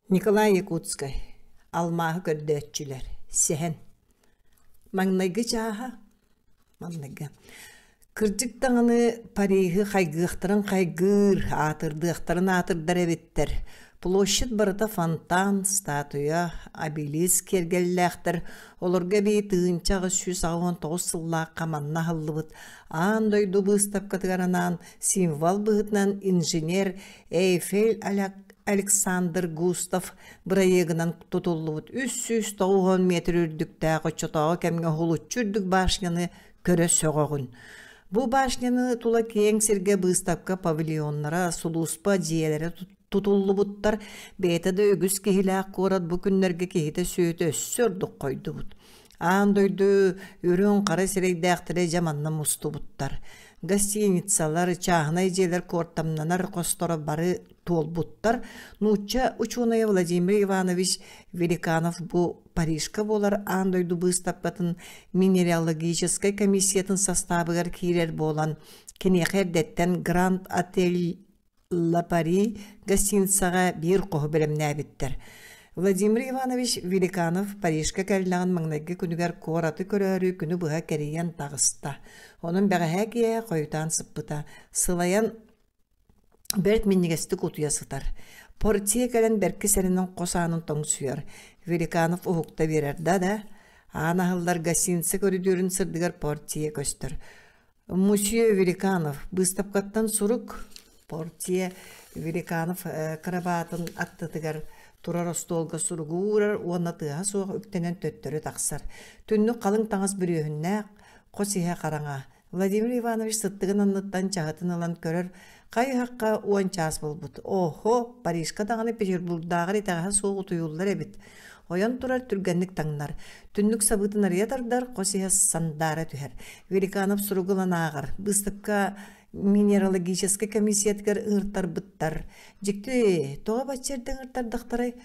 Николай Якутскай Алмааһы көрдөөччүлэр Сэһэн Маҥнайгы чааһа Маҥнайгы Кырдьык даҕаны Париһы хайгыахтарын хайгыыр, аатырдыахтарын аатырдар эбиттэр. Площадь барыта фонтан, статуя, обелиск киэргэллээхтэр. Олорго эбии 1889 сыллаахха манна аһыллыбыт аан дойду быыстапкатыгар анаан символ быһыытынан инженер Эйфель Александр Густав бырайыагынан тутуллубут 390 метр үрдүктээх оччотооҕу кэмҥэ уһулуччу үрдүк башняны көрө сөҕөҕүн. Бу башняны тула киэҥ сиргэ быыстапка павильоннара, сулууспа дьиэлэрэ тутуллубуттар. Бэйэтэ да үгүс киһилээх куорат бу күннэргэ киһитэ-сүөһүтэ өссө ордук хойдубут. Аан дойду үрүҥ хара сирэйдээхтэрэ дьэ манна мустубуттар. Гостиницалар, чааһынай дьиэлэр куортамнанар хосторо бары туолбуттар. Нуучча учуонайа Владимир Иванович Великанов бу Парижка буолар аан дойду быыстапкатын минералогическай комиссиятын састаабыгар киирэр буолан, киниэхэ эрдэттэн Гранд Отель Ла Пари гостиницаҕа биир хоһу бэлэмнээбиттэр. Владимир Иванович Великанов Парижка кэллэҕин маҥнайгы күнүгэр куораты көрөөрү күнү быһа кэрийэн таҕыста. Онон бэҕэһээ киэһэ хойутаан сыппыта. Сылайан бэрт минньигэстик утуйа сытар. Портье кэлэн бэркэ сэрэнэн хос аанын тоҥсуйар. Великанов уһукта биэрэр да да, аан аһыллар гостиница көрүдүөрүн сырдыгар портье көстөр. Мусье Великанов быыстапкаттан сурук портье Великанов кырабаатын аттытыгар турар остуолга суругу уурар уонна тыаһа суох үктэнэн төттөрү тахсар. Түннүк халыҥ таҥас бүрүөһүннээх, хос иһэ хараҥа. Владимир Иванович сыттыгын анныттан чаһытын ылан көрөр, хайыһахха 10 чаас буолбут. Оһо, Парижка даҕаны Петербургдааҕар итэҕэһэ суох утуйуллар эбит. Ойон турар түргэнник таҥнар. Түннүк сабыытын арыйа тардар, хос иһэ сандаара түһэр. Великанов суругу ылан ааҕар. Быыстапка минералогическай комиссиятыгар ыҥыртарбыттар. Дьикти, тоҕо бачча эрдэ ыҥыртардахтарай?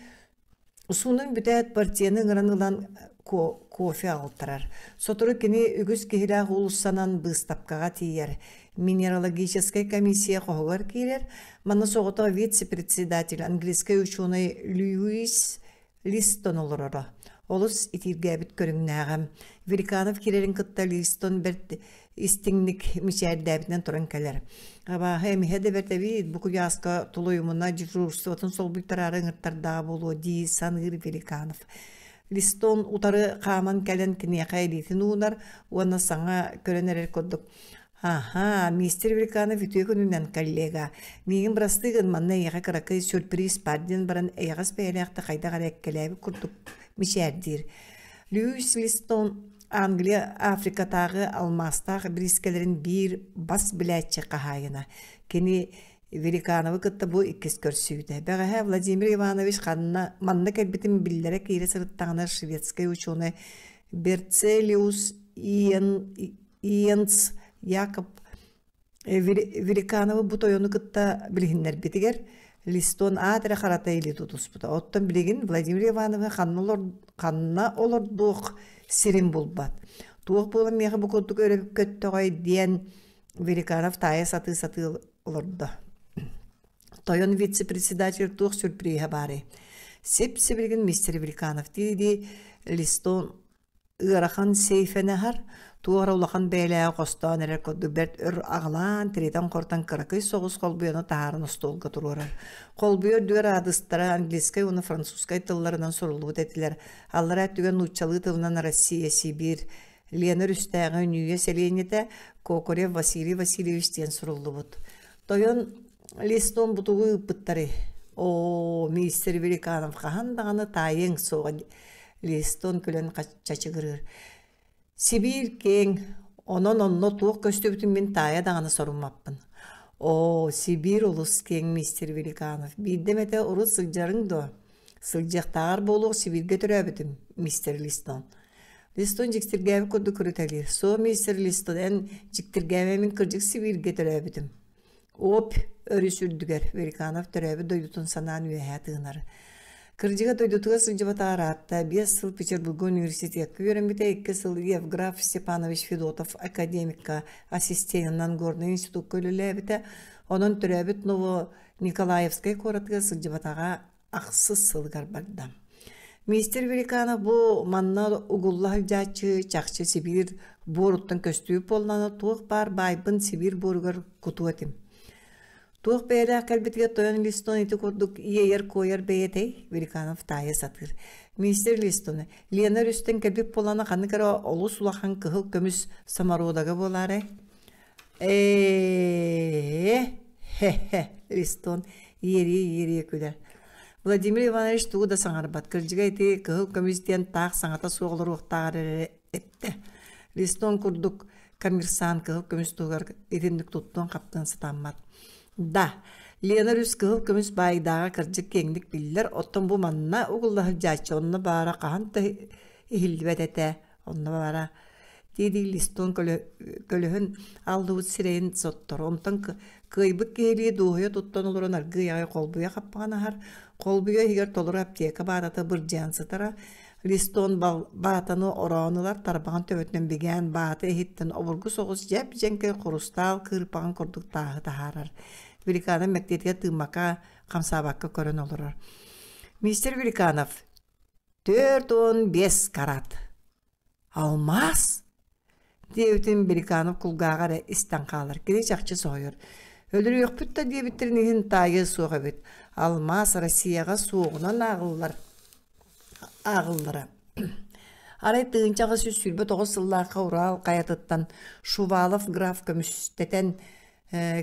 Суунан бүтээт, портьены ыҥыран ылан кофе аҕалтарар. Сотору кини үгүс киһилээх уулуссанан быыстапкаҕа тиийэр. Минералогическай комиссия хоһугар киирэр. Манна соҕотох вице-председатель английскай учуонай Льюис Листон олороро. Олус итииргээбит көрүҥнээҕэ. Великанов киирэрин кытта Листон бэрт истиҥник мичээрдээбитинэн туран кэлэр. Абааһы эмиһэ да бэрт эбит, бу куйааска тулуйумуна дежурствотун солбуйтараары ыҥыртардаҕа буолуо дии саныыр Великанов. Листон утары хааман кэлэн киниэхэ илиитин уунар уонна саҥа көрөн эрэр курдук «Аһаа, мистер Великанов үтүө күнүнэн, коллега. Миигин бырастыы гын, манна эйиэхэ кыракый сюрприз баар» диэн баран эйэҕэс бэйэлээх да хайдах эрэ эккэлээбит курдук мичээрдиир. Льюис Листон Англия Африкатааҕы алмаастаах бириискэлэрин биир бас билээччи хаһаайына. Кини Великановы кытта бу иккис көрсүүтэ. Бэҕэһээ Владимир Иванович ханна манна кэлбитин биллэрэ киирэ сырыттаҕына шведскэй учуонай Берцелиус Иен, Иенс Якоб Великановы бу тойону кытта билиһиннэрбитигэр Листон аат эрэ харата илии тутуспута. Оттон билигин Владимир Ивановы ханна, олор, ханна олордуох сирин булбат. Туох буолан миэхэ бу курдук өрө көттөҕөй диэн Великанов таайа сатыы-сатыы олордо. Тойон вице-председатель туох сюрприһа баарый? Сип-сибилигин мистер Великанов дии-дии Листон Ыарахан сейфэни аһар, туох эрэ улахан бэйэлээҕи хостоон эрэр курдук бэрт өр аҕылаан, тиритэн-хорутан кыракый соҕус холбуйаны таһааран остуолга туруорар. Холбуйа үрдүгэр аадыстара английскай уонна французскай тылларынан суруллубут этилэр. Аллараа өттүгэр нууччалыы тылынан Россия, Сибиир, Лена өрүстээҕи Ньүүйэ сэлиэнньэтэ Кокорев Василий Васильевич диэн суруллубут. Тойон Листон бутугу ыыппыттарый? Оо, мистер Великанов хаһан даҕаны таайыаҥ суоҕа Листон күлэн чачыгырыыр. Сибиир киэҥ, онон онно туох көстүбүтүн мин таайа даҕаны соруммаппын. Оо, Сибиир олус киэҥ, мистер Великанов. Биирдэ эмэтэ урут сылдьарыҥ дуо? Сылдьыахтааҕар буолуох Сибииргэ төрөөбүтүм, мистер Листон. Листон дьиктиргээбит курдук көрүтэлиир. Суо, мистер Листон, эн дьиктиргээмэ мин кырдьык Сибииргэ төрөөбүтүм. Обь өрүс үрдүгэр Великанов төрөөбүт дойдутун санаан үөһээ тыынар. Кырдьыга дойдутугар сылдьыбатаҕа ыраатта, 5 сыл Петербурга университекка үөрэммитэ, 2 сыл Евграф Степанович Федотов академикка ассистенынан Горнай институкка үлэлээбитэ. Онон төрөөбүт Ново Николаевскай куоратыгар сылдьыбатаҕа. Ахсыс сылыгар барда. Мистер Великанов бу манна угулла сылдьааччы чахчы Сибиир буоруттан көстүү буоллаҕына туох баар баайбын Сибиир буоругар кутуо этим. Туох бэйэлээх кэлбитигэр тойон Листон ити курдук иэйэр-куойар бэйэтэй Великанов таайа сатыыр. Мистер Листоны Лена өрүстэн кэлбит буоллаҕына ханнык эрэ олус улахан кыһыл көмүс самородога буолаарай? Ээ, хе-хе, Листон иэрийэ-иэрийэ күлэр. Владимир Иванович тугу да саҥарбат. Кырдьыга ити кыһыл көмүс диэн таах саҥата суох олоруохтааҕар эрэ эттэ. Листон курдук коммерсант кыһыл көмүс туһугар итинник туттуон-хаптыан сатаммат. Да, Лена Рүс кыһыл көмүс баайдааҕа кырдьык киэҥник биллэр, оттон бу манна угулла сылдьааччы онно баара хаһан да иһиллибэт этэ. Онно баара дии-дии листон көлөһүн аллыбыт сирэйин соттор. Онтон кыайбыт киһилии дуоһуйа туттан олорон аргыый аҕай холбуйа хаппаҕын аһар. Холбуйа иһигэр толору аптека баатата бырдьаан сытара. Листон баатаны ороон ылар, тарбаҕын төбөтүнэн бигээн баата иһиттэн обургу соҕус дьэп-дьэҥкэй хурустаал кыырпаҕын курдук тааһы таһаарар. Великанов мэктиэтигэр тыыммакка, хамсаабакка көрөн олорор. Мистер Великанов, 45 карат. Алмаас? диэбитин Беликанов кулгааҕа эрэ истэн хаалар. Кини чахчы соһуйар. Өлөрүөхпүт да диэбиттэрин иһин таайыа суох эбит. Алмаас Россияҕа суоҕунан ааҕыллар ааҕыллара. Арай 1829 сыллаахха Урал хайатыттан Шувалов граф көмүстэтэн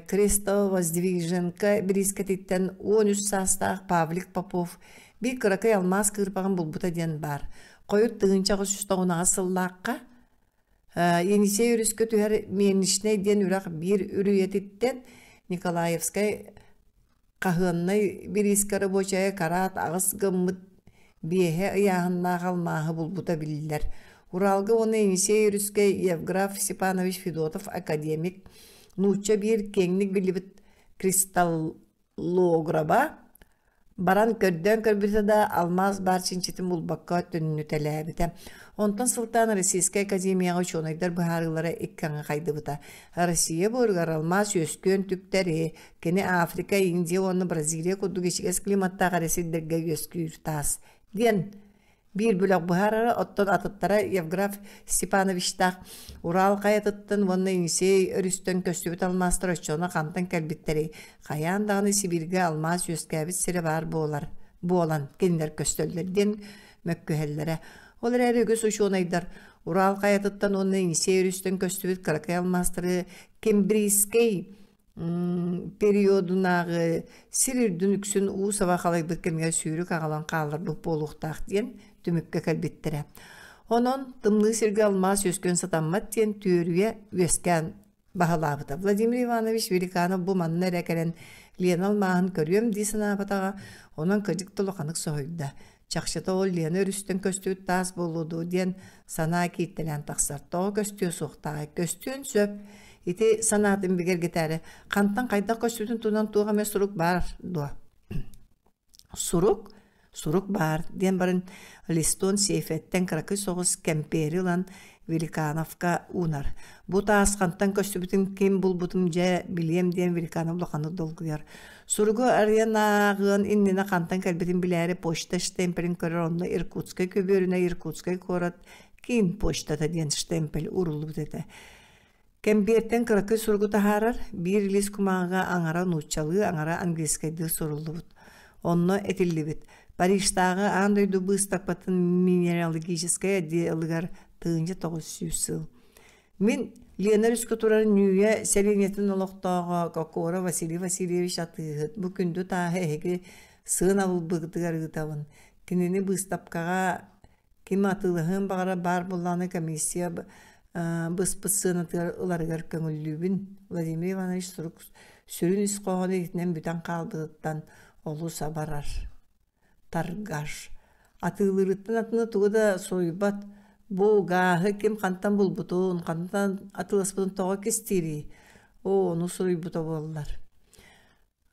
Крестово-Воздвиженка бириискэтиттэн 13 саастаах Павлик Попов биир кыракый алмаас кыырпаҕын булбута диэн баар. Хойут 1898 сыллаахха Енисей өрүскэ түһэр Мельничнэй диэн үрэх биир үрүйэтиттэн Николаевскай Хаһыаннай бириискэ рабочайа караат аҕыс гыммыт биэһэ ыйааһыннаах алмааһы булбута биллэр. Уралга уонна Енисей өрүскэ Евграф Степанович Федотов академик, нуучча биир киэҥник биллибит кристаллограба баран көрдөөн көрбүтэ да, алмаас баар чинчитин булбакка төннүтэлээбитэ. Онтон сылтаан Российскай академияҕа учуонайдар быһаарыылара икки аҥы хайдыбыта. Россия буоругар алмаас үөскүөн түктэри, Кини Африка, Индия уонна Бразилия курдук ичигэс климаттаах эрэ сирдэргэ үөскүүр таас диэн биир бөлөх быһаарара, оттон атыттара Евграф Степановичтаах Урал хайатыттан уонна Енисей өрүстэн көстүбүт алмаастар оччоҕуна хантан кэлбиттэрий? Хайаан даҕаны Сибииргэ алмаас үөскээбит сирэ баар буолар буолан кинилэр көстөллөр диэн мөккүһэллэрэ. Ол эрээри үгүс учуонайдар Урал хайатыттан уонна Енисей өрүстэн көстүбүт кыракый алмаастары Кембрийскэй периодунааҕы сир үрдүн үксүн уу саба халыйбыт кэмигэр сүүрүк аҕалан хаалларбыт буолуохтаах диэн түмүккэ кэлбиттэрэ. Онон тымныы сиргэ алмаас үөскүөн сатаммат диэн түөрүйэ үөскээн баһылаабыта. Владимир Иванович Великанов бу манна эрэ кэлэн Лена алмааһын көрүөм дии санаабатаҕа, онон кырдьык да улаханнык соһуйда. Чахчыта ол Лена өрүстэн көстүбүт таас буолуо дуо диэн санаа кииртэлээн тахсар. Тоҕо көстүө суохтааҕый? Көстүөн сөп. Ити санаатын бигэргэтээри хантан хайдах көстүбүтүн туһунан туох эмэ сурук баар дуо? Сурук? Сурук баар диэн баран Листон сейфэттэн кыракый соҕус кэмпиэри ылан Великановка уунар. Бу таас хантан көстүбүтүн ким булбутун дьэ билиэм диэн Великанов улаханнык долгуйар. Суругу арыйан ааҕыан иннинэ хантан кэлбитин билээри почта штемпелин көрөр онно Иркутскай көбүөрүнэ Иркутскай куорат киин почтата диэн штемпель ууруллубут этэ. Кэмбиэртэн кыракый суругу таһаарар, биир илиис кумааҕыга аҥара нууччалыы, аҥара английскайдыы суруллубут. Онно этиллибит: Парижтааҕы аан дойду быыстапкатын минералогическай отделыгар 1900 сыл. Мин Лена өрүскэ турар Ньүүйэ сэлиэнньэтин олохтооҕо Кокора Василий Васильевич атыыһыт бу күндү тааһы эһиги сыанабылбытыгар ыытабын. Кинини быыстапкаҕа ким атыылаһыан баҕарар баар буоллаҕына комиссия быспыт сыанатыгар ыларыгар көҥүллүүбүн. Владимир Иванович сурук сүрүн ис хоһооно итинэн бүтэн хаалбытыттан олус абарар. Таргаш. Атыылыырыттан атыны тугу да суруйбат. Бу гааһы ким хантан булбутун, хантан атыыласпытын тоҕо кистиирий? Оо, ону суруйбута буоллар.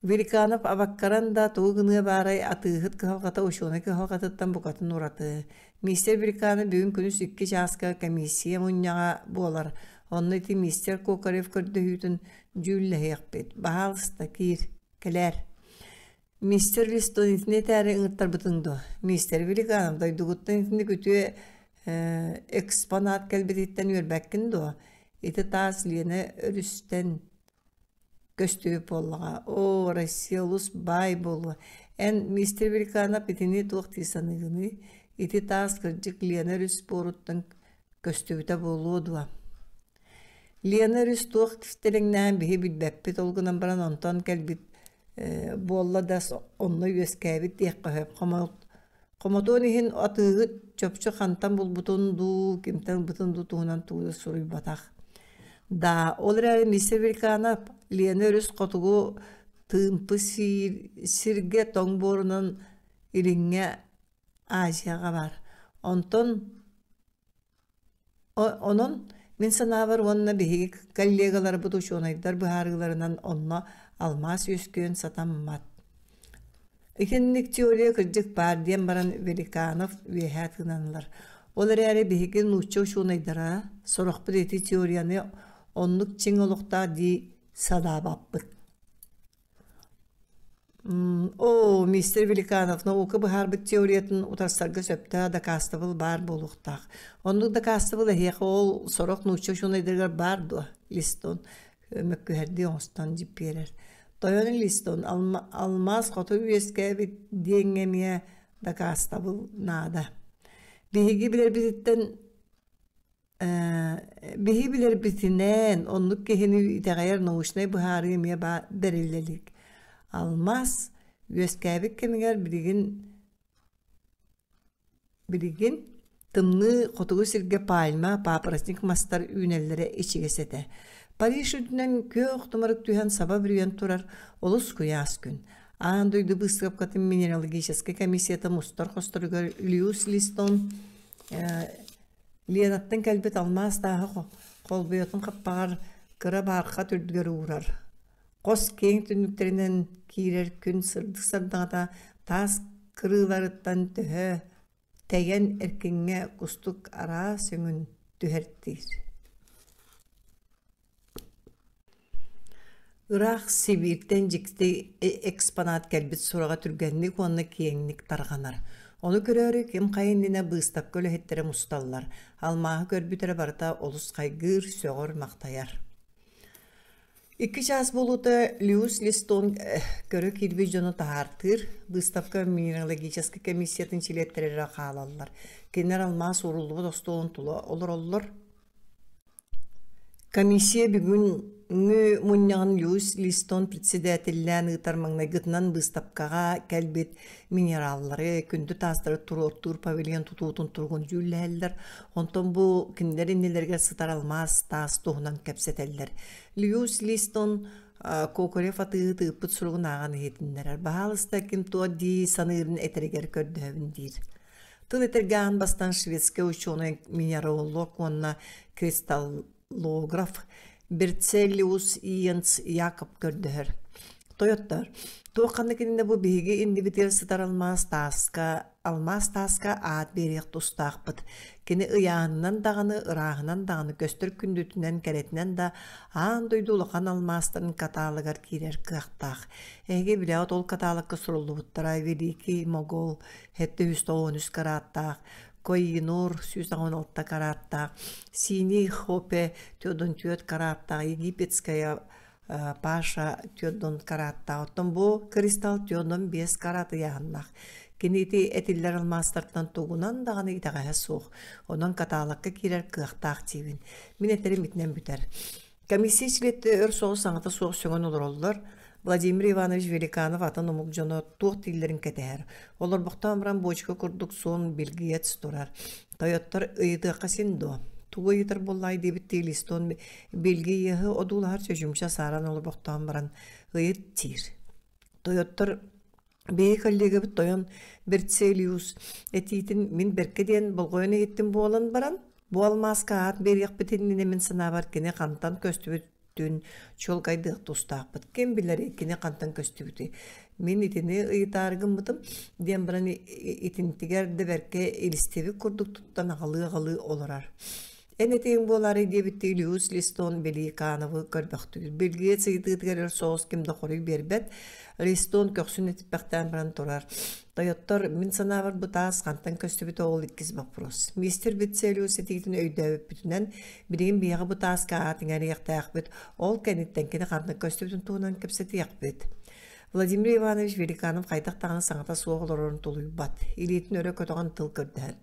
Великанов абаккаран да тугу гыныа баарай атыыһыт кыһалҕата учуонай кыһалҕатыттан букатын ураты. Мистер Великанов бүгүн күнүс икки чааска комиссия мунньаҕа буолар. Онно ити мистер Кокарев көрдөһүүтүн дьүүллэһиэхпит. Баһаалыста киир, кэлээр. Мистер Листон итини этээри ыҥыртарбытыҥ дуо? Мистер Великанов дойдугуттан итинник үтүө экспонат кэлбититтэн үөрбэккин дуо? Ити таас Лена өрүстэн көстүбүт буоллаҕа. Оо, Россия олус баай буолуо. Эн, мистер Великанов, итини туох дии саныыгыный? Ити таас кырдьык Лена өрүс буоруттан көстүбүтэ буолуо дуо? Лена өрүс туох кистэлэҥнээҕин биһи билбэппит, ол гынан баран онтон кэлбит буолла да онно үөскээбит диэххэ сөп. Хомотуон иһин атыыһыт чопчу хантан булбутун дуу, кимтэн ылбытын дуу туһунан тугу да суруйбатах. Да, ол эрээри миссия Великанов Лена өрүс хотугу тыымпы сиргэ тоҥ буорунан Илиҥҥэ Азияҕа баар. Онтон Онон, мин санаабар уонна биһиги коллегаларбыт учуонайдар быһаарыыларынан онно алмаас үөскүөн сатаммат. Итинник теория кырдьык баар диэн баран Великанов үөһээ тыыналлар. Ол эрээри биһиги нуучча учуонайдара сорохпут ити теорияны оннук чиҥ олохтоох дии санаабаппыт. Оо, мистер Великанов, наука быһаарбыт теориятын утарсарга сөптөөх дакаастабыл баар буолуохтаах. Оннук дакаастабыл эһиэхэ ол сорох нуучча учуонайдарыгар баар дуо? Листон мөккүһэрдии оҥостон дьиппиэрэр. Тойон Листон, алмаас хоту үөскээбит диэҥҥэ эмиэ дакаастабыл наада. Биһиги билэрбититтэн Биһи билэрбитинэн, оннук киһини итэҕэйэр научнай быһаарыы эмиэ бэриллэ илик. Алмаас үөскээбит кэмигэр билигин билигин тымныы хотугу сиргэ пальма, папоротник мастар үүнэллэрэ ичигэс этэ. Париж үрдүнэн күөх тумарык түһэн саба бүрүйэн турар олус куйаас күн. Аан дойду быыстапкатын минералогическай комиссията мустар хосторугар Льюис Листон Ленаттан кэлбит алмаас тааһы холбуйатын хаппаҕар кыра баархат үрдүгэр уурар. Хос киэҥ түннүктэринэн киирэр күн сырдык сардаҥата таас кырыыларыттан төһө тэйэн эркиҥҥэ кустук араас өҥүн түһэртиир. Ыраах Сибииртэн дьикти экспонат кэлбит сураҕа түргэнник уонна киэҥник тарҕанар. Ону көрөөрү ким хайа иннинэ быыстапка үлэһиттэрэ мусталлар, алмааһы көрбүт эрэ барыта олус хайгыыр, сөҕөр-махтайар. Икки чаас буолуута Льюис Листон көрө киирбит дьону таһаартыыр, быыстапка минералогическай комиссиятын чилиэттэрэ эрэ хаалаллар. Кинилэр алмаас ууруллубут остуолун тула олороллор. Комиссия бүгүҥҥү мунньаҕын Льюис Листон председателлээн ыытар маҥнайгытынан быыстапкаҕа кэлбит минераллары, күндү таастары туруортуур павильон тутуутун туругун дьүүллэһэллэр. Онтон бу кинилэр иннилэригэр сытар алмаас таас туһунан кэпсэтэллэр. Льюис Листон Кокорев атыыһыт ыыппыт суругун ааҕан иһитиннэрэр. Баһаалыста ким туох дии саныырын этэригэр көрдөһөбүн диир. Тыл этэргэ аан бастаан шведскэй учуонай минералог уонна кристаллограф Берцелиус Иенс Якоб көрдөһөр. Тойоттор, туох ханнык иннинэ бу биһиги иннибитигэр сытар алмаас тааска алмаас тааска аат биэриэх тустаахпыт. Кини ыйааһынынан даҕаны, ырааһынан даҕаны көстөр күндүтүнэн, кэрэтинэн да аан дойду улахан алмаастарын каталогар киирэр кыахтаах. Эһиги билэҕит ол каталогка суруллубуттара Великий Могол, 793 карааттаах, Коинур 116 карааттаах, Синий Хопе 44 карааттаах, Египетская Паша 4 карааттаах. Оттон бу кристалл 405 караат ыйааһыннаах. Кини ити этиллэр алмаастартан тугунан даҕаны итэҕэһэ суох. Онон каталогка киирэр кыахтаах диибин. Мин этэрим итинэн бүтэр. Комиссия чилиэттэрэ өр соҕус саҥата суох сөҥөн олороллор. Владимир Иванович Великанов атын омук дьоно туох дииллэрин кэтэһэр. Олорбохтоон баран буочука курдук суон бельгиец турар. Тойоттор ыйытыахха син дуо? Тугу ыйытар буоллаай диэбиттии Листон бельгиеһы одуулаһар чочумча сааран олорбохтоон баран ыйыт диир. Тойоттор Биһиги коллегабыт тойон Берцелиус этиитин мин бэркэ диэн болҕойон иһиттим буолан баран, бу алмааска аат биэриэхпит иннинэ мин санаабар кини хантан көстүбүтүн чуолкайдыах тустаахпыт. Ким билэрий кини хантан көстүбүтүй? Мин итини ыйытаары гыммытым диэн баран итинтигэр да бэркэ илистибит курдук туттан аҕалыы-аҕалыы олорор. Эн этиэҥ буолаарай диэбиттии Льюис Листон Беликановы көрбөхтүүр. Билгиэт ыйытыытыгар өр соҕус ким да хоруй биэрбэт. Листон көхсүн этиппэхтээн баран турар. Тойоттор, мин санаабар бу таас хантан көстүбүтэ ол иккис боппуруос. Мистер Вицелиус этиитин өйдөөбүппүтүнэн, билигин биһиэхэ бу тааска аат иҥэриэхтээхпит, ол кэнниттэн кини хантан көстүбүтүн туһунан кэпсэтиэхпит. Владимир Иванович Великанов хайдах даҕаны саҥата суох олорорун тулуйбат, илиитин өрө көтөҕөн тыл көрдөһөр.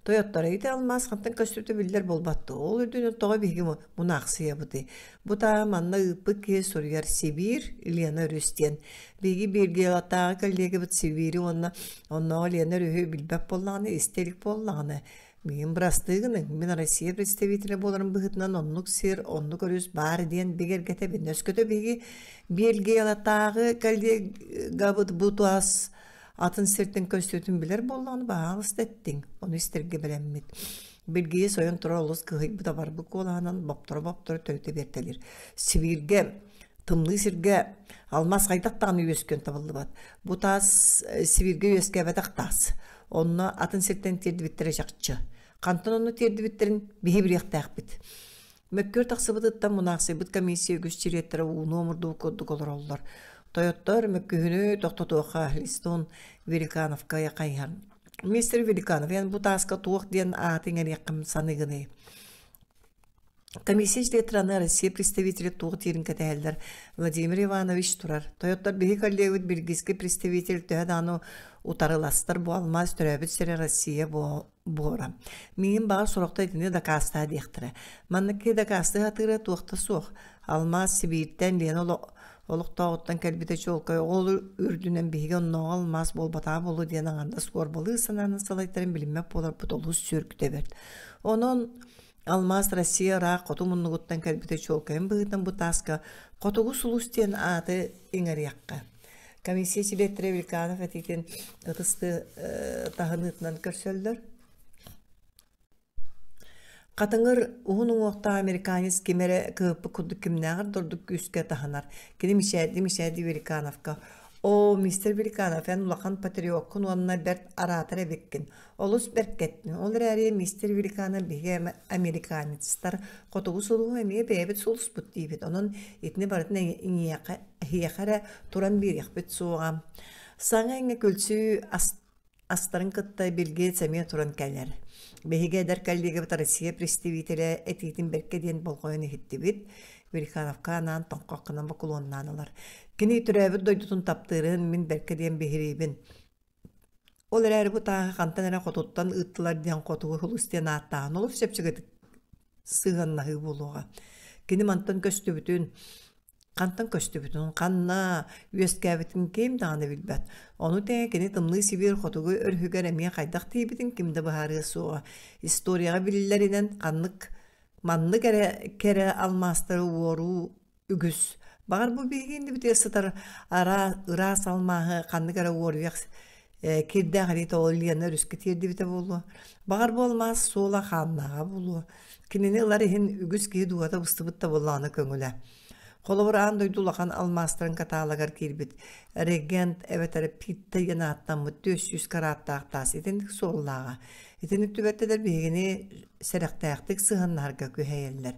Тойоттор ити алмаас хантан көстүбүтэ биллэр буолбат дуо? Ол үрдүнэн тоҕо биһиги мунаахсыйабытый? Бу таа манна ыыппыт киһи суруйар Сибиир, Лена өрүс диэн. Биһиги Бельгиялатааҕы коллегабыт Сибиири уонна оннооҕу Лена өрүһү билбэт буоллаҕына, истэ илик буоллаҕына, миигин бырастыы гыныҥ, мин Россия представителэ буоларым быһыытынан оннук сир, оннук өрүс баар диэн бигэргэтэбин. Өскөтө биһиги Бельгиялатааҕы коллегабыт бу таас Атын сиртэн көстүүтүн билэр буоллаҕына, баһаалыста эттиҥ, ону истэргэ бэлэммит. Билгийэ сойон турар олус кыһыйбыт-абарбыт куолаһынан бопторо-бопторо төрүтэ биэртэлиир. Сибииргэ, тымныы сиргэ алмаас хайдах даҕаны үөскүөн табыллыбат. Бу таас Сибииргэ үөскээбэтэх таас. Онно атын сиртэн тиэрдибиттэрэ чахчы. Хантан онно тиэрдибиттэрин биһи билиэхтээхпит. Мөккүөр тахсыбытыттан мунаахсыйбыт комиссия үгүс чилиэттэрэ ууну омурдубут курдук олороллор. Тойоттор мөккүһүнү тохтотуохха Листон Великановка хайыһар. Мистер Великанов, эн бу тааска туох диэн ааты иҥэриэххин саныыгыный? Комиссия чилиэттэрэ Россия представителэ туох диирин кэтэһэллэр. Владимир Иванович турар. Тойоттор биһи коллегабыт бельгийский представитель төһө даҕаны утарыластар бу алмаас төрөөбүт сирэ Россия буора. Миигин баҕар сорохто итини дакаастаа диэхтэрэ. Маннык киһи дакаастыы сатыыра туох да суох. Алмаас Сибииртэн Лена олохтооҕуттан кэлбитэ чуолкай ол үрдүнэн биһиги оннооҕу алмаас буолбатаҕа буолуо диэн аҥардас уорбалыы санаанан салайтаран билиммэт буоларбыт олус сүөргүтэ бэрт. Онон алмаас Россия ыраах хоту муннугуттан кэлбитэ чуолкайын быһыытынан бу тааска Хотугу сулус диэн ааты иҥэриэххэ. Комиссия чилиэттэрэ Великанов этиитин ытыс таһыныытынан көрсөллөр. Хатыҥыр уһун уҥуохтаах американец ким эрэ кыһыппыт курдук кимнээҕэр да ордук күүскэ таһынар. Кини мичээрдии-мичээрдии Великановка «Оо, мистер Великанов, эн улахан патриоккун уонна бэрт араатар эбиккин. Олус бэркэттин. Ол эрээри мистер Великанов биһиги американецтар хотугу сулуһу эмиэ бэйэбит сулуспут диибит. Онон итини барытын эйиэхэ эһиэхэ эрэ туран биэриэхпит суоҕа. Саҥа-иҥэ күлсүү астарын кытта Билл Гейтс эмиэ туран кэлэр. Биһиги эдэр коллегабыт Россия представителэ этиитин бэркэ диэн болҕойон иһиттибит. Великановка анаан тоҥхох гынан бокулуоннаан ылар. Кини төрөөбүт дойдутун таптыырын мин бэркэ диэн биһириибин. Ол эрээри бу тааһы хантан эрэ хотуттан ыыттылар диэн хотугу сулус диэн ааттааһын олус чэпчэкитик сыһыаннаһыы буолуоҕа. Кини мантан көстүбүтүн, хантан көстүбүтүн, ханна үөскээбитин ким даҕаны билбэт. Ону тэҥэ кини тымныы Сибиир хотугу өрүһүгэр эмиэ хайдах тиийбитин ким да быһаарыа суоҕа. Историяҕа биллэринэн ханнык маннык эрэ кэрэ алмаастары уоруу үгүс. Баҕар бу биһиги иннибитигэр сытар ара ыраас алмааһы ханнык эрэ уоруйах кирдээх илиитэ ол Лена өрүскэ тиэрдибитэ буолуо. Баҕар бу алмаас суола хааннааҕа буолуо. Кинини ылар иһин үгүс киһи дууһата быстыбыт да буоллаҕына көҥүлэ. Холобур, аан дойду улахан алмаастарын каталогар киирбит Регент эбэтэр Питта диэн ааттаммыт 400 карааттаах таас итинник суоллааҕа. Итинник түбэлтэлэр биһигини сэрэхтээхтик сыһыаннаһарга күһэйэллэр.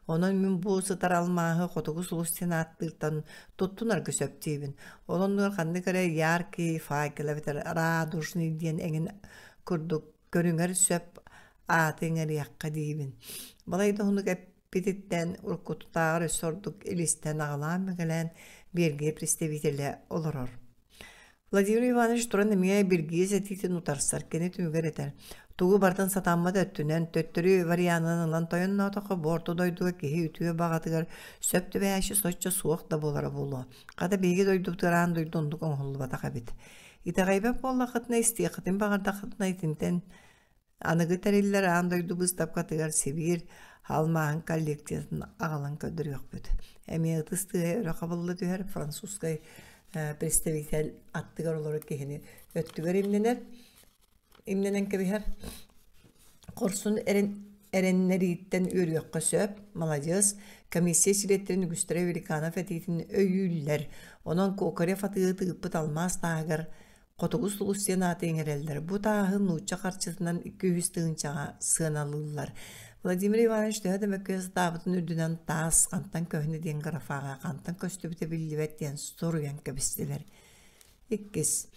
Онон мин бу сытар алмааһы Хотугу сулус диэн ааттыыртан туттунарга сөп диибин. Ол оннугар ханнык эрэ яркий факел эбэтэр радужный диэн эҥин курдук көрүҥэр сөп ааты иҥэриэххэ диибин. Балай да уһуннук эппититтэн уруккутутааҕар өссө ордук илистэн аҕалаан-мэҥэлээн Бельгия представителэ олорор. Владимир Иванович туран эмиэ Биргиэс этиитин утарсар, кини түмүгэр этэр: «Тугу барытын сатаммат өттүнэн, төттөрү варианынан ылан тойонноотоххо, бу орто дойдуга киһи үтүө баҕатыгар сөп түбэһээччи соччо суох да буолара буолуо. Хата биһиги дойдубутугар аан дойду оннук оҥоһуллубатах эбит. Итэҕэйбэт буоллаххытына, истиэххитин баҕардаххытына итинтэн Аныгы тэриллэр аан дойду быыстапкатыгар Сибиир алмааһын коллекциятын аҕалан көрдөрүөхпүт. Эмиэ ытыс тыаһа өрө хабылла түһэр французскай представитель аттыгар олорор киһини өттүгэр имнэнэр, имнэнэн кэбиһэр. Хорсун эрэн эрэннэрииттэн үөрүөххэ сөп, маладьыас. Комиссия чилиэттэрин үгүстэрэ Великанов этиитин өйүүллэр. Онон Кокарев атыыһыт ыыппыт алмаас тааһыгар Хотугу сулус диэн ааты иҥэрэллэр. Бу тааһы нуучча харчытынан 200 тыһыынчаҕа сыаналыыллар. Владимир Иванович төһө да мөккүө сатаабытын үрдүнэн таас хантан көһүнэ диэн графаҕа хантан көстүбүтэ биллибэт диэн суруйан кэбистилэр. Иккис.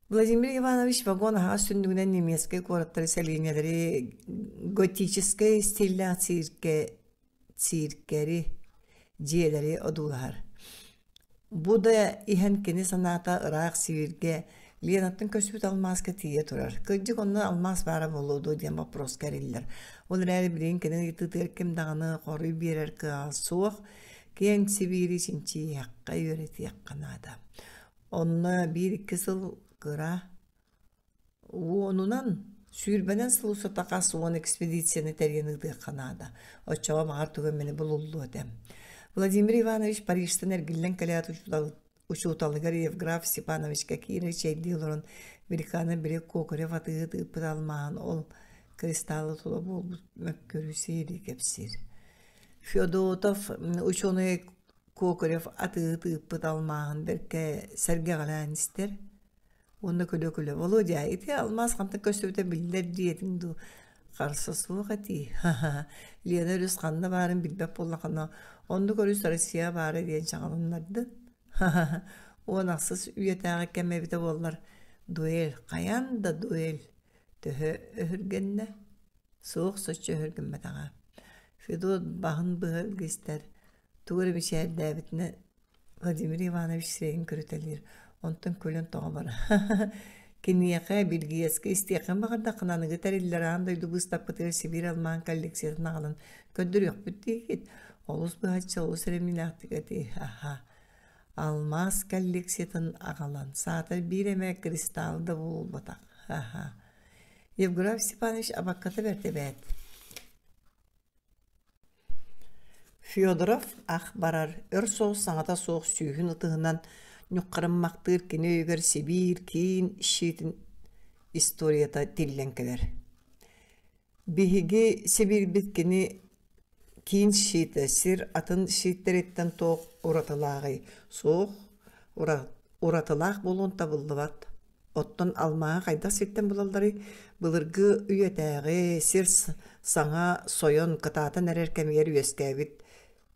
Владимир Иванович вагон аһаҕас түннүгүнэн немецкэй куораттары сэлиэнньэлэри готическай стиллээх цииркэ цииркэри, дьиэлэри одуулаһар. Бу да иһэн кини санаата ыраах Сибииргэ Ленаттан көспүт алмааска тиийэ турар. Кырдьык онно алмаас баара буолуо дуо диэн боппуруоска эриллэр. Ол эрээри билигин кини ыйытыытыгар ким даҕаны хоруй биэрэр кыаҕа суох. Киэҥ Сибиири чинчийиэххэ, үөрэтиэххэ наада. Онно биир-икки сыл кыра Уонунан, сүүрбэнэн сыл устата хас уон экспедицияны тэрийэн ыытыахха наада. Оччоҕо баҕар тугу эмэни булуллуо этэ. Владимир Иванович Парижтан эргиллэн кэлээт учууталыгар Евграф Степановичка киирэ чэйдии олорон Великана били Кокорев атыыһыт ыыппыт алмааһын ол кристаллы тула буолбут мөккүөрү сиһилии кэпсиир. Федотов учуонай Кокорев атыыһыт ыыппыт алмааһын бэркэ сэргэҕэлээн истэр Уонна күлэ-күлэ, Володя, ити алмаас хантан көстүбүтэ биллэр диэтиҥ дуу? Харса суох этии. Ха-ха. Лена өрүс ханна баарын билбэт буоллаххына, оннук өрүс Россия баара диэн чаҕылыннардын. Ха-ха. 16 үйэтээҕи кэм эбитэ буоллар, дуэль, хайаан да дуэль. Төһө өһүргэннэ? Суох соччо өһүргэммэтэҕэ. Федот баһын быһа илгистэр, тугу эрэ мичээрдээбитинэ Владимир Иванович сирэйин көрүтэлиир, онтон күлэн тоҕо барар. Киниэхэ Билгиэскэ истиэххин баҕардаххына аныгы тэриллэр аан дойду быыстапкатыгар Сибиир алмаан коллекциятын аҕалан көрдөрүөхпүт диигит. Олус быһаччы, олус эрэмньилээхтик этии. Аха. Алмаас коллекциятын аҕалан, саатар биир эмэ кристалл да буолбатах. Аха. Евграф Степанович абакката бэрт эбээт. Федоров ах барар, өр соҕус саҥата суох сүүһүн ытыһынан ньуххарыммахтыыр кини өйүгэр Сибиир киин щитин историята тиллэн кэлэр. Биһиги Сибиирбит кини киин щитэ сир атын щиттэриттэн туох уратылааҕый? Суох, уратылаах буолуон табыллыбат. Оттон алмааһы хайдах сиртэн булалларый? Былыргы үйэтээҕи сир саҥа сойон кытаатан эрэр кэмигэр үөскээбит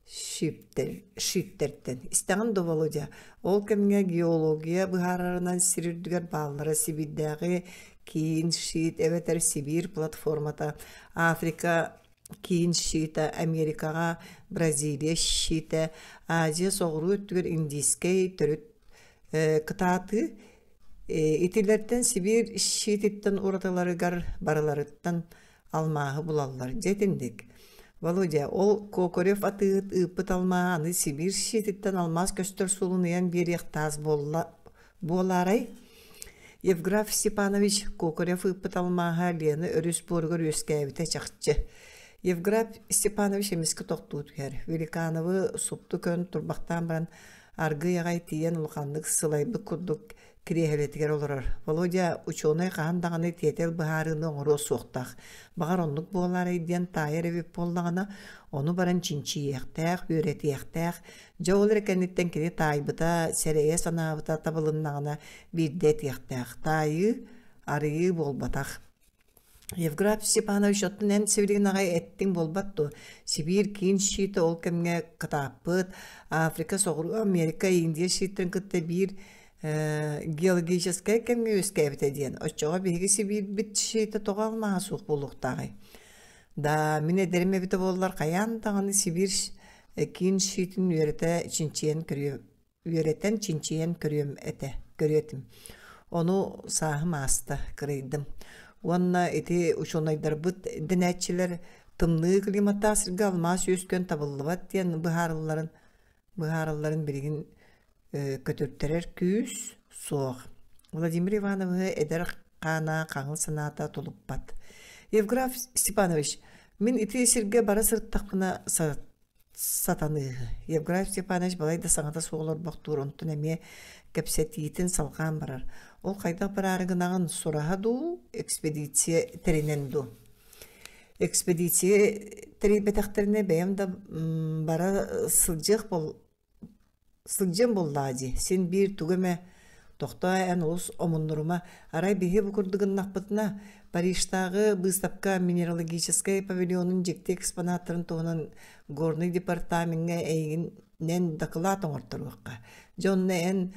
шиптэртэн. Истэҕин дуо, Володя? Ол кэмҥэ геология быһаарарынан сир үрдүгэр бааллара Сибиирдээҕи киин щит эбэтэр Сибиир платформата, Африка киин щита, Америкаҕа Бразилия щитэ, Азия соҕуруу өттүгэр Индийскэй төрүт кытаатыы Итилэртэн Сибиир щититтэн уратыларыгар барыларыттан алмааһы булаллар. Дьэ итинник. Володя, ол Кокорев атыыһыт ыыппыт алмааһа аны Сибиир щититтэн алмаас көстөр суолун ыйан биэриэх таас буолла буолаарай? Евграф Степанович Кокорев ыыппыт алмааһа Лена өрүс буоругар үөскээбитэ чахчы. Евграф Степанович эмискэ тохтуу түһэр. Великановы супту көн турбахтаан баран Аргыый аҕай тиийэн улаханнык сылайбыт курдук кириэһилэтигэр олорор. Володя учуонай хаһан даҕаны тиэтэл быһаарыыны оҥоруо суохтаах. Баҕар оннук буолаарай диэн таайар эбит буоллаҕына, ону баран чинчийиэхтээх, үөрэтиэхтээх. Дьэ ол эрэ кэнниттэн кини таайбыта, сэрэйэ санаабыта табылыннаҕына биирдэ этиэхтээх. Таайыы, арыйыы буолбатах. Евграф Степанович, оттон эн сибилигин аҕай эттиҥ буолбат дуо? Сибиир киин щита ол кэмҥэ кытааппыт, Африка, Соҕуруу Америка, Индия щиттэрин кытта биир геологическай кэмҥэ үөскээбитэ диэн. Оччоҕо биһиги Сибиирбит щита тоҕо алмааһа суох буолуохтааҕый? Да, мин эдэрим эбитэ буоллар, хайаан даҕаны Сибиир киин щитин үөрэтэ чинчийэн көрүө үөрэтэн, чинчийэн көрүөм этэ, көрүө этим. Ону сааһым ааста, кырыйдым. Уонна ити учуонайдарбыт дэнээччилэр тымныы климаттаах сиргэ алмаас үөскүөн табыллыбат диэн быһаарылларын быһааралларын билигин көтүртэрэр күүс суох. Владимир Ивановиһы эдэр хаана хаҥыл санаата тулуппат. Евграф Степанович, мин ити сиргэ бара сырыттахпына сатаныыһы. Евграф Степанович балайда саҥата суох олорбохтуур, онтон эмиэ кэпсэтиитин салҕаан барар. Ол хайдах бараары гынаҕын сураһа дуу, экспедиция тэринэн дуу? Экспедиция тэрийбэтэхтэринэ бэйэм да бара сылдьыах бол сылдьыам буоллаҕа дии. Син биир тугу эмэ. Тохтоо эн олус омуннурума. Арай биһи бу курдук гыннахпытына, Парижтааҕы быыстапка минералогическай павильонун дьикти экспонаттарын туһунан Горнай департамеҥҥа эйигинэн дакылаат оҥорторуохха. Дьэ онно эн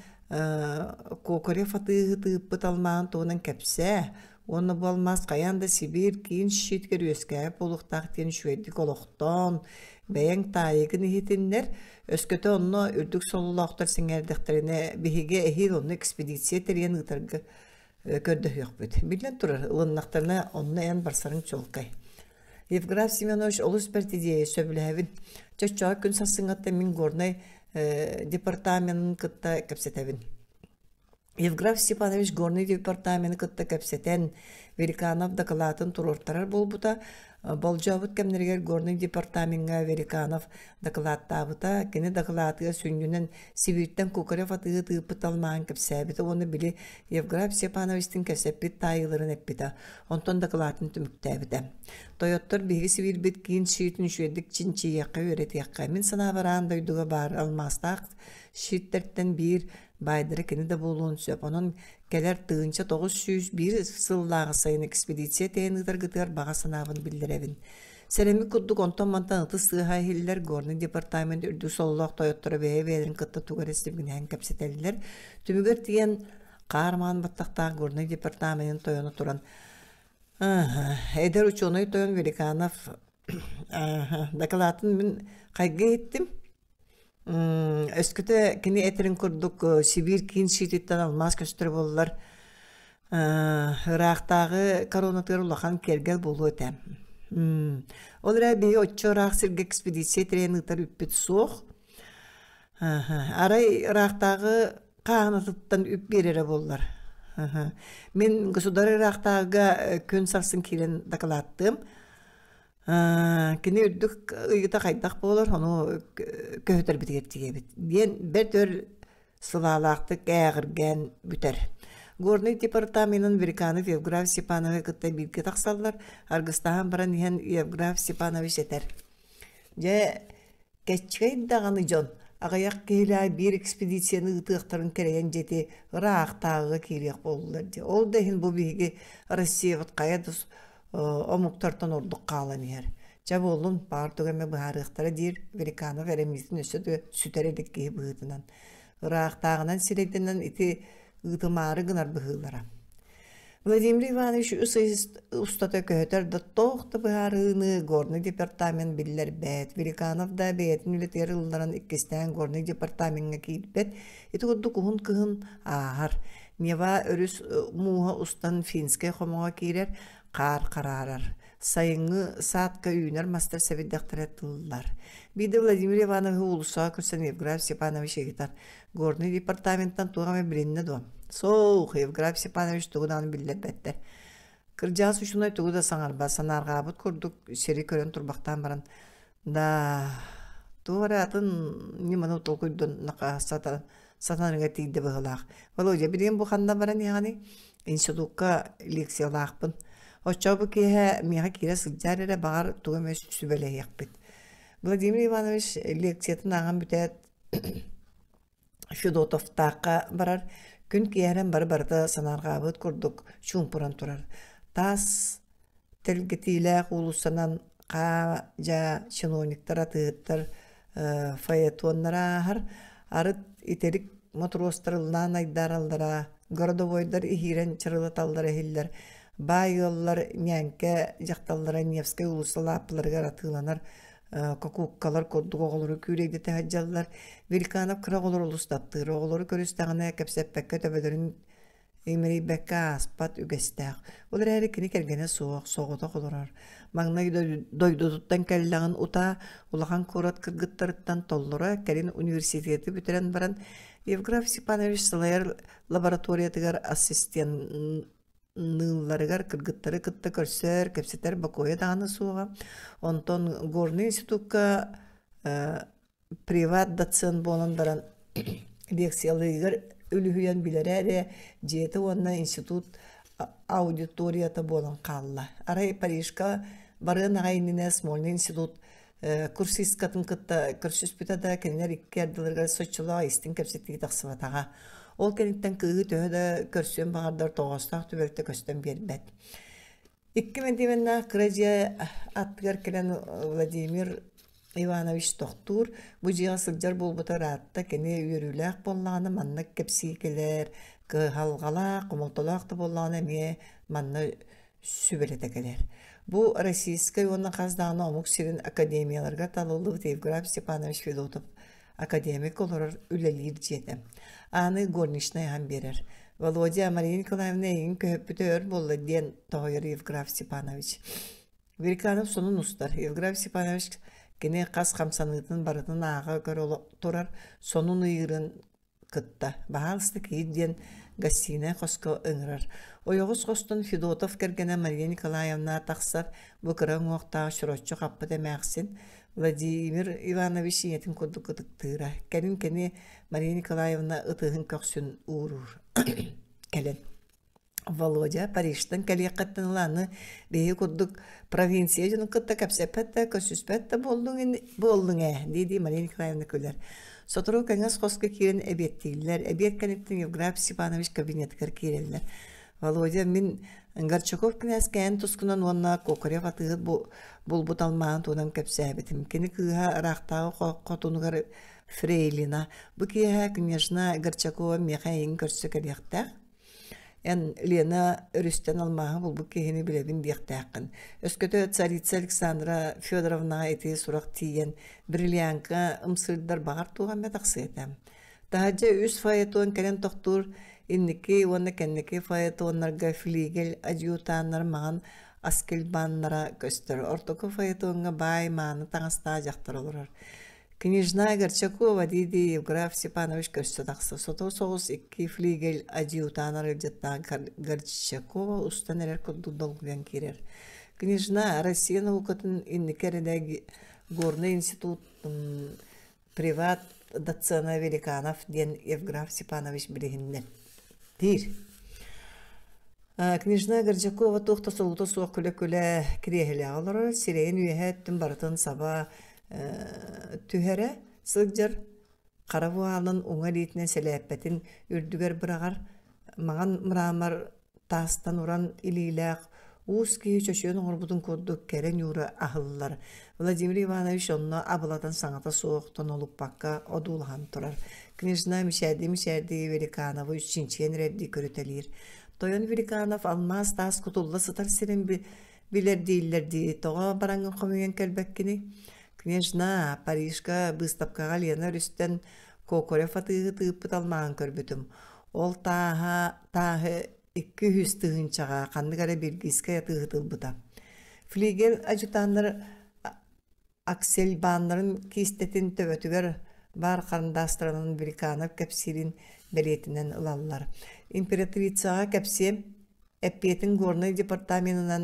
Кокорев атыыһыт ыыппыт алмааһын туһунан кэпсээ уонна бу алмаас хайаан да Сибиир киин щитгэр үөскээбит буолуохтаах диэн үчүгэйдик олохтоон, бэйэҥ таайыгын иһитиннэр, өскөтө онно үрдүк сололоохтор сэҥээрдэхтэринэ биһиги эһиил онно экспедиция тэрийэн ыытарга көрдөһүөхпүт. Биллэн турар, ылыннахтарына онно эн барсарыҥ чуолкай. Евграф Семенович олус бэрт идиэйэ сөбүлэһэбин. Чоччоҕо күн сарсыҥҥаттан мин Горнай департаменын кытта кэпсэтэбин. Евграф Степанович Горнай департамены кытта кэпсэтэн, Великанов дакылаатын туруортарар буолбута. Болдьообут кэмнэригэр Горнай департамеҥҥа Великанов дакылааттаабыта. Кини дакылаатыгар сүнньүнэн Сибииртэн Кукарев атыыһыт ыыппыт алмааһын кэпсээбитэ уонна били Евграф Степановичтыын кэпсэппит таайыыларын эппитэ. Онтон дакылаатын түмүктээбитэ. Тойоттор биһиги Сибиирбит киин щитин үчүгэйдик чинчийиэххэ, үөрэтиэххэ. Мин санаабар аан дойдуга баар алмаастаах щиттэртэн биир баайдара кини да буолуон сөп. Онон кэлэр 1901 сыллааҕы сайын экспедиция тэйэн ыытаргытыгар баҕа санаабын биллэрэбин. Сэрэммит курдук онтон-мантан ытыс сыыһа иһиллэр Горнай департамент үрдүк сололоох тойотторо бэйэ-бэйэлэрин кытта тугу эрэ сибигинэһэн кэпсэтэллэр. Түмүгэр тиийэн хаар маҥан баттахтаах Горнай департаменын тойоно туран эдэр учуонай тойон Великанов дакылаатын мин хайгыы иһиттим. Өскөтө кини этэрин курдук Сибиир киин сиититтэн алмаас көстөр буоллар, ыраахтааҕы коронатыгар улахан киэргэл буолуо этэ. Ол эрээри биһиги оччо ыраах сиргэ экспедиция тэрийэн ыытар үппүт суох. Арай ыраахтааҕы хааһынатыттан үп биэрэрэ буоллар. Мин государь ыраахтааҕыга күн сарсын киирэн дакылааттыам. Кини үрдүк ыйыта хайдах буолар, ону көһүтэрбитигэр тиийэбит диэн бэрт өр сылаалаахтык ээҕиргээн бүтэр. Горнай департаменын Великанов Евграф Степановы кытта бииргэ тахсаллар, аргыстаһан баран иһэн Евграф Степанович этэр: «Дьэ, Кэччэгэй даҕаны дьон аҕыйах киһилээх биир экспедицияны ыытыахтарын кэрэйэн дьиэти ыраахтааҕыга киириэх буоллулар дии. Ол да иһин бу биһиги Россиябыт хайа да омуктартан ордук хаалан иһэр. Чэ буоллун, баар тугу эмэ быһаарыахтара диир Великанов эрэмньитин өссө да сүтэрэ илик киһи быһыытынан. Ыраахтааҕынан сирэйдэнэн ити ыытымаары гынар быһыылара. Владимир Иванович үс ый устата көһүтэр да туох да быһаарыыны Горнай департамент биллэрбэт. Великанов да бэйэтин үлэтигэр ылларан иккистээн Горнай департамеҥҥа киирбэт. Ити курдук уһун кыһын ааһар. Нева өрүс мууһа устан Финскэй хомоҕо киирэр, хаар хараарар. Сайыҥҥы саадка үүнэр мастар сэбирдэхтэрэ тыллар. Биирдэ Владимир Ивановиһы уулуссаҕа көрсөн Евграф Степанович ыйытар: Горнай департаментан туох эмэ билиннэ дуо? Суох, Евграф Степанович тугу даҕаны биллэрбэттэр. Кырдьаҕас учуонай тугу да саҥарбат, санаарҕаабыт курдук сири көрөн турбахтаан баран, да, туох эрэ атын ньыманы толкуйдан сатанарыгар тиийдэ быһыылаах. Володя, билигин бу ханна баран иһэҕиний? Институкка лекциялаахпын. Оччоҕо бу киэһэ миэхэ киирэ сылдьаар эрэ, баҕар, тугу эмэ сүбэлэһиэхпит. Владимир Иванович лекциятын ааҕан бүтээт, Федотовтаахха барар, күн киэһэрэн бары-барыта санаарҕаабыт курдук чуумпуран турар. Таас тэлгэтиилээх уулуссанан хаа-дьаа чиновниктар, атыыһыттар фаэтоннара ааһар, арыт итирик мотуруостар ыллаан айдаараллара, городовойдар иһиирэн чырылаталлара иһиллэр, баай ыаллар ньээҥкэ дьахталлара Невскэй уулусса лааппыларыгар атыыланар кокууккалар курдук оҕолору күүлэйдэтэ сылдьаллар. Великанов кыра оҕолору олус таптыыр. Оҕолору көрүстэҕинэ кэпсэппэккэ төбөлөрүн имэрийбэккэ ааспат үгэстээх. Ол эрээри кини кэргэнэ суох, соҕотох олорор. Маҥнай дойдутуттан кэллэҕин утаа улахан куорат кыргыттарыттан толлоро, кэлин университеты бүтэрэн баран Евграф Степанович салайар лабораториятыгар ассистент ныылларыгар кыргыттары кытта көрсөр, кэпсэтэр бокуойа даҕаны суоҕа. Онтон Горнай институкка приват доцент буолан баран лекциялыырыгар үлүһүйэн билэрэ эрэ дьиэтэ уонна институт аудиторията буолан хаалла. Арай Парижка барыан аҕай иннинэ Смольный институт курсисткатын кытта көрсүспүтэ да, кинилэр икки ардыларыгар соччолоох истиҥ кэпсэтии тахсыбатаҕа. Ол кэнниттэн кыыһы төһө да көрсүөн баҕардар тоҕоостоох түбэлтэ көстөн биэрбэт. Икки мэндиэмэннээх кыра дьиэ аттыгар кэлэн Владимир Иванович тохтуур. Бу дьиэҕэ сылдьар буолбута ыраатта, кини үөрүүлээх буоллаҕына маннык кэпсии кэлэр, кыһалҕалаах, хомолтолоох да буоллаҕына эмиэ манна сүбэлэтэ кэлэр. Бу Российскай уонна хас даҕаны омук сирин академияларыгар талыллыбыт Евграф Степанович Федотов академик олорор үлэлиир дьиэтэ. Ааны горничнай аһан биэрэр. Володя, Мария Николаевна эйигин көһөппүтэ өр буолла диэн тоһуйар Евграф Степанович. Великанов сонун устар. Евграф Степанович кини хас хамсаныытын барытын ааҕа көрө турар, сонун ыйыырын кытта баһаалыста киир диэн гостиная хоско ыҥырар. Ойоҕос хостон Федотов кэргэнэ Мария Николаевна тахсар, бу кыра уҥуохтаах чороччу хаппыт эмээхсин Владимир Иванович ийэтин курдук ытыктыыра. Кэлин кини Мария Николаевна ытыһын көхсүн ууруур. Кэлин Володя Парижтан кэлиэххиттэн ыла аны биһиги курдук провинция дьонун кытта кэпсэппэт да, көрсүспэт да буоллуҥ, буоллуҥ ээ, дии-дии Мария Николаевна күлэр. Сотору кэҥэс хоско киирэн эбиэттииллэр. Эбиэт кэнниттэн Евграф Степанович кабинетыгар киирэллэр. Володя, мин Горчаков кинээс кээн тускунан уонна Кокорев атыыһыт булбут алмааһын туһунан кэпсээбитим. Кини кыыһа ыраахтааҕы хотунугар Фрейлина. Бу киэһэ княжна Горчакова миэхэ эйигин көрсө кэлиэхтээх. Эн Лена өрүстэн алмааһы булбут киһини билэбин диэхтээххин. Өскөтө царица Александра Федоровнаҕа ити сурах тиийэн, бриллианка ымсыырдар баҕар туох эмэ тахсыа этэ. Таһырдьа үс фаэтон кэлэн тохтуур, инники уонна кэнники фаэтоннарга флигель адъютаннар маҥан аскельбаннара көстөр. Ортоку фаэтоҥҥа баай мааны таҥастаах дьахтар олорор. Княжна Горчакова дии-дии Евграф Степанович көрсө тахса сотору соҕус икки флигель адъютан арыалдьыттаах Горчакова устан эрэр курдук долгуйан киирэр. Княжна Россия наукатын инники эрэнэ Горный институт приват доцена Великанов диэн Евграф Степанович билиһиннэр диир. Княжна Горчакова туох да солуута суох күлэ-күлэ кириэһилэҕэ олорор, сирэйин үөһэ өттүн барытын саба түһэрэ сылдьар хара буһаалын уҥа илиитинэн сэлээппэтин үрдүгэр быраҕар, маҥан мрамор таастан уран илиилээх уус киһи чочуйан оҥорбутун курдук кэрэ ньуура аһыллар. Владимир Иванович онно абылатан саҥата суох тонолуппакка одуулаһан турар. Княжна мичээрдии-мичээрдии Великановы чинчийэн эрэрдии көрүтэлиир. Тойон Великанов алмаас таас кутулла сытар сирин Билэр дииллэр дии, тоҕо бараҥҥын хомуйан кэлбэккиний? Княжна, Парижка быыстапкаҕа Лена өрүстэн Кокорев атыыһыт ыыппыт алмааһын көрбүтүм. Ол тааһа тааһы 200 тыһыынчаҕа ханнык эрэ бельгийскэй атыыһыт ылбыта. Флигель адъютаннар аксельбаннарын киистэтин төбөтүгэр баар харандаастарынан Великанов кэпсиирин бэлиэтинэн ылаллар. Императрицаҕа кэпсиэм, эппиэтин Горнай департаменынан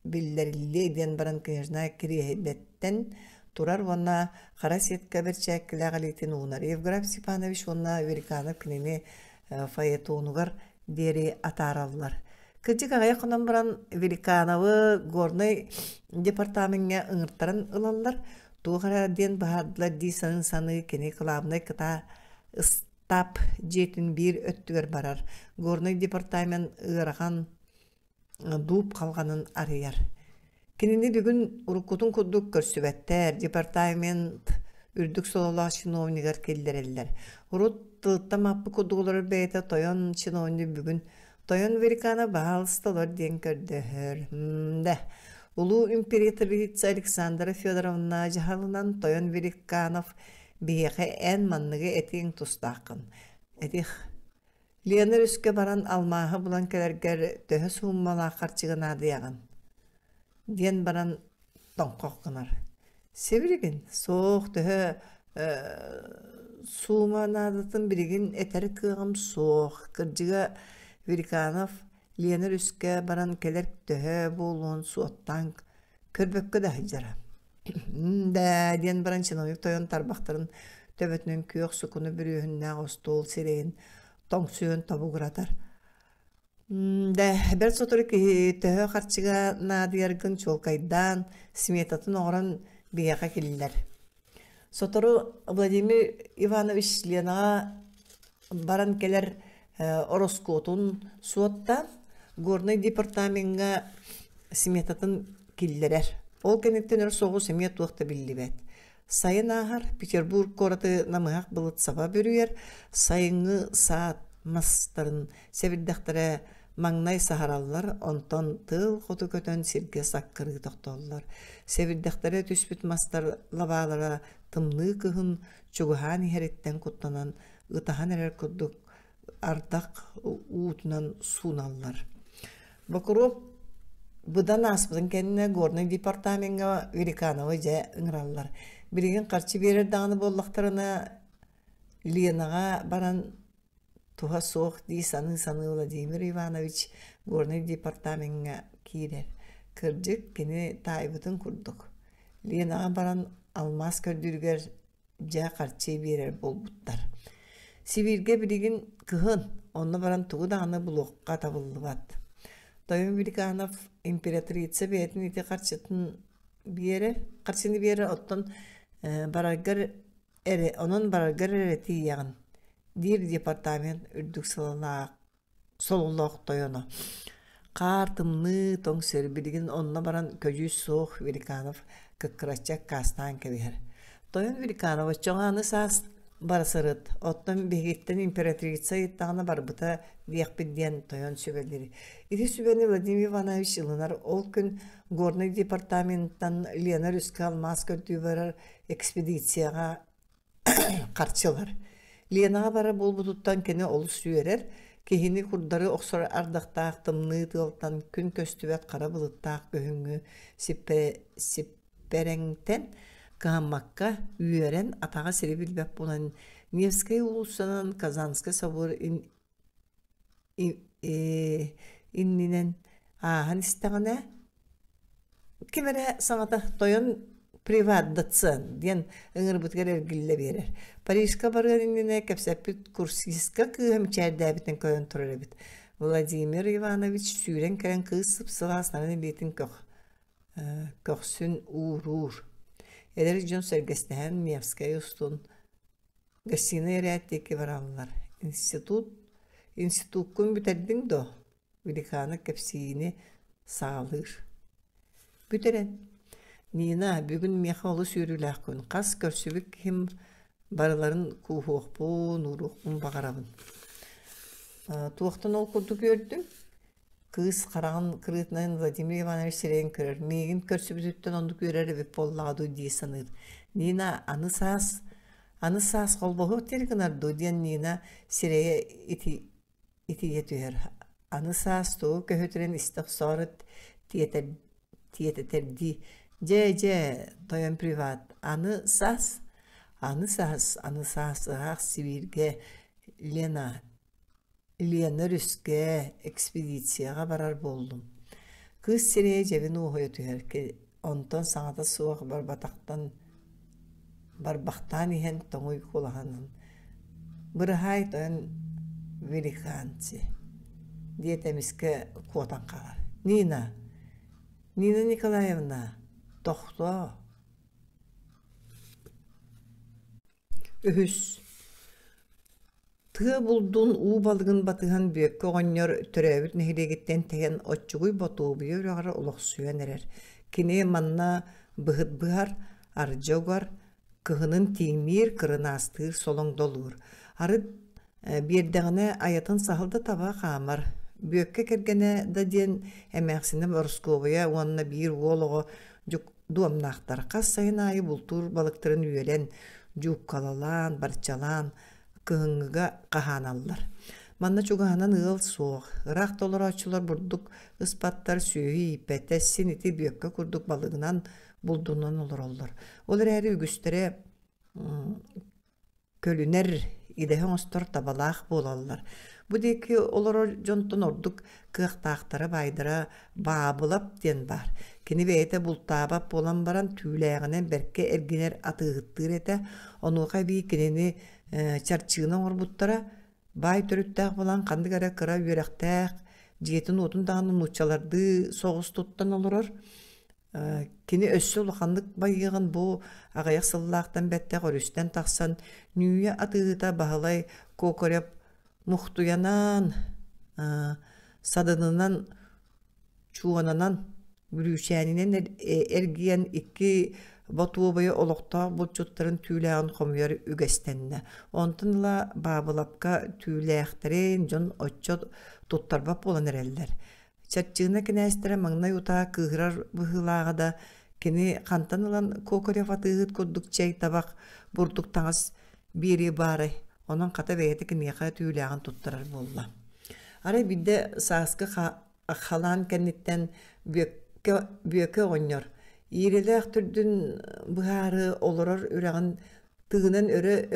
биллэриллиэ диэн баран княжна кириэһилэттэн турар уонна хара сетка бэрчээккилээх илиитин уунар. Евграф Степанович уонна Великанов кинини фаэтонугар диэри атаараллар. Кырдьык аҕыйах хонон баран Великановы Горнай департамеҥҥа ыҥыртаран ылаллар. Туох эрэ диэн быһаардылар дии саныы-саныы кини кылаабынай кытаа ыстаап дьиэтин биир өттүгэр барар. Горнай департамент ыарахан дууп халҕанын арыйар. Кинини бүгүн уруккутун курдук көрсүбэттэр, департамент үрдүк сололоох чиновнигар киллэрэллэр. Урут тылыттан маппыт курдук олорор бэйэтэ тойон чиновник бүгүн тойон великана баһаалыста олор диэн көрдөһөр. Да. Улуу императрица Александра Федоровна дьаһалынан тойон Великанов биһиэхэ эн манныгы этиэҥ тустааххын. Этих Лена өрүскэ баран алмааһы булан кэлэргэр төһө сууммалаах харчыга наадыйаҕын? диэн баран тоҥхох гынар. Сибилигин суох төһө суума наадатын билигин этэр кыаҕым суох. Кырдьыга Великанов Лена өрүскэ баран кэлэр төһө буолуон суоттаан көрбөккө да сылдьара. «Даа» диэн баран чиновник тойон тарбахтарын төбөтүнэн күөх сукуну бүрүөһүннээх остуол сирэйин тоҥсуйан тобугуратар. «Да, бэрт сотору киһи төһө харчыга наадыйаргын чуолкайдаан, сметатын оҥорон биһиэхэ киллэр». Сотору Владимир Иванович Ленаҕа баран кэлэр ороскуотун суоттаан Горнай департамеҥҥа сметатын киллэрэр. Ол кэнниттэн өр соҕус эмиэ туох да биллибэт. Сайын ааһар, Петербург куораты намыһах былыт саба бүрүйэр, сайыҥҥы саат мастарын сэбирдэхтэрэ маҥнай саһараллар, онтон тыал хоту көтөн сиргэ саккырыы тохтоллор. Сэбирдэхтэрэ түспүт мастар лабаалара тымныы кыһын чугаһаан иһэриттэн куттанан ытаһан эрэр курдук ардах уутунан сууналлар. Бокуруоп быдан ааспытын кэннэ Горнай департамеҥҥа Великановы дьэ ыҥыраллар. Билигин харчы биэрэр даҕаны буоллахтарына Ленаҕа баран туһа суох дии саныы-саныы Владимир Иванович Горнай департамеҥҥа киирэр. Кырдьык, кини таайбытын курдук. Ленаҕа баран алмаас көрдүүрүгэр дьэ харчы биэрэр буолбуттар. Сибииргэ билигин кыһын, онно баран тугу даҕаны булуохха табыллыбат. Тойон Великанов императрица бэйэтин ити харчытын биэрэр, харчыны биэрэр, оттон бараргар эрэ, онон бараргар эрэ тиийэҕин, диир департамент үрдүк сылалаах сололоох тойоно. Хаар тымныы, тоҥ сир билигин онно баран көдьүүс суох Великанов кыккыраччы аккаастаан кэбиһэр. Тойон Великанов оччоҕо аны саас бара сырыт, оттон биһигиттэн императрица ыйыттаҕына барбыта диэхпит диэн тойон сүбэлиир. Ити сүбэни Владимир Иванович ылынар. Ол күн Горнай департаментан Лена өрүскэ алмаас көрдүү барар экспедицияҕа харчылар. Ленаҕа барар буолбутуттан кини олус үөрэр, киһини курдары охсор ардахтаах тымныы тыалтан күн көстүбэт хара былыттаах күһүҥҥү сиппэрэҥтэн кыһаммакка үөрэн атаҕа сири билбэт буолан Невскэй уулуссанан Казанскай собор иннинэн ааһан истэҕинэ ким эрэ саҥата тойон приват доцент диэн ыҥырбытыгар эргиллэ биэрэр. Парижка барыан иннинэ кэпсэппит курсистка кыыһа мичээрдээбитин көрөн турар эбит. Владимир Иванович сүүрэн кэлэн кыыс сып-сылаас нарын илиитин көх көхсүн ууруур. Эдэр дьон сэргэстэһэн Невскэй устун Гостинай эрээт диэки бараллар. Институт институккун бүтэрдиҥ дуо? Великана кэпсиини саҕалыыр. Бүтэрэн. Нина, бүгүн миэхэ олус үөрүүлээх күн. Хас көрсүбүт киһим барыларын кууһуохпун, ууруохпун баҕарабын. Туохтан ол курдук үөрдүҥ? Кыыс хараҕын кырыытынан Владимир Иванович сирэйин көрөр, миигин көрсүбүтүттэн оннук үөрэр эбит буоллаҕа дуу дии саныыр. Нина, аны саас, аны саас холбоһуох диэри гынар дуу диэн Нина сирэйэ ити, итийэ түһэр. Аны саас тугу көһүтэрин истэ охсоору тиэтэр, тиэтэтэрдии. Дьэ, дьэ, тойон приват, аны саас, аны саас, аны саас ыраах Сибииргэ Лена Лена өрүскэ экспедицияҕа барар буоллум. Кыыс сирэйэ дьэбин уоһуйа түһэр, онтон саҥата суох барбатахтан барбахтаан иһэн тоҥуй кулаһанын «Быраһаай тойон великанцы» диэтэ эмискэ куотан хаалар. «Нина, Нина Николаевна, тохтоо!» Үһүс Тыа булдун, уу балыгын батыһан Бүөккэ оҕонньор төрөөбүт нэһилиэгиттэн тэйэн Оччугуй Ботуобуйа үрэҕэр олохсуйан эрэр. Кини манна быһыт быһар, ардьа угар, кыһынын тииҥниир, кырынаастыыр солоҥдолуур. Арыт биэрдэҕинэ айатын саһыл да таба хаамар. Бүөккэ кэргэнэ да диэн эмээхсинэ Борускуобуйа уонна биир уол оҕо дуомнаахтар. Хас сайын аайы бултуур балыктарын үөлэн, дьууккалалаан, барчалаан кыһыҥҥыга хаһааналлар. Манна чугаһынан ыал суох, ыраах да олорооччулар бурдук ыспаттар, сүөһү ииппэттэр, син ити бүөккэ курдук балыгынан, булдунан олороллор. Ол эрээри үгүстэрэ көлүнэр, идэһэ оҥостор табалаах буолаллар. Бу диэки олорор дьонтон ордук кыахтаахтара, баайдара Баабылап диэн баар. Кини бэйэтэ бултаабат буолан баран түүлээҕинэн бэркэ эргинэр атыыһыттыыр этэ. Онуоха эбии кинини чарчыына оҥорбуттара. Баай төрүттээх буолан ханнык эрэ кыра үөрэхтээх, дьиэтин-уотун даҕаны нууччалардыы соҕус туттан олорор. Кини өссө улаханнык байыаҕын бу аҕыйах сыллаахтан бэттэх өрүстэн тахсан Нүүйэ атыыһыта Баһылай Кокорев Мухтуйанан, садынынан, чуонанан, бүрүүчээнинэн эргийэн икки ботуобайы олохтоох булчуттарын түүлээҕин хомуйар үгэстэннэ. Онтон ыла Баабылапка түүлээхтэрин дьон оччо туттарбат буолан эрэллэр. Чаччыына кинээстэрэ маҥнай утаа кыыһырар быһыылааҕа да, кини хантан ылан Кокорев атыыһыт курдук чэй, табах, бурдук таҥас биэриэ баарай, онон хата бэйэтэ киниэхэ түүлээҕин туттарар буолла. Арай биирдэ сааскы халаан кэнниттэн Бүөккэ, Бүөкэ оҕонньор иирэлээх төрдүн быһаары олорор үрэҕин тыынан өрө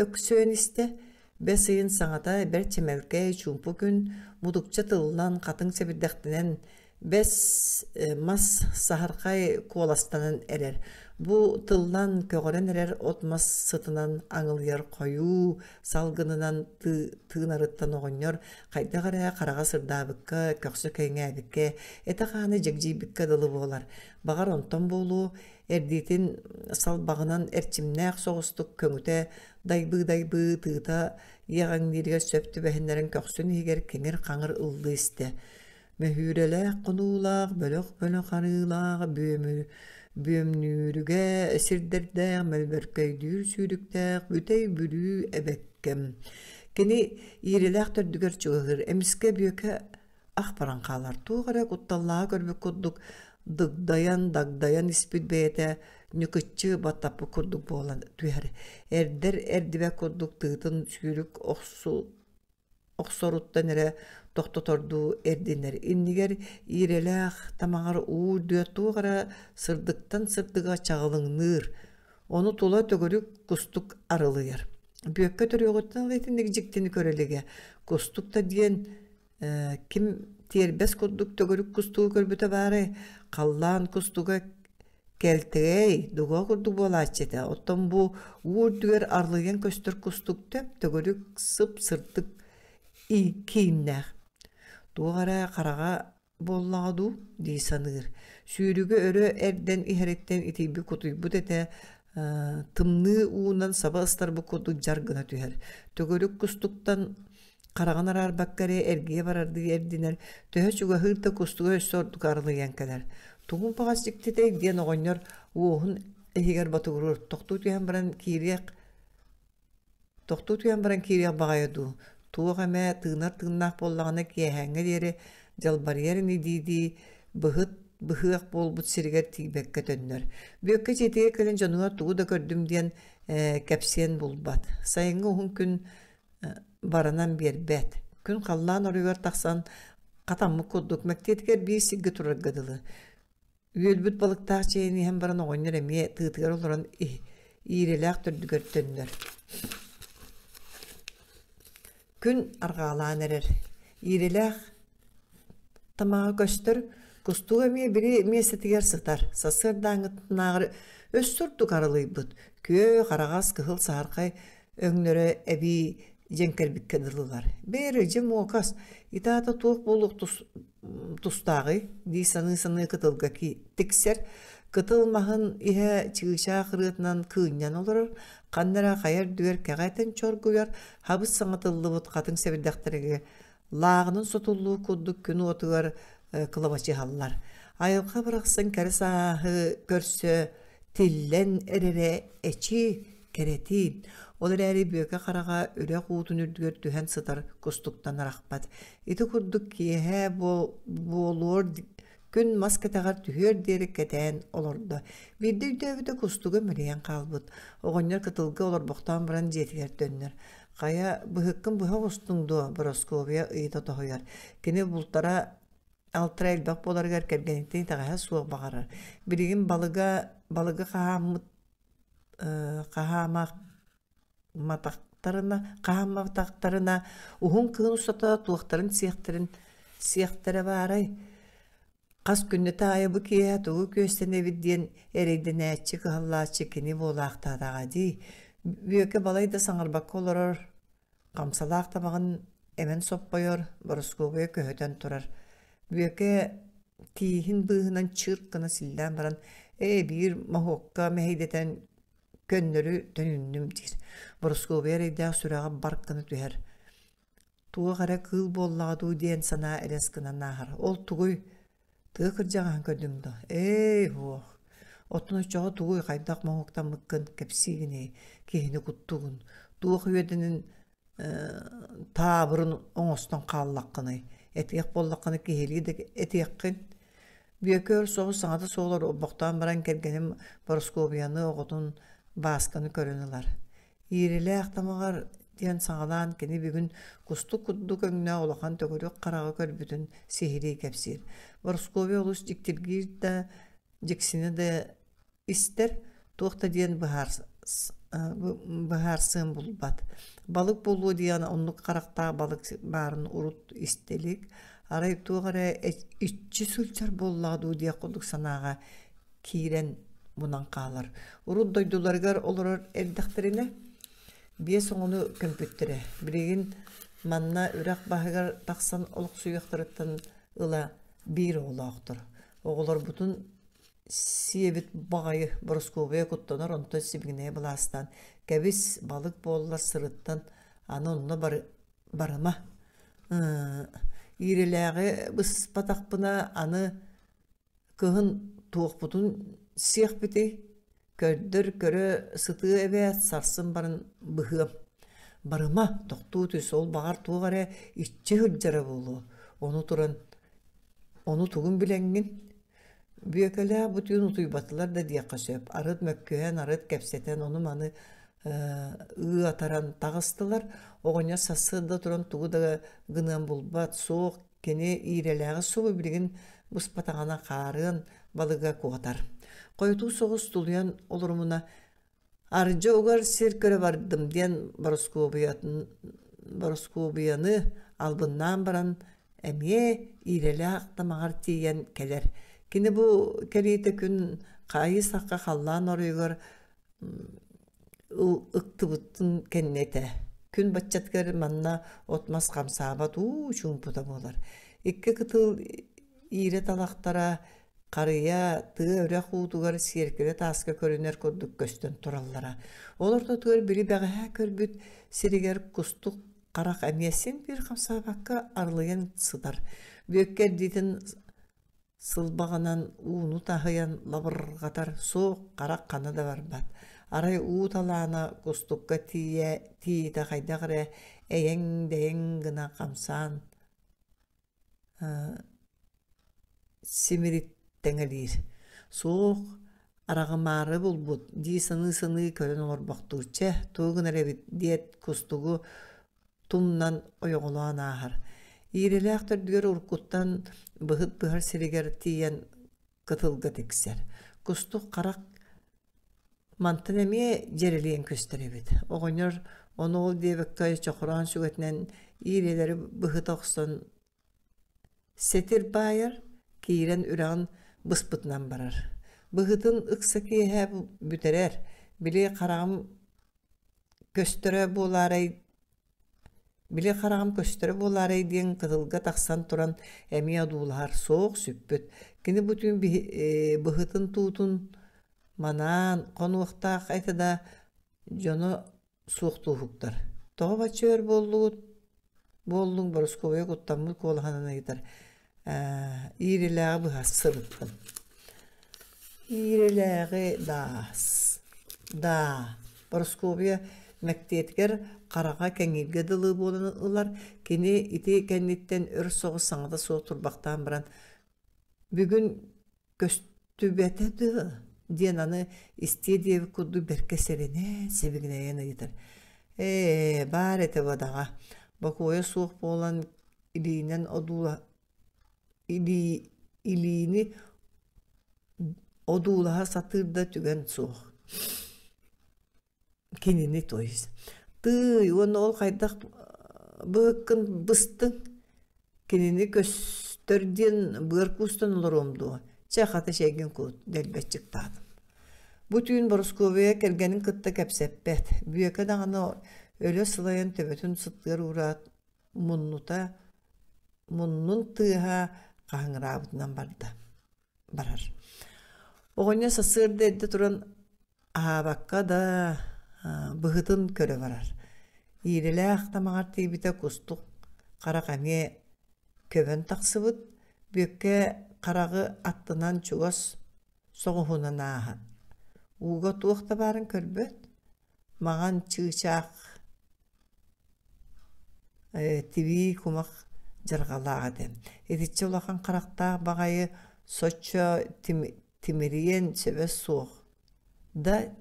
Өксөөн истэ, бэс ыйын саҥата бэрт чэмэлкэй чуумпу күн мутукча тыллан, хатыҥ сэбирдэхтэнэн, бэс мас саһархай куоластанан эрэр. Бу тыллан көҕөрөн эрэр от-мас сытынан аҥылыйар хойуу салгынынан тыынарыттан оҕонньор хайдах эрэ хараҕа сырдаабыкка, көхсө кэҥээбиккэ, этэ-хаана дьэгдьийбиккэ дылы буолар. Баҕар онтон буолуо, Эрдиитин салбаҕынан эрчимнээх соҕустук көҥүтэ дайбыы-дайбыы тыыта иэҕэҥнииригэр сөп түбэһиннэрэн көхсүн иһигэр киҥир-хаҥыр ыллыы истэ. Мөһүүрэлээх хонуулаах, бөлөх-бөлөх арыылаах, бүөмнүүрүгэ сирдэрдээх, мөлбөркөйдүүр сүүрүктээх бүтэй Бүлүү эбэккэм. Кини иирэлээх төрдүгэр чугаһыыр, эмискэ Бүөкэ ах баран хаалар, туох эрэ кутталлааҕы көрбүт курдук дыгдайан, дагдайан испит бэйэтэ ньыкыччы баттаппыт курдук буолан түһэр. Эрдэр эрдибэт курдук тыытын сүүрүк охсоруттан эрэ тохтотордуу эрдинэр. Иннигэр иирэлээх тамаҕар уу үрдүө туох эрэ сырдыктан сырдыга чаҕылыҥныыр. Ону тула төгүрүк кустук арылыйар. Бүөккэ төрүөҕүттэн ыла итинник дьиктини көрө илигэ. Кустук да диэн ким тиэрбэс курдук төгүрүк кустугу көрбүтэ баарай, халлаан кустуга кэлтэгэй, дуга курдук буолааччы этэ. Оттон бу уу үрдүгэр арылыйан көстөр кустук төп-төгүрүк сып-сырдык кииннээх. Туох эрэ хараҕа буоллаҕа дуу дии саныыр. Сүүрүгү өрө эрдэн иһэриттэн итийбит-кутуйбут этэ тымныы уунан саба ыстарбыт курдук дьар гына түһэр. Төгүрүк кустуктан хараҕын араарбакка эрэ эргийэ барардыы эрдинэр, төһө чугаһыыр да кустуга өссө ордук арылыйан кэлэр. Тугун баҕас дьиктитэй диэн оҕонньор уоһун иһигэр ботугуруур, тохтуу түһэн баран киириэх Тохтуу түһэн баран киириэх баҕайы дуу, туох эмэ тыынар тыыннаах буоллаҕына киэһээҥҥэ диэри дьалбарыйар ини дии-дии быһыт быһыах буолбут сиригэр тиийбэккэ төннөр. Бүөккэ дьиэтигэр кэлэн дьонугар тугу да көрдүм диэн кэпсиэн булбат. Сайыҥҥы уһун күн баранан биэрбэт. Күн халлаан оройугар тахсан хатаммыт курдук мэктиэтигэр биир сиргэ турарга дылы. Үөлбүт балыктаах чэйин иһэн баран оҕонньор эмиэ тыытыгар олорон иирэлээх төрдүгэр төннөр. Күн арҕаалаан эрэр. Иирэлээх тамаҕа көстөр, кустук эмиэ били миэстэтигэр сытар. Сарсыардааҥҥытынааҕар өссө ордук арылыйбыт. Күөх, араҕас, кыһыл саһархай өҥнөрө эбии дьэҥкэрбиккэ дылылар. Бээрэ, дьэ муокас, итаата туох буолуох тустааҕый дии саныы-саныы кытылга тиксэр. Кытыл маһын иһэ чыычаах ырыатынан кыынньан олорор, ханна эрэ хайа үрдүгэр кэҕэ этэн чоргуйар, хабыс саҥатыллыбыт хатыҥ сэбирдэхтэригэр лааҕынан сотуллуу курдук күн уотугар кылабачыһаллар. Айылҕа барахсан кэрэ сааһы көрсө тиллэн эрэрэ эчи кэрэтиин. Ол эрээри Бүөкэ хараҕа үрэх уутун үрдүгэр түһэн сытар кустуктан арахпат. Ити курдук киэһэ буолуор күн мас кэтэҕэр түһүөр диэри кэтээн олордо. Биирдэ өйдөөбүтэ кустуга мэлийэн хаалбыт. Оҕонньор кытылга олорбохтоон баран дьиэтигэр төннөр. Хайа, быһыккын быһа оҕустуҥ дуо? Боросковья ыйыта тоһуйар. Кини бултара алтара элбэх буоларыгар кэргэниттэн итэҕэһэ суох баҕарар. Билигин балыга балыгы хаһааммыт хаһаамматахтарына хаһаамматахтарына уһун кыһын устата туохтарын сиэхтэрин сиэхтэрэ баарай хас күннэтэ аайы бу киэһэ тугу күөстэнэбит диэн эрэйдэнээччи кыһаллааччы кини буолаахтаатаҕа дии Бүөкэ балай да саҥарбакка олорор Хамсалаах табаҕын эмэн соппойор, Борускуобуйа көһүтэн турар. Бүөкэ тииһин быыһынан чыырк гына силлээн баран, «Ээ, биир моһуокка мэһэйдэтэн көннөрү төнүннүм» диир. Борускуобуйа эрэйдээх сүрэҕэ барк гына түһэр. Туох эрэ кыыл буоллаҕа дуу диэн санаа элэс гынан ааһар. Ол тугуй? Тыа кырдьаҕаһын көрдүҥ дуо? Ээй, һуох. Оттон оччоҕо тугуй хайдах моһуоктаммыккын кэпсиигиний, киһини куттугун, туох үөдэнин таабырын оҥостон хааллаххыный? Этиэх буоллаххына киһилии да этиэххин. Бүөкэ өр соҕус саҥата суох олорбохтоон баран кэргэним Бороскуобуйаны оҕотун Баасканы көрөн ылар. Иирэлээх тамаҕар диэн саҕалаан кини бүгүн кустук курдук өҥнөөх улахан төгүрүк хараҕы көрбүтүн сиһилии кэпсиир. Бороскуобуйа олус дьиктиргиир да, дьиксинэ да истэр, туох да диэн быһаарсыан булбат. Балык буолуо диэн оннук харахтаах балык баарын урут истэ илик, арай туох эрэ иччи сылдьар буоллаҕа дуу диэх курдук санааҕа киирэн мунан хаалар. Урут дойдуларыгар олорор эрдэхтэринэ биэс оҕону көмпүттэрэ. Билигин манна үрэх баһыгар тахсан олохсуйуохтарыттан ыла биир оҕолоохтор. Оҕолорбутун сиэбит баҕайы Бороскуобуйа куттанар, онтон сибигинэйэ былаастаан кэбис, балык буоллар сырыттан аны онно барыма. Иирэлээҕи быспатахпына аны Кыһын туохпутун сиэхпитий, көрдөр көрө сытыа эбээт, сарсын баран быһыам. Барыма, тохтуу түс, ол баҕар туох эрэ иччи сылдьара буолуо. Ону туран, ону тугун билэҥҥин? Бүөкэлээх бу түүн утуйбатылар да диэххэ сөп. Арыт мөккүһэн, арыт кэпсэтэн, ону-маны ыы атаран таҕыстылар. Оҕонньор сарсыарда туран тугу да гыныан булбат, суох Кини иирэлээҕи субу билигин буспатаҕына хаарыан балыга куотар. Хойутуу соҕус тулуйан олорумуна «Ардьа угар сир көрө бардым» диэн Борускуобуйаны албыннаан баран эмиэ иирэлээх тамаҕар тиийэн кэлэр. Кини бу кэлиитэ күн хайыы сахха халлаан оройугар ыктыбытын кэннэ этэ. Күн баччатыгар манна от-мас хамсаабат уу чуумпута буолар. Икки кытыл иирэ талахтара харыйа тыа үрэх уутугар сиэркилэ тааска көрүнэр курдук көстөн тураллара. Ол ортотугар били бэҕэһээ көрбүт сиригэр кустук харах эмиэ син биир хамсаабакка арылыйан сытар. Бүөккэ эрдиитин Сылбаҕынан ууну таһыйан лабырҕатар, суох харах ханна да барбат. Арай уу талаана кустукка тиийэ тиийитэ хайдах эрэ эйэҥ-дэйэҥ гына хамсаан симириттэҥэлиир. Суох, араҕымаары булбут дии саныы-саныы көрөн олорбохтуур. Чэ, тугу гынар эбит диэт кустугу тумнан ойоҕолоон ааһар. Иирэлээх төрдүгэр уруккуттан быһыт быһар сиригэр тиийэн кытылга тиксэр. Кустук харах мантан эмиэ дьэрэлиэн көстөр эбит. Оҕонньор ону ол диэбэккэ чохороон сүгэтинэн иирэлэри быһыта охсон сэтир баайар, киирэн үрэҕин быспытынан барар. Быһытын ыкса киэһэ бүтэрэр, били хараҕым көстөрө буолаарай били хараҕым көстөрө буолаарай диэн кытылга тахсан туран эмиэ одуулаһар суох сүппүт. Кини бу түүн быһытын туутун манаан хонуохтаах этэ да дьоно суохтууһуктар. Тоҕо бачча өр буоллугут? Буоллуҥ Борускуобуйа куттаммыт куолаһынан ыйытар. Ээ, иирэлээҕи быһа сырыттым. Иирэлээҕи даас. Даа. Борускуобуйа мэктиэтигэр хараҕа кэҥииргэ дылы буолан ылар. Кини ити кэнниттэн өр соҕус саҥата суох турбахтаан баран «Бүгүн көстүбэтэ дуо?» диэн аны истиэ диэбит курдук бэркэ сэрэнэн, сибигинэйэн ыйытар. «Ээ, баар этэ бадаҕа. Бокуойа суох буолан илиинэн одуула илии илиини одуулаһа сатыыр да түгэн суох. Кинини то есть тыый уонна ол хайдах быһыккын быстыҥ кинини көстөр диэн быар куустан олоруом дуо чэ хата чэйгин кут дэлбэччиктаатым бу түүн Борускуобуйа кэргэнин кытта кэпсэппэт Бүөкэ даҕаны өлө сылайан төбөтүн сыттыгар уураат муннута муннун тыаһа хаһыҥыраабытынан барда барар. Оҕонньор сарсыарда эрдэ туран аһаабакка да быһытын көрө барар. Иирэлээх тамаҕар тиийбитэ кустук. Харах эмиэ көбөн тахсыбыт, Бүөккэ хараҕы аттынан чугас соҕуһунан ааһан, ууга туох да баарын көрбөт, маҥан чыычаах тибии кумах дьарҕалаах этэ. Итиччэ улахан харахтаах баҕайы соччо тимириэн сөбө суох да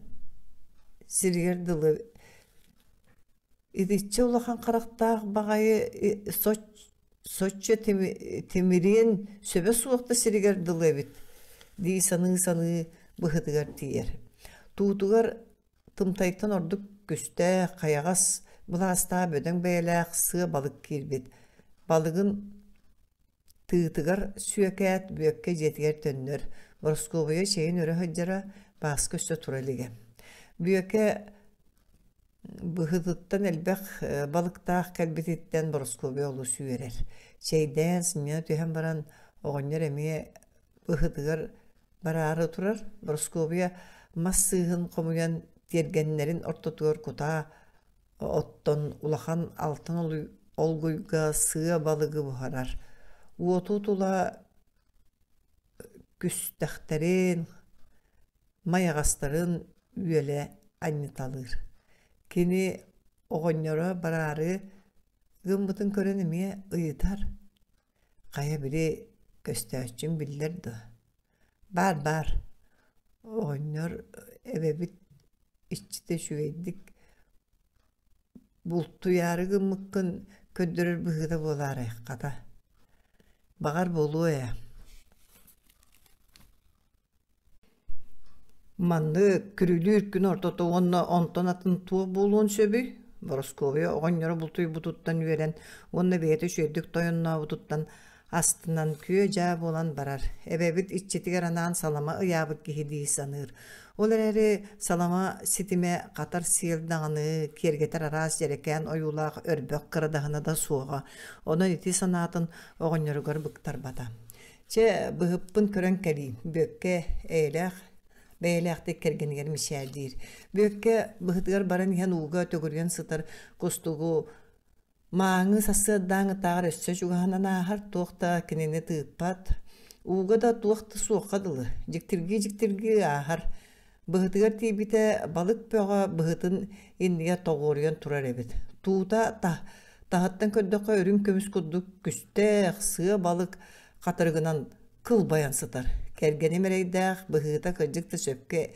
сиригэр дылы итиччэ улахан харахтаах баҕайы соччо тимириэн сөбө суох да сиригэр дылы эбит дии саныы-саныы быһытыгар тиийэр. Туутугар тымтайтан ордук күстээх, хайаҕас былаастаах бөдөҥ бэйэлээх сыа балык киирбит. Балыгын тыытыгар сүөкээт, Бүөккэ дьиэтигэр төннөр. Бороскуобуйа чэйин өрө сылдьара, Бааска өссө тура илигэ. Бүөкэ быһытыттан элбэх балыктаах кэлбититтэн Бороскуобуйа олус үөрэр. Чэйдээн, сынньана түһэн баран, оҕонньор эмиэ быһытыгар бараары турар. Бороскуобуйа мас сыыһын хомуйан тиэргэннэрин ортотугар кутаа оттон улахан алтан олгуйга сыа балыгы буһарар. Уоту тула күстэхтэрин, майаҕастарын үөлэ анньыталыыр. Кини оҕонньоро бараары гыммытын көрөн эмиэ ыйытар: «Хайа били көстөөччүҥ биллэр дуо?» «Баар, баар, оҕонньор эбэбит иччитэ үчүгэйдик бултуйаары гыммыккын көрдөрөр быһыыта буолаарай, хата, баҕар буолуо ээ» Маннык күрүлүүр күн ортото уонна онтон атын туох буолуон сөбүй? Борускуобуйа оҕонньоро бултуйбутуттан үөрэн уонна бэйэтэ үчүгэйдик тойоннообутуттан астынан күө-дьаа буолан барар. Эбэбит иччитигэр анаан салама ыйаабыт киһи дии саныыр. Ол эрээри салама ситимэ хатар сиэл даҕаны киэргэтэр араас дьэрэкээн ойуулаах өрбөх кырадаһына да суоҕа. Онон ити санаатын оҕонньоругар быктарбата. Чэ, быһыппын көрөн кэлиим, Бүөккэ эйэлээх бэйэлээхтик кэргэнигэр мичээрдиир. Бүөккэ быһытыгар баран иһэн ууга төгүрүйэн сытар кустугу мааҥы сарсыардааҥытааҕар өссө чугаһынан ааһар, туох да кинини тыыппат. Ууга да туох да суохха дылы, дьиктиргии-дьиктиргии ааһар. Быһытыгар тиийбитэ балык бөҕө быһытын иннигэр тоҕуоруйан турар эбит. Туута таһыттан көрдөххө үрүҥ көмүс курдук күстээх, сыа балык хатырыгынан кылбайан сытар. Кэргэним эрэйдээх, быһыыта кырдьык да сөпкө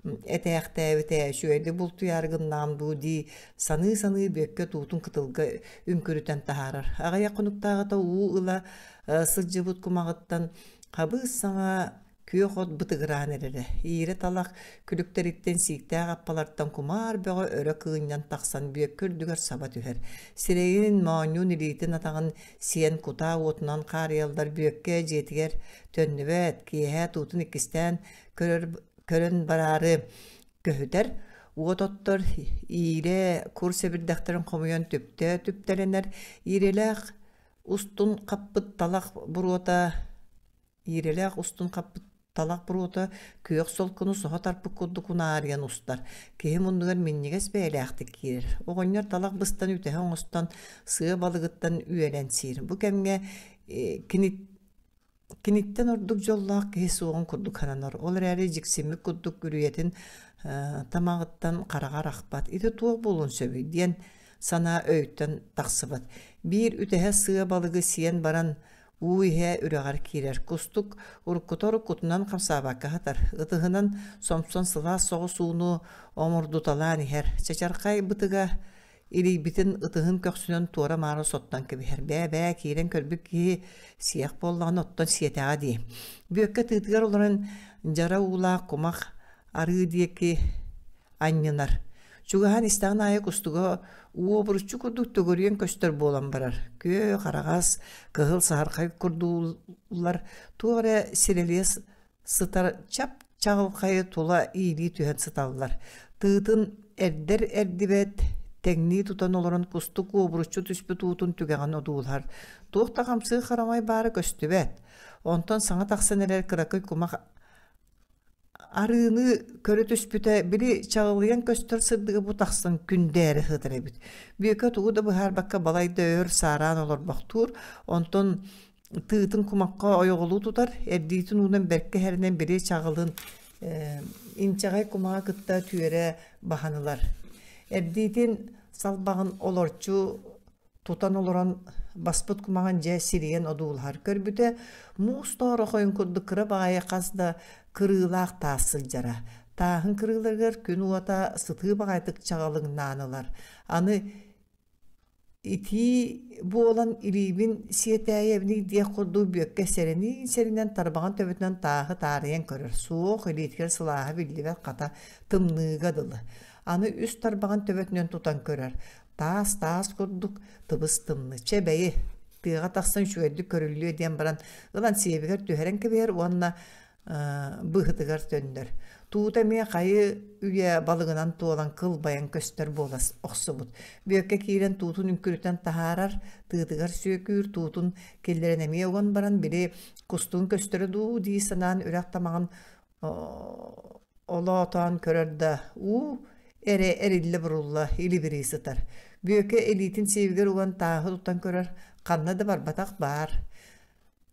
этээхтээбитэ, үчүгэйдик бултуйаары гыннаҕым дуу дии саныы-саныы Бүөккэ туутун кытылга үҥкүрүтэн таһаарар. Аҕыйах хонуктааҕыта уу ыла сылдьыбыт кумаҕыттан хабыс-саҥа Күөх от бытыгыраан эрэрэ, иирэ талах күлүктэриттэн сииктээх аппалартан кумаар бөҕө өрө кыынньан тахсан бүөккэ үрдүгэр саба түһэр. Сирэйин, моонньуун, илиитин атаҕын сиэн кутаа уотунан хаарыйаллар Бүөккэ дьиэтигэр төннүбэт, киэһэ туутун иккистээн көрөр, көрөн бараары көһүтэр, уот оттор, иирэ кур сэбирдэхтэрин хомуйан түптэ түптэлэнэр, иирэлээх устун хаппыт талах буруота Иирэлээх устун хаппыт талах буруота күөх солкуну соһо тарпыт курдук унаарыйан устар, киһи муннугар минньигэс бэйэлээхтик киирэр. Оҕонньор талах быстан үтэһэ оҥостон сыа балыгыттан үөлэн сиир. Бу кэмҥэ кини киниттэн ордук дьоллоох киһи суоҕун курдук сананар. Ол эрээри дьиксиммит курдук үрүйэтин тамаҕыттан хараҕа арахпат. Ити туох буолуон сөбүй диэн санаа өйтөн тахсыбат. Биир үтэһэ сыа балыгы сиэн баран Уу иһэ үрэҕэр киирэр. Кустук уруккута уруккутунан хамсаабакка сытар. Ытыһынан сомсон сылаас соҕус ууну омурдуталаан иһэр. Чачархай бытыга илийбитин ытыһын көхсүнэн туора-маары соттон кэбиһэр. Бээ-бээ киирэн көрбүт киһи сиэх буоллаҕына оттон сиэтэҕэ дии. Бүөккэ тыытыгар олорон дьара уулаах кумах арыы диэки анньынар. Чугаһаан истэҕин аайы кустуга уобуруччу курдук төгүрүйэн көстөр буолан барар. Күөх, араҕас, кыһыл саһархай курдуулар туох эрэ сирэлиэ сытар чап-чаҕылхайы тула иилии түһэн сыталлар. Тыытын эрдэр эрдибэт, тэҥнии тутан олорон кустук уобуруччу түспүт уутун түгэҕин одуулаһар. Туох да хамсыы харамай баара көстүбэт. Онтон саҥа тахсан эрэр кыракый кумах Арыыны көрө түспүтэ, били чаҕылыйан көстөр сырдыгы бу тахсан күндээрэ сытар эбит. Бүөкэ тугу да быһаарбакка балайда өр саараан олорбохтуур, онтон тыытын кумахха ойоҕолуу тутар, эрдиитин уунан бэркэ иһэринэн били чаҕылын инчэҕэй кумаҕы кытта түөрэ баһан ылар. Эрдиитин салбаҕын олорчу тутан олорон баспыт кумаҕын дьэ сирийэн одуулаһар көрбүтэ, муус тоорохойун курдук кыра баҕайы хас да кырыылаах таас сылдьара. Тааһын кырыыларыгар күн уота сытыы баҕайытык чаҕылыҥнаан ылар. Аны итии буолан илиибин сиэтээйэбиний диэх курдук бүөккэ сэрэниин-сэринэн тарбаҕын төбөтүнэн тааһы таарыйан көрөр. Суох, илиитигэр сылааһа биллибэт хата тымныыга дылы. Аны үс тарбаҕын төбөтүнэн тутан көрөр. Таас-таас курдук тыбыс-тымныы. Чэ бэйи, тыаҕа тахсан үчүгэйдик көрүллүө диэн баран ылан сиэбигэр түһэрэн кэбиһэр уонна быыһытыгар төннөр. Туута эмиэ хайы үйэ балыгынан туолан кылбайан көстөр буола охсубут. Бүөккэ киирэн туутун үҥкүрүтэн таһаарар, тыытыгар сүөкүүр, туутун киллэрэн эмиэ уган баран били кустуун көстөрө дуу дии санаан үрэх тамаҕын олоотоон көрөр да уу эрэ эриллэ-бурулла илибирии сытар. Бүөкэ илиитин сиэбигэр уган тааһы тутан көрөр, ханна да барбатах баар.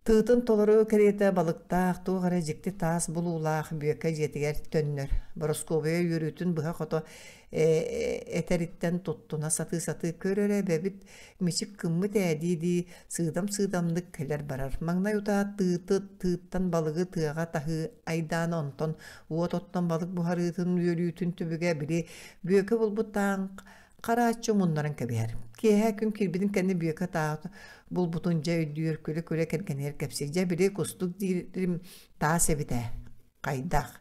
Тыытын толору кэриэтэ балыктаах, туох эрэ дьикти таас булуулаах Бүөкэ дьиэтигэр төннөр. Борускуобуйа үөрүүтүн быһа-хото этэриттэн туттуна сатыы-сатыы көр эрэ эбэбит мичик гыммыт ээ дии-дии сыыдам-сыыдамнык кэлэр-барар. Маҥнай утаа тыыты тыыттан балыгы тыаҕа таһыы айдаана онтон уот оттон балык буһарыытын үөрүүтүн түбүгэ били Бүөкэ булбут тааҥ харааччы умуннаран кэбиһэр. Киэһэ күн киирбитин кэннэ Бүөкэ тааҕы булбутун дьэ өйдүүр, күлэ-күлэ кэргэнигэр кэпсиир. Дьэ били кустук диирим таас эбит ээ. Хайдах?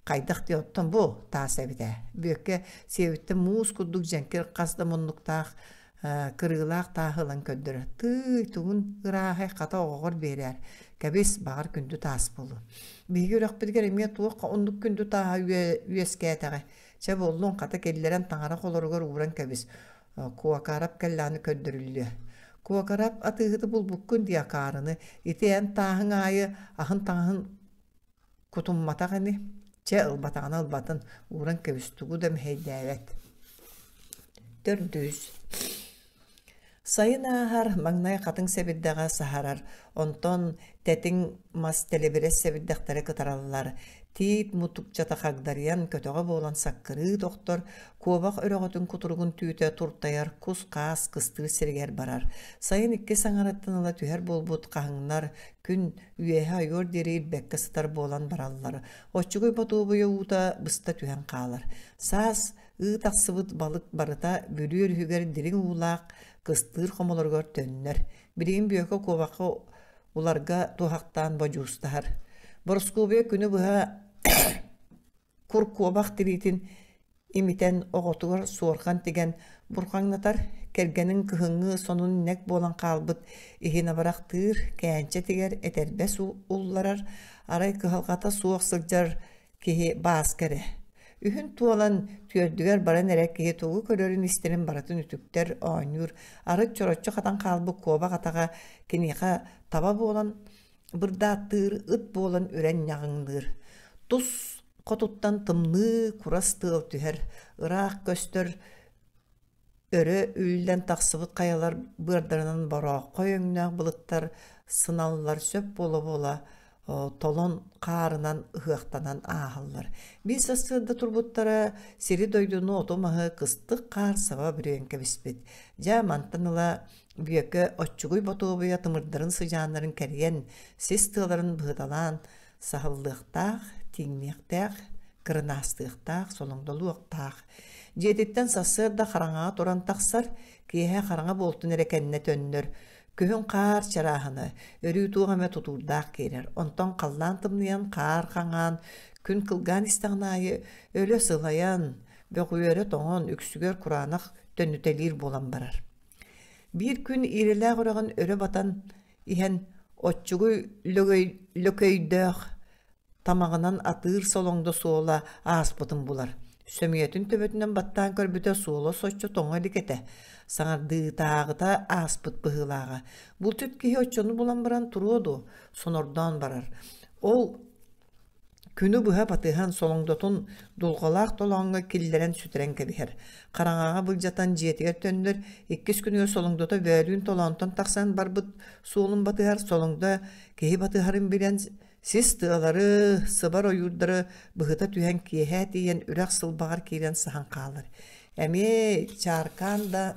Хайдах дии оттон бу таас эбит ээ. Бүөккэ сиэбиттэн муус курдук дьэҥкир хас да муннуктаах кырыылаах тааһы ылан көрдөрөр. Тыый, тугун ырааһай хата оҕоҕор биэрээр. Кэбис, баҕар күндү таас буолуо. Биһиги үрэхпитигэр эмиэ туох оннук күндү тааһа үөскээтэҕэ. Чэ буоллун, хата киллэрэн таҥара холоругар ууран кэбис. Куокарап кэллэҕинэ көрдөрүллүө. Куокарап атыыһыты булбуккун дии акаарыны. Ити эн тааһыҥ аайы аһын-таҥаһын кутумматах ини. Чэ, ылбатаҕына ылбатын, ууран кэбис, тугу да мэһэйдээбэт. Төрдүс. Сайын ааһар, маҥнай хатыҥ сэбирдэҕэ саһарар, онтон тэтиҥ мас тэлибирэс сэбирдэхтэрэ кытараллар, тиит мутукчата хагдарыйан көтөҕө буолан саккырыы тохтор, куобах өрөҕөтүн кутуругун түүтэ туртайар, кус-хаас кыстыыр сиригэр барар. Сайын икки саҥарыттан ыла түһэр буолбут хаһыҥнар күн үөһэ ойуор диэри ирбэккэ сытар буолан бараллар. Оччугуй Ботуобуйа уута быста түһэн хаалар. Саас Ыы тахсыбыт балык барыта Бүлүү өрүһүгэр дириҥ уулаах кыстыыр хомолоругар төннөр. Билигин Бүөкэ куобахха уларга туһахтаан бодьуустаһар. Борускуобуйа күнү быһа кур куобах тириитин имитэн оҕотугар суорҕан тигэн бурҕаҥнатар, кэргэнин кыһыҥҥы сонун нэк буолан хаалбыт иһин абырахтыыр, кээнчэ тигэр, этэрбэс улларар, арай кыһалҕата суох сылдьар киһи Бааска эрэ. Үһүн туолан, түөрдүгэр баран эрэр киһи тугу көрөрүн-истэрин барытын үтүктэр, оонньуур, арыт чороччу хатан хаалбыт куобах атаҕа киниэхэ таба буолан бырдааттыыр, ыт буолан үрэн ньаҕыҥныыр. Тус хотуттан тымныы, курас тыал түһэр, ыраах көстөр Өрө үллэн тахсыбыт хайалар быардарынан борооххой өҥнөөх былыттар сыналлар сөп буола-буола толон хаарынан ыһыахтанан ааһаллар. Биир сарсыарда турбуттара сири-дойдуну оту-маһы кыстык хаар саба бүрүйэн кэбиспит. Дьэ, мантан ыла Бүөкэ оччугуй Ботуобуйа тымырдарын сыдьааннарын кэрийэн, сис тыаларын быһыталаан саһыллыахтаах, тииҥниэхтээх, кырынаастыахтаах, солоҥдолуохтаах. Дьиэтиттэн сарсыарда хараҥаҕа туран тахсар, киэһэ хараҥа буолтун эрэ кэннэ төннөр. Күһүн хаар чарааһына, өрүү туох эмэ тутуурдаах киирэр. Онтон халлаан тымныйан, хаар хаҥаан, күн кылгаан истэҕин аайы өлө сылайан, бөҕүөрэ тоҥон, үксүгэр кураанах төннүтэлиир буолан барар. Биир күн Иирэлээх үрэҕин өрө батан иһэн оччугуй лөкөйдөөх тамаҕынан атыыр солоҥдо суола ааспытын булар. Сөмүйэтин төбөтүнэн баттаан көрбүтэ суола соччо тоҥо илик этэ. Саҥардыытааҕыта ааспыт быһыылааҕа. Булчут киһи оччону булан баран туруо дуо, сонордоон барар. Ол Күнү быһа батыһан солоҥдотун дулҕалаах толооҥҥо киллэрэн сүтэрэн кэбиһэр. Хараҥаҕа былдьатан дьиэтигэр төннөр, иккис күнүгэр солоҥдото бөөлүүн толоонтон тахсан барбыт суолун батыһар, солоҥдо киһи батыһарын билэн сис тыалары, сыбар ойуурдары быһыта түһэн киэһэ тиийэн үрэх сылбаҕар киирэн саһан хаалар. Эмиэ чааркаан да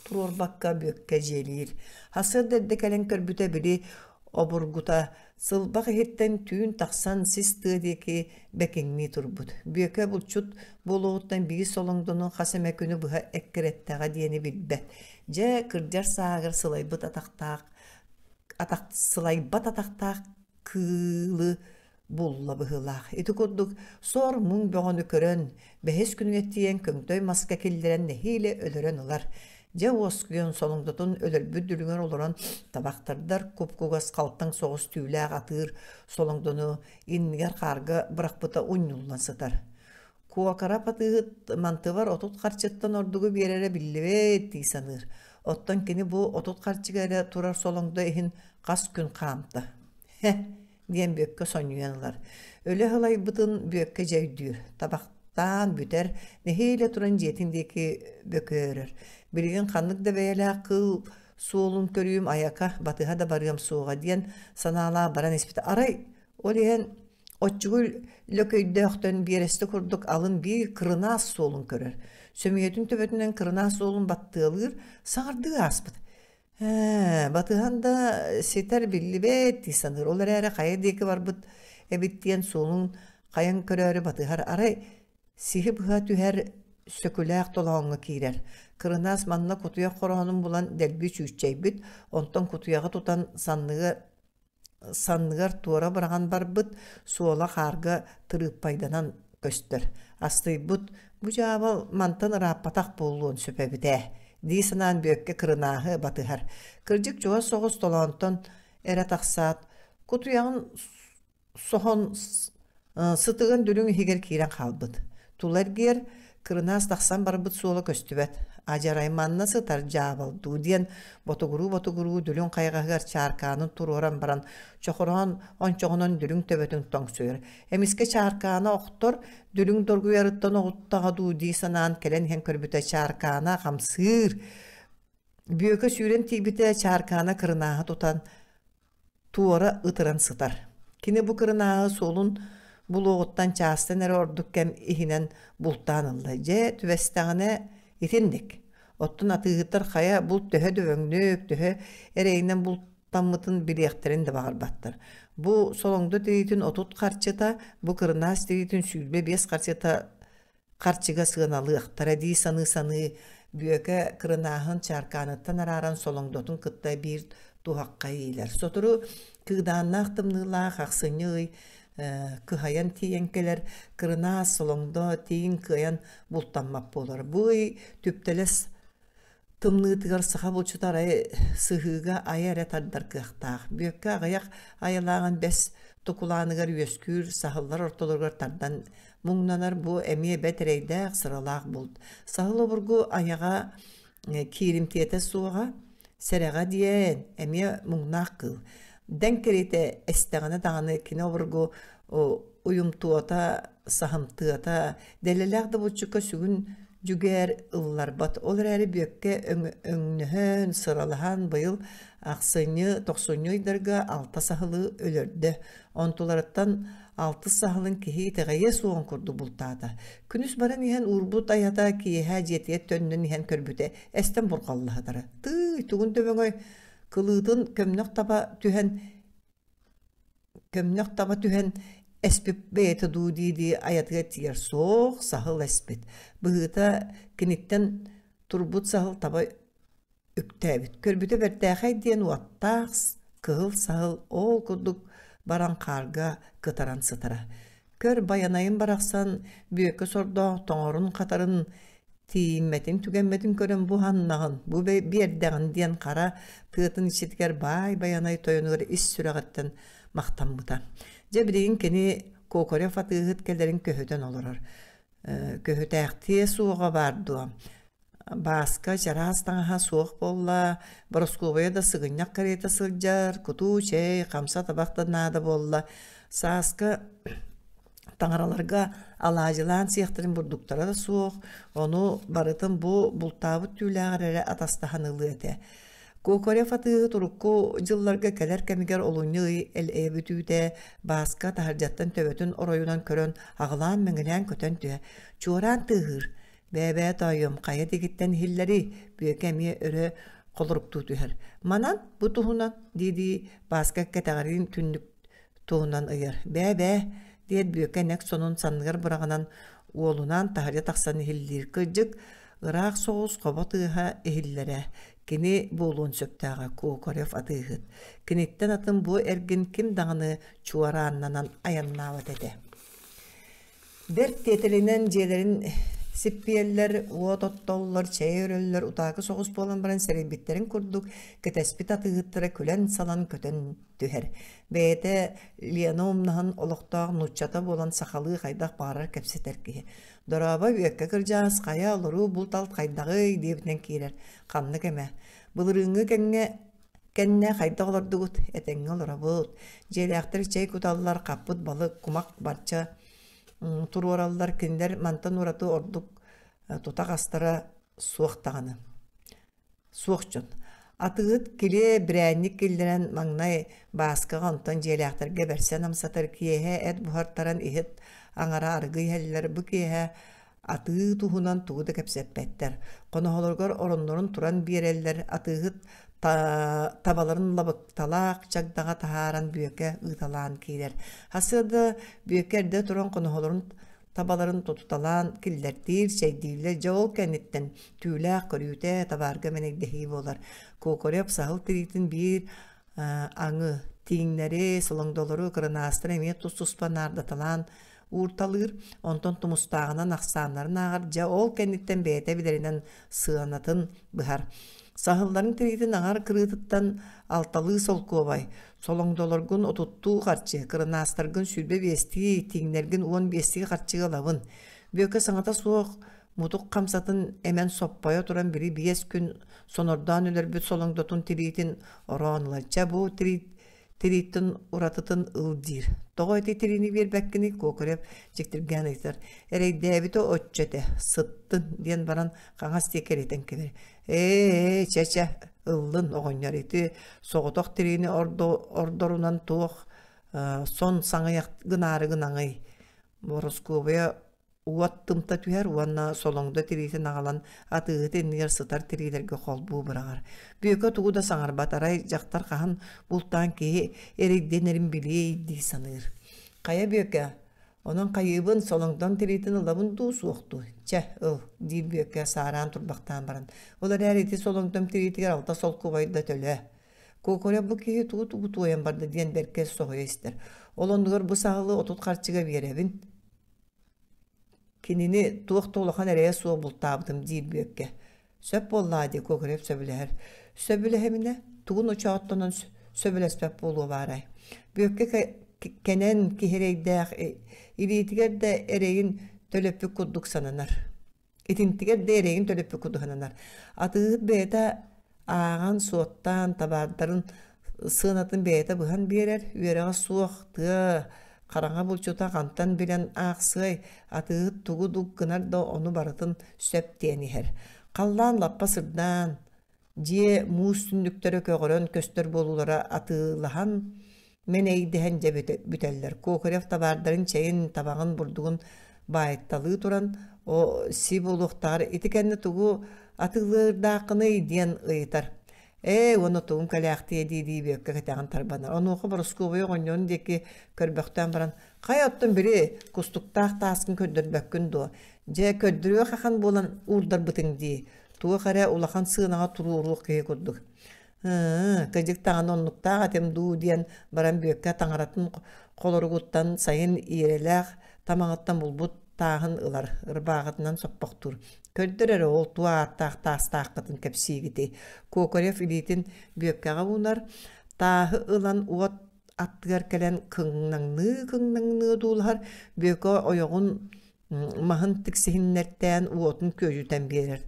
туруорбакка бүөккэ дьиэлиир. Сарсыарда эрдэ кэлэн көрбүтэ били обургута сылбах иһиттэн түүн тахсан сис тыа диэки бэкиҥнии турбут. Бүөкэ булчут буолуоҕуттан биир солоҥдону хас эмэ күнү быһа эккирэттэҕэ диэни билбэт. Дьэ, кырдьар сааһыгар сылайбыт атахтаах атах сылайбат атахтаах кыылы булла быһыылаах. Ити курдук сор-муҥ бөҕөнү көрөн, бэһис күнүгэр тиийэн көҥдөй маска киллэрэн нэһиилэ өлөрөн ылар. Дьэ уоскуйан солоҥдотун өлөрбүт дүлүҥэр олорон табахтардар куп-кугас халтаҥ соҕус түүлээх атыыр солоҥдону иннигэр хаарга бырахпыта унньуллан сытар. Куокара атыыһыт мантыбар 30 харчыттан ордугу биэрэрэ биллибэт дии саныыр. Оттон кини бу 30 харчыга эрэ турар солоҥдо иһин хас күн хаамта. Һэ, диэн Бүөккэ сонньуйан ылар. Өлө сылайбытын Бүөккэ дьэ өйдүүр. Табахтаан бүтэр, нэһиилэ туран дьиэтин диэки бөкөөрөр. Билигин ханнык да бэйэлээх кыыл суолун көрүүм айака, батыһа да барыам суоҕа диэн санаалаах баран испитэ. Арай ол иһэн оччугуй лөкөйдөөхтөн биэрэстэ курдук алын биир кырынаас суолун көрөр. Сөмүйэтин төбөтүнэн кырынаас суолун баттыалыыр, саҥардыы ааспыт. Ээ, батыһан да ситэр биллибэт дии саныыр. Ол эрээри хайа диэки барбыт эбит диэн суолун хайан көрөөрү батыһар. Арай сиһи быһа түһэр сөкүлээх толооҥҥо киирэр. Кырынаас манна кутуйах хороонун булан дэлби чүүччэйбит, онтон кутуйаҕы тутан санныга санныгар туора быраҕан барбыт, суола хаарга тырыыппайданан көстөр. Астыйбыт, бу дьаабал мантан ырааппатах буолуон сөп эбит ээ дии санаан Бүөккэ кырынааһы батыһар. Кырдьык чугас соҕус толоонтон эрэ тахсаат, кутуйаҕын соһон сытыгын дүлүҥ иһигэр киирэн хаалбыт. Тула эргийэр, кырынаас тахсан барбыт суола көстүбэт. Адьарай манна сытар дьаабал дуу диэн ботугуруу-ботугуруу дүлүҥ хайҕаһыгар чааркаанын туруоран баран, чохороон ончоҕунан дүлүҥ төбөтүн тоҥсуйар. Эмискэ чааркаана охтор, дүлүҥ доргуйарыттан оҕуттаҕа дуу дии санаан кэлэн иһэн көрбүтэ чааркаана хамсыыр. Бүөкэ сүүрэн тиийбитэ чааркаана кырынааһы тутан туора ытыран сытар. Кини бу кырынааһы суолун булуоҕуттан чаастан эрэ ордук кэм иһинэн бултаан ылла. Дьэ, түбэстэҕинэ итинник. Оттон атыыһыттар хайа булт төһө дөбөҥнүк, төһө эрэйинэн бултаммытын билиэхтэрин да баҕарбаттар. Бу солоҥдо тириитин 30 харчыта, бу кырынаас тириитин 25 харчыта харчыга сыаналыахтара дии саныы-саныы Бүөкэ кырынааһын чааркааныттан арааран солоҥдотун кытта биир туһахха иилэр. Сотору кыыдааннаах тымныылаах ахсынньы ый кыһайан тиийэн кэлэр, кырынаас солоҥдо тииҥ кыайан бултаммат буолар. Бу ый түптэлэс Тымныытыгар саха булчута арай сыһыыга айа эрэ тардар кыахтаах. Бүөккэ аҕыйах айалааҕын бэс тукулааныгар үөскүүр саһыллар ортолоругар тардан муҥнанар бу эмиэ бэрт эрэйдээх, сыралаах булт. Саһыл обургу айаҕа кииримтиэтэ суоҕа, сэрэҕэ диэн эмиэ муҥнаах кыыл. Дэҥ кэриэтэ эстэҕинэ даҕаны кини обургу уйумтуота, саһымтыата, дэлэлээх да булчукка сүгүн дьүгээр ылларбат. Ол эрээри Бүөккэ өҥнөһөн, сыралаһан быйыл ахсынньы, тохсунньу ыйдарга алта саһылы өлөрдө. Онтуларыттан алтыс саһылын киһи итэҕэйиэ суоҕун курдук бултаата. Күнүс баран иһэн уурбут айата киэһэ дьиэтигэр төннөн иһэн көрбүтэ эстэн бурҕаллаһытара. Тыый, тугун дөбөҥөй кылыытын көмнөх таба түһэн Көмнөх таба түһэн эспит бэйэтэ дуу дии-дии айатыгар тиийэр суох саһыл эспит. Быһыыта киниттэн турбут саһыл таба үктээбит. Көрбүтэ бэртээхэй диэн уоттаах кыһыл саһыл ол курдук баран хаарга кытаран сытара. Көр Байанайым барахсан Бүөккэ сордоох тоҥорун-хатарын тиийиммэтин-түгэммэтин көрөн бу ханнаҕын, бу биэрдэҕин диэн хара тыатын иччитигэр баай Байанай тойонугар ис сүрэҕиттэн махтаммыта. Дьэ билигин кини Кокорев атыыһыт кэлэрин көһүтэн олорор. Көһүтээхтиэ суоҕа баар дуо? Бааска чараас таҥаһа суох буолла, Бороскуобуйа да сыгынньах кэриэтэ сылдьар, кутуу чэй, хамса табах да наада буолла. Сааска таҥараларга алаадьылаан сиэхтэрин бурдуктара да суох, ону барытын бу бултаабыт түүлээҕэр эрэ атастаһан ылыа этэ. Кокорев атыыһыт урукку дьылларга кэлэр кэмигэр олунньу ый элэйэ бүтүүтэ Бааска таһырдьаттан төбөтүн оройунан көрөн аҕылаан-мэҥилээн көтөн түһэ, чуораан тыаһыыр, «Бээ-бээ тоойуом, хайа диэкиттэн иһиллэрий?» Бүөкэ эмиэ өрө холоруктуу түһэр. «Манан, бу туһунан» дии-дии Бааска кэтэҕэриин түннүк туһунан ыйар. «Бээ-бээ» диэт Бүөкэ нэк сонун санныгар быраҕынан уолунаан таһырдьа тахсан иһиллиир. Кырдьык, ыраах соҕус хобо тыаһа иһиллэрэ. Кини буолуон сөптөөҕө Кокорев атыыһыт. Киниттэн атын бу эргин ким даҕаны чуорааннанан айаннаабат этэ. Бэрт тиэтэлинэн дьиэлэрин сиппийэллэр, уот оттоллор, чэй өрөллөр, утаакы соҕус буолан баран сэрэйбиттэрин курдук кэтэспит атыыһыттара күлэн-салан көтөн түһэр. Бэйэтэ Лена умнаһын олохтоох нууччата буолан сахалыы хайдах баҕарар кэпсэтэр киһи. «Дорообо, Үөккэ кырдьаҕас, хайа олоруу булт-алт хайдаҕый?» диэбитинэн киирэр. Ханнык эмэ. Былырыыҥҥы кэмҥэ кэннэ хайдах олордугут? Этэҥҥэ олоробут. Дьиэлээхтэр чэй куталлар, хаппыт балык, кумах барча туруораллар. Кинилэр мантан ураты ордук тутах астара суох даҕаны. Суох дьон. Атыыһыт килиэ бирээнньик киллэрэн маҥнай Бааскаҕа онтон дьиэлээхтэргэ бэрсэн амсатар киэһэ эт буһартаран иһит аҥара арыгы иһэллэр. Бу киэһэ атыы туһунан тугу да кэпсэппэттэр. Хоноһолоругар ороннорун туран биэрэллэр. Атыыһыт табаларын лабыкталаах чагдаҕа таһааран Бүөкэ ыыталаан киирэр. Сарсыарда Бүөкэ эрдэ туран хоноһолорун табаларын тутуталаан киллэртиир, чэйдииллэр. Дьэ ол кэнниттэн түүлээх көрүүтэ, табаарга мэнэйдэһии буолар. Кокорев саһыл тириитин биир аҥы тииҥнэри, солоҥдолору, кырынаастары эмиэ тус-туспа наардаталаан уурталыыр, онтон тумустааҕынан ахсааннарын ааҕар, дьэ ол кэнниттэн бэйэтэ билэринэн сыанатын быһар. Саһылларын тириитин аҥар кырыытыттан алталыы солкуобай, Солоҥдолоргун отуттуу харчы, кырынаастаргын 25-тии, тииҥнэргин 15-тии харчыга ылабын. Бүөкэ саҥата суох мутук хамсатын эмэн соппойо туран били биэс күн сонордоон өлөрбүт солоҥдотун тириитин ороон ылар. Чэ бу тирииттэн уратытын ыл диир. Тоҕо ити тириини биэрбэккиний? Кокорев дьиктиргээн ыйытар. Эрэйдээбитэ оччо этэ, сыттын диэн баран хаҥас диэки эритэн кэбиһэр. Ээ, чэ-чэ, ыллын оҕонньор ити соҕотох тириини ордорунан туох сон саҥыйах гынаары гынаҥый Бороскуобуйа уот тымта түһэр уонна солоҥдо тириитин аҕалан атыыһыт иннигэр сытар тириилэргэ холбуу быраҕар. Бүөкэ тугу да саҥарбат, арай дьахтар хаһан бултаан киһи эрэйдэнэрин билиэй дии саныыр. Хайа Бүөкэ, Онон хайыыбын, солоҥдон тириитин ылабын дуу, суох дуу? Чэ, ыл, диир Бүөккэ саараан турбахтаан баран. Ол эрээри ити солоҥдом тириитигэр алта солкуобайда төлөө. Куокура бу киһи тугу-тугу туойан барда диэн бэркэ соһуйа истэр. Ол оннугар бу саһылы 30 харчыга биэрэбин. Кинини туох да улахан эрэйэ суох бултаабытым диир Бүөккэ. Сөп буоллаа дии Кокорев сөбүлэһэр. Сөбүлэһиминэ, тугун очооттонон сөбүлэспэт буолуо баарай. Бүөккэ кэнэн киһирэйдээх илиитигэр да эрэйин төлөппүт курдук сананар. Итинтигэр да эрэйин төлөппүт курдук сананар. Атыыһыт бэйэтэ ааҕан, суоттаан, табаардарын сыанатын бэйэтэ быһан биэрэр, үөрэҕэ суох тыа хараҥа булчута хантан билэн аахсыай, атыыһыт тугу дук гынар да ону барытын сөп диэн иһэр. Халлаан лаппа сырдаан, дьиэ муус түннүктэрэ көҕөрөн көстөр буолуулара атыылаһан мэнэйдэһэн дьэ бүтэллэр. Кокорев табаардарын чэйин, табаҕын, бурдугун баайталыы туран, о си буолуохтааҕар ити кэннэ тугу атыылыырдааххыный диэн ыйытар. Ээ, уонна тугум кэлээхтиэ дии-дии Бүөккэ кэтэҕин тарбанар. Онуоха Борускуобуйа оҕонньорун диэки көрбөхтөөн баран, «Хайа оттон били кустуктаах тааскын көрдөрбөккүн дуо? Дьэ, көрдөрүөх ахан буолан уурдарбытыҥ дии. Туох эрэ улахан сыанаҕа туруоруох киһи курдук. Ыы, кыдьык даҕаны оннуктаах этим дуу диэн баран Бүөккэ таҥаратын холоругуттан сайын иэрэлээх тамаҕыттан булбут тааһын ылар, ырбааҕытынан соппохтуур. Көрдөр эрэ ол туох ааттаах таастааххытын кэпсиигитий. Кокорев илиитин Бүөккэҕэ уунар, тааһы ылан уот аттыгар кэлэн кыҥнаҥныы-кыҥнаҥныы одуулаһар, Бүөкэ ойоҕун маһын тиксиһиннэртээн уотун күөдьүтэн биэрэр.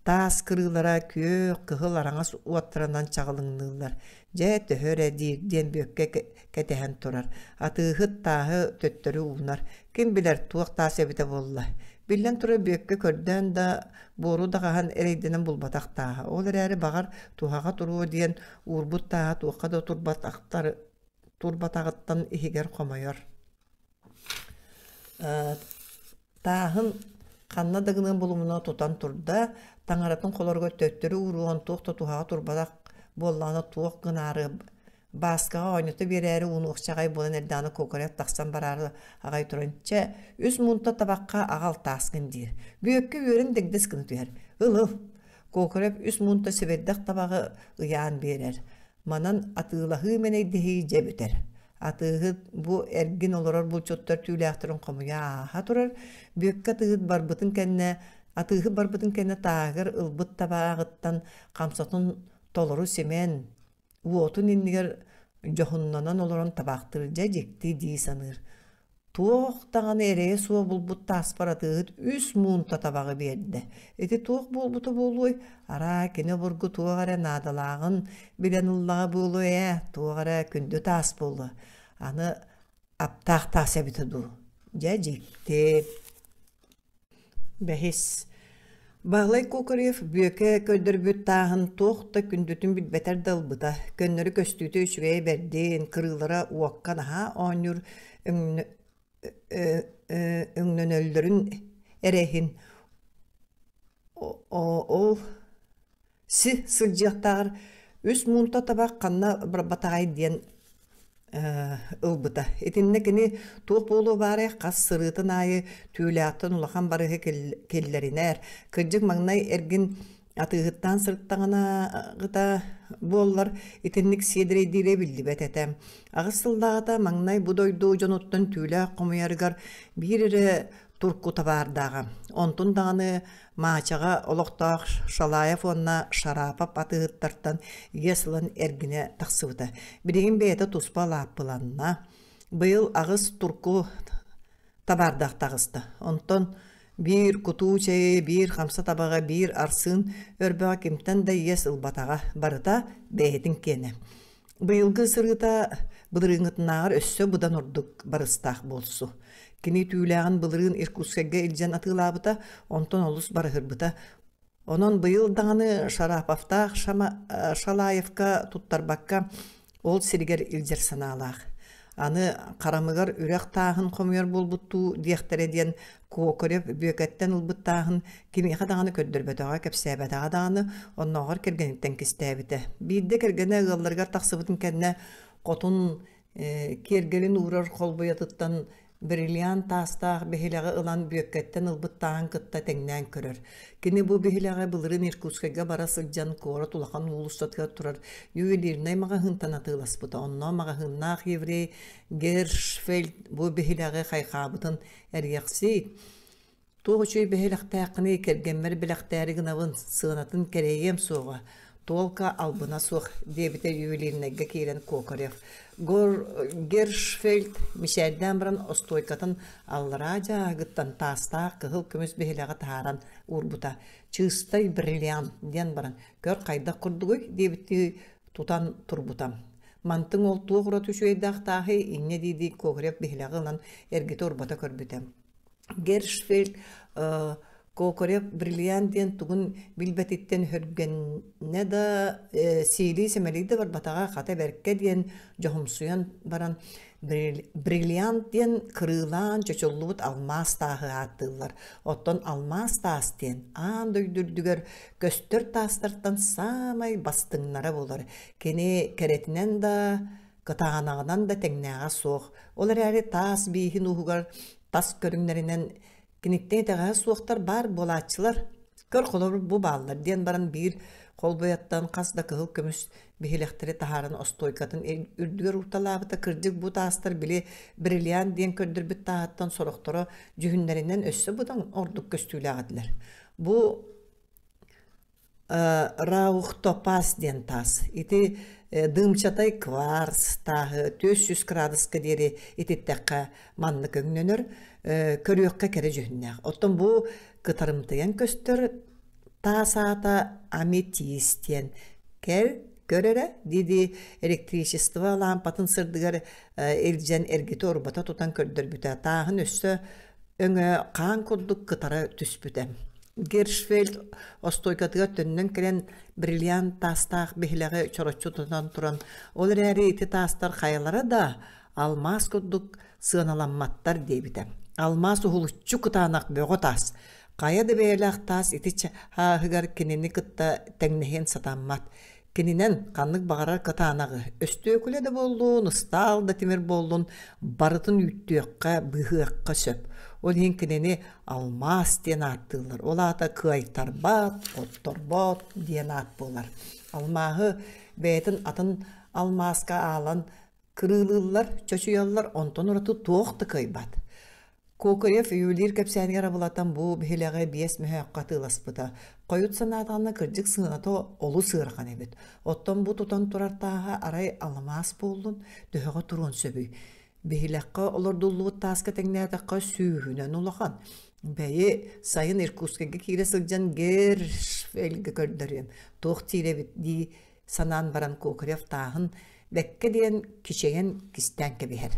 Таас кырыылара күөх, кыһыл араҥас уоттарынан чаҕылыҥныыллар. Дьэ, төһө эрэ диир диэн Бүөккэ кэтэһэн турар. Атыыһыт тааһы төттөрү уунар. Ким билэр, туох таас эбитэ буолла. Биллэн турар, Бүөккэ көрдөөн да, буору да хаһан эрэйдэнэн булбатах тааһа. Ол эрээри, баҕар, туһаҕа туруо диэн уурбут тааһа туохха да турбатаҕыттан иһигэр хомойор. Тааһын ханна да гыныан булумуна тутан турда, таҥаратын холоругар төттөрү ууруон туох да туһаҕа турбатах буоллаҕына туох гынаары Бааскаҕа оонньото биэрээри уунуохча аҕай буолан эрдэҕинэ Кокорев тахсан бараары аҕай туран «Чэ, үс муунта табахха аҕал тааскын» диир. Бүөккэ үөрэн дэгдэс гына түһэр. «Ыл-ыл» Кокорев үс муунта сэбирдэх табаҕы ыйаан биэрэр. Манан атыылаһыы мэнэйдэһии дьэ бүтэр. Атыыһыт бу эргин олорор булчуттар түүлээхтэрин хомуйа ааһа турар. Бүөккэ атыыһыт барбытын кэннэ атыыһыт барбытын кэннэ тааһыгар ылбыт табааҕыттан хамсатын толору симэн, уотун иннигэр дьоһуннанан олорон табаахтыыр дьэ дьикти дии саныыр. Туох даҕаны эрэйэ суох булбут тааспар атыыһыт үс муунта табаҕы биэрдэ. Ити туох буолбута буолуой? Араа, кини обургу туох эрэ наадалааҕын билэн ыллаҕа буолуо ээ, туох эрэ күндү таас буолуо. Аны аптаах таас эбитэ дуу? Дьэ дьикти. Бэһис. Баһылай Кокорев Бүөкэ көрдөрбүт тааһын туох да күндүтүн билбэтэр да ылбыта, көннөрү көстүүтэ үчүгэйэ бэрдин, кырыылара уокка наһаа оонньуур өҥнөнөллөрүн эрэ иһин ол си сылдьыахтааҕар үс муунта табах ханна барбатаҕай диэн ылбыта. Итиннэ кини туох буолуо баарай хас сырыытын аайы түүлээхтэн улахан барыһы киллэринэр. Кырдьык маҥнай эргин атыыһыттаан сырыттаҕына буоллар итинник сиэдэрэйдиирэ биллибэт этэ. Аҕыс сыллааҕыта маҥнай бу дойду дьонуттан түүлээх хомуйарыгар биир эрэ турку табаардааҕа. Онтун даҕаны Маачаҕа олохтоох Шалаев уонна Шарапов атыыһыттартан иэс ылан эргинэ тахсыбыта. Билигин бэйэтэ туспа лааппыланна. Быйыл аҕыс турку табаардаах таҕыста. Онтон биир кутуу чэйи, биир хамса табаҕа, биир арсыын өрбөҕө кимтэн да иэс ылбатаҕа. Барыта бэйэтин киэнэ. Быйылгы сырыыта былырыыҥҥытынааҕар өссө быдан ордук барыстаах буолсу. Кини түүлээҕин былырыын Иркутскайга илдьэн атыылаабыта, онтон олус барыһырбыта. Онон быйыл даҕаны Шараповтаах Шалаевка туттарбакка ол сиригэр илдьэр санаалаах. Аны харамыгар үрэх тааһын хомуйар буолбуттуу диэхтэрэ диэн Кокорев Бүөкэттэн ылбыт тааһын кимиэхэ даҕаны көрдөрбөтөҕө, кэпсээбэтэҕэ даҕаны, оннооҕор кэргэниттэн кистээбитэ. Биирдэ кэргэнэ ыалларыгар тахсыбытын кэннэ хотун киэргэлин уурар холбуйатыттан бриллиант таастаах биһилэҕи ылан Бүөккэттэн ылбыт тааһын кытта тэҥнээн көрөр. Кини бу биһилэҕи былырыын Иркутскайга бара сылдьан куорат улахан уулуссатыгар турар ювелирнай маҕаһыынтан атыыласпыта. Онно маҕаһыыннаах еврей Гершфельд бу биһилэҕи хайҕаабытын Эриэхсий, туох үчүгэй бэһилэхтээххиний, кэргэммэр бэлэхтээри гынабын, сыанатын кэрэйиэм суоҕа, туолка албына суох, диэбитэ ювелирнайга киирэн Кокорев. Гор Гершфельд мичээрдээн баран остуойкатын аллараа дьааһыгыттан таастаах кыһыл көмүс биһилэҕи таһааран уурбута. «Чыыстай бриллиант» диэн баран, «Көр хайдах курдугуй?» диэбиттии тутан турбута. Мантыҥ ол туох ураты үчүгэйдээх тааһый, инньэ дии-дии Кокорев биһилэҕи ылан эргитэ-урбата көрбүтэ. Гершфельд Кокорев бриллиант диэн тугун билбэтиттэн өһүргэннэ да, сиилии-сэмэлии да барбатаҕа, хата бэркэ диэн дьоһумсуйан баран бриллиант диэн кырыылаан чочуллубут алмаас тааһы ааттыыллар. Оттон алмаас таас диэн аан дойду үрдүгэр көстөр таастартан саамай бастыҥнара буолар. Кини кэрэтинэн да, кытаанаҕынан да тэҥнээҕэ суох. Ол эрээри таас бииһин ууһугар тас көрүҥнэринэн киниттэн итэҕэһэ суохтар баар буолааччылар. Көр холобур бу бааллар диэн баран биир холбуйаттан хас да кыһыл көмүс биһилэхтэри таһааран остуойкатын үрдүгэр уурталаабыта кырдьык бу таастар били бриллиант диэн көрдөрбүт тааһыттан сорохторо дьүһүннэринэн өссө быдан ордук көстүүлээх этилэр. Бу Раухтопаз диэн таас. Ити дымчатай кварц тааһы 400 кыраадыска диэри ититтэххэ маннык өҥнөнөр, көрүөххэ кэрэ дьүһүннээх. Оттон бу кытарымтыйан көстөр Таас аата аметист диэн. Кэл, көр эрэ, дии-дии электричество лаампатын сырдыгар илдьэн эргитэ-урбата тутан көрдөрбүтэ. Тааһын өссө өҥө хаан курдук кытара түспүтэ. Гершфельд остуойкатыгар төннөн кэлэн бриллиант таастаах биһилэҕи чороччу тутан туран, ол эрээри ити таастар хайалара да алмаас курдук сыаналамматтар диэбитэ. Алмаас уһулуччу кытаанах бөҕө таас. Хайа да бэйэлээх таас ити чааһыгар кинини кытта тэҥнэһиэн сатаммат. Кининэн ханнык баҕарар кытаанаҕы, өстүөкүлэ да буоллун, ыстаал да тимир буоллун, барытын үүттүөххэ, быһыахха сөп. Ол иһин кинини алмаас диэн ааттыыллар. Ол аата кыайтарбат, хотторбот диэн аат буолар. Алмааһы бэйэтин атын алмааска аалан кырыылыыллар, чочуйаллар, онтон ураты туох да кыайбат. Кокорев ювелир кэпсээнигэр абылатан бу биһилэҕи биэс мөһөөххө атыыласпыта. Хойут санаатаҕына кырдьык сыаната олус ыарахан эбит. Оттон бу тутан турар тааһа арай алмаас буоллун, төһөҕө туруон сөбүй? Биһилэххэ олордуллубут тааска тэҥнээтэххэ сүүһүнэн улахан. Бэйи, сайын Иркутскайга киирэ сылдьан Гершфельгэ көрдөрүөм, туох диир эбит дии санаан баран Кокорев тааһын бэккэ диэн кичэйэн кистээн кэбиһэр.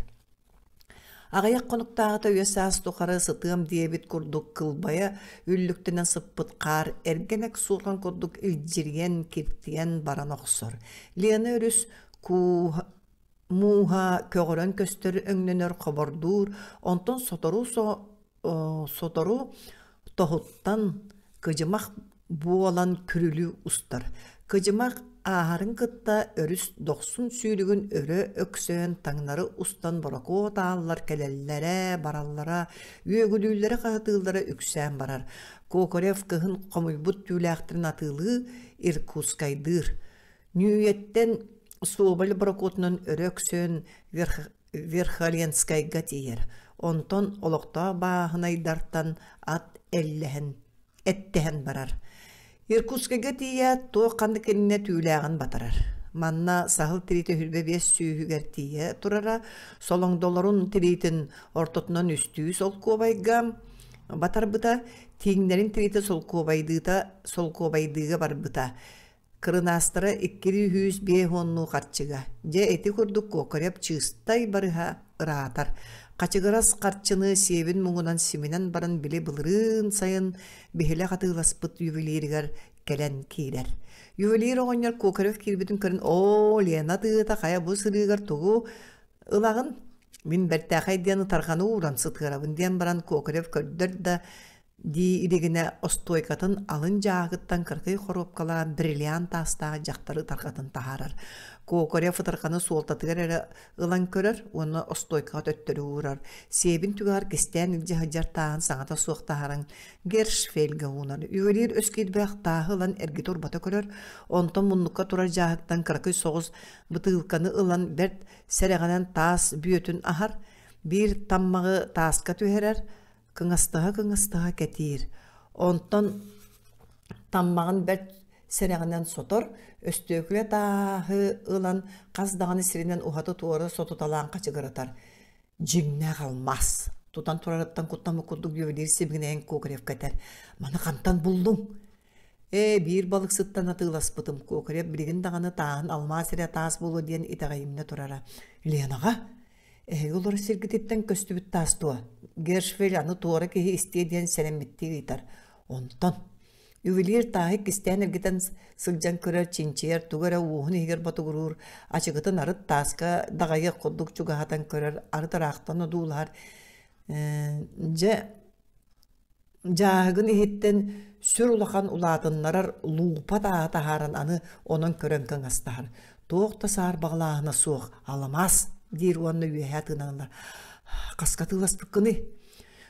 Аҕыйах хонуктааҕыта үйэ-саас тухары сытыам диэбит курдук кылбайа үллүктэнэн сыппыт хаар эргэнэк суорҕан курдук илдьирийэн, киртийэн баран охсор. Лена өрүс кууһа мууһа көҕөрөн көстөр өҥнөнөр хобордуур, онтон сотору сотору тоһуттан кыдьымах буолан күрүлүү устар. Кыдьымах ааһарын кытта өрүс дохсун сүүрүгүн өрө өксөйөн таҥнары устан борокуот ааллар кэлэллэрэ, бараллара, үөгүлүүллэрэ-хаһытыыллара үксээн барар. Кокорев кыһын хомуйбут түүлээхтэрин атыылыы Иркутскайдыыр. Ньүүйэттэн Соболь борокуотунан өрө өксөйөн Верхоленскайга тиийэр. Онтон олохтоох бааһынайдартан ат эллэһэн, эттэһэн барар. Иркутскайга тиийээт, туох ханнык иннинэ түүлээҕин батарар. Манна саһыл тириитэ үрбэ биэс сүүһүгэр тиийэ турара, солоҥдолорун тириитин ортотунан үстүү солкуобайга батарбыта, тииҥнэрин тириитэ солкуобайдыыта солкуобайдыыга барбыта. Кырынаастара иккилии үһүүс биэс уоннуу харчыга. Дьэ ити курдук Кокорев чыыстай барыһа ыраатар. Хачыгырас харчыны сиэбин муҥунан симинэн баран били былырыын сайын биһилэх атыыласпыт ювелиригэр кэлэн киирэр. Ювелир оҕонньор Кокорев киирбитин көрөн «Оо, Лена тыыта хайа бу сырыыгар тугу ылаҕын? Мин бэртээхэй диэн ытарҕаны ууран сытыарабын» диэн баран Кокорев көрдөр да дии илигинэ остуойкатын алын дьааһыгыттан кыракый хоруопкалаан бриллиант таастаах дьахтар ытарҕатын таһаарар. Кокорев ытарҕаны суолтатыгар эрэ ылан көрөр уонна остуойкаҕа төттөрү уурар. Сиэбин түгэҕэр кистээн илдьэ сылдьар тааһын саҥата суох таһааран Гершфельгэ уунар. Ювелир өс киирбэх тааһы ылан эргитэ-урбата көрөр, онтон муннукка турар дьааһыктан кыракый соҕус бытыылканы ылан бэрт сэрэҕинэн таас бүөтүн аһар, биир таммаҕы тааска түһэрэр, кыҥастаһа-кыҥастаһа кэтиир. Онтон таммаҕын бэрт сэрэҕинэн сотор, өстүөкүлэ тааһы ылан хас даҕаны сиринэн уһаты-туора сотуталаан хачыгыратар. Дьиҥнээх алмаас! Тутан турарыттан куттаммыт курдук ювелир сибигинэйэн Кокоревка этэр: «Маны хантан буллуҥ?» Ээ, биир балыксыттан атыыласпытым, Кокорев билигин даҕаны тааһын алмаас эрэ таас буолуо диэн итэҕэйимнэ турара. Ленаҕа? Эһиги олорор сиргититтэн көстүбүт таас дуо? Гершвель аны туора киһи истиэ диэн сэрэммиттии ыйытар. Онтон ювелир тааһы кистээн эргитэн сылдьан көрөр, чинчийэр, тугу эрэ уоһун иһигэр ботугуруур, ачыгытын арыт тааска даҕайыах курдук чугаһатан көрөр, арыт ыраахтан одуулаһар. Дьэ, Дьааһыгын иһиттэн сүр улахан улаатыннарар луупа тааһы таһааран аны онон көрөн кыҥастаһар. Туох да саарбаҕалааһына суох, аламаас диир уонна үөһээ тыынан ылар. Хаска атыыласпыккыный?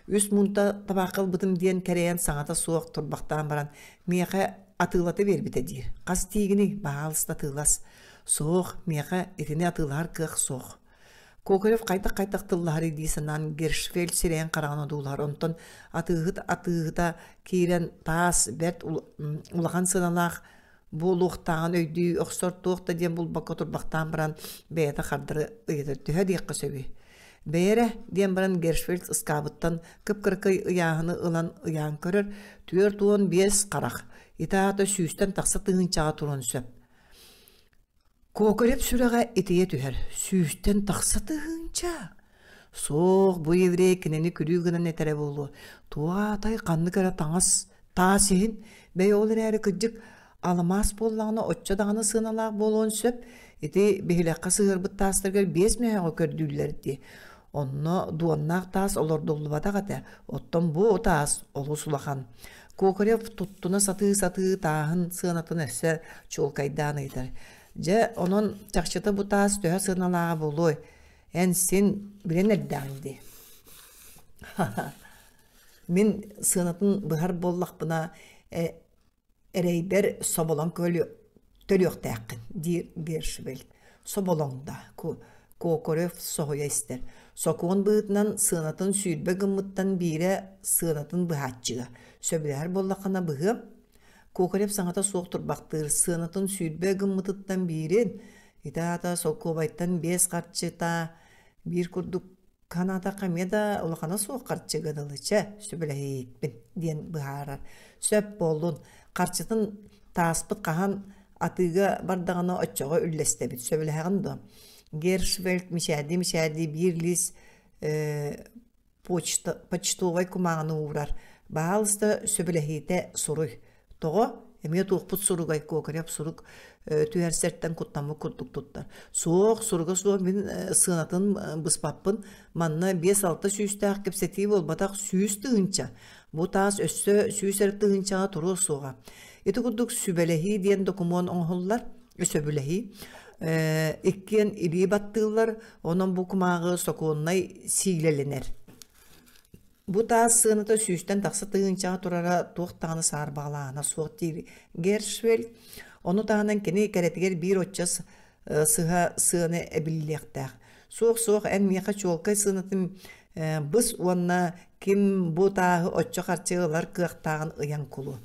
Үс муунта табаахха ылбытым диэн кэрэйэн саҥата суох турбахтаан баран, миэхэ атыылата биэрбитэ диир. Хас тиигиний, баһаалыста атыылас. Суох, миэхэ итини атыылаһар кыах суох. Кокорев хайдах-хайдах тыллаһарый дии санаан Гершфельд сирэйин-хараҕын одуулаһар, онтон атыыһыт атыыһыта киирэн таас бэрт улахан сыаналаах буолуохтааҕын өйдүү охсор туох да диэн булбакка турбахтаан баран бэйэтэ хардары ыйытар төһө диэххэ сөбүй бэйэ эрэ диэн баран Гершфельд ыскаабыттан кып-кыракый ыйааһыны ылан ыйаан көрөр 45 харах. Ити аата сүүстэн тахса тыһыынчаҕа туруон сөп. Кокорев сүрэҕэ итийэ түһэр. Сүүстэн тахса тыһыынча! Суох, бу еврей кинини күлүү гынан этэрэ буолуо. Туох аатай ханнык эрэ таҥас, таас иһин, бэйэ ол эрээри кырдьык алмаас буоллаҕына оччо даҕаны сыаналаах буолуон сөп. Ити биһилэххэ сыһыарбыт таастарыгар биэс мөһөөҕү көрдүүллэр дии. Онно дуоннаах таас олордуллубатах этэ. Оттон бу таас олус улахан. Кокорев туттуна сатыы-сатыы тааһын сыанатын өссө чуолкайдаан ыйытар. Дьэ, онон чахчыта бу таас төһө сыаналааҕа буолуой? Эн син билэн эрдэҕиҥ дии. Мин сыанатын быһар буоллахпына, эрэйбэр соболоҥ төлүөхтээххин, диир Гершвельд. Соболоҥ да, Кокорев соһуйа истэр. Сокуон быһыытынан сыанатын 20 гыммыттан биирэ сыанатын быһааччыга. Сөбүлэһэр буоллаххына быһыам. Кокорев саҥата суох турбахтыыр. Сыанатын 20 гыммытыттан биирин, ити аата солкуобайтан биэс харчыта биир курдук Канаатахха эмиэ да улахана суох харчыга дылы чэ, сөбүлэһиикпин диэн быһаарар. Сөп буоллун, харчытын тааспыт хаһан атыыга бардаҕына оччоҕо үллэстэбит, сөбүлэһэҕин дуо? Гершвельд мичээрдии-мичээрдии биир лиис почта, почтовай кумааҕыны уурар. Баһаалыста сөбүлэһиитэ суруй. Тоҕо? Эмиэ туохпут суругай Кокарев сурук түһэрсэртэн куттаммыт курдук туттар. Суох, суруга суох мин сыанатын быспаппын. Манна 5-6 сүүстээх кэпсэтии буолбатах 100 тыһыынча. Бу таас өссө 100 эрэ тыһыынчаҕа туруо суоҕа. Ити курдук сүбэлэһии диэн докумуон оҥоһуллар, сөбүлэһии. Иккиэн илии баттыыллар, онон бу кумааҕы сокуоннай сиилэлэнэр. Бу таас сыаната сүүстэн тахса тыһыынчаҕа турара туох даҕаны саарбаҕалааһына суох диир Гершвель. Ону таһынан кини кэрэтигэр биир оччо сыһа сыана эбиллиэхтээх. Суох-суох эн миэхэ чуолкай сыанатын быс уонна ким бу тааһы оччо харчы ылар кыахтааҕын ыйан кулу.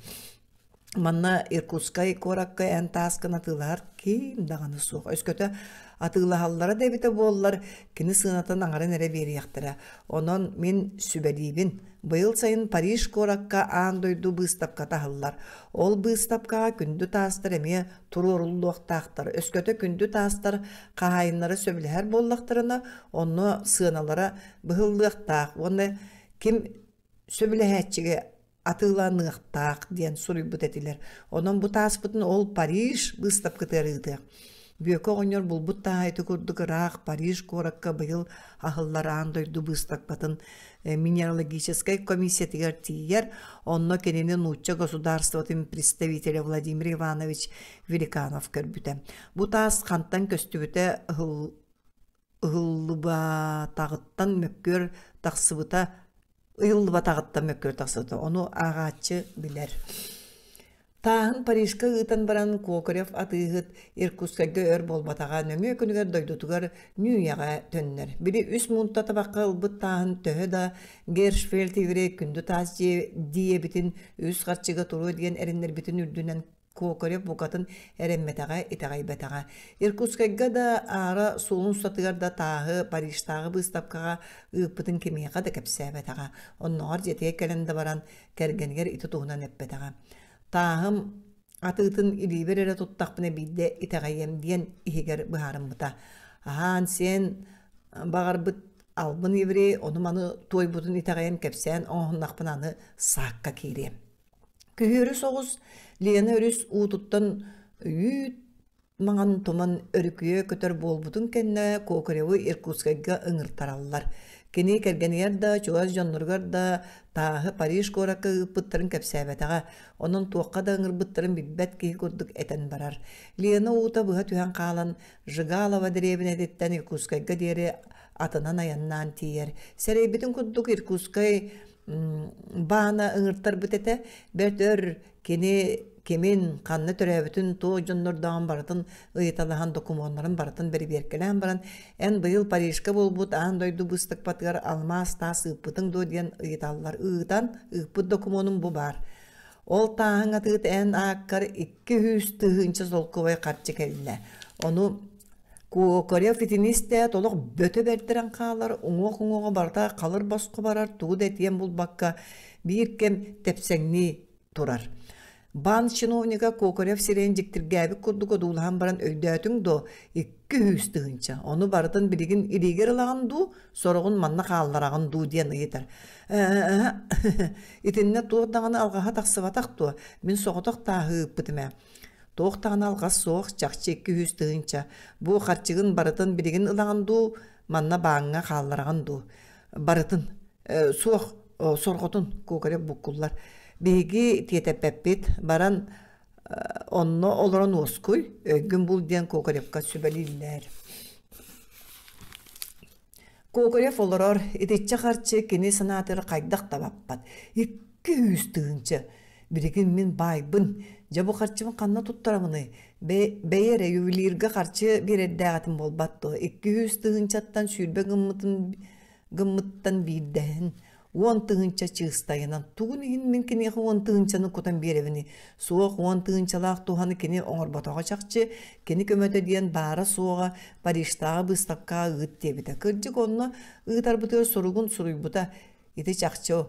Манна Иркутскай куоракка эн тааскын атыылаһар ким даҕаны суох. Өскөтө атыылаһаллара да эбитэ буоллар, кини сыанатын аҥарын эрэ биэриэхтэрэ. Онон мин сүбэлиибин. Быйыл сайын Париж куоракка аан дойду быыстапката аһыллар. Ол быыстапкаҕа күндү таастар эмиэ туруоруллуохтаахтар. Өскөтө күндү таастар хаһаайыннара сөбүлэһэр буоллахтарына, онно сыаналара быһыллыахтаах уонна ким сөбүлэһээччигэ атыыланыахтаах диэн суруйбут этилэр. Онон бу тааспытын ол Париж быыстапкатыгар ыытыах. Бүөкэ оҕонньор булбут тааһа ити курдук ыраах Париж куоракка быйыл аһыллар аан дойду быыстапкатын минералогическай комиссиятыгар тиийэр. Онно кинини нуучча государствотын представителэ Владимир Иванович Великанов көрбүтэ. Бу таас хантан көстүбүтэ ыһыллыбатаҕыттан мөккүөр тахсыбыта ыйыллыбатаҕыттан мөккүөр тахсыбыта ону ааҕааччы билэр Тааһын Парижка ыытан баран Кокорев атыыһыт Иркутскайга өр буолбатаҕа нөҥүө күнүгэр дойдутугар Ньүүйэҕэ төннөр. Били үс муунта табахха ылбыт тааһын төһө да Гершфельд еврей күндү таас диэбитин үс харчыга туруо диэн эрэннэрбитин үрдүнэн Кокорев букатын эрэммэтэҕэ, итэҕэйбэтэҕэ. Иркутскайга да, аара суолун устатыгар да тааһы Парижтааҕы быыстапкаҕа ыыппытын кимиэхэ да кэпсээбэтэҕэ. Оннооҕор дьиэтигэр кэлэн да баран, кэргэнигэр ити туһунан эппэтэҕэ. Тааһым атыытын илиибэр эрэ туттахпына биирдэ итэҕэйиэм диэн иһигэр быһаарыммыта. Аһаан-сиэн баҕарбыт албын еврей ону-маны туойбутун итэҕэйэн кэпсээн оҥоһуннахпына аны саакка киириэм. Күһүөрү соҕус Лена өрүс уутуттан үүт маҥан туман өрүкүйэ көтөр буолбутун кэннэ Кокоревы Иркутскайга ыҥыртараллар. Кини кэргэнигэр да, чугас дьонноругар да тааһы Париж куоракка ыыппыттарын кэпсээбэтэҕэ, онон туохха да ыҥырбыттарын билбэт киһи курдук этэн барар. Лена уута быһа түһэн хаалан Жигалова дэриэбинэтиттэн Иркутскайга диэри атынан айаннаан тиийэр. Сэрэйбитин курдук Иркутскай баана ыҥыртарбыт этэ. Бэрт өр кини кимин, ханна төрөөбүтүн, туох дьоннордооҕун барытын ыйыталаһан, докумуоннарын барытын бэрэбиэркэлээн баран, эн быйыл Парижка буолбут аан дойду быыстапкатыгар алмаас таас ыыппытыҥ дуо диэн ыйыталлар. Ыытан, ыыппыт докумуонум бу баар. Ол тааһыҥ атыыт эн ааккар 200 тыһыынча солкуобай харчы кэллэ. Ону Кокорев итини истээт олох бөтө бэрдэрэн хаалар, уҥуох-уҥуоҕа барыта халыр босхо барар, тугу да этиэн булбакка биир кэм тэпсэҥнии турар. Баан чиновнига Кокорев сирэйин дьиктиргээбит курдук одуулаһан баран өйдөөтүҥ дуо, 200 тыһыынча, ону барытын билигин илиигэр ылаҕын дуу, сороҕун манна хааллараҕын дуу диэн ыйытар. Итиннэ туох даҕаны алҕаһа тахсыбатах дуо, мин соҕотох тааһы ыыппытым ээ. Туох даҕаны алҕас суох, чахчы 200 тыһыынча. Бу харчыгын барытын билигин ылаҕын дуу, манна бааҥҥа хааллараҕын дуу? Барытын. Суох, сорҕотун, Кокорев буккуллар. Биһиги тиэтэппэппит, баран онно олорон уоскуй, өйгүн бул диэн Кокоревка сүбэлииллэр. Кокорев олорор, итиччэ харчы кини санаатыгар хайдах да баппат. 200 тыһыынча. Билигин мин баайбын, дьэ бу харчыбын ханна туттарамыный? Бэйэ эрэ ювелирга харчы биэрэрдээҕитим буолбат дуо? 200 тыһыынчаттан 20 гыммытын гыммыттан биирдэһин 10 тыһыынча чыыстайынан. Тугун иһин мин киниэхэ 10 тыһыынчаны кутан биэрэбиний? Суох, 10 тыһыынчалаах туһаны кини оҥорботоҕо чахчы. Кини көмөтө диэн баара-суоҕа Парижтааҕы быыстапкаҕа ыыт диэбитэ. Кырдьык онно ыытарбытыгар суругун суруйбута. Ити чахчы.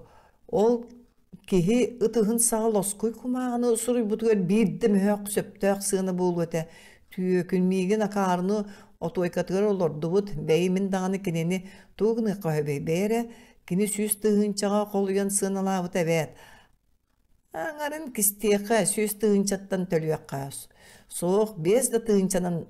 Ол киһи ытыһын саҕа лоскуй кумааҕыны суруйбутугар биирдэ мөһөөх сөптөөх сыана буолуо этэ. Түөкүн миигин акаарыны отуойкатыгар олордубут, бэйи мин даҕаны кинини тугу гыныахха сөбүй, бэйэ эрэ кини 100 тыһыынчаҕа холуйан сыаналаабыта эбээт. Аҥарын кистиэхэ, 100 тыһыынчаттан төлүөххэ. Суох, 5 да тыһыынчанан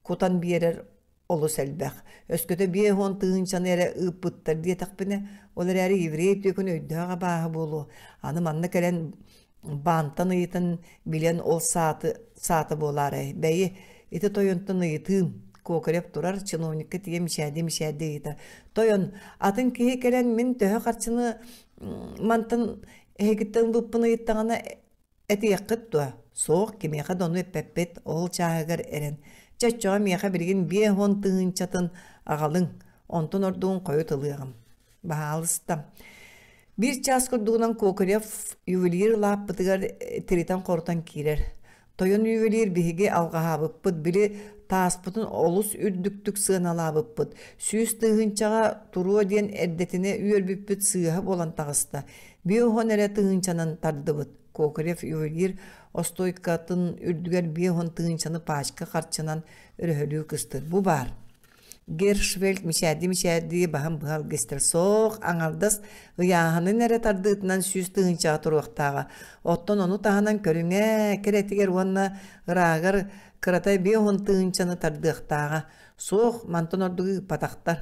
кутан биэрэр олус элбэх. Өскөтө 50 тыһыынчаны эрэ ыыппыттар диэтэхпинэ, ол эрээри еврей түөкүн өйдөөх абааһы буолуо. Аны манна кэлэн баантан ыйытан билэн ол сааты, саата буолаарай. Бэйи, ити тойонтон ыйытыым. Кокарев турар, чиновникка тиийэ мичээрдии-мичээрдии ыйытар. Тойон, атын киһи кэлэн мин төһө харчыны мантан эһигиттэн ылбыппын ыйыттаҕына Этиэххит дуо? Суох, кимиэхэ да ону эппэппит, ол чааһыгар эрэн. Чэ, оччоҕо миэхэ билигин 50 тыһыынчатын аҕалыҥ, онтон ордугун хойут ылыаҕым. Баһаалыста. Биир чаас курдугунан Кокорев ювелир лааппытыгар тиритэн-хорутан киирэр. Тойон ювелир биһиги алҕаһаабыппыт, били тааспытын олус үрдүктүк сыаналаабыппыт. 100 тыһыынчаҕа туруо диэн эрдэтинэ үөрбүппүт сыыһа буолан таҕыста. 50 эрэ тыһыынчанан тардыбыт. Кокорев ювелир остуойкатын үрдүгэр 50 тыһыынчаны пачка харчынан өрөһөлүү кыстыр. Бу баар. Гершвельд мичээрдии-мичээрдии баһын быһа илгистэр. Суох, аҥардас ыйааһынын эрэ тардыытынан 100 тыһыынчаҕа туруохтааҕа. Оттон ону таһынан көрүҥэ кэрэтигэр уонна ырааҕар кырата 50 тыһыынчаны тардыахтааҕа. Суох, мантан ордугу ыыппатахтар.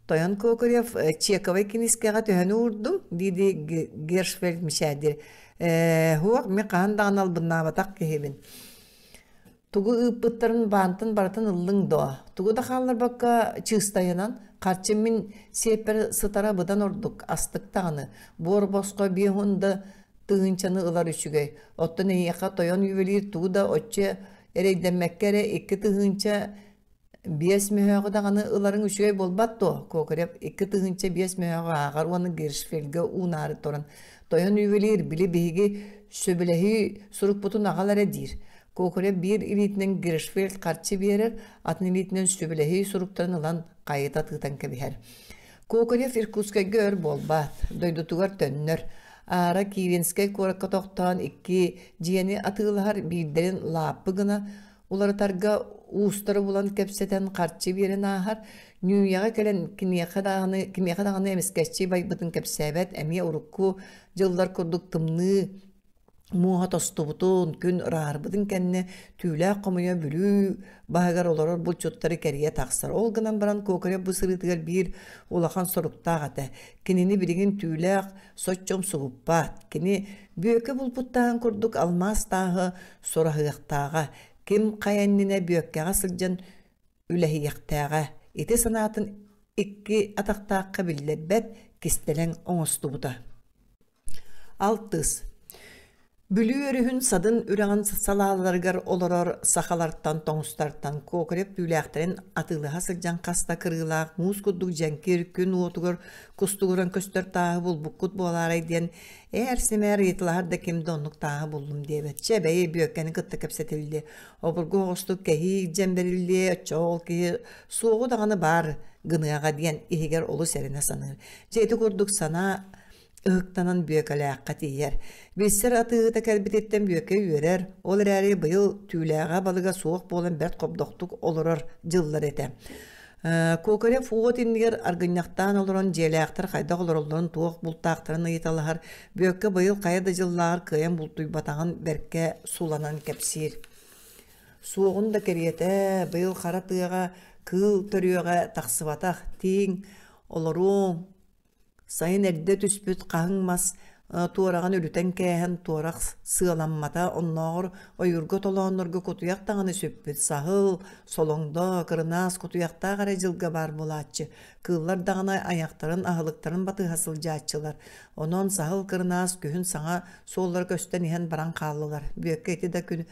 Тойон Кокорев чековай кинискэҕэ төһөнү уурдуҥ? дии-дии Гершфельд мичээрдиир. Ээ, һуох, мин хаһан даҕаны албыннаабатах киһибин. Тугу ыыппыттарын баантан барытын ыллыҥ дуо? Тугу да хаалларбакка чыыстайынан, харчы мин сиэппэр сытара быдан ордук, астык даҕаны. Буор босхо 50 да тыһыынчаны ылар үчүгэй. Оттон эйиэхэ тойон ювелир тугу да оччо эрэйдэммэккэ эрэ 2 тыһыынча 5 мөһөөҕү даҕаны ыларыҥ үчүгэй буолбат дуо? Кокорев 2 тыһыынча 5 мөһөөҕү ааҕар уонна Гершфельгэ уунаары туран тойон ювелир били биһиги сөбүлэһии сурукпутун аҕал эрэ диир. Кокорев биир илиитинэн Гершфельд харчы биэрэр, атын илиитинэн сөбүлэһии суруктарын ылан хайыта тыытан кэбиһэр. Кокорев Иркутскайга өр буолбат, дойдутугар төннөр. Аара Киренскэй куоракка тохтоон икки дьиэни атыылаһар, биирдэрин лааппы гына уларытарга уустары булан кэпсэтэн харчы биэрэн ааһар. Ньүүйэҕэ кэлэн киниэхэ даҕаны, кимиэхэ даҕаны эмискэччи байбытын кэпсээбэт, эмиэ урукку дьыллар курдук тымныы муоһа тостубутун, күн ыраарбытын кэннэ түүлээх хомуйа Бүлүү баһыгар олорор булчуттары кэрийэ тахсар. Ол гынан баран Кокорев бу сырыытыгар биир улахан соруктаах этэ. Кинини билигин түүлээх соччо умсугуппат. Кини Бүөкэ булбуттааҕын курдук алмаас тааһы сураһыахтааҕа, ким хайа иннинэ Бүөккэҕэ сылдьан үлэһиэхтээҕэ. Ити санаатын икки атахтаахха биллэрбэт кистэлэҥ оҥостубута. Алтыс. Бүлүү өрүһүн Садын үрэҕин салааларыгар олорор сахалартан, тоҥустартан Кокорев түүлээхтэрин атыылаһа сылдьан хас да кырыылаах муус курдук дьэҥкир күн уотугар кустугуран көстөр тааһы булбуккут буолаарай диэн ээр-сэмээр ыйыталаһар да ким да оннук тааһы буллум диэбэт. Чэ, бэйи Бүөккэни кытта кэпсэтиллиэ. Обургу оҕустук кэһии илдьэн бэриллиэ, оччоҕо ол киһи суоҕу даҕаны баар гыныаҕа диэн иһигэр олус эрэнэ саныыр. Дьэ ити курдук санаа. Ыһыктанан Бүөкэлээххэ тиийэр. Билсэр атыыһыта кэлбититтэн Бүөкэ үөрэр, ол эрээри быйыл түүлээҕэ балыга суох буолан бэрт хобдохтук олорор дьыллар этэ. Кокарев уот иннигэр аргынньахтаан олорон дьиэлээхтэр хайдах олороллорун туох бултаахтарын ыйыталаһар, Бүөккэ быйыл хайа да дьыллааҕар кыайан бултуйбатаҕын бэркэ суланан кэпсиир. Суоҕун да кэриэтэ, быйыл хара тыаҕа кыыл төрүөҕэ тахсыбатах, тииҥ, олоруоҥ, Сайын эрдэ түспүт хаһыҥ мас туораҕын үлүтэн кээһэн туорах сыаламмата, оннооҕор ойуурга толооннорго кутуйах даҕаны сүппүт, саһыл, солоҥдо, кырынаас кутуйахтаах эрэ дьылга баар буолааччы, кыыллар даҕаны айахтарын, аһылыктарын батыһа сылдьааччылар. Онон саһыл, кырынаас күһүн саҥа суоллара көстөн иһэн баран хааллылар. Бүөккэ ити да күн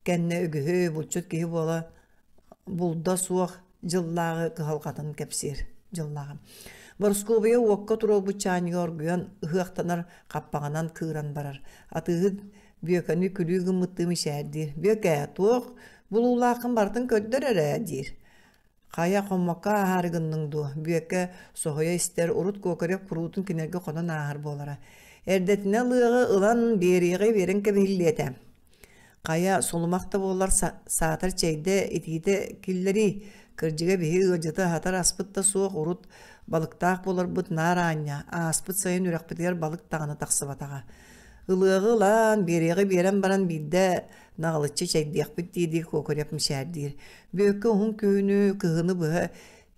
кэннэ үгүһү булчут киһи буола булда суох дьыллааҕы кыһалҕатын кэпсиир дьыллааҕы. Борускуобуйа уокка туруорбут чаанньыга оргуйан ыһыахтанар хаппаҕынан кыыран барар. Атыыһыт Бүөкэни күлүү гыммыттыы мичээрдиир. «Бүөкээ, туох булуулааххын барытын көрдөр эрэ» диир. «Хайа, хоммокко ааһаары гынныҥ дуо?» Бүөкэ соһуйа истэр, урут Кокарев куруутун кинилэргэ хонон ааһар буолара. Эрдэтинэ ылыаҕы ылан биэриэҕи биэрэн кэбиһиллиэ этэ. Хайа, сулумах да буоллар саатар чэйдэ, итиитэ киллэрий. Кырдьыга биһи ыалдьыты аһатар аспыт да суох, урут балыктаах буоларбыт наар аанньа, ааспыт сайын үрэхпитигэр балык даҕаны тахсыбатаҕа. Ылыаҕы ылан, биэриэҕи биэрэн баран биирдэ наҕылыччы чэйдиэхпит дии-дии Кокорев мичээрдиир. Бүөккэ уһун күһүнү, кыһыны быһа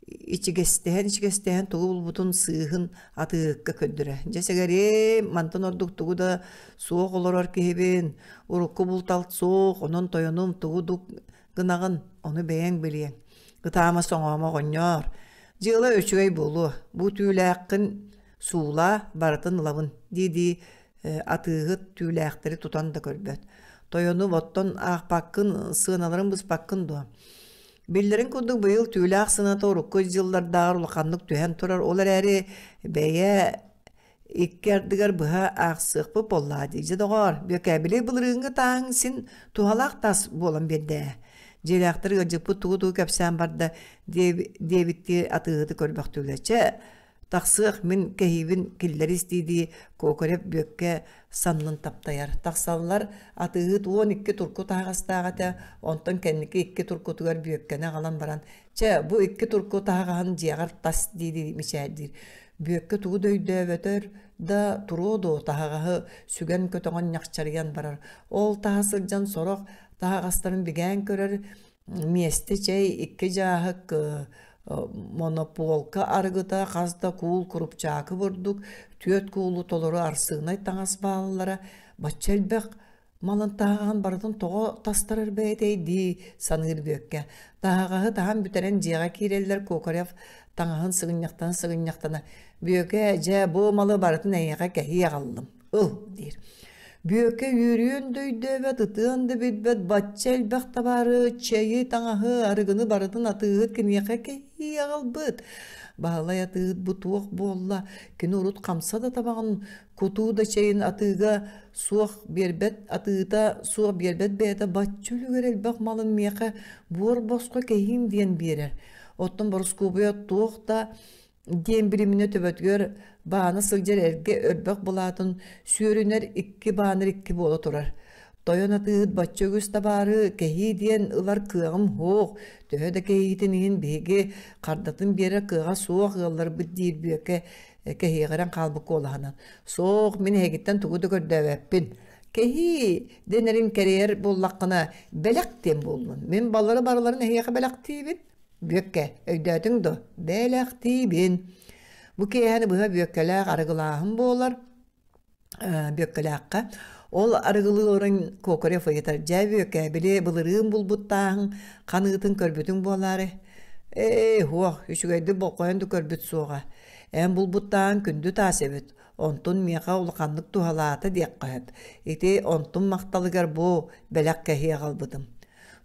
ичигэстэһэн-ичигэстэһэн тугу булбутун сыыһын атыыһыкка көрдөрө. Дьэ сэгэриэм, мантан ордук тугу да суох олорор киһибин, урукку булталт суох, онон тойонум тугу дук гынаҕын, ону бэйэҥ билиэҥ. Ытаама соҥоомо оҕонньоор, дьыала үчүгэй буолуо, бу түүлээххин суулаа, барытын ылабын дии-дии атыыһыт түүлээхтэри тутан да көрбөт. Тойону оттон аахпаккын, сыаналарын быспаккын дуо? Биллэрин курдук быйыл түүлээх сыаната урукку дьыллардааҕар улаханнык түһэн турар, ол эрээри бэйэ икки ардыгар быһа аахсыахпыт буоллаҕа дии. Дьэ доҕоор, Бүөкээбили былырыыҥҥы тааһыҥ син туһалаах таас буолан биэрдэ ээ. Дьиэлээхтэр ыалдьыппыт тугу-тугу кэпсээн барда диэбиттии атыыһыты көрбөхтүүлэр. Чэ, Тахсыах мин кэһиибин киллэрис дии-дии Кокорев Бүөккэ саннын таптайар. Тахсаллар, атыыһыт 12 турку таһаҕастаах этэ, онтон кэнники икки туркутугар Бүөккэни аҕалан баран, «Чэ, бу икки турку таһаҕаһын дьиэҕэр тас» дии-дии мичээрдиир. Бүөккэ тугу да өйдөөбөтөр да туруо дуо таһаҕаһы сүгэн көтөҕөн ньахчарыйан барар. Ол таһа сылдьан сорох таһаҕастарын бигээн көрөр, Миэстэ чэй, икки дьааһык монополка арыгыта, хас да куул курупчаакы бурдук, түөрт куулу толору арсыынай таҥас бааллара. Бачча элбэх малын таһаҕаһын барытын тоҕо тастарар бэйэтэй дии саныыр Бүөккэ. Таһаҕаһы таһан бүтэрэн дьиэҕэ киирэллэр Кокорев таҥаһын сыгынньахтана сыгынньахтана «Бүөкэ, дьэ, бу малы барытын эйиэхэ кэһии аҕаллым» ыл диир. Бүөкэ үөрүөн да өйдөөбөт, ытыан да билбэт, бачча элбэх табаары, чэйи, таҥаһы, арыгыны барытын атыыһыт киниэхэ кэһии аҕалбыт. Баһылай атыыһыт бу туох буолла, кини урут хамса да табаҕын, кутуу да чэйин атыыга суох биэрбэт, атыыта суох биэрбэт бэйэтэ бачча үлүгэр элбэх малын миэхэ буор босхо кэһиим диэн биэрэр. Оттон Борускуобуйа туох да диэн бириминэ төбөтүгэр баана сылдьар эргэ өрбөх былаатын сүөрүнэр икки баанар икки буола турар. Тойон атыыһыт бачча үгүс табаары кэһии диэн ылар кыаҕым суох, төһө да кэһиитин иһин биһиги хардатын биэрэр кыаҕа суох ыалларбыт диир Бүөкэ кэһиэҕирэн хаалбыт куолаһынан. Суох, мин эһигиттэн тугу да көрдөөбөппүн. Кэһии дэнэрин кэриэр буоллаххына бэлэх диэн буоллун. Мин балары барыларын эһиэхэ бэлэхтиибин. Бүөккэ, өйдөөтүҥ дуо? Бэлэхтиибин. Бу киэһэни быһа Бүөккэлээх арыгылааһын буолар. Бүөккэлээххэ. Ол арыгылыы олорон Кокорев ыйытар, «Дьэ, Бүөккэ, били былырыын булбут тааһыҥ ханыытын көрбүтүҥ буолаары?» «Ээ, һуох, үчүгэйдик болҕойон да көрбүт суоҕа. Эн булбут тааһыҥ күндү таас эбит. Онтун миэхэ улаханнык туһалаата диэххэ сөп. Ити онтум махталыгар бу бэлэх кэһии аҕалбытым.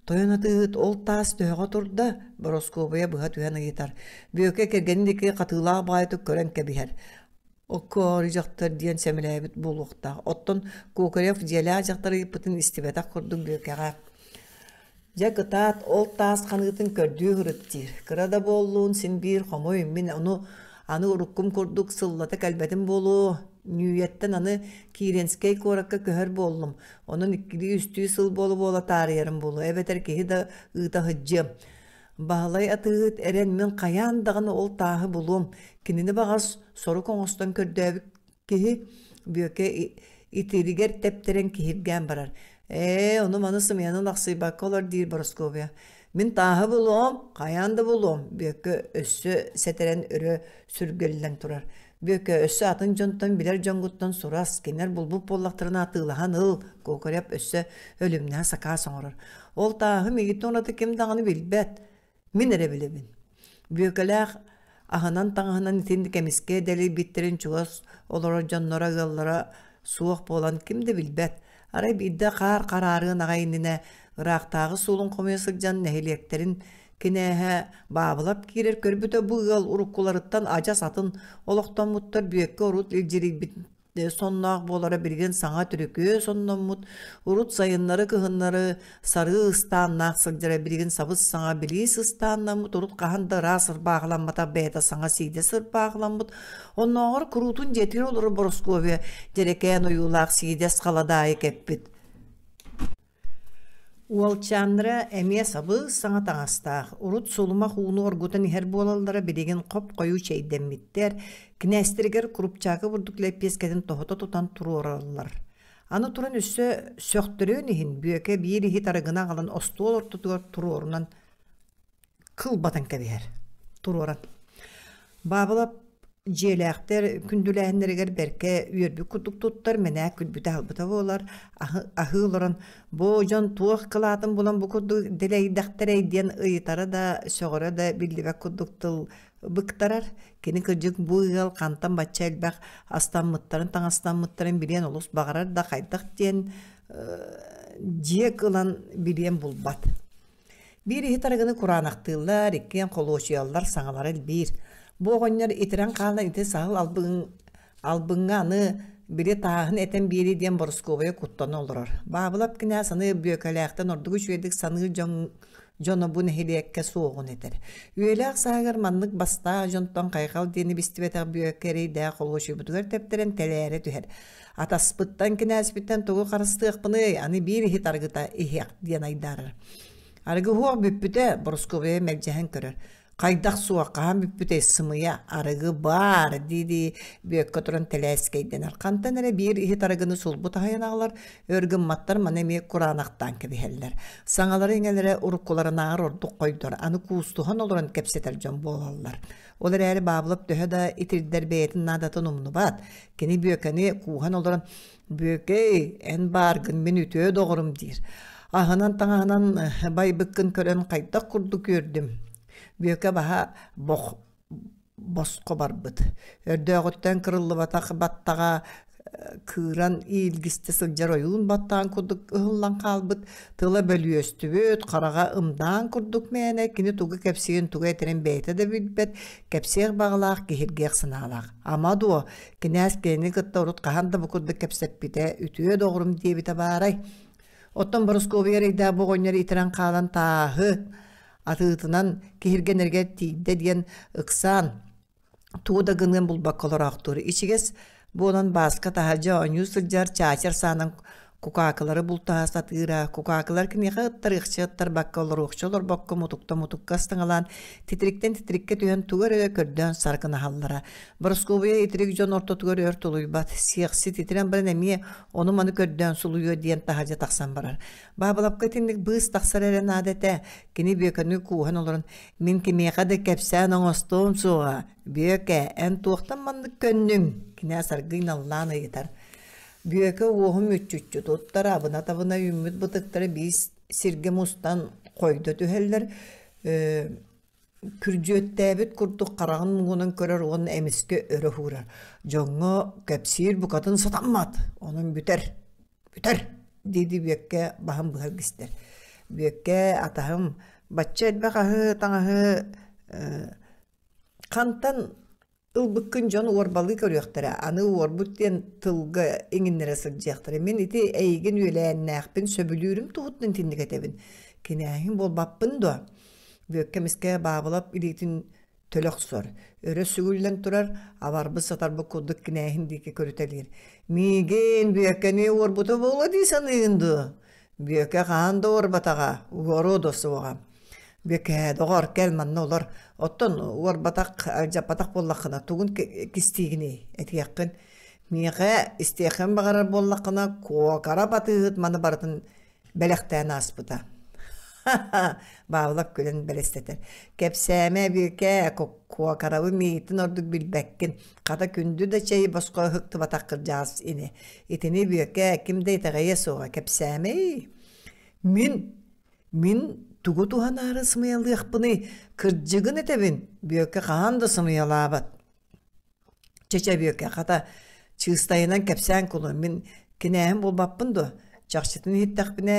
Тойон атыыһыт ол таас төһөҕө турда, Бороскуобуйа быһа түһэн ыйытар. Бүөкэ кэргэнин диэки хатыылаах баҕайытык көрөн кэбиһэр. Оккоору дьахтар диэн сэмэлээбит буолуохтаах. Оттон Кокорев дьиэлээх дьахтар ыйыппытын истибэтэх курдук Бүөкэҕэ «Дьэ кытаат, ол таас ханыытын көрдүү сырыт» диир. Кыра да буоллун, син биир хомуй, мин ону аны уруккум курдук сыллата кэлбэтим буолуо. Ньүүйэттэн аны Кииренскэй куоракка көһөр буоллум. Онон иккилии-үстүү сыл буола-буола таарыйарым буолуо, эбэтэр киһи да ыыта сылдьыам. Баһылай атыыһыт эрэн мин хайаан даҕаны ол тааһы булуом, кинини баҕас сорук оҥостон көрдөөбүт киһи Бүөкэ итиригэр тэптэрэн киһиргээн барар. Ээ, ону-маны сымыйанан ахсыйбакка олор диир Борускуобуйа. Мин тааһы булуом, хайаан да булуом, Бүөккэ өссө сэтэрэн өрө сүргэллэн турар. Бүөккэ өссө атын дьонтон билэр дьоҥҥуттан сурас, кинилэр булбут буоллахтарына атыылаһан ыл, Кокорев өссө өлүмнээх сакаас оҥорор. Ол тааһы миигиттэн ураты ким даҕаны билбэт. Мин эрэ билэбин. Бүөкэлээх аһынан-таҥаһынан итинник эмискэ дэлэйбиттэрин чугас олорор дьонноро ыаллара суох буолан ким да билбэт. Арай биирдэ хаар хараарыан аҕай иннинэ ыраахтааҕы суолун хомуйа сылдьан нэһилиэктэрин кинээһэ Баабылап киирэр көрбүтэ бу ыал уруккуларыттан адьас атын олохтоммуттар Бүөккэ урут илдьирийбит сонноох буолара билигин саҥа түрүкүө сонноммут, урут сайыннары-кыһыннары сарыы ыстааннаах сылдьара билигин сабыс-саҥа билиис ыстааннаммыт, урут хаһан да ыраас ырбаахыламматах бэйэтэ саҥа сиидэ сырбаахыламмыт, оннооҕор куруутун дьиэтигэр олорор Борускуобуйа дьэрэкээн ойуулаах сиидэс халадаайы кэппит. Уолчааннара эмиэ сабыс-саҥа таҥастаах, урут сулумах ууну оргутан иһэр буолаллара билигин хоп-хойуу чэйдэммиттэр, кинээстэригэр курупчаакы бурдук лэппиэскэтин тоһута тутан туруораллар. Аны туран өссө сөхтөрүөн иһин Бүөкэ биир иһит арыгыны аҕалан остуол ортотугар туруорунан кылбатан кэбиһэр, туруоран. Баабылап дьиэлээхтэр күндүлээһиннэригэр бэркэ үөрбүт курдук туттар, мэнээк күлбүтэ-аһылбыта буолар, аһыы олорон бу дьон туох кылаатын булан бу курдук дэлэйдэхтэрэй диэн ыйытара да, сөҕөрө да биллибэт курдук тыл быктарар. Кини кырдьык бу ыал хантан бачча элбэх астаммыттарын, таҥастаммыттарын билиэн олус баҕарар да хайдах диэн дьиэк ылан билиэн булбат. Биир иһит арыгыны кураанахтыыллар, иккиэн холуочуйаллар, саҥалара элбиир. Бу оҕонньор итирэн хаалан ити саһыл албын, албыҥҥа аны били тааһын этэн биэрии диэн Борускуобайа куттана олорор. Баабылап кинээс аны Бүөкэлээхтэн ордук үчүгэйдик саныыр дьон дьоно бу нэһилиэккэ суоҕун этэр. Үйэлээх сааһыгар маннык бастаах дьонтон хайҕал диэни бистибэтэх Бүөккэ эрэйдээх холуочуйбутугар тэптэрэн тэлээрэ түһэр. Атаспыттан, кинээспиттэн тугу харыстыахпыный, аны биир иһит арыгыта иһиэх диэн айдаарар. Арыгы уһуох бүппүтэ, Борускуобуйа мэлдьэһэн көрөр. Хайдах суох, хаһан бүппүтэй, сымыйа, арыгы баар дии-дии Бүөккэ туран тэлээскэйдэнэр. Хантан эрэ биир иһит арыгыны сулбу таһыйан аҕалар, өр гымматтар маны эмиэ кураанахтаан кэбиһэллэр. Саҥалара-иҥэлэрэ уруккуларынааҕар ордук хойдор, аны куустуһан олорон кэпсэтэр дьон буолаллар. Ол эрээри Баабылап төһө да итирдэр бэйэтин наадатын умнубат. Кини Бүөкэни кууһан олорон «Бүөкэй, эн бааргын, мин үтүө доҕорум» диир. Аһынан-таҥаһынан байбыккын көрөн хайдах курдук үөрдүм. Бүөкэ баһа бох босхо барбыт. Өрдөөҕүттэн кырыллыбатах баттаҕа кыыран иилгистэ сылдьар ойуун баттаан курдук ыһыллан хаалбыт, тыла бөлүөстүбүт, хараҕа ымдаан курдук мээнэ кини тугу кэпсиирин тугу этэрин бэйэтэ да билбэт, кэпсиэх баҕалаах, киһиргиэх санаалаах. Ама дуо, кинээс кинини кытта урут хаһан да бу курдук кэпсэппитэ, үтүө доҕорум диэбитэ баарай. Оттон Борускуобуйа эрэйдээх бу оҕонньор итирэн хаалан тааһы атыытынан киһиргэнэргэ тиийдэ диэн ыксаан тугу да гыныан булбакка олороохтуур. Ичигэс буолан Бааска таһырдьа оонньуу сылдьар чаачар саанан кукаакылары бултаһа сатыыра. Кукаакылар киниэхэ ыттарыахча ыттарбакка, олоруохча олорбокко мутукта мутукка ыстаҥалаан, титириктэн титириккэ түһэн тугу эрэ көрдөөн саргынаһаллара. Борускуобуйа итирик дьон ортотугар өр тулуйбат. Сиэхсит итирэн баран эмиэ ону-маны көрдөөн сулуйуо диэн таһырдьа тахсан барар. Баабылапка итинник быыс тахсар эрэ наада этэ. Кини Бүөкэни кууһан олорон «Мин кимиэхэ да кэпсээн оҥостуом суоҕа. Бүөкэ, эн туохтан маннык көннүҥ?» кинээс аргыый наллаан ыйытар. Бүөкэ уоһун мүччүччү туттар, абына-табына үүммүт бытыктара биир сиргэ мустан хойдо түһэллэр. Күрдьүөттээбит курдук хараҕын муҥунан көрөр уонна эмискэ өрө уһуурар. Дьоҥҥо кэпсиир букатын сатаммат, онон бүтэр. Бүтэр, дии-дии Бүөккэ баһын быһа илгистэр. Бүөккэ, атаһым, бачча элбэх аһы, таҥаһы хантан ылбыккын дьон уорбалыы көрүөхтэрэ, аны уорбут диэн тылга иҥиннэрэ сылдьыахтара. Мин ити эйигин үөлээннээхпин сөбүлүүрүм туһуттан итинник этэбин. Кинээһиҥ буолбаппын дуо? Бүөккэ эмискэ Баабылап илиитин Төлө охсор, өрө сүгүллэн турар, абарбыт-сатарбыт курдук кинээһин диэки көрүтэлиир. «Миигин Бүөкэни уорбута буолуо дии саныыгын дуо?» Бүөкэ хаһан да уорбатаҕа, уоруо да суоҕа. Бүөкээ, доҕор, кэл манна олор. Оттон уорбатах, алдьаппатах буоллаххына, тугун кистиигиний, этиэххин. Миэхэ истиэххин баҕарар буоллаххына, куокара батыыһыт маны барытын бэлэхтээн ааспыта. Ха-ха, Баавылап күлэн бэлэстэтэр. Кэпсээмэ, Бүөкээ, куокарабы миигиттэн ордук билбэккин. Хата күндү да чэйи босхо ыһыктыбатах кырдьаҕас ини. Итини Бүөкээ ким да итэҕэйиэ суоҕа, кэпсээмэй. Мин, мин тугу туһанаары сымыйалыахпыный? Кырдьыгын этэбин, Бүөкэ хаһан да сымыйалаабат. Чэ-чэ Бүөкэ, хата, чыыстайынан кэпсээн кулу, мин кинээһим буолбаппын дуо? Чахчытын иһиттэхпинэ,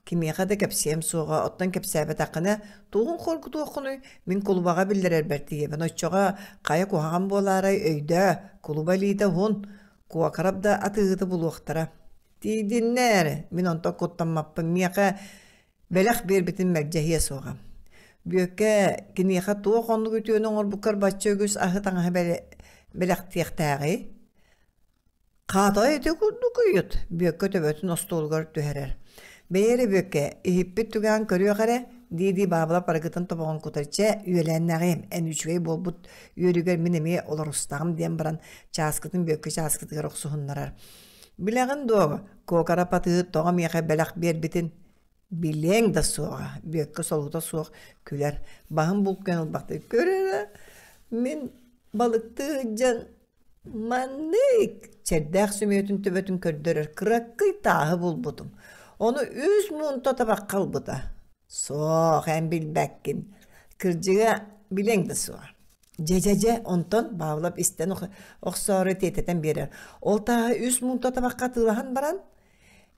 кимиэхэ да кэпсиэм суоҕа, оттон кэпсээбэтэххинэ, тугун хоргутуоххунуй, мин кулубаҕа биллэрэрбэр тиийэбин, оччоҕо хайа куһаҕан буолаарай, өйдөө, кулуба илиитэ уһун, куокарап да атыыһыты булуохтара. Тиийдиннэр, мин онтон куттаммаппын, миэхэ Бэлэх биэрбитин мэлдьэһиэ суоҕа. Бүөккэ киниэхэ туох оннук үтүөнү оҥорбуккар бачча үгүс аһы-таҥаһы бэлэхтиэхтээҕий? Хаата ити курдук ыйыт, Бүөккэ төбөтүн остуолугар түһэрэр. Бэйэ эрэ Бүөккэ, иһиппит түгэҕин көрүөх эрэ, дии-дии Баабыла парыгытын тобоҕун кутар. Чэ, үөлээннэҕиэм, эн үчүгэй буолбут үөрүүгэр мин эмиэ олорустаҕым диэн баран чааскытын Бүөккэ чааскытыгар охсуһуннарар. Билэҕин дуо, Куокара Патыыһыт тоҕо миэхэ бэлэх биэрбитин? Билиэҥ да суоҕа, Бүөккэ солуута суох күлэр, баһын булкуйан ылбахтыы «Көр эрэ, мин балыктыы сылдьан маннык» чэрдээх сөмүйэтин төбөтүн көрдөрөр кыракый тааһы булбутум. Ону үс муунта табахха ылбыта. Суох, эн билбэккин. Кырдьыга, билиэҥ да суоҕа. Дьэ-дьэ-дьэ, онтон Павлов истэн охсоору тиэтэтэн биэрэр. Ол тааһы үс муунта табахха атыылаһан баран,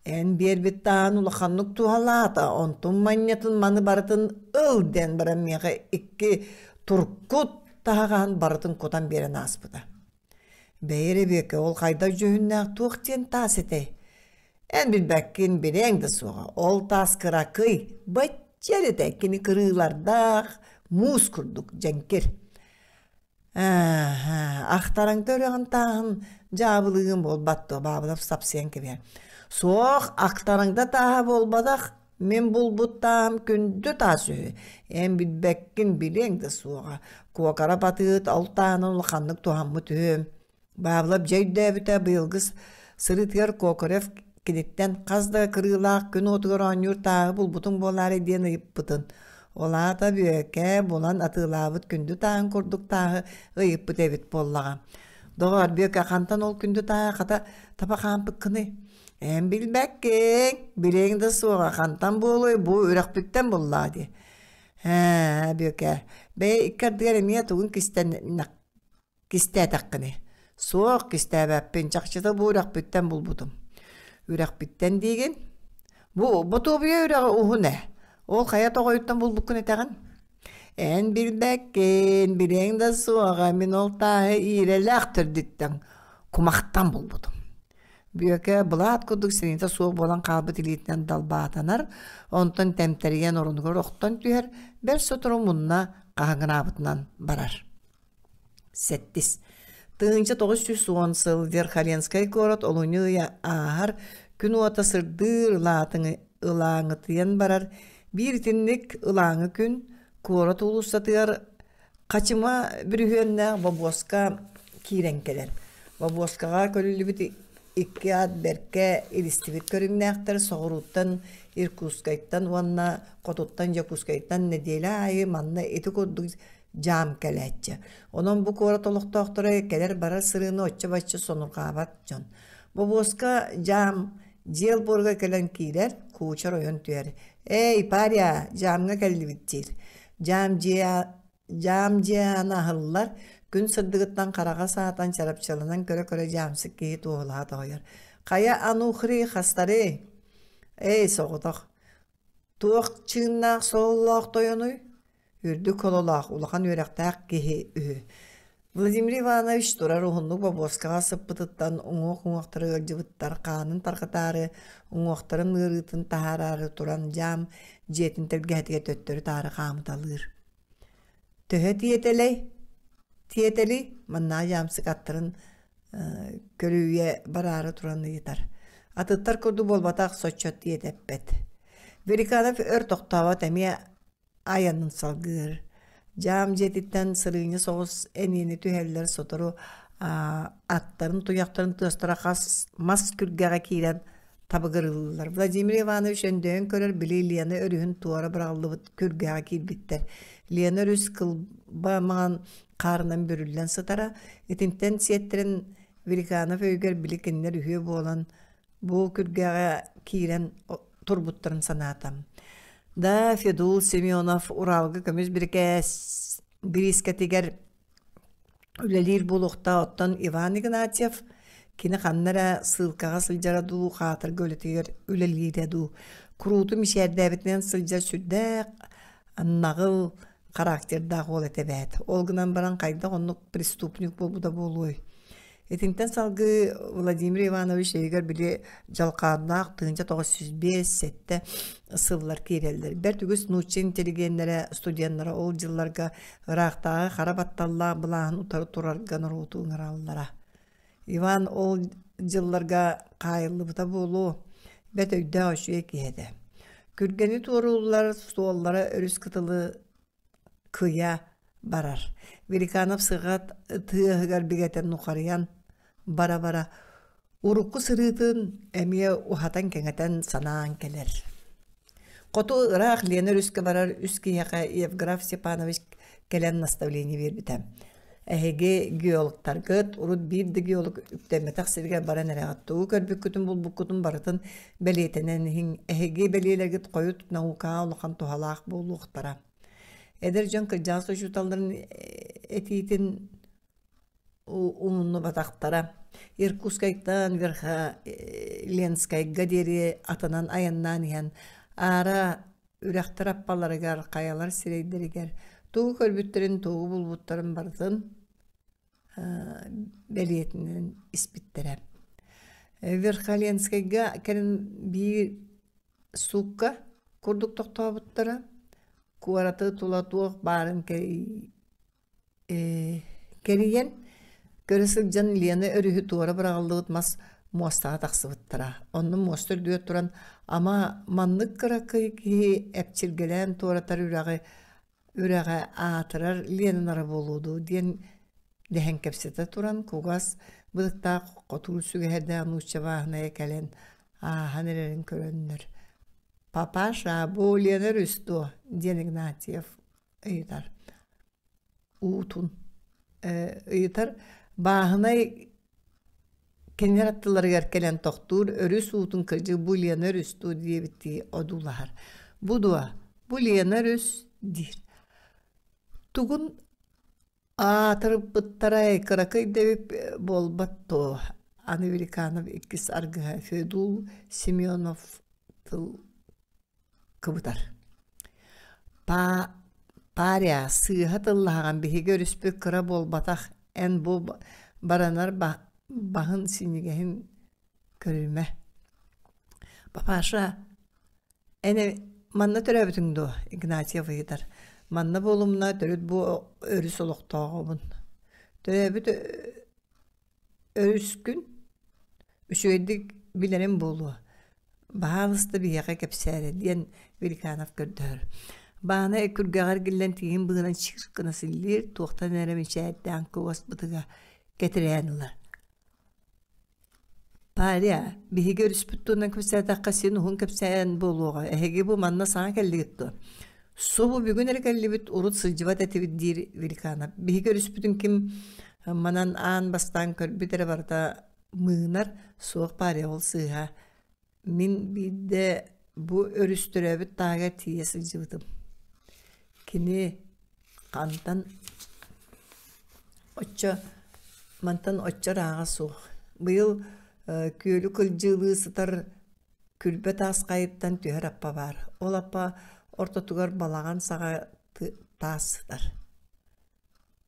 Эн биэрбит тааһын улаханнык туһалаата, онтун манньатын маны барытын ыл диэн баран миэхэ икки туркут таһаҕаһын барытын кутан биэрэн ааспыта. Бэйэ эрэ Бүөккэ ол хайдах дьүһүннээх туох диэн таас этэй? Эн билбэккин, билиэҥ да суоҕа. Ол таас кыракый, бачча эрэ этэ, кини кырыылардаах, муус курдук дьэҥкир. Ааһа, ахтараҥта үрэҕин тааһын дьаабылыыгын буолбат дуо, Баабылап сапсыйан кэбиһэр. Суох, ахтараҥта тааһа буолбатах, мин булбут тааһым күндү таас үһү. Эн билбэккин, билиэҥ да суоҕа. Куокара батыыт ол тааһынан улаханнык туһаммыт үһү. Баабылап дьэ өйдөөбүтэ быйылгы сырыытыгар Кокорев киниттэн хас да кырыылаах күн уотугар оонньуур тааһы булбутуҥ буолаарай диэн ыйыппытын. Ол аата Бүөкэ булан атыылаабыт күндү тааһын курдук тааһы ыйыппыт эбит буоллаҕа. Доҕоор, Бүөкэ хантан ол күндү тааһы хата таба хаампыккыный? Эн билбэккин, билиэҥ да суоҕа хантан буолуой бу үрэхпиттэн буллаа дии. Ээ, Бүөкэ, бэйэ икки ардыгар эмиэ тугун кистэннэх Кистээтэххиний? Суох, кистээбэппин, чахчыта бу үрэхпиттэн булбутум. Үрэхпиттэн диигин? Бу Ботуобуйа үрэҕэ уһун ээ. Ол хайа тоҕойуттан булбуккун этэҕин? Эн билбэккин, билиэҥ да суоҕа, мин ол тааһы иирэлээх төрдүттэн, кумахтан булбутум. Бүөкэ былаат курдук сэниэтэ суох буолан хаалбыт илиитинэн далбаатанар, онтон тэмтэрийэн оронугар охтон түһэр, бэрт сотору мунна хаһыҥыраабытынан барар. Сэттис. 1910 сыл Верхоленскай куорат олунньу ыйа ааһар, күн уота сырдыыр ылааҥытыйан барар. Биир итинник ылааҥы күн куорат уулуссатыгар Хачыма бүрүһүөннээх бобуоска киирэн кэлэр. Бобуоскаҕа көрүллүбүт икки ат бэркэ илистибит көрүҥнээхтэр соҕурууттан Иркутскайтан уонна хотуттан Дьокуускайтан нэдиэлэ аайы манна ити курдук дьаам кэлээччи. Онон бу куорат олохтоохторо кэлэр-барар сырыыны оччо-бачча сонурҕаабат дьон. Бобуоска дьаам дьиэ олбуоругар кэлэн киирэр, куучар ойон түһэр. «Эй, паря, дьаамҥа кэллибит» диир. Дьаам дьиэ дьаам дьиэ аана аһыллар, күн сырдыгыттан хараҕа саатан чарапчыланан көрө-көрө дьаамсык киһи туоһулаһа тоһуйар. «Хайа анухри хастарый?» «Эй, соҕотох, туох чыыннаах сололоох тойонуй?» Үрдүк хололоох, улахан үөрэхтээх киһи үһү. Владимир Иванович турар уһуннук бобуоскаҕа сыппытыттан уҥуох-уҥуохтара ыалдьыбыттар хаанын тарҕатаары, уҥуохтарын ыарыытын таһаараары туран дьаам дьиэтин тэлгэһэтигэр төттөрү-таары хаамыталыыр. Төһө тиэтэлэй? Тиэтэлий? Маннаа дьаамсык аттарын көлүйэ бараары туран ыйытар. Атыттар курдук буолбатах соччо тиэтэппэт. Великанов өр тохтообот эмиэ айанын салгыыр. Дьаам дьиэтиттэн сырыынньа соҕус эниэни түһэллэр сотору аттарын туйахтарын тыастара хас мас күргэҕэ киирэн табыгырыыллар. Владимир Иванович өндөйөн көрөр били Лена өрүһүн туора быраҕыллыбыт күргэҕэ киирбиттэр. Лена өрүс кылба маҥан хаарынан бүрүллэн сытара. Итинтэн сиэттэрэн Великанов өйүгэр били кинилэр үһүө буолан бу күргэҕэ киирэн турбуттарын санаата. Да, Федул Семенов Уралга көмүс бирикээс бириискэтигэр үлэлиир буолуохтаах оттон Иван Игнатьев кини ханна эрэ сыылкаҕа сылдьара дуу, хаатырга үлэтигэр үлэлиирэ дуу, куруутун мичээрдээбитинэн сылдьар сүрдээх наҕыл характердаах уол этэ эбээт. Ол гынан баран хайдах оннук преступник буолбута буолуой? Итинтэн салгыы Владимир Иванович өйүгэр били дьалхааннаах 1905-7 сыллар киирэллэр. Бэрт үгүс нуучча интеллигеннэрэ, студеннара ол дьылларга ыраахтааҕы хара батталлаах былааһын утары турарга норуоту ыҥыраллара. Иван ол дьылларга хаайыллыбыта буолуо, бэрт өйдөөх үчүгэй киһи этэ. Күргэни туорууллар, суоллара өрүс кытылы кыйа барар. Великанов сыҕат тыаһыгар бигэтэн нухарыйан бара-бара урукку сырыытын эмиэ уһатан-кэҥэтэн санаан кэлэр. Хоту ыраах Лена өрүскэ барар үс киһиэхэ Евграф Степанович кэлэн наставление биэрбитэ. Эһиги геологтаргыт урут биир да геолог үктэммэтэх сиригэр баран эрэҕит. Тугу көрбүккүтүн булбуккутун барытын бэлиэтэнэн иһиҥ. Эһиги бэлиэлэргит хойут наукаҕа улахан туһалаах буолуохтара. Эдэр дьон кырдьаҕас учууталларын этиитин умнубатахтара. Иркутскайтан Верхоленскайга диэри атынан айаннаан иһэн аара үрэхтэр аппаларыгар, хайалар сирэйдэригэр тугу көрбүттэрин, тугу булбуттарын барытын бэлиэтинэн испиттэрэ. Верхоленскайга кэлин биир суукка курдук тохтообуттара. Куораты тула туох баарын кэрийэн көрө сылдьан Лена өрүһү туора быраҕыллыбыт мас муостаҕа тахсыбыттара. Онно муоста үрдүгэр туран ама маннык кыракый киһи эпчиргэлээн туоратар үрэҕи үрэҕэ аатырар Леналара буолуо дуу диэн дэһэн кэпсэтэ туран кугас бытыктаах хотуур сүгэһэрдээх нуучча бааһынайа кэлэн ааһан эрэрин көрөннөр «Папаша, бу Лена өрүс дуо?» диэн Игнатьев ыйытар уутун ыйытар бааһынай кинилэр аттыларыгар кэлэн тохтуур өрүс уутун кырдьык бу Лена өрүс дуу диэбиттии одуулаһар бу дуо бу Лена өрүс диир тугун аатырбыттарай кыракый да эбит буолбат дуо аны Великанов иккис аргыһа Федул Семенов тыл кыбытар Паря сыыһа тыллаһаҕын биһиги өрүспүт кыра буолбатах эн бу баранар баһын синньигэһин көрүмэ Папаша эн манна төрөөбүтүҥ дуо Игнатьев ыйытар манна буолумна төрүт бу өрүс олохтооҕобун төрөөбүт Өрүскүн үчүгэйдик билэрим буолуо, баһаалыста биһиэхэ кэпсээрэ диэн Великанов көрдөһөр. Баана күргэҕэ эргиллэн тииһин быыһынан чыыр гына силлиир, туохтан эрэ мичээрдээн кугас бытыга кэтирээн ылар. Паря, биһиги өрүспүт туһунан кэпсээтэххэ син уһун кэпсээн буолуоҕа. Эһиги бу манна саҥа кэллигит дуо? Субу бүгүн эрэ кэллибит, урут сылдьыбат этибит диир Великанов. Биһиги өрүспүтүн ким манан аан бастаан көрбүт эрэ барыта мыынар, суох паря ол сыыһа. Мин биирдэ бу өрүс төрөөбүт тааһыгар тиийэ сылдьыбытым. Кини хантан оччо мантан оччо ырааҕа суох. Быйыл күөлү кылдьыылыы сытар күлбэ таас хайыттан түһэр аппа баар. Ол аппа ортотугар балаҕан саҕа таас сытар.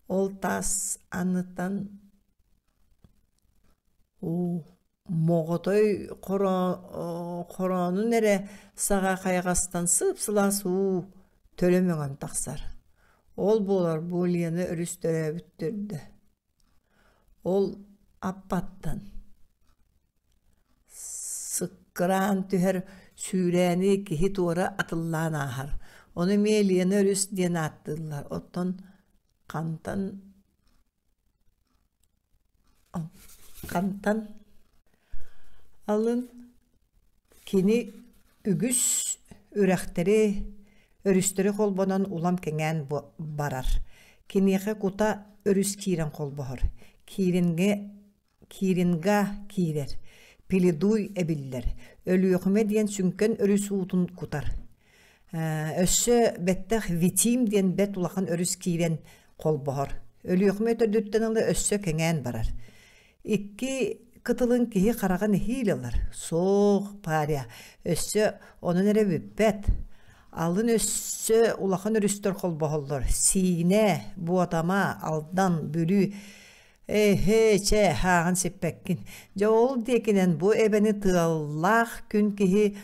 Ол таас анныттан уу моҕотой хороонун эрэ саҕа хайаҕастан сып-сылаас уу төлө мөҥөн тахсар. Ол буолар бу Лена өрүс төрөөбүт төрдө. Ол аппаттан сыккыраан түһэр сүүрээни киһи туора атыллаан ааһар. Ону эмиэ Лена өрүс диэн ааттыыллар. Оттон хантан хантан алын кини үгүс үрэхтэри, өрүстэри холбонон улам кэҥээн барар. Киниэхэ кута өрүс киирэн холбоһор. Киирингэ Киринга киирэр, Пеледуй эбиллэр, Өлүөхүмэ диэн сүҥкэн өрүс уутун кутар. Өссө бэттэх Витим диэн бэрт улахан өрүс киирэн холбоһор. Өлүөхүмэ төрдүттэн ыла өссө кэҥээн барар. Икки кытылын киһи хараҕын иһиил ылар. Суох, паря, өссө онон эрэ бүппэт. Алын өссө улахан өрүстэр холбоһоллор. Сиинэ, Буотама, Алдан, Бүлүү Эһээ, чэ, ааҕан сиппэккин. Дьэ ол диэкинэн бу эбэни тыаллаах күн киһи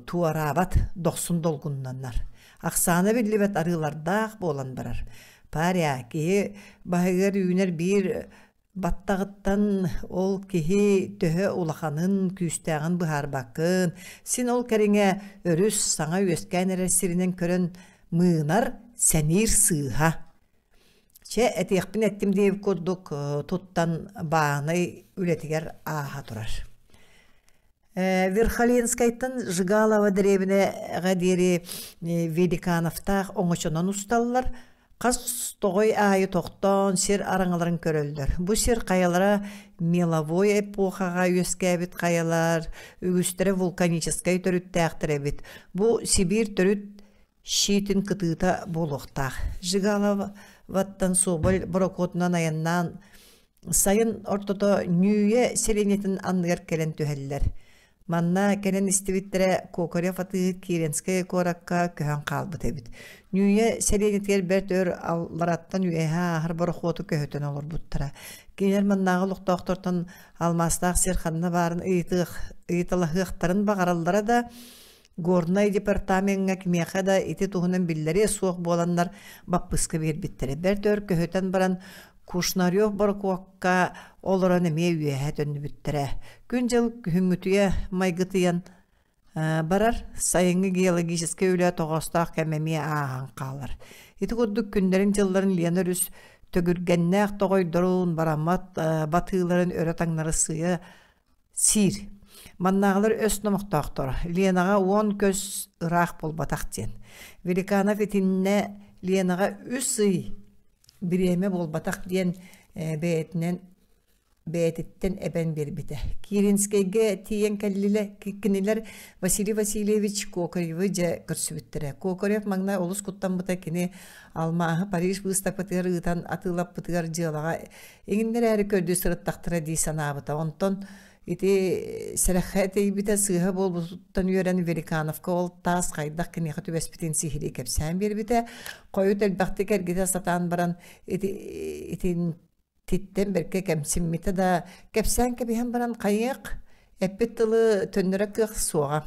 туораабат, дохсун долгуннанар. Ахсаана биллибэт арыылардаах буолан барар. Паря, киһи баһыгар үүнэр биир баттаҕыттан ол киһи төһө улаханын, күүстээҕин быһаарбаккын. Син ол кэриҥэ өрүс саҥа үөскээн эрэр сиринэн көрөн мыынар, сэниир сыыһа. Чэ, этиэхпин эттим диэбит курдук туттан баанай үлэтигэр ааһа турар. Верхоленскайтан Жигалова дэриэбинэҕэ диэри Великановтаах оҥочонон усталлар. Хас тоҕой аайы тохтоон сир араҥаларын көрөллөр. Бу сир хайалара меловой эпохаҕа үөскээбит хайалар, үгүстэрэ вулканическай төрүттээхтэр эбит. Бу Сибиир төрүт щитин кытыыта буолуохтаах. Жигаловаттан Соболь борокуотунан айаннаан сайын ортото Ньүүйэ сэлиэнньэтин анныгар кэлэн түһэллэр. Манна кэлэн истибиттэрэ Кокорев атыыһыт Киренскэй куоракка көһөн хаалбыт эбит. Ньүүйэ сэлиэнньэтигэр бэрт өр аллараттан үөһэ ааһар борохуоту көһүтэн олорбуттара. Кинилэр маннааҕы олохтоохтортон алмаастаах сир ханна баарын ыйытыах, ыйыталаһыахтарын баҕараллара да, Горнай департамеҥҥа кимиэхэ да ити туһунан биллэриэ суох буоланнар баппыска биэрбиттэрэ. Бэрт өр көһүтэн баран Кушнарев борокуокка олорон эмиэ үөһэ төннүбүттэрэ. Күн-дьыл күһүҥҥүтүйэ майгытыйан барар, сайыҥҥы геологическай үлэ тоҕоостоох кэм эмиэ ааһан хаалар. Ити курдук күннэрин-дьылларын Лена өрүс төгүргэннээх тоҕойдорун, бараммат батыыларын өрө таҥнары сыыйа Сиир. Маннааҕылар өс номохтоохтор. Ленаҕа уон көс ыраах буолбатах диэн. Великанов итиннэ Ленаҕа үс ый бириэмэ буолбатах диэн бэйэтинэн бэйэтиттэн эбэн биэрбитэ. Киринскэйгэ тиийэн кэллилэ кинилэр Василий Васильевич Кокоревы дьэ көрсүбүттэрэ. Кокорев маҥнай олус куттаммыта кини алмааһы Париж быыстапкатыгар ыытан атыылаппытыгар дьыалаҕа Иҥиннэрээри көрдүү сырыттахтара дии санаабыта. Онтон ити сэрэххэ тиийбитэ сыыһа буолбутуттан үөрэн Великановка ол таас хайдах киниэхэ түбэспитин сиһилии кэпсээн биэрбитэ. Хойут элбэхтик эргитэ сатаан баран ити итинтиттэн бэркэ кэмсиммитэ да кэпсээн кэбиһэн баран хайыах эппит тылы төннөрө кыах суоҕа.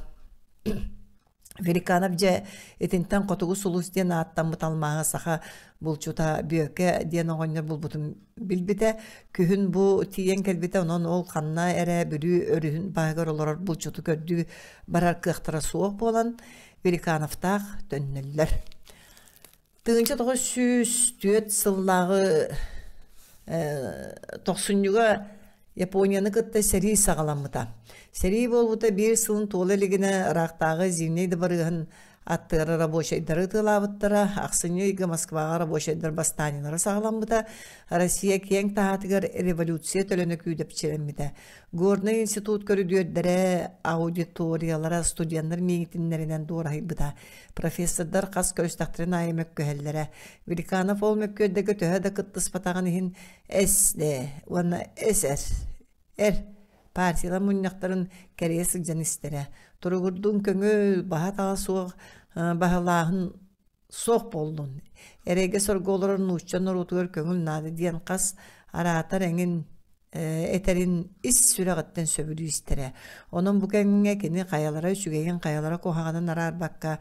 Великанов дьэ итинтэн Хотугу сулус диэн ааттаммыт алмааһы саха булчута Бүөкэ диэн оҕонньор булбутун билбитэ. Күһүн бу тиийэн кэлбитэ, онон ол ханна эрэ Бүлүү өрүһүн баһыгар олорор булчуту көрдүү барар кыахтара суох буолан, Великановтаах төннөллөр. 1904 сыллааҕы тохсунньуга Японияны кытта сэрии саҕаламмыта. Сэрии буолбута биир сылын туола илигинэ ыраахтааҕы Зимнэй дыбарыаһын аттыгар рабочайдары ытыалаабыттара. Ахсынньы ыйга Москваҕа рабочайдар бастаанньалара саҕаламмыта. Россия киэҥ таһаатыгар революция төлөнө күүдэпчилэммитэ. Горнай институт көрүдүөрдэрэ, аудиториялара студеннар миитиннэринэн дуораһыйбыта. Профессордар хас көрүстэхтэрин аайы мөккүһэллэрэ. Великанов ол мөккүөрдэргэ төһө да кыттыспатаҕын иһин СД уонна СР Р партиялар мунньахтарын кэрийэ сылдьан истэрэ. Туругурдун көҥүл, баһа-таҕа суох баһылааһын суох буоллун. Эрэйгэ сорго олорор нуучча норуотугар көҥүл наада диэн хас араатар эҥин этэрин ис сүрэҕиттэн сөбүлүү истэрэ. Онон бу кэмҥэ кини хайалара үчүгэйин, хайалара куһаҕанын араарбакка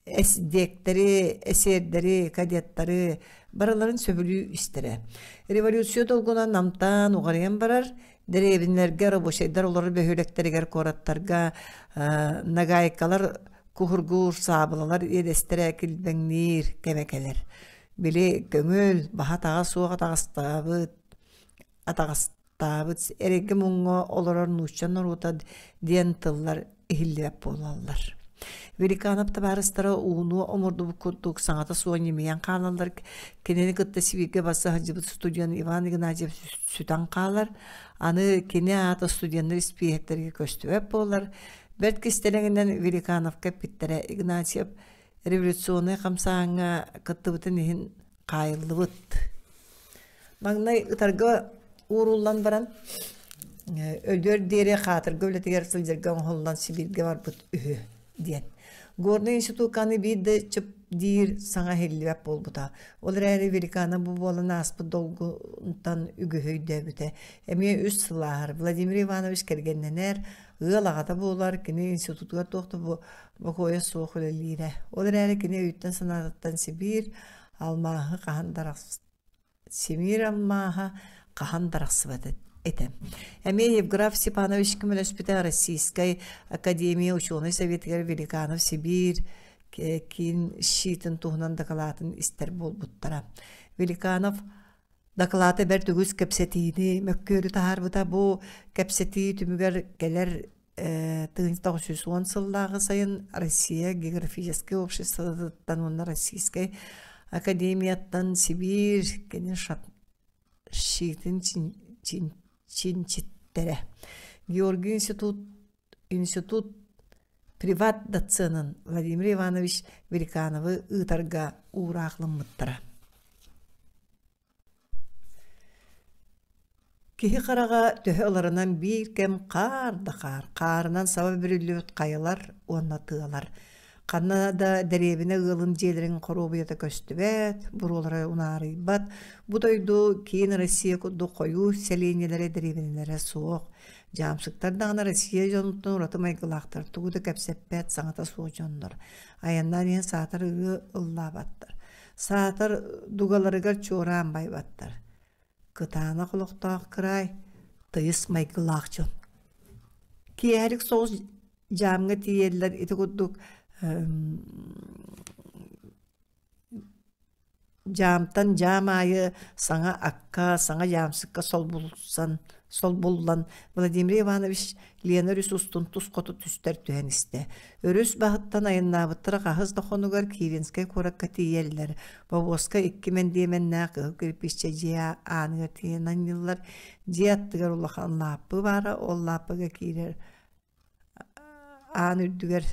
Эсдиэктэри, эсиэрдэри, кадеттары барыларын сөбүлүү истэрэ. Революция долгуна намтаан уҕарыйан барар, дэриэбинэлэргэ рабочайдар олорор бөһүөлэктэригэр куораттарга нагайкалар куһургуур саабылалар иэдэстэрэ килбэҥниир кэмэ кэлэр. Били көҥүл, баһа-таҕа суох атаҕастаабыт атаҕастаабыт эрэйгэ муҥҥа олорор нуучча норуота диэн тыллар иһиллибэт буолаллар. Великанов табаарыстара ууну омурдубут курдук саҥата суох ньимийэн хаалаллар. Кинини кытта Сибииргэ барса сылдьыбыт студент Иван Игнатьев сүтэн хаалар. Аны кини аата студеннар испииһэктэригэр көстүбэт буолар. Бэрт кистэлэҥинэн Великановка эппиттэрэ Игнатьев революционнай хамсааһыҥҥа кыттыбытын иһин хаайыллыбыт. Маҥнай ытарга ууруллан баран, өлүөр диэри хаатырга үлэтигэр сылдьарга оҥоһуллан Сибииргэ барбыт үһү диэн. Горнай институкка аны биир да чып диир саҥа иһиллибэт буолбута. Ол эрээри Великана бу буолан ааспыт долгунтан үгүһү өйдөөбүтэ. Эмиэ үс сыл ааһар. Владимир Иванович кэргэннэнэр, ыал аҕата буолар, кини институтугар туох да бокуойа суох үлэлиирэ. Ол эрээри кини өйүттэн-санаатыттан Сибиир алмааһы хаһан да Симиир алмааһа хаһан да арахсыбат этэ. Эмиэ Евграф Степанович көмөлөспүтэ Российскай Академия учуонай советыгар Великанов Сибиир киин щитин туһунан дакылаатын истэр буолбуттара. Великанов дакылаата бэрт үгүс кэпсэтиини мөккүөрү таһаарбыта. Бу кэпсэтии түмүгэр кэлэр 1910 сыллааҕы сайын Россия географическай обществотыттан уонна Российскай академияттан Сибиир кини щитин чинчиттэрэ. Георгий институт институт приват доценын Владимир Иванович Великановы ыытарга уураахлыммыттара. Киһи хараҕа төһө ыларынан биир кэм хаар да хаар, хаарынан саба бүрүллүбүт хайалар уонна тыалар. Ханна да дэриэбинэ ыалын дьиэлэрин хоруобуйата көстүбэт, буруолара унаарыйбат. Бу дойду киин Россия курдук хойуу сэлиэнньэлэрэ дэриэбинэлэрэ суох. Дьаамсыктар даҕаны Россия дьонуттан ураты майгылаахтар, тугу да кэпсэппэт, саҥата суох дьоннор. Айаннаан иһэн саатар ырыа ыллаабаттар. Саатар дугаларыгар чуораан байбаттар. Кытаанах олохтоох кыраай, тыйыс майгылаах дьон. Киэһэлик соҕус дьаамҥа тиийэллэр ити курдук дьаамтан дьаам аайы саҥа акка, саҥа дьаамсыкка солбулсан солбуллан Владимир Иванович Лена өрүс устун тус хоту түстэр түһэн истэ. Өрүс баһыттан айаннаабыттара хаһыс да хонугар Киренскэй куоракка тиийэллэр. Бобуоска икки мэндиэмэннээх кыһыл кирпииччэ дьиэ ааныгар тиийэн анньыллар. Дьиэ аттыгар улахан лааппы баара, ол лааппыга киирэр аан үрдүгэр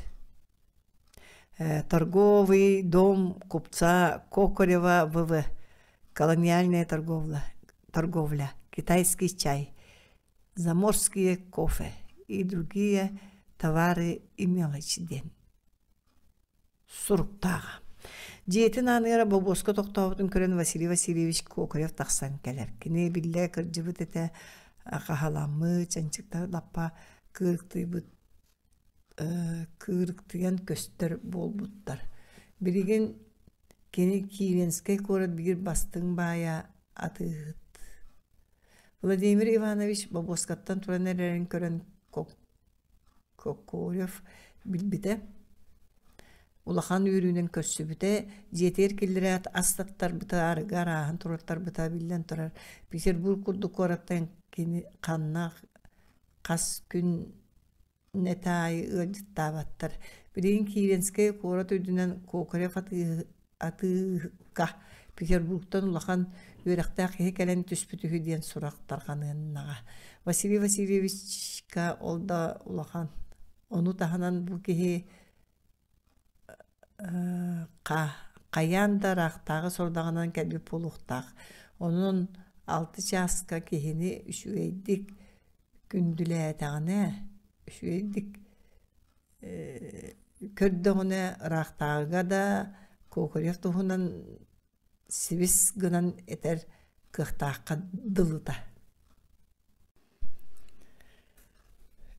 торговый дом купца Кокорева В.В. Колониальная торговля, торговля, китайский чай, заморские кофе и другие товары и мелочи диэн суруктааҕа. Дьиэтин ааныгар бобуоска тохтообутун көрөн Василий Васильевич Кокорев тахсан кэлэр. Кини биллэ кырдьыбыт этэ, хаһаламмыт, чанчыктар лаппа кыырыктыйбыт кыырыктыйан көстөр буолбуттар. Билигин кини Киренскэй куорат биир бастыҥ баайа атыыһыт. Владимир Иванович бобуоскаттан туран эрэрин көрөн Кокорев билбитэ, улахан үөрүүнэн көрсүбүтэ, дьиэтигэр киллэрээт ас таттарбыта, арыгы арааһын туруортарбыта биллэн турар. Петербург курдук куораттан кини ханна хас күн этэ аайы ыалдьыттаабаттар. Билигин Киренскэй куорат үрдүнэн Кокорев атыыһыкка Петербургтан улахан үөрэхтээх киһи кэлэн түспүт үһү диэн сурах тарҕаныаннаҕа. Василий Васильевичка ол да улахан. Ону таһынан бу киһи хайаан да ыраахтааҕы сорудаҕынан кэлбит буолуохтаах. Онон алты чааска киһини үчүгэйдик күндүлээтэҕинэ, үчүгэйдик көрдөҕүнэ ыраахтааҕыга да Кокорев туһунан сибис гынан этэр кыахтаахха дылыта.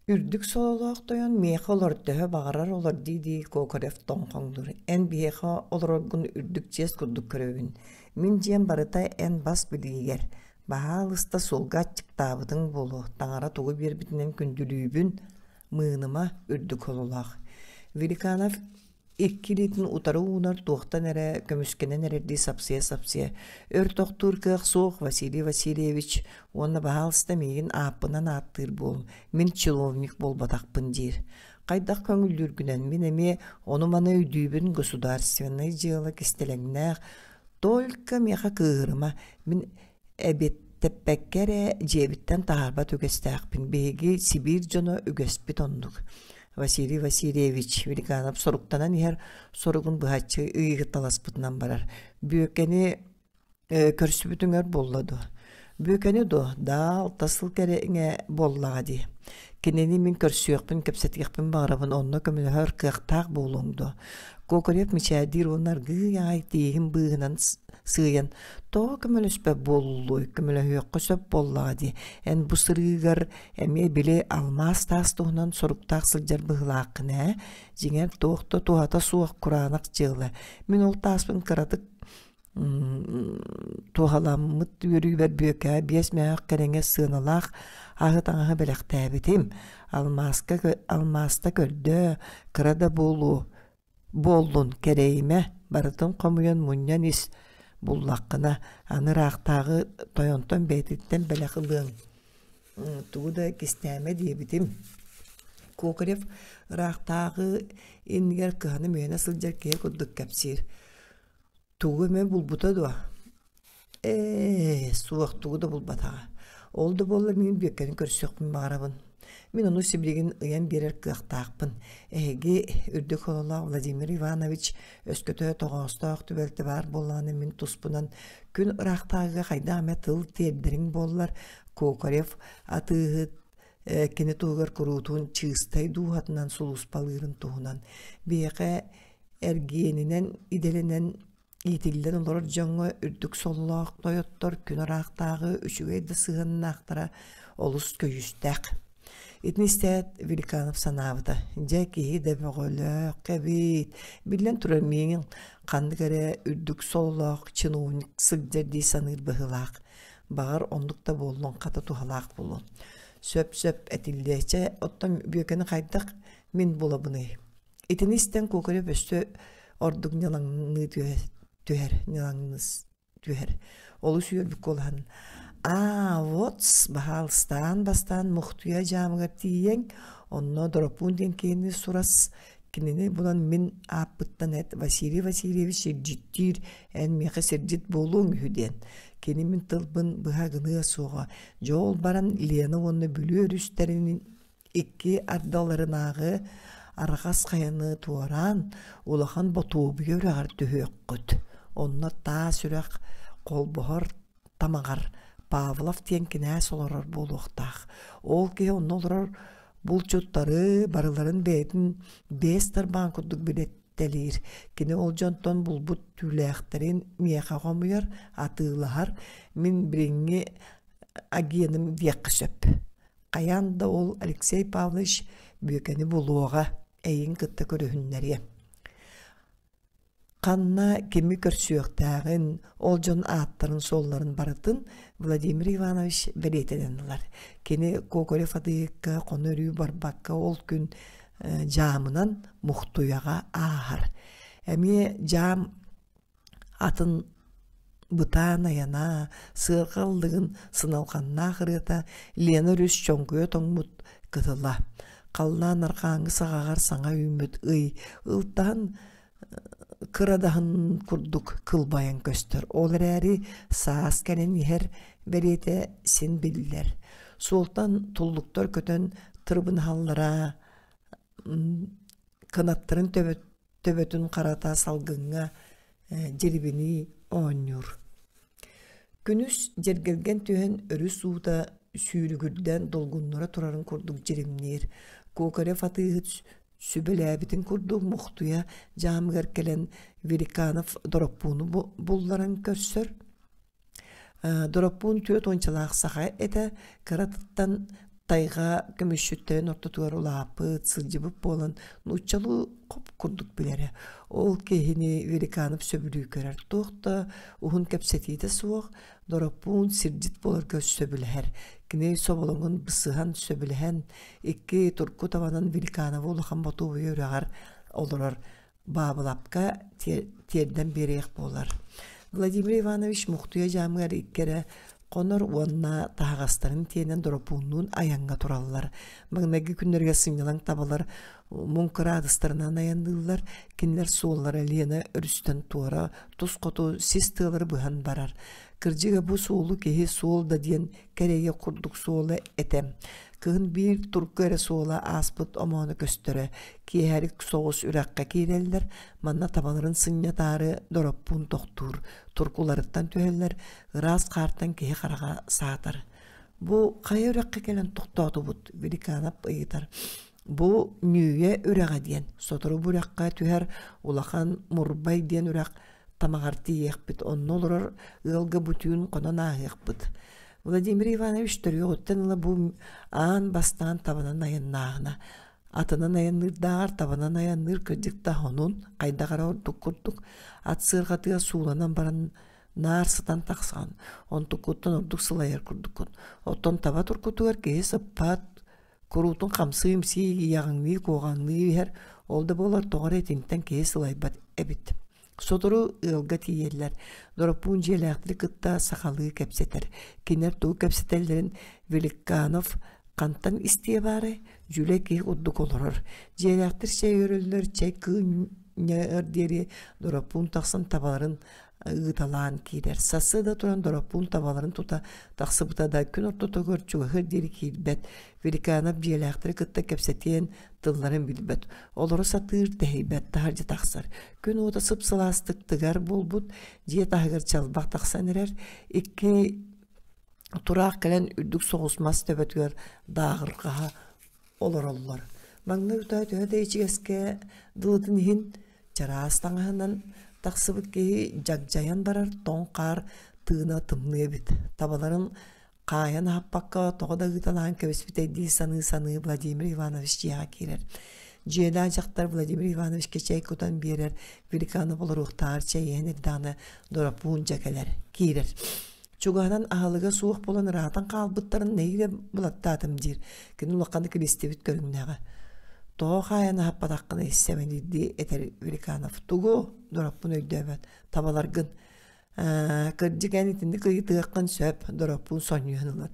Үрдүк сололоох тойон миэхэ олор төһө баҕарар олор дии-дии Кокорев тоҥхоҥнуур. Эн биһиэхэ олороргун үрдүк чиэс курдук көрөбүн. Мин дьиэм барыта эн бас билиигэр. Баһаалыста суолга аччыктаабытыҥ буолуо, таҥара тугу биэрбитинэн күндүлүүбүн, мыыныма, үрдүк сололоох. Великанов икки илиитин утары уунар туохтан эрэ көмүскэнэн эрэрдии сапсыйа-сапсыйа өр тохтуур кыах суох Василий Васильевич уонна баһаалыста миигин ааппынан ааттыыр буол мин чиновник буолбатахпын диир хайдах көҥүллүүргүнэн мин эмиэ ону-маны өйдүүбүн государственнай дьыала кистэлэҥнээх только миэхэ кыыһырыма мин Эбиэттэппэккэ эрэ дьиэбиттэн таһаарбат үгэстээхпин. Биһиги Сибиир дьоно үгэспит оннук. Василий Васильевич Великанов соруктанан иһэр соругун быһаччы ыйыталаспытынан барар. Бүөкэни көрсүбүтүҥэр буолла дуо? Бүөкэни дуо? Даа, алта сыл кэриҥэ буоллаҕа дии. Кинини мин көрсүөхпүн, кэпсэтиэхпин баҕарабын, онно көмөлөһөр кыахтаах буолуоҥ дуо? Кокорев мичээрдиир уонна аргыый аҕай тииһин быыһынан сыыйан тоҕо көмөлөспөт буоллуй көмөлөһүөххэ сөп буоллаҕа дии эн бу сырыыгар эмиэ били алмаас таас туһунан соруктаах сылдьар быһыылааххын ээ дьиҥэр туох да туһата суох кураанах дьыала мин ол тааспын кыратык туһаламмыт үөрүүбэр бүөкээ биэс мөһөөх кэриҥэ сыаналаах аһы таҥаһы бэлэхтээбитим алмааска алмааста көрдөө кыра да буолуо Буоллун, кэрэйимэ, барытын хомуйан мунньан ис, буллаххына, аны ыраахтааҕы тойонтон бэйэтиттэн бэлэх ылыаҥ тугу да кистээмэ диэбитим. Кокорев ыраахтааҕы иннигэр кыһана-мүһэнэ сылдьар киһи курдук кэпсиир. Тугу эмэ булбута дуо? Ээ, суох тугу да булбатаҕа. Ол да буоллар мин Бүөккэни көрсүөхпүн баҕарабын. Мин ону сибилигин ыйан биэрэр кыахтаахпын. Эһиги үрдүк хололоох Владимир Иванович өскөтө тоҕоостоох түбэлтэ баар буоллаҕына мин туспунан күн ыраахтааҕыга хайдах эмэ тыл тиэрдэриҥ буоллар Кокорев атыыһыт кини туһугар куруутун чыыстай дууһатынан сулууспалыырын туһунан биһиэхэ эргиэнинэн идэлэнэн Иитиллэн олорор дьоҥҥо үрдүк сололоох тойоттор күн ыраахтааҕы үчүгэй да сыһыаннаахтара олус көдьүүстээх. Итини истээт Великанов санаабыта: «Дьэ, киһи да бөҕөлөөх эбит. Биллэн турар, миигин ханнык эрэ үрдүк сололоох чиновник сылдьар дии саныыр быһыылаах. Баҕар, оннук да буоллун, хата туһалаах буолуо. Сөп-сөп этиллиэ. Чэ, оттон Бүөкэни хайдах мин булабыный?» Итини истэн Кокорев өссө ордук ньылаҥныы түһэр, ньылаҥныс түһэр. Олус үөрбүт куолаһын «Аа, вот, баһаалыстаан бастаан Мухтуйа дьаамыгар тиийэҥ, онно Доропуун диэн киһини сурас, кинини булан мин ааппыттан эт Василий Васильевич сирдьиттиир, эн миэхэ сирдьит буолуоҥ үһү» диэн. Кини мин тылбын быһа гыныа суоҕа. Дьэ ол баран Лена уонна Бүлүү өрүстэрин Икки ардаларынааҕы арҕас хайаны туораан, улахан Ботуобуйа үрэҕэр түһүөххүт. Онно таас үрэх холбоһор тамаҕар Павлов диэн кинээс олорор буолуохтаах. Ол киһи онно олорор булчуттары барыларын бэйэтин биэс тарбаан курдук билэттэлиир. Кини ол дьонтон булбут түүлээхтэрин миэхэ хомуйар, атыылаһар. Мин билиҥҥи агеным диэххэ сөп. Хайаан да ол Алексей Павлович Бүөкэни булуоҕа, эйигин кытта көрүһүннэриэ. Ханна кими көрсүөхтээҕин, ол дьон ааттарын-суолларын барытын Владимир Иванович бэлиэтэнэн ылар. Кини Кокорев атыыһыкка хоно-өрүү барбакка ол күн дьаамынан Мухтуйаҕа ааһар. Эмиэ дьаам Атын бытаан айана, сыарҕа ыллыгын сыналҕаннаах ырыата Лена өрүс чоҥкуйа тоҥмут кытыла, халлаан арҕааҥҥы саҕаҕар саҥа үүммүт ый ылтаһын кырадаһын курдук кылбайан көстөр. Ол эрээри саас кэлэн иһэр бэлиэтэ син биллэр. Суолтан туллуктар көтөн тырыбынаһаллара кынаттарын төбөтүн харата салгыҥҥа дьирибинии оонньуур. Күнүс дьэргэлгэн түһэн өрүс уута сүүрүгүрдэн долгуннара турарын курдук дьиримниир. Кокарев атыыһыт сүбэлээбитин курдук Мухтуйа дьаамыгар кэлэн Великанов Дороппууну булларан көрсөр. Дороппуун түөрт уончалаах саха этэ, кыратыттан Тайҕа көмүсчүттэрин ортотугар улааппыт, сылдьыбыт буолан нууччалыы хоп курдук билэрэ. Ол киһини Великанов сөбүлүү көрөр. Туох да уһун кэпсэтиитэ суох, Дороппуун сирдьит буоларга сөбүлэһэр. Кини соболоҥун бысыһан сөбүлэһэн, икки турку табанан Великановы улахан ботуобуйа үрэҕэр олорор Баабылапка тиэрдэн биэриэх буолар. Владимир Иванович Мухтуйа дьаамыгар икки эрэ хонор уонна таһаҕастарын тиэнэн Доропууннуун айаҥҥа тураллар. Маҥнайгы күннэргэ сынньалаҥ табалар муҥ кыраадыстарынан айанныыллар. Кинилэр суоллара Лена өрүстэн туора тус хоту сис тыалары быһан барар. Кырдьыга бу суолу киһи суол да диэн кэрэйэ курдук суола этэ. Кыһын биир турку эрэ суола ааспыт омооно көстөрө. Киэһэрик соҕус үрэххэ киирэллэр, манна табаларын сынньатаары дороппуун тохтуур, туркуларыттан түһэллэр, ыраас хаартан киһи хараҕа саатар. Бу хайа үрэххэ кэлэн тохтоотубут? Великанов ыйытар. Бу Ньүүйэ үрэҕэ диэн, сотору бу үрэххэ түһэр улахан Мурбай диэн үрэх тамаҕар тиийиэхпит, онно олорор ыалга бу түүн хонон ааһыахпыт. Владимир Иванович төрүөҕүттэн ыла бу аан бастаан табанан айаннааһына. Атынан айанныырдааҕар табанан айанныыр кырдьык да хонун, хайдах эрэ ордук курдук, ат сыарҕатыгар сууланан баран наар сытан тахсан, онтуккуттан ордук сылайар курдуккун. Оттон таба туркутугар киһи сыппат, Куруутун хамсыы-имсии, иэҕэҥнии, куоҕаҥныы иһэр, ол да буоллар тоҕо эрэ итинтэн киһи сылайбат эбит. Сотору ыалга тиийэллэр. Дороппуун дьиэлээхтэри кытта сахалыы кэпсэтэр. Кинилэр тугу кэпсэтэллэрин Великанов хантан истиэ баарай, дьүлэй киһи курдук олорор. Дьиэлээхтэр чэй өрөллөр, чэй кыынньар диэри Дороппуун тахсан табаларын ыыталаан киирэр. Сарсыарда туран Дороппуун табаларын тута тахсыбыта да күн ортотугар чугаһыар диэри киирбэт. Великанов дьиэлээхтэри кытта кэпсэтиэн тылларын билбэт. Олоро сатыыр, тэһийбэт, таһырдьа тахсар. Күн уота сып-сылаастык тыгар буолбут, дьиэ таһыгар чалбах тахсан эрэр. Икки тураах кэлэн үрдүк соҕус мас төбөтүгэр дааҕырҕаһа олороллор. Маҥнай утаа төһө да ичигэскэ дылытын иһин чараас таҥаһынан тахсыбыт киһи дьагдьайан барар тоҥ хаар тыына тымныы эбит. Табаларын хаайан аһаппакка тоҕо да ыыталаан кэбиспитэй дии саныы-саныы Владимир Иванович дьиэҕэ киирэр. Дьиэлээх дьахтар Владимир Ивановичка чэй кутан биэрэр, Великанов олоруохтааҕар чэй иһэн эрдэҕинэ Доропуун дьэ кэлэр, киирэр. Чугаһынан аһылыга суох буолан ыраатан хаалбыттарын нэһиилэ булаттаатым диир. Кини улаханнык илистибит көрүҥнээҕэ. Тоҕо хаайан аһаппатаххыный сэмэнирдии этэр Великанов. Тугу? Дороппун өйдөөбөт. Табаларгын. Ээ, кырдьык эн итинник ыйытыаххын сөп, Дороппун сонньуйан ылар.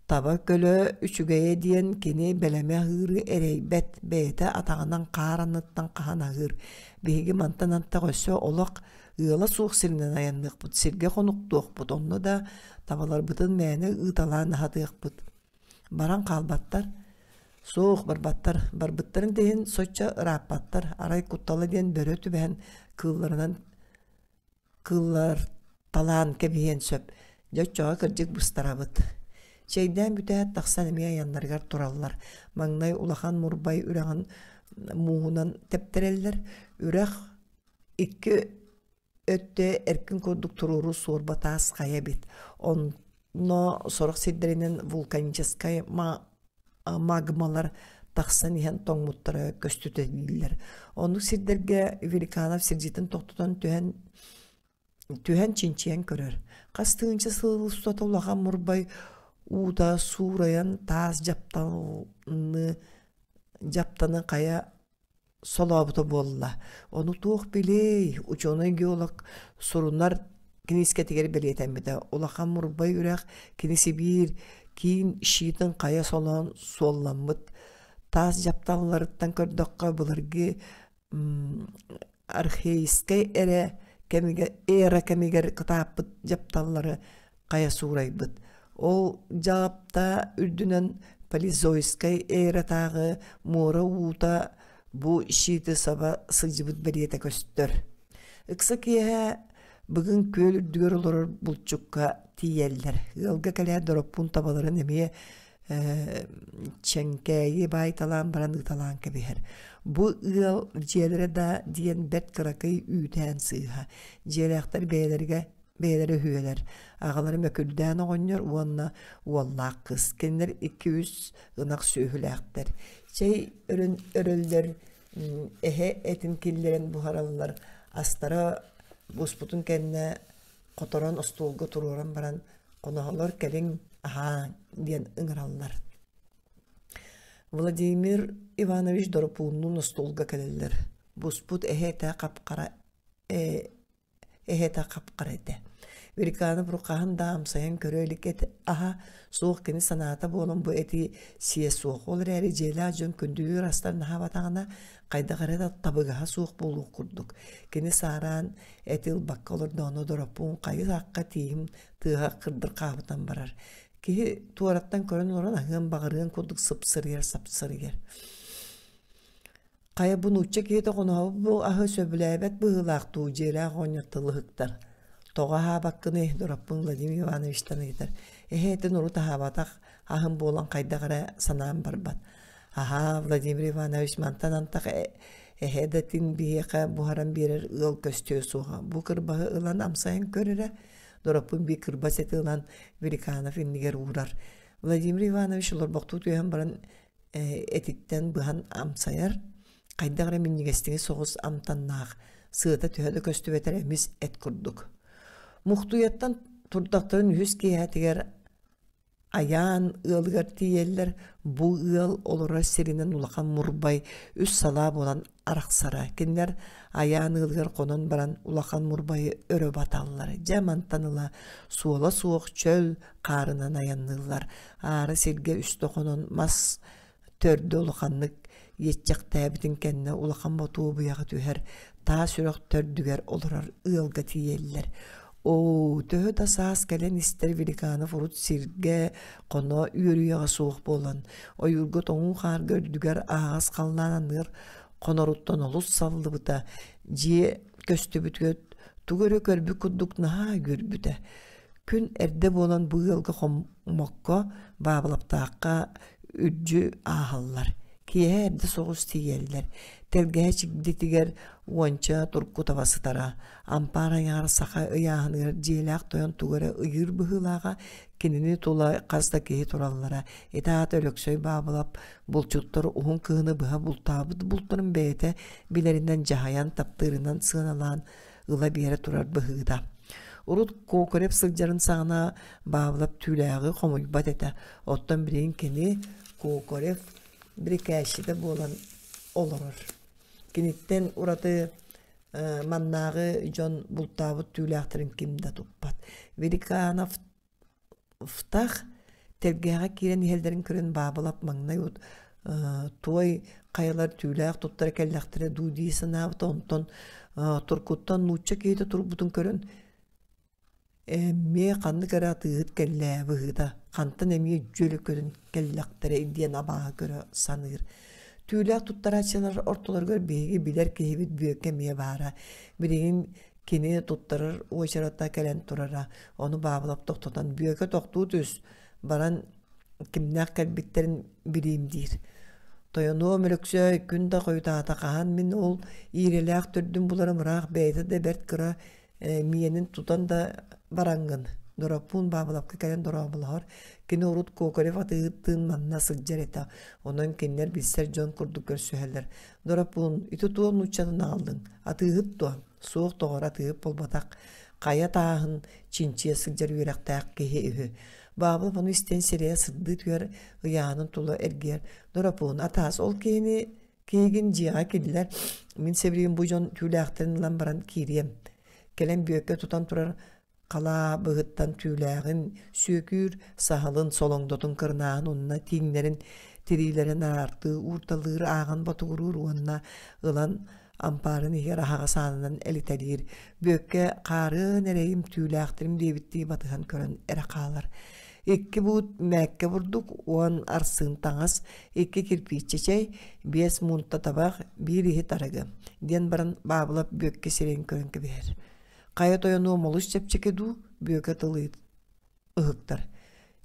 Таба көлө үчүгэйэ диэн кини бэлэми аһыыры эрэйбэт, бэйэтэ атаҕынан хаар анныттан хаһан аһыыр. Биһиги мантан антах өссө олох ыала суох сиринэн айанныахпыт, сиргэ хонуктуохпут, онно да табаларбытын мээнэ ыыталаан аһатыахпыт. Баран хаалбаттар. Суох, барбаттар. Барбыттарын да иһин соччо ырааппаттар. Арай куттала диэн бөрө түбэһэн кыылларынан кыыллар талаан кэбиһиэн сөп. Дьэ оччоҕо кырдьык быстарабыт. Чэйдээн бүтээт тахсан эмиэ айаннарыгар тураллар. Маҥнай улахан Мурбай үрэҕин мууһунан тэптэрэллэр. Үрэх Икки өттө эркин курдук туруору суорба таас хайа эбит. Онно сорох сирдэринэн вулканическай магмалар тахсан иһэн тоҥмуттара көстүтэллэр. Оннук сирдэргэ Великанов сирдьитин тохтотон түһэн түһэн чинчийэн көрөр. Хас тыһыынча сыл устата улахан мурбай уута суурайан таас дьаптаны дьаптаны хайа солообута буолла. Ону туох билиэй, учуонай-геолог сурунар киниискэтигэр бэлиэтэммитэ. Улахан Мурбай үрэх кини Сибиир киин щитин хайа солоон суолламмыт таас дьапталларыттан көрдөххө былыргы археическай эрэ кэмигэр эра кэмигэр кытааппыт дьапталлары хайа суурайбыт. Ол дьаапта үрдүнэн Палезойскай эратааҕы муора уута бу щиты саба сылдьыбыт бэлиэтэ көстөр. Ыкса киэһэ бүгүн күөл үрдүгэр олорор булчукка тиийэллэр. Ыалга кэлээт дороппун табаларын эмиэ чэҥкээйи баайталаан баран ыыталаан кэбиһэр. Бу ыал дьиэлэрэ да диэн бэрт кыракый үүтээн сыыһа. Дьиэлээхтэр бэйэлэригэр. бэйэлэрэ үһүөлэр. Аҕалара Мөкүрдээн оҕонньор уонна уоллаах кыыс. Кинилэр икки-үс ынах сүөһүлээхтэр. Чэй өрөн өрөллөр, эһэ этин киллэрэн буһараллар. Астара буспутун кэннэ хоторон остуолга туруоран баран хоноһолор кэлиҥ аһааҥ диэн ыҥыраллар. Владимир Иванович Доропууннуун остуолга кэлэллэр. Буспут эһэ этэ хап-хара эһэтэ хап-хара этэ. Великанов хаһан да амсайан көрө илик этэ аһа суох кини санаата буолан бу эти сиэ суох. Ол эрээри дьиэлээх дьон күндүлүүр астарын аһаабатаҕына хайдах эрэ да табыгаһа суох буолуох курдук. Кини саараан эти ылбакка олордоҕуна Дороппуун хайы-сахха тииһим тыаһа кырдырҕаабытан барар. Киһи туораттан көрөн олорон аһыан баҕарыан курдук сыпсырыйар-сапсырыйар. Хайа бу нуучча киһитэ хоноһобут бу аһы сөбүлээбэт быһыылаах дуу дьиэлээх оҕонньор тылыһыктар. Тоҕо аһаабаккыный Дороппун Владимир Ивановичтан ыйытар. Эһэ этин урут аһаабатах аһым буолан хайдах эрэ санаам барбат. Аһаа, Владимир Иванович мантан антах эһэ да этин биһиэхэ буһаран биэрэр ыал көстүө суоҕа. Бу кырбаһы ылан амсайан көр эрэ. Дороппун биир кырбас эти ылан Великанов иннигэр уурар. Владимир Иванович олорбохтуу түһэн баран этиттэн быһан амсайар, хайдах эрэ минньигэстиҥи соҕус амтаннаах, сыата төһө да көстүбэтэр эмис эт курдук. Мухтуйаттан турдахтарын үһүс киэһэтигэр Айаан ыалыгар тиийэллэр, бу ыал олорор сиринэн улахан мурбай үс салаа буолан арахсара. Кинилэр Айаан ыалыгар хонон баран улахан мурбайы өрө баталлар. Дьэ мантан ыла суола суох чөл хаарынан айанныыллар. Аара сиргэ үстэ хонон мас төрдө улаханнык иэччэхтээбитин кэннэ улахан ботуобуйаҕа түһэр таас үрэх төрдүгэр олорор ыалга тиийэллэр. Оо, төһө да саас кэлэн истэр Великанов урут сиргэ хоно үөрүйэҕэ суох буолан, ойуурга тоҥуу хаарга үрдүгэр аһаҕас халлаан анныгар хоноруттан олус саллыбыта, дьиэ көстүбүтүгэр тугу эрэ көрбүт курдук наһаа үөрбүтэ. Күн эрдэ буолан бу ыалга хоммокко, Баабылаптаахха үрдьү ааһаллар. Киэһэ эрдэ соҕус тиийэллэр. Тэлгэһэ чигдитигэр уонча турку таба сытара. Ампаар айаҕар саха ыйааһыныгар дьиэлээх тойон тугу эрэ ыйыыр быһыылааҕа, кинини тула хас да киһи тураллара. Ити аата Өлөксөй Баабылап булчуттар уһун кыһыны быһа бултаабыт бултарын бэйэтэ билэринэн дьаһайан, таптыырынан сыаналаан ыла биэрэ турар быһыыта. Урут Кокорев сылдьарын саҕана Баабылап түүлээҕи хомуйбат этэ. Оттон билигин кини Кокорев бирикээччитэ буолан олорор. Киниттэн ураты маннааҕы дьон бултаабыт түүлээхтэрин ким да туппат. Великанов Фтах тэлгэһэҕэ киирэн иһэллэрин көрөн Баабылап маҥнай туой хайалар түүлээх туттара кэллэхтэрэ дуу дии санаабыта, онтон туркуттан нуучча киһитэ турбутун көрөн эмиэ ханнык эрэ атыыһыт кэллээ быһыыта, хантан эмиэ дьөлө көрөн кэллэхтэрэ диэн абааһы көрө саныыр. Түүлээх туттарааччылар ортолоругар биһиги билэр киһибит Бүөккэ эмиэ баара. Билигин Кини туттарар уочарата кэлэн турара, ону Баабылап тохтотон «Бүөкэ тохтуу түс, баран кимнээх кэлбиттэрин билиим» диир. Тойонуом Өлөксөөй күн да хойутаата хаһан мин ол иирэлээх төрдүн буларым ыраах бэйэтэ да бэрт кыра миэнин тутан да бараҥҥын. Дороппуун Баабылапка кэлэн дорооболоһор. Кини урут Кокорев атыыһыттыын манна сылдьар этэ. Онон кинилэр билсэр дьон курдук көрсүһэллэр. Дороппуун, ити туох нууччатын аҕаллыҥ? Атыыһыт дуо? Суох доҕор атыыһыт буолбатах, хайа тааһын чинчийэ сылдьар үөрэхтээх киһи үһү. Баабыл ону истэн сирэйэ сырдыы түһэр, ыйаанын тула эргийэр. Доропуун, атаас, ол киһини киһигин дьиэҕэ киллэр, мин сэбилигин бу дьон түүлээхтэрин ылан баран киириэм. Кэлэн Бүөккэ тутан турар халаа быһыттан түүлээҕин сүөкүүр саһылын солоҥдотун кырынааһын уонна тииҥнэрин тириилэрин араартыы уурталыыр ааҕан ботугуруур уонна ылан ампаарын иһигэр аһаҕас аанынан элитэлиир Бүөккэ хаарыан эрэйим түүлээхтэрим диэбиттии батыһан көрөн эрэ хаалар икки буут мээккэ бурдук уон арсыын таҥас икки кирпииччэ чэй биэс муунта табах биир иһит арыгы диэн баран Баабылап Бүөккэ сирэйин көрөн кэбиһэр Хайа тойонуом олус чэпчэки дуу, Бүөкэ тыл ыһыктар.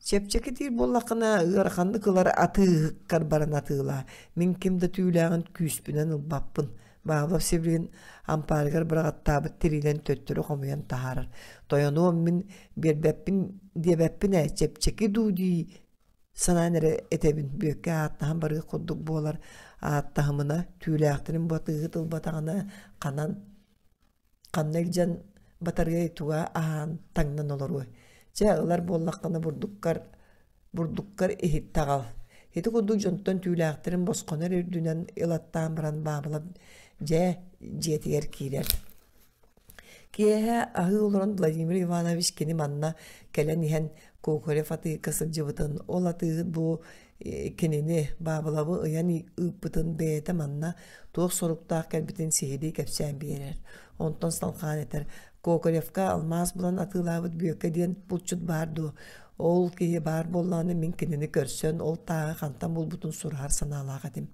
Чэпчэки диир буоллаххына, ыараханнык ылар атыыһыккар баран атыылаа. Мин ким да түүлээҕин күүспүнэн ылбаппын. Павлов сибилигин ампаарыгар быраҕаттаабыт тириинэн төттөрү хомуйан таһаарар. Тойонуом мин биэрбэппин диэбэппин ээ, чэпчэки дуу дии санаан эрэ этэбин. Бүөккэ ааттаһан барыах курдук буолар. Ааттаһымына, түүлээхтэрин батыыһыт ылбатаҕына ханан ханна илдьэн батарыай туга аһаан таҥнан олоруой. Чэ, ылар буоллаххына бурдуккар бурдуккар иһиттэ аҕал. Ити курдук дьонтон түүлээхтэрин босхону эрэ үрдүнэн ылаттаан баран Баабылап дьэ дьиэтигэр киирэр. Киэһэ аһыы олорон Владимир Иванович кини манна кэлэн иһэн Кокорев атыыга сылдьыбытын, ол атыыһыт бу кинини Баабылабы ыйан ыыппытын бэйэтэ манна туох соруктаах кэлбитин сиһилии кэпсээн биэрэр. Онтон салҕаан этэр: «Кокоревка алмаас булан атыылаабыт Бүөккэ диэн булчут баар дуо? Ол киһи баар буоллаҕына мин кинини көрсөн, ол тааһы хантан булбутун сураһар санаалаах этим.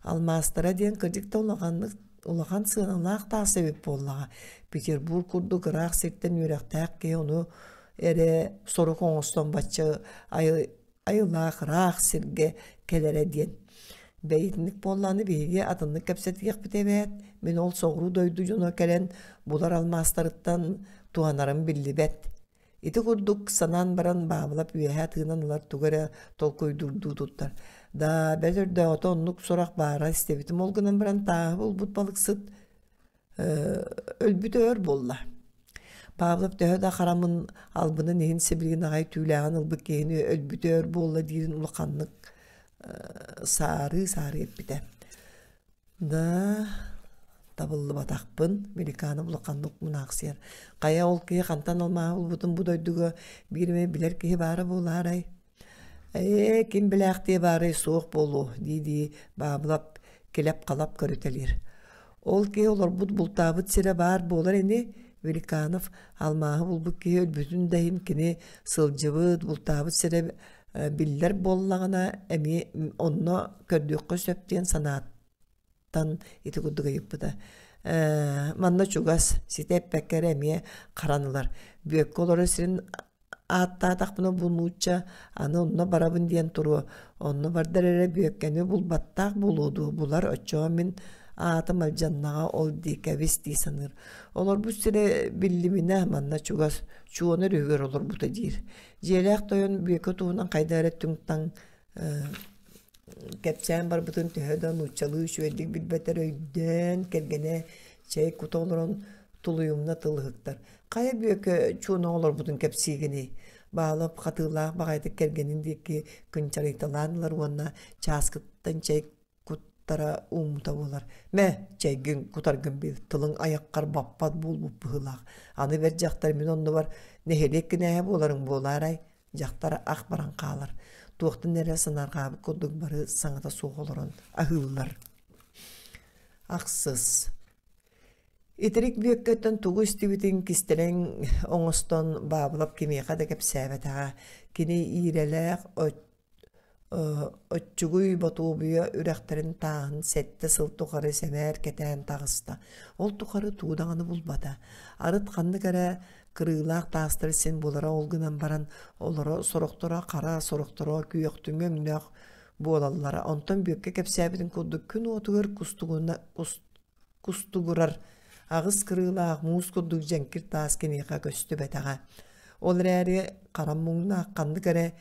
Алмаастара диэн кырдьык да улаханнык улахан сыаналаах таас эбит буоллаҕа. Петербург курдук ыраах сиртэн үөрэхтээх киһи ону эрэ сорук оҥостон бачча айылаах ыраах сиргэ кэлэрэ диэн. Бэйэтинник буоллаҕына биһиги атыннык кэпсэтиэхпит эбээт. Мин ол соҕуруу дойду дьоно кэлэн булар алмаастарыттан туһанарым биллибэт. Ити курдук санаан баран Баабылап үөһэ тыынан ылар тугу эрэ толкуйдуурдуу туттар. Да, бэл өрдөөҕүтэ оннук сурах баара истибитим ол гынан баран тааһы булбут балыксыт өлбүтэ өр буолла. Павлов төһө да харамын албынын иһин сибилигин аҕай түүлээҕин ылбыт киһини өлбүтэ өр буолла диирин улаханнык саарыы-саарыы эппитэ. Да, табыллыбатахпын, Великанов улаханнык мунаахсыйар. Хайа ол киһи хантан алмааһы булбутун бу дойдуга биир эмэ билэр киһи баара буолаарай? Ээ, ким билээхтиэ баарай суох буолуо, дии-дии Баабылап килэп-халап көрүтэлиир. Ол киһи олорбут бултаабыт сирэ баар буолар ини, Великанов алмааһы булбут киһи өлбүтүн да иһин кини сылдьыбыт, бултаабыт сирэ биллэр буоллаҕына эмиэ онно көрдүөххэ сөп диэн санааттан ити курдук ыйыппыта. Манна чугас, ситэ эппэккэ эрэ эмиэ харан ылар. Бүөккэ олорор сирин ааттаатахпына бу нуучча аны онно барабын диэн туруо. Онно бардар эрэ Бүөккэни булбаттаах буолуо дуо булар оччоҕо мин аатым алдьаннаҕа ол дии кэбис дии саныыр. Олорбут сирэ биллиминэ манна чугас Чуона өрүһүгэр олорбута диир. Дьиэлээх тойон Бүөкэ туһунан хайда эрэ түҥ-таҥ кэпсээн барбытын төһө да нууччалыы үчүгэйдик билбэтэр өйдөөн, кэргэнэ чэй кута олорон тулуйумна тыл ыһыктар. Хайа Бүөкэ чуона олорбутун кэпсиигиний? Баалап хатыылаах баҕайытык кэргэнин диэки кынчарыйталаан ылар уонна чааскыттан чэй куттара ууммута буолар. Мэ, чэйгин кутаргын бил, тылыҥ айаххар баппат буолбут быһыылаах. Аны бэр дьахтар мин оннубар нэһилиэк кинээһэ буоларыҥ буолаарай? Дьахтар ах баран хаалар. Туохтан эрэ санаарҕаабыт курдук бары саҥата суох олорон аһыыллар. Ахсыс. Итирик Бүөккэттэн тугу истибитин кистэлэҥ оҥостон Баабылап кимиэхэ да кэпсээбэтэҕэ. Кини иирэлээх, Оччугуй Ботуобуйа үрэхтэрин тааһын 7 сыл тухары сэмээр кэтээн таҕыста. Ол тухары тугу даҕаны булбата. Арыт ханнык эрэ кырыылаах таастары син булара ол гынан баран олоро сорохторо хара, сорохторо күөхтүҥү өҥнөөх буолаллара. Онтон Бүөккэ кэпсээбитин курдук күн уотугар кустугуна кустугурар аҕыс кырыылаах муус курдук дьэҥкир таас киниэхэ көстүбэтэҕэ. Ол эрээри хара муҥнаах ханнык эрэ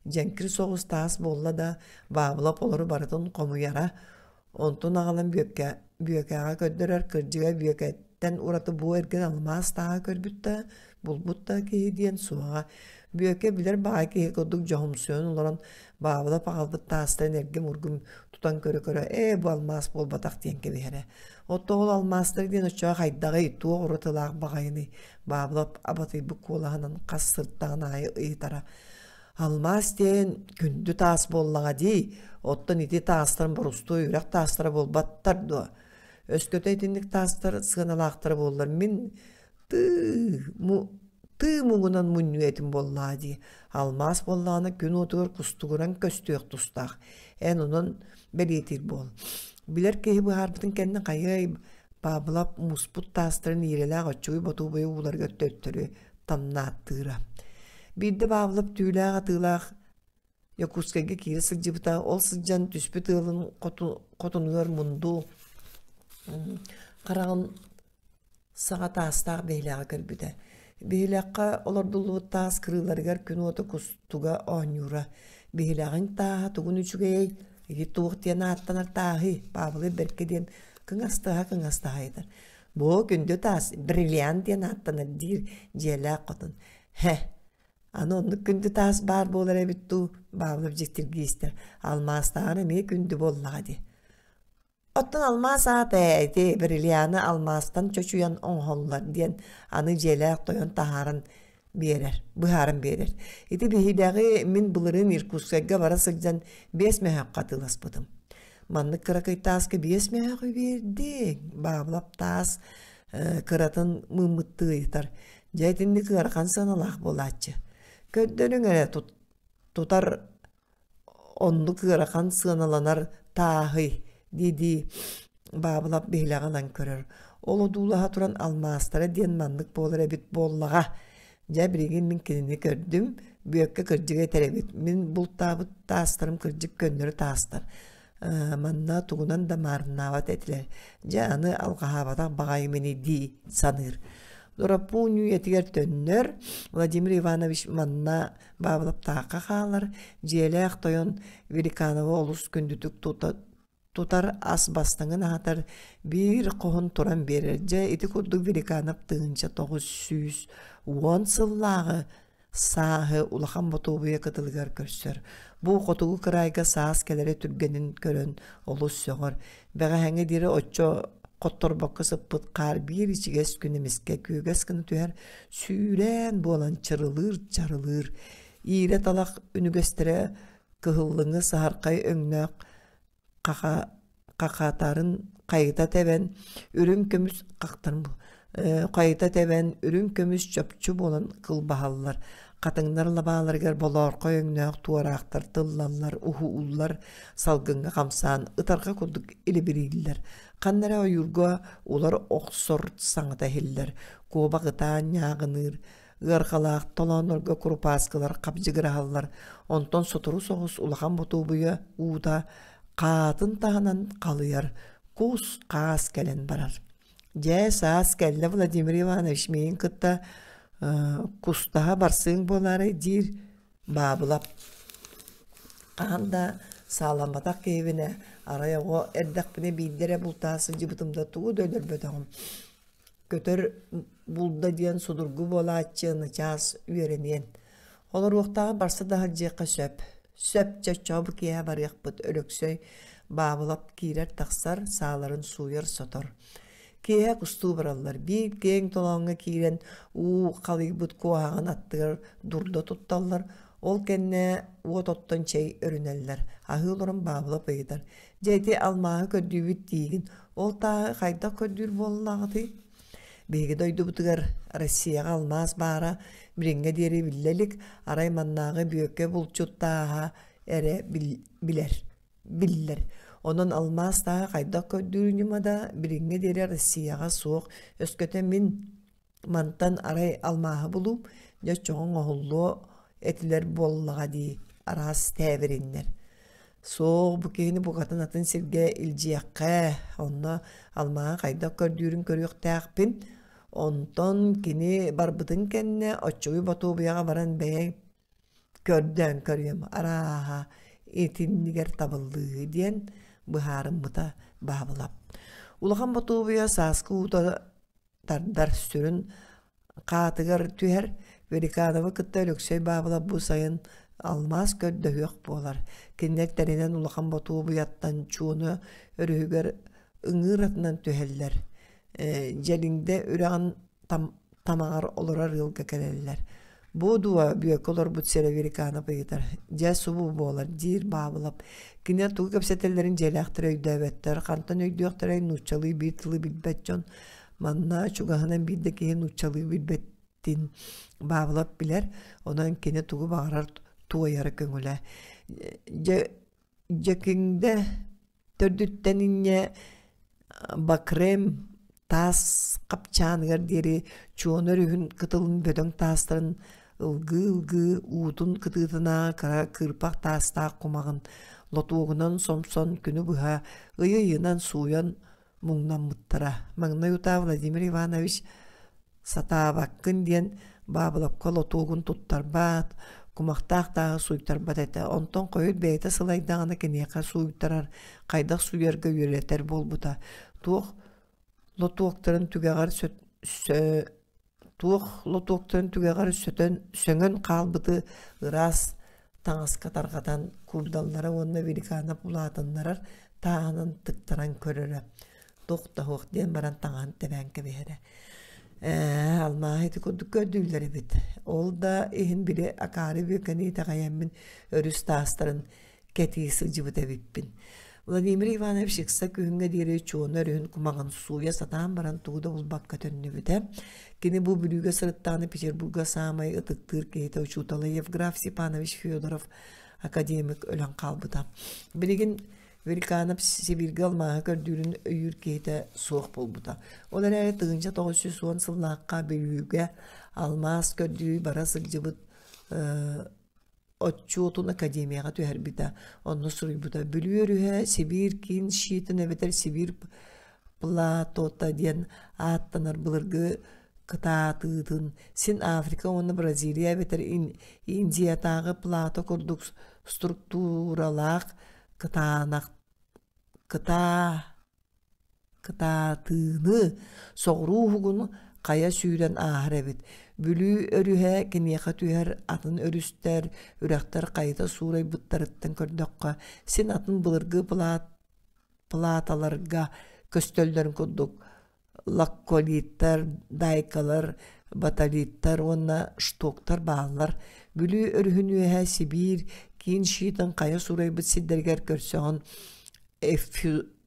дьэҥкир соҕус таас буолла да, Баабылап олору барытын хомуйара, онтун аҕалан Бүөккэ, Бүөкэҕэ көрдөрөр кырдьыга Бүөкэттэн ураты бу эргин алмаас тааһы көрбүт да, булбут да киһи диэн суоҕа. Бүөкэ билэр баҕайы киһи курдук дьоһумсуйан олорон Баабылап аҕалбыт таастарын эргим-ургум тутан көрө-көрө «Ээ, бу алмаас буолбатах» диэн кэбиһэрэ. Оттон ол алмаастар диэн оччоҕо хайдаҕый, туох уратылаах баҕайыный? Баабылап абатыйбыт куолаһынан хас сыртаҕын аайы ыйытара. Алмаас диэн күндү таас буоллаҕа дии, оттон ити таастарын борустуой үрэх таастара буолбаттар дуо? Өскөтө итинник таастар сыаналаахтара буоллар мин тыы тыы муҥунан мунньуо этим буоллаа дии. Алмаас буоллаҕына күн уотугар кустугуран көстүөх тустаах. Эн онон бэлиэтиир буол. Билэр киһи быһаарбытын кэннэ хайыай Павлов муспут таастарын иирэлээх оччугуй ботуобуйа ууларыгар төттөрү тамнааттыыра. Биирдэ Павлов түүлээх атыылаах Якутскайга киирэ сылдьыбыта. Ол сылдьан түспүт ыалын хотунугар мунду Хараҕын саҕа таастаах биһилэҕи көрбүтэ. Биһилэххэ олордуллубут таас кырыыларыгар күн уота кустуга оонньуура. Биһилэҕиҥ тааһа тугун үчүгэйэй? Ити туох диэн ааттанар тааһый? Павлы бэркэ диэн кыҥастаһа-кыҥастаһа ыйытар. Бу күндү таас бриллиант диэн ааттанар диир дьиэлээх хотун. Һэ, аны оннук күндү таас баар буолар эбит дуу, Павлов дьиктиргии истэр. Алмаастааҕар эмиэ күндү буоллаҕа дии. Оттон алмаас аата ээ ити бриллианы алмаастан чочуйан оҥоһоллор диэн аны дьиэлээх тойон таһааран биэрэр, быһааран биэрэр. Ити биһилэҕи мин былырыын Иркутскайга бара сылдьан биэс мөһөөххө атыыласпытым. Маннык кыракый тааска биэс мөһөөҕү биэрдиҥ, Баабылап таас кыратын мыыммыттыы ыйытар. Дьэ итинник ыарахан сыаналаах буолааччы. Көрдөрүҥ эрэ тутар Оннук ыарахан сыаналанар тааһый дии-дии Баабылап биһилэҕи ылан көрөр. Ол одуулаһа туран алмаастара диэн маннык буолар эбит буоллаҕа. Дьэ билигин мин кинини көрдүм, Бүөккэ кырдьыгы этэр эбит. Мин бултаабыт таастарым кырдьык көннөрү таастар. Манна тугунан да маарыннаабат этилэр. Дьэ аны алҕаһаабатах баҕайым ини дии саныыр. Дороппуун үйэтигэр төннөр. Владимир Иванович манна Баабылаптаахха хаалар, дьиэлээх тойон Великановы олус күндүтүк тутар, ас бастыҥын аһатар, биир хоһун туран биэрэр. Дьэ, ити курдук Великанов 1910 сыллааҕы сааһы Улахан Ботуобуйа кытылыгар көрсөр. Бу хотугу кыраайга саас кэлэрэ түргэнин көрөн олус сөҕөр. Бэҕэһээҥҥэ диэри оччо хотторбокко сыппыт хаар биир ичигэс күн эмискэ күөгэс гына түһэр, сүүрээн буолан чырылыыр-чарылыыр. Иирэ талах үнүгэстэрэ кыһыллыҥы саһархай өҥнөөх хаха хахатарын хайыта тэбэн, үрүҥ көмүс хахтарын хайыта тэбэн, үрүҥ көмүс чопчу буолан кылбаһаллар. Хатыҥнар лабааларыгар болоорхой өҥнөөх туораахтар тыллаллар, уһууллар, салгыҥҥа хамсаан, ытарҕа курдук илибирииллэр. Ханна эрэ ойуурга улар охсор саҥата иһиллэр, куобах ытаан ньааҕыныыр, ыарҕалаах толооннорго курупааскылар хабдьыгыраһаллар, онтон сотору соҕус улахан ботуобуйа уута хаатын таһынан халыйар, кус-хаас кэлэн барар. Дьэ, саас кэллэ Владимир Иванович миигин кытта кустаһа барсыаҥ буолаарай диир Баабылап. Хаһан да сааламматах киһибинэ, арай оҕо эрдэхпинэ биирдэ эрэ бултаһа сылдьыбытым да тугу да өлөрбөтөҕүм. Көтөр булда диэн судургу буолааччы начаас үөрэниэн. Олоруохтааҕы барса да сылдьыахха сөп. Сөп чоччоо бу киэһэ барыахпыт Өлөксөй Баабылап киирэр-тахсар, сааларын сууйар-сотор. Киэһэ кустуу бараллар. Биир киэҥ толооҥҥо киирэн уу халыйбыт куоһаҕын аттыгар дурда тутталлар. Ол кэннэ уот оттон чэй өрүнэллэр. Аһыы олорон Баабылап ыйытар: «Дьэ ити алмааһы көрдүүбүт диигин. Ол тааһы хайдах көрдүүр буоллаҕытый?» Биһиги дойдубутугар Россияҕа алмаас баара билиҥҥэ диэри биллэ илик, арай маннааҕы Бүөккэ булчут тааһа эрэ билэр биллэр. Онон алмаас тааһы хайдах көрдүүр ньыма да билиҥҥэ диэри Россияҕа суох. Өскөтө мин Мантан арай алмааһы булуум, дьэ оччоҕо оҥоһуллуо этилэр буоллаҕа дии, араас тээбириннэр. Суох, бу киһини букатын атын сиргэ илдьиэххэ, онно алмааһы хайдах көрдүүрүн көрүөхтээхпин. Онтон кини барбытын кэннэ оччугуй Ботуобуйаҕа баран бэйэҥ көрдөөн көрүөм, арааһа итиннигэр табыллыы диэн быһаарыммыта Баабылап. Улахан Ботуобуйа сааскы уута тардар сүрүн хаатыгар түһэр Великановы кытта Өлөксөй Баабылап бу сайын алмаас көрдөһүөх буолар. Кинилэр тэринэн улахан ботуобуйаттан Чуона өрүһүгэр ыҥыыр атынан түһэллэр. Дьэлиҥдэ үрэҕин тамаҕар олорор ыалга кэлэллэр. Бу дуо Бүөккэ олорбут сирэ Великанов ыйытар. Дьэ субу буолар диир Баабылап. Кинилэр тугу кэпсэтэллэрин дьиэлээхтэр өйдөөбөттөр. Хантан өйдүөхтэрэй нууччалыы биир тылы билбэт дьон. Манна чугаһынан биир да киһи нууччалыы билбэтин Баабылап билэр. Онон кини тугу баҕарар туойара көҥүлэ. Дьэ Дьэкиҥдэ төрдүттэн инньэ Бакрем таас хапчааныгар диэри Чуона өрүһүн кытылын бөдөҥ таастарын ылгыы-ылгыы уутун кытыытынааҕы кыра кыырпах таастаах кумаҕын лотуогунан сомсон күнү быһа ыйы-ыйынан сууйан. муҥнаммыттара. Маҥнай утаа Владимир Иванович сатаабаккын диэн Баабылапка лотуогун туттарбат, кумахтаах тааһы сууйтарбат этэ. Онтон хойут бэйэтэ сылайдаҕына киниэхэ сууйтарар, хайдах сууйарга үөрэтэр буолбута. Туох лотуоктарын түгэҕэр туох лотуоктарын түгэҕэр сөтөн сөҥөн хаалбыты ыраас таҥаска тарҕатан куурдаллара уонна великанов улаатыннарар тааһынан тыктаран көрөрө. Туох да суох диэн баран таҥаһын тэбээн кэбиһэрэ. Ээ, алмааһы ити курдук көрдүүллэр эбит. Ол да иһин били акаары бүөкэни итэҕэйэммин өрүс таастарын кэтии сылдьыбыт эбиппин. Владимир Иванович ыкса күһүҥҥэ диэри Чуона өрүһүн кумаҕын сууйа сатаан баран тугу да булбакка төннүбүтэ. Кини бу Бүлүүгэ сырыттаҕына Петербурга саамай ытыктыыр киһитэ учуутала Евграф Степанович Федоров академик өлөн хаалбыта. Билигин Великанов Сибииргэ алмааһы көрдүүрүн өйүүр киһитэ суох буолбута. Ол эрээри 1910 сыллаахха Бүлүүгэ алмаас көрдүү бара сылдьыбыт отчуотун академияҕа түһэрбитэ. Онно суруйбута: Бүлүү өрүһэ Сибиир киин щитын эбэтэр Сибиир платота диэн ааттанар былыргы кытаатыытын син Африка уонна Бразилия эбэтэр Индиятааҕы плато курдук структуралаах кытаанах кытаа кытаатыыны соҕуруу уһугун хайа сүүрэн ааһар эбит. Бүлүү өрүһэ киниэхэ түһэр атын өрүстэр, үрэхтэр хайыта суурайбыттарыттан көрдөххө, син атын былыргы платаларга көстөллөрүн курдук лакколиттар, дайкалар, баталиттар уонна штоктар бааллар. Бүлүү өрүһүн үөһэ Сибиир киин щитын хайа суурайбыт сирдэригэр көрсөҕүн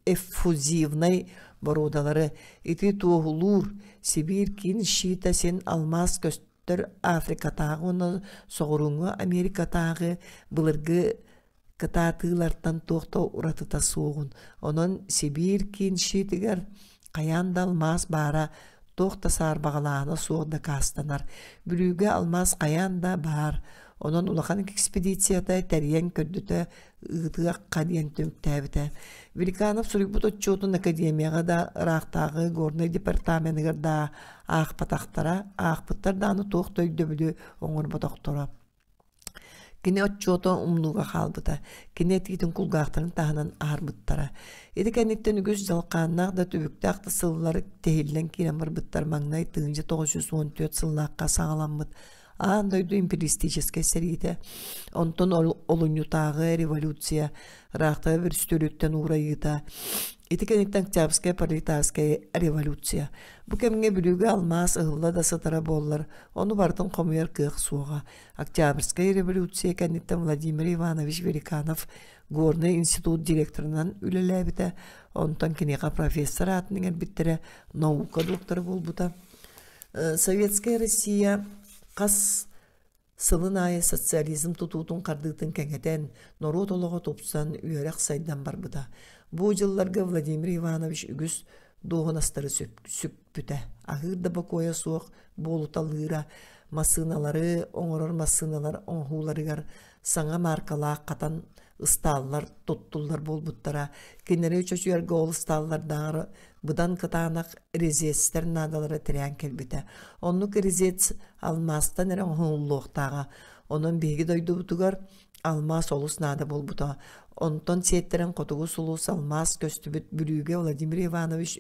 эффузивнай боруодалары ити туоһулуур Сибиир киин щита син алмаас көстөр Африкатааҕы уонна Соҕурууҥҥу Америкатааҕы былыргы кытаатыылартан туох да уратыта суоҕун, онон Сибиир киин щитигэр хайаан да алмаас баара туох да саарбаҕалааһына суох дакаастанар. Бүлүүгэ алмаас хайаан да баар, онон улахан экспедицията тэрийэн көрдөтө ыытыахха диэн түмүктээбитэ. Великанов суруйбут отчуотун академияҕа да, ыраахтааҕы горнай департаменыгар да аахпатахтара, аахпыттар даҕаны туох да өйдөбүлү оҥорботохторо. Кини отчуота умнууга хаалбыта, кини этиитин кулгаахтарын таһынан аһарбыттара. Ити кэнниттэн үгүс дьалхааннаах да түбүктээх да сыллар тиһиллэн киирэн барбыттар маҥнай 1914 сыллаахха саҕаламмыт аан дойду империалистическай сэриитэ, онтон олунньутааҕы революция, ыраахтааҕы бүрүстүөлүттэн уурайыыта, ити кэнниттэн Октябрьская пролетарская революция. Бу кэмҥэ Бүлүүгэ алмаас ыһылла да сытара буоллар, ону барытын хомуйар кыах суоҕа. Октябрьская революция кэнниттэн Владимир Иванович Великанов Горнай институт директорынан үлэлээбитэ, онтон киниэхэ профессор аатын иҥэрбиттэрэ, наука доктора буолбута. Советская Россия хас сылын аайы социализм тутуутун хардыытын кэҥэтэн, норуот олоҕо тупсан, үөрэх сайдан барбыта. Бу дьылларга Владимир Иванович үгүс дуоһунастары сүкпүтэ. Аһыыр да бокуойа суох буолуталыыра, массыыналары оҥорор массыыналар оҥоһууларыгар саҥа мааркалаах хатан ыстааллар туттуллар буолбуттара. Кинилэри чочуйарга ол ыстааллардааҕар быдан кытаанах резецтэр наадалара тирээн кэлбитэ. Оннук резец алмаастан эрэ оҥоһуллуохтааҕа. Онон биһиги дойдубутугар алмаас олус наада буолбута. Онтон сиэттэрэн Хотугу сулус алмаас көстүбүт Бүлүүгэ Владимир Иванович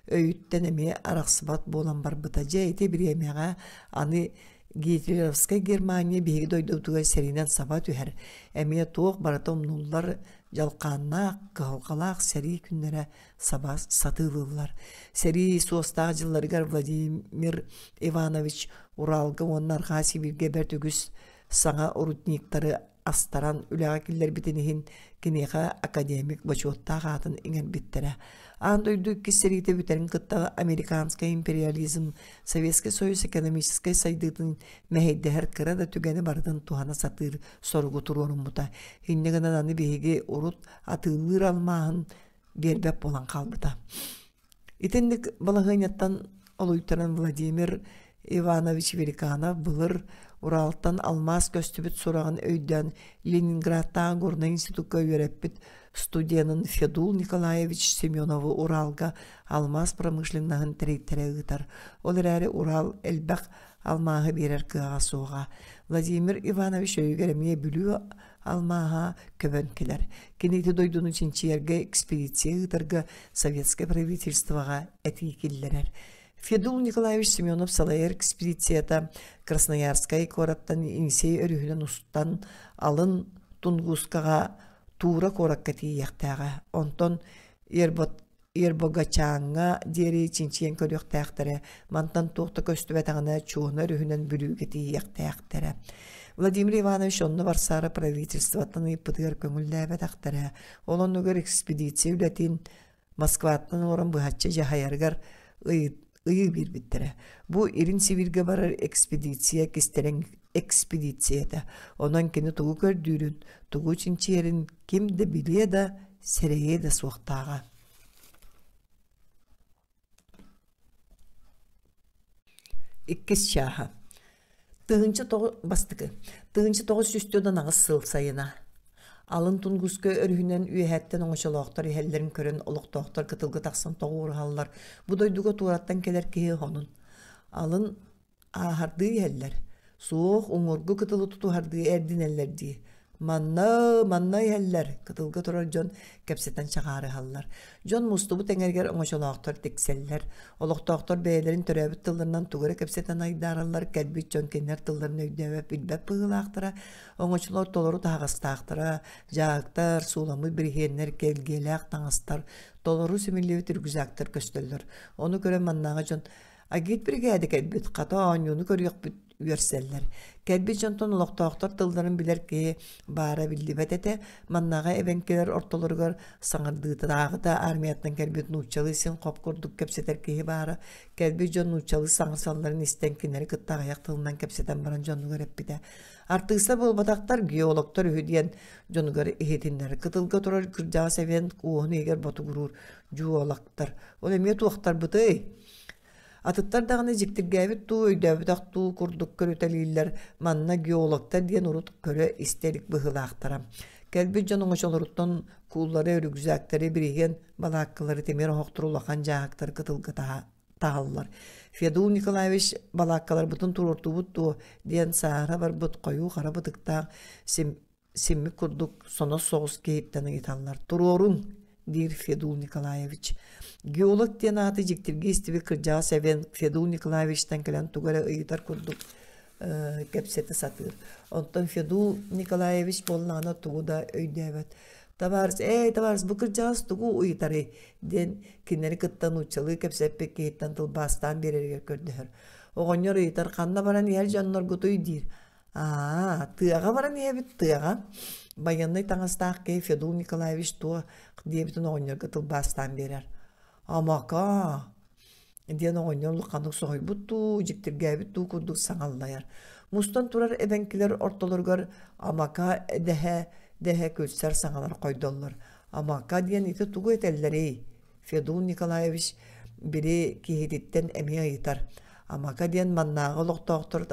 өйүттэн эмиэ арахсыбат буолан барбыта. Дьэ ити бириэмэҕэ аны Гитлеровскай Германия биһиги дойдубутугар сэриинэн саба түһэр. Эмиэ туох барыта умнуллар дьалхааннаах, кыһалҕалаах сэрии күннэрэ саба сатыылыыллар. Сэрии суостаах дьылларыгар Владимир Иванович Уралга уонна Арҕаа Сибииргэ бэрт үгүс саҥа рудниктары астаран үлэҕэ киллэрбитин иһин киниэхэ академик бочуоттаах аатын иҥэрбиттэрэ. Аан дойду иккис сэриитэ бүтэрин кытта американскай империализм Советскай Союз экономическай сайдыытын мэһэйдэһэр кыра да түгэни барытын туһана сатыыр соругу туруоруммута. Инньэ гынан аны биһиги урут атыылыыр алмааһын биэрбэт буолан хаалбыта. Итинник балаһыанньаттан олуйтаран Владимир Иванович Великанов былыр Уралтан алмаас көстүбүт сураҕын өйдөөн Ленинградтааҕы горнай институкка үөрэппит студенын Федул Николаевич Семеновы Уралга алмаас промышленноһын тэрийтэрэ ыытар. Ол эрээри Урал элбэх алмааһы биэрэр кыаҕа суоҕа. Владимир Иванович өйүгэр эмиэ Бүлүү алмааһа көбөн кэлэр. Кини ити дойдуну чинчийэргэ экспедиция ыытарга советскай правительствоҕа этии киллэрэр. Федул Николаевич Семенов салайар экспедицията Красноярскай куораттан Енисей өрүһүнэн устан алын Тунгускаҕа Тура куоракка тиийиэхтээҕэ. Онтон Ербогачааҥҥа диэри чинчийэн көрүөхтээхтэрэ, мантан туох да көстүбэтэҕинэ Чуона өрүһүнэн Бүлүүгэ тиийиэхтээхтэрэ. Владимир Иванович онно барсаары правительствоттан ыйыппытыгар көҥүллээбэтэхтэрэ. Ол оннугар экспедиция үлэтин Москваттан олорон быһаччы дьаһайарыгар ыйыы биэрбиттэрэ. Бу Илин Сибииргэ барар экспедиция кистэлэҥ экспедицията. Онон кини тугу көрдүүрүн, тугу чинчийэрин ким да билиэ да, сэрэйиэ да суохтааҕа. Иккис чааһа. Тыһыынча тоҕу бастакы. 1948 сыл сайына. Алын Тунгуска өрүһүнэн үөһэттэн оҥочолоохтор иһэллэрин көрөн олохтоохтор кытылга тахсан тоҕуоруһаллар. Бу дойдуга туораттан кэлэр киһи хонун. Алын ааһардыы иһэллэр. Суох, уҥуоргу кытылы тутуһардыы эрдинэллэр дии. Манна, манна иһэллэр, кытылга турар дьон кэпсэтэн чаҕаарыһаллар. Дьон мустубут эҥэригэр оҥочолоохтор тиксэллэр. Олохтоохтор бэйэлэрин төрөөбүт тылларынан тугу эрэ кэпсэтэн айдаараллар, кэлбит дьон кинилэр тылларын өйдөөбөт, билбэт быһыылаахтара. Оҥочолор толору таһаҕастаахтара, дьааһыктар, сууламмыт бириһиэннэр, кэлгиэлээх таҥастар, толору симиллибит рюкзактар көстөллөр. Ону көрөн маннааҕы дьон Агитбиригээдэ кэлбит, хата оонньууну көрүөхпүт үөрсэллэр. Кэлбит дьонтон олохтоохтор тылларын билэр киһи баара биллибэт этэ. Маннааҕы эбэҥкилэр ортолоругар саҥардыытааҕыта армияттан кэлбит нууччалыы син хоп курдук кэпсэтэр киһи баара. Кэлбит дьон нууччалыы саҥарсалларын истэн кинилэри кытта аҕыйах тылынан кэпсэтэн баран дьонугар эппитэ. Артыыстар буолбатахтар, геологтар үһү диэн дьонугар иһитиннэр. Кытылга турар кырдьаҕас эбиэн уоһун иһигэр ботугуруур дьуолактар. Ол эмиэ туохтарбытый? Атыттар даҕаны дьиктиргээбит дуу, өйдөөбөтөх дуу курдук көрүтэлииллэр, манна геологтар диэн урут көрө-истэ илик быһыылаахтара. Кэлбит дьон оҥочолоруттан кууллары, рюкзактары, бириһиэн балааккалары, тимир оһохтору, улахан дьааһыктары кытылга таһаллар. Федул Николаевич балааккаларбытын туруортуубут дуо диэн сааһыра барбыт хойуу хара бытыктаах симмит курдук сонос соҕус киһиттэн ыйыталлар «Туруоруҥ!» диир Федул Николаевич. Геолог диэн ааты дьиктиргии истибит кырдьаҕас эбэн Федул Николаевичтан кэлэн тугу эрэ ыйытар курдук кэпсэтэ сатыыр. Онтон Федул Николаевич буоллаҕына тугу да өйдөөбөт. «Табаарыс, эй, табаарыс, бу кырдьаҕас тугу ыйытарый?» диэн кинилэри кытта нууччалыы кэпсэппит киһиттэн тылбаастаан биэрэригэр көрдөһөр. Оҕонньор ыйытар «Ханна баран иһэр дьонноргутуй?» диир. Аа, тыаҕа баран иһэбит, тыаҕа. Байыаннай таҥастаах киһи Федул Николаевич туох диэбитин оҕонньорго тылбаастаан биэрэр. Амака диэн оҕонньор улаханнык соһуйбут дуу, дьиктиргээбит дуу курдук саҥаллайар. Мустан турар эбэҥкилэр ортолоругар амака дэһэ дэһэ күлсэр саҥалар хойдоллор. Амака диэн ити тугу этэллэрий? Федул Николаевич били киһититтэн эмиэ ыйытар. Амака диэн маннааҕы олохтоохтор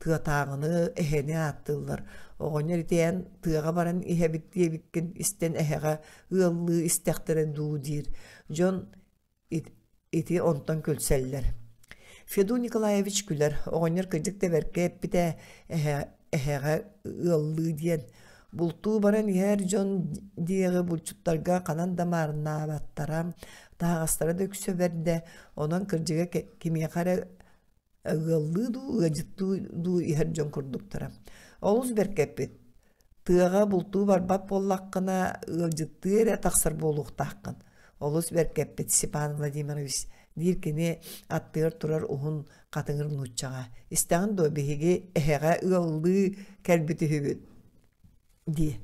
тыатааҕыны, эһэни ааттыыллар. Оҕонньор ити эн тыаҕа баран иһэбит диэбиккин истэн эһэҕэ ыаллыы истэхтэрэ дуу диир. Дьон ити онтон күлсэллэр. Федул Николаевич күлэр. Оҕонньор кырдьык да бэркэ эппитэ эһэ, эһэҕэ ыаллыы диэн. Бултуу баран иһэр дьон диэҕи булчуттарга ханан да маарыннаабаттара, таһаҕастара да үксэ бэрдэ, онон кырдьыга кимиэхэ эрэ ыаллыы дуу, ыалдьыттыы дуу иһэр дьон курдуктара. Олус бэркэ эппит. Тыаҕа бултуу барбат буоллаххына, ыалдьыттыы эрэ тахсар буолуохтааххын. Олус бэркэ эппит Степан Владимирович, диир кини аттыгар турар уһун хатыҥыр нууччаҕа. Истэҕин дуо, биһиги эһэҕэ ыаллыы кэлбит үһүбүт дии.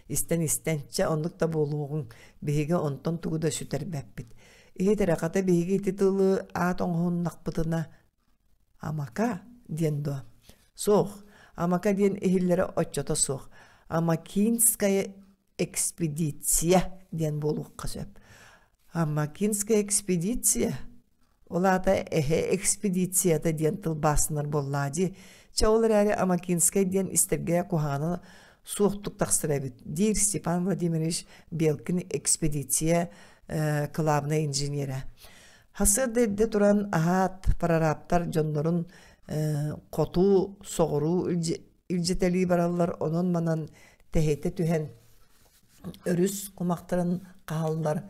Истэн-истэн, чэ оннук да буолуоҕуҥ, биһиги онтон тугу да сүтэрбэппит. Иһит эрэ, хата биһиги ити тылы аат оҥоһуннахпытына Амака диэн дуо? Суох, Амака диэн иһиллэрэ оччото суох. Амакинская экспедиция диэн буолуохха сөп. Амакинская экспедиция? Ол аата эһэ экспедицията диэн тылбаастанар буоллаа дии. Чэ, ол эрээри Амакинскай диэн истэргэ куһаҕана суохтук тахсар эбит, диир Степан Владимирович Белкин экспедиция кылаабынай инженерэ. Сарсыарда эрдэ туран аһаат прорабтар дьоннорун хоту, соҕуруу илдьитэлии бараллар, онон-манан тэһитэ түһэн өрүс кумахтарын хаһаллар,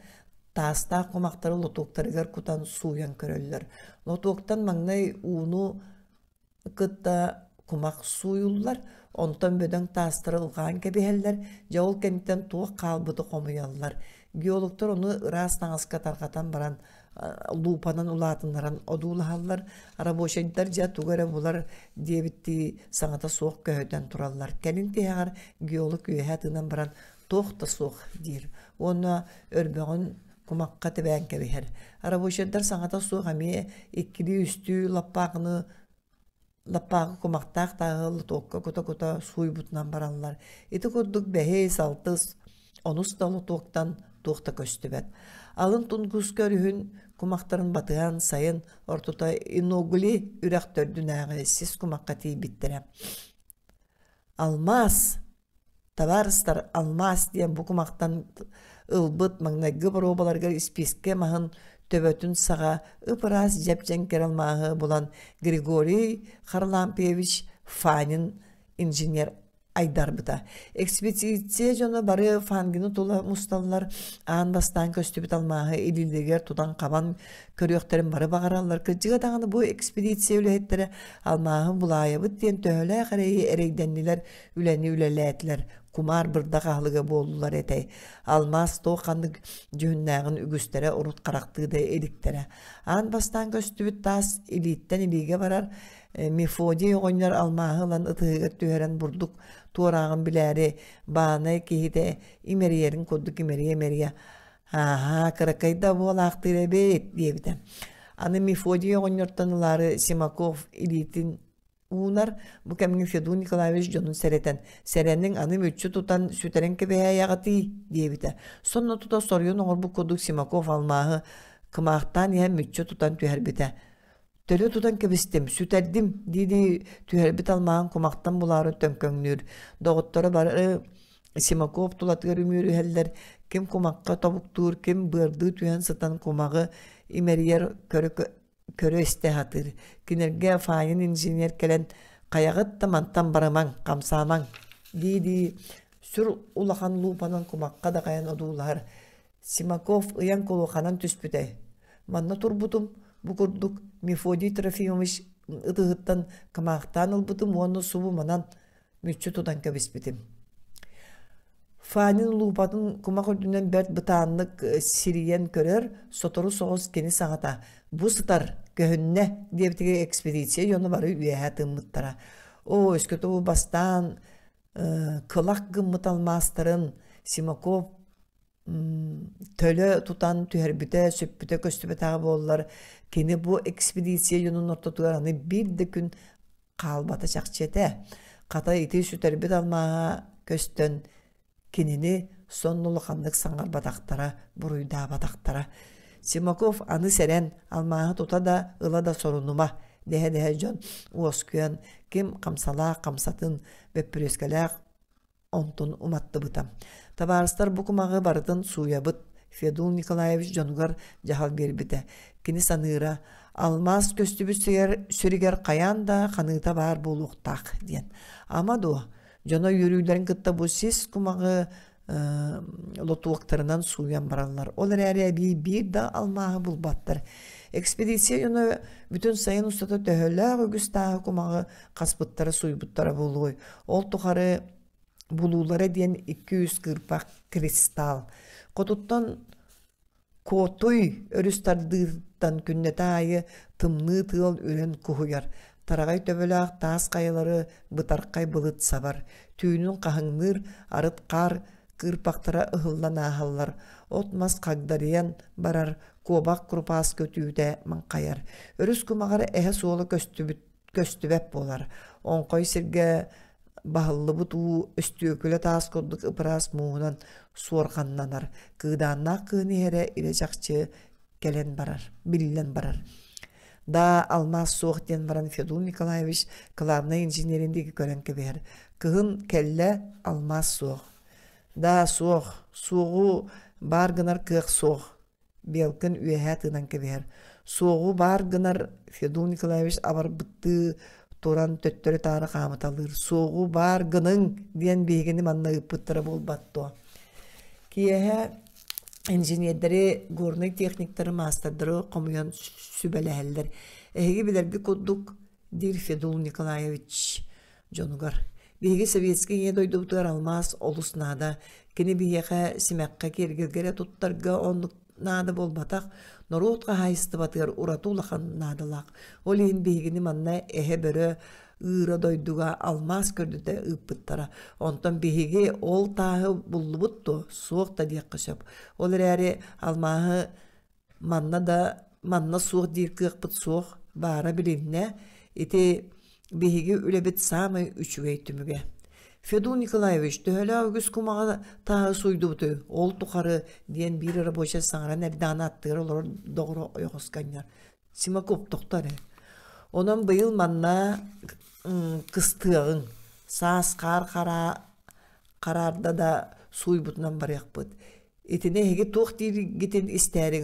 таастаах кумахтары лотуоктарыгар кутан сууйан көрөллөр. Лотуоктан маҥнай ууну кытта кумах сууйуллар, онтон бөдөҥ таастары ылҕаан кэбиһэллэр, дьэ ол кэнниттэн туох хаалбыты хомуйаллар. Геологтар ону ыраас таҥаска тарҕатан баран луупанан улаатыннаран одуулаһаллар, рабочайдар дьэ тугу эрэ булар диэбиттии саҥата суох көһүтэн тураллар. Кэлин тиһэҕэр геолог үөһэ тыынан баран туох да суох диир уонна өрбөҕүн кумахха тэбээн кэбиһэр. Рабочайдар саҥата суох эмиэ иккилии-үстүү лаппаахыны лаппаахы кумахтаах тааһы лотуокка кута-кута сууйбутунан бараллар. Ити курдук бэһис, алтыс, онус да лотуоктан туох да көстүбэт. Алын Тунгуска өрүһүн кумахтарын батыһан сайын ортото Иногли үрэх төрдүнээҕи сис кумахха тиийбиттэрэ. Алмаас Табаарыстар алмаас диэн бу кумахтан ылбыт маҥнайгы боруобаларыгар испиискэ маһын төбөтүн саҕа ып-ыраас дьэп-дьэҥкир алмааһы булан Григорий Харлампьевич Фанин инженер айдарбыта. Экспедиция дьоно бары Фангины тула мусталлар, аан бастаан көстүбүт алмааһы илиилэригэр тутан-хабан көрүөхтэрин бары баҕараллар. Кырдьыга даҕаны бу экспедиция үлэһиттэрэ алмааһы булаайабыт диэн төһөлөөх эрэйи эрэйдэннилэр, үлэни үлэлээтилэр, кумаар бырдах аһылыга буоллулар этэй. Алмаас туох ханнык дьүһүннээҕин үгүстэрэ урут харахтыы да иликтэрэ. Аан бастаан көстүбүт таас илииттэн илиигэ барар Мефодий оҕонньор алмааһы ылан ытыһыгар түһэрэн бурдук туорааҕын билээри баанай киһитэ имэрийэрин курдук имэрийэ-имэрийэ «Ааһаа, кыракый да буолаахтыыр эбит» диэбитэ. Аны Мефодий оҕонньортон ылаары Симаков илиитин уунар. Бу кэмҥэ Федун Николаевич дьонун сэрэтэн «Сэрэниҥ, аны мүччү тутан сүтэрэн кэбиһээйэҕитий» диэбитэ. Сонно тута соруйан оҥорбут курдук Симаков алмааһы кымаахтаан иһэн мүччү тутан түһэрбитэ. Төлө тутан кэбистим, сүтэрдим дии-дии түһэрбит алмааһын кумахтан булаары төҥкөҥнүүр. Доҕотторо бары Симаков тулатыгар үмүөрүһэллэр, ким кумахха тобуктуур, ким быардыы түһэн сытан кумаҕы имэрийэр көрө көрө-истэ сатыыр. Кинилэргэ Фанин инженер кэлэн «Хайаҕыт да мантан барымаҥ, хамсаамаҥ» дии-дии сүр улахан луупанан кумахха даҕайан одуулаһар. Симаков ыйан кулуханан түспүтэ. Манна турбутум, бу курдук Мефодий Трофимович ытыһыттан кымаахтаан ылбытым уонна субу манан мүччү тутан кэбиспитим. Фанин луупатын кумах үрдүнэн бэрт бытааннык сирийэн көрөр, сотору соҕус кини саҥата «Бу сытар, көһүннэ» диэбитигэр экспедиция дьоно бары үөһэ тыыммыттара. Оо, өскөтө бу бастаан кылах гыммыт алмаастарын Симаков төлө тутан түһэрбитэ, сүппүтэ көстүбэтэҕэ буоллар, кини бу экспедиция дьонун ортотугар аны биир да күн хаалбата чахчы этэ. Хата ити сүтэрбит алмааһа көстөн кинини сонно улаханнык саҥарбатахтара, буруйдаабатахтара. Симаков аны сэрэн, алмааһы тута да, ыла да сорунума дэһэ-дэһэ дьон уоскуйан, ким хамсалаах хамсатын, бөппүрүөскэлээх онтун уматтыбыта. Табаарыстар бу кумаҕы барытын сууйабыт, Федул Николаевич дьонугар дьаһал биэрбитэ. Кини саныыра, алмаас көстүбүт сиригэр хайаан да ханыыта баар буолуохтаах диэн. Ама дуо, дьоно үөрүүлэрин кытта бу сис кумаҕы лотуоктарынан сууйан бараллар. Ол эрээри эбии биир да алмааһы булбаттар. Экспедиция дьоно бүтүн сайын устата төһөлөөх үгүс тааһы кумаҕы хаспыттара сууйбуттара буолуой. Ол тухары булуулара диэн 200 кыырпах кристалл. Хотуттан Куотуй өрүс тардыыттан күннэтэ аайы тымныы тыал үрэн куһуйар, тараҕай төбөлөөх таас хайалары бытархай былыт сабар, түүнүн хаһыҥныыр арыт хаар кыырпахтара ыһыллан ааһаллар, от-мас хагдарыйан барар, куобах курупаас көтүүтэ маҥхайар. Өрүс кумаҕар эһэ суола көстүбүт көстүбэт буолар. Оҥхой сиргэ баһыллыбыт уу өстүөкүлэ таас курдук ып-ыраас мууһунан суорҕаннанар. Кыыдааннаах кыһын иһэрэ илэ чахчы кэлэн барар, биллэн барар. Да, алмаас суох диэн баран Федул Николаевич кылаабынай инженерин диэки көрөн кэбиһэр. Кыһын кэллэ, алмаас суох. Да, суох. Суоҕу баар гынар кыах суох. Белкин үөһээ тыынан кэбиһэр. Суоҕу баар гынар Федул Николаевич абарбыттыы туран төттөрү-таары хаамыталыыр. Суоҕу баар гыныҥ диэн биһигини манна ыыппыттара буолбат дуо? Киэһэ инженердэри, горнай техниктары, маастардары хомуйан сүбэлэһэллэр. Эһиги билэргит курдук, диир Федул Николаевич дьонугар. Биһиги советскай ийэ дойдубутугар алмаас олус наада. Кини биһиэхэ симэххэ киэргэлгэ эрэ туттарга оннук наада буолбатах, норуот хаһаайыстыбатыгар ураты улахан наадалаах. Ол иһин биһигини манна эһэ-бөрө ыыра дойдуга алмаас көрдөтө ыыппыттара. Онтон биһиги ол тааһы буллубут дуо? Суох да диэххэ сөп. Ол эрээри алмааһы манна да манна суох диир кыахпыт суох баара билиннэ. Ити биһиги үлэбит саамай үчүгэй түмүгэ. Федул Николаевич төһөлөөх үгүс кумаҕы тааһы сууйдубутуй, ол тухары диэн биир рабочай саҥаран эрдэҕинэ аттыгар олорор доҕоро ойоҕоско анньар. Симаков тохто эрэ. Онон быйыл манна кыстыаҕыҥ, саас хаар хараарда да сууйбутунан барыахпыт. Итини эһиги туох дииргитин истээри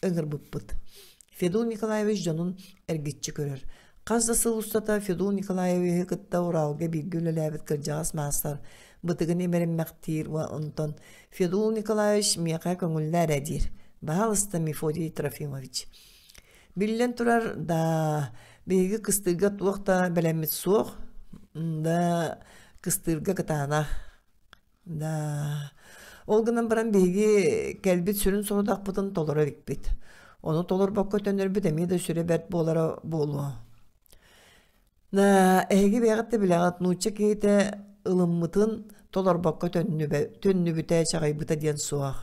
ыҥырбыппыт. Федул Николаевич дьонун эргиччи көрөр. Хас да сыл устата Федул Николаевиһы кытта Уралга бииргэ үлэлээбит кырдьаҕас маастар бытыгын имэриммэхтиир онтон Федул Николаевич миэхэ көҥүллээ эрэ диир. Баһаалыста Мефодий Трофимович. Биллэн турар, да, биһиги кыстыырга туох да бэлэммит суох, да кыстыырга кытаанах. Да. Ол гынан баран биһиги кэлбит сүрүн сорудахпытын толоро иликпит. Ону толорбокко төннөрбүт эмиэ да сүрэ бэрт буолара буолуо. Да, эһиги бэйэҕит да билэҕит, нуучча киһитэ ылыммытын толорбокко төннүбүтэ, чаҕыйбыта диэн суох.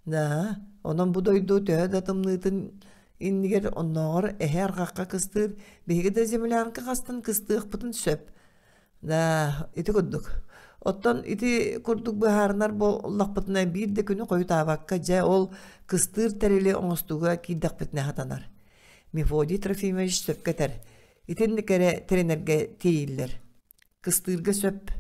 Да, онон бу дойду төһө да тымныытын иннигэр оннооҕор эһэ арҕахха кыстыыр, биһиги да землянка хастан кыстыахпытын сөп. Да, ити курдук. Оттон ити курдук быһаарынар буоллахпытына биир да күнү хойутаабакка дьэ ол кыстыыр тэрили оҥостууга киирдэхпитинэ сатанар. Мефодий Трофимович сөпкө этэр. Итинник эрэ тэринэргэ тиийиллэр. Кыстыырга сөп.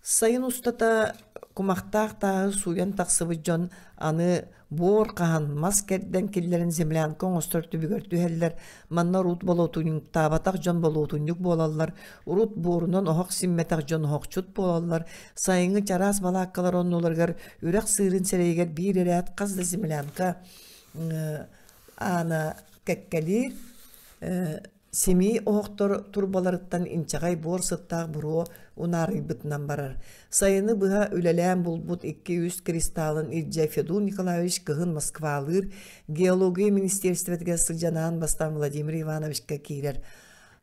Сайын устата кумахтаах тааһы сууйан тахсыбыт дьон аны буор хаһан, мас кэрдэн киллэрэн землянка оҥостор түбүгэр түһэллэр. Манна урут болуотунньуктаабатах дьон болуотунньук буолаллар, урут буорунан оһох симмэтэх дьон оһохчут буолаллар. Сайыҥҥы чараас балааккалар оннуларыгар үрэх сыырын сирэйигэр биир эрээт хас да землянка аана кэккэлиир Симии оһохтор турбаларыттан инчэҕэй буор сыттаах буруо унаарыйбытынан барар. Сайыны быһа үлэлээн булбут 2-3 кристалын илдьэ Федул Николаевич кыһын Москвалыыр геология министиэристибэтигэр сылдьан аан бастаан Владимир Ивановичка киирэр.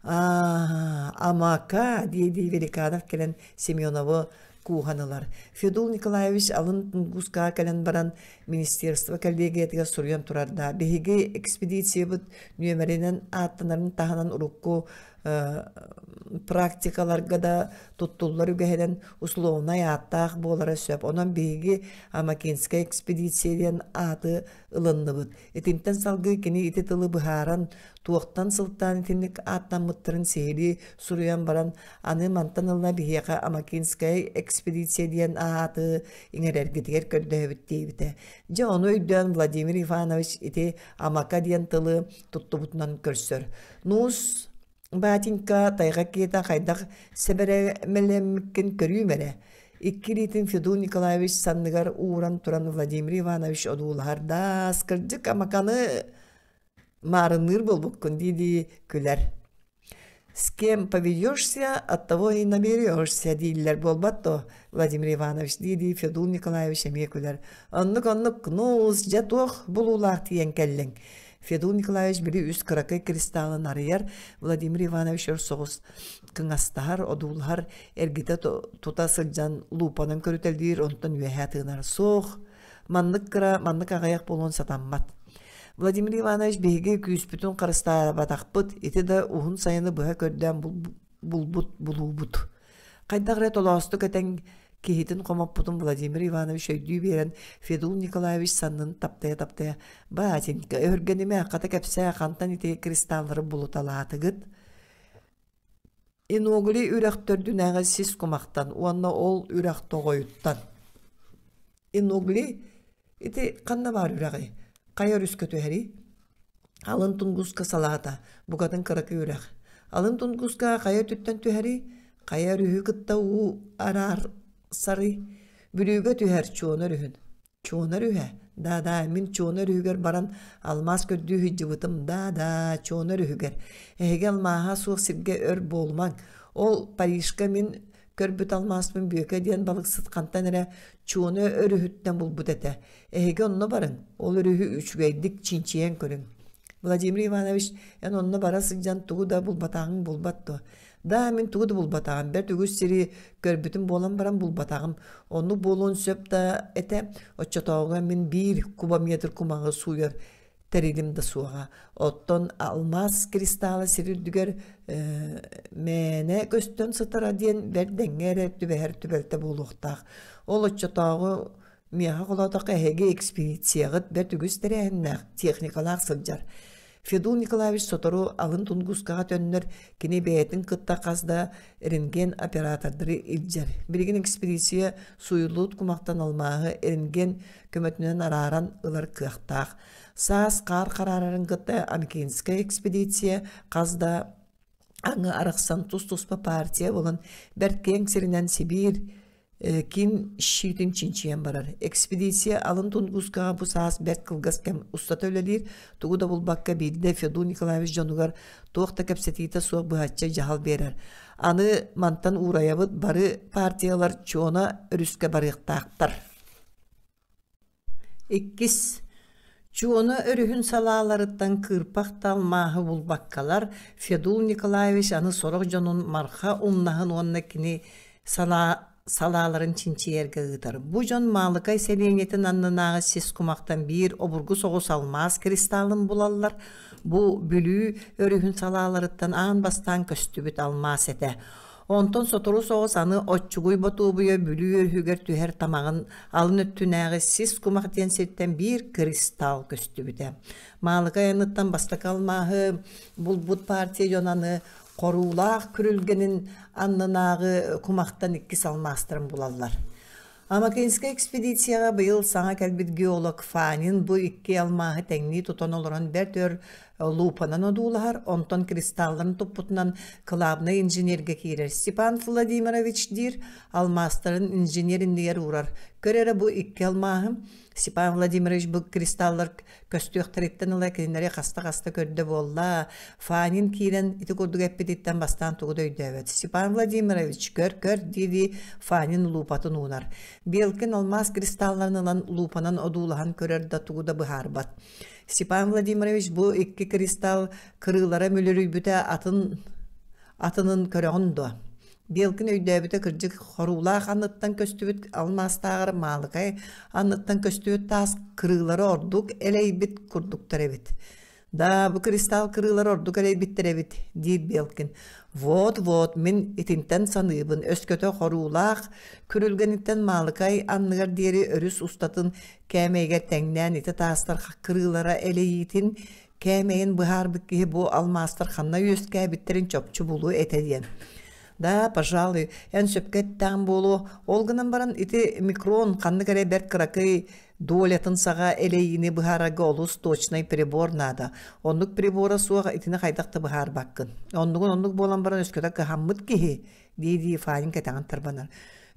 «Аа, Амака!» дии-дии Великанов кэлэн Семенову кууһан ылар. Федул Николаевич алын Тунгускаҕа кэлэн баран министерство коллегиятыгар суруйан турардаах. Биһиги экспедициябыт нүөмэринэн ааттанарын таһынан урукку практикаларга да туттуллар үгэһинэн условнай ааттаах буолара сөп. Онон биһиги Амакинская экспедиция диэн ааты ылынныбыт. Итинтэн салгыы кини ити тылы быһааран, туохтан сылтаан итинник ааттаммыттарын сиһилии суруйан баран, аны мантан ыла биһиэхэ Амакинская экспедиция диэн ааты иҥэрэргитигэр көрдөһөбүт диэбитэ. Дьэ ону өйдөөн Владимир Иванович ити Амака диэн тылы туттубутунан көрсөр. Нуус Батенька тайҕа киһитэ хайдах сэбэрэмэлэммиккин көрүүм эрэ. Икки илиитин Федул Николаевич санныгар ууран туран Владимир Иванович одуулаһар даас кырдьык Амаканы маарынныыр буолбуккун дии-дии күлэр. С кем поведешься, от того и наберешься дииллэр буолбат дуо, Владимир Иванович дии-дии Федул Николаевич эмиэ күлэр. Оннук-оннук, нуус, дьэ туох булуулаах тиийэн кэллиҥ? Федул Николаевич били үс кыракый кристалын арыйар, Владимир Иванович өр соҕус кыҥастаһар, одуулаһар, эргитэ тута сылдьан луупанан көрүтэлиир, онтон үөһээ тыынар. Суох, маннык кыра, маннык аҕыйах буолуон сатаммат. Владимир Иванович биһиги күүспүтүн харыстаабатахпыт, ити да уһун сайыны быһа көрдөөн булбут булуубут. Хайдах эрэ толоостук этэн Киһитин хомоппутун Владимир Иванович өйдүү биэрэн Федул Николаевич саннын таптайа-таптайа «Батенька, өһүргэнимэ, хата кэпсээ, хантан ити кристаллары булуталаатыгыт?» Иногли үрэх төрдүнээҕи сис кумахтан уонна ол үрэх тоҕойуттан. Иногли ити ханна баар үрэҕий? Хайа өрүскэ түһэрий? Алын Тунгуска салаата, букатын кыракый үрэх. Алын Тунгуска хайа өттүттэн түһэрий? Хайа өрүһү кытта уу араар сарый? Бүлүүгэ түһэр Чуона өрүһүн. Чуона өрүһэ? Да-да, мин Чуона өрүһүгэр баран алмаас көрдүү сылдьыбытым. Да-да, Чуона өрүһүгэр. Эһиги алмааһа суох сиргэ өр буолумаҥ. Ол Парижка мин көрбүт алмааспын Бүөкэ диэн балыксыт хантан эрэ Чуона өрүһүттэн булбут этэ. Эһиги онно барыҥ, ол өрүһү үчүгэйдик чинчийэн көрүҥ. Владимир Иванович, эн онно бара сылдьан тугу да булбатаҕыҥ булбат дуо? Да, мин тугу да булбатаҕым, бэрт үгүс сири көрбүтүм буолан баран булбатаҕым. Оннук буолуон сөп да этэ, оччотооҕуга мин биир кубометр кумаҕы сууйар тэрилим да суоҕа. Оттон алмаас кристалла сир үрдүгэр мээнэ көстөн сытара диэн бэрт дэҥҥэ эрэ түбэһэр түбэлтэ буолуохтаах. Ол оччотооҕу Миэхэ холоотоххо эһиги экспедицияҕыт бэрт үгүс тэрээһиннээх, техникалаах сылдьар. Федул Николаевич сотору алын Тунгускаҕа төннөр, кини бэйэтин кытта хас да рентген оператордары илдьэр. Билигин экспедиция сууйуллубут кумахтан алмааһы рентген көмөтүнэн арааран ылар кыахтаах. Саас хаар хараарарын кытта Амкинская экспедиция хас да аҥы арахсан тус-туспа партия буолан бэрт киэҥ сиринэн Сибиир ким щитин чинчийэн барар. Экспедиция алын Тунгускаҕа бу саас бэрт кылгас кэм устата үлэлиир, тугу да булбакка биирдэ Федул Николаевич дьонугар туох да кэпсэтиитэ суох быһаччы дьаһал биэрэр. Аны мантан уурайабыт бары партиялар Чуона өрүскэ барыахтаахтар. Иккис Чуона өрүһүн салааларыттан кыырпах да алмааһы булбаккалар, Федул Николаевич аны сорох дьонун Марха умнаһын уонна кини салааларын чинчийэргэ ыытар. Бу дьон Маалыкай сэлиэнньэтин аннынааҕы сис кумахтан биир обургу соҕус алмаас кристаллын булаллар. Бу Бүлүү өрүһүн салааларыттан аан бастаан көстүбүт алмаас этэ. Онтон сотору соҕус аны Оччугуй Ботуобуйа Бүлүү өрүһүгэр түһэр тамаҕын алын өттүнээҕи сис кумах диэн сиртэн биир кристалл көстүбүтэ. Маалыкай айаныттан бастакы алмааһы булбут партия дьон аны Хоруулаах күрүлгэнин аннынааҕы кумахтан иккис алмаастарын булаллар. Амакинскай экспедицияҕа быйыл саҥа кэлбит геолог Фанин бу икки алмааһы тэҥнии тутан олорон бэрт өр луупанан одуулаһар, онтон кристалларын туппутунан кылаабынай инженергэ киирэр. Степан Владимирович диир, алмаастарын инженер иннигэр уурар. Көр эрэ бу икки алмааһы Степан Владимирович бу кристаллар көстүөхтэриттэн ыла кинилэри хаста-хаста көрдө буолла. Фанин киирэн ити курдук эппититтэн бастаан тугу да өйдөөбөт. Степан Владимирович, көр-көр дии-дии Фанин луупатын уунар. Белкин алмаас кристалларын ылан луупанан одуулаһан көрөр да тугу да быһаарбат. Степан Владимирович бу икки кристалл кырыылара мүлүрүйбүтэ атын атынын көрөҕүн дуо? Белкин өйдөөбүтэ кырдьык хоруулаах анныттан көстүбүт алмаастааҕар Маалыкай анныттан көстүбүт таас кырыылара ордук элэйбит курдуктар эбит. Да, бу кристалл кырыылара ордук элэйбиттэр эбит, диир Белкин. Вот-вот, мин итинтэн саныыбын, өскөтө хоруулаах күрүлгэниттэн Маалыкай анныгар диэри өрүс устатын кээмэйигэр тэҥнээн ити таастар кырыылара элэйиитин Кээмэйин быһаарбыт киһи бу алмаастар ханна үөскээбиттэрин чопчу булуо этэ диэн. Да, пожалуй, эн сөпкө эттэҕин буолуо. Ол гынан баран ити микрон ханнык эрэ бэрт кыракый долятын саҕа элэйиини быһаарарга олус точнай прибор наада. Оннук прибора суох итини хайдах да быһаарбаккын. Оннугун оннук буолан баран өскөтө кыһаммыт киһи дии-дии Фанин кэтэҕин тарбанар.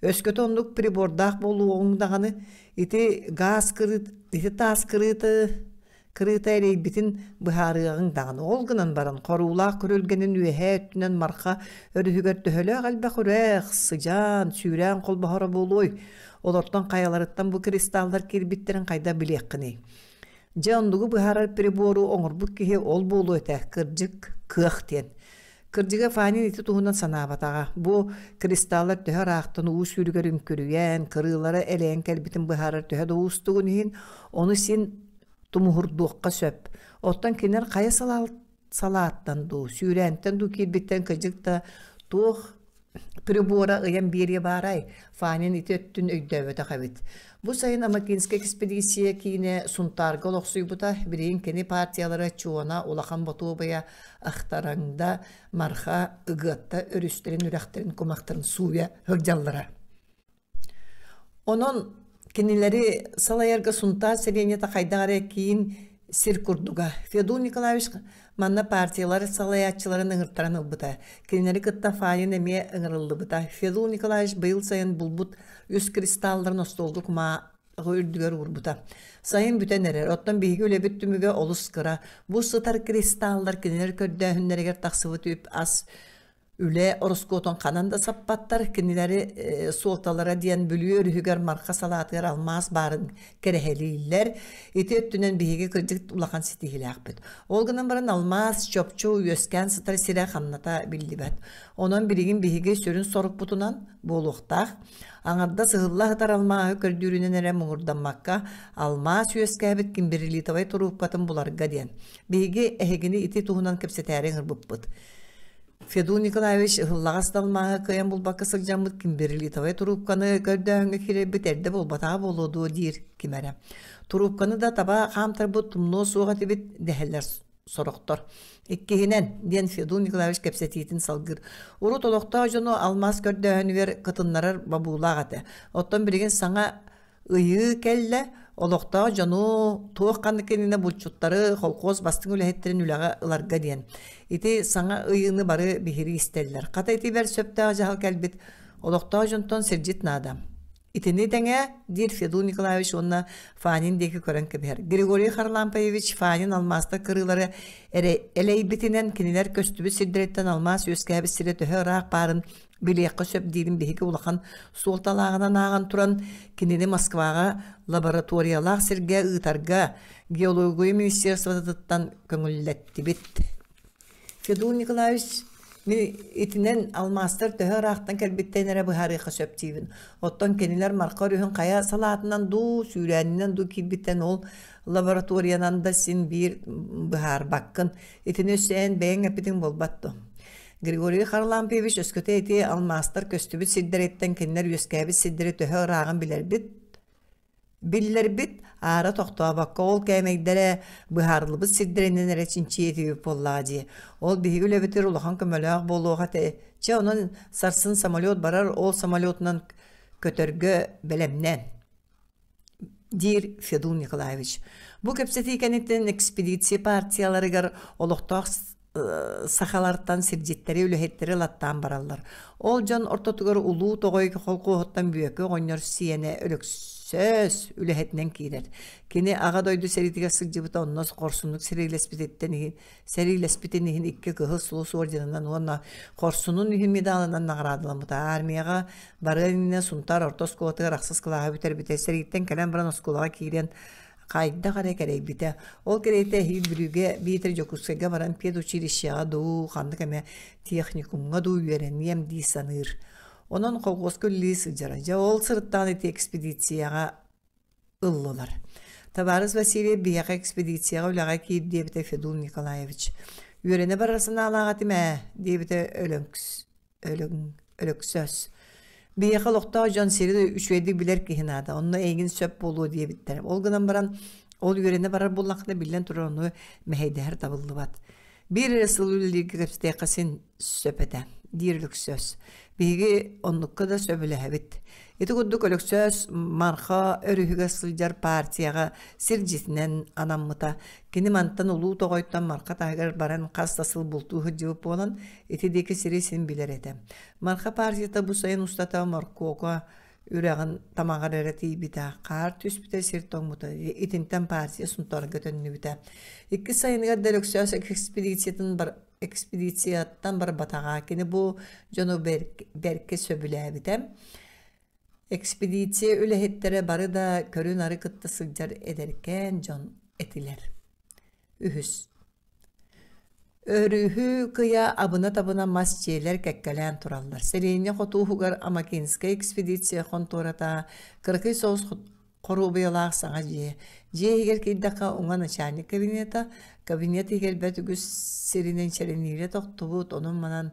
Өскөтө оннук прибордаах буолуоҕуҥ даҕаны ити газ кырыыт, ити таас кырыыты Кырыыта эрэйбитин быһаарыаҕыҥ даҕаны. Ол гынан баран хоруулаах күрүлгэнин үөһээ өттүнэн Марха өрүһүгэр төһөлөөх элбэх үрэх, сыдьаан, сүүрээн холбоһоро буолуой? Олортон хайаларыттан бу кристаллар киирбиттэрин хайдах билиэххиний? Дьэ, оннугу быһаарар прибору оҥорбут киһи ол буолуо этэ, кырдьык, кыах диэн. Кырдьыга Фанин ити туһунан санаабатаҕа. Бу кристаллар төһө ыраахтан уу сүүрүгэр үҥкүрүйэн, кырыылара элэйэн кэлбитин быһаарар төһө да уустугун иһин, ону син тумуһурдуохха сөп. Оттон кинилэр хайа салааттан дуу, сүүрээнтэн дуу киирбиттэн кырдьык да туох Прибора ыйан биэриэ баарай, Фанин ити өттүн өйдөөбөтөх эбит. Бу сайын Амакинскай экспедиция киинэ Сунтаарга олохсуйбута, билигин кини партиялара Чуона, Улахан Ботуобуйа, Ахтараҥда, Марха, Ыгыатта өрүстэрин үрэхтэрин кумахтарын сууйа сылдьаллара. Онон кинилэри салайарга Сунтаар сэлиэнньэтэ хайдах эрэ киин сир курдуга. Федот Николаевич манна партиялар салайааччыларын ыҥыртаран ылбыта. Кинилэри кытта Фанин эмиэ ыҥырыллыбыта. Федот Николаевич быйыл сайын булбут үс кристалларын остуолга кумааҕы үрдүгэр уурбута. Сайын бүтэн эрэр, оттон биһиги үлэбит түмүгэ олус кыра. Бу сытар кристаллар кинилэр көрдөөһүннэригэр тахсыбыт үп-ас Үлэ ороскуотун ханан да саппаттар, кинилэри суолталара диэн Бүлүү өрүһүгэр Марха салаатыгар алмаас баарын кэрэһэлииллэр. Ити өттүнэн биһиги кырдьык улахан ситиһиилээхпит. Ол гынан баран алмаас чопчу үөскээн сытар сирэ ханната биллибэт. Онон билигин биһиги сүрүн сорукпутунан буолуохтаах. Аҥардас ыһылла сытар алмааһы көрдүүрүнэн эрэ муҥурдаммакка, алмаас үөскээбит кимберлитовай туруупкатын буларга диэн. Биһиги эһигини ити туһунан кэпсэтээри ыҥырбыппыт. Федот Николаевич ыһыллаҕас далмааһы кыайан булбакка сылдьаммыт кимберлитовай туруупканы көрдөөһүҥҥэ киирэрбит эрдэ буолбатаҕа буолуо дуо диир ким эрэ. Туруупканы да таба хаамтарбыт тумнуо суох этибит дэһэллэр сорохтор. Иккиһинэн, диэн Федот Николаевич кэпсэтиитин салгыыр. Урут олохтоох дьону алмаас көрдөөһүнүгэр кытыннарар бобуулаах этэ. Оттон билигин саҥа Ыйыы кэллэ, олохтоох дьону туох ханнык иннинэ булчуттары, холкуос бастыҥ үлэһиттэрин үлэҕэ ыларга диэн. Ити саҥа ыйыыны бары биһирии истэллэр. Хата итибэр сөптөөх дьаһал кэлбит, олохтоох дьонтон сирдьит наада. Итини тэҥэ, диир Федот Николаевич уонна Фанин диэки көрөн кэбиһэр. Григорий Харлампьевич Фанин алмаастар кырыылары эрэ элэйбитинэн кинилэр көстүбүт сирдэриттэн алмаас үөскээбит сирэ төһө ыраах баарын билиэххэ сөп диирин биһиги улахан суолталааҕынан ааҕан туран, кинини Москваҕа лабораториялаах сиргэ ыытарга геология министерствотыттан көҥүллэттибит. Федот Николаевич мин итинэн алмаастар төһө ыраахтан кэлбиттэрин эрэ быһаарыахха сөп диибин. Оттон кинилэр Марха өрүһүн хайа салаатынан дуу, сүүрээнинэн дуу киирбиттэн ол лабораториянан да син биир быһаарбаккын. Итини өссө эн бэйэҥ эппитиҥ буолбат дуо? Григорий Харлампьевич өскөтө ити алмаастар көстүбүт сирдэриттэн кинилэр үөскээбит сирдэри төһө ырааҕын билэрбит биллэрбит, аара тохтообокко ол кээмэйдэрэ быһаарыллыбыт сирдэринэн эрэ чинчийэ этибит буоллаҕа дии. Ол биһиги үлэбитигэр улахан көмөлөөх буолуох этэ. Чэ, онон сарсын самолет барар, ол самолетунан көтөргө бэлэмнэн диир Федул Николаевич. Бу кэпсэтии кэнниттэн экспедиция партияларыгар олохтоох сахалартан сирдьиттэри, үлэһиттэри ылаттаан бараллар. Ол дьон ортотугар Улуу Тоҕой холкуоһуттан Бүөкү оҕонньор сиэнэ Өлөксөөс үлэһитинэн киирэр. Кини Аҕа дойду сэриитигэр сылдьыбыта онно хорсуннук сэриилэспититтэн иһин сэриилэспитин иһин икки Кыһыл Сулус орденынан уонна хорсунун иһин медалынан наҕараадаламмыта. Армияҕа барыан иннинэ Сунтаар орто оскуолатыгар ахсыс кылааһы бүтэрбитэ. Сэрииттэн кэлэн баран оскуолаҕа киирэн хайдах эрэ кэрэйбитэ. Ол кэриэтэ эһиил Бүлүүгэ биитэр Дьокуускайга баран педучилищеҕа дуу, ханнык эмэ техникумҥа дуу үөрэниэм дии саныыр. Онон колхуоска үлэлии сылдьара. Дьэ ол сырыттаҕына ити экспедицияҕа ыллылар. Табаарыс Васильев биһиэхэ экспедицияҕа үлэҕэ киир диэбитэ Федул Николаевич. Үөрэнэ барар санаалаах этим ээ, диэбитэ Өлөҥкс Өлөҥ Өлөксөөс. Биһиэхэ олохтоох дьон сири үчүгэйдик билэр киһи наада, онно эйигин сөп буолуо диэбиттэр. Ол гынан баран, ол үөрэнэ барар буоллаххына, биллэн турар, ону мэһэйдэһэр табыллыбат. Биир эрэ сыл үлэлииргэ кэпсэтиэххэ син сөп этэ, диир Өлөксөөс. Биһиги оннукка да сөбүлэһэбит. Ити курдук Өлөксөөс Марха өрүһүгэр сылдьар партияҕа сирдьитинэн анаммыта. Кини мантан Улуу Тоҕойтон Марха таһыгар баран хас да сыл бултуу сылдьыбыт буолан, ити диэки сири син билэр этэ. Марха партията бу сайын устата Моркуока үрэҕин тамаҕар эрэ тиийбитэ, хаар түспүтэ, сир тоҥмута. Итинтэн партия Сунтаарга төннүбүтэ. Иккис сайыныгар да Өлөксөөс экспедициятын бар экспедицияттан барбатаҕа. Кини бу дьону бэркэ сөбүлээбитэ. Экспедиция үлэһиттэрэ бары да көрү-нары кытта сылдьар эдэркээн дьон этилэр. Үһүс. Өрүһү кыйа абына-табына мас дьиэлэр кэккэлээн тураллар. Сэлиэнньэ хотууһугар Амакинскай экспедиция хонтуората кыракый соҕус хоруобуйалаах саҥа дьиэ. Дьиэ иһигэр киирдэххэ уҥа начальник кабинета, кабинет иһигэр бэрт үгүс сиринэн чэрэниилэ тохтубут, онон-манан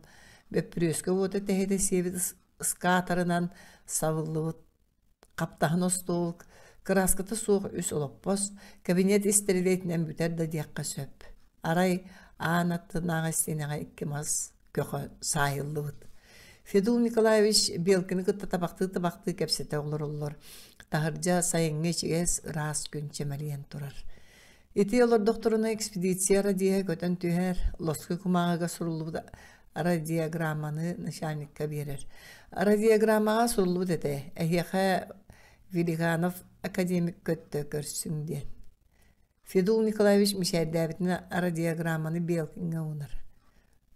Бөппүрүөскэ уота тэһитэ сиэбит ыскаатарынан сабыллыбыт хаптаһын остуол, кырааската суох үс олоппос, кабинет ис тэрилэтинэн бүтэр да диэххэ сөп. Арай аан аттынааҕы истиэнэҕэ икки мас көхө саайыллыбыт. Федул Николаевич Белкины кытта табахтыы-табахтыы кэпсэтэ олороллор. Таһырдьа сайыҥҥы ичигэс ыраас күн чэмэлийэн турар. Ити олордохторуна экспедиция радиоһа көтөн түһэр, лоскуй кумааҕыга суруллубут радиограмманы начальникка биэрэр. Радиограммаҕа суруллубут этэ, эһиэхэ Великанов академик көттө көрсүҥ диэн. Федул Николаевич мичээрдээбитинэ радиограмманы Белкиҥҥэ уунар.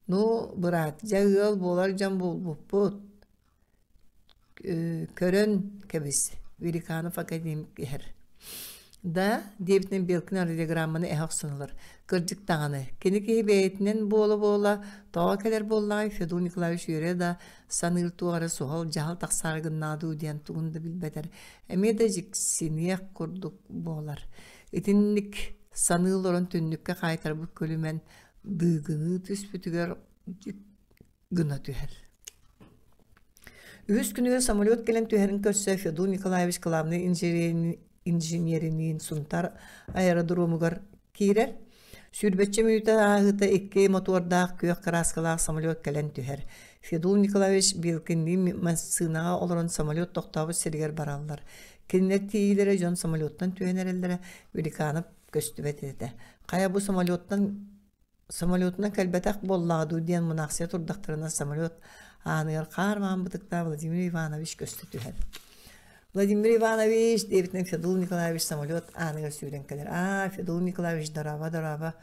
Ну, быраат, дьэ ыал буолар дьон буолбуппут. Көрөн кэбис, Великанов академик иһэр. Да, диэбитинэн Белкин радиограмманы эһэ охсон ылар. Кырдьык даҕаны, кини киһи бэйэтинэн буола-буола тоҕо кэлэр буоллаҕай Федул Николаевич үөрэ да саныыр туох эрэ суһал дьаһал тахсаары гыннаа дуу диэн тугун да билбэтэр. Эмиэ да дьиксиниэх курдук буолар. Итинник саныы олорон түннүккэ хаайтарбыт күлүмэн дыыгыныы түспүтүгэр гына түһэр. Үһүс күнүгэр самолет кэлэн түһэрин көрсө Федул Николаевич главный инженериниин Сунтар аэродромугар киирэр. Сүүрбэччэ мүнүүтэ ааһыыта икки мотуордаах күөх кырааскалаах самолет кэлэн түһэр. Федул Николаевич Белкинниин массыынаҕа олорон самолет тохтообут сиригэр бараллар. Кинилэр тиийиилэрэ дьон самолеттан түһэн эрэллэрэ Великанов көстүбэт этэ. Хайа бу самолеттан Самолетунан кэлбэтэх буоллаҕа дуу диэн мунаахсыйа турдахтарына самолет ааныгар хаар маҥан бытыктаах Владимир Иванович көстө түһэр. Владимир Иванович диэбитинэн Федул Николаевич самолет ааныгар сүүрэн кэлэр. Аа, Федул Николаевич, дорообо, дорообо.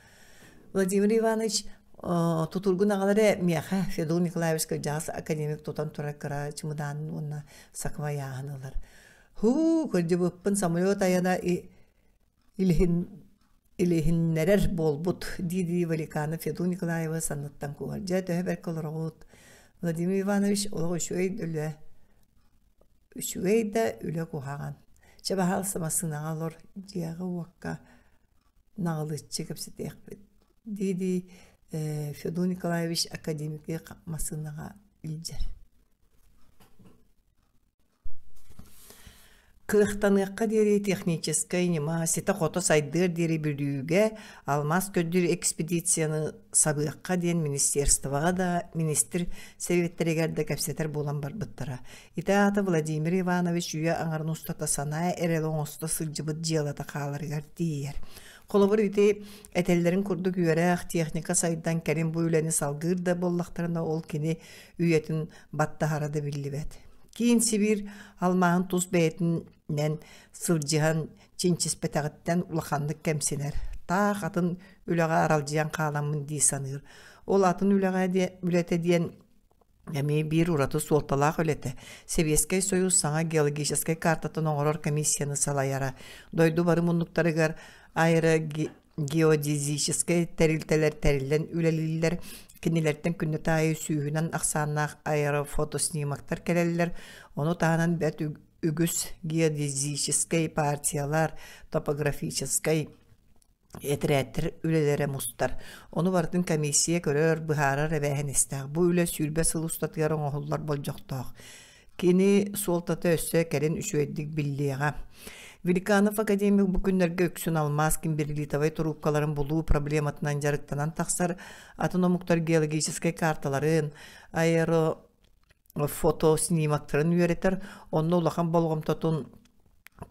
Владимир Иванович тутургун аҕалар ээ миэхэ Федул Николаевич кырдьаҕас академик тутан турар кыра чымыдаанын уонна саквояһын ылар. Һуу, кырдьыбыппын самолет айана илиһин илиһиннэрэр буолбут дии-дии Валикана Федул Николаева санныттан кууһар. Дьэ, төһө бэркэ олороҕут? Владимир Иванович олох үчүгэй да үлэ, үчүгэй да үлэ куһаҕан. Чэ, баһаалыста массыынаҕа олор, дьиэҕэ-уокка наҕылыччы кэпсэтиэхпит дии-дии Федул Николаевич академигы массыынаҕа илдьэр. Кыахтаныахха диэри техническэй ньыма ситэ-хото сайдыар диэри Бүлүүгэ алмаас көрдүүр экспедицияны сабыахха диэн министерствоҕа да, министр сэбиэттэригэр да кэпсэтэр буолан барбыттара. Ити аата Владимир Иванович үйэ аҥарын устата санаа эрэл оҥосто сылдьыбыт дьыалата хааларыгар тиийэр. Холобур, ити этэллэрин курдук үөрэх, техника сайдан кэлин бу үлэни салгыыр да буоллахтарына, ол кини үйэтин баттаһара да биллибэт. Киин Сибиир алмааһын тус бэйэтинэн сылдьыһан чинчиспэтэҕиттэн улаханнык кэмсинэр. Таах атын үлэҕэ аралдьыйан хааламмын дии саныыр. Ол атын үлэҕэ үлэтэ диэн эмиэ биир ураты суолталаах үлэтэ. Сэбиэскэй Союз саҥа геологическай картатын оҥорор комиссияны салайара. Дойду бары муннуктарыгар аэро геодезическэй тэрилтэлэр тэриллэн үлэлииллэр. Кинилэртэн күннэтэ аайы сүүһүнэн ахсааннаах аэрофотоснимоктар кэлэллэр. Ону таһынан бэрт үгүс геодезическэй партиялар, топографическай этэрээттэр үлэлэрэ мустар. Ону барытын комиссия көрөр, быһаарар эбээһинэстээх. Бу үлэ 20 сыл устатыгар оҥоһуллар болдьохтоох. Кини суолтата өссө кэлин үчүгэйдик биллиэҕэ. Великанов академик бу күннэргэ үксүн алмаас кимберлитовай туруупкаларын булуу проблематынан дьарыктанан тахсар, атын омуктар геологическай карталарын, аэрофотоснимоктарын үөрэтэр, онно улахан болҕомтотун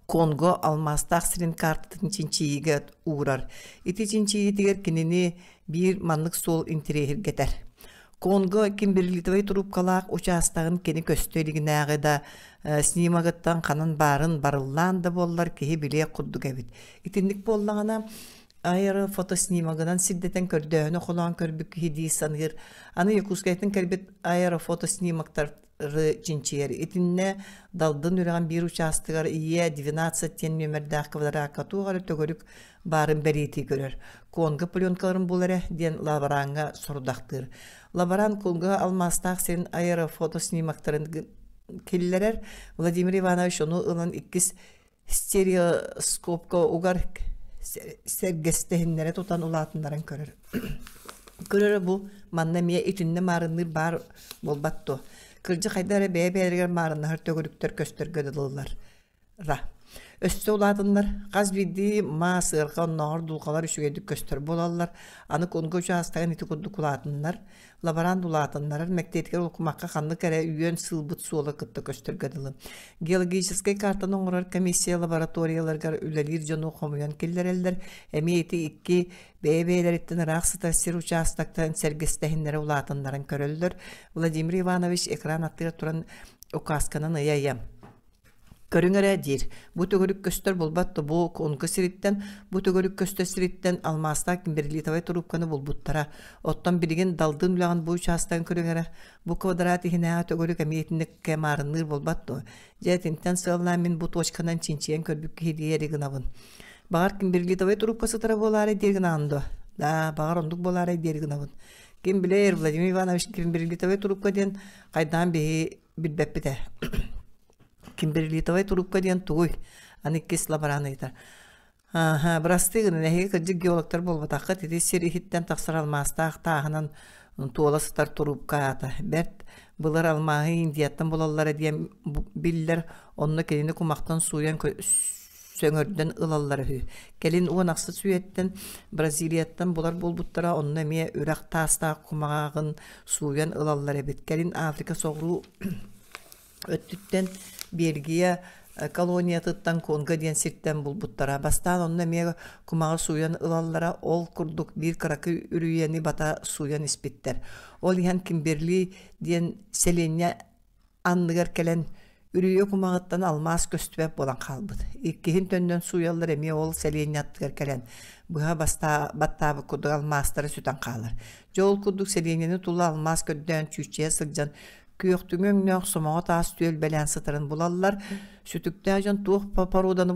Конго алмаастаах сирин картатын чинчийиигэ уурар. Ити чинчийиитигэр кинини биир маннык суол интэриэһиргэтэр. Конго кимберлитовай трубкалаах учаастагын кини көстө илигинээҕи да снимогыттан ханан баарын барыллаан да буоллар киһи билиэх курдук эбит. Итинник буоллаҕына аэрофотоснимогынан сирдэтэн көрдөөһүнү холоон көрбүт киһи дии саныыр. Аны Якутскайтан кэлбит аэрофотоснимоктар чинчийэр. Итиннэ Далдын үрэҕин биир учаастагар Е-12 диэн нүөмэрдээх квадракка туох эрэ төгүрүк баарын бэлиэтии көрөр. Конго пленкаларын бул эрэ диэн лабораҥҥа сорудахтыыр. Лаборант Конго алмаастаах сирин аэрофотоснимоктарын киллэрэр. Владимир Иванович ону ылан иккис стереоскопка угар сэргэстэһиннэрэ тутан улаатыннаран көрөр. Көрөрө бу манна эмиэ итиннэ маарынныыр баар буолбат дуо? Кырдьык хайда эрэ бэйэ-бэйэлэригэр маарыннаһар төгүрүктэр көстөргө дылылар. Ра. Өссө улаатыннар, хас биирдии маас ыарҕа оннооҕор дулҕалар үчүгэйдик көстөр буолаллар. Аны кунга учаастагын ити курдук улаатыннар, лаборант улаатыннарар мэктиэтигэр улкумахха ханнык эрэ үөн сыылбыт суола кытта көстөргө дылы. Геологическай картаны оҥорор комиссия лабораторияларыгар үлэлиир дьону хомуйан киллэрэллэр. Эмиэ ити икки бэйэ-бэйэлэриттэн ыраах сытар сир учаастактарын сэргэстэһиннэрэ улаатыннаран көрөллөр. Владимир Иванович экран аттыгар туран указканан ыйа-ыйа Көрүҥ эрэ диир, бу төгүрүк көстөр булбат да бу Кунка сириттэн, бу төгүрүк көстөр сириттэн алмаастаах кимберлитовай трубканы булбуттара. Оттон билигин Далдын үлэҕин бу учаастагын көрүҥ эрэ, бу квадрат иһинээҕи төгүрүк эмиэ итинниккэ маарынныыр буолбат дуо? Дьэ, итинтэн сыаллаан мин бу точканан чинчийэн көрбүт киһи диэри гынабын. Баҕар кимберлитовай трубка сытара буолаарай диэри гынаҕын дуо? Да, баҕар оннук буолаарай диэри гынабын. Ким билэр, Владимир Иванович кимберлитовай трубка диэн хайдаан биһи билбэппит ээ. Кимберлитовай трубка диэн тугуй? Аны иккис лаборант ыйытар. Ааһа, бырастыы гынан, эһиги кырдьык геологтар буолбатаххыт, ити сир иһиттэн тахсар алмаастаах тааһынан туола сытар трубка аата. Бэрт былыр алмааһы Индияттан булаллара диэн биллэр, онно кинини кумахтан сууйан сөҥөрдөн ылаллара үһү. Кэлин уон ахсыс үйэттэн Бразилияттан булар буолбуттара, онно эмиэ үрэх таастаах кумаҕын сууйан ылаллар эбит. Кэлин Африка соҕуруу өттүттэн Бельгия колониятыттан Конго диэн сиртэн булбуттара. Бастаан онно эмиэ кумаҕы сууйан ылаллара, ол курдук биир кыракый үрүйэни бата сууйан испиттэр. Ол иһэн Кимберли диэн сэлиэнньэ анныгар кэлэн үрүйэ кумаҕыттан алмаас көстүбэт буолан хаалбыт. Иккиһин төннөн сууйаллар эмиэ ол сэлиэнньэ аттыгар кэлэн быһа баттаабыт курдук алмаастара сүтэн хаалар. Дьэ ол курдук сэлиэнньэни тула алмаас көрдөөн чүүччэйэ сылдьан күөхтүҥү өҥнөөх сомоҕо таас түөлбэлээн сытарын булаллар. Сүтүктээх дьон туох породаны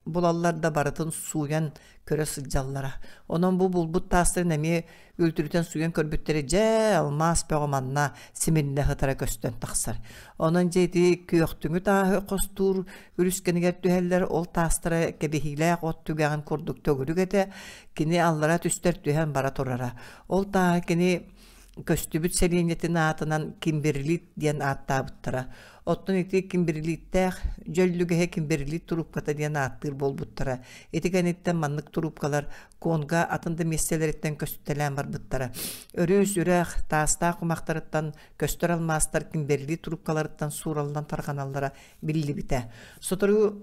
булаллар да барытын сууйан көрө сылдьаллара. Онон бу булбут таастарын эмиэ үлтүрүтэн сууйан көрбүттэрэ дьэ алмаас бөҕө манна симиллэ сытара көстөн тахсар. Онон дьэ ити күөхтүҥү тааһы хостуур үлүскэнигэр түһэллэр, ол таастара кэбиһиилээх от түгэҕин курдук төгүрүк этэ, кини аллара түстэр түһэн бара турара. Ол тааһы кини көстүбүт сэлиэнньэтин аатынан Кимберлит диэн ааттаабыттара. Оттон ити кимберлиттээх дьөллүгэһи кимберлит трубката диэн ааттыыр буолбуттара. Ити кэнниттэн маннык трубкалар Конго атын да миэстэлэриттэн көстүтэлээн барбыттара. Өрүс, үрэх, таастаах кумахтарыттан көстөр алмаастар кимберлит трубкаларыттан суураллан тарҕаналлара биллибитэ. Сотору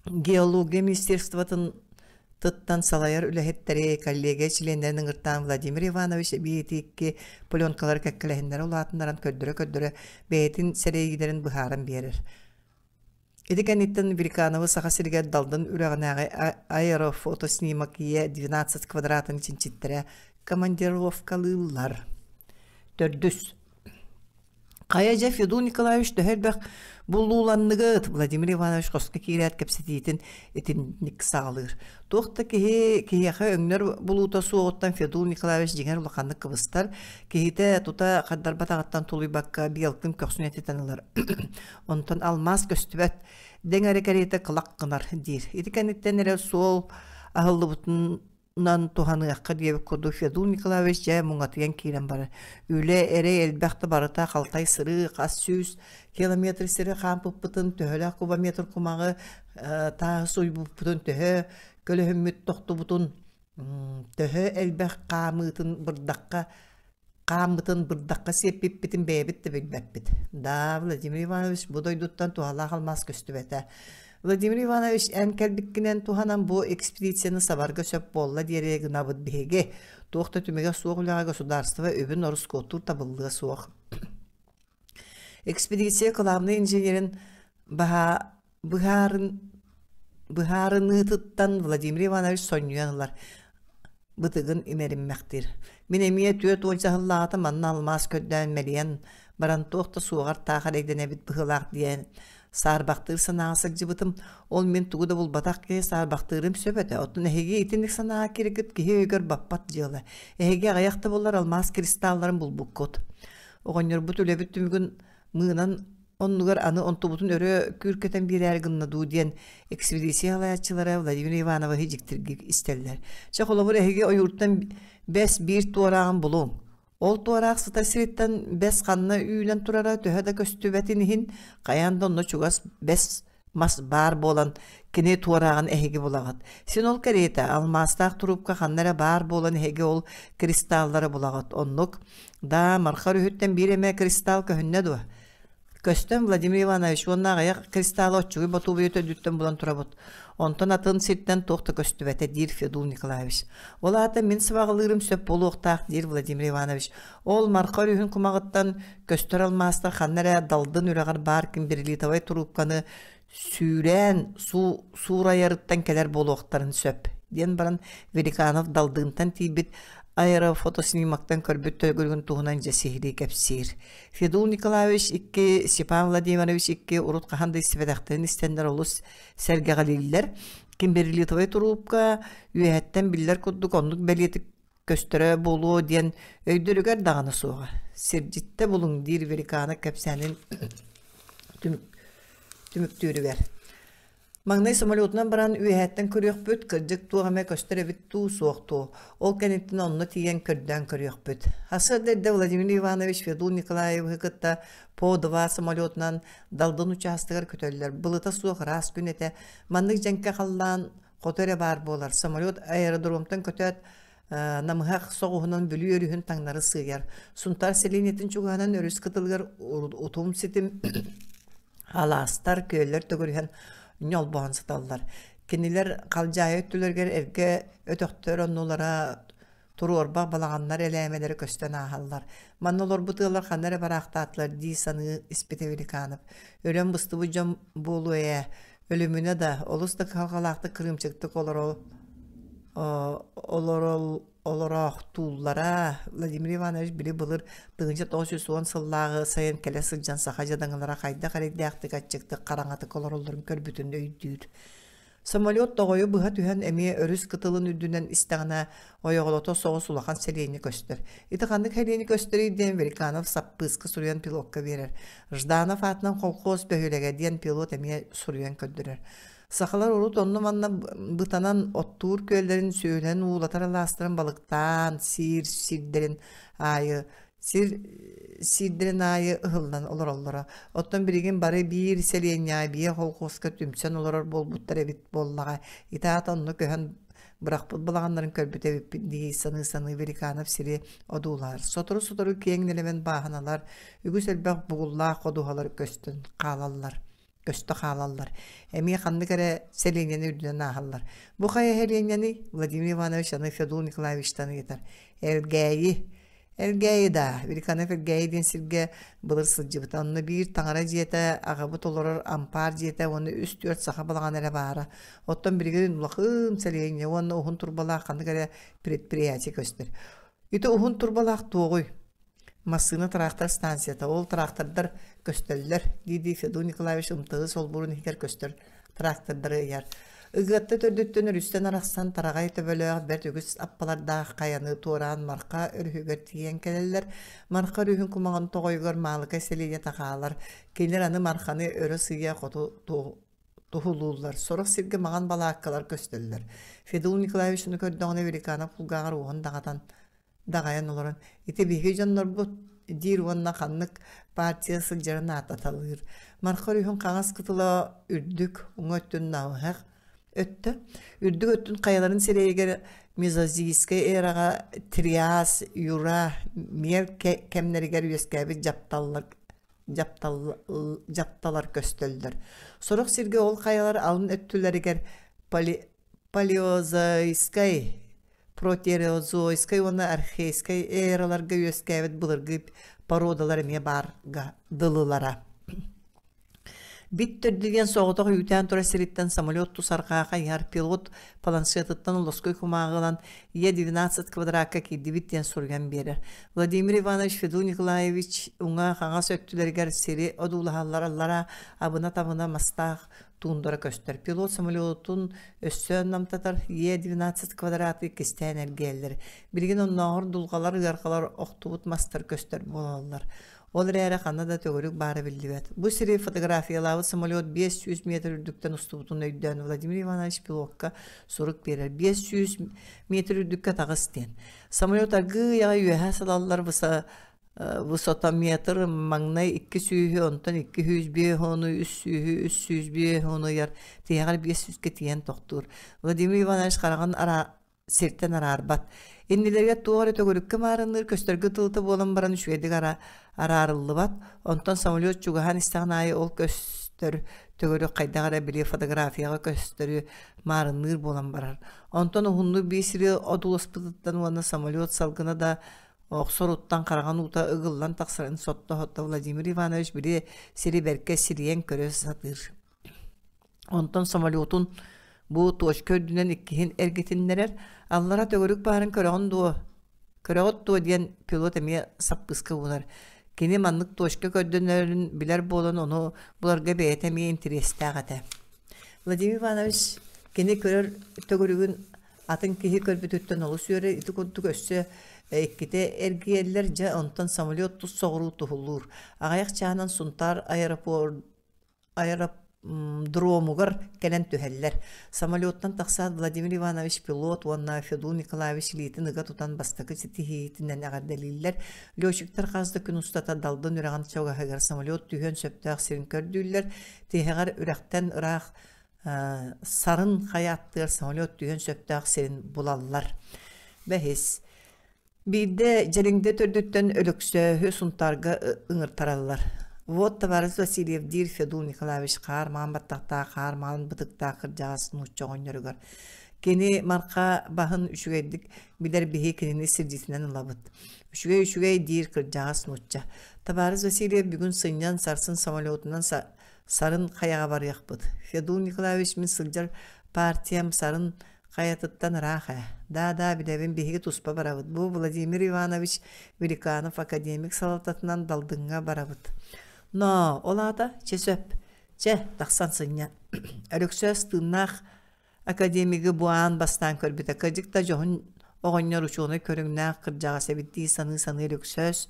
Геология министерствотын тыттан салайар үлэһиттэри, коллегия чилиэннэрин ыҥыртаан Владимир Иванович эбиэтикки пленкалары кэккэлэһиннэрэ улаатыннаран көрдөрө-көрдөрө бэйэтин сэрэйиилэрин быһааран биэрэр. Ити кэнниттэн Великановы Саха сиригэр Далдын үрэҕинээҕи аэрофотоснимок Е-12 квадратын чинчиттэрэ командировкалыыллар. Төрдүс. Хайа дьэ, Федул Николаевич төһө элбэх буллууланныгыт? Владимир Иванович хоско киирээт кэпсэтиитин итинник саҕалыыр. Туох да киһи киһиэхэ өҥнөр булуута суоҕуттан Федул Николаевич дьиҥэр улаханнык кыбыстар. Киһитэ тута хардарбатаҕыттан тулуйбакка биэлкин көхсүн этитэн ылар. Онтон алмаас көстүбэт, дэҥ эрэ кэриэтэ кылак гынар диир. Ити кэнниттэн эрэ суол аһыллыбытын нан туһаныахха диэбит курдук Федул Николаевич дьэ муҥатыйан киирэн барар. Үлэ, эрэй элбэх да барыта халтай сырыы хас сүүс километр сири хаампыппытын, төһөлөөх кубометр кумаҕы тааһы суйбуппутун, төһө көлөһүммүт тохтубутун, төһө элбэх хаамыытын бырдахха Хааммытын бырдахха сиэппиппитин бэйэбит да билбэппит. Да, Владимир Иванович бу дойдуттан туһалаах алмаас көстүбэтэ. Владимир Иванович, эн кэлбиккинэн туһанан бу экспедицияны сабарга сөп буолла диэри гынабыт биһиги. Туох да түмүгэ суох үлэҕэ государство үбүн ороскуоттуур табыллыа суох. Экспедиция кылаабынай инженерин баһа быһаарын быһаарыныытыттан Владимир Иванович сонньуйан ылар, бытыгын имэриммэхтиир. Мин эмиэ 40 сыллааҕыта манна алмаас көрдөөн мэлийэн баран туох да суоҕар таах эрэйдэнэбит быһыылаах диэн саарбахтыыр санааҕа сылдьыбытым. Ол мин тугу да булбатах киһи саарбахтыырым сөп этэ. Оттон эһиги итинник санааҕа кииргит киһи өйүгэр баппат дьыала. Эһиги аҕыйах да буоллар алмаас кристалларын булбуккут. Оҕонньорбут үлэбит түмүгүн мыынан. оннугар аны онтубутун өрө күүркэтэн биэрээри гынна дуу диэн экспедиция салайааччылара Владимир Ивановиһы дьиктиргик истэллэр. Чэ, холобур, эһиги ойууртан бэс биир туорааҕын булуҥ. Ол туораах сытар сириттэн бэс ханна үүнэн турара төһө да көстүбэтин иһин, хайаан да онно чугас бэс мас баар буолан, кини туорааҕын эһиги булаҕыт. Син ол кэриэтэ алмаастаах туруупка ханна эрэ баар буолан эһиги ол кристаллары булаҕыт. Оннук, даа, Марха өрүһүттэн биир эмэ кристалл көһүннэ дуо? Көстөн Владимир Иванович уонна аҕыйах кристаллы оччугуй Ботуобуйа төрдүттэн булан турабыт. Онтон атын сиртэн туох да көстүбэтэ, диир Федул Николаевич. Ол аата мин сыбаҕалыырым сөп буолуохтаах, диир Владимир Иванович. Ол Марха өрүһүн кумаҕыттан көстөр алмаастар ханна эрэ Далдын үрэҕэр баар кимберлитовай туруупканы сүүрээн суурайарыттан кэлэр буолуохтарын сөп, диэн баран Великанов Далдыынтан тиийбит аэрофотоснимоктан көрбүт төгүрүгүн туһунан дьэ сиһилии кэпсиир. Федул Николаевич икки, Степан Владимирович икки урут хаһан да истибэтэхтэрин истэннэр олус сэргэҕэлииллэр. Кимберлитовай туруупка үөһэттэн биллэр курдук оннук бэлиэтик көстөрө буолуо диэн өйдөрүгэр даҕаны суоҕа. Сирдьиттэ булуҥ диир Великанов кэпсээнин түмүктүүрүгэр. Маҥнай самолетунан баран үөһэттэн көрүөхпүт, кырдьык туох эмэ көстөр эбит дуу, суох дуу. Ол кэнниттэн онно тиийэн көрдөөн көрүөхпүт. Сарсыарда эрдэ Владимир Иванович Федул Николаевиһы кытта По-2 самолетунан Далдын учаастагар көтөллөр. Былыта суох ыраас күн этэ. Маннык дьэҥкэ халлаан хоту эрэ баар буолар. Самолет аэродромтан көтөөт намыһах соҕуһунан Бүлүү өрүһүн таҥнары сыыйар. Сунтаар сэлиэнньэтин чугаһынан өрүс кытылыгар утум ситим алаастар, күөллэр төгүрүһэн ньолбоһон сыталлар. Кинилэр халдьаайы өттүлэригэр эргэ өтөхтөр оннулара туруорбах балаҕаннар элээмэлэрэ көстөн ааһаллар. Манна олорбут ыаллар ханна эрэ бараахтаатылар дии саныы испитэ Великанов. Өлөн быстыбыт дьон буолуо ээ, Өлүмүнэ да, олус да кыһалҕалаахтык кырыымчыктык олороохтууллара. Владимир Иванович били былыр 1910 сыллааҕы сайын кэлэ сылдьан саха дьадаҥылара хайдах эрэйдээхтик аччыктык хараҥатык олороллорун көрбүтүн өйдүүр. Самолет тоҕойу быһа түһэн эмиэ өрүс кытылын үрдүнэн истэҕинэ ойоҕолото соҕус улахан сэлиэнньэ көстөр. Ити ханнык сэлиэнньэ көстөрүй диэн Великанов саппыыска суруйан пилокка биэрэр. Жданов аатынан колхоз бөһүөлэгэ диэн пилот эмиэ суруйан көрдөрөр. Сахалар урут онно-манна бытанан оттуур күөллэрин сүөлэн уулатар алаастарын балыктаан сиир сирдэрин аайы сир сирдэрин аайы ыһыллан олороллоро. Оттон билигин бары биир сэлиэнньэҕэ биир колхозка түмсэн олорор буолбуттар эбит буоллаҕа. Ити аата онно көһөн бырахпыт балаҕаннарын көрбүт эбиппит дии саныы-саныы Великанов сири одуулаһар. Сотору-сотору киэҥ нэлэмэн бааһыналар, үгүс элбэх бугуллаах ходуһалар көстөн хаалаллар көстө хаалаллар. Эмиэ ханнык эрэ сэлиэнньэни үрдүнэн ааһаллар. Бу хайа сэлиэнньэний? Владимир Иванович аны Федул Николаевичтан ыйытар. Элгээйи. Элгээйи даа, Великанов Элгээйи диэн сиргэ былыр сылдьыбыта. Онно биир таҥара дьиэтэ, аҕабыт олорор ампаар дьиэтэ уонна үс-түөрт саха балаҕана эрэ баара. Оттон билигин улахан сэлиэнньэ уонна уһун турбалаах ханнык эрэ предприятие көстөр. Ити уһун турбалаах туоҕуй? Массыына тыраахтар станцията, ол тыраахтардар көстөллөр, дии-дии Федот Николаевич ымтыгы солбуурун иһигэр көстөр трактордары ыйар. Ыгыатта төрдүттэн өрүстэн арахсан тараҕай төбөлөөх бэрт үгүс аппалардаах хайаны туораан Марха өрүһүгэр тиийэн кэлэллэр. Марха өрүһүн кумаҕын тоҕойугар Маалыкай сэлиэнньэтэ хаалар. Кинилэр аны Марханы өрө сыыйа хоту туһулууллар. Сорох сиргэ маҥан балааккалар көстөллөр. Федул Николаевич ону көрдөҕүнэ Великанов кулгааҕар уоһун даҕатан даҕайан олорон ити биһиги дьоннорбут диир уонна ханнык партия сылдьарын ааттаталыыр. Марха өрүһүн хаҥас кытыла үрдүк, уҥа өттүн намыһах өттө. Үрдүк өттүн хайаларын сирэйигэр мезозийскай эраҕа Триас, Юра, Мер кэмнэригэр үөскээбит дьапталлар дьапталар көстөллөр. Сорох сиргэ ол хайалар алын өттүлэригэр палеозойскай протерозойскай уонна архейскай эраларга үөскээбит былыргы породалар эмиэ баарга дылылара. Бит төрдү диэн соҕотох үүтээн турар сириттэн самолет тус арҕаа хайыһар пилот планшетыттан лоскуй кумааҕы ылан Е-12 квадракка киирдибит диэн суруйан биэрэр. Владимир Иванович Федул Николаевич уҥа-хаҥас өттүлэригэр сири одуулаһаллар аллара абына-табына мастаах туундара көстөр. Пилот самолетун өссө намтатар Е-12 квадраты кистээн эргийэллэр. Билигин оннооҕор дулҕалар, ыарҕалар, охтубут мастар көстөр буолаллар. Ол эрээри ханна да төгүрүк баара биллибэт. Бу сири фотографиялаабыт самолет 500 метр үрдүктэн устубутун өйдөөн Владимир Иванович пилотка сурук биэрэр. 500 метр үрдүккэ таҕыс диэн. Самолет аргыый аҕай үөһэ салаллар высотометр маҥнай икки сүүһү, онтон икки сүүс биэс уону, үс сүүһү, үс сүүс биэс уону ыйар, тиһэҕэр биэс сүүскэ тиийэн тохтуур. Владимир Иванович хараҕын ара сиртэн араарбат. Иннилэригэр туох эрэ төгүрүккэ маарынныыр көстөргө тылыта буолан баран үчүгэйдик ара араарыллыбат. Онтон самолет чугаһаан истэҕин аайы ол көстөр төгүрүк хайдах эрэ били фотографияҕа көстөрү маарынныыр буолан барар. Онтон уһуннук биир сири одууласпытыттан уонна самолет салгына да охсоруттан хараҕын уута ыгыллан тахсарын сотто-сотто Владимир Иванович били сири бэркэ сирийэн көрө сатыыр. Онтон самолетун бу точка үрдүнэн иккиһин эргитиннэрэр, аллара төгүрүк баарын көрөҕүн дуо? Көрөҕүт дуо диэн пилот эмиэ саппыыска уунар. Кини маннык точка көрдөнөрүн билэр буолан ону буларга бэйэтэ эмиэ интэриэстээх этэ. Владимир Иванович кини көрөр төгүрүгүн атын киһи көрбүтүттэн олус үөрэр, ити курдук өссө иккитэ эргийэллэр, дьэ онтон самолет тус соҕуруу туһулуур. Аҕыйах чаһынан Сунтаар аэропорт аэродромугар кэлэн түһэллэр. Самолеттан тахсаат Владимир Иванович пилот уонна Федул Николаевич илиитин ыга тутан бастакы ситиһиитинэн эҕэрдэлииллэр. Летчиктэр хас да күн устата Далдын үрэҕин чугаһыгар самолет түһүөн сөптөөх сирин көрдүүллэр. Тиһэҕэр үрэхтэн ыраах Сарын хайа аттыгар самолет түһүөн сөптөөх сирин булаллар. Бэһис. Биирдэ Дьэлиҥдэ төрдүттэн Өлөксөөһү Сунтаарга ыҥыртараллар. Вот, товарищ Васильев, диир Федул Николаевич хаар маҥан баттахтаах, хаар маҥан бытыктаах кырдьаҕас нуучча оҕонньоругар. Кини Марха баһын үчүгэйдик билэр биһи кинини сирдьитинэн ылабыт. Үчүгэй-үчүгэй диир кырдьаҕас нуучча. Товарищ Васильев бүгүн сынньан сарсын самолетунан Сарын хайаҕа барыахпыт. Федул Николаевич мин сылдьар партиям Сарын хайатыттан ыраах ээ. Да-да, билэбин, биһиги туспа барабыт. Бу Владимир Иванович Великанов академик салалтатынан Далдыҥҥа барабыт. Но, ол аата, чэ сөп. Чэ, тахсан сынньан. Өлөксөөс тыыннаах Академигы бу аан бастаан көрбүтэ, кырдьык да дьоһун оҕонньор учуонай көрүҥнээх кырдьаҕас эбит дии саныы-саныы Өлөксөөс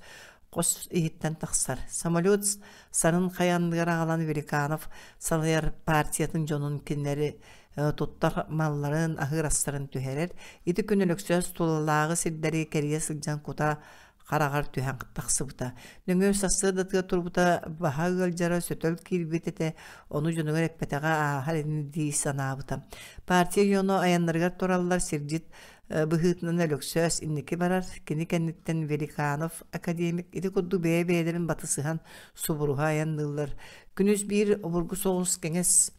хос иһиттэн тахсар. Самолет сарын хайа анныгар аҕалан Великанов салайар партиятын дьонун кинилэри туттар малларын, аһыыр астарын түһэрэр. Ити күн Өлөксөөс тулалааҕы сирдэри кэрийэ сылдьан кута хараҕар түһэн тахсыбыта. Нөҥүө сарсыардатыгар турбута баһа ыалдьара сөтөл киирбит этэ, ону дьонугар эппэтэҕэ ааһар ини дии санаабыта. Партия дьоно айаннарыгар тураллар, сирдьит быһыытынан Өлөксөөс инники барар, кини кэнниттэн Великанов академик ити курдук бэйэ-бэйэлэрин батысыһан субуруһа айанныыллар. Күнүс биир обургу соҕус кэҥэс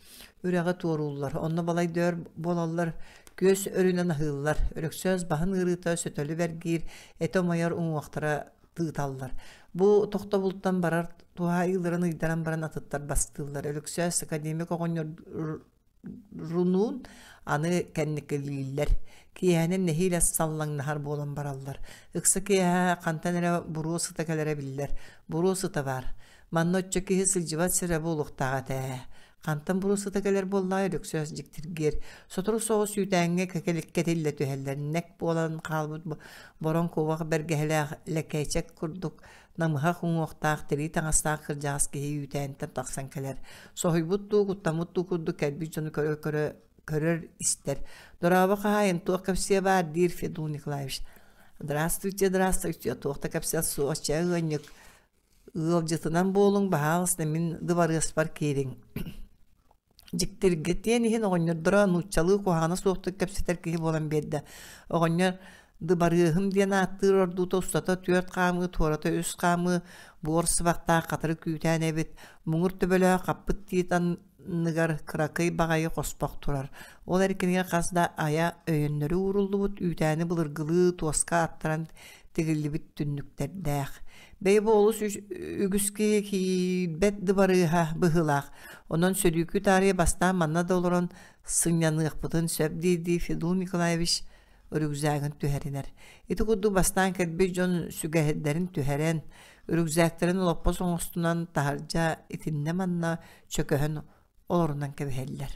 үрэҕи туорууллар, онно балайда өр буолаллар, күөс өрүнэн аһыыллар. Өлөксөөс баһын ыарыыта сөтөлү бэргиир, этэ умайар уҥуохтара тыыталлар. Бу тохтобултан барар туһаайыыларын ыйдаран баран атыттар бастыыллар. Өлөксөөс академик оҕонньорунуун аны кэнникилииллэр. Киэһэнэн нэһиилэ саллаҥнаһар буолан бараллар. Ыкса киэһэ хантан эрэ буруо сыта кэлэрэ биллэр. Буруо сыта баар. Манна оччо киһи сылдьыбат сирэ буолуохтаах этэ ээ. Хантан буруо сыта кэлэр буоллаҕай Өлөксөөс дьиктиргиэр. Сотору соҕус үүтээҥҥэ кэтиллэ түһэллэр. Нэк буолан хаалбыт бороҥ куобах бэргэһэлээх лэкээчэк курдук намыһах уҥуохтаах тирии таҥастаах кырдьаҕас киһи үүтээнтэн тахсан кэлэр. Соһуйбут дуу, куттаммыт дуу курдук кэлбит дьону көрө-көрө көрөр-истэр. «Дорообо хаһаайын, туох кэпсиэ баар?» диир Федул Николаевич. «Здравствуйте, здравствуйте, туох да кэпсэл суох, чэ ыанньык, Ыалдьытынан буолуҥ, баһаалыста мин дыбарыаспар киириҥ. Дьиктиргэтиэн иһин оҕонньордоро нууччалыы куһаҕана суохтук кэпсэтэр киһи буолан биэрдэ. Оҕонньор дыбарыаһым диэн ааттыыр ордуута устата түөрт хаамыы, туората үс хаамыы буор сыбахтаах хатырык үүтээн эбит. Муҥур төбөлөөх хаппыт тиит анныгар кыракый баҕайы хоспох турар. Ол эркинигэр хас да айа өйөннөрү ууруллубут үүтээни былыргылыы туоска аттаран тигиллибит түннүктэрдээх. Бэйэ бу олус үгүс киһи киирбэт дыбарыаһа быһыылаах. Онон сөрүүкүү таарыйа бастаан манна да олорон сынньаныахпытын сөп дии-дии Федул Николаевич рюкзагын түһэринэр. Ити курдук бастаан кэлбит дьон сүгэһэрдэрин түһэрэн, рюкзактарын олоппос оҥостунан таһырдьа итиннэ-манна чөкөһөн олорунан кэбиһэллэр.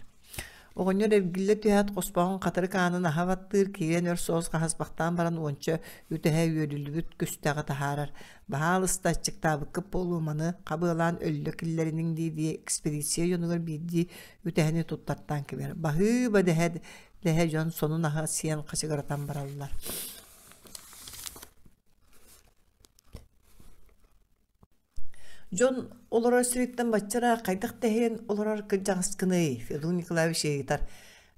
Оҕонньор эргиллэ түһээт хоспоҕун хатырык аанын аһа баттыыр, киирэн өр соҕус хаһыспахтаан баран уонча үтэһэ үөрүллүбүт күстэҕи таһаарар. Баһаалыста аччыктаабыккыт буолуо маны хабыалаан өллө киллэриниҥ дии-дии экспедиция дьонугар биирдии үтэһэни туттартаан кэбиһэр. Баһыыба дэһэ дэһэ дьон сонун аһа сиэн хачыгыратан бараллар. Дьон олорор сириттэн бачча ыраах хайдах тэһийэн олорор кырдьаҕаскыный? Федот Николаевич ыйытар.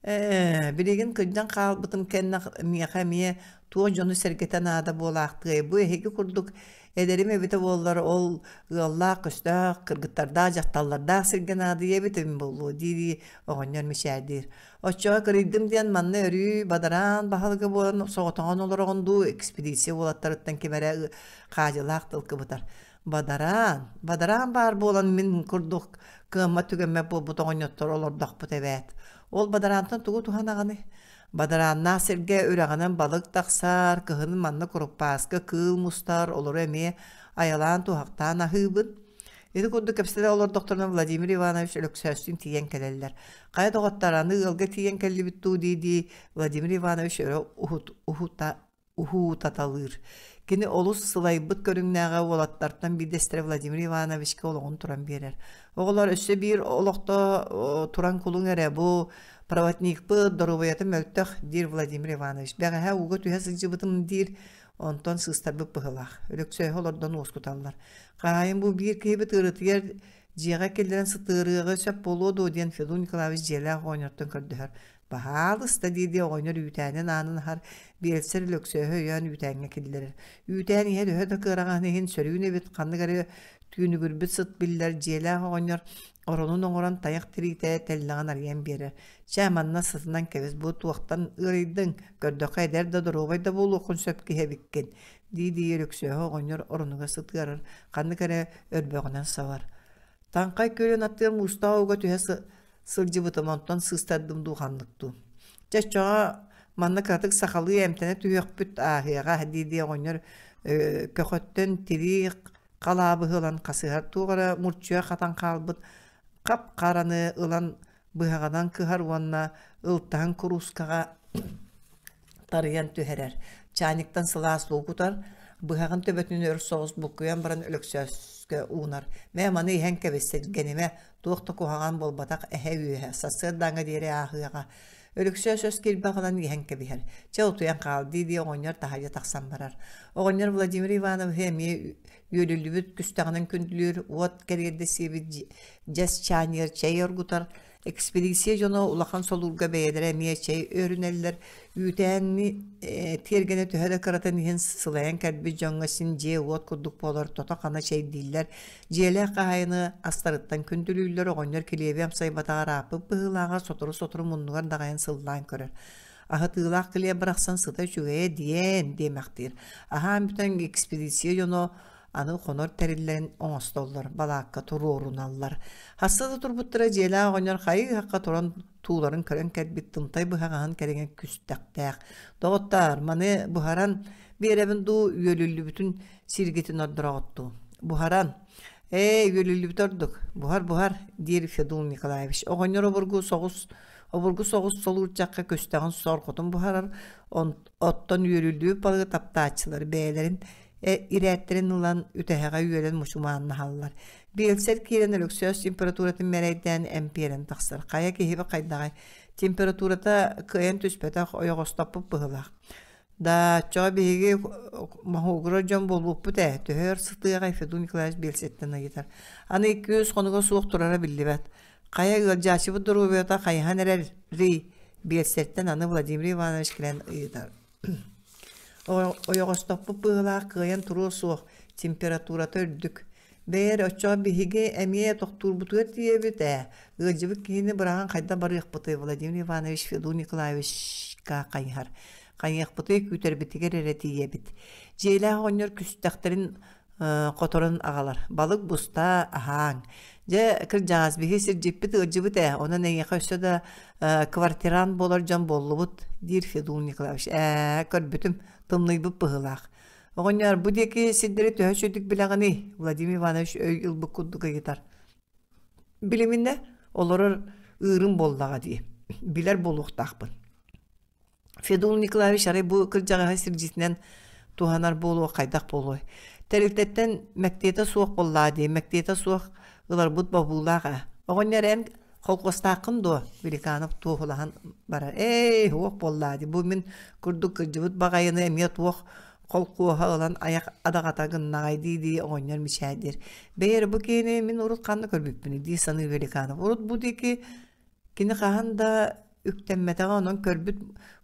Ээ, билигин кырдьан хаалбытым кэннэ миэхэ эмиэ туох дьону-сэргэтэ наада буолаахтыай? Бу эһиги курдук эдэрим эбитэ буоллар, ол ыаллаах-көстөөх, кыргыттардаах, дьахталлардаах сиргэ наадыйа эбитим буолуо дии-дии оҕонньор мичээрдиир. Оччоҕо кырыйдым диэн манна өрүү бадараан баһылыга буолан соҕотоҕун олороҕун дуу, экспедиция уолаттарыттан ким эрэ хаадьылаах тыл кыбытар. Бадараан, бадараан баар буолан мин курдук кыаммат түгэммэт буолбут оҕонньоттор олордохпут эбээт. Ол бадараантан тугу туһанаҕыный? Бадарааннаах сиргэ үрэҕинэн балык тахсар, кыһын манна куруппааска кыыл мустар, олору эмиэ айалаан туһахтаан аһыыбын. Ити курдук кэпсэтэ олордохторуна Владимир Иванович Өлөксөөстүүн тиийэн кэлэллэр. Хайа доҕоттор, аны ыалга тиийэн кэллибит дуу дии-дии Владимир Иванович өрө уһут, уһута уһуутаталыыр. Кини олус сылайбыт көрүҥнээҕэ уолаттартан биирдэстэрэ Владимир Ивановичка олоҕун туран биэрэр. Оҕолор өссө биир олохто туран кулуҥ эрэ, бу проводникпыт доруобуйата мөлтөх, диир Владимир Иванович. Бэҕэһээ ууга түһэ сылдьыбытым диир, онтон сыыстарбыт быһыылаах. Өлөксөөһү олордон уоскуталлар. Хаһаайын бу биир киһибит ыарытыйар дьиэҕэ киллэрэн сытыарыаҕы сөп буолуо дуо диэн Федот Николаевич дьиэлээх оҕонньортон көрдөһөр. Баһаалыста дии-дии оҕонньор үүтээнин аанын аһар, биэлсэр Өлөксөөһү өйөөн үүтээҥҥэ киллэрэр. Үүтээн иһэ төһө да кыараҕаһын иһин сөрүүн эбит, ханнык эрэ түүнүгүрбүт сыт биллэр дьиэлээх оҕонньор оронун оҥорон тайах тириитэ тэллэҕин арыйан биэрэр. Чэ, манна сытынан кэбис, бу туохтан ыарыйдыҥ, көрдөххө эдэр да доруобай да буолуоххун сөп киһи эбиккин, дии-дии Өлөксөөһү оҕонньор оронугар сытыарар, ханнык эрэ өрбөҕүнэн сабар. Таҥхай күөлүн аттыгар муустаах ууга түһэ сылдьыбытым, онтон сыыстардым дуу ханнык дуу. Чэ, оччоҕо манна кыратык сахалыы эмтэнэ түһүөхпүт ааһыаҕа дии-дии оҕонньор көхөттөн тирии халаабыһы ылан хасыһар, туох эрэ мурчуйа хатан хаалбыт хап-хараны ылан быһаҕынан кыһар уонна ылтаһын куруускаҕа тарыйан түһэрэр. Чаанньыктан сылаас уу кутар, быһаҕын төбөтүн өр соҕус буккуйан баран Өлөксөөскө уунар. Мэ маны иһэн кэбис, сиргэнимэ, туох да куһаҕан буолбатах эһэ үөһэ, сарсыардааҥҥа диэри ааһыаҕа. Өлөксөөс өс киирбэх ылан иһэн кэбиһэр. Чэ утуйан хаал дии-дии оҕонньор таһырдьа тахсан барар. Оҕонньор Владимир Ивановиһы эмиэ үөлүллүбүт күстэҕинэн күндүлүүр, уот кэриэрдэ сиэбит дьэс чаанньыгар чэй оргутар, Экспедиция дьоно улахан солуурга бэйэлэрэ эмиэ чэй өрүнэллэр, үүтээни тиэргэнэ төһө да кыратын иһин сылайан кэлбит дьоҥҥо син дьиэ-уот курдук буолар, тото-хана чэйдииллэр, дьиэлээх хаһаайыны астарыттан күндүлүүллэр, оҕонньор килиэби амсайбатаҕар ааппыт быһыылааҕа сотору-сотору муннугар даҕайан сыллаан көрөр. Аһытыылаах килиэп барахсан сыта үчүгэйэ диэн диэмэхтиир. Аһаан бүтэн экспедиция дьоно аны хонор тэриллэрин оҥостоллор, балаакка туруоруналлар. Хаста да турбуттара дьиэлээх оҕонньор хайыы-хахха туран тууларын көрөн кэлбит тымтай быһаҕаһын кэриҥэ күстэхтээх. Доҕоттоор, маны буһаран биэрэбин дуу, үөлүллүбүтүн сиргитин ордороҕут дуу? Буһаран. Ээ, үөлүллүбүт ордук. Буһар-буһар, диир Федул Николаевич. Оҕонньор обургу соҕус обургу соҕус солуурчахха көстөҕүн сорҕотун буһарар, оттон үөрүллүбүт балыгы таптааччылар бэйэлэрин ирээттэрин ылан үтэһэҕэ үөлэн мучумааннаһаллар. Биэлсэр киирэн Өлөксөөс температуратын мэрайдээн эмпиэрэн тахсар. Хайа киһиби хайдаҕай? Температурата кыайан түспэтэх, ойоҕостоппут быһыылаах. Да, оччоҕо биһиги моһуогурар дьон буолбуппут ээ, төһө өр сытыаҕай Федот Николаевич биэлсэттэн ыйытар. Аны 200 хонуга суох турара биллибэт. Хайа ыалдьааччыбыт доруобуйата хайаһан эрэрий? Биэлсэртэн аны Владимир Иванович кэлэн ыйытар. Ойоҕостоппут быһыылаах кыайан туруо суох, температурата үрдүк. Бэйэр, оччоҕо биһиги эмиэ тохтуурбутугар тиийэбит ээ, ыалдьыбыт киһини быраҕан хайдах барыахпытый Владимир Иванович Федот Николаевичка хайыһар. Хайыахпытый күүтэрбитигэр эрэ тиийэбит. Дьиэлээх оҕонньор күстэхтэрин хоторон аҕалар. Балык буста, аһааҥ. Дьэ, кырдьаҕас, биһи сирдьиппит ыалдьыбыт ээ, онон эйиэхэ өссө да квартирант буолар дьон буоллубут, диир Федул Николаевич. Ээ, көрбүтүм, тымныйбыт быһыылаах. Оҕонньор, бу диэки сирдэри төһө үчүгүйдүк билэҕиний? Владимир Иванович өй ылбыт курдук ыйытар. Билиминэ, олорор ыырым буоллаҕа дии. Билэр буолуохтаахпын. Федул Николаевич арай бу кырдьаҕаһы сирдьитинэн туһанар буолуо хайдах буолуой? Тэрилтэттэн мэктиэтэ суох буоллаа дии, мэктиэтэ суох ыларбыт бобуулаах ээ. Оҕонньор эн холкуостааххын дуо? Великанов туоһулаһан барар. Эй, суох буоллаа дии, бу мин курдук кырдьыбыт баҕайыны эмиэ туох холкуоһа ылан айах адаҕата гыннаҕай дии-дии оҕонньор мичээрдиир. Бэйэ эрэ бу киһини мин урут ханна көрбүппүнүй дии саныыр Великанов. Урут бу диэки Кини хаһан да үктэммэтэҕэ онон көрбүт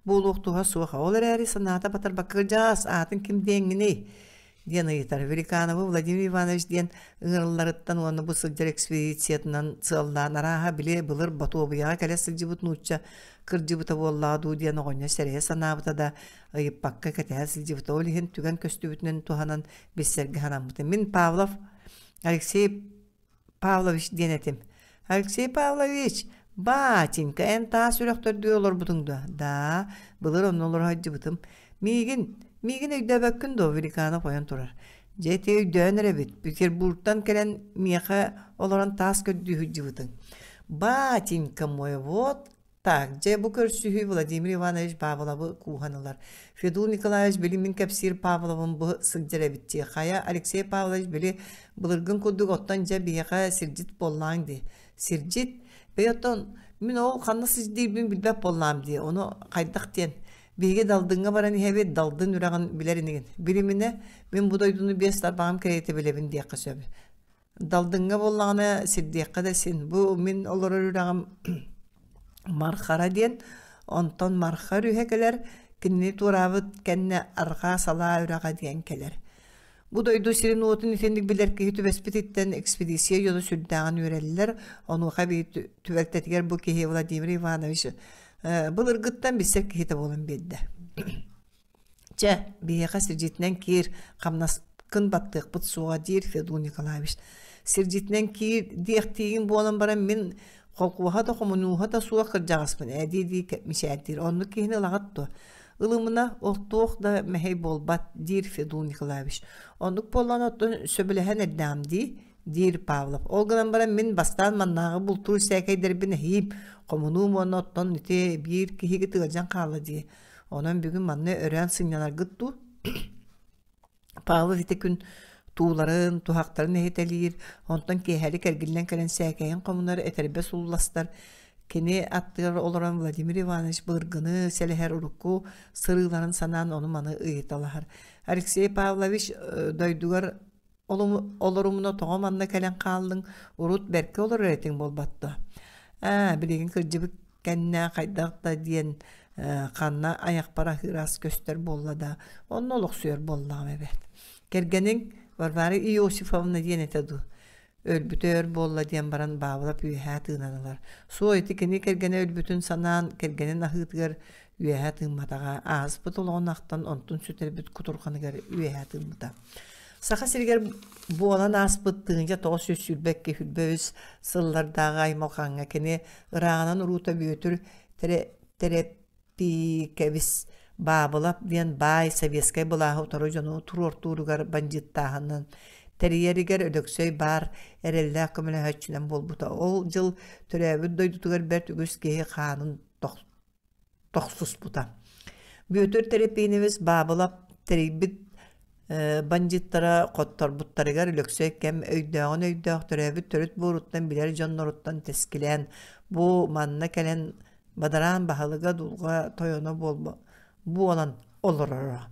буолуох туһа суох. Ол эрээри санаата батарбакка кырдьаҕас аатын ким диэҥҥиний? диэн ыйытар. Великановы Владимир Иванович диэн ыҥырылларыттан уонна бу сылдьар экспедициятынан сыаллаан арааһа били былыр Ботуобуйаҕа кэлэ сылдьыбыт нуучча кырдьыбыта буоллаҕа дуу диэн оҕонньор сэрэйэ санаабыта да ыйыппакка кэтэһэ сылдьыбыта. Ол иһин түгэн көстүбүтүнэн туһанан билсэргэ санаммыта. Мин Павлов Алексей Павлович диэн этим. Алексей Павлович, батенька, эн таас үрэх төрдүгэр олорбутуҥ дуо? Да, былыр онно олоро сылдьыбытым. Миигин, миигин өйдөөбөккүн дуо? Великанов ойон турар. Дьэ, ити өйдөөн эрэбит. Петербургтан кэлэн миэхэ олорон таас көрдүү сылдьыбытыҥ. Батенька мой, вот Так, дьэ бу көрсүһүү Владимир Иванович Павловы кууһан ылар. Федул Николаевич били мин кэпсиир Павловым бу сылдьар эбит дии. Хайа Алексей Павлович били былыргын курдук оттон дьэ биһиэхэ сирдьит буоллааҥ дии. Сирдьит? Бэй оттон мин ол ханна сирдиирбин билбэт буоллаам дии. Ону хайдах диэн. Биһиги Далдыҥҥа баран иһэбит, Далдын үрэҕин билэр инигин. Билиминэ, мин бу дойдуну биэс тарбаҕым кэриэтэ билэбин диэххэ сөп. Далдыҥҥа буоллаҕына сирдиэххэ да син. Бу мин олорор үрэҕим Мархара диэн. Онтон Марха өрүһэ кэлэр, кинини туораабыт кэннэ Арҕаа Салаа үрэҕэ диэн кэлэр. Бу дойду сирин-уотун итинник билэр киһи түбэспититтэн экспедиция дьоно сүрдээҕин үөрэллэр. Онуоха эбии түбэлтэтигэр бу киһи Владимир Иванович былыргыттан билсэр киһитэ буолан биэрдэ. Чэ, биһиэхэ сирдьитинэн киир, хамнаскын баттыахпыт суоҕа, диир Федул Николаевич. Сирдьитинэн киир диэхтиигин буолан баран мин холкуоһа да хомунууһа да суох кырдьаҕаспын ээ дии-дии мичээрдиир. Оннук киһини ылаҕыт дуо? Ылымына, ол туох да мэһэй буолбат, диир Федул Николаевич. Оннук буоллаҕына оттон сөбүлэһэн эрдэҕим дии, диир Павлов. Ол гынан баран мин бастаан маннааҕы бултуур сээкэйдэрбин эһиим, хомунуум уонна оттон ити биир киһигит ыалдьан хаалла дии. Онон бүгүн манна өрөөн сынньанаргыт дуу? Павлов ити күн тууларын, туһахтарын эһитэлиир, онтон киэһэлик эргиллэн кэлэн сээкэйин хомунар, этэрбэс улластар. Кини аттыгар олорон Владимир Иванович былыргыны сэлэһэр урукку сырыыларын санаан ону-маны ыйыталаһар. Алексей Павлович дойдугар Олорумуна тоҕо манна кэлэн хааллыҥ, урут бэркэ олорор этиҥ буолбат дуо? Аа, билигин кырдьыбыт кэннэ хайдах да диэн ханна айахпар аһыыр ас көстөр буолла да, онно олохсуйар буоллаҕым эбээт. Кэргэниҥ Варвара Иосифовна диэн этэ дуу? Өлбүтэ өр буолла диэн баран Баабылап үөһээ тыынан ылар. Суох ити кини кэргэнэ өлбүтүн санаан, кэргэнин аһыытыгар үөһээ тыымматаҕа, ааспыт олоҕун ахтан онтун сүтэрбит кутурҕаныгар үөһээ тыыммыта. Саха сиригэр буолан ааспыт 1922-23 сыллардааҕы аймалҕаҥҥа кини ырааҕынан уруута Бүөтүр Тэрэппиикэбис Баабылап диэн баай советскай былааһы утары дьону туруортууругар бандьыыттааһынын тэрийэригэр Өлөксөй баар эрэллээх көмөлөһөөччүнэн буолбута. Ол дьыл төрөөбүт дойдутугар бэрт үгүс киһи хаанын тохсуспута. Бүөтүр Тэрэпиинэбис Баабылап тэрийбит бандьыыттара хотторбуттарыгар Өлөксөй кэм өйдөөҕүн өйдөөх төрөөбүт төрүт буоруттан билэр дьонноруттан тэскилээн бу манна кэлэн бадараан баһылыга дулҕа тойоно буолан олороро.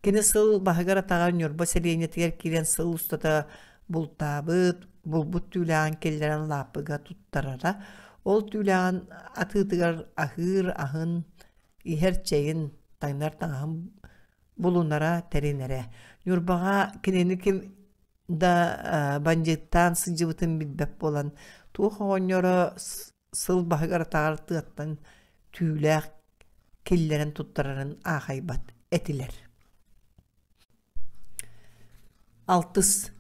Кини сыл баһыгар-атаҕар Ньурба сэлиэнньэтигэр киирэн сыл устата бултаабыт, булбут түүлээҕин киллэрэн лааппыга туттарара. Ол түүлээҕин атыытыгар аһыыр аһын, иһэр чэйин, таҥнар таҥаһын булунара, тэринэрэ. Ньурбаҕа кинини ким да бандьыыттаан сылдьыбытын билбэт буолан, туох оҕонньоро сыл баһыгар-атаҕар тыаттан түүлээх киллэрэн туттарарын аахайбат этилэр. Алтыс.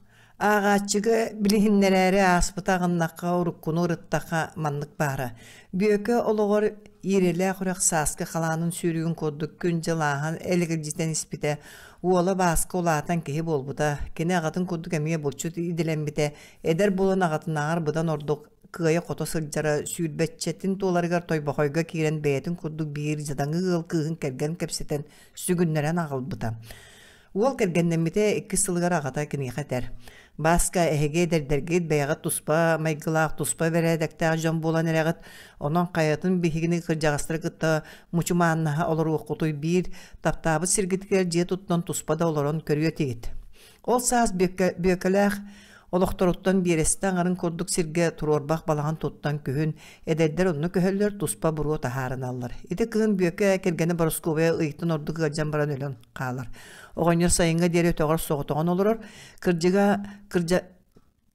Ааҕааччыга билиһиннэрээри ааспыта аҕыннахха, уруккуну ырыттахха маннык баара. Бүөкэ олоҕор Иирэлээх үрэх сааскы халаанын сүүрүгүн курдук күн-дьыл ааһан элэгэлдьитэн испитэ. Уола Бааска улаатан киһи буолбута. Кини аҕатын курдук эмиэ булчут идэлэммитэ. Эдэр буолан аҕатынааҕар быдан ордук. кыайа-хото сылдьара, сүүрбэччэтин туоларыгар Тойбохойго киирэн бэйэтин курдук биир дьадаҥы ыал кыыһын кэргэн кэпсэтэн сүгүннэрэн аҕалбыта. Уол кэргэннэммитэ иккис сылыгар аҕата киниэхэ этэр: «Бааска, эһиги эдэрдэргит бэйэҕит туспа майгылаах, туспа бэрээдэктээх дьон буолан эрэҕит, онон хайатын биһигини кырдьаҕастары кытта мучумааннаһа олоруоххутуй биир таптаабыт сиргитигэр дьиэ туттан туспа да олорон көрүө этигит. Ол саас Бүөкэлээх олохторуттан биэрэстэ аҥарын курдук сиргэ туруорбах балаҕан туттан күһүн эдэрдэр онно көһөллөр, туспа буруо таһаарыналлар. Ити кыһын Бүөкэ кэргэнэ Борускуобуйа ыйтан ордук ыалдьан баран өлөн хаалар. Оҕонньор сайыҥҥа диэри өтөҕөр соҕотоҕун олорор. Кырдьыга кырдьа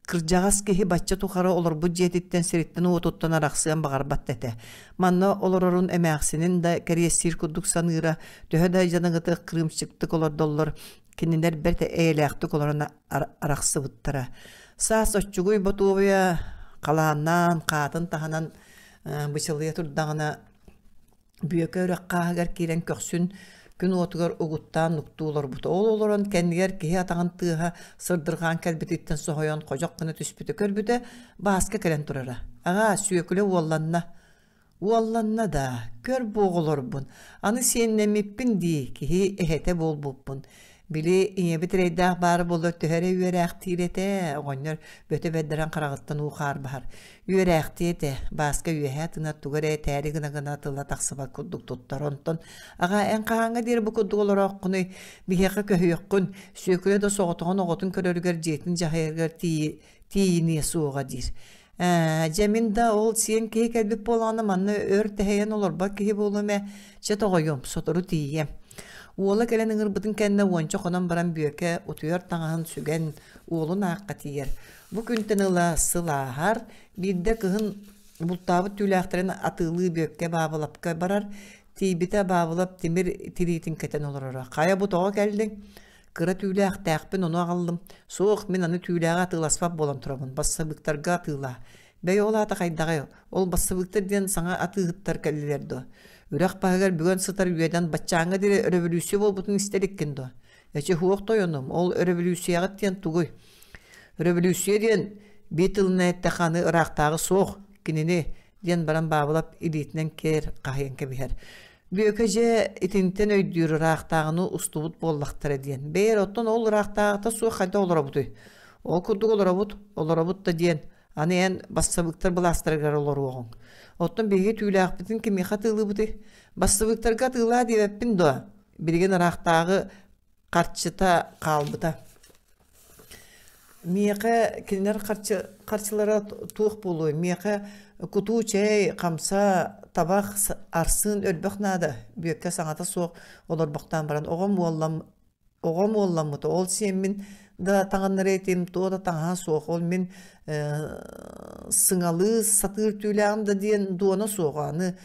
Кырдьаҕас киһи бачча тухары олорбут дьиэтиттэн сириттэн-уотуттан арахсыан баҕарбат да этэ. Манна олорорун эмээхсинин да кэриэстиир курдук саныыра, төһө да дьадаҥытык кырыымчыктык олордоллор, кинилэр бэрт эйэлээхтик олорон арахсыбыттара. Саас оччугуй Ботуобуйа халааннаан, хаатын таһынан бычылыйа турдаҕына Бүөкэ үрэх хааһыгар киирэн көхсүн күн уотугар угуттаан нуктуу олорбута. Ол олорон кэннигэр киһи атаҕын тыаһа сырдырҕаан кэлбититтэн соһуйан ходьох гына түспүтэ көрбүтэ, Бааска кэлэн турара. «Аҕаа, Сүөкүлэ уолланна». «Уолланна даа, көр бу оҕолорбун, аны сиэннэммиппин дии, киһи эһэтэ буолбуппун. Били ийэбит эрэйдээх баара буоллар төһө эрэ үөрээхтиир этэ, оҕонньор бөтө бэрдэрэн хараҕыттан уу хаар баһар. Үөрээхтиэ этэ, Бааска үөһээ тыына тугу эрэ этээри гына-гына тыла тахсыбат курдук туттар. Онтон аҕаа эн хаһааҥҥа диэри бу курдук олорооххунуй, биһиэхэ көһүөххүн, Сүөкүлэ да соҕотоҕун оҕотун көрөрүгэр дьиэтин дьаһайарыгар тиийиниэ суоҕа диир. Ээ, дьэ мин да ол сиэн киһи кэлбит буоллаҕына манна өр тэһэйэн олорбот киһи буолуом ээ, чэ тоҕойуом, сотору тиийиэм. Уола кэлэн ыҥырбытын кэннэ уонча хонон баран Бүөкэ утуйар таҥаһын сүгэн уолун аахха тиийэр. Бу күнтэн ыла сыл ааһар, биирдэ кыһын бултаабыт түүлээхтэрин атыылыы Бүөккэ Баабылапка барар, тиийбитэ Баабылап тимир тириитин кэтэн олороро. Хайа бу тоҕо кэллиҥ? Кыра түүлээхтээхпин, ону аҕаллым. Суох, мин аны түүлээҕи атыыласпат буолан турабын. Бассабыыктарга атыылаа. Бэйэ ол аата хайдаҕый? Ол бассабыыктар диэн саҥа атыыһыттар кэллилэр дуо? Үрэх баһыгар бүгэн сытар үөдэн баччааҥҥа диэри өрөбөлүүссүйэ буолбутун истэ иликкин дуо? Эчи суох тойонум, ол өрөбөлүүссүйэҕит диэн тугуй? Өрөбөлүүссүйэ диэн биир тылынан эттэххэ аны ыраахтааҕы суох, кинини, диэн баран Баабылап илиитинэн киэр хаһыйан кэбиһэр. Бүөкэ дьэ итинтэн өйдүүр ыраахтааҕыны устубут буоллахтара диэн. Бэйэр оттон ол ыраахтааҕыта суох хайдах олоробутуй? Ол курдук олоробут, олоробут да диэн, аны эн бассабыыктар былаастарыгар олоруоҕуҥ. Оттон биһиги түүлээхпитин кимиэхэ атыылыыбытый? Бассабыыктарга атыылаа диэбэппин дуо? Билигин ыраахтааҕы харчыта хаалбыта. Миэхэ кинилэр харчы, харчылара туох буолуой? Миэхэ кутуу чэй, хамса, табах, арсыын өлбөх наада. Бүөккэ саҥата суох олорбохтоон баран оҕом уоллам оҕом уолламмыта. Ол сиэммин да таҥыннара этим, туох да таҥаһа суох. Ол мин сыҥалыы сатыыр түүлээҕим да диэн дуона суоҕа. Аны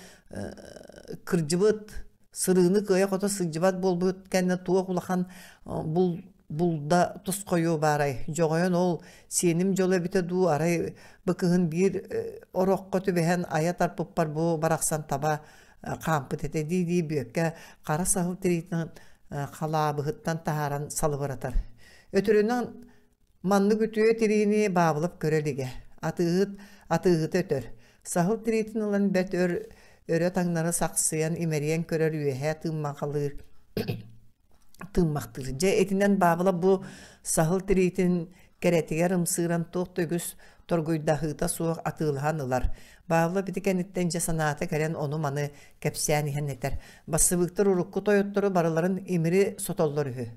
кырдьыбыт сырыыны кыайа-хото сылдьыбат буолбут кэннэ туох улахан бул булда тосхойуо баарай дьоҕойон ол сиэним дьоло эбитэ дуу арай бу кыһын биир ороххо түбэһэн айа тарпыппар бу барахсан таба хаампыт этэ дии-дии Бүөккэ хара саһыл тириитин халаабыһыттан таһааран салыбыратар өтөрүнэн Маннык үтүө тириини Баабылап көрө илигэ. Атыыһыт атыыһыта өтөр. Саһыл тириитин ылан бэрт өр өрө таҥнары сахсыйан имэрийэн көрөр үөһээ тыыммахалыыр тыыммахтыыр. Дьэ итинэн Баабылап бу саһыл тириитин кэрэтигэр ымсыыран туох да үгүс торгуйдаһыыта суох атыылаһан ылар. Баабылап ити кэнниттэн дьэ санаата кэлэн ону-маны кэпсээн иһэн этэр. Бассыбыыктар урукку тойоттору барыларын имири сотоллор үһү.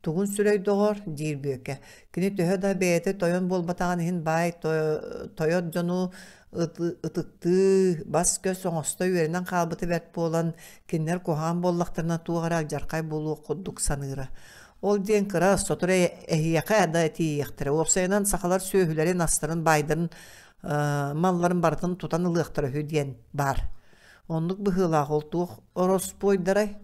Тугун сүрэй доҕор, диир Бүөкэ. Кини төһө да бэйэтэ тойон буолбатаҕын иһин баай тойот дьону ытыктыы, бас-көс оҥосто үөрэнэн хаалбыта бэрт буолан, кинилэр куһаҕан буоллахтарына туох эрэ алдьархай буолуох курдук саныыра. Ол диэн кыра, сотору эһиэхэ да тиийиэхтэрэ. Уопсайынан, сахалар сүөһүлэрин, астарын, баайдарын, малларын барытын тутан ылыахтара үһү диэн баар. Оннук быһыылаах ол туох ороспуойдарай?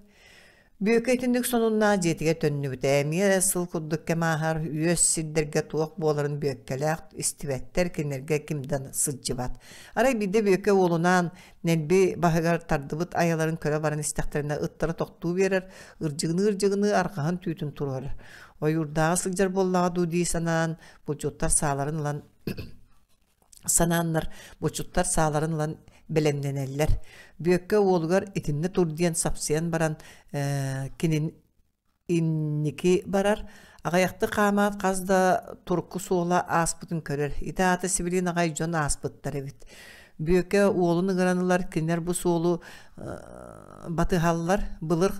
Бүөкэ итинник сонуннаах дьиэтигэр төннүбүтэ. Эмиэ эрэ сыл курдук кэм ааһар, үөс сирдэргэ туох буоларын Бүөккэлээх истибэттэр, кинилэргэ ким да сылдьыбат. Арай биирдэ Бүөкэ уолунаан Нэлби баһыгар тардыбыт айаларын көрө баран истэхтэринэ ыттара тохтуу биэрэр, ырдьыгыныы-ырдьыгыныы арҕаһын түүтүн туруорар. Ойуурдааҕы сылдьар буоллаҕа дуу дии санаан, булчуттар сааларын ылан Санааннар булчуттар сааларын ылан бэлэмнэнэллэр. Бүөккэ уолугар итиннэ тур диэн сапсыйан баран кинини инники барар, аҕыйахтык хаамаат хас да турку суола ааспытын көрөр. Ити аата сибилигин аҕай дьон ааспыттар эбит. Бүөкэ уолун ыҥыран ылар, кинилэр бу суолу батыһаллар, былыр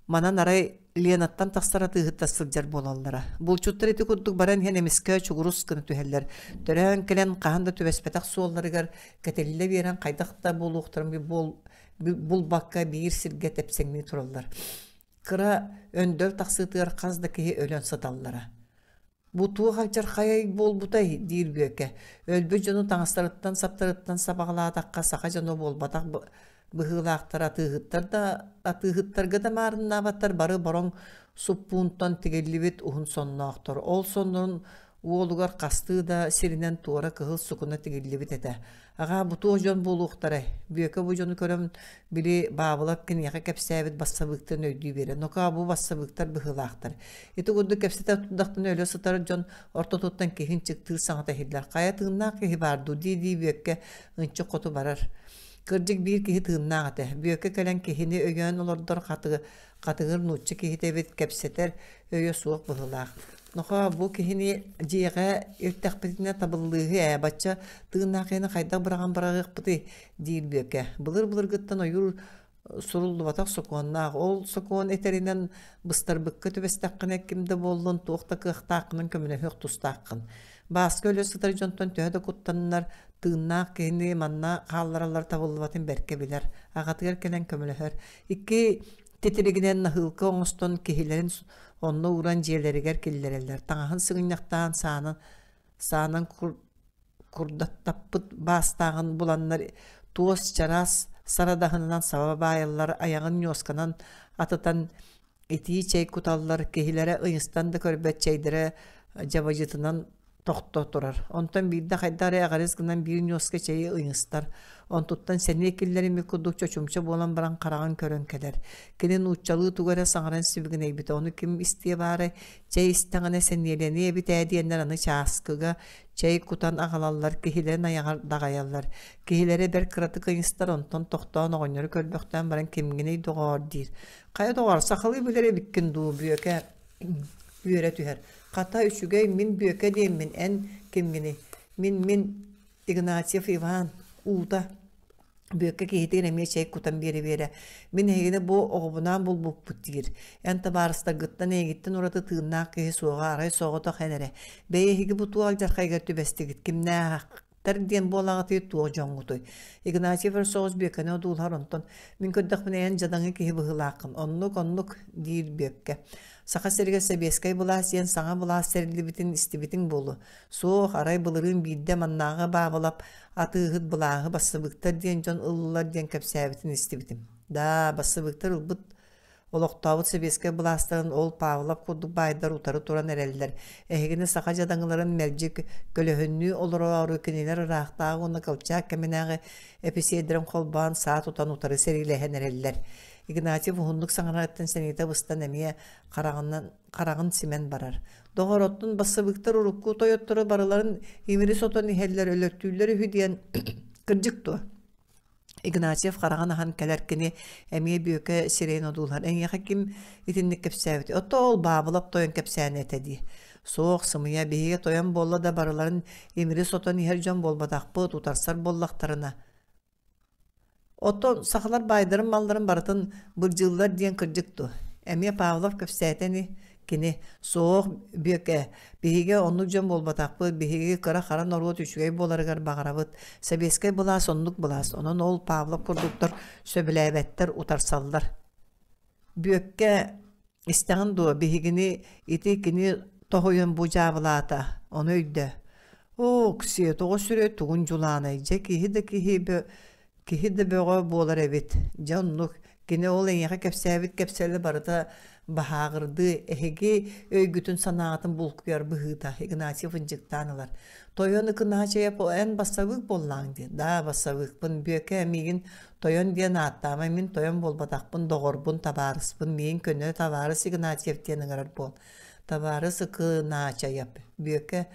манан арай Ленаттан тахсар атыыһыттар сылдьар буолаллара. Булчуттар ити курдук баран иһэн эмискэ чугурус гына түһэллэр. Төрөөн кэлэн хаһан да түбэспэтэх суолларыгар кэтиллэ биэрэн хайдах да буолуохтарын булбакка биир сиргэ тэпсэҥнии тураллар. Кыра өндөл тахсыытыгар хас да киһи өлөн сыталлара. «Бу туох алдьархайай буолбутай?» диир Бүөкэ. Өлбүт дьону таҥастарыттан-саптарыттан сабаҕалаатахха саха дьоно буолбатах быһыылаахтар атыыһыттар да атыыһыттарга да маарыннаабаттар бары бороҥ суппуунтан тигиллибит уһун сонноохтор. Ол соннорун уолугар хастыы да сиринэн туора кыһыл сукуна тигиллибит этэ. Аҕаа, бу туох дьон буолуохтарай? Бүөкэ бу дьону көрөн, били Баабылап киниэхэ кэпсээбит бассабыыктарын өйдүү биэрэр. Нокоо, бу бассабыыктар быһыылаахтар. Ити курдук кэпсэтэ турдахпына өлө сытар дьон ортотуттан киһи ынчыктыыр саҥата иһиллэр. Хайа тыыннаах киһи баар дуу дии-дии Бүөккэ ынчык хоту барар. Кырдьык биир киһи тыыннаах этэ. Бүөккэ кэлэн киһини өйөөн олордор хатыгыр нуучча киһитэ эбит, кэпсэтэр өйө суох быһыылаах. Нохоо, бу киһини дьиэҕэ илтэхпитинэ табыллыыһы ээ, бачча тыыннаах киһини хайдах быраҕан быраҕыахпытый диир Бүөкэ. Былыр-былыргыттан ойуур суруллубатах сокуоннаах. Ол сокуон этэринэн быстарбыкка түбэстэххинэ ким да буоллун, туох да кыахтааххынан көмөлөһүөх тустааххын. Бааска өлө сытар дьонтон төһө да куттаннар, тыыннаах киһини манна хааллараллар табыллыбатын бэркэ билэр. Аҕатыгар кэлэн көмөлөһөр. Икки Титиригинэн наһыылка оҥостон киһилэрин онно ууран дьиэлэригэр киллэрэллэр. Таҥаһын сыгынньахтаан саанан, саанан курдаттаппыт баастааҕын буланнар туос чараас сарадаһынынан саба баайаллар, айаҕын ньуосканан атытан итии чэй куталлар, киһилэрэ ыйыстан да көрбөт чэйдэрэ дьабадьытынан тохто турар. Онтон биирдэ хайдах эрэ эҕэрис гынан биир ньуоска чэйи ыйыстар. Онтуттан сэниэ киллэриммит курдук чочумча буолан баран хараҕын көрөн кэлэр. Кини нууччалыы тугу эрэ саҥаран сибигинэйбитэ. Ону ким истиэ баарай, чэй истэҕинэ сэниэлэниэ эбит ээ диэннэр аны чааскыга чэй кутан аҕалаллар, киһилэрин айаҕар даҕайаллар. Киһилэрэ бэрт кыратык ыйыстар, онтон тохтоон оҕонньору көрбөхтөөн баран кимҥиний доҕоор диир. Хайа доҕоор, сахалыы билэр эбиккин дуу, Бүөкэ үөрэ түһэр. Хата үчүгэй мин Бүөкэ диэммин, эн кимҥиний? Мин мин Игнатьев Иван уута Бүөккэ киһитигэр эмиэ чэй кутан биэрэ-биэрэ мин эһигини бу оҕобунаан булбуппут диир. Эн табаарыстаргыттан эйигиттэн ураты тыыннаах киһи суоҕа арай соҕотох эн эрэ. Бэйэ эһиги бу туох алдьархайгар түбэстигит кимнээх Тар диэн буолаҕытый туох дьоҥҥутуй? Игнатьев өр соҕус Бүөккэни одуулаһар онтон мин көрдөхпүнэ эн дьадаҥы киһи быһыылааххын оннук оннук диир Бүөккэ. Саха сиригэр сэбиэскэй былаас диэн саҥа былаас тэриллибитин истибитиҥ буолуо. Суох, арай былырыын биирдэ маннааҕы Баабылап атыыһыт былааһы бассабыыктар диэн дьон ыллылар диэн кэпсээбитин истибитим. Даа, бассабыыктар ылбыт Олохтообут сэбиэскэй былаастарын ол Павлов курдук баайдар утары туран эрэллэр. Эһигини саха дьадаҥыларын мэлдьи көлөһүннүү олороору кинилэр ыраахтааҕы уонна Колчак кэминээҕи эписиэрдэрин холбоон саа тутан утары сэриилэһэн эрэллэр. Игнатьев уһуннук саҥарарыттан сэниэтэ быстан эмиэ хараҕынан хараҕын симэн барар. Доҕор, оттон бассабыыктар урукку тойоттору барыларын имири сотон иһэллэр, өлөртүүллэр үһү диэн кырдьык дуо? Игнатьев хараҕын аһан кэлэр кини эмиэ Бүөкэ сирэйин одуулаһар. Эйиэхэ ким итинник кэпсээбитий? Ото ол Баабылап тойон кэпсээнэ этэ дии. Суох, сымыйа, биһиги тойон буолла да барыларын имири сотон иһэр дьон буолбатахпыт, утарсар буоллахтарына. Оттон сахалар баайдарын малларын барытын былдьыыллар диэн кырдьык дуо? Эмиэ Павлов кэпсээтэ ини. Кини «Суох, Бүөкэ, биһиги оннук дьон буолбатахпыт, биһиги кыра-хара норуот үчүгэй буоларыгар баҕарабыт. Сэбиэскэй былаас оннук былаас, онон ол Павлов курдуктар сөбүлээбэттэр, утарсаллар». Бүөккэ истэҕин дуо, биһигини ити кини тоһуйан бу дьаабылаата, ону өйдөө. Оо, Оксиэ, тоҕо сүрэй тугун дьулаанай, дьэ киһи да киһи Киһи да бөҕө буолар эбит. Дьэ оннук. Кини ол эйиэхэ кэпсээбит кэпсэлэ барыта баһааҕырдыы, эһиги өйгүтүн-санааҕытын булкуйар быһыыта, Игнатьев ынчыктаан ылар. Тойон Ыкынаачайап эн бассабыык буоллааҥ дии. Даа, бассабыыкпын. Бүөкэ миигин тойон диэн ааттаама, мин тойон буолбатахпын, доҕорбун, табаарыспын. Миигин көнө табаарыс Игнатьев диэн ыҥырар буол. Табаарыс Ыкынаачайап. Бүөкэ.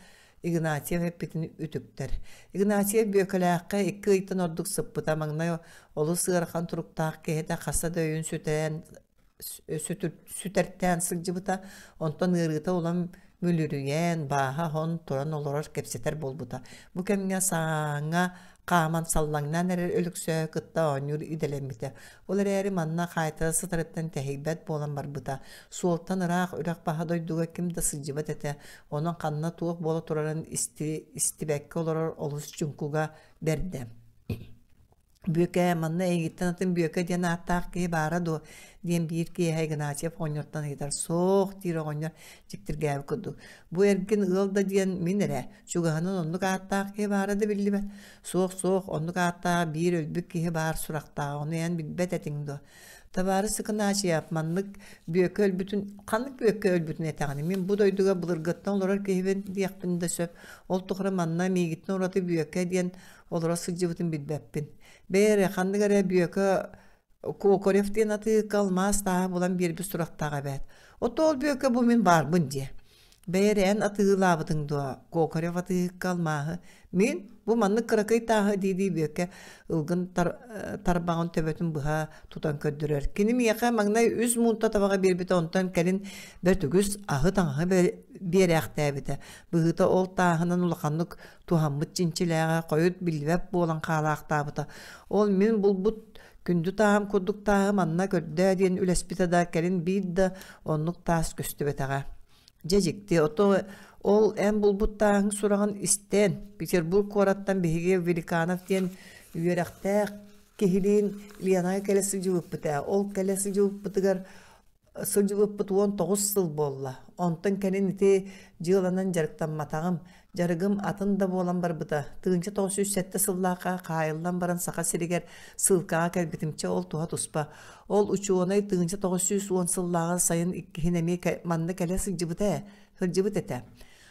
Игнатьев эппитин үтүктэр. Игнатьев Бүөкэлээххэ икки ыйтан ордук сыппыта маҥнай олус ыарахан туруктаах киһитэ хаста да өйүн сүтэрэн сүтэртээн сылдьыбыта, онтон ыарыыта улам мүлүрүйэн, бааһа оһон туран олорор кэпсэтэр буолбута. Бу кэмҥэ сааҥҥа хааман саллаҥнаан эрэр Өлөксөөһү кытта оонньуур идэлэммитэ. Ол эрээри манна хаайтара сытарыттан тэһийбэт буолан барбыта. Суолтан ыраах үрэх баһа дойдуга ким да сылдьыбат этэ, онон ханна туох буола турарын истибэккэ олорор олус чуҥкуга бэрдэ. Бүөкэ, манна эйигиттэн атын Бүөкэ диэн ааттаах киһи баара дуо? диэн биир киэһэ Игнатьев оҕонньортон ыйытар. Суох, диир оҕонньор дьиктиргээбит курдук. Бу эргин ыал да диэн мин эрэ, чугаһынан оннук ааттаах киһи баара да биллибэт. Суох, суох, оннук ааттаах биир өлбүт киһи баар сурахтааҕа, ону эн билбэт этиҥ дуо? Табаарыс Ыкынаачыйап, маннык Бүөкэ өлбүтүн, ханнык Бүөкэ өлбүтүн этэҕиний? Мин бу дойдуга былыргыттан олорор киһибин диэхпин да сөп. Ол тухары манна миигиттэн ураты Бүөкэ диэн олоро сылдьыбытын билбэппин. Бэйэ эрэ, ханнык эрэ Бүөкэ Кокорев диэн атыыһыкка алмаас тааһы булан биэрбит сурахтаах эбээт. Ото ол Бүөкэ бу мин баарбын диэ. Бэйэ эрэ эн атыылаабытыҥ дуо, Кокорев атыыһыкка алмааһы? Мин бу маннык кыракый тааһы дии-дии Бүөкэ ылгын тарбаҕын төбөтүн быһа тутан көрдөрөр. Кини миэхэ маҥнай үс муунта табаҕы биэрбитэ, онтон кэлин бэрт үгүс аһы-таҥаһы биэрээхтээбитэ. Быһыыта ол тааһынан улаханнык туһаммыт чинчилээҕэ хойут биллибэт буолан хаалаахтаабыта. Ол мин булбут күндү тааһым курдук тааһы манна көрдөө диэн үлэспитэ да, кэлин биир да оннук таас көстүбэтэҕэ. Дьэ дьикти, ото ол эн булбут тааһыҥ сураҕын истэн, Петербург куораттан биһиги Великанов диэн үөрэхтээх киһилиин Ленаҕа кэлэ сылдьыбыппыт ээ. Ол кэлэ сылдьыбыппытыгар Сылдьыбыппыт 19 сыл буолла. Онтон кэлин ити дьыаланан дьарыктамматаҕым. Дьарыгым атын да буолан барбыта. 1907 сыллаахха хаайыллан баран Саха сиригэр сыылкаҕа кэлбитим. Чэ, ол туһа туспа. Ол учуонай 1910 сыллааҕы сайын иккиһин эмиэ манна кэлэ сылдьыбыта ээ, сылдьыбыт этэ.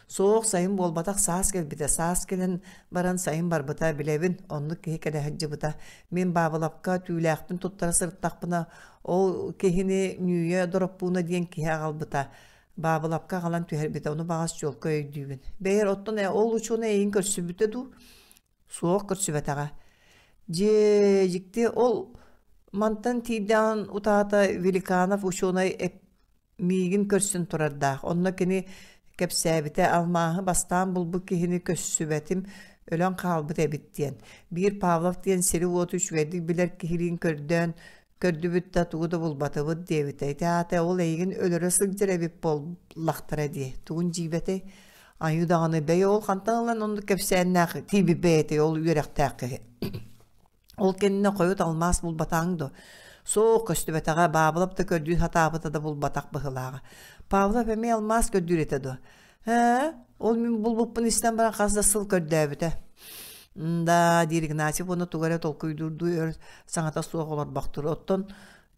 Суох, сайын буолбатах, саас кэлбитэ. Саас кэлэн баран сайын барбыта, билэбин, оннук киһи кэлэ сылдьыбыта. Мин Баабылапка түүлээхпин туттара сырыттахпына, ол киһини Ньүүйэ Дороппууна диэн киһи аҕалбыта. Баабылапка аҕалан түһэрбитэ, ону баҕас чуолкай өйдүүбүн. Бэйэр, оттон ол учуонай эйигин көрсүбүтэ дуу? Суох көрсүбэтэҕэ. Дьиэ, дьикти, ол мантан тиийдэҕин утаата Великанов учуонай миигин көрсөн турардаах. Онно кини кэпсээбитэ алмааһы бастаан булбут киһини көссүбэтим, өлөн хаалбыт эбит диэн. Биир Павлов диэн сири-уоту үчүгэйдик билэр киһилиин көрдөөн көрдүбүт да тугу да булбатыбыт диэбитэ. Ити аата ол эйигин өлөрө сылдьар эбит буоллахтара дии. Тугун дьиибэтэй? Айыы даҕаны бэйэ ол хантан ылан оннук кэпсээннээх тиийбит бэйэтэй ол үөрэхтээх киһи. Ол кэннэ хойут алмаас булбатаҕыҥ дуо? Суох, көстүбэтэҕэ, Баабылап да көрдүү сатаабыта да булбатах быһыылааҕа. Павлов эмиэ алмаас көрдүүр этэ дуо? Ээ, ол мин булбуппун истэн баран хас да сыл көрдөөбүтэ. Да, диир Игнатьев уонна тугу эрэ толкуйдуурдуу өр саҥата суох олорбохтуур. Оттон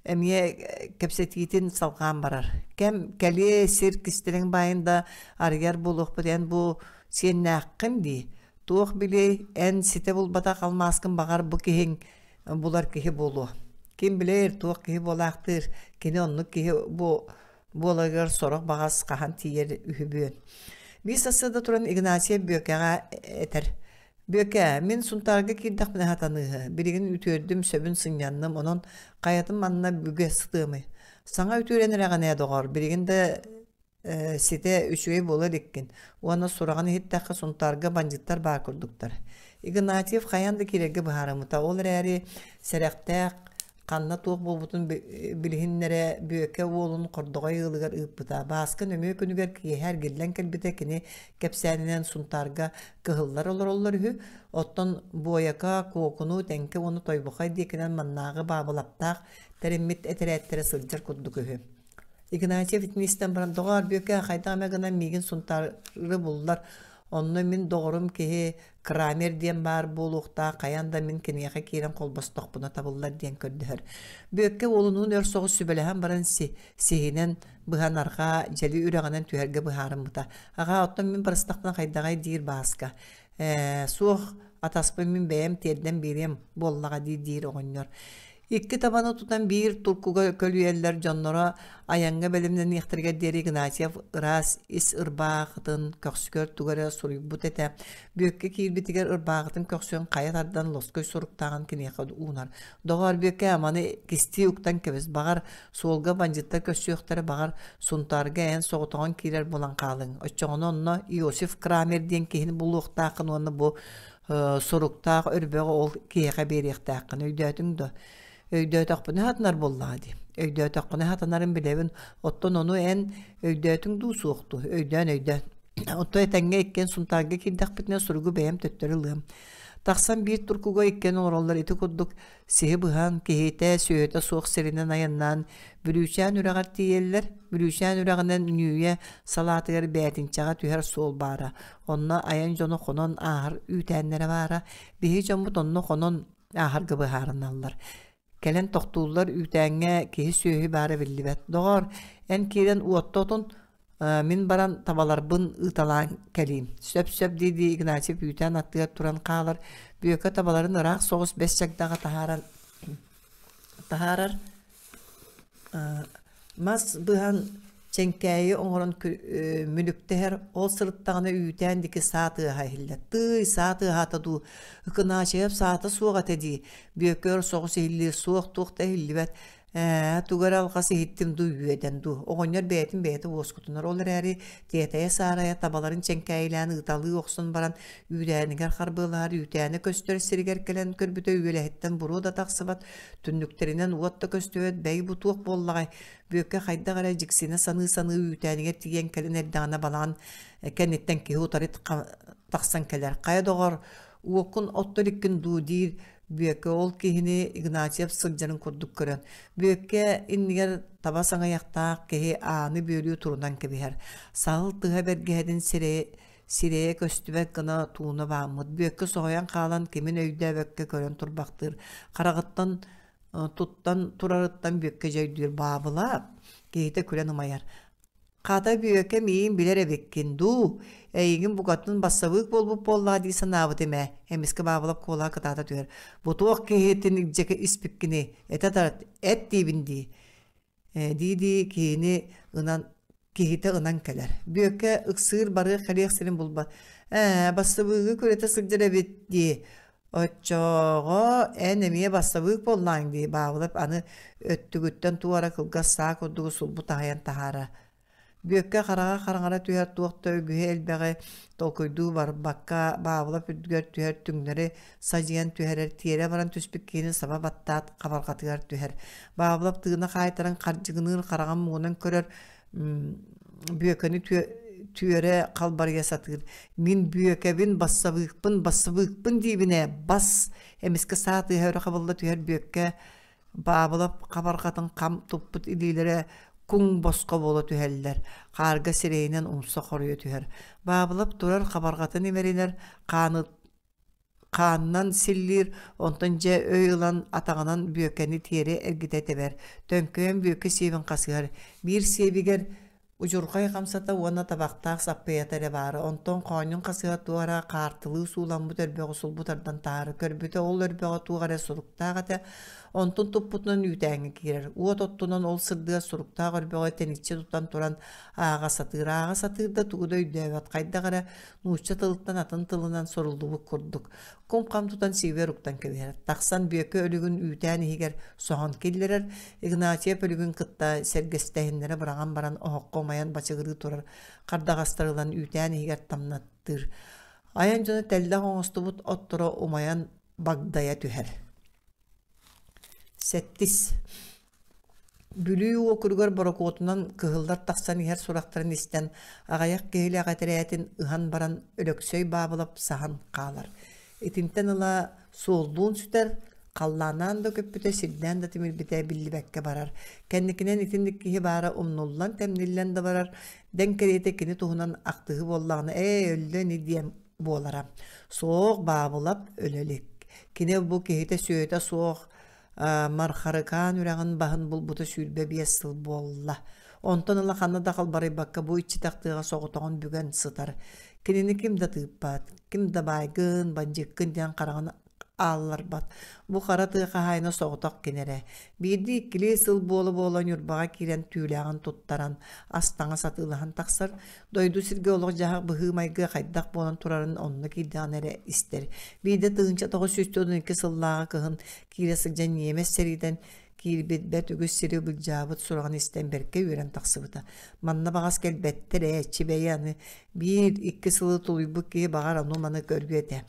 эмиэ кэпсэтиитин салҕаан барар. Кэм кэлиэ сир кистэлэҥ баайын да арыйар буолуохпут эн бу сиэннээххин дии. Туох билиэй, эн ситэ булбатах алмааскын баҕар бу киһиҥ булар киһи буолуо. Ким билэр, туох киһи буолаахтыыр, кини оннук киһи бу буоларыгар сорох баҕас хаһан тиийэр үһүбүөн. Биир сарсыарда туран Игнатьев Бүөкэҕэ этэр: «Бүөкэ, мин Сунтаарга киирдэхпинэ сатаныыһы. Билигин үтүөрдүм, сөбүн сынньанным, онон хайатын манна бүгэ сытыамый? Саҥа үтүөрэн эрэҕин ээ, доҕор, билигин да ситэ үчүгэй буола иликкин уонна сураҕын иһиттэххэ Сунтаарга бандьыыттар баар курдуктар. Игнатьев хайаан да киирэргэ быһаарыммыта, ол эрээри сэрэхтээх ханна туох буолбутун билиһиннэрэ Бүөкэ уолун Хордоҕой ыалыгар ыыппыта. Бааска нөҥүө күнүгэр киэһэ эргиллэн кэлбитэ кини кэпсээнинэн Сунтаарга кыһыллар олороллор үһү, оттон Буойака, Куокуну, Тэҥкэ уонна Тойбохой диэкинэн маннааҕы Баабылаптаах тэриммит этэрээттэрэ сылдьар курдук үһү. Игнатьев итини истэн баран, доҕоор, Бүөкэ, хайдах эмэ гынан миигин Сунтаары буллар, онно мин доҕорум киһи Крамер диэн баар буолуохтаах, хайаан да мин киниэхэ киирэн холбостохпуна табыллар диэн көрдөһөр. Бүөккэ уолунуун өр соҕус сүбэлэһэн баран си, сиһинэн быһан арҕаа дьэли үрэҕинэн түһэргэ быһаарыммыта. Аҕаа, оттон мин барыстахпына хайдаҕай диир Бааска. Ээ, суох, атаспын мин бэйэм тиэрдэн биэриэм буоллаҕа дии диир оҕонньор. Икки табаны тутан биир туркуга көлүйэллэр дьонноро айаҥҥа бэлэмнэниэхтэригэр диэри Игнатьев ыраас ис ырбаахытын көхсүгэр тугу эрэ суруйбут этэ. Бүөккэ киирбитигэр ырбаахытын көхсүн хайа тардан лоскуй суруктааҕын киниэхэ уунар. Доҕоор, Бүөккэ, маны кистии уктан кэбис. Баҕар, суолга бандьыттар көрсүөхтэрэ, баҕар, Сунтаарга эн соҕотоҕун киирэр буолан хаалыҥ. Оччоҕуна онно Иосиф Крамер диэн киһини булуохтааххын уонна бу суруктаах өрбөҕү ол киһиэхэ биэриэхтээххин өйдөөтүҥ дуо? Өйдөөтөхпүнэ сатанар буоллаҕа дии. Өйдөөтөххүнэ сатанарын билэбин. Оттон ону эн өйдөөтүҥ дуу суох дуу? Өйдөөн өйдөөн. Оттон этэҥҥэ иккиэн Сунтаарга киирдэхпитинэ суругу бэйэм төттөрү ылыам. Тахсан биир туркуга иккиэн олороллор ити курдук сиһи быһан, киһитэ, сүөһүтэ суох сиринэн айаннаан Бүлүүчээн үрэҕэр тиийэллэр. Бүлүүчээн үрэҕинэн Ньүүйэ салаатыгар Бээтинчэҕэ түһэр суол баара. Онно айан дьоно хонон ааһар үүтээннэрэ баара. Биһиги дьоммут онно хонон ааһарга быһаарыналлар. Кэлэн тохтууллар үүтээҥҥэ киһи-сүөһү баара биллибэт. Доҕоор, эн киирэн уотта отун, мин баран табаларбын ыыталаан кэлиим. Сөп-сөп дии-дии Игнатьев үүтээн аттыгар туран хаалар. Бүөкэ табаларын ыраах соҕус бэс чагдаҕа таһааран таһаарар. Мас быһан чэҥкээйи оҥорон мүлүктэһэр, ол сырыттаҕына үүтээн диэки саа тыаһа иһиллэр. Тыый, саа тыаһаата дуу, Ыкынаачайап саата суох этэ дии, Бүөккэ өр соҕус иһиллиир, суох туох да иһиллибэт. Ээ, тугу эрэ алҕас иһиттим дуу, үөдэн дуу. Оҕонньор бэйэтин бэйэтэ уоскутунар, ол эрээри тиэтэйэ-саарайа табаларын чэҥкээйилээн ыыталыы охсон баран үүтээнигэр харбыалаһар үүтээнэ көстөр сиригэр кэлэн көрбүтэ үөлэһиттэн буруо да тахсыбат, түннүктэринэн уот да көстүбэт, бэйи бу туох буоллаҕай? Бүөккэ хайдах эрэ дьиксинэ саныы-саныы үүтээнигэр тиийэн кэлэн эрдэҕинэ балаҕан кэнниттэн киһи утары тахсан кэлэр. Хайа доҕор, уоккун отто иликкин дуу диир Бүөккэ ол киһини Игнатьев сылдьарын курдук көрөн. Бүөккэ иннигэр таба саҥыйахтаах киһи ааны бүөлүү турунан кэбиһэр. Саһыл тыһа бэргэһэтин сирэйэ сирэйэ көстүбэт гына тууна бааммыт. Бүөккэ соһуйан хаалан кимин өйдөөбөккө көрөн турбахтыыр. Хараҕыттан туттан турарыттан Бүөккэ дьэ өйдүүр Баабыла киһитэ күлэн ымайар. Хата Бүөкэ миигин билэр эбиккин дуу? Эйигин букатын бассабыык буолбут буоллаа дии санаабытым ээ. Эмискэ Баабылап куолаһа кытаата түһэр. Бу туох киһитин илдьэ испиккиний? Этэ тарат, эт диибин дии. Дии-дии киһини ынан киһитэ ынан кэлэр. Бүөккэ ыксыыр барыах кэлиэх сирин булбат. Ээ, бассабыыгы күрэтэ сылдьар эбит дии. Оччоҕо эн эмиэ бассабыык буоллааҥ дии, Баабылап аны өттүгүттэн туора кылгас саа курдугу сулбу таһыйан таһаарар. Бүөккэ хараҕа хараҥара түһэр туох да үгүһү-элбэҕи толкуйдуу барбакка Баабылап үрдүгэр түһэр түҥнэри садьыйан түһэрэр, тиэрэ баран түспүт киһини саба баттаат хабарҕатыгар түһэр. Баабылап тыына хаайтаран хардьыгыныыр хараҕын муҥунан көрөр, Бүөкэни түөрэ халбарыйа сатыыр. Мин Бүөкэбин, бассабыыкпын, бассабыыкпын диибин ээ, бас! Эмискэ саа тыаһа өрө хабылла түһэр Бүөккэ Баабылап хабарҕатын хам туппут илиилэрэ куҥ босхо буола түһэллэр, хаарга сирэйинэн умса хоруйа түһэр. Баабылап турар хабарҕатын имэринэр, хааны хаанынан силлиир, онтон дьэ өй ылан атаҕынан Бүөкэни тиэрэ эргитэ тэбэр. Төҥкөйөн Бүөкэ сиэбин хасыһар. Биир сиэбигэр удьурҕай хамсата уонна табахтаах саппыйата эрэ баара. Онтон хоонньун хасыһа туох эрэ хаартылыы сууламмыт өрбөҕү сулбу тардан таһаара көрбүтэ ол өрбөҕө туох эрэ суруктаах этэ. Онтун туппутунан үүтээҥҥэ киирэр. Уот оттунан ол сырдыга суруктаах өрбөҕү тэниччи тутан туран ааҕа сатыыр. Ааҕа сатыыр да тугу да өйдөөбөт. Хайдах эрэ нуучча тылыттан атын тылынан суруллубут курдук, кум-хам тутан сиибэр уктан кэбиһэр. Тахсан Бүөккэ өлүгүн үүтээн иһигэр соһон киллэрэр, Игнатьев өлүгүн кытта сэргэстэһиннэрэ быраҕан баран оһоххо умайан бачыгырыы турар хардаҕастары ылан үүтээн иһигэр тамнаттыыр. Айан дьоно тэллэх оҥостубут отторо умайан багдайа түһэр. Сэттис. Бүлүү уокуругар борокуотунан кыһыллар тахсан иһэр сурахтарын истэн, аҕыйах киһилээх этэрээтин ыһан баран Өлөксөй Баабылап саһан хаалар. Итинтэн ыла суоллуун сүтэр, халлаанаан да көппүтэ, сирдээн да тимирбитэ биллибэккэ барар. Кэнникинэн итинник киһи баара умнуллан-тэмниллэн да барар, дэҥ кэриэтэ кини туһунан ахтыһыы буоллаҕына ээ өллө ини диэн буолара. Суох, Баабылап өлө илик. Кини бу киһитэ-сүөһүтэ суох Мархарыкаан үрэҕин баһын булбута 25 сыл буолла. Онтон ыла ханна да халбарыйбакка бу иччитэх тыаҕа соҕотоҕун бүгэн сытар. Кинини ким да тыыппат, ким да баайгын, бандьыыккын диэн хараҕын аалларбат. Бу хара тыа хаһаайына соҕотох кини эрэ. Биирдии-иккилии сыл буола-буола Ньурбаҕа киирэн түүлээҕин туттаран, ас-таҥас атыылаһан тахсар. Дойду сиргэ олох-дьаһах быһыы-майгы хайдах буолан турарын онно киирдэҕинэ эрэ истэр. Биирдэ 1942 сыллааҕы кыһын киирэ сылдьан ньиэмэс сэриитэн киирбит бэрт үгүс сири былдьаабыт сураҕын истэн бэркэ үөрэн тахсыбыта. Манна баҕас кэлбэттэр ээ, чибэйи аны биир-икки сылы тулуйбут киһи баҕар ону-маны көрүө этэ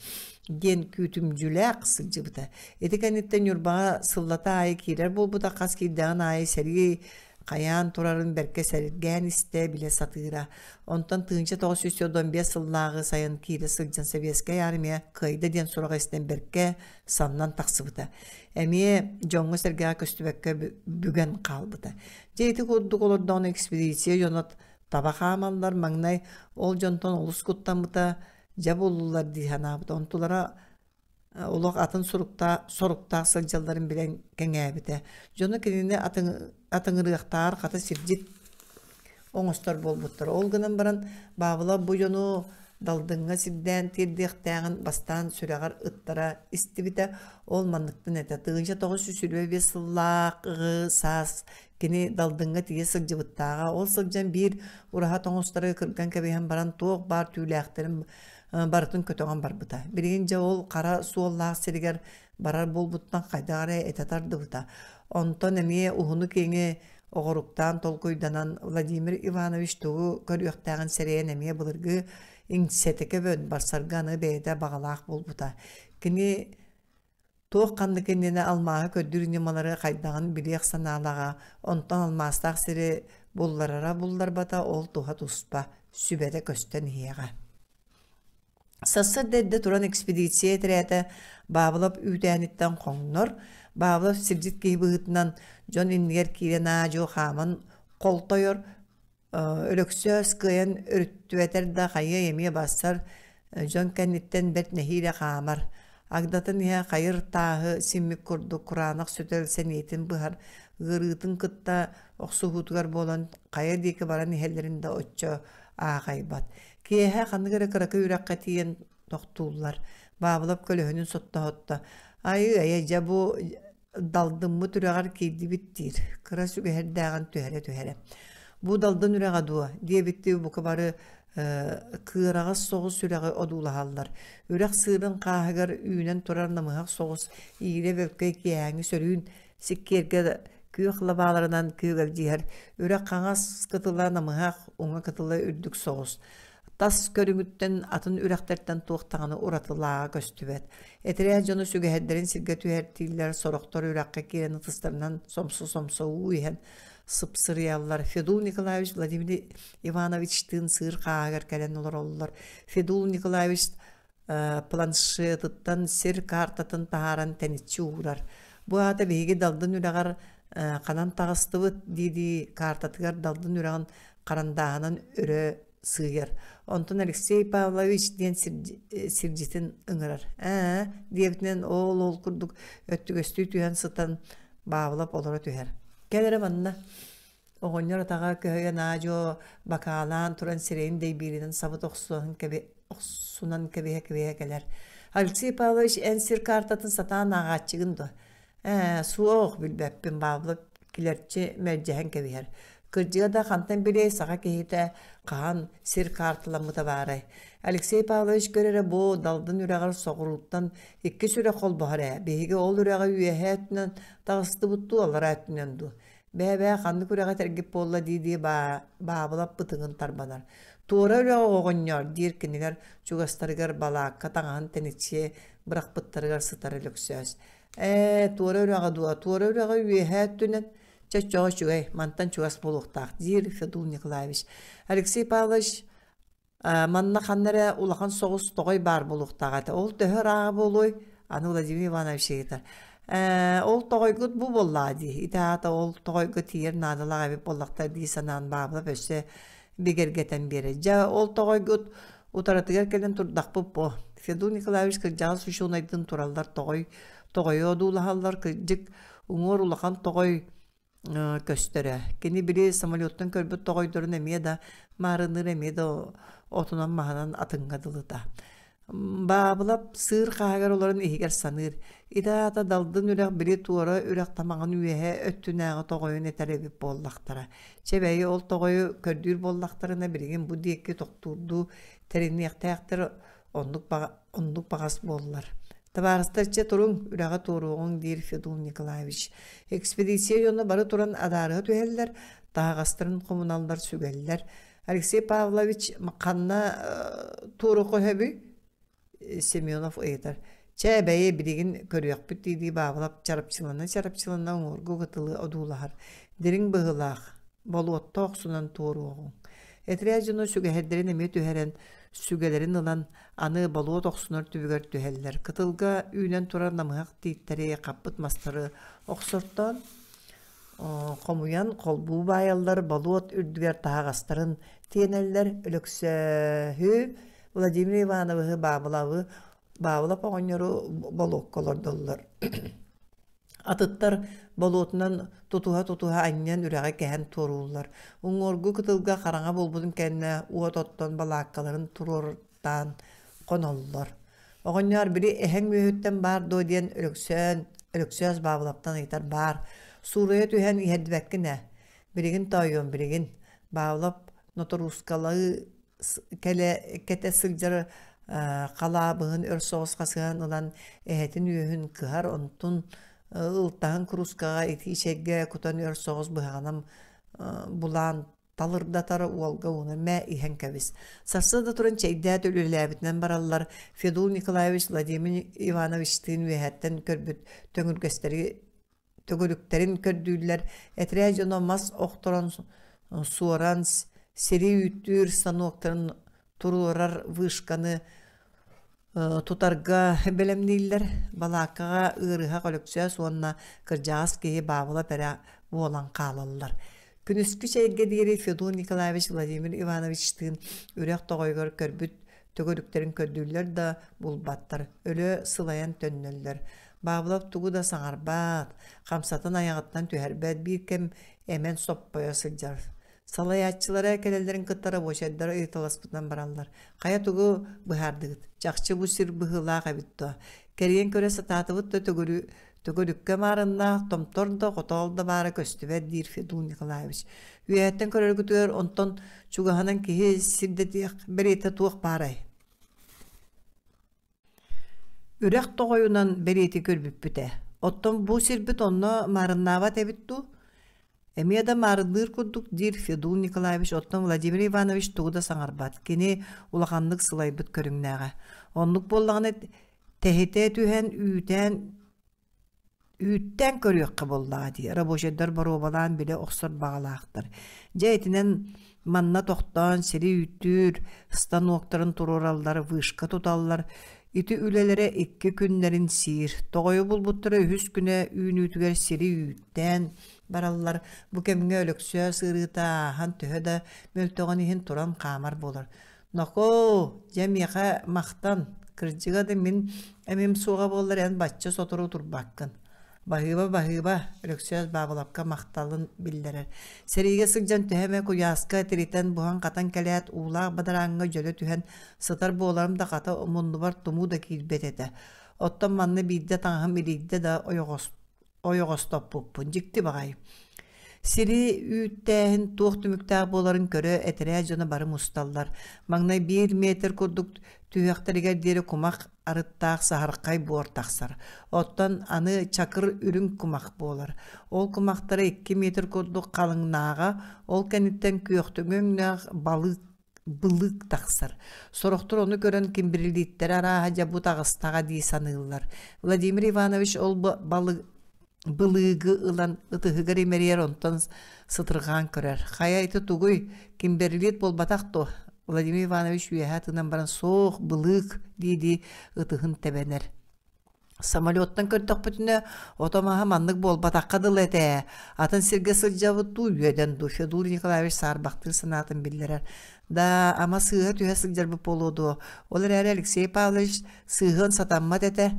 диэн күүтүмдьүлээх сылдьыбыта. Ити кэнниттэн Ньурбаҕа сыллата аайы киирэр буолбута, хас киирдэҕин аайы сэрии хайаан турарын бэркэ сэргээн истэ, билэ сатыыра. Онтон 1995 сыллааҕы сайын киирэ сылдьан Сэбиэскэй Армия кыайда диэн сураҕы истэн бэркэ самнан тахсыбыта. Эмиэ дьоҥҥо-сэргэҕэ көстүбэккэ бүгэн хаалбыта. Дьэ ити курдук олордоҕуна экспедиция дьоно таба хаамаллар, маҥнай ол дьонтон олус куттаммыта, дьэ буллулар дии санаабыта. Онтулара олох атын суруктаах, соруктаах сылдьалларын билэн кэҥээбитэ. Дьоно кинини атыҥырыахтааҕар хата сирдьит оҥостор буолбуттар. Ол гынан баран Баабыла бу дьону Далдыҥҥа сирдээн тиэрдиэхтээҕин бастаан сүрэҕэр ыттара истибитэ. Ол манныктан этэ: 1925 сыллааҕы саас кини Далдыҥҥа тиийэ сылдьыбыттааҕа. Ол сылдьан биир ураһа тоҥустары кырган кэбиһэн баран туох баар түүлээхтэрин барытын көтөҕөн барбыта. Билигин дьэ ол хара суоллаах сиригэр барар буолбуттан хайдах эрэ этэ тардыбыта. Онтон эмиэ уһуну-киэҥи оҕоруктаан толкуйданан Владимир Иванович тугу көрүөхтээҕин сэрэйэн эмиэ былыргы иҥсэтэ көбөн барсарга аны бэйэтэ баҕалаах буолбута. Кини туох ханнык иннинэ алмааһы көрдүүр ньымалары хайдаҕын билиэх санаалааҕа, онтон алмаастаах сири булларара булларбата ол туһа туспа, сүбэтэ көстөн иһиэҕэ. Сарсыарда эрдэ туран экспедиция этэрээтэ Баабылап үүтээниттэн хоҥнор. Баабылап сирдьит киһи быһыытынан дьон иннигэр киирэн аа-дьуо хааман холтойор. Өлөксөөс кыайан өрүттүбэтэр да хайыай эмиэ барсар, дьон кэнниттэн бэрт нэһиилэ хаамар. Агдатын иһэ хайыр тааһы симмит курдук кураанах сөтөл сэниэтин быһар, ыарыытын кытта охсуһуутугар буолан хайа диэки баран иһэллэрин да оччо аахайбат. Киэһэ ханнык эрэ кыракый үрэххэ тиийэн тохтууллар. Баабылап көлөһүнүн соттоһотто. Айыы эйэ дьэ бу далдыммыт үрэҕэр киирдибит диир. Кыра сүгэһэрдээҕин түһэрэ-түһэрэ. Бу далдын үрэҕэ дуо? диэбиттии бука бары кыараҕас соҕус үрэҕи одуулаһаллар. Үрэх сыырын хааһыгар үүнэн турар намыһах соҕус иирэ бөлкөй киэһээҥҥи сөрүүн Сиккиэргэ күөх лабааларынан күөгэлдьиһэр үрэх хаҥас кытыла намыһах, уҥа кытыла үрдүк соҕус. Тас көрүҥүттэн атын үрэхтэртэн туох даҕаны уратылааҕа көстүбэт. Этэрээт дьону сүгэһэрдэрин сиргэ түһэртииллэр, сорохтор үрэххэ киирэн ытыстарынан сомсо-сомсо уу иһэн сыпсырыйаллар. Федул Николаевич Владимир Ивановичтыын сыыр хааһыгар кэлэн олороллор. Федул Николаевич планшетыттан сир картатын таһааран тэниччи уурар. Бу аата биһиги Далдын үрэҕэр ханан таҕыстыбыт дии-дии картатыгар Далдын үрэҕин харандааһынан өрө сыыйар. Онтон Алексей Павлович диэн сирдьитин ыҥырар. Ээ диэбитинэн ол-ол курдук өттүгэстүү түһэн сытан Баабылап олоро түһэр. Кэл эрэ манна. Оҕонньор атаҕа көһүйэн аа-дьуо бакаалаан туран сирэйин дэйбииринэн сабыт охсунан кэбиһэ-кэбиһэ кэлэр. «Алексей Павлович, эн сир картатын сатаан ааҕааччыгын дуо?» «Ээ, суох, билбэппин», Павлов килэрчи мэлдьэһэн кэбиһэр. Кырдьыга да хантан билиэй саха киһитэ хаһан сир карталаммыта баарай. Алексей Павлович көр эрэ бу Далдын үрэҕэр соҕурууттан икки сүрэх холбоһор ээ. Биһиги ол үрэҕи үөһээ өттүнэн таҕыстыбыт дуу, аллараа өттүнэн дуу? Бээ-бээ ханнык үрэҕи этэргит буолла дии-дии Баабылап бытыгын тарбанар. Туора үрэҕи оҕонньоор диир кинилэр чугастарыгар балаакка таҥаһын тэниччи бырахпыттарыгар сытар Өлөксөөс. Ээ, туора үрэҕи дуо, туора үрэҕи үөһээ өттүнэн чэ оччоҕо үчүгэй, мантан чугас буолуохтаах, диир Федул Николаевич. Алексей Павлович Манна ханна эрэ улахан соҕус тоҕой баар буолуохтаах этэ. Ол төһө ырааҕа буолуой? Аны Владимир Иванович ыйытар. Ээ, ол тоҕойгут бу буоллаҕа дии. Ити аата ол тоҕойго тиийэр наадалаах эбит буоллахтар дии санаан Баабылап өссө бигэргэтэн биэрэр. Дьэ, ол тоҕойгут утарытыгар кэлэн турдахпыт буо. Федул Николаевич кырдьаҕас учуонайдыын тураллар тоҕой тоҕойу одуулаһаллар. Кырдьык, уҥуор улахан тоҕой көстөрө. Кини били самолеттан көрбүт тоҕойдорун эмиэ да маарынныыр эмиэ да отунан-маһынан атыҥҥа дылыта. Баабылап сыыр хааһыгар олорон иһигэр саныыр: «Ити аата Далдын үрэх били туора үрэх тамаҕын үөһэ өттүнээҕи тоҕойун этэр эбит буоллахтара. Чэ бэйи ол тоҕойу көрдүүр буоллахтарына билигин бу диэки тохтуурдуу тэриниэхтээхтэр оннук, оннук баҕас буоллар. Табаарыстар чэ туруҥ, үрэҕи туоруоҕуҥ диир Федул Николаевич. Экспедиция дьоно бары туран адаарыһа түһэллэр, таһаҕастарын хомуналлар, сүгэллэр. Алексей Павлович ханна туоруохха сөбүй? Семенов ыйытар. Чэ, бэйи билигин көрүөхпүт дии-дии Баабылап чарапчылана-чарапчылана уҥуоргу кытылы одуулаһар. Дириҥ быһыылаах, болуотта охсунан туоруоҕуҥ. Этэрээ дьоно сүгэһэрдэрин эмиэ түһэрэн, сүгэлэрин ылан, аны болуот охсунар түбүгэр түһэллэр. Кытылга үүнэн турар намыһах тииттэри, хаппыт мастары охсортоон, хомуйан холбуу баайаллар, болуот үрдүгэр таһаҕастарын тиэнэллэр. Өлөксөөһү, Владимир Ивановиһы, Баабылабы, Баабылап оҕонньору болуокка олордоллор. Атыттар болуотунан тутуһа-тутуһа анньан үрэҕи кэһэн туорууллар. Уҥуоргу кытылга хараҥа буолбутун кэннэ уот оттон балааккаларын туруортаан хоноллор. Оҕонньоор били эһэҥ үөһүттэн баар дуо диэн Өлөксөөн Өлөксөөс Баабылаптан ыйытар баар. Суурайа түһэн иһэрдибэккин ээ. Билигин тоойуом билигин. Баабылап ноторуускалыы кэлэ кэтэ сылдьар халаабыһын өр соҕус хасыһан ылан эһэтин үөһүн кыһар онтун ылтаһын куруускаҕа итии чэйгэ кутан өр соҕус быһаҕынан булаан талырдатар уолга ууну мэ иһэн кэбис. Сарсыарда туран чэйдээт үлэлээбитинэн бараллар Федул Николаевич Владимир Ивановичтыын үөһэттэн көрбүт төҥүргэстэри төгүрүктэрин көрдүүллэр, этэрээ дьоно мас охторон суоран, сири үүттүүр станоктарын туруорар вышканы тутарга бэлэмнииллэр. Балааккаҕа ыарыһах Өлөксөөс уонна кырдьаҕас киһи Баабылап эрэ буолан хаалаллар. Күнүскү чэйгэ диэри Федор Николаевич Владимир Ивановичтыын үрэх тоҕойугар көрбүт төгүрүктэрин көрдүүллэр да булбаттар, өлө сылайан төннөллөр. Баабылап тугу да саҥарбат, хамсатын айаҕыттан түһэрбэт, биир кэм эмэн соппойо сылдьар. Салайааччылара кэлэллэрин кытта рабочайдара ыйыталаспытынан бараллар. Хайа тугу быһаардыгыт? Чахчы бу сир быһыылаах эбит дуо? Кэрийэн көрө сатаатыбыт да төгүрү төгүрүккэ маарыннаах томтор да хотоол да баара көстүбэт диир Федул Николаевич. Үөһэттэн көрөргүтүгэр онтон чугаһынан киһи сирдэтиэх бэриэтэ туох баарай? Үрэх тоҕойунан бэриэти көрбүппүт ээ. Оттон бу сирбит онно маарыннаабат эбит дуу? Эмиэ да маарынныыр курдук диир Федул Николаевич, оттон Владимир Иванович тугу да саҥарбат. Кини улаханнык сылайбыт көрүҥнээҕэ. Оннук буоллаҕына тэһитэ түһэн үүтээн Үүттээн көрүөххэ буоллаҕа дии, рабочайдар боруобалаан билэ охсор баҕалаахтар. Дьэ итинэн манна тохтоон сири үүттүүр станоктарын туруораллар, вышка туталлар. Ити үлэлэрэ икки күннэрин сиир. Тоҕойу булбуттара үһүс күнэ үүнүүтүгэр сири үүттээн бараллар. Бу кэмҥэ Өлөксөөс ыарыыта ааһан төһө да мөлтөҕүн иһин туран хаамар буолар. Нокоо, дьэ миэхэ махтан, кырдьыга да мин эмим суоҕа буоллар эн бачча сотору турбаккын. Баһыыба, баһыыба, Өлөксөөс Баабылапка махталын биллэрэр. Сэриигэ сылдьан төһө эмэ куйааска тиритэн буһан-хатан кэлээт уулаах бадарааҥҥа дьөлө түһэн сытар буоларым да хата муннубар тумуу да киирбэт этэ. Оттон манна биирдэ таҥаһым илийдэ да ойоҕос ойоҕостоппуппун дьикти баҕайы. Сири үүттээһин туох түмүктээх буоларын көрө этэрээ дьоно бары мусталлар. Маҥнай биир метр курдук түһүөхтэригэр диэри кумах арыттаах саһархай буор тахсар. Оттон аны чакыр үрүҥ кумах буолар. Ол кумахтара 2 метр курдук халыҥнааҕа, ол кэнниттэн күөхтүҥү өҥнөөх балык былыык тахсар. Сорохтор ону көрөн кимбирилииттэрэ арааһа дьэ бу таҕыстаҕа дии саныыллар. Владимир Иванович ол балык былыыгы ылан ытыһыгар имэрийэр онтон сытырҕаан көрөр. Хайа ити тугуй? Кимберлит буолбатах дуо? Владимир Иванович үөһэ тыынан баран суох, былыык дии-дии ытыһын тэбэнэр. Самолеттан көрдөхпүтүнэ, ото-маһа маннык буолбатахха дылы этэ ээ. Атын сиргэ сылдьабыт дуу, үөдэн дуу, Федор Николаевич саарбахтыыр санаатын биллэрэр. Да, ама сыыһа түһэ сылдьарбыт буолуо дуо? Ол эрээри Алексей Павлович сыыһыан сатаммат этэ.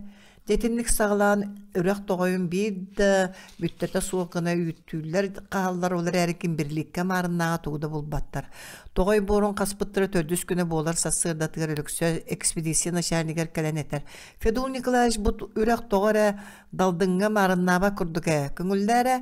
Дьэ итинник саҕалаан үрэх тоҕойун биир да бүттэтэ суох гына үүттүүллэр хааллар, ол эрээри Кимберликкэ маарыннааҕы тугу да булбаттар. Тоҕой буорун хаспыттара төрдүс күнэ буолар сарсыардатыгар Өлөксөө экспедиция начальнигар кэлэн этэр: «Федул Николаевич бу үрэх тоҕо эрэ Далдыҥҥа маарыннаабат курдук ээ, көҥүллээ эрэ,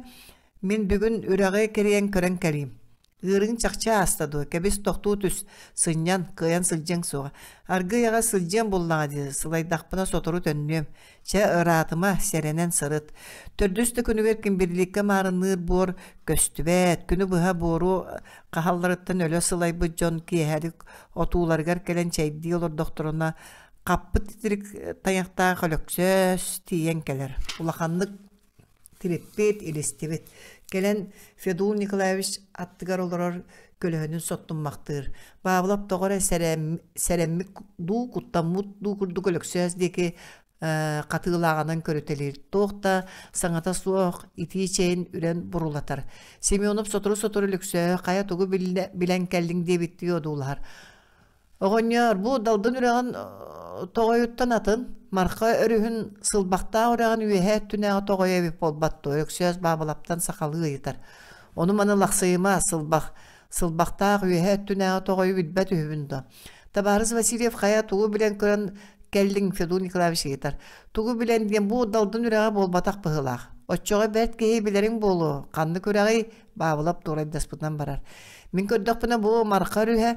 мин бүгүн үрэҕи кэрийэн көрөн кэлиим. Ыарыыҥ чахчы ааста дуо, кэбис тохтуу түс, сынньан, кыайан сылдьыаҥ суоҕа. Аргыый аҕай сылдьыам буллаҕа дии, сылайдахпына сотору төннүөм. Чэ, ыраатыма, сэрэнэн сырыт. Төрдүс да күнүгэр Кимберликкэ маарынныыр буор көстүбэт, күнү быһа буору хаһалларыттан өлө сылайбыт дьон киэһэлик отууларыгар кэлэн чэйдии олордохторуна хаппыт титирик тайахтаах Өлөксөөс тиийэн кэлэр. Улаханнык тириппит, илистибит. Кэлэн Федул Николаевич аттыгар олорор көлөһөнүн соттуммахтыыр. Павлов тоҕо эрэ сэрэммит дуу, куттаммыт дуу курдук Өлөксөөс диэки хатыылааҕынан көрүтэлиир. Туох да саҥата суох итии чэйин үрэн бурулатар. Семенов сотору-сотору Өлөксөөһү хайа тугу билэн кэллиҥ диэбиттии одуулаһар. Оҕонньоор, бу Далдын үрэҕин тоҕойуттан атын, Марха өрүһүн Сылбахтаах үрэҕин үөһээ өттүнээҕи тоҕойо эбит буолбат дуо? Өксөөс Баабылаптан сахалыы ыйытар. Ону-маны лахсыйыма, Сылбах. Сылбахтаах үөһээ өттүнээҕи тоҕойу билбэт үһүбүн дуо? Табаарыс Васильев хайа тугу билэн көрөн кэллиҥ, Федот Николаевич ыйытар. Тугу билэн диэн бу Далдын үрэҕэ буолбатах быһыылаах. Оччоҕо бэрт киһи билэриҥ буолуо, ханнык үрэҕий? Баабылап туорайдаспытынан барар. Мин көрдөхпүнэ бу Марха өрүһэ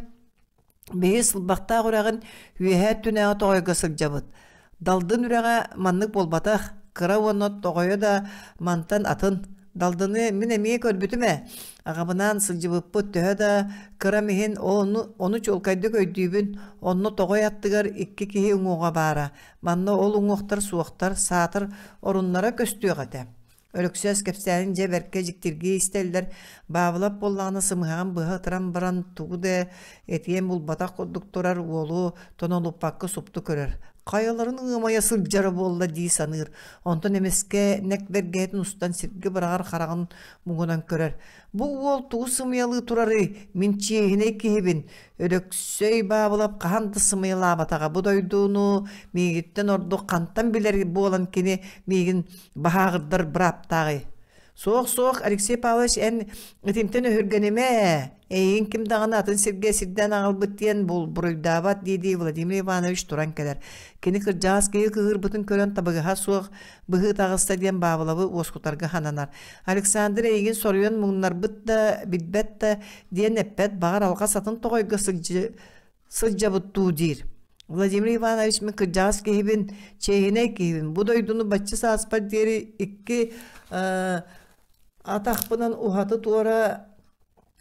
Биһи Сылбахтаах үрэҕин үөһээ өттүнээҕи тоҕойго сылдьабыт. Далдын үрэҕэ маннык буолбатах, кыра уонна тоҕойо да мантан атын. Далдыны мин эмиэ көрбүтүм ээ. Аҕабынаан сылдьыбыппыт төһө да кырам иһин ону, ону чуолкайдык өйдүүбүн. Онно тоҕой аттыгар икки киһи уҥуоҕа баара. Манна ол уҥуохтар суохтар, саатар оруннара көстүөх этэ. Өлөксөөс кэпсээнин дьэ бэркэ дьиктиргии истэллэр, Баабылап буоллаҕына сымыһаҕын быһа ытыран баран тугу да этиэн булбатах курдук турар уолу тонолуппакка супту көрөр. Хайаларын ыамайа сылдьара буолла дии саныыр. Онтон эмискэ нэк бэргэһэтин устан сиргэ быраҕар хараҕын муҥунан көрөр. Бу уол тугу сымыйалыы турарый? Мин чиэһинэй киһибин. Өлөксөй Баабылап хаһан да сымыйалаабатаҕа. Бу дойдуну миигиттэн ордук хантан билэр буолан кини миигин баһааҕырдар бырааптааҕый? Суох, суох, Алексей Павлович, эн итинтэн өһүргэнимэ ээ. Эйигин ким даҕаны атын сиргэ сирдээн аҕалбыт диэн буруйдаабат дии-дии Владимир Иванович туран кэлэр. Кини кырдьаҕас киһи кыыһырбытын көрөн табыгаһа суох быһыы таҕыста диэн Баабылабы уоскутарга сананар. Александр эйигин соруйан муҥнарбыт да, билбэт да диэн эппэт, баҕар алҕас атын тоҕойго сылдьабыт дуу диир. Владимир Иванович мин кырдьаҕас киһибин, чиэһинэй киһибин. Бу дойдуну бачча сааспар диэри икки атахпынан уһаты-туора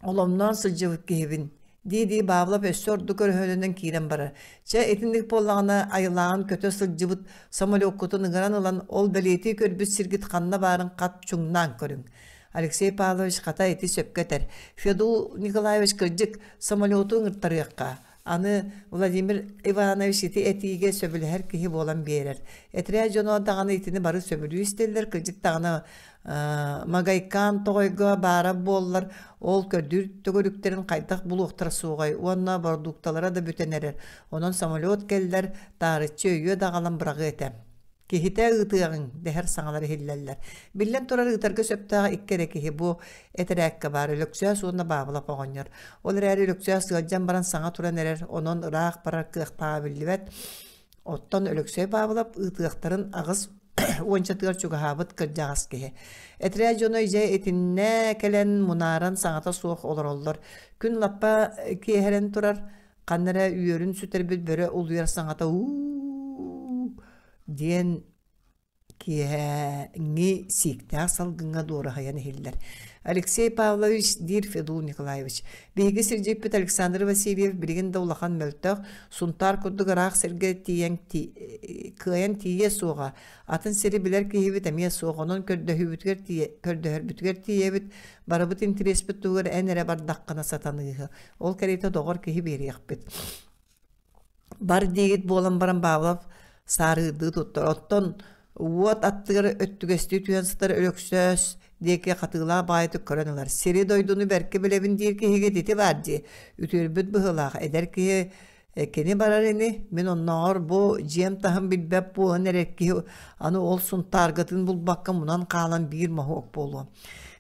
оломноон сылдьыбыт киһибин дии-дии Павлов өссө ордук өрөһөлөнөн киирэн барар. Чэ, итинник буоллаҕына айылааҕын көтө сылдьыбыт самолеккутун ыҥыран ылан ол бэлиэтии көрбүт сиргит ханна баарын хат чуҥнаан көрүҥ. Алексей Павлович хата ити сөпкө этэр. Федул Николаевич кырдьык самолету ыҥыртарыахха. Аны Владимир Иванович ити этиигэ сөбүлэһэр киһи буолан биэрэр. Этэрээ дьоно даҕаны итини бары сөбүлүү истэллэр, кырдьык даҕаны Магайкаан тоҕойго баара буоллар, ол көрдүүр төгүрүктэрин хайдах булуохтара суоҕай уонна бородуукталара да бүтэн эрэр. Онон самолет кэллэр, таарыччы өйүө даҕалан быраҕыа этэ. Киһитэ ыытыаҕыҥ дэһэр саҥалар иһиллэллэр. Биллэн турар ыытарга сөптөөх икки эрэ киһи бу этэрээккэ баар Өлөксөөс уонна Баабылап оҕонньор. Ол эрээри Өлөксөөс ыалдьан баран саҥа туран эрэр, онон ыраах барар кыахтааҕа биллибэт. Оттон Өлөксөй Баабылап ыытыахтарын аҕыс уончатыгар чугаһаабыт кырдьаҕас киһи. Этэрээт дьоно дьэ итиннэ кэлэн мунааран саҥата суох олороллор. Күн лаппа киэһэрэн турар, ханна эрэ үөрүн сүтэрбит бөрө улуйар саҥата уу диэн киэһээҥҥи сииктээх салгыҥҥа дуораһыйан иһиллэр. Алексей Павлович, диир Федул Николаевич, биһиги сирдьиппит Александр Васильев билигин да улахан мөлтөх, Сунтаар курдук ыраах сиргэ тиийэн кыайан тиийиэ суоҕа, атын сири билэр киһибит эмиэ суох, онон көрдөһүүбүтүгэр көрдөһөрбүтүгэр тиийэбит, барыбыт интэриэспит туһугар эн эрэ бардаххына сатаныыһы. Ол кэриэтэ доҕор киһи биэриэхпит. Бар диигит буолан баран Павлов саарыырдыы туттар. Оттон уот аттыгар өттүгэстии түһэн сытар Өлөксөөс диэки хатыылаах баҕайытык көрөн ылар. Сири-дойдуну бэркэ билэбин диир киһигэ ити баар дии. Үтүөрбүт быһыылаах. Эдэр киһи Кини барар ини, мин оннооҕор бу дьиэм таһын билбэт буолан эрэр киһи аны ол Сунтааргытын булбакка мунан хаалан биир моһуок буолуо.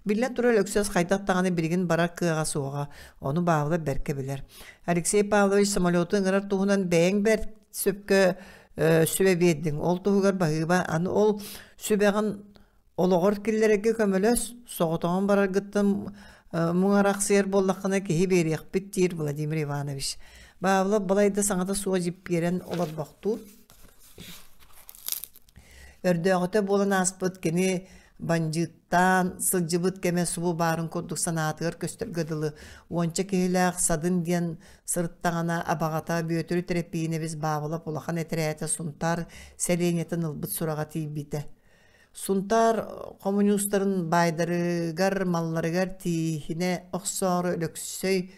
Биллэн турар, Өксөс хайдах даҕаны билигин барар кыаҕа суоҕа, ону Баалап бэркэ билэр. Алексей Павлович самолету ыҥырар туһунан бэйэҥ бэрт сөпкө сүбэ биэрдиҥ. Ол туһугар баһыыба, аны ол сүбэҕин олоҕор киллэрэргэ көмөлөс, соҕотоҕун бараргыттан муҥарахсыйар буоллаххына киһи биэриэхпит диир Владимир Иванович. Павлов балайда саҥата суох дьиппиэрэн олорбохтуур. Өрдөөҕүтэ буолан ааспыт кини бандьыыттаан сылдьыбыт кэмэ субу баарын курдук санаатыгар көстөргө дылы уонча киһилээх Садын диэн сырыттаҕына абаҕата Бүөтүр Тэрэппиинэбис Баабылап улахан этэрээтэ Сунтаар сэлиэнньэтин ылбыт сураҕа тиийбитэ. Сунтаар хомуньуустарын баайдарыгар, малларыгар тииһинэ охсоору Өлөксөй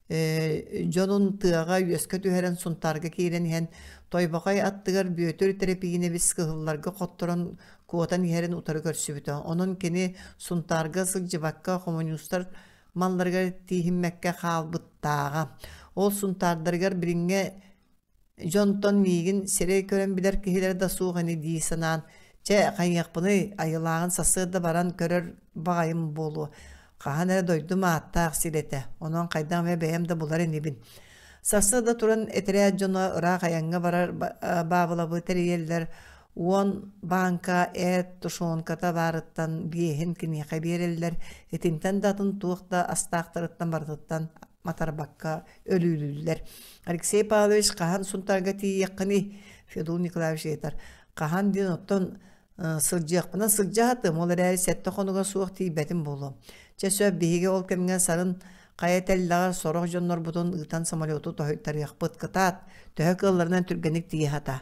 дьонун тыаҕа үөскэ түһэрэн Сунтаарга киирэн иһэн Тойбохой аттыгар Бүөтүр Тэрэпиинэбис кыһылларга хотторон куотан иһэрин утары көрсүбүтэ. Онон кини Сунтаарга сылдьыбакка хомуньуустар малларыгар тииһиммэккэ хаалбыттааҕа. Ол Сунтаардарыгар билиҥҥэ Дьонтон миигин сирэй көрөн билэр киһилэрэ да суох ини дии санаан, чэ, хайыахпыный, айылааҕын сарсыарда баран көрөр баҕайым буолуо. Хаһан эрэ дойдум ааттаах сир этэ, онон хайдах эмэ бэйэм да булар инибин. Сарсыарда туран этэрээт дьоно ыраах айаҥҥа барар баабылабы тэрийэллэр, уон бааҥка эт тушенката баарыттан биэһин киниэхэ биэрэллэр, итинтэн да атын туох да астаахтарыттан барытыттан матарбакка өлүүлүүллэр. Алексей Павлович хаһан Сунтаарга тиийиэххиний? Федул Николаевич ыйытар. Хаһан диэн оттон сылдьыахпына сылдьа сатыам, ол эрээри сэттэ хонуга суох тиийбэтим буолуо. Чэ сөп, биһиги ол кэмҥэ сарын хайа тэллэҕэр сорох дьоннорбутун ыытан самолету тоһуйтарыахпыт. Кытаат, төһө кыалларынан түргэнник тиийэ сата.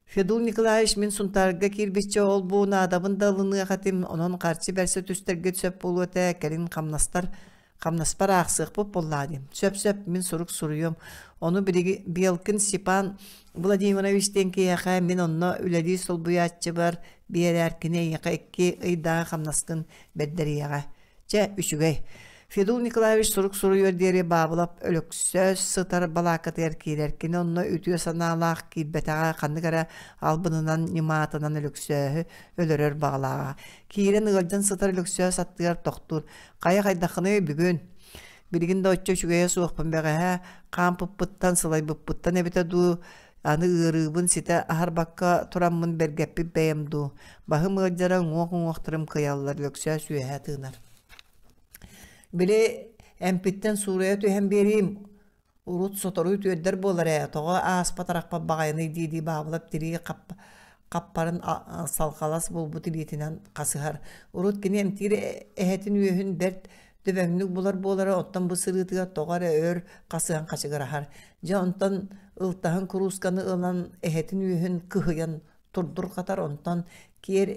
Федул Николаевич мин Сунтаарга киирбиччэ ол-бу наадабын да ылыныах этим, онон харчы бэрсэ түстэргит сөп буолуо этэ, кэлин хамнастар Хамнаспар аахсыахпыт буоллаа диэн. Сөп-сөп, мин сурук суруйуом. Ону билиги Белкин Степан Владимирович диэн киһиэхэ мин онно үлэлии солбуйааччыбар биэрээр кини эйиэхэ икки ыйдааҕы хамнаскын бэрдэриэҕэ. Чэ, үчүгэй. Федул Николаевич сурук суруйуор диэри Баабылап Өлөксөөс сытар балааккатыгар киирэр. Кини онно үтүө санаалаах киирбэтэҕэ ханнык эрэ албынынан, ньымаатынан Өлөксөөһү өлөрөр баҕалааҕа. Киирэн ыалдьан сытар Өлөксөөс аттыгар тохтуур. Хайа хайдаххыный бүгүн? Билигин да оччо үчүгэйэ суохпун бэҕэһээ хаампыппыттан, сылайбыппыттан эбитэ дуу, аны ыарыыбын ситэ аһарбакка тураммын бэргэппит бэйэм дуу. Баһым ыалдьара уҥуох-уҥуохтарым кыйаллар, Лөксөөс үөһэ тыынар. Били эмпиттэн суурайа түһэн биэриим, Урут сотору үтүөрдэр буолар ээ, тоҕо ааспат-арахпат баҕайыный дии-дии Баабылап тирии хаппарын салҕалас буолбут илиитинэн хасыһар. Урут кини эмтиир эһэтин үөһүн бэрт дөбөҥнүк булар буолара, оттон бу сырыытыгар тоҕо эрэ өр хасыһан хачыгыраһар. Дьэ онтон ылтаһын куруусканы ылан эһэтин үөһүн кыһыйан турдурҕатар, онтон киэр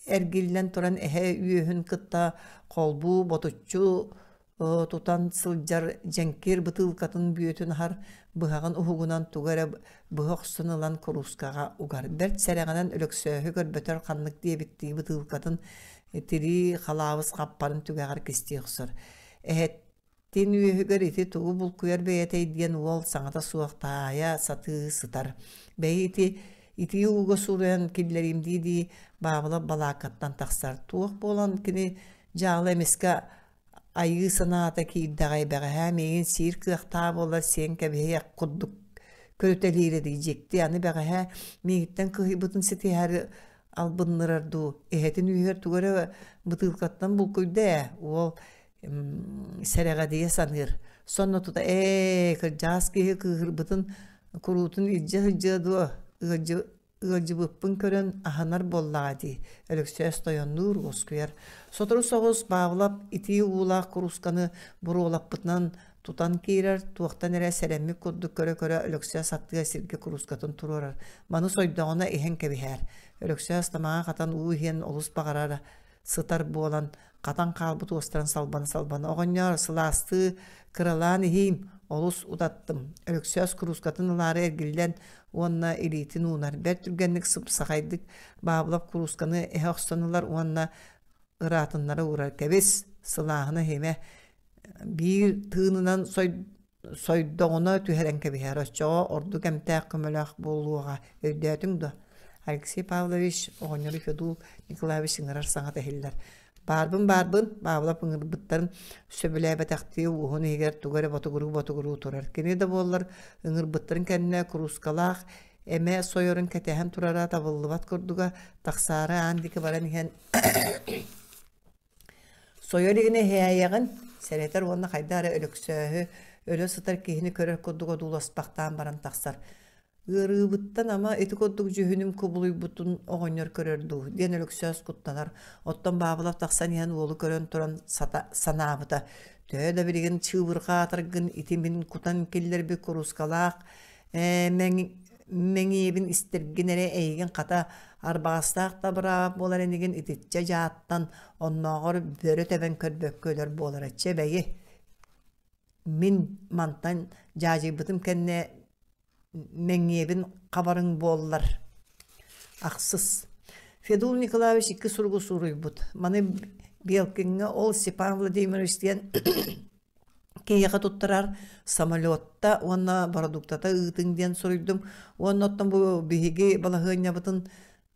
эргиллэн туран эһэ үөһүн кытта холбуу ботуччу тутан сылдьар дьэҥкир бытыылкатын бүөтүн аһар быһаҕын уһугунан тугу эрэ быһа охсон ылан куруускаҕа угар. Бэрт сэрэҕинэн Өлөксөөһү көрбөтөр ханнык диэбиттии бытыылкатын тирии халаабыс хаппарын түгэҕэр кистии охсор. Эһэттин үөһүгэр ити тугу булкуйар бэйэтэй диэн уол саҥата суох таайа сатыы сытар. Бэйи ити итии ууга суруйан киллэриим дии-дии Баабылап балааккаттан тахсар. Туох буолан кини дьаалы эмискэ Айыы санаата киирдэҕэй бэҕэһээ миигин сиир кыахтаах буоллар сиэн кэбиһиэх курдук көрүтэлиирэ дии дьикти аны бэҕэһээ миигиттэн кыһыйбытын ситиһээри албыннырар дуу эһэтин үөһүгэр тугу эрэ бытыылкаттан булкуйда ээ уол сэрэҕэдийэ саныыр сонно тута ээ кырдьаҕас киһи кыыһырбытын куруутун илдьэ сылдьыа дуо ыалдьы Ыалдьыбыппын көрөн аһынар буоллаҕа дии, Өлөксөөс тойоннуур, уоскуйар. Сотору соҕус Баабылап итии уулаах куруусканы буруолаппытынан тутан киирэр, туохтан эрэ сэрэммит курдук көрө-көрө Өлөксөөс аттыгар сиргэ куруускатын туруорар. Маны сойдоҕуна иһэн кэбиһээр. Өлөксөөс тамаҕа хатан уу иһиэн олус баҕарара сытар буолан, хатан хаалбыт уостарын салбана-салбана «Оҕонньоор, сылаастыы кыралаан иһиим, олус утаттым» Өлөксөөс куруускатын ылаары эргиллэн уонна илиитин уунар. Бэрт түргэнник сыпсахайдык Баабылап куруусканы эһэ охсон ылар уонна ыраатыннара уурар. «Кэбис, сылааһына иһимэ» биир тыынынан Сойдоҕуна түһэрэн кэбиһэр, оччоҕо ордук эмтээх көмөлөөх буолуоҕа, өйдөөтүҥ дуо? Алексей Павлович оҕонньору Федул Николаевич ыҥырар саҥата иһиллэр. Баарбын, баарбын, Павлов ыҥырбыттарын сөбүлээбэтэхтии уоһун иһигэр тугу эрэ ботугуруу-ботугуруу турар. Кини да буоллар ыҥырбыттарын кэннэ куруускалаах эмэ сойорун кэтэһэн турара табыллыбат курдуга, тахсаары аан диэки баран иһэн Сойор илигинэ иһээйэҕин, сэрэтэр уонна хайдах эрэ Өлөксөөһү өлө сытар киһини көрөр курдук одууласпахтаан баран тахсар. «Ыарыыбыттан ама ити курдук дьүһүнүм кубулуйбутун оҕонньор көрөр дуу?» диэн Өлөксөөс куттанар. Оттон Баабылап тахсан иһэн уолу көрөн туран сата санаабыта: «Төһө да билигин чыыбырҕаатаргын ити мин кутан киллэрбит куруускалаах ээ мэҥиэбин истэргин эрэ эйигин хата арбаҕастаах да быраап буолар инигин итиччэ дьааттан оннооҕор бөрө тэбэн көрбөккө өлөр буолара чэ бэйи мин мантан дьаадьыйбытым кэннэ мэҥиэбин хабарыҥ буоллар ахсыс Федул Николаевич икки суругу суруйбут маны Белкиҥҥа ол Степан Владимирович диэн киһиэхэ туттарар самолетта уонна бородууктата ыытыҥ диэн суруйдум. Уонна оттон бу биһиги балаһыанньабытын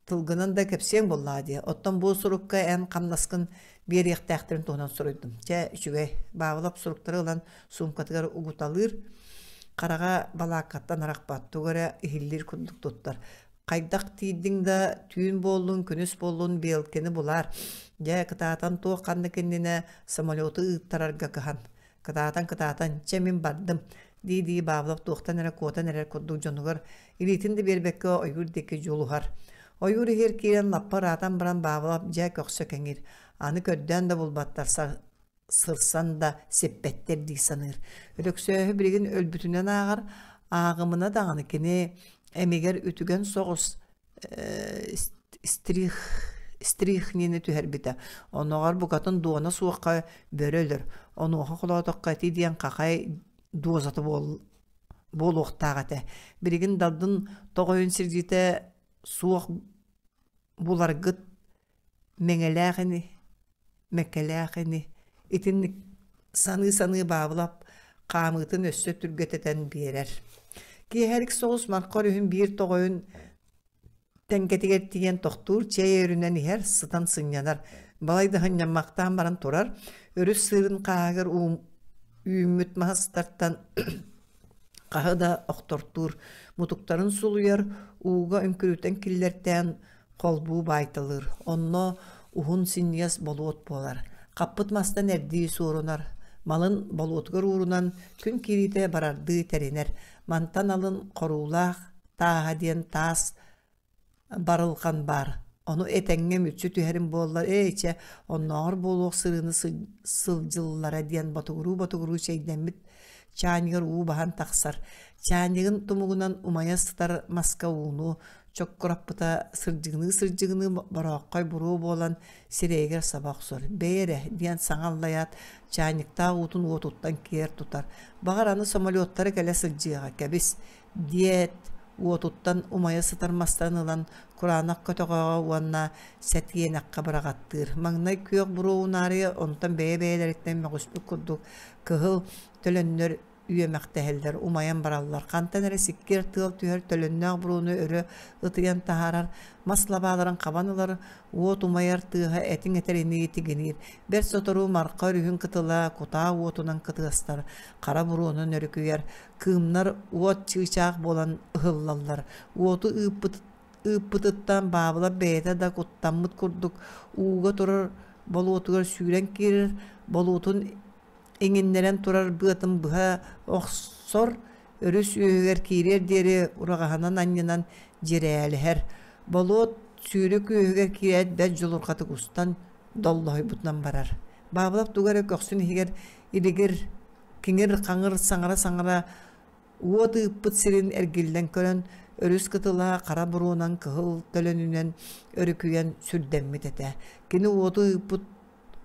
тылгынан да кэпсиэҥ буоллаҕа дии. Оттон бу сурукка эн хамнаскын биэриэхтээхтэрин туһунан суруйдум. Чэ, үчүгэй. Баабылап суруктары ылан суумкатыгар угуталыыр. Хараҕа балааккаттан арахпат, тугу эрэ иһиллиир курдук туттар. Хайдах тиийдиҥ да, түүн буоллун, күнүс буоллун Белкины булаар. Дьэ, кытаатан туох ханнык иннинэ самолету ыыттарарга кыһан. Кытаатан-кытаатан, чэ мин бардым, дии-дии Павлов туохтан эрэ куотан эрэр курдук дьонугар илиитин да биэрбэккэ ойуур диэки дьулуһар. Ойуур иһигэр киирэн лаппа ыраатан баран Павлов дьэ көхсө кэҥиир. Аны көрдөөн да булбаттар сырсан да сиппэттэр дии саныыр. Өлөксөөһү билигин өлбүтүнэн ааҕар, ааҕымына даҕаны кини эмигэр үтүгэн соҕус стрих стрихнини түһэрбитэ. Оннооҕор букатын дуона суохха бөрө өлөр. Онуоха холоотоххо ити диэн хахай дуозата буолуохтаах этэ. Билигин Далдын тоҕойун сирдьитэ суох буларгыт Мэҥэлээх ини, Мэкэлээх ини итинник саныы-саныы Баабылап хаамыытын өссө түргэтэтэн биэрэр. Киэһэлик соҕус Марха өрүһүн биир тоҕойун тэҥкэтигэр тиийэн тохтуур, чэй өрүнэн иһэр, сытан сынньанар. Балай да сынньаммахтаан баран турар, өрүс сыырын хааһыгар үүммүт мастартан хаһы да охтортуур, мутуктарын сулуйар, ууга үҥкүрүтэн киллэртээн холбуу баайталыыр, онно уһун синньигэс болуот буолар, хаппыт мастан эрдии суорунар, малын болуотугар уурунан күн киириитэ барардыы тэринэр, мантан алын хоруулаах тааһа диэн таас барылҕан баар, ону этэҥҥэ мүччү түһэрим буоллар, ээ чэ, оннооҕор буолуох сырыыны сылдьыллара диэн ботугуруу-ботугуруу чэйдэммит чаанньыгар уу баһан тахсар, чаанньыгын тумугунан умайа сытар маска ууну чоккураппыта сырдьыгыныы-сырдьыгыныы борооххой буруо буолан сирэйигэр саба охсор. «Бэйэ эрэ» диэн саҥа аллайаат, чаанньыктаах уутун уотуттан киэр тутар. «Баҕар, аны самолеттара кэлэ сылдьыаҕа, кэбис» диэт, уотуттан умайа сытар мастарын ылан кураанах көтөҕөҕө уонна сэтиэнэххэ быраҕаттыыр. Маҥнай күөх буруо унаарыйа, онтон бэйэ-бэйэлэриттэн мөҕүспүт курдук кыһыл төлөннөр үөмэхтэһэллэр, умайан бараллар. Хантан эрэ сиккиэр тыал түһэр төлөннөөх буруону өрө ытыйан таһаарар, мас лабааларын хабан ылар, уот умайар тыаһа этиҥ этэринии тигиниир. Бэрт сотору Марха өрүһүн кытыла кутаа уотунан кытыастар, хара буруонан өрүкүйэр, кыымнар уот чыычаах буолан ыһыллаллар. Уоту ыыппыт ыыппытыттан Баабылап бэйэтэ да куттаммыт курдук ууга турар болуотугар сүүрэн киирэр, болуотун иҥиннэрэн турар быатын быһа охсор, өрүс үөһүгэр киириэр диэри ураҕаһынан анньынан дьирээлэһэр. Болуот сүүрүк үөһүгэр киирээт бэрт дьулурҕатык устан доллоһуйбутунан барар. Баабылап тугу эрэ көхсүн иһигэр илигир, киҥир-хаҥыр саҥара-саҥара уот ыыппыт сирин эргиллэн көрөн, өрүс кытыла хара буруонан кыһыл төлөнүнэн өрүкүйэн сүрдэммит этэ. Кини уоту ыыппыт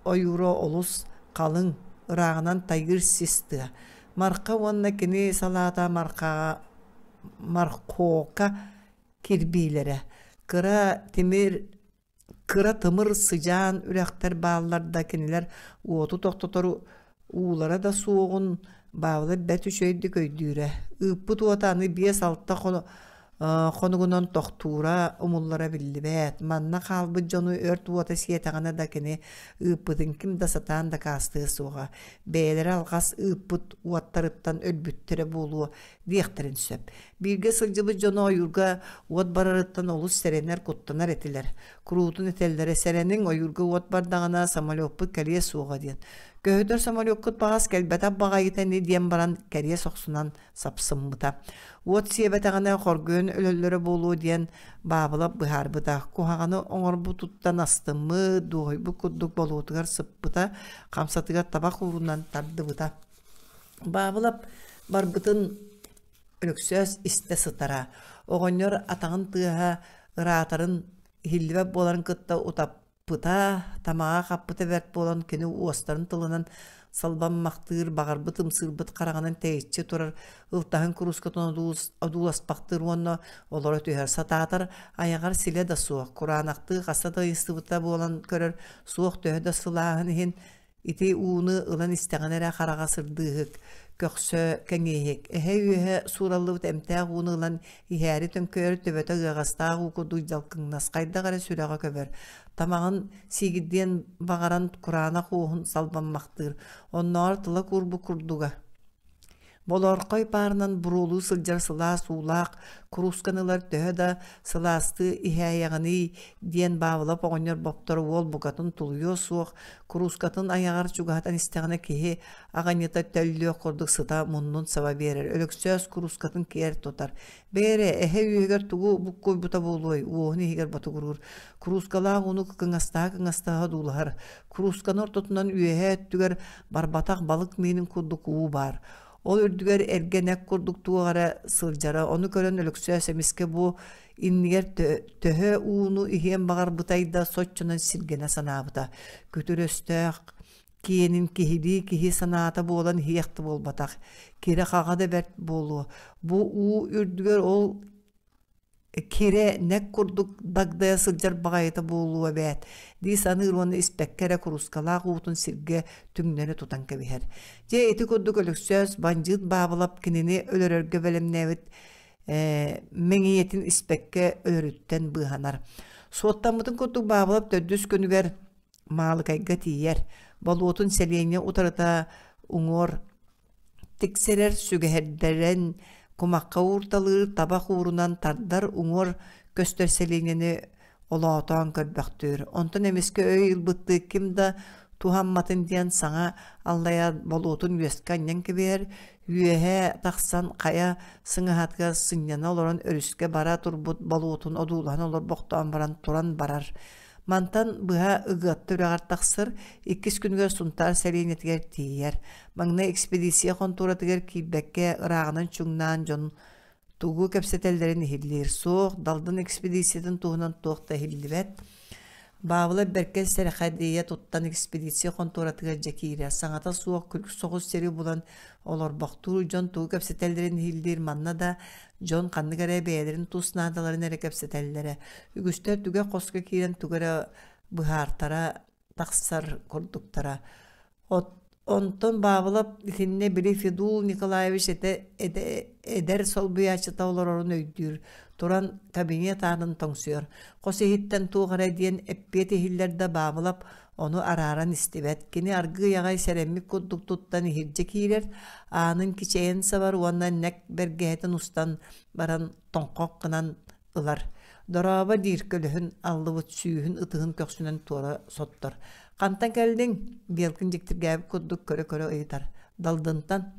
ойуура олус халыҥ, ырааҕынан тайыыр сис тыа. Марха уонна кини салаата Мархаҕа Мархока кирбиилэрэ. Кыра тимир кыра тымыр сыдьаан үрэхтэр бааллар да кинилэр уоту тохтотор уулара да суоҕун, Баабыла бэрт үчүгэйдик өйдүүрэ. Ыыппыт уота аны 5-6 хонугунан тохтуура, умуллара биллибэт. Манна хаалбыт дьону өрт уота сиэтэҕинэ да кини ыыппытын ким да сатаан дакаастыа суоҕа. Бэйэлэрэ алҕас ыыппыт уоттарыттан өлбүттэрэ буолуо диэхтэрин сөп. Бииргэ сылдьыбыт дьоно ойуурга уот барарыттан олус сэрэнэр, куттанар этилэр. Куруутун этэллэрэ сэрэниҥ, ойуурга уот бардаҕына самолеппут кэлиэ суоҕа диэн. Көһүтэр самолеккут баҕас кэлбэтэх баҕайыта ини диэн баран кэриэс охсунан сапсыммыта. Уот сиэбэтэҕинэ хоргуйан өлөллөрө буолуо диэн Баабылап быһаарбыта. Куһаҕаны оҥорбутуттан астыммыт, дуоһуйбут курдук болуотугар сыппыта, хамсатыгар табах уурунан тардыбыта. Баабылап барбытын Өлөксөөс истэ сытара. Оҕонньор атаҕын тыаһа ыраатарын иһиллибэт буоларын кытта утаппыта, тамаҕа хаппыта бэрт буолан кини уостарын тылынан салбаммахтыыр, баҕарбыт ымсыырбыт хараҕынан тэйиччи турар ылтаһын куруускатын одууласпахтыыр уонна олоро түһэр. Сатаатар айаҕар силэ да суох, кураанахтыы хаста да ыйыстыбыта буолан көрөр, суох төһө да сылааһын иһин Ити ууну ылан истэҕинэ эрэ хараҕа сырдыыһык, көхсө кэҥиэһик, эһэ үөһэ суураллыбыт эмтээх ууну ылан иһээри төҥкөйөр төбөтө ыаҕастаах уу курдук дьалкыҥнас, хайдах эрэ сүрэҕэ көбөр, тамаҕын сиигирдиэн баҕаран кураанах уоһун салбаммахтыыр, оннооҕор тыла куурбут курдуга. Болоорхой паарынан буруолуу сылдьар сылаас уулаах куруусканы ылар төһө да сылаастыы иһээйэҕиний диэн Баабылап оҕонньор бопторо уол букатын тулуйуо суох, куруускатын айаҕар чугаһатан истэҕинэ киһи аҕынньыта төллүөх курдук сыта муннун саба биэрэр. Өлөксөөс куруускатын киэр тутар. Бээрэ, эһэ үөһүгэр тугу буккуйбута буолуой, уоһун иһигэр ботугуруур. Куруускалаах ууну кыҥастаһа-кыҥастаһа одуулаһар. Куруусканы ортотунан үөһээ өттүгэр барбатах балык миинин курдук уу баар. Ол үрдүгэр эргэ нэк курдук туох эрэ сылдьара. Ону көрөн Өлөксөөс эмискэ бу иннигэр төһө ууну иһиэн баҕарбытай да соччонон сиргэнэ санаабыта. Күтүр өстөөх киэнин киһилии киһи санаата буолан иһиэх да буолбатах. Кирэ-хаҕа да бэрт буолуо. Бу уу үрдүгэр ол кирэ нэк курдук дагдайа сылдьар баҕайыта буолуо эбээт дии саныыр уонна испэккэ эрэ куруускалаах уутун сиргэ түҥнэри тутан кэбиһэр. Дьэ ити курдук Өлөксөөс бандьыыт Баабылап кинини өлөрөргө бэлэмнээбит мэҥийэтин испэккэ өлөрүттэн быыһанар. Суоттаммытын курдук Баабылап төрдүс күнүгэр Маалыкайга тиийэр. Болуотун сэлиэнньэ утарыта уҥуор тиксэрэр сүгэһэрдэрин кумахха уурталыыр табах уурунан тардар уҥуор көстөр сэлиэнньэни олоотоон көрбөхтүүр. Онтон эмискэ өй ылбыттыы ким да туһамматын диэн саҥа аллайа болуотун үөскэ анньан кэбиһэр, үөһэ тахсан хайа сыҥаһатыгар сынньана олорон өрүскэ бара турбут болуотун одуулаһан олорбохтоон баран туран барар. Мантан быһа Ыгыатта үрэҕэр тахсар, иккис күнүгэр Сунтаар сэлиэнньэтигэр тиийэр. Маҥнай экспедиция хонтуоратыгар киирбэккэ, ырааҕынан чуҥнаан дьон тугу кэпсэтэллэрин иһиллиир. Суох, Далдын экспедициятын туһунан туох да иһиллибэт. Баабыла бэркэ сэрэхэдийэ туттан экспедиция хонтуоратыгар дьэ киирэр. Саҥата суох күлүк соҕус сири булан олорбохтуур дьон тугу кэпсэтэллэрин иһиллиир. Манна да Дьон ханнык эрэ бэйэлэрин тус наадаларын эрэ кэпсэтэллэрэ. Үгүстэр түгэх хоско киирэн тугу эрэ быһаартара тахсар курдуктара. От, онтон Баабылап итиннэ били Федул Николаевич этэ, эдэ, эдэр солбуйааччыта олорорун өйдүүр. Туран кабинет аанын тоҥсуйар. Хос иһиттэн туох эрэ диэн эппиэт иһиллэр да Баабылап ону арааран истибэт. Кини аргыый аҕай сэрэммит курдук туттан иһирдьэ киирэр, аанын кичэйэн сабар уонна нэк бэргэһэтин устан баран тоҥхох гынан ылар. Дорообо диир көлөһүн аллыбыт сүүһүн ытыһын көхсүнэн туора соттор. Хантан кэллиҥ? Белкин дьиктиргээбит курдук көрө-көрө ыйытар. Далдынтан.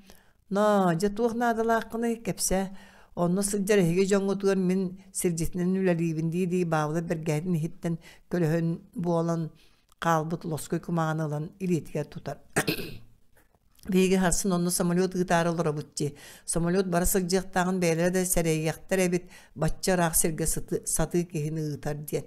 Ноо, дьэ туох наадалааххыный, кэпсээ. Онно сылдьар эһиги дьоҥҥутугар мин сирдьитинэн үлэлиибин дии-дии Баабыла бэргэһэтин иһиттэн көлөһүн буолан хаалбыт лоскуй кумааҕыны ылан илиитигэр тутар. Биһиги сарсын онно самолет ыытаары олоробут дии. Самолет бара сылдьыахтааҕын бэйэлэрэ да сэрэйиэхтэр эбит, бачча ыраах сиргэ сатыы киһини ыытар диэн.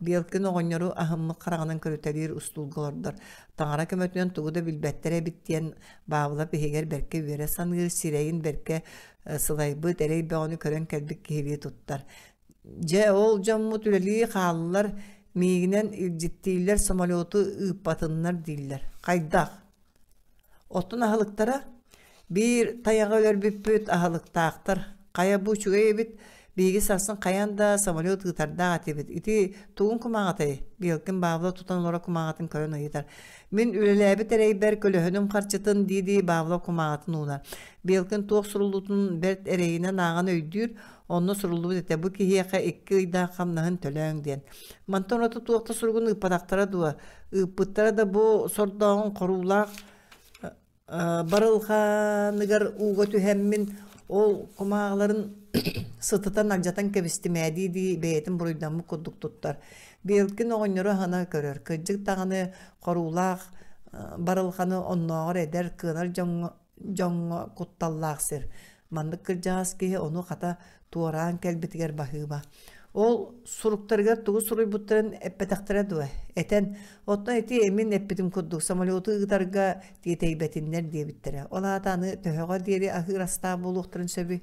Белкин оҕонньору аһыммыт хараҕынан көрүтэлиир устуулга олордор. Таҥара көмөтүнэн тугу да билбэттэр эбит диэн Баабылап иһигэр бэркэ үөрэ саныыр, сирэйин бэркэ сылайбыт, эрэй бөҕөнү көрөн кэлбит киһилии туттар. Дьэ, ол дьоммут үлэлии хааллар, миигинэн илдьиттииллэр, самолету ыыппатыннар дииллэр. Хайдах? Оттон аһылыктара? Биир тайаҕы өлөрбүппүт, аһылыктаахтар. Хайа бу үчүгэй эбит. Биһиги сарсын хайаан да самолет ыытардаах этибит. Ити тугун кумааҕытай? Белкин Баавла тутан олоро кумааҕытын көрөн ыйытар. Мин үлэлээбит эрэйбэр көлөһүнүм харчытын дии-дии Баавла кумааҕытын уунар. Белкин туох суруллубутун бэрт эрэйинэн ааҕан өйдүүр, онно суруллубут этэ бу киһиэхэ икки ыйдаах хамнаһын төлөөҥ диэн. Мантан ураты туох да суругун ыыппатахтара дуо? Ыыппыттара да бу сордооҕун хоруулаах барылхааныгар ууга түһэммин ол кумааҕыларын сытытан алдьатан кэбистим ээ дии-дии бэйэтин буруйдаммыт курдук туттар. Белкин оҕонньору аһына көрөр. Кырдьык даҕаны хоруулаах барылханы оннооҕор эдэр кыанар дьоҥҥо дьоҥҥо кутталлаах сир. Маннык кырдьаҕас киһи ону хата туораан кэлбитигэр баһыыба. Ол суруктарыгар тугу суруйбуттарын эппэтэхтэрэ дуо? Этэн, оттон ити мин эппитим курдук самолету ыытарга тиэтэйбэтиннэр диэбиттэрэ. Ол аата аны төһөҕө диэри аһыыр астаах буолуохтарын сөбүй?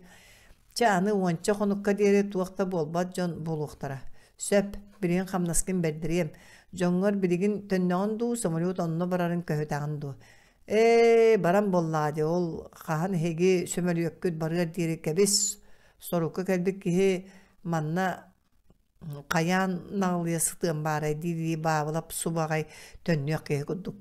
Чэ, аны уонча хонукка диэри туох да буолбат дьон буолуохтара. Сөп, билигин хамнаскын бэрдэриэм. Дьоҥҥор билигин төннөҕүн дуу, самолет онно барарын көһүтэҕин дуу? Ээ, баран буоллаҕа дии, ол хаһан эһиги сөмөлүөккүт барыар диэри кэбис, сорукка кэлбит киһи манна хайаан наҕылыйа сытыам баарай дии-дии Баабылап субаҕай төннүөх киһи курдук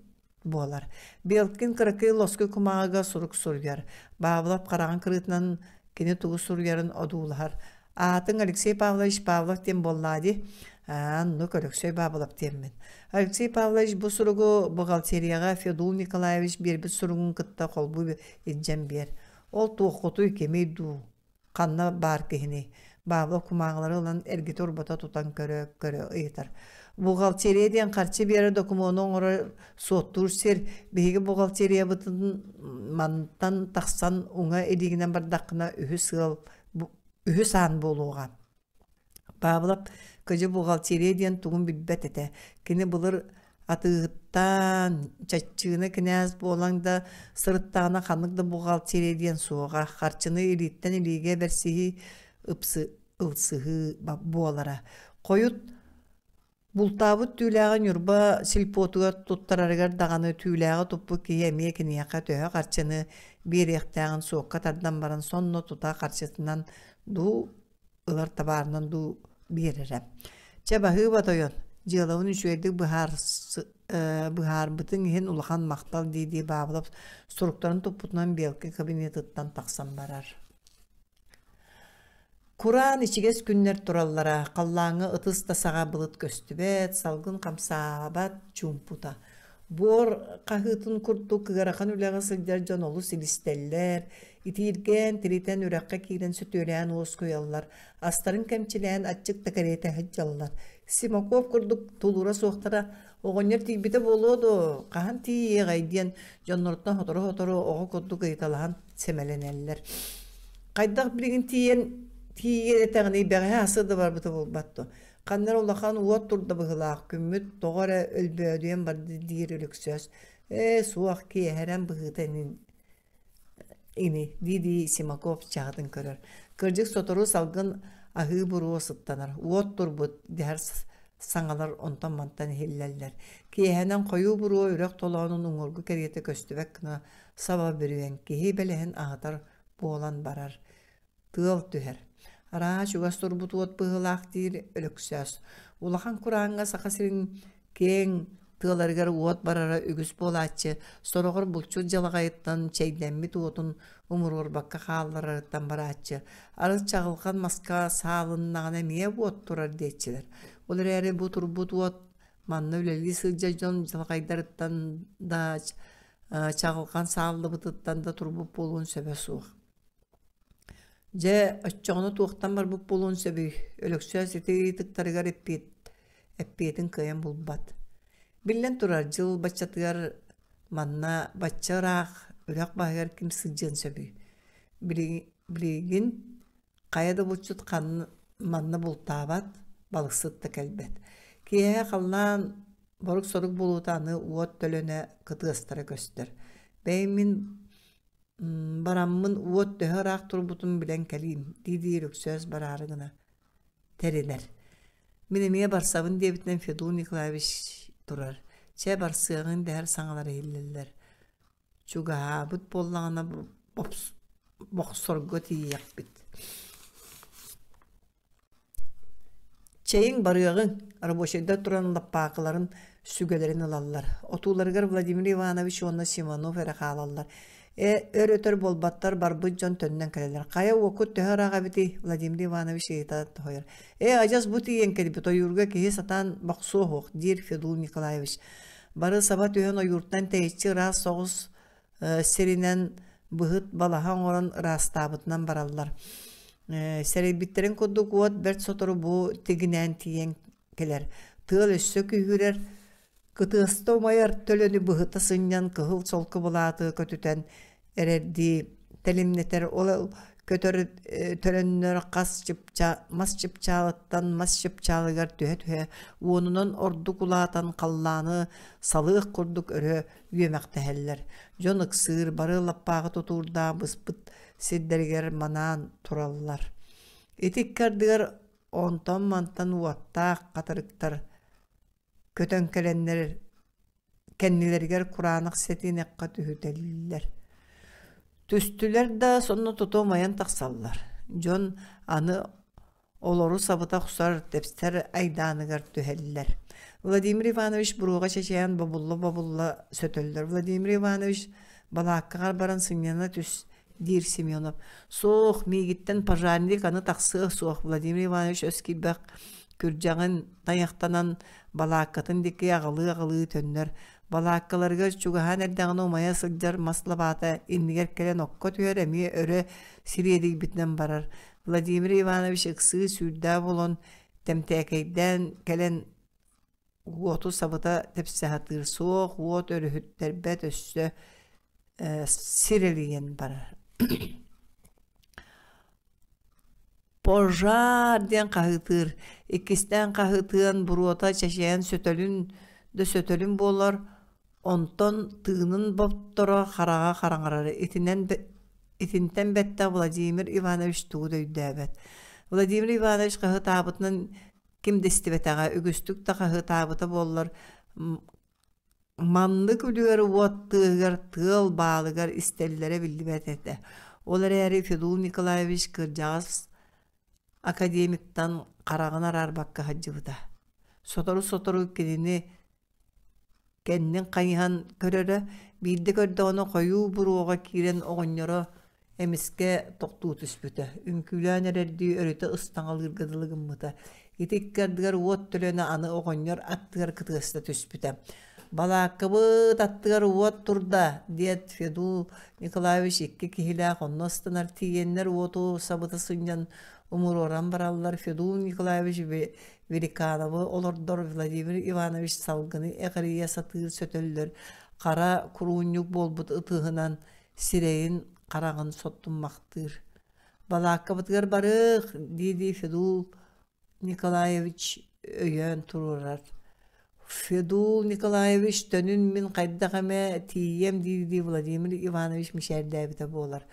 буолар. Белкин кыракый лоскуй кумааҕыга сурук суруйар. Баабылап хараҕын кырыытынан кини тугу суруйарын одуулаһар. Аатыҥ Алексей Павлович Павлов диэн буоллаа дии. Аа, оннук Өлөксөй Баабылап диэммин. Алексей Павлович бу суругу бухгалтерияҕа Федул Николаевич биэрбит суругун кытта холбуу илдьэн биэр. Ол туоххутуй кимий дуу? Ханна баар киһиний? Баабылап кумааҕылары ылан эргитэ-урбата тутан көрө-көрө ыйытар. Бухгалтерия диэн харчы биэрэр докумуону оҥорор суоттуур сир. Биһиги бухгалтериябытын мантан тахсан уҥа илиигинэн бардаххына үһүс ыал үһүс аан буолуоҕа. Павлов кыдьы бухгалтерия диэн тугун билбэт этэ. Кини былыр атыыһыттаан, чаччыына кинээс буолан да сырыттаҕына ханнык да бухгалтерия диэн суоҕа. Харчыны илииттэн илиигэ бэрсиһии, ыпсы, ылсыһыы буолара. Хойут Бултаабыт түүлээҕи Ньурба сельпотугар туттарарыгар даҕаны түүлээҕи туппут киһи эмиэ киниэхэ төһө харчыны биэриэхтээҕин суокка тардан баран сонно тута харчытынан дуу, ылар табаарынан дуу биэрэрэ. Чэ баһыыба тойон, дьыалабын үчүгэйдик быһаарбытыҥ иһин улахан махтал дии-дии Баабылап суруктарын туппутунан Белка кабинетыттан тахсан барар. Кураан ичигэс күннэр тураллара, халлааҥҥа ытыс да саҕа былыт көстүбэт, салгын хамсаабат чуумпута. Буор хаһыытын курдук ыарахан үлэҕэ сылдьар дьон олус илистэллэр, итииргээн, тиритэн үрэххэ киирэн сөтүөлээн уоскуйаллар, астарын кэмчилээн аччык да кэриэтэ сылдьаллар. Симаков курдук тулуура суохтара оҕонньор тиийбитэ буолуо дуо, хаһан тиийиэҕэй диэн дьонноруттан сотору-сотору оҕо курдук ыйыталаһан сэмэлэнэллэр. Хайдах билигин тиийэн тиийэн этэҕиний бэҕэһээ асы да барбыта буолбат дуо? Ханна эрэ улахан уот турда быһыылаах күммүт тоҕо эрэ өлбөөдүйэн барда диир Өлөксөөс. Ээ суох киэһэрэн быһыыта ини дии-дии Симаков чаһытын көрөр. Кырдьык сотору салгын аһыы буруо сыттанар. Уот турбут дэһэр саҥалар онтон-мантан иһиллэллэр. Киэһэнэн хойуу буруо үрэх толоонун уҥуоргу кэриэтэ көстүбэт гына саба бүрүйэн киһи бэлэһин аһатар буолан барар. Тыал түһэр. Арааһа чугас турбут уот быһыылаах диир Өлөксөөс. Улахан курааҥҥа Саха сирин киэҥ тыаларыгар уот барара үгүс буолааччы, сороҕор булчут дьалаҕайыттан чэйдэммит уотун умуруорбакка хаалларарыттан барааччы. Арыт чаҕылхан маска саалыннаҕына эмиэ уот турар диэччилэр. Ол эрээри бу турбут уот манна үлэлии сылдьар дьон дьалаҕайдарыттан да чаҕылхан сааллыбытыттан да турбут буолуон сөбө суох. Дьэ, оччоҕуна туохтан барбыт буолуон сөбүй? Өлөксөөс ити ыйытыктарыгар эппиэт, эппиэтин кыайан булбат. Биллэн турар, дьыл баччатыгар манна бачча ыраах үрэх баһыгар ким сылдьыан сөбүй? Билигин хайа да булчут манна бултаабат, балыксыт да кэлбэт. Киэһэ халлаан борук-сорук буолуута аны уот төлөнө кытыастара көстөр. Бэйэм мин бараммын уот төһө ыраах турбутун билэн кэлиим дии-дии Өксөөс бараары гына тэринэр. Мин эмиэ барсабын диэбитинэн Федул Николаевич турар. Чэ, барсыаҕыҥ дэһэр саҥалар иһиллэллэр. Чугаһаабыт буоллаҕына бохсорго тиийиэхпит. Чэйиҥ барыаҕыҥ, рабочайдар туран лаппаакыларын, сүгэлэрин ылаллар. Отууларыгар Владимир Иванович уонна Симонов эрэ хаалаллар. Ээ, өр-өтөр буолбаттар, барбыт дьон төннөн кэлэллэр. Хайа уоккут төһө ыраах эбитий? Владимир Иванович ыйыта тоһуйар. Ээ, адьас бу тиийэн кэлбит ойуурга киһи сатаан бохсуо суох, диир Федул Николаевич. Бары саба түһэн ойууртан тэйиччи ыраас соҕус сиринэн быһыт балаһа оҥорон ыраастаабытынан бараллар. Сэрэйбиттэрин курдук уот бэрт сотору бу тигинээн тиийэн кэлэр. Тыал өссө күүһүрэр, кытыаста умайар төлөнү быһыта сынньан кыһыл солко былааты көтүтэн эрэрдии тэлимнэтэр. Ол көтөр төлөннөр хас чыпча, мас чыпчаалыттан мас чыпчаалыгар түһэ-түһэ уонунан ордук улаатан халлааны салыах курдук өрө үөмэхтэһэллэр. Дьон ыксыыр, бары лаппааҕы тутуурдаах быспыт сирдэригэр манаан тураллар. Ити икки ардыгар онтон-мантан уоттаах хатырыктар көтөн кэлэннэр кэннилэригэр кураанах сэтиэнэххэ түһүтэллэр. Түстүлэр да сонно тута умайан тахсаллар. Дьон аны Олору сабыта охсор, тэпсэр айдааныгар түһэллэр. Владимир Иванович буруоҕа чэчэйэн бобулла-бобулла сөтөллөр. Владимир Иванович балааккаҕар баран сынньана түс, диир Семенов. Суох, миигиттэн пожарник аны тахсыа суох. Владимир Иванович өс киирбэх күрдьэҕин тайахтанан балааккатын диэки аҕылыы-аҕылыы төннөр. Балааккаларыгар чугаһаан эрдэҕинэ умайа сылдьар мас лабаата иннигэр кэлэн окко түһэр, эмиэ өрө сириэдийбитинэн барар. Владимир Иванович ыксыы сүүрдээх буолан, тэмтээкэйдээн кэлэн уоту сабыта тэпсэ сатыыр, суох уот өрүһүттэрбэт өссө сирэлийэн барар. «Пожар!» диэн хаһыытыыр, иккистээн хаһыытыан буруота чэчэйэн сөтөлүн да сөтөлүн буолар, онтон тыынын бопторо хараҕа хараҥарар итинэн Итинтэн бэттэх Владимир Иванович тугу да өйдөөбөт. Владимир Иванович хаһыытаабытынан ким да истибэтэҕэ, үгүстүк да хаһыытаабыта буоллар, маннык үлүгэр уот тыаһыгар тыал баалыгар истэллэрэ биллибэт этэ. Ол эрээри Федул Николаевич кырдьаҕас академиктан хараҕын араарбакка сылдьыбыта. Сотору-сотору кинини Кэннин хайыһан көрөрө, биирдэ көрдөҕүнэ хойуу буруоҕа киирэн оҕонньоро эмискэ тохтуу түспүтэ, үҥкүүлээн эрэрдии өрүтэ ыстаҥалыырга дылы гыммыта. Ити икки ардыгар уот төлөнө аны оҕонньор аттыгар кытыаста түспүтэ. «Балааккабыт аттыгар уот турда!» диэт Федул Николаевич икки киһилээх онно ыстанар тиийэннэр уоту сабыта сынньан умуруоран бараллар. Федул Николаевич Великановы олордор Владимир Иванович салгыны эҕирийэ сатыыр сөтөллөр хара куруунньук буолбут ытыһынан сирэйин хараҕын соттуммахтыыр. «Балааккабытыгар барыах!» дии-дии Федул Николаевич өйөөн туруорар. «Федул Николаевич төнүн мин хайдах эмэ тиийиэм» дии-дии Владимир Иванович мичээрдээбитэ буолар.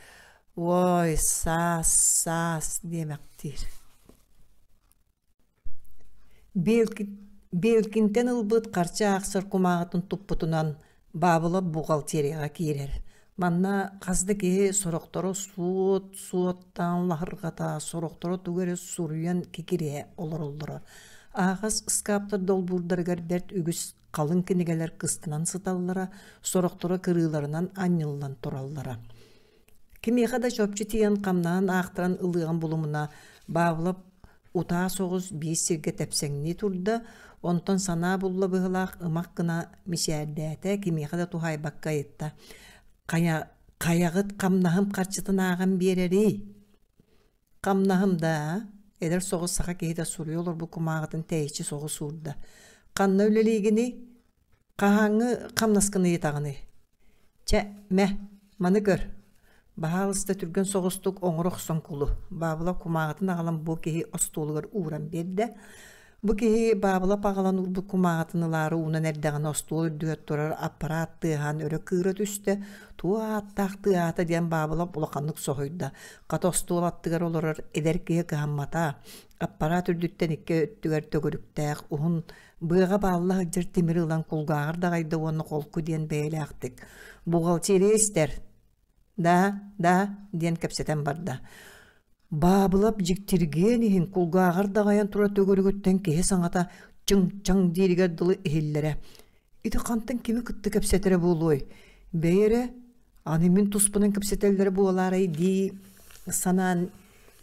«Уой, саас, саас» диэмэхтиир. Белкинтэн ылбыт харчы аахсар кумааҕытын туппутунан Баабылап бухгалтерияҕа киирэр. Манна хас да киһи сорохторо суот суоттаан лаһырҕата, сорохторо тугу эрэ суруйан кикириһэ олороллоро. Аһаҕас ыскааптар долбуурдарыгар бэрт үгүс халыҥ кинигэлэр кыстанан сыталлара, сорохторо кырыыларынан анньыллан тураллара. Кимиэхэ да чопчу тиийэн хамнаһын аахтаран ылыаҕын булумуна, Баабылап утаа соҕус биир сиргэ тэпсэҥнии турда, онтон санаа булла быһыылаах ымах гына мичээрдээтэ, кимиэхэ да туһаайбакка ыйытта: «Хайа, хайаҕыт хамнаһым харчытын ааҕан биэрэрий?» «Хамнаһым да?» эдэр соҕус саха киһитэ суруйа олорбут кумааҕытын тэйиччи соҕус уурда. «Ханна үлэлиигиний? Хаһааҥҥы хамнаскын ыйытаҕыный? Чэ, мэ, маны көр. Баһаалыста түргэн соҕустук оҥоро охсон кулу. Баабылап кумааҕытын аҕалан бу киһи остуолугар ууран биэрдэ. Бу киһи Баабылап аҕалан уурбут кумааҕытын ылаары уунан эрдэҕинэ остуол үрдүгэр турар аппараат тыаһаан өрө кыыра түстэ. Туох ааттаах тыаһаата диэн Баабылап улаханнык соһуйда. Хата остуол аттыгар олорор эдэр киһи кыһаммата. Аппараат үрдүттэн икки өттүгэр төгүрүктээх уһун Быаҕа баалла сылдьар тимири ылан кулгааҕар даҕайда уонна холку диэн бэйэлээхтик «Бухгалтерия истэр» Да, да, диэн кэпсэтэн барда. Баабылап дьиктиргиэн иһин кулгааҕар даҕайан турар төгүрүгүттэн киһи саҥата чыҥ-чаҥ дииригэр дылы иһиллэрэ. Ити хантан кими кытта кэпсэтэрэ буолуой? Бэйэ эрэ, аны мин туспунан кэпсэтэллэрэ буолаарай дии санаан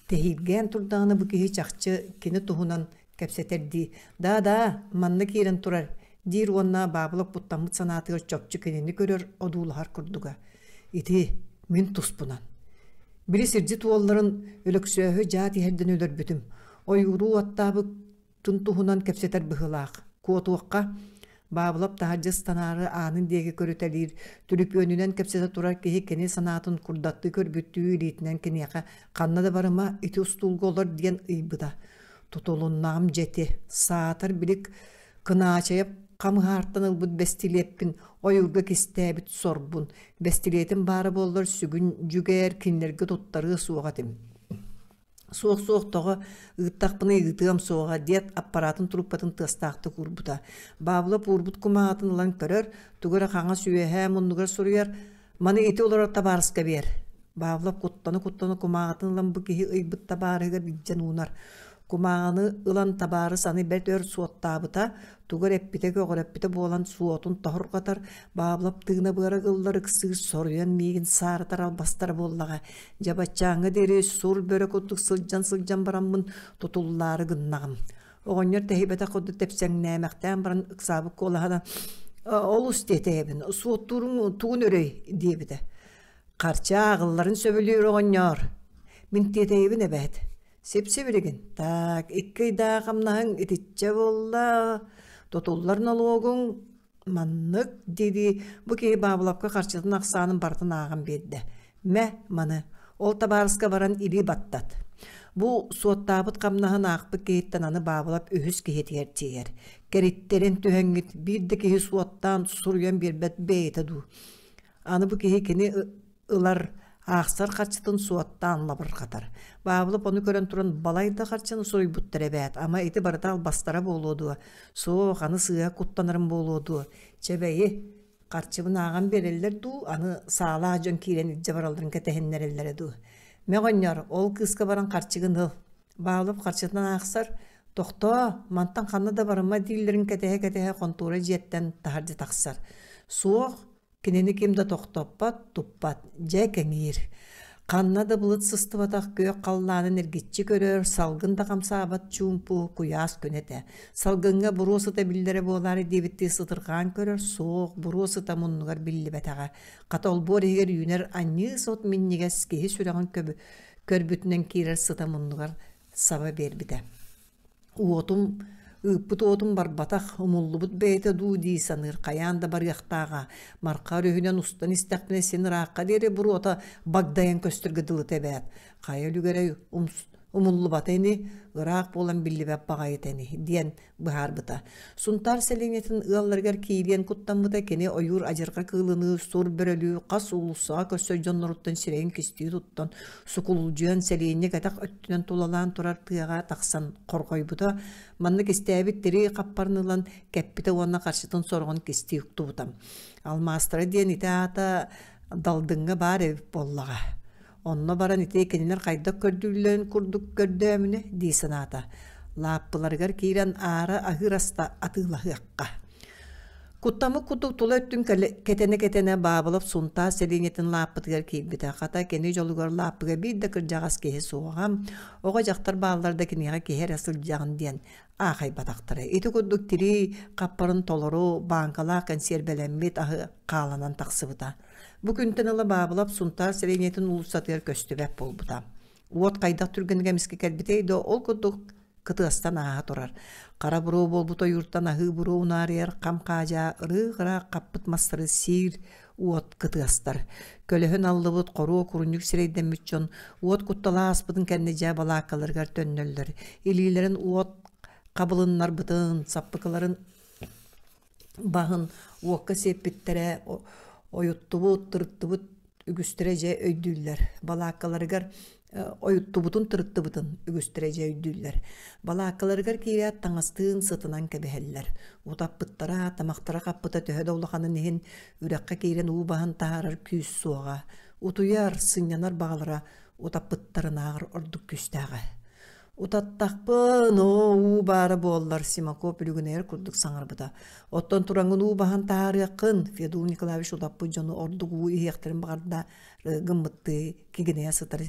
тэһииргээн турдаҕына бу киһи чахчы кини туһунан кэпсэтэрдии «Да-да, манна киирэн турар» диир уонна Баабылап куттаммыт санаатыгар чопчу кинини көрөр, одуулаһар курдуга. Ити мин туспунан. Били сирдьит уолларын Өлөксөөһү дьаат иһэрдэн өлөрбүтүм. Ойууру уоттаабыт тун туһунан кэпсэтэр быһыылаах. Куотуохха Баабылап таһырдьа ыстанаары аанын диэки көрүтэлиир, түлүпүөнүнэн кэпсэтэ турар киһи кини санаатын курдаттыы көрбүттүү илиитинэн киниэхэ ханна да барыма, ити устуулга олор диэн ыйбыта. Тутулуннаҕым дьэ ити, саатар билик Кынаачайап хамыһаартан ылбыт бэстилиэппин ойуурга кистээбит сорбун, бэстилиэтим баара буоллар сүгүн дьүгээр кинилэргэ туттарыа суох этим. Суох-суох тоҕо ыыттахпына ыытыам суоҕа диэт аппараатын трубкатын тыастаахтык уурбута. Баабылап уурбут кумааҕытын ылан көрөр, тугу эрэ хаҥас үөһээ муннугар суруйар, «Маны ити олорор табаарыска биэр». Павлов куттана-куттана кумааҕытын ылан бу киһи ыйбыт табаарыһыгар илдьэн уунар. Кумааҕыны ылан табаарыс аны бэрт өр суоттаабыта, тугу эрэ эппитэ-көҕүрэппитэ буолан суотун тоһурҕатар, Павлов тыына быара ыллар ыксыыр соруйан миигин сааратар албастара буоллаҕа. Дьэ баччааҥҥа диэри сур бөрө курдук сылдьан-сылдьан бараммын тутуллаары гыннаҕым. Оҕонньор тэһийбэтэх курдук тэпсэҥнээмэхтээн баран ыксаабыт куолаһынан «Олус тиэтэйэбин, суоттууруҥ тугун өрөй?» диэбитэ. Харчы ааҕылларын сөбүлүүр оҕонньоор. Мин тиэтэйэбин эбээт. Сип-сибилигин. Так, икки ыйдаах хамнаһыҥ итиччэ буолла. Тутуллар нолуогуҥ маннык дии-дии бу киһи Баабылапка харчытын ахсаанын барытын ааҕан биэрдэ. Мэ, маны. Ол табаарыска баран илии баттат. Бу суоттаабыт хамнаһын аахпыт киһиттэн аны Баабылап үһүс киһитигэр тиийэр. Кэриттэрин түһэҥҥит биир да киһи суоттаан суруйан биэрбэт бэйэтэ дуу. Аны бу киһи кини ылар, аахсар харчытын суоттаан лабырҕатар. Баабылап ону көрөн туран балай да харчыны суруйбуттар эбээт, ама ити барыта албастара буолуо дуо? Суох, аны сыыһа куттанарым буолуо дуо? Чэ бэйи, харчыбын ааҕан биэрэллэр дуу, аны саалаах дьон киирэн илдьэ баралларын кэтэһиннэрэллэрэ дуу? Мөҕөнньөр, ол кыыска баран харчыгын ыл. Баалып харчытын аахсар, тохтоо, мантан ханна да барыма дииллэрин кэтэһэ-кэтэһэ хонтуора дьиэттэн таһырдьа тахсар. Суох, Кинини ким да тохтоппот, туппат, дьэ кэҥиир. Ханна да былыт сыстыбатах күөх халлаанын эргиччи көрөр, салгын да хамсаабат чуумпу, куйаас күн этэ. Салгыҥҥа буруо сыта биллэрэ буолаары диэбиттии сытырҕаан көрөр, суох, буруо сыта муннугар биллибэтэҕэ. Хата олбуор иһигэр үүнэр анньыы сот минньигэс киһи сүрэҕин көрбүтүнэн киирэр сыта муннугар саба биэрбитэ. Уотум, ыыппыт уотум барбатах, умуллубут бэйэтэ дуу дии саныыр, хайаан да барыахтааҕа. Марха өрүһүнэн устан истэхпинэ син ыраахха диэри буруота багдайан көстөргө дылыта эбээт. Хайа үлүгэрэй умуллубата ини, ыраах буолан биллибэт баҕайыта ини, диэн быһаарбыта. Сунтаар сэлиэнньэтин ыалларыгар киириэн куттаммыта кини ойуур адьырҕа кыылыныы сур бөрөлүү хас уулуссаҕа көрсөр дьонноруттан сирэйин кистии туттан сукулдьуйан сэлиэнньэ кэтэх өттүнэн тулалаан турар тыаҕа тахсан хорҕойбута маннык истээбит тирии хаппарын ылан кэппитэ уонна харчытын сороҕун кистии уктубута. Алмаастара диэн ити аата Далдыҥҥа баар эбит буоллаҕа. Онно баран ити кинилэр хайдах көрдүүллэрин курдук көрдөөмүнэ дии санаата. Лааппыларыгар киирэн аара аһыыр аста атыылаһыахха. Куттаммыт курдук тула өттүн кэтэнэ-кэтэнэ Баабылап Сунтаар сэлиэнньэтин лааппытыгар киирбитэ. Хата кини дьолугар лааппыга биир да кырдьаҕас киһи суоҕа. Оҕо-дьахтар бааллар да киниэхэ киһи эрэ сылдьаҕын диэн аахайбатахтара. Ити курдук тирии хаппарын толору бааҥкалаах кэнсиэрбэлэммит аһы хааланан тахсыбыта. Бу күнтэн ыла Баабылап Сунтаар сэлиэнньэтин уулуссатыгар көстүбэт буолбута. Уот хайдах түргэнник эмискэ кэлбитэй да ол курдук кытыастан ааһа турар. Хара буруо буолбут ойууртан аһыы буруо унаарыйар хам-хаадьаа ырыы-ыраах хаппыт мастары сиир уот кытыастар. Көлөһүн аллыбыт хоруо курунньук сирэйдэммит дьон уот куттала ааспытын кэннэ дьэ балааккаларыгар төннөллөр. Илиилэрин уот хабылыннарбытын, саппыкыларын баһын уокка сиэппиттэрэ ойуттубут, тырыттыбыт үгүстэрэ дьэ өйдүүллэр. Балааккаларыгар ойуттубутун, тырыттыбытын үгүстэрэ дьэ өйдүүллэр. Балааккаларыгар киирээт таҥастыын сытынан кэбиһэллэр. Утаппыттара, тамахтара хаппыта төһө да улаханын иһин үрэххэ киирэн уу баһан таһаарар күүс суоҕа. Утуйар, сынньанар баҕалара утаппыттарынааҕар ордук күүстээҕэ. Утаттахпын, оо, уу баара буоллар, Симаков үлүгүнэйэр курдук саҥарбыта. Оттон тураҥҥын уу баһан таһаарыаххын, Федул Николаевич утаппыт дьону ордук уу иһиэхтэрин баҕарда гыммыттыы кигинэйэ сытар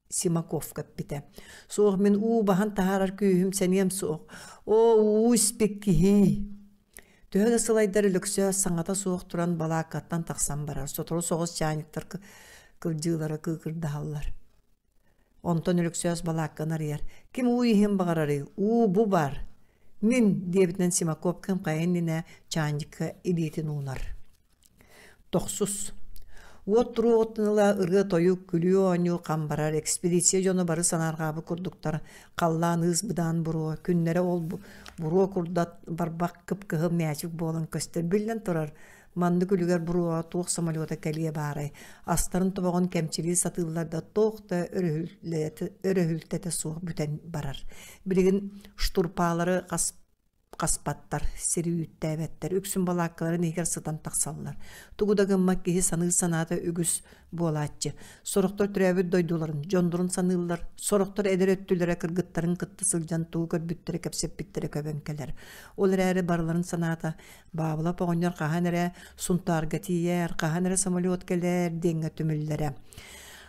Симаковка эппитэ. Суох, мин уу баһан таһаарар күүһүм сэниэм суох. Оо, уу испит киһи! Төһө да сылайдар Өлөксөөс саҥата суох туран балааккаттан тахсан барар. Сотору соҕус чаанньыктар кылдьыылара кыыкырдаһаллар. Онтон Өлөксөөс балаакканы арыйар. Ким уу иһин баҕарарый? Уу бу баар. Мин, диэбитинэн Симаков кым хайа иннинэ чаанньыкка илиитин уунар. Тохсус. Уот туруоҕуттан ыла ырыа-тойук, күлүү-оонньуу хам барар, экспедиция дьоно бары санаарҕаабыт курдуктар, халлаан ыыс-быдаан буруо, күннэрэ ол буруо курдат барбах кып-кыһыл мээчик буолан көстөр. Биллэн турар, маннык үлүгэр буруоҕа туох самолета кэлиэ баарай, астарын тобоҕун кэмчилии сатыыллар да туох да өрөһүлтэтэ суох бүтэн барар. Билигин штурпаалары хас хаспаттар, сири үүттээбэттэр, үксүн балааккаларын иһигэр сытан тахсаллар. Тугу да гыммат киһи саныыр санаата үгүс буолааччы. Сорохтор төрөөбүт дойдуларын, дьоннорун саныыллар, сорохтор эдэр өттүлэрэ кыргыттарын кытта сылдьан тугу көрбүттэрэ, кэпсэппиттэрэ көбөн кэлэр. Ол эрээри барыларын санаата Баабылап оҕонньор хаһан эрэ Сунтаарга тиийэр, хаһан эрэ самолет кэлэр диэҥҥэ түмүллэрэ.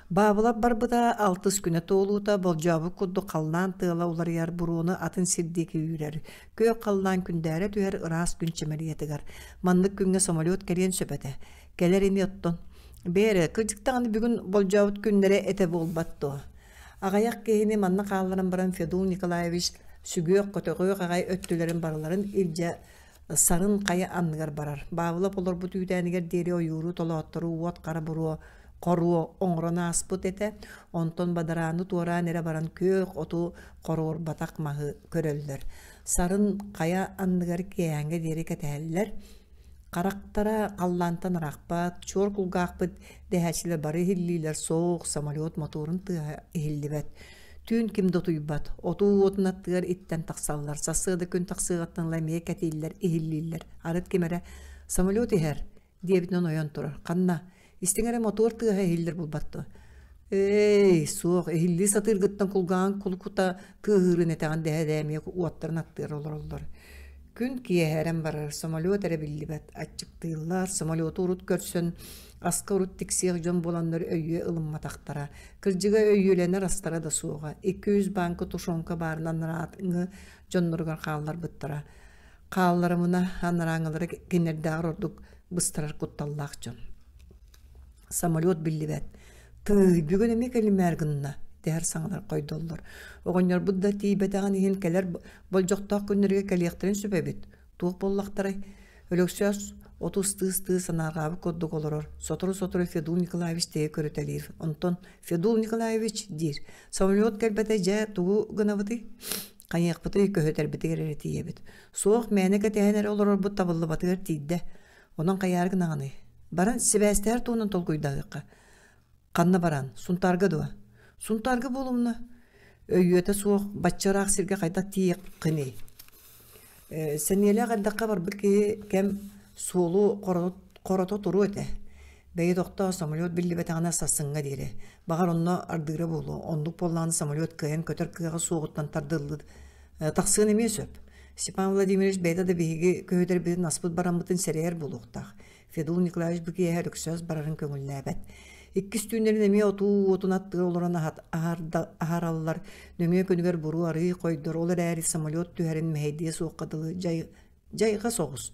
Баабылап барбыта алтыс күнэ туолуута болдьообут курдук халлаан тыала уларыйар буруону атын сир диэки үүрэр. Күөх халлаан күндээрэ түһэр ыраас күн чэмэлийэ тыгар. Маннык күҥҥэ самолет кэлиэн сөп этэ. Кэлэр ини оттон. Бээрэ, кырдьык даҕаны бүгүн болдьообут күннэрэ этэ буолбат дуо? Аҕыйах киһини манна хаалларан баран Федул Николаевич сүгүөх-көтөҕүөх аҕай өттүлэрин барыларын илдьэ Сарын хайа анныгар барар. Баабылап олорбут үүтээнигэр диэри ойууру толооттору уот хара буруо хоруо оҥорон ааспыт этэ. Онтон бадарааны туораан эрэ баран күөх оту хоруорбатах маһы көрөллөр. Сарын хайа анныгар киэһээҥҥэ диэри кэтэһэллэр. Харахтара халлаантан арахпат, чуор кулгаахпыт дэһээччилэр бары иһиллиилэр, суох, самолет мотуорун тыаһа иһиллибэт. Түүн ким да утуйбат, отуу уотун аттыгар иттэн тахсаллар, сарсыарда күн тахсыаҕыттан ыла эмиэ кэтииллэр, иһиллииллэр. Арыт ким эрэ «Самолет иһэр» диэбитинэн ойон турар. Ханна? Истиҥ эрэ мотуор тыаһа иһиллэр булбат дуо? Эй, суох, иһиллии сатыыргыттан кулгааҕыҥ кулукута тыаһыырын этэҕин дэһэ-дэһэ эмиэ уоттарын аттыгар олороллор. Күн киэһэрэн барар, самолет эрэ биллибэт, аччыктыыллар, самолету урут көрсөн, аска урут тиксиэх дьон буоланнар өйүө ылымматахтара. Кырдьыга өйүөлэнэр астара да суоҕа, 200 бааҥка тушенка баарынан анаатыҥы дьонноругар хаалларбыттара. Хаалларымына анарааҥылары кинилэрдээҕэр ордук быстарар кутталлаах дьон. Самолет биллибэт. Тыый, бүгүн эмиэ кэлимээр гынна, дэһэр саҥалар хойдоллор. Оҕонньорбут да тиийбэтэҕин иһин кэлэр болдьохтоох күннэргэ кэлиэхтэрин сөп эбит. Туох буоллахтарай? Өлөксөөс оту ыстыы-ыстыы санаарҕаабыт курдук олорор. Сотору-сотору Федул Николаевич тэйэ көрүтэлиир. Онтон «Федул Николаевич» диир. «Самолет кэлбэтэ дьэ тугу гынабытый?» Хайыахпытый көһүтэрбитигэр эрэ тиийэбит. Суох мээнэ кэтэһэн эрэ олорорбут табыллыбатыгар тиийдэ. Онон хайаары гынаҕыный? Баран сибээстэһэр туһунан толкуйдаһыахха. Ханна баран? Сунтаарга дуо? Сунтаарга буолумна. Өйүөтэ суох бачча ыраах сиргэ хайдах тиийиэххиний? Сэниэлээх эрдэххэ барбыт киһи кэм суолу хорото туруо этэ. Бэйи тохтоо, самолет биллибэтэҕинэ сарсыҥҥа диэри. Баҕар онно ардыыра буолуо. Оннук буоллаҕына самолет кыайан көтөр кыаҕа суоҕуттан тардыллыы тахсыан эмиэ сөп. Степан Владимирович бэйэтэ да биһиги көһүтэрбитин аспыт бараммытын сэрэйэр буолуохтаах. Федул Николаевич бу киэһэ Өлөксөөс барарын көҥүллээбэт. Иккис түүннэрин эмиэ отуу уотун аттыгар олорон аһараллар, нөҥүө күнүгэр буруо арыый хойдор, ол эрээри самолет түһэрин мэһэйдиэ суохха дылы дьайҕа соҕус.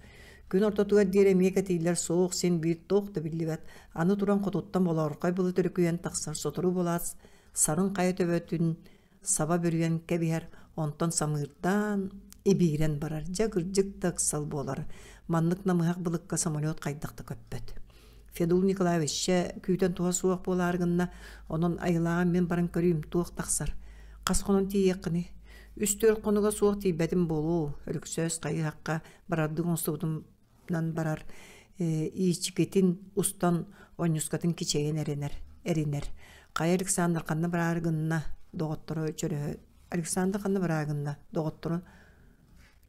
Күн ортотугар диэри эмиэ кэтииллэр суох, син биир туох да биллибэт. Аны туран хотуттан болоорхой былыт өрүкүйэн тахсар, сотору буолаат сарын хайа төбөтүн саба бүрүйэн кэбиһэр, онтон самыырдаан, ибиирэн барар. Дьэ, кырдьык да ыксал буолар. Маннык намыһах былыкка самолет хайдах да көппөт. Федул Николаевич чэ, күүтэн туһа суох буолаары гынна, онон айылааҕын мин баран көрүүм, туох тахсар. Хас хонон тиийиэххиний? Үс-түөрт хонуга суох тиийбэтим буолуо, Өлөксөөс хайыһахха барардыы оҥостубутум барар иичикитин устан онньускатын кичэйэн эрэнэр эринэр хайа Александр ханна бараары гынна доҕотторо чөрөһө Александр ханна бараары гынна доҕотторо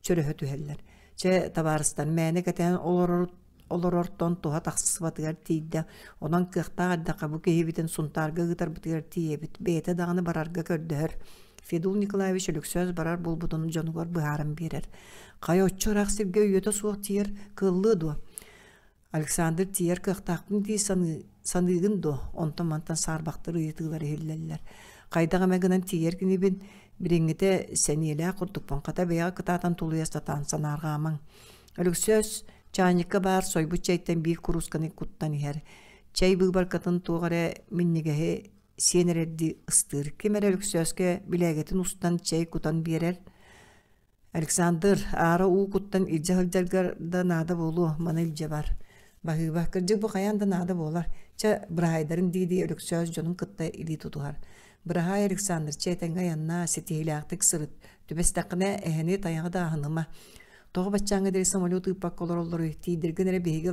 чөрөһө түһэллэр чэ табаарыстар мээнэ кэтэһэн олорор. олорортон туһа тахсыбатыгар тиийдэ. Онон кыахтаах эрдэххэ бу киһибитин Сунтаарга ыытарбытыгар тиийэбит. Бэйэтэ даҕаны барарга көрдөһөр. Федул Николаевич Өлөксөөс барар буолбутун дьонугар быһааран биэрэр. Хайа оччо ыраах сиргэ өйүөтэ суох тиийэр кыаллыа дуо? Александр тиийэр кыахтаахпын дии саныы, саныыгын дуо? Онтон-мантан саарбахтар ыйытыылар иһиллэллэр. Хайдах эмэ гынан тиийэр кинибин, билиҥҥитэ сэниэлээх курдукпун, хата бэйэҕэ кытаатан тулуйа сатаан санаарҕаамаҥ. Өлөксөөс чаанньыкка баар сойбут чэйтэн биир куруусканы куттан иһэр. Чэй быыбаркатын туох эрэ минньигэһи сиэн эрэрдии ыстыыр. Ким эрэ Өлөксөөскө билээгэтин устан чэй кутан биэрэр. Александр, аара уу куттан илдьэ сылдьаргар да наада буолуо, маны илдьэ бар. Баһыыба, кырдьык бу хайаан да наада буолар. Чэ, быраһаайдарын дии-дии Өлөксөөс дьонун кытта илии тутуһар. Быраһаай Александр, чэ этэҥҥэ айаннаа, ситиһиилээхтик сырыт. Түбэстэххинэ эһэни тайаҕы да аһыныма. Тоҕо баччааҥҥа диэри самолет ыыппакка олороллоруй? Тиийдэргин эрэ биһиги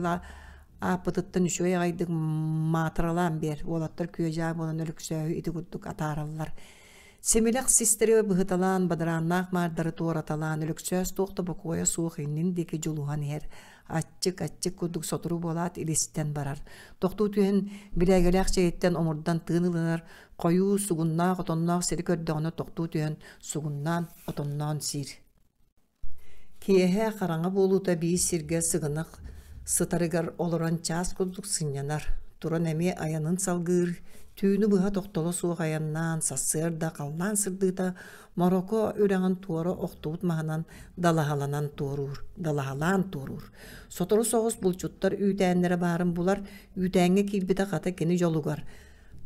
ааппытыттан үчүгэй аҕайдык маатыралаан биэр. Уолаттар күө-дьаа буолан Өлөксөөһү ити курдук атаараллар. Симилэх систэри быһыталаан, бадарааннаах маардары туораталаан, Өлөксөөс туох да бокуойа суох иннин диэки дьулуһан иһэр. Аччык, аччык курдук сотору буолаат илистэн барар. Тохтуу түһэн, билээгэлээх чэйиттэн омурдан тыын ылынар, хойуу, сугуннаах, отонноох сири көрдөҕүнэ тохтуу түһэн, сугуннаан, отонноон сиир. Киэһэ хараҥа буолуута биир сиргэ сыгынах сытарыгар олорон чаас курдук сынньанар, туран эмиэ айанын салгыыр, түүнү быһа тохтоло суох айаннаан сарсыарда халлаан сырдыыта Мороко үрэҕин туора охтубут маһынан далаһаланан туоруур, далаһалаан туоруур. Сотору соҕус булчуттар үүтээннэрэ баарын булар, үүтээҥҥэ киирбитэ хата кини дьолугар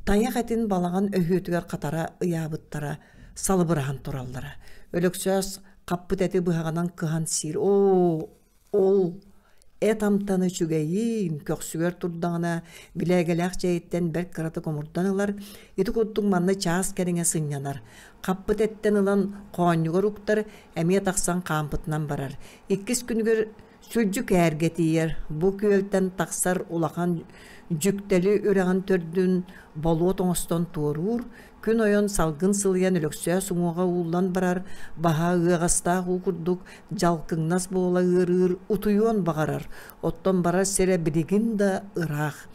Тайах этин балаҕан өһүөтүгэр хатара ыйаабыттара, салыбыраһан тураллара. Өлөксөөс хаппыт эти быһаҕынан кыһан сиир. Оо, ол эт амтана үчүгэйиин, көхсүгэр турдаҕына билээгэлээх чэйиттэн бэрт кыратык омурдан ылар, ити курдук манна чаас кэриҥэ сынньанар. Хаппыт эттэн ылан хоонньугар уктар, эмиэ тахсан хаампытынан барар. Иккис күнүгэр Сүлдьүк ээргэ тиийэр, бу күөлтэн тахсар улахан Дьүктэли үрэҕин төрдүн болуот оҥостон туоруур, күн ойон салгын сылыйан Өлөксөөс уҥуоҕа ууллан барар, баһа ыаҕастаах уу курдук дьалкыҥнас буола ыарыыр, утуйуон баҕарар, оттон барар сирэ билигин да ыраах.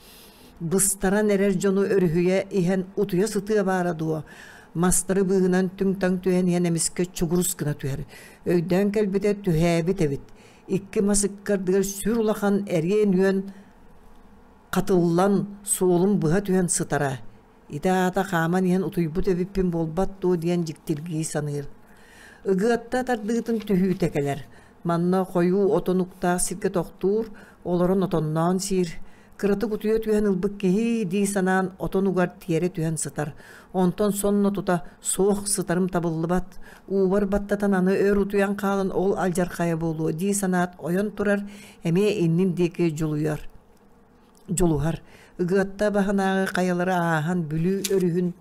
Быстаран эрэр дьону өрүһүйэ иһэн утуйа сытыа баара дуо, мастары быыһынан түҥ-таҥ түһэн иһэн эмискэ чугурус гына түһэр. Өйдөөн кэлбитэ түһээбит эбит. Икки мас ыккардыгар сүр улахан эриэн үөн хатыллан суолун быһа түһэн сытара. Ити аата хааман иһэн утуйбут эбиппин буолбат дуо диэн дьиктиргии саныыр. Ыгыатта тардыытын түһүүтэ кэлэр. Манна хойуу отон уктаах сиргэ тохтуур, олорон отонноон сиир. Кыратык утуйа түһэн ылбыт киһи дии санаан отон угар тиэрэ түһэн сытар. Онтон сонно тута суох сытарым табыллыбат, уубар баттатан аны өр утуйан хаалан ол алдьархайа буолуо дии санаат ойон турар, эмиэ иннин диэки дьулуйар. Дьулуһар. Ыгыатта баһынааҕы хайалары ааһан Бүлүү өрүһүн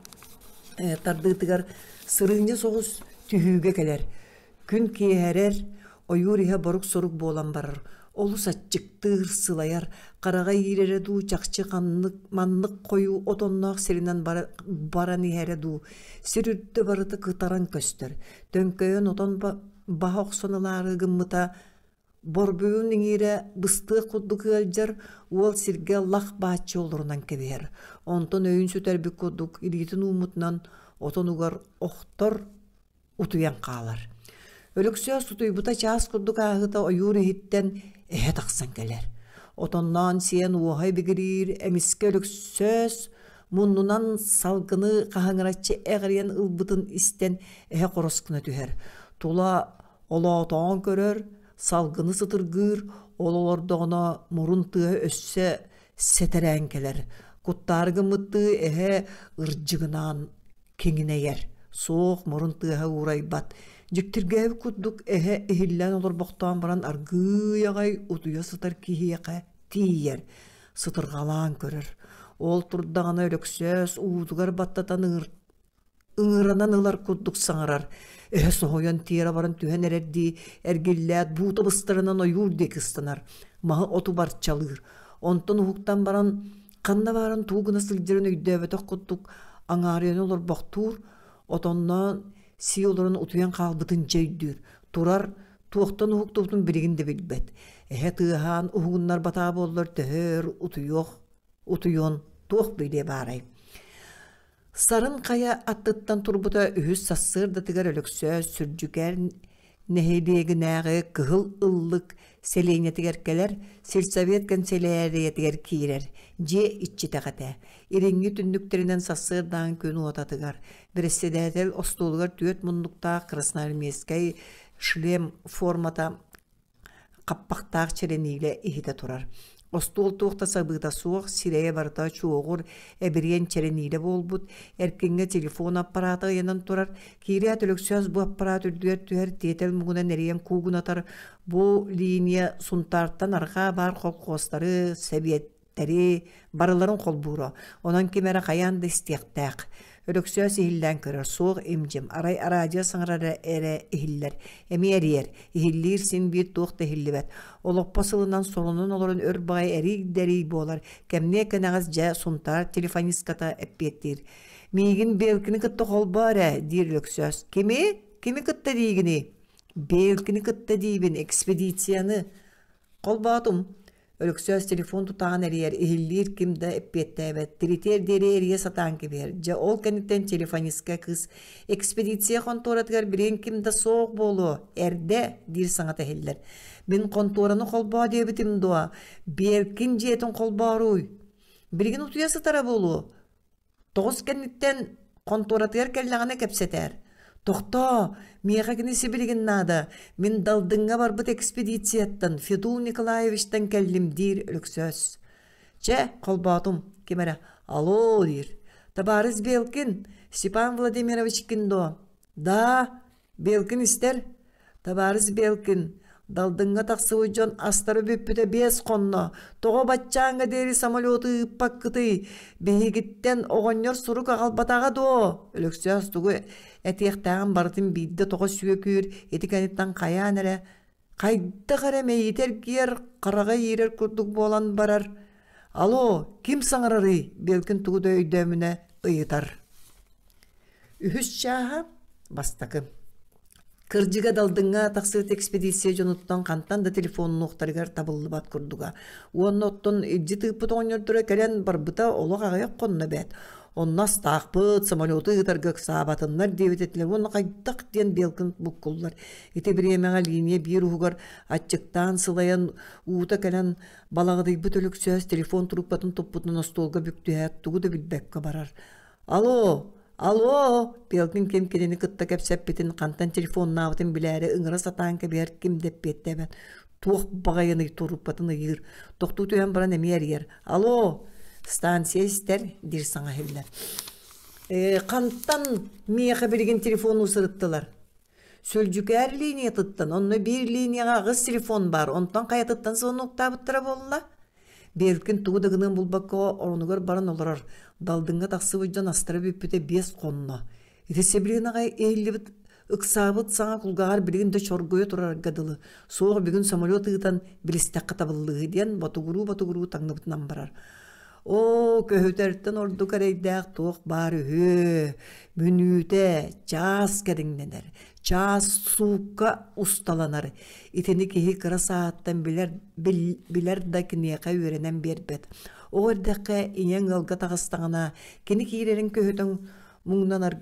тардыытыгар сырыынньа соҕус түһүүгэ кэлэр. Күн киэһэрэр, ойуур иһэ борук-сорук буолан барар, олус аччыктыыр, сылайар, хараҕа иирэрэ дуу, чахчы ханнык маннык хойуу отонноох сиринэн баран иһэрэ дуу, сир үрдэ барыта кытаран көстөр, төҥкөйөн отон баһа охсон ылаары гыммыта, борбуйун иҥиирэ быстыах курдук ыалдьар, уол сиргэ лах бааччы олорунан кэбиһэр, онтон өйүн сүтэрбит курдук илиитин ууммутунан отонугар охтор утуйан хаалар. Өлөксөөс утуйбута чаас курдук ааһыыта ойуур иһиттэн эһэ тахсан кэлэр. Отонноон сиэн уоһа ибигириир, эмискэ Өлөксөөс муннунан салгыны хаһыҥыраччы эҕирийэн ылбытын истэн эһэ хорос гына түһэр. Тула олоотоон көрөр, салгыны сытыргыыр, ол олордоҕуна мурун тыаһа өссө сэтэрээн кэлэр. Куттаары гыммыттыы эһэ ырдьыгынаан киҥинэйэр, суох мурун тыаһа уурайбат. Дьиктиргээбит курдук эһэ иһиллээн олорбохтоон баран аргыый аҕай утуйа сытар киһиэхэ тиийэр, сытырҕалаан көрөр. Ол турдаҕына Өлөксөөс уутугар баттатан ыҥыранан ылар курдук саҥарар. Эһэ соһуйан тиэрэ баран түһэн эрэрдии эргиллээт буута быстарынан ойуур диэки ыстанар, маһы-оту барчалыыр. Онтон уһуктан баран Ханна баарын тугу гына сылдьарын өйдөөбөтөх курдук аҥаарыйан олорбохтуур, отонноон сии олорон утуйан хаалбытын дьэ өйдүүр. Турар, Туохтан уһуктубутун билигин да билбэт. Эһэ тыаһаан уһугуннарбатаҕа буоллар төһө өр утуйуох утуйуон туох билиэ баарай. Сарын хайа аттыттан турбута үһүс сарсыардатыгар Өлөксөөс Сүрдьүкээр нэһилиэгинээҕи Кыһыл Ыллык сэлиэнньэтигэр кэлэр, сельсовет кэнсэлээрийэтигэр киирэр, дьиэ иччитэх этэ. Илиҥҥи түннүктэринэн сарсыардааҥы күн уотатыгар, бэрэссэдээтэл остуолугар түөрт муннуктаах красноармейскай шлем формата хаппахтаах чэрэниилэ иһитэ турар. Остуол туох да сабыыта суох, сирэйэ барыта чуоҕур, эбириэн чэрэниилэ буолбут, эркиҥҥэ телефон аппарата ыйанан турар. Киирээт Өлөксөөс бу аппарат үрдүгэр түһэр, тиэтэл муҥунан эрийэн куугунатар. Бу линия Сунтаартан арҕаа баар холкуостары, сэбиэт тэри барыларын холбуура, онон ким эрэ хайаан да истиэхтээх. Өлөксөөс иһиллээн көрөр, суох им-дьим, арай араадьыйа саҥарара эрэ иһиллэр, эмиэ эрийэр, иһиллиир син биир туох да иһиллибэт. Олоппо сылынан солонон олорон өр баҕайы эрий да эрий буолар, кэмниэ кэнэҕэс дьэ Сунтаар телефонистката эппиэттиир. «Миигин Белкини кытта холбоо эрэ» диир Өлөксөөс. «Кими? Кими кытта диигиний?» «Белкини кытта диибин, экспедицияны». «Холбоотум» Өлөксөөс телефон тутаҕын эрийэр, иһиллиир ким да эппиэттээбэт, тиритиэр диэри эрийэ сатаан кэбиһэр. Дьэ, ол кэнниттэн телефонистка кыыс «Экспедиция хонтуоратыгар билигин ким да суох буолуо, эрдэ» диир саҥата иһиллэр. «Мин хонтуораны холбоо диэбитим дуо? Биэркин дьиэтин холбооруй? Билигин утуйа сытара буолуо. Тоҕус кэнниттэн хонтуоратыгар кэллэҕинэ кэпсэтээр. Тохтоо, миэхэ кини сибилигин наада. Мин Далдыҥҥа барбыт экспедицияттан Федул Николаевичтан кэллим, диир Өлөксөөс. Чэ, холбоотум, ким эрэ «Алло» диир. Табаарыс Белкин, Степан Владимирович Киндо. Да, Белкин истэр, Табаарыс Белкин, Далдыҥҥа тахсыбыт дьон астара бүппүтэ биэс хонно. Тоҕо баччааҥҥа диэри самолету ыыппаккытый? Биһигиттэн оҕонньор сурук аҕалбатаҕа дуо? Өлөксөөс тугу этиэхтээҕин барытын биирдэ тоҕо сүөкүүр, ити кэнниттэн хайаан эрэ хайдах эрэ мэйиитэ эргийэр, хараҕа иирэр курдук буолан барар. Алло, ким саҥарарый? Белкин тугу да өйдөөмүнэ ыйытар. Үһүс чааһа бастакы. Кырдьыга Далдыҥҥа тахсыбыт экспедиция дьонуттан хантан да телефоннуохтарыгар табыллыбат курдуга. Уонна оттон илдьи тыыппыт оҕонньордоро кэлэн барбыта олох аҕыйах хонно эбээт. Онно астаахпыт, самолету ыытарга ыксаабатыннар диэбит этилэр уонна хайдах диэн белкин буккуллар. Ити бириэмэҕэ линия биир уһугар аччыктаан сылайан уута кэлэн балаҕадыйбыт Өлөксөөс телефон трубкатын туппутунан остуолга бүк түһээт тугу да билбэккэ барар. Алло, алло, Пелкин ким кинини кытта кэпсэппитин, хантан телефоннаабытын билээри ыҥыра сатаан кэбиһэр ким да эппиэттээбэт. Туох баҕайыный туруппатын ыйыыр. Тохтуу түһэн баран эмиэ эрийэр. Алло, станция истэр, диир саҥа иһиллэр. Ээ, хантан миэхэ билигин телефонуу сырыттылар? Сүлдьүкээр линиятыттан, онно биир линияҕа аҕыс телефон баар, онтон хайатыттан звоноктаабыттара буолла? Белкин тугу да гыныан булбакка оронугар баран олорор, Далдыҥҥа тахсыбыт дьон астара бүппүтэ биэс хонно. Ити сибилигин аҕай иһиллибит ыксаабыт саҥа кулгааҕар билигин да чоргуйа турарга дылы, суох бүгүн самолет ыытан билистэххэ табыллыыһы диэн ботугуруу-ботугуруу таҥныбытынан барар. Оо, көһүтэртэн ордук эрэйдээх туох баар үһү! Мүнүүтэ, чаас кэриҥнэнэр, чаас суукка усталанар. Итини киһи кыра сааһыттан билэр, билэр да киниэхэ үөрэнэн биэрбэт. Оҕо эрдэххэ ийэҥ ыалга таҕыстаҕына, кини киирэрин көһүтэн муҥнанар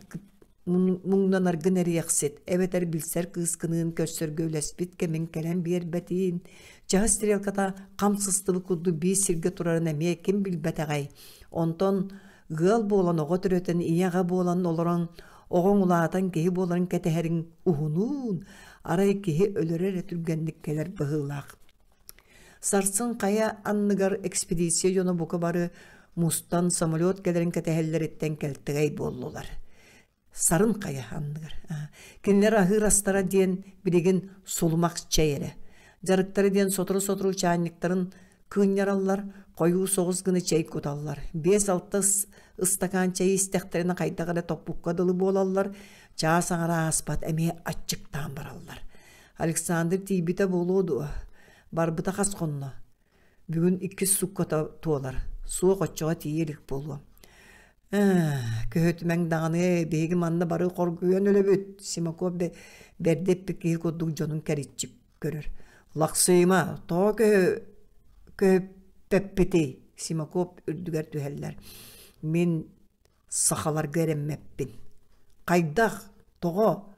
муҥнанаргын эриэхсит, эбэтэр билсэр кыыскыныын көрсөргө үлэспит кэмиҥ кэлэн биэрбэтиин, чаһы стрелката хам сыстыбыт курдук биир сиргэ турарын эмиэ ким билбэтэҕэй. Онтон ыал буолан оҕо төрөтөн ийэ-аҕа буолан олорон оҕоҥ улаатан киһи буоларын кэтэһэриҥ уһунуун, арай киһи өлөрө эрэ түргэнник кэлэр быһыылаах. Сарсын хайа анныгар экспедиция дьоно бука бары мустан самолет кэлэрин кэтэһэллэриттэн кэлтэгэй буоллулар. Сарын хайа анныгар. Кинилэр аһыыр астара диэн билигин сулумах чэй эрэ. Дьарыктара диэн сотору-сотору чаанньыктарын кыынньараллар, хойуу соҕус гына чэй куталлар. Биэс-алта ыстакаан чэйи истэхтэринэ хайдах эрэ топпукка дылы буолаллар, чаас аҥара ааспат эмиэ аччыктаан бараллар. Александр тиийбитэ буолуо дуо? Барбыта хас хонно? Бүгүн иккис суукката туолар. Суох оччоҕо тиийэ илик буолуо. Көһүтүмэҥ даҕаны, биһиги манна бары хоргуйан өлөбүт, Симаков бэрди эппит киһи курдук дьонун кэриччи көрөр. Лахсыйма, тоҕо көһүппэппитий? Симаков үрдүгэр түһэллэр. Мин сахаларга эрэммэппин. Хайдах? Тоҕо?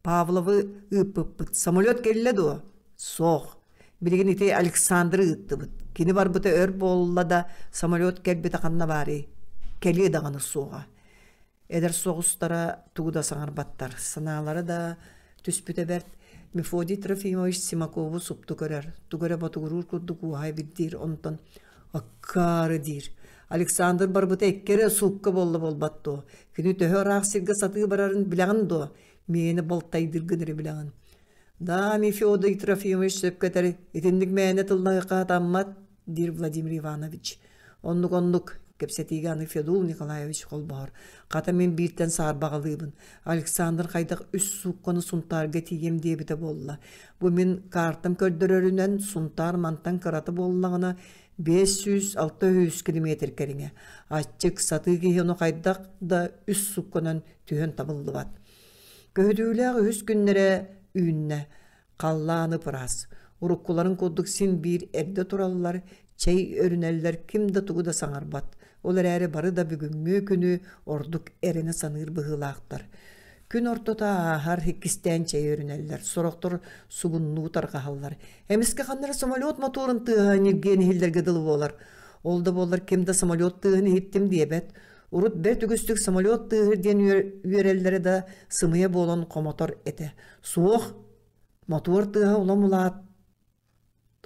Павловы ыыппыппыт. Самолет кэллэ дуо? Суох. Билигин ити Александры ыыттыбыт. Кини барбыта өр буолла да, самолет кэлбитэ ханна баарый? Кэлиэ даҕаны суоҕа. Эдэр соҕустара тугу да саҥарбаттар. Санаалара да түспүтэ бэрт. Мефодий Трофимович Симакову супту көрөр. Тугу эрэ ботугуруур курдук уоһа эбит онтон «Аккаары» диир. Александр барбыта икки эрэ суукка буолла буолбат дуо? Кини төһө ыраах сиргэ сатыы барарын билэҕин дуо? Миэнэ балтайдыыргын эрэ билэҕин. Да, Мефодий Трофимович сөпкө этэр, итинник мээнэ тыллаһыахха сатаммат, диир Владимир Иванович. Оннук-оннук, кэпсэтиигэ аны Федул Николаевич холбоһор. Хата мин бииртэн саарбаҕалыыбын. Александр хайдах үс суукканы Сунтаарга тиийиэм диэбитэ буолла. Бу мин картам көрдөрөрүнэн Сунтаар мантан кырата буоллаҕына 500-600 километр кэриҥэ. Аччык, сатыы киһи ону хайдах да үс суукканан түһэн табыллыбат. Көһүтүүлээх үһүс күннэрэ үүннэ. Халлааны ыраас. Уруккуларын курдук син биир эрдэ тураллар, чэй өрүнэллэр, ким да тугу да саҥарбат. Ол эрээри бары да бүгүҥҥү күнү ордук эрэнэ саныыр быһыылаахтар. Күн ортото ааһар, иккистээн чэй өрүнэллэр, сорохтор сугуннуу тарҕаһаллар. Эмискэ ханна эрэ самолет мотуорун тыаһа ньиргиэн иһиллэргэ дылы буолар. Ол да буоллар ким да самолет тыаһын иһиттим диэбэт. Урут бэрт үгүстүк самолет тыаһыр диэн үөрэллэрэ да сымыйа буолан хомотор этэ. Суох, мотуор тыаһа улам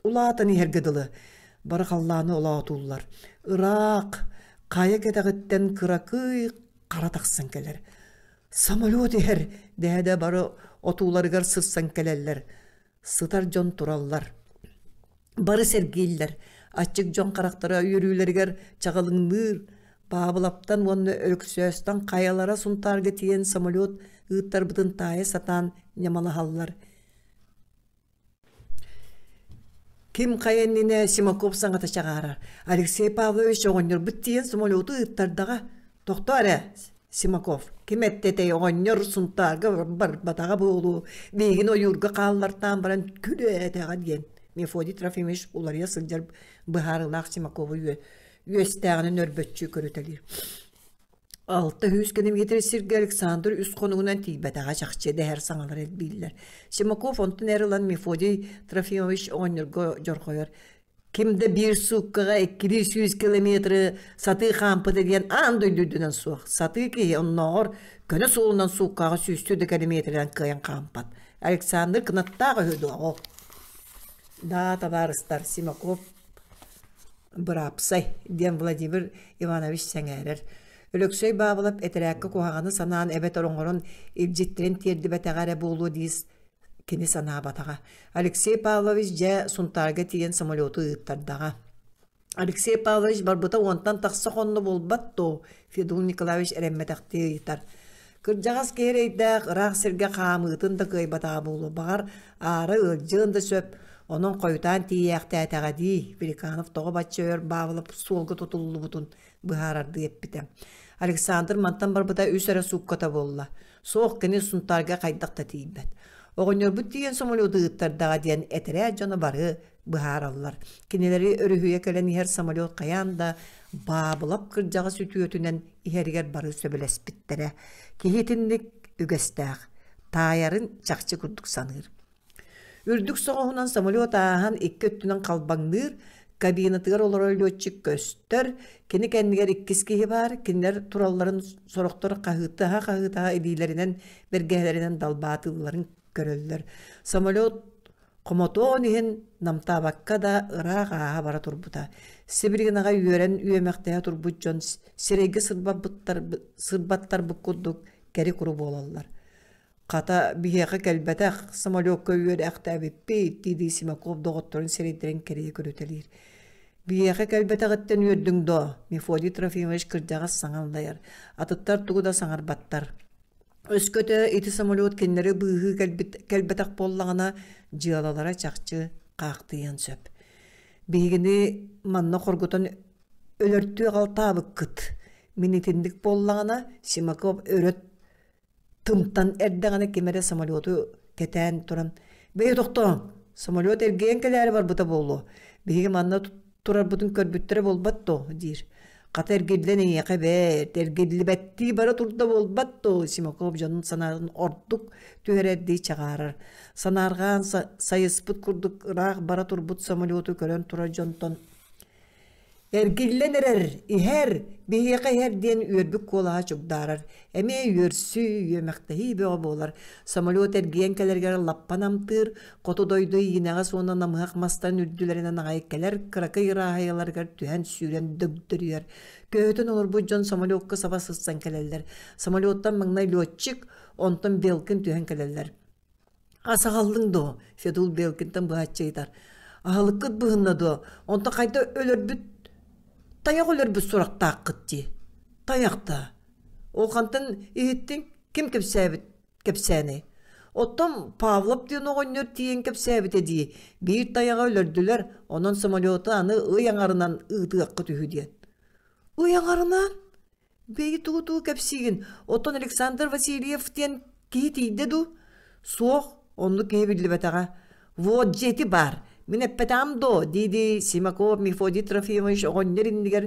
улаатан иһэргэ дылы бары халлааны олоотууллар. Ыраах, хайа кэтэҕиттэн кыракый хара тахсан кэлэр. Самолет иһэр, дэһэ бары отууларыгар сырсан кэлэллэр. Сытар дьон тураллар. Бары сэргииллэр. Аччык дьон харахтара үөрүүлэригэр чаҕылыҥныыр. Паабылаптан уонна Өлөксөөстөн хайалара Сунтаарга тиийэн самолет ыыттарбытын таайа сатаан ньамалаһаллар. Ким хайа иннинэ Симаков саҥата чаҕаарар. Алексей Павлович оҕонньорбут тиийэн самолету ыыттардаҕа. Тохтоо эрэ, Симаков, ким эттэтэй оҕонньор Сунтаарга барбатаҕа буолуо, миигин ойуурга хааллартаан баран күлүө-этэҕэ диэн Мефодий Трофимович уларыйа сылдьар быһаарыылаах Симакову үөстээҕинэн өрбөччү көрүтэлиир. 600 километр сиргэ Александр үс хонугунан тиийбэтэҕэ чахчы дэһэр саҥалар элбииллэр. Симаков онтон эр ылан Мефодий Трофимович оҕонньорго дьорҕойор. Ким да биир сууккаҕа иккилии сүүс километры сатыы хаампыта диэн аан дойду үрдүнэн суох. Сатыы киһи оннооҕор көнө суолунан сууккаҕа сүүстүү да километрынан кыайан хаампат. Александр кынаттаах үһү дуо ол? Да, табаарыстар, Симаков быраапсай, диэн Владимир Иванович сэҥээрэр. Өлөксөй Баабылап этэрээккэ куһаҕаны санаан эбэтэр оҥорон илдьиттэрин тиэрдибэтэҕэ эрэ буолуо дии кини санаабатаҕа. Алексей Павлович дьэ Сунтаарга тиийэн самолету ыыттардаҕа. Алексей Павлович барбыта уонтан тахса хонно буолбат дуо? Федул Николаевич эрэммэтэхтии ыйытар. Кырдьаҕас киһи эрэйдээх ыраах сиргэ хаамыытын да кыайбатаҕа буолуо. Баҕар, аара ыалдьыан да сөп. Онон хойутаан тиийээхтээтэҕэ дии, Великанов тоҕо бачча өр Баавылап суолга тутуллубутун быһаарардыы эппитэ. Александр мантан барбыта үс эрэ суукката буолла. Суох, кини Сунтаарга хайдах да тиийбэт. Оҕонньорбут тиийэн самолету ыыттардаҕа диэн этэрээт дьоно бары быһаараллар. Кинилэри өрүһүйэ кэлэн иһэр самолет хайаан да Баабылап кырдьаҕас үтүөтүнэн иһэригэр бары сөбүлэспиттэрэ. Киһи итинник үгэстээх, таайарын чахчы курдук саныыр. Үрдүк соҕуһунан самолет ааһан икки өттүнэн халбаҥныыр, кабинатыгар олорор летчик көстөр, кини кэннигэр иккис киһи баар, кинилэр туралларын сорохтор хаһыытаһа-хаһыытаһа илиилэринэн, бэргэһэлэринэн далбаатыылларын көрөллөр. Самолет хомотуон иһин намтаабакка да ыраах ааһа бара турбута. Сибилигин аҕай үөрэн үөмэхтэһэ турбут дьон сирэйгэ сырбаттарбыт курдук кэри-куру буолаллар. Хата, биһиэхэ кэлбэтэх, самолекка үөрээхтээбиппит, дии-дии Симаков доҕотторун сирэйдэрин кэрийэ көрүтэлиир. Биһиэхэ кэлбэтэҕиттэн үөрдүҥ доо, Мефодий Трофимович кырдьаҕас саҥа аллайар. Атыттар тугу да саҥарбаттар. Өскөтө ити самолет кинилэри быыһыы кэлбит, кэлбэтэх буоллаҕына, дьыалалара чахчы хаахтыйыан сөп. Биһигини манна хоргутан өлөртүү аҕалтаабыккыт. Мин итинник буоллаҕына, Симаков өрө тымтан эрдэҕинэ ким эрэ самолету кэтээн туран «Бэйи тохтооҥ, самолет эргийэн кэлээри барбыта буолуо, биһиги манна турарбытын көрбүттэрэ буолбат дуо?» диир. Хата эргиллэн эйиэхэ бэрт, эргиллибэттии бара турда буолбат дуо, Симаков дьонун санаатын ордук түһэрэрдии чаҕаарар. Санаарҕаан сайыспыт курдук ыраах бара турбут самолету көрөн турар дьонтон Эргиллэн эрэр, иһэр, биһиэхэ иһэр диэн үөрбүт куолаһа чугдаарар. Эмиэ үөрсүү, үөмэхтэһии бөҕө буолар. Самолет эргийэн кэлэригэр лаппа намтыыр, хоту дойду иинэҕэс уонна намыһах мастарын үрдүлэринэн аҕай кэлэр кыракый ырааһыйаларыгар түһэн сүүрэн дөгдөрүйэр. Көһүтэн олорбут дьон самолекка саба сырсан кэлэллэр. Самолеттан маҥнай летчик, онтон Белкин түһэн кэлэллэр. Асаҕаллыҥ дуо? Федул Белкинтэн быһаччы ыйытар. Аһылыккыт быһынна дуо? Онтон хайда өлөрбүт тайах өлөрбүт сурахтааххыт дии. Тайах да. Ол хантан иһиттиҥ? Ким кэпсээбит кэпсээнэй? Оттон Павлов диэн оҕонньор тиийэн кэпсээбитэ дии. Биир тайаҕы өлөрдүлэр, онон самолету аны ый аҥарынан ыытыаххыт үһү диэн. Ый аҥарынан? Бэйи тугу-тугу кэпсиигин? Оттон Александр Васильев диэн киһи тиийдэ дуу? Суох, оннук киһи биллибэтэҕэ. Вот дьиэти баар. Мин эппэтэҕим дуо? дии-дии Симаков Мефодий Трофимович оҕонньор иннигэр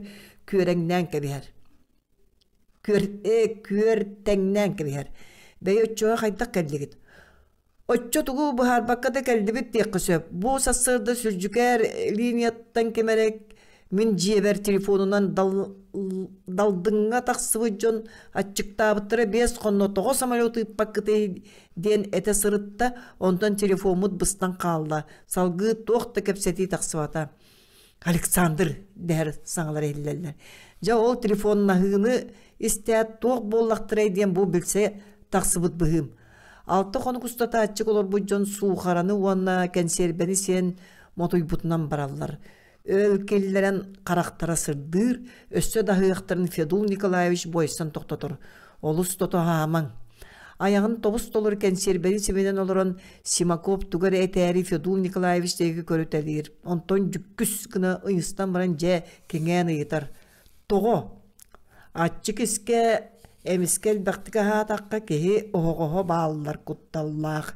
күөрэҥнээн кэбиһэр. Күөр, э, күөртэҥнээн кэбиһэр. Бэйи оччоҕо хайдах кэллигит? Оччо тугу быһаарбакка да кэллибит диэххэ сөп. Бу сарсыарда Сүрдьүкээр линияттан ким эрэ мин дьиэбэр телефонунан Далдыҥҥа тахсыбыт дьон аччыктаабыттара биэс хонно тоҕо самолет ыыппаккытый диэн этэ сырытта, онтон телефоммут быстан хаалла. Салгыы туох да кэпсэтии тахсыбата. Александр дэһэр саҥалар иһиллэллэр. Дьэ ол телефоннаһыыны истээт туох буоллахтарай диэн бу билсэ тахсыбыт быһыым. Алта хонук устата аччык олорбут дьон суухараны уонна кэнсиэрбэни сиэн мотуйбутунан бараллар. Өл киллэрэн харахтара сырдыыр, өссө да аһыахтарын Федул Николаевич буойсан тохтотор. Олус тото аһаамаҥ. Айаҕын тобус толору кэнсиэрбэни симинэн олорон Симаков тугу эрэ этээри Федул Николаевич диэки көрүтэлиир. Онтон дьүккүс гына ыйыстан баран дьэ кэҥээн ыйытар. Тоҕо? Аччык искэ эмискэ элбэхтик аһаатахха киһи оһоҕоһо бааллар кутталлаах.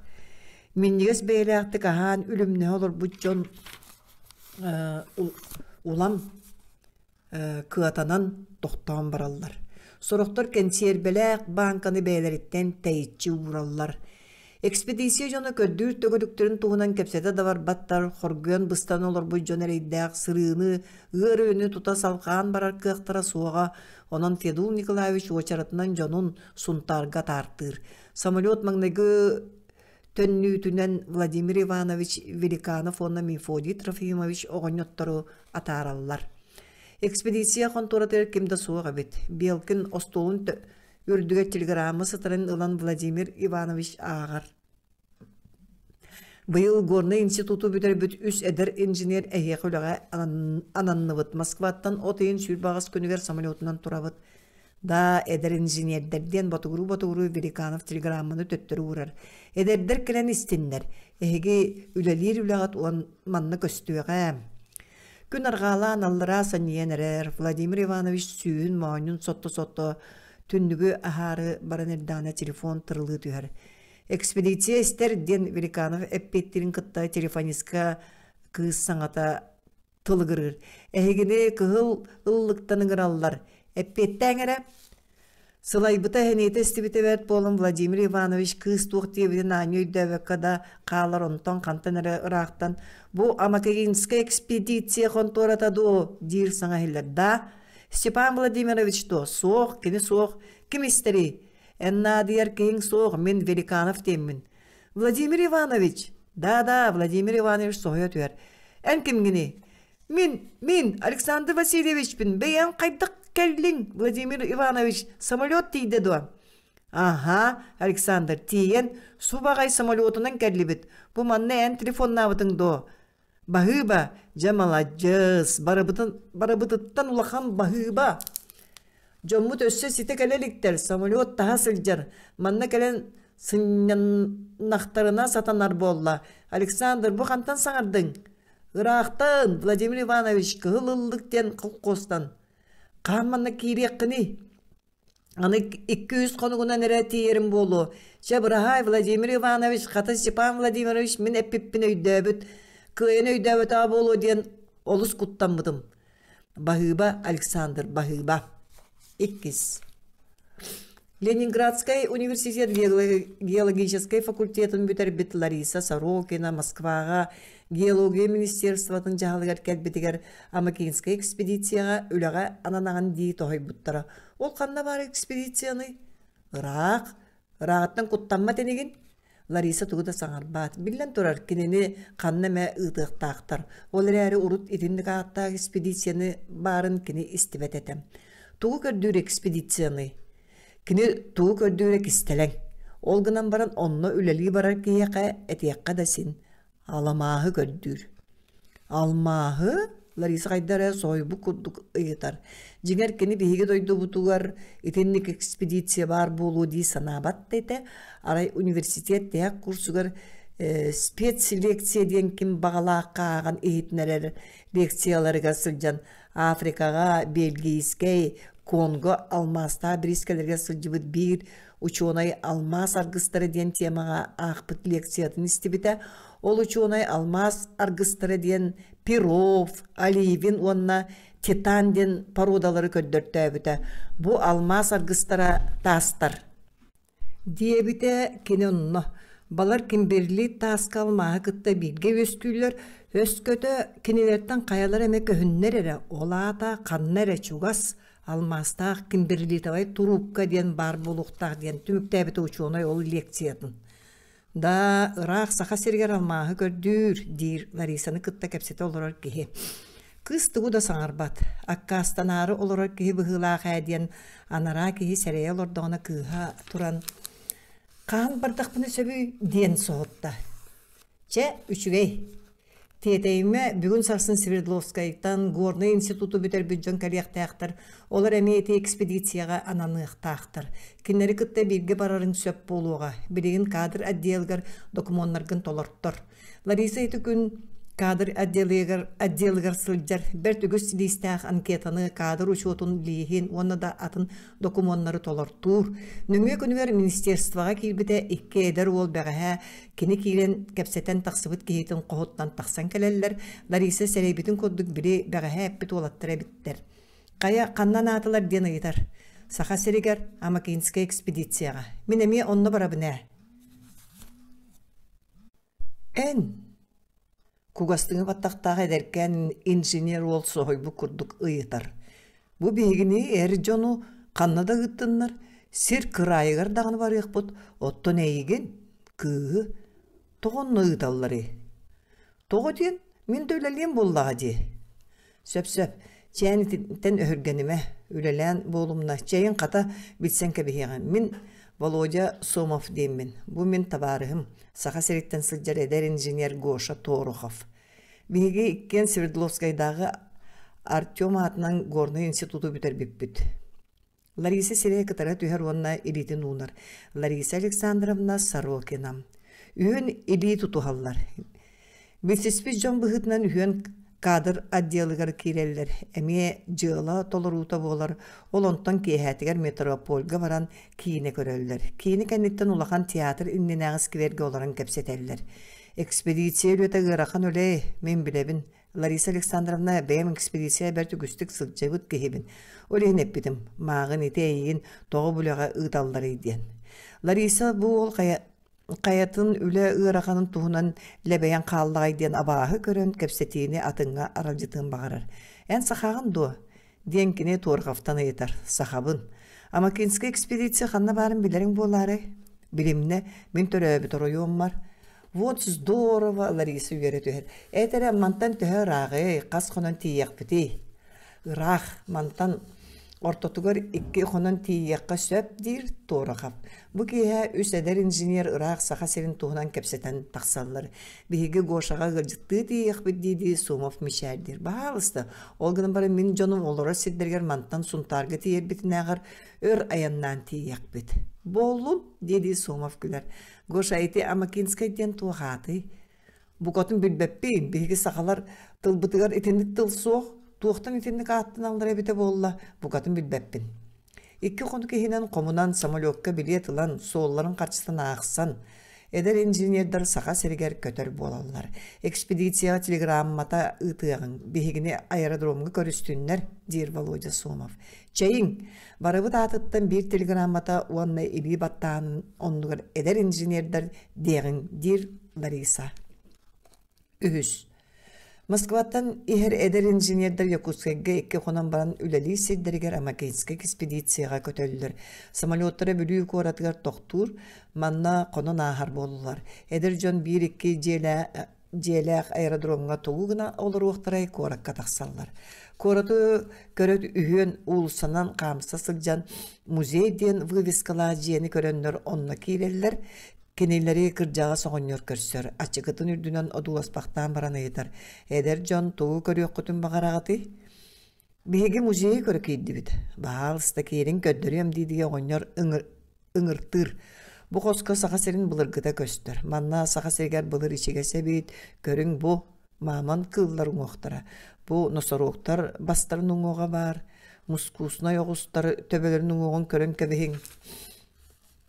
Минньигэс бэйэлээхтик аһаан үлүмнэһэ олорбут дьон улам кыатанан тохтоон бараллар. Сорохтор кэнсиэрбэлээх бааҥканы бэйэлэриттэн тэйиччи уураллар. Экспедиция дьоно көрдүүр төгүрүктэрин туһунан кэпсэтэ да барбаттар, хоргуйан быстан олорбут дьон эрэйдээх сырыыны, ыар үлэни тута салҕаан барар кыахтара суоҕа, онон Федул Николаевич уочаратынан дьонун Сунтаарга атаартыыр. Самолет маҥнайгы төннүүтүнэн Владимир Иванович Великанов уонна Мефодий Трофимович оҕонньоттору атаараллар. Экспедиция хонтуоратыгар ким да суох эбит. Белкин остуолун үрдүгэр телеграмма сытарын ылан Владимир Иванович ааҕар. Быйыл Горнай институту бүтэрбит үс эдэр инженер эһиэхэ үлэҕэ ананныбыт. Москваттан от ыйын 28 күнүгэр самолетунан турабыт. Да, эдэр инженердэр диэн ботугуруу-ботугуруу Великанов телеграмманы төттөрү уурар. Эдэрдэр кэлэн истиннэр. Эһиги үлэлиир үлэҕит уон манна көстүөҕэ. Күн арҕаалаан аллараа санньыйан эрэр, Владимир Иванович сүүһүн моонньун сотто-сотто түннүгү аһаары баран эрдэҕинэ телефон тырылыы түһэр. «Экспедиция истэр» диэн Великанов эппиэттиирин кытта телефонистка кыыс саҥата тылыгырыыр. «Эһигини кыһыл ыллыктан ыҥыраллар. Эппиэттээҥ эрэ» Сылайбыта, сэниэтэ истибитэ бэрт буолан Владимир Иванович кыыс туох диэбитин аанньа өйдөөбөккө да хаалар, онтон хантан эрэ ыраахтан «Бу Амакинская экспедиция хонтуората дуо?» диир саҥа иһиллэр. «Да, Степан Владимирович дуо? Суох, кини суох. Ким истэрий? Эн наадыйар киһиҥ суох, мин Великанов диэммин». «Владимир Иванович!» «Да-да, Владимир Иванович соһуйа түһэр. Эн кимҥиний?» Мин, мин, Александр Васильевичпин, бэйэҥ хайдах кэллиҥ, Владимир Иванович, самолет тиийдэ дуо? Аһаа, Александр, тиийэн, субаҕай самолетунан кэллибит. Бу манна эн телефоннаабытыҥ дуо? Баһыыба, дьэ маладьыас, барыбытын, барыбытыттан улахан баһыыба. Дьоммут өссө ситэ кэлэ иликтэр, самолет таһа сылдьар. Манна кэлэн сынньаннахтарына сатанар буолла. Александр, бу хантан саҥардыҥ? Ыраахтан, Владимир Иванович, Кыһыл Ыллык диэн холкуостан. Хаһан манна киириэххиний? Аны 200 хонугунан эрэ тиийэрим буолуо. Чэ, быраһаай, Владимир Иванович, хата Степан Владимирович мин эппиппин өйдөөбүт, кыайан өйдөөбөтөҕө буолуо диэн олус куттаммытым. Баһыыба, Александр, баһыыба. Иккис. Ленинградскай университет геологическай факультетын бүтэрбит Лариса Сорокина Москваҕа геология министерствотын дьаһалыгар кэлбитигэр Амакинскай экспедицияҕа үлэҕэ ананаҕын дии тоһуйбуттара. Ол ханна баар экспедицияный? Ыраах. Ырааҕыттан куттаммат инигин? Лариса тугу да саҥарбат. Биллэн турар, кинини ханна эмэ ыытыахтаахтар. Ол эрээри урут итинник ааттаах экспедицияны баарын кини истибэт этэ. Тугу көрдүүр экспедицияный? Кини тугу көрдүүрэ кистэлэҥ. Ол гынан баран онно үлэлии барар киһиэхэ этиэххэ да син. Аламааһы көрдүүр. Алмааһы? Лариса хайда эрэ соһуйбут курдук ыйытар. Дьиҥэр кини биһиги дойдубутугар итинник экспедиция баар буолуо дии санаабат да этэ. Арай университет тиһэх курсугар спецселекция диэн ким баҕалаахха ааҕан иһитинэрэр лекцияларыгар сылдьан Африкаҕа, Бельгийскэй, Конго алмаастаах бириискэлэригэр сылдьыбыт биир учуонай «Алмаас аргыстара» диэн темаҕа аахпыт лекциятын истибитэ. Ол учуонай «Алмаас аргыстара» диэн Перов, Оливин уонна Титан диэн породалары көрдөртөөбүтэ. Бу алмаас аргыстара таастар. Диэбитэ кини онно. Балар Кимберли тааска алмааһы кытта бииргэ үөскүүллэр, өскөтө кинилэртэн хайалара эмэ көһүннэр эрэ, ол аата ханна эрэ чугас алмаастаах кимберлитовай туруупка диэн баар буолуохтаах диэн түмүктээбитэ учуонай ол лекциятын. Да, ыраах Саха сиригэр алмааһы көрдүүр, диир Ларисаны кытта кэпсэтэ олорор киһи. Кыыс тугу да саҥарбат, аккаастанаары олорор киһи быһыылаах ээ диэн анараа киһи сэрэйэ олордоҕуна кыыһа туран «Хаһан бардахпына сөбүй?» диэн соһутта. Чэ, үчүгэй. Тиэтэйимэ, бүгүн сарсын Свердловскайтан Горнай институту бүтэрбит дьон кэлиэхтээхтэр, олор эмиэ ити экспедицияҕа ананыахтаахтар. Кинилэри кытта бииргэ барарыҥ сөп буолуоҕа. Билигин кадр отделыгар докумуоннаргын толортор. Лариса ити күн кадр отделыгар, отделыгар сылдьар бэрт үгүс лиистээх анкетаны, кадр учуотун лииһин уонна да атын докумуоннары толортуур. Нөҥүө күнүгэр министерствоҕа киирбитэ икки эдэр уол бэҕэһээ Кини киирэн кэпсэтэн тахсыбыт киһитин хоһуттан тахсан кэлэллэр, Лариса сэрэйбитин курдук били бэҕэһээ эппит уолаттара эбиттэр. Хайа, ханна анаатылар диэн ыйытар. Саха сиригэр Амакинскай экспедицияҕа. Мин эмиэ онно барабын ээ. Эн Кугастыҥы баттахтаах эдэркээн инженер уол соһуйбут курдук ыйытар: «Бу биһигини эр дьону ханна да ыыттыннар, сир кыраайыгар даҕаны барыахпыт, оттон эйигин, кыыһы, тоҕо онно ыыталларый?» «Тоҕо диэн, мин да үлэлиэм буоллаҕа дии». Сөп-сөп, чээн итинтэн өһүргэнимэ, үлэлээн буолумна, чэйин хата билсэн кэбиһиэҕим. Мин Володя Сомов диэммин. Бу мин табаарыһым, Саха сириттэн сылдьар эдэр инженер Гоша Торохов. Биһиги иккиэн Свердловскайдааҕы Артем аатынан Горнай институту бүтэрбиппит. Лариса сирэйэ кытара түһэр уонна илиитин уунар. Лариса Александровна Сорокина. Үһүн илии тутуһаллар. Билсиспит дьон быһыытынан үһүөн кадр отделыгар киирэллэр. Эмиэ дьыала толоруута буолар. Ол онтон киэһээтигэр Метропольга баран киинэ көрөллөр. Киинэ кэнниттэн улахан театр иннинээҕи сквергэ олорон кэпсэтэллэр. Экспедиция үлэтэ ыарахан үлэ, мин билэбин. Лариса Александровна, бэйэм экспедиция бэрт үгүстүк сылдьыбыт киһибин. Ол иһин эппитим, мааҕын ити эйигин тоҕо бу үлэҕэ ыыталларый диэн. Лариса бу уол хайа, хайатын үлэ ыараханын туһунан лэбэйэн хааллаҕай диэн абааһы көрөн кэпсэтиини атыҥҥа аралдьытыан баҕарар. Эн сахаҕын дуо? диэн кини Туорҕафтан ыйытар. Сахабын. Амакинскай экспедиция ханна баарын билэриҥ буолаарай? Билимнэ, мин төрөөбүт оройуоммар. Вот здорово, Лариса үөрэ түһэр. Эт эрэ, мантан төһө ырааҕый, хас хонон тиийиэхпитий? Ыраах, мантан ортотугар икки хонон тиийиэххэ сөп, диир Торохов. Бу киэһэ үс эдэр инженер ыраах Саха сирин туһунан кэпсэтэн тахсаллар. Биһиги Гошаҕа ыалдьыттыы тиийиэхпит дии-дии Сомов мичээрдиир. Баһаалыста, ол гынан баран мин дьонум олорор сирдэригэр мантан Сунтаарга тиийэрбитинээҕэр өр айаннаан тиийиэхпит. Буоллун, дии-дии Сомов күлэр. Гоша, ити Амакинскай диэн туох аатый? Букатын билбэппин, биһиги сахалар тылбытыгар итинник тыл суох. Туохтан итинник ааттаналлара эбитэ буолла, букатын билбэппин. Икки хонук иһинэн хомунан самолекка билиэт ылан, суолларын харчытын аахсан, эдэр инженердэр Саха сиригэр көтөр буолаллар. Экспедицияҕа телеграммата ыытыаҕыҥ, биһигини аэродромҥа көрүстүннэр, диир Володя Сомов. Чэйиҥ, барыбыт аатыттан биир телеграммата уонна илии баттааһынын оннугар эдэр инженердэр диэҕиҥ, диир Лариса. Үһүс. Москваттан иһэр эдэр инженердэр Якутскайга икки хонон баран үлэлиир сирдэригэр Амакинскай экспедицияҕа көтөллөр. Самолеттара Бүлүү куоратыгар тохтуур, манна хонон ааһар буоллулар. Эдэр дьон биир-икки дьиэлээх аэродромҥа тугу гына олоруохтарай куоракка тахсаллар. Куораты көрө үһүөн уулуссанан хаамса сылдьан музей диэн вывескалаах дьиэни көрөннөр онно киирэллэр. Кинилэри кырдьаҕас оҕонньор көрсөр, ачыкытын үрдүнэн одууласпахтаан баран ыйытар: «Эдэр дьон тугу көрүөххүтүн баҕараҕытый?» «Биһиги музейы көрө киирдибит. Баһаалыста киириҥ көрдөрүөм» дии-дии оҕонньор ыҥыртыыр. Бу хоско Саха сирин былыргыта көстөр. Манна Саха сиригэр былыр ичигэс эбит, көрүҥ бу, мааман кыыллар уҥуохтара. Бу носорогтар бастарын уҥуоҕа баар, мускуснай оҕустар төбөлөрүн уҥуоҕун көрөн кэбиһиҥ.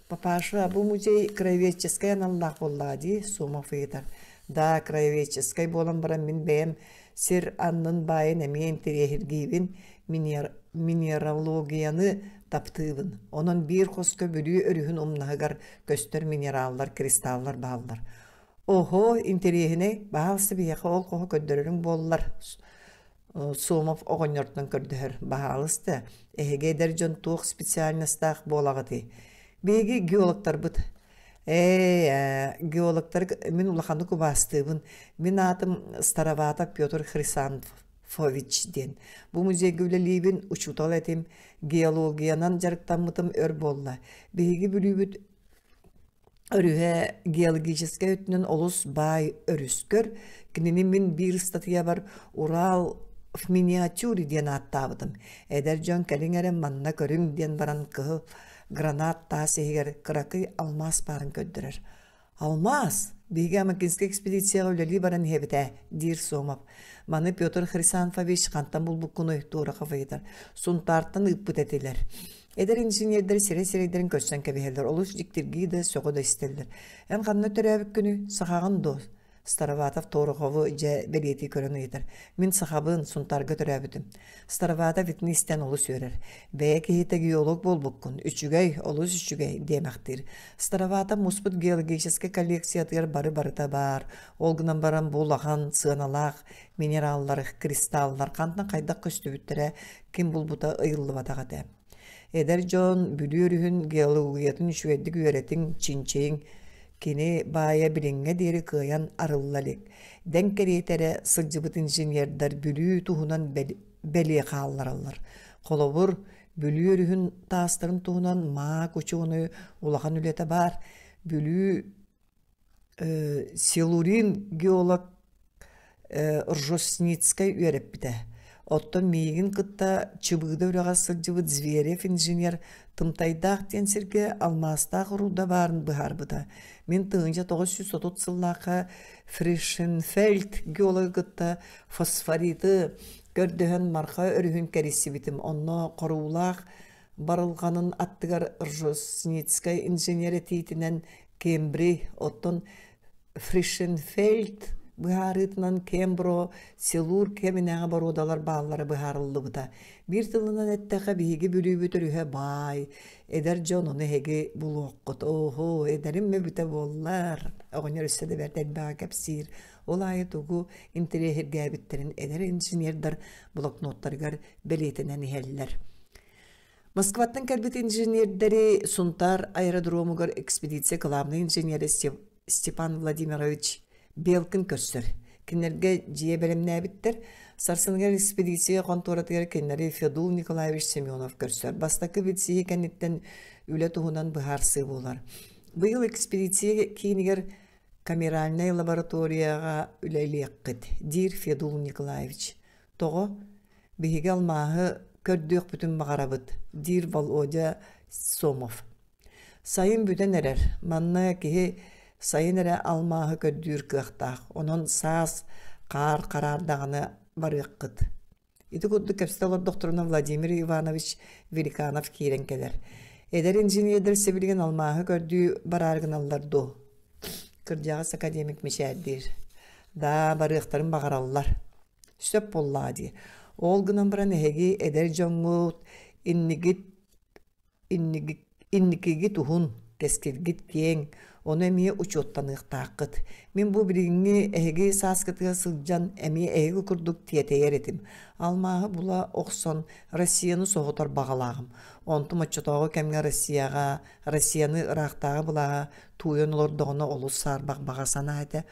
Папаша, бу музей краеведческай аналлаах буоллаҕа дии, Сомов ыйытар. Да, краеведческай буолан баран мин бэйэм сир аннын баайын эмиэ интэриэһиргиибин, минералогияны таптыыбын. Онон биир хоско Бүлүү өрүһүн умнаһыгар көстөр минераллар, кристаллар бааллар. Оһо, интэриэһинэй, баһаалыста биһиэхэ ол хоһу көрдөрөрүҥ буоллар, Сомов оҕонньортон көрдөһөр, баһаалыста, эһиги эдэр дьон туох специальностаах буолаҕытый? Биһиги геологтарбыт. Ээ, геологтары мин улаханнык убаастыыбын. Мин аатым Староватов Петр Хрисанфович диэн. Бу музейга үлэлиибин, учуутал этим, геологиянан дьарыктаммытым өр буолла. Биһиги Бүлүүбүт өрүһэ геологическай өттүнэн олус баай өрүскэр. Кинини мин биир ыстатыйабар «Урал в миниатюре» диэн ааттаабытым. Эдэр дьон кэлиҥ эрэ манна көрүҥ диэн баран кыһыл гранат таас иһигэр кыракый алмаас баарын көрдөрөр. «Алмаас! Биһиги Амакинскай экспедицияҕа үлэлии баран иһэбит ээ», диир Сомов. Маны Петр Хрисанфович хантан булбуккунуй Турахов ыйытар. Сунтаартан ыыппыт этилэр. Эдэр инженердэр сирэй-сирэйдэрин көрсөн кэбиһэллэр, олус дьиктиргии да, сөҕө да истэллэр. Эн ханна төрөөбүккүнүй, сахаҕын дуо? Староватов Торохову дьэ бэлиэтии көрөн ыйытар. Мин сахабын, Сунтаарга төрөөбүтүм. Староватов итини истэн олус үөрэр. Бэйэ киһитэ геолог буолбуккун, үчүгэй, олус үчүгэй диэмэхтиир. Староватов муспут геологическай коллекциятыгар бары-барыта баар. Ол гынан баран бу улахан, сыаналаах минераллар, кристаллар хантан хайдах көстүбүттэрэ ким булбута ыйыллыбатах этэ. Эдэр дьон Бүлүү өрүһүн геологиятын үчүгэйдик үөрэтиҥ, чинчийиҥ. Кини баайа билиҥҥэ диэри кыайан арылла илик. Дэҥ кэриэтэ эрэ сылдьыбыт инженердэр Бүлүү туһунан бэлиэ хааллараллар. Холобур, Бүлүү өрүһүн таастарын туһунан Маак учуонай улахан үлэтэ баар. Бүлүү Силурин геолог Ржосницкай үөрэппитэ. Оттон миигин кытта Чыбыыда үрэҕэр сылдьыбыт Зверев инженер Тымтайдаах диэн сиргэ алмаастаах урууда баарын быһаарбыта. Мин 1930 сыллаахха Фришенфельд геологы кытта фосфориты көрдөһөн Марха өрүһүн кэрийсибитим. Онно хоруулаах барылҕанын аттыгар Ржосницкай инженер этиитинэн Кембри, оттон Фришенфельд быһаарыытынан Кембро Силур кэминээҕи боруодалар бааллара быһаарыллыбыта. Биир тылынан эттэххэ, биһиги Бүлүүбүт өрүһэ баай, эдэр дьон ону эһиги булуоххут. Оһо, эдэрим мөбүтэ буоллар. Оҕонньор өссө да бэрт элбэҕи кэпсиир. Ол аайы тугу интэриэһиргээбиттэрин эдэр инженердэр блокноттарыгар бэлиэтэнэн иһэллэр. Москваттан кэлбит инженердэри Сунтаар аэродромугар экспедиция кылаабынай инженерэ Степан Владимирович Белкин көрсөр. Кинилэргэ дьиэ бэлэмнээбиттэр. Сарсыныгар экспедиция хонтуоратыгар кинилэри Федул Николаевич Семенов көрсөр. Бастакы билсиһии кэнниттэн үлэ туһунан быһаарсыы буолар. Быйыл экспедиция киинигэр камеральнай лабораторияҕа үлэлиэххит, диир Федул Николаевич. Тоҕо? Биһиги алмааһы көрдүөхпүтүн баҕарабыт, диир Володя Сомов. Сайын бүтэн эрэр. Манна киһи сайын эрэ алмааһы көрдүүр кыахтаах. Онон саас хаар хараардаҕына барыаххыт. Ити курдук кэпсэтэ олордохторуна Владимир Иванович Великанов киирэн кэлэр. Эдэр инженердэр сибилигин алмааһы көрдүү бараары гыналлар дуо? Кырдьаҕас академик мичээрдиир. Да, барыахтарын баҕараллар. Сөп буоллаҕа дии. Ол гынан баран эһиги эдэр дьоҥҥут иннигит Инникигит уһун, кэскилгит киэҥ, ону эмиэ учуоттаныахтааххыт. Мин бу билиҥҥи эһиги сааскытыгар сылдьан эмиэ эһиги курдук тиэтэйэр этим. Алмааһы була охсон Россияны соһутар баҕалааҕым. Онтум оччотооҕу кэмҥэ Россияҕа, Россияны ыраахтааҕы былааһа тууйан олордоҕуна олус саарбах баҕа санаа этэ.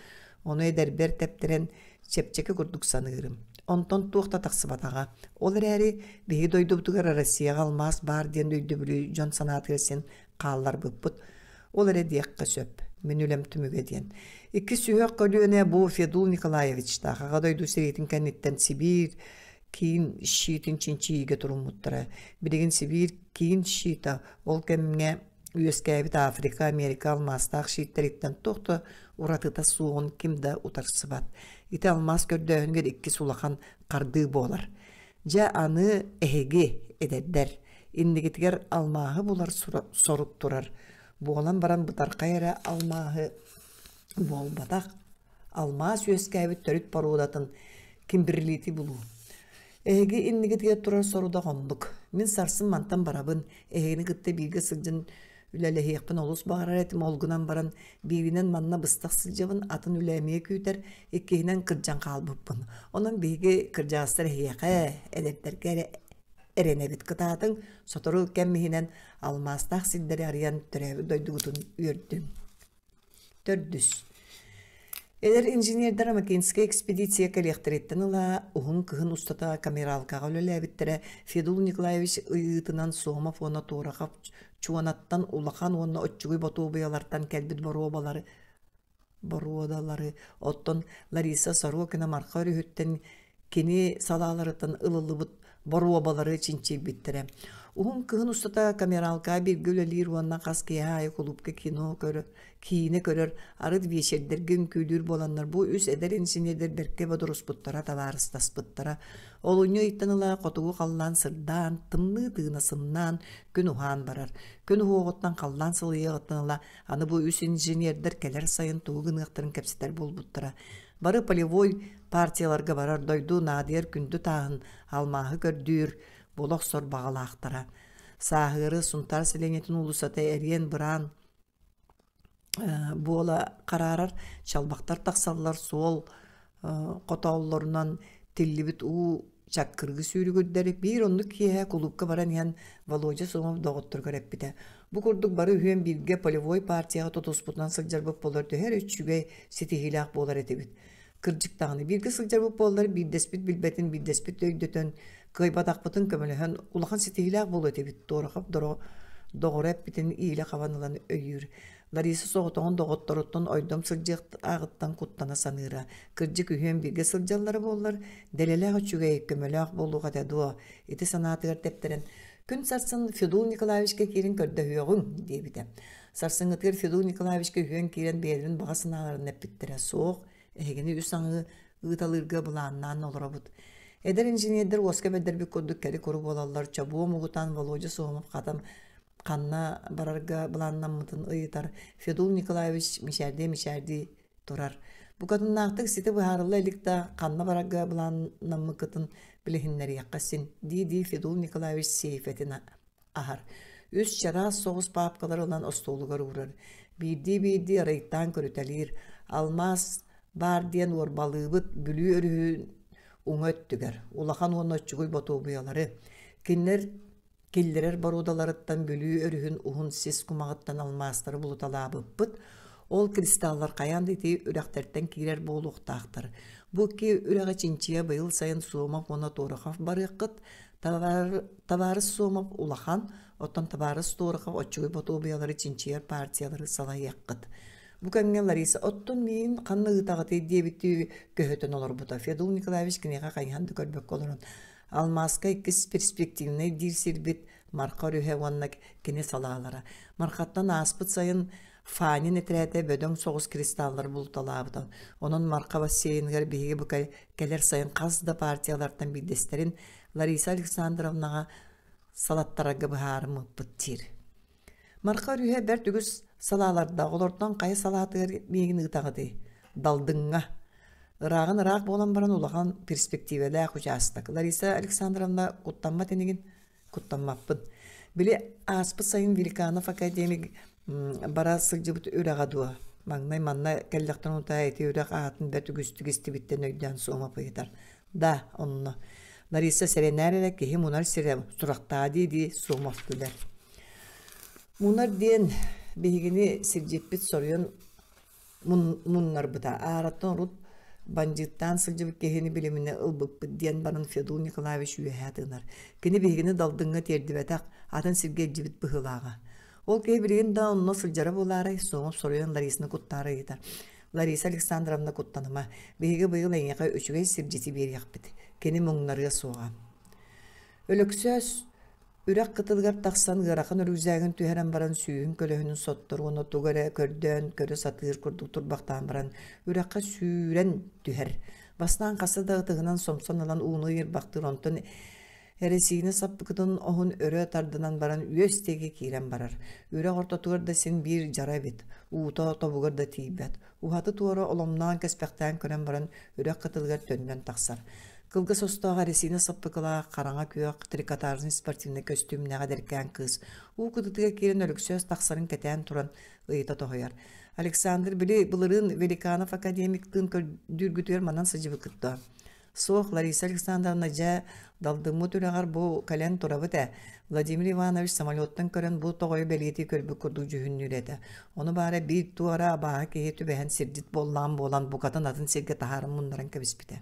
Ону эдэрбэр тэптэрэн чэпчэки курдук саныырым. Онтон туох да тахсыбатаҕа. Ол эрээри биһиги дойдубутугар Россияҕа алмаас баар диэн өйдөбүлү дьон санаатыгар син хаалларбыппыт. Ол эрэ диэххэ сөп. Мин үлэм түмүгэ диэн. Иккис сүһүөх көлүөнэ бу Федул Николаевичтаах Аҕа дойду сэриитин кэнниттэн Сибиир киин щитин чинчийиигэ туруммуттара. Билигин Сибиир киин щита ол кэмҥэ үөскээбит Африка, Америка алмаастаах щиттэриттэн туох да уратыта суоҕун ким да утарсыбат. Ити алмаас көрдөөһүнүгэр иккис улахан хардыы буолар. Дьэ аны эһиги, эдэрдэр, иннигитигэр алмааһы булар сорук турар. Буолан баран бытархай эрэ алмааһы буолбатах, алмаас үөскээбит төрүт боруодатын кимберлити булуу. Эһиги иннигитигэр турар сорудах оннук. Мин сарсын мантан барабын, эһигини кытта бииргэ сылдьан үлэлэһиэхпин олус баҕарар этим, ол гынан баран бииринэн манна быстах сылдьабын, атын үлэ эмиэ күүтэр, иккиһинэн кырдьан хаалбыппын. Онон биһиги кырдьаҕастар эһиэхэ, эдэрдэргэ эрэ эрэнэбит кытаатыҥ, сотору кэм иһинэн алмаастаах сирдэри арыйан төрөөбүт дойдугутун үөрдүҥ. Төрдүс. Эдэр инженердэр Амакинскай экспедиция кэлиэхтэриттэн ыла уһун кыһын устата камералкаҕа үлэлээбиттэрэ Федул Николаевич ыйыытынан Сомов уонна Туорахов Чуонаттан улахан уонна оччугуй ботуобуйалартан кэлбит боруобалары боруодалары, оттон Лариса Сорокина Марха өрүһүттэн кини салааларыттан ылыллыбыт боруобалары чинчийбиттэрэ. Уһун кыһын устата камералка бииргэ үлэлиир уонна хас киэһэ аайы кулуупка кино көрөр, киинэ көрөр, арыт биэчэрдэргэ үҥкүүлүүр буоланнар бу үс эдэр инженердэр бэркэ бодоруспуттара, табаарыстаспыттара. Олунньу ыйтан ыла хотугу халлаан сырдаан, тымныы тыына сымнаан, күн уһаан барар. Күн уһуоҕуттан халлаан сылыйыаҕыттан ыла аны бу үс инженердэр кэлэр сайын тугу гыныахтарын кэпсэтэр буолбуттара. Бары полевой партияларга барар дойду наадыйар күндү тааһын алмааһы көрдүүр, була охсор баҕалаахтара. Сааһыары Сунтаар сэлиэнньэтин уулуссата эриэн-быраан буола хараарар, чалбахтар тахсаллар, суол хотооллорунан тиллибит уу чаккыргы сүүрүгүрдэри биир оннук киэһэ кулуупка баран иһэн Володя Сомов доҕотторугар эппитэ. Бу курдук бары үһүөн бииргэ полевой партияҕа тутуспутунан сылдьарбыт буоллар төһө эрэ үчүгэй, ситиһиилээх буолар этибит. Кырдьык даҕаны бииргэ сылдьарбыт буоллар биирдэспит билбэтин биирдэспит өйдөтөн, кыайбатахпытын көмөлөһөн улахан ситиһиилээх буолуо этибит. Туорахов доҕоро эппитин иилэ хабан ылан өйүүр. Лариса соҕотоҕун доҕотторуттан ойдом сылдьыахтааҕыттан куттана саныыра. Кырдьык үһүөн бииргэ сылдьаллара буоллар, дэлэлээх үчүгэй, көмөлөөх буолуох этэ дуо? Ити санаатыгар тэптэрэн, «Күн сарсын Федул Николаевичка киирин көрдөһүөҕүҥ» диэбитэ. Сарсыҥҥытыгар Федул Николаевичка үһүөн киирэн бэйэлэрин баҕа санааларын эппиттэрэ. «Суох, эһигини үс аҥыы ыыталыырга былааннаан олоробут. Эдэр инженердэр уоска бэрдэрбит курдук кэри-куру буолаллар, чобуо мугутаан Володя Сомов хатан ханна барарга былааннаммытын ыйытар Федул Николаевич мичээрдии-мичээрдии турар. Букатыннаахтык сити быһаарылла илик да ханна барарга былааннаммыккытын билиһиннэриэххэ син, дии-дии Федул Николаевич сейфэтин аһар. Үс чараас соҕус паапкалары ылан остуолугар уурар. Биирдии-биирдии арыйтаан көрүтэлиир. Алмаас баар диэн уорбалыыбыт Бүлүү өрүһүн уҥа өттүгэр. Улахан уонна оччугуй ботуобуйалары. Кинилэр Киллэрэр боруодаларыттан Бүлүү өрүһүн уһун сис кумаҕыттан алмаастары булуталаабыппыт. Ол кристаллар хайаан да ити үрэхтэртэн киирэр буолуохтаахтар. Бу икки үрэҕи чинчийэ быйыл сайын Сомов уонна Торохов барыаххыт. Табаарыс Сомов улахан, оттон табаарыс Торохов оччугуй ботуобуйалары чинчийэр партиялары салайыаххыт. Бу кэмҥэ Лариса «Оттон миигин ханна ыытаҕытый?» диэбиттии көһүтэн олорбута. Федул Николаевич киниэхэ хайыһан да көрбөккө олорон Алмааска иккис перспективнай диир сирбит Марха өрүһэ уонна кини салаалара. Мархаттан ааспыт сайын Фанин этэрээтэ бөдөҥ соҕус кристаллары булталаабыта. Онон Марха бассейныгар биһиги бу кэлэр сайын хас да партиялартан биирдэстэрин Лариса Александровнаҕа салаттарарга быһаарыммыппыт диир. Марха өрүһэ бэрт үгүс салаалардаах, олортон хайа салаатыгар миигин ыытаҕытый? Далдыҥҥа. Ырааҕын ыраах буолан баран улахан перспективэлээх учаастак. Лариса Александровна куттаммат инигин? Куттаммаппын. Били ааспыт сайын Великанов академик бара сылдьыбыт үрэҕэ дуо? Маҥнай манна кэллэхтэн утаа ити үрэх аатын бэрт үгүстүк истибиттэн өйдөөн суома ыйытар. Да, онно. Лариса сэрэнээр эрэ киһи мунар сирэ сурахтаа дии-дии Сомов күлэр. Мунар диэн биһигини сирдьиппит соруйан муннарбыта. Аараттан урут бандьыыттаан сылдьыбыт киһини билиминэ ылбыппыт диэн баран Федул Николаевич үөһээ тыынар. Кини биһигини Далдыҥҥа тиэрдибэтэх, атын сиргэ илдьибит быһыылааҕа. Ол киһи билигин да онно сылдьара буолаарай, Сомов соруйан Ларисаны куттаары ыйытар. Лариса Александровна куттаныма, биһиги быйыл эйиэхэ үчүгэй сирдьити биэриэхпит, кини муҥнарыа суоҕа. Өлөксөөс үрэх кытылыгар тахсан ыарахан үрүкзээгин түһэрэн баран сүүһүн көлөһүнүн соттор уонна тугу эрэ көрдөөн көрө сатыыр курдук турбахтаан баран үрэххэ сүүрэн түһэр. Бастаан хаста да ытыһынан сомсон ылан ууну ыйырбахтыыр онтон Эрэсиинэ саппыкытын оһун өрө тардынан баран үөс диэки киирэн барар. Үрэх ортотугар да син биир дьара эбит, уута тобугар да тиийбэт. Уһаты-туора оломноон кэспэхтээн көрөн баран үрэх кытылыгар төннөн тахсар. Кылгас остоох эрэсиинэ саппыкылаах, хараҥа күөх трикотажный спортивнай көстүүмнээх эдэркээн кыыс уу кытытыгар киирэн Өлөксөөс тахсарын кэтээн туран ыйыта тоһуйар. Александр, били былырыын Великанов академиктыын көрдүүргүтүгэр манан сылдьыбыккыт дуо? Суох, Лариса Александровна, дьэ, далдыммыт үрэҕэр бу кэлэн турабыт ээ. Владимир Иванович самолеттан көрөн бу тоҕойу бэлиэтии көрбүт курдук дьүһүннүүр этэ. Ону баара биир туора абааһы киһи түбэһэн сирдьит буоллаҕым буолан букатын атын сиргэ таһааран муннаран кэбиспитэ.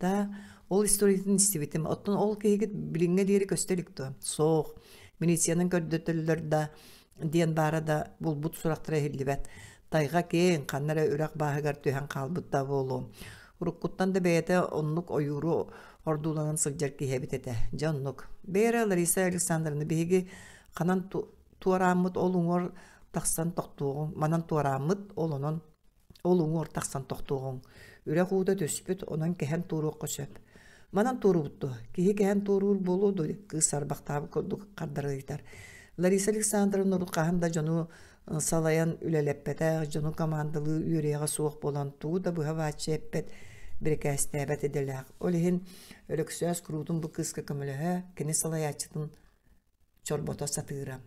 Да, ол историятын истибитим. Оттон ол киһигит билиҥҥэ диэри көстө илик дуо? Суох. Милициянан көрдөтөллөр да, диэн баара да булбут сурахтара иһиллибэт. Тайҕа киэҥ, ханна эрэ үрэх бааһыгар түһэн хаалбыт да буолуо. Уруккуттан да бэйэтэ оннук ойууру ордууланан сылдьар киһи эбит этэ. Дьэ оннук. Бэйэрэ Лариса Александровна биһиги ханан туорааммыт ол уҥуор тахсан тохтуоҕуҥ, манан туорааммыт ол онон Ол уҥуор тахсан тохтуоҕуҥ. Үрэх уута түспүт, онон кэһэн туоруохха сөп. Манан туоруубут дуо? Киһи кэһэн туоруур буолуо дуо? кыыс сарбахтаабыт курдук хардары ыйытар. Лариса Александровна урут хаһан да дьону салайан үлэлэппэтэх, дьону командалыы үөрүйэҕэ суох буолан тугу да быһа-бааччы эппэт, бирикээстээбэт идэлээх. Ол иһин Өлөксөөс куруутун бу кыыска көмөлөһө, кини салайааччытын чорбото сатыыра.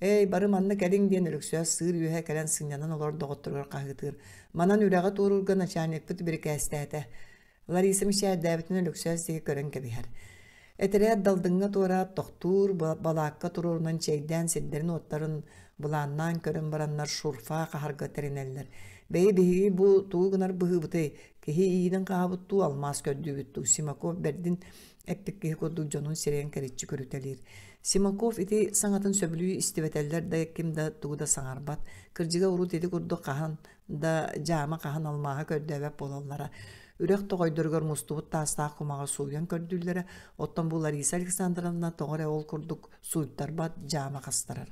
«Эй, бары манна кэлиҥ» диэн Өлөксөөс сыыр үөһэ кэлэн сынньанан олорор доҕотторугар хаһыытыыр. «Манан үрэҕи туоруурга начальникпыт бирикээстээтэ». Лариса мичээрдээбитин Өлөксөөс диэки көрөн кэбиһэр. Этэрээт Далдыҥҥа туораат тохтуур, балаакка туруорунан чэйдээн сирдэрин-уоттарын былааннаан көрөн бараннар шурфа хаһарга тэринэллэр. «Бэйи биһиги бу тугу гынар быһыыбытый? Киһи иинин хаһабыт дуу, алмаас көрдүүбүт дуу?» Симаков бэрдин эппит киһи курдук дьонун сирэйин кэриччи көрүтэлиир. Симаков ити саҥатын сөбүлүү истибэтэллэр да ким да тугу да саҥарбат. Кырдьыга урут ити курдук хаһан да дьаама хаһан алмааһы көрдөөбөт буолаллара. Үрэх тоҕойдоругар мустубут таастаах кумаҕы сууйан көрдүүллэрэ, оттон бу Лариса Александровна тоҕо эрэ ол курдук сууйтарбат дьаама хастарар.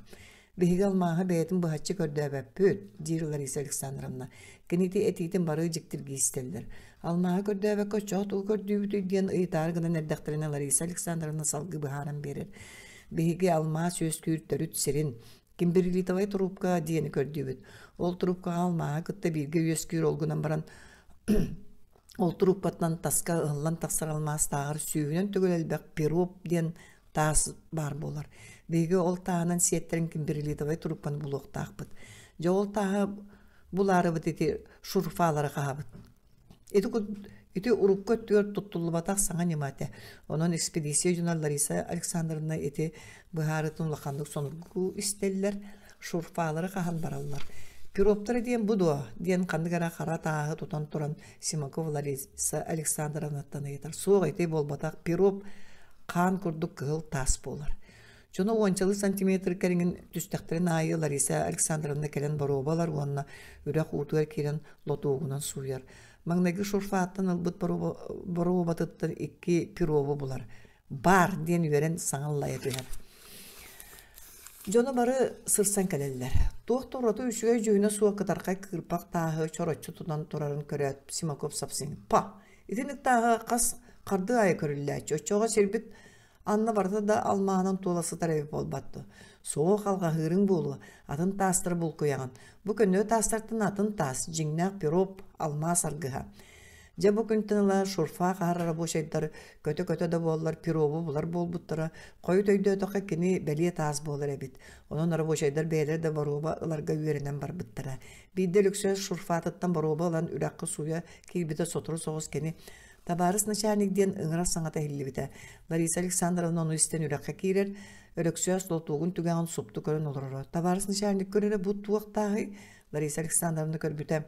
Биһиги алмааһы бэйэтин быһаччы көрдөөбөппүт, диир Лариса Александровна. Кини ити этиитин бары дьиктиргии истэллэр. Алмааһы көрдөөбөккө оччоҕо тугу көрдүүбүтүй диэн ыйытаары гынан эрдэхтэринэ Лариса Александровна салгыы быһааран биэрэр. Биһиги алмаас үөскүүр төрүт сирин, кимберлитовай трубка диэни көрдүүбүт. Ол трубкаҕа алмааһы кытта бииргэ үөскүүр ол гынан баран ол трубкаттан таска ыһыллан тахсар алмаастааҕар сүүһүнэн төгүл элбэх пироп диэн таас баар буолар. Биһиги ол тааһынан сиэттэрин кимберлитовай трубканы булуохтаахпыт. Дьэ ол тааһы булаарыбыт ити шурфалары хаһабыт. Ити, ити урукку өттүгэр туттуллубатах саҥа ньыма этэ. Онон экспедиция дьоно Лариса Александровна ити быһаарытын улаханнык сонургуу истэллэр, шурфалары хаһан бараллар. Пироптара диэн бу дуо? диэн ханнык эрэ хара тааһы тутан туран Симаков Лариса Александровнаттан ыйытар. Суох ити буолбатах, пироп хаан курдук кыһыл таас буолар. Дьоно уончалыы сантиметр кэриҥин түстэхтэрин аайы Лариса Александровна кэлэн боруобалар уонна үрэх уутугар киирэн лотуогунан сууйар. Маҥнайгы шурфааттан ылбыт боруобатыттан икки пиробу булар. «Бар!» диэн үөрэн саҥа аллайа түһэр. Дьоно бары сырсан кэлэллэр. Туох да ураты үчүгэй дьүһүнэ суох кытархай кыырпах тааһы чороччу тутан турарын көрөөт, Симаков сапсыҥ «Па! Итинник тааһы хас хардыы аайы көрүллээччи, оччоҕо сирбит анна барыта да алмааһынан туола сытар эбит буолбат дуо? Суох алҕаһыырыҥ буолуо, атын таастары булкуйаҕын. Бу көннөрү таастартан атын таас, дьиҥнээх пироп, алмаас аргыһа. Дьэ бу күнтэн ыла шурфа хаһар рабочайдар көтө-көтө да буоллар пиробу булар буолбуттара, хойут өйдөөтөххө кини бэлиэ таас буолар эбит. Онон рабочайдар бэйэлэрэ да боруоба ыларга үөрэнэн барбыттара. Биирдэ Өлөксөөс шурфатыттан боруоба ылан үрэххэ сууйа киирбитэ сотору соҕус кини «Табаарыс начальник» диэн ыҥырар саҥата иһиллибитэ. Лариса Александровна ону истэн үрэххэ киирэр, Өлөксөөс лотуогун түгэҕин супту көрөн олороро. «Табаарыс начальник көрөрө бу туох тааһый?» Лариса Александровна көрбүтэ.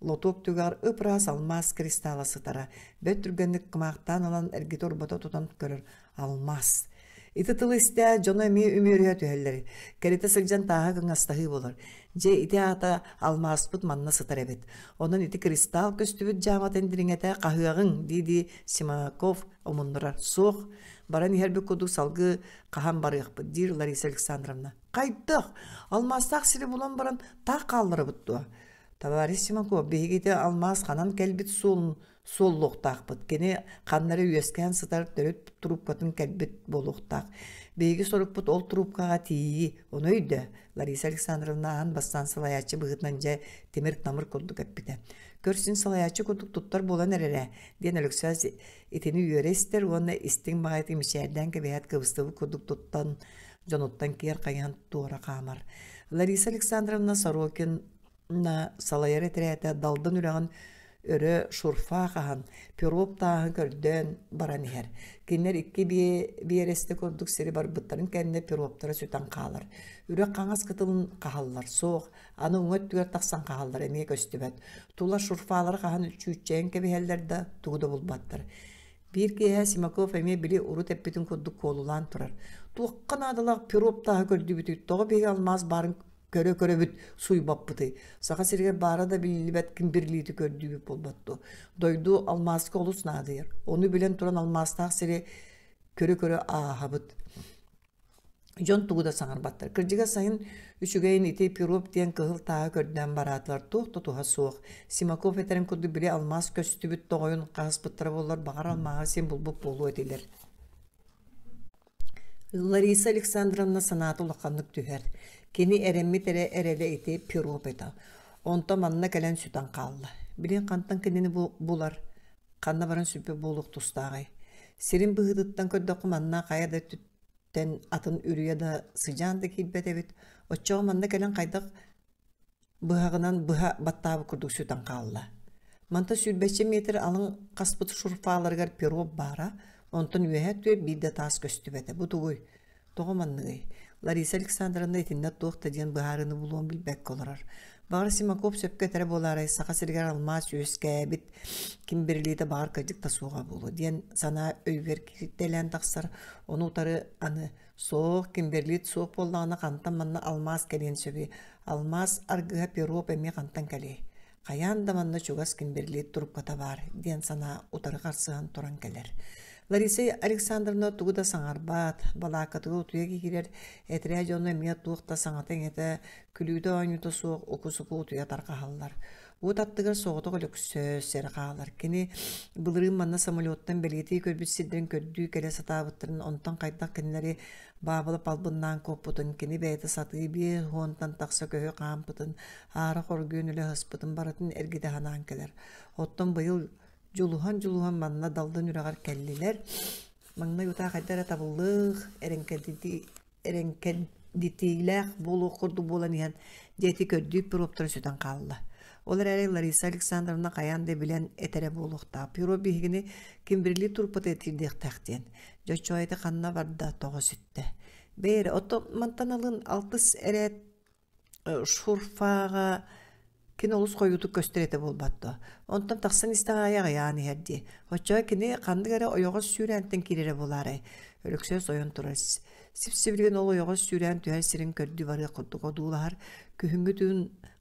Лотуок түгэҕэр ып-ыраас алмаас кристалла сытара. Бэрт түргэнник кымаахтаан ылан эргитэ-урбата тутан көрөр алмаас. Ити тылы истээ дьоно эмиэ үмүөрүһэ түһэллэр. Кэритэ сылдьан тааһа кыҥастаһыы буолар. Дьэ ити аата алмааспыт манна сытар эбит. Онон ити кристалл көстүбүт дьааматын дириҥэтэ хаһыаҕыҥ дии-дии Симаков омуннурар. Суох, баран иһэрбит курдук салгыы хаһан барыахпыт диир Лариса Александровна. Хайдах? Алмаастаах сири булан баран таах хаалларабыт дуо? Товарищ Симаков, биһиги ити алмаас ханан кэлбит суолун суоллуохтаахпыт. Кини ханна эрэ үөскээн сытар төрүт трубкатын кэлбит буолуохтаах. Биһиги сорукпут ол трубкаҕа тиийии, ону өйдөө, Лариса Александровна аан бастаан салайааччы быһыытынан дьэ тимир-тамыр курдук эппитэ. Көрсүн салайааччы курдук туттар буолан эрэрэ, диэн Өлөксөөс итини үөрэ истэр уонна истиҥ баҕайытык мичээрдээн кэбиһээт кыбыстыбыт курдук туттан дьонуттан киэр хайыһан туора хаамар. Лариса Александровна Сорокин салайар этэрээтэ Далдын үрэҕин өрө шурфа хаһан, пироп тааһы көрдөөн баран иһэр. Кинилэр икки биэрэстэ курдук сири барбыттарын кэннэ пироптара сүтэн хаалар. Үрэх хаҥас кытылын хаһаллар, суох, аны уҥа өттүгэр тахсан хаһаллар эмиэ көстүбэт. Тула шурфалары хаһан чүүччэйэн кэбиһэллэр да, тугу да булбаттар. Биир киэһэ Симаков эмиэ били урут эппитин курдук куолулаан турар. Туохха наадалаах пироп тааһы көрдүүбүтүй, тоҕо биһиги алмаас баарын көрө-көрөбүт суйбаппытый. Саха сиригэр баара да биллибэт кимберлиити көрдүүбүт буолбат дуо? Дойду алмааска олус наадыйар. Ону билэн туран алмаастаах сири көрө-көрө ааһабыт. Дьон тугу да саҥарбаттар. Кырдьыга сайын үчүгэйин ити пироп диэн кыһыл тааһы көрдөөн бараатылар. Туох да туһа суох. Симаков этэрин курдук били алмаас көстүбүт тоҕойун хаһыспыттара буоллар, баҕар алмааһы син булбут буолуо этилэр. Лариса Александровна санаата улаханнык түһэр. Кини эрэммит эрэ эрэлэ ити пироп этэ. Онто манна кэлэн сүтэн хаалла. Билин хантан кинини булар, ханна баран сүппүт буолуох тустааҕый? Сирин быһыытыттан көрдөххө манна хайа да өттүттэн атын үрүйэ да сыдьаан да киирбэт эбит. Оччоҕо манна кэлэн хайдах быһаҕынан быһа баттаабыт курдук сүтэн хаалла. Мантан сүүрбэччэ метр алын хаспыт шурфаларыгар пироп баара, онтон үөһэ өттүгэр биир да таас көстүбэтэ. Бу тугуй? Тоҕо манныгый? Лариса Александровна итиннэ туох да диэн быһаарыыны булуон билбэккэ олорор. Баҕар Симаков сөпкө этэрэ буолаарай, Саха сиригэр алмаас үөскээбит, ким бирилиитэ баҕар кырдьык да суоҕа буолуо диэн санаа өйүгэр кииртэлээн тахсар. Ону утары аны Суох, кимберлит суох буоллаҕына хантан манна алмаас кэлиэн сөбүй? Алмаас аргыһа пироп эмиэ хантан кэлиэй? Хайаан да манна чугас кимберлит трубката баар диэн санаа утары харсыһан туран кэлэр. Лариса Александровна тугу да саҥарбат, балааккатыгар утуйа киирэр, этэрээ дьоно эмиэ туох да саҥата-иҥэтэ, күлүүтэ-оонньуута суох уку-суку утуйа тарҕаһаллар. Уот аттыгар соҕотох Өлөксөөс эрэ хаалар. Кини былырыын манна самолеттан бэлиэтии көрбүт сирдэрин көрдүү кэлэ сатаабыттарын, онтон хайдах кинилэри Баабылап албыннаан куоппутун, кини бэйэтэ сатыы 50-тан тахса көһү хаампытын, аара хоргуйан үлэ ыспытын барытын эргитэ санаан кэлэр. Оттон быйыл дьулуһан-дьулуһан манна Далдын үрэҕэр кэллилэр. Маҥнай утаа хайда эрэ табыллыах, эрэҥкэдитии эрэҥкэдитиилээх буолуох курдук буолан иһэн, дьэ ити көрдүүр пироптара сүтэн хаалла. Ол эрээри Лариса Александровна хайаан да билэн этэрэ буолуохтаах. Пироп биһигини Кимберли турпата тиэрдиэхтээх диэн. Дьэ оччоҕо ханна барда, тоҕо сүттэ. Бэйэрэ, ото мантан алын алтыс эрээт шурфаҕа кини олус хойуутук көстөр этэ буолбат дуо? Онтон тахсан истэх аайы аҕыйаан иһэр дии. Оччоҕо кини ханнык эрэ ойоҕос сүүрээнтэн киирэрэ буолаарай? Өлөксөөс ойон турар. Сип-сибилигин ол ойоҕос сүүрээн түһэр сирин көрдүү барыах курдук одуулаһар. Күһүҥҥү түүн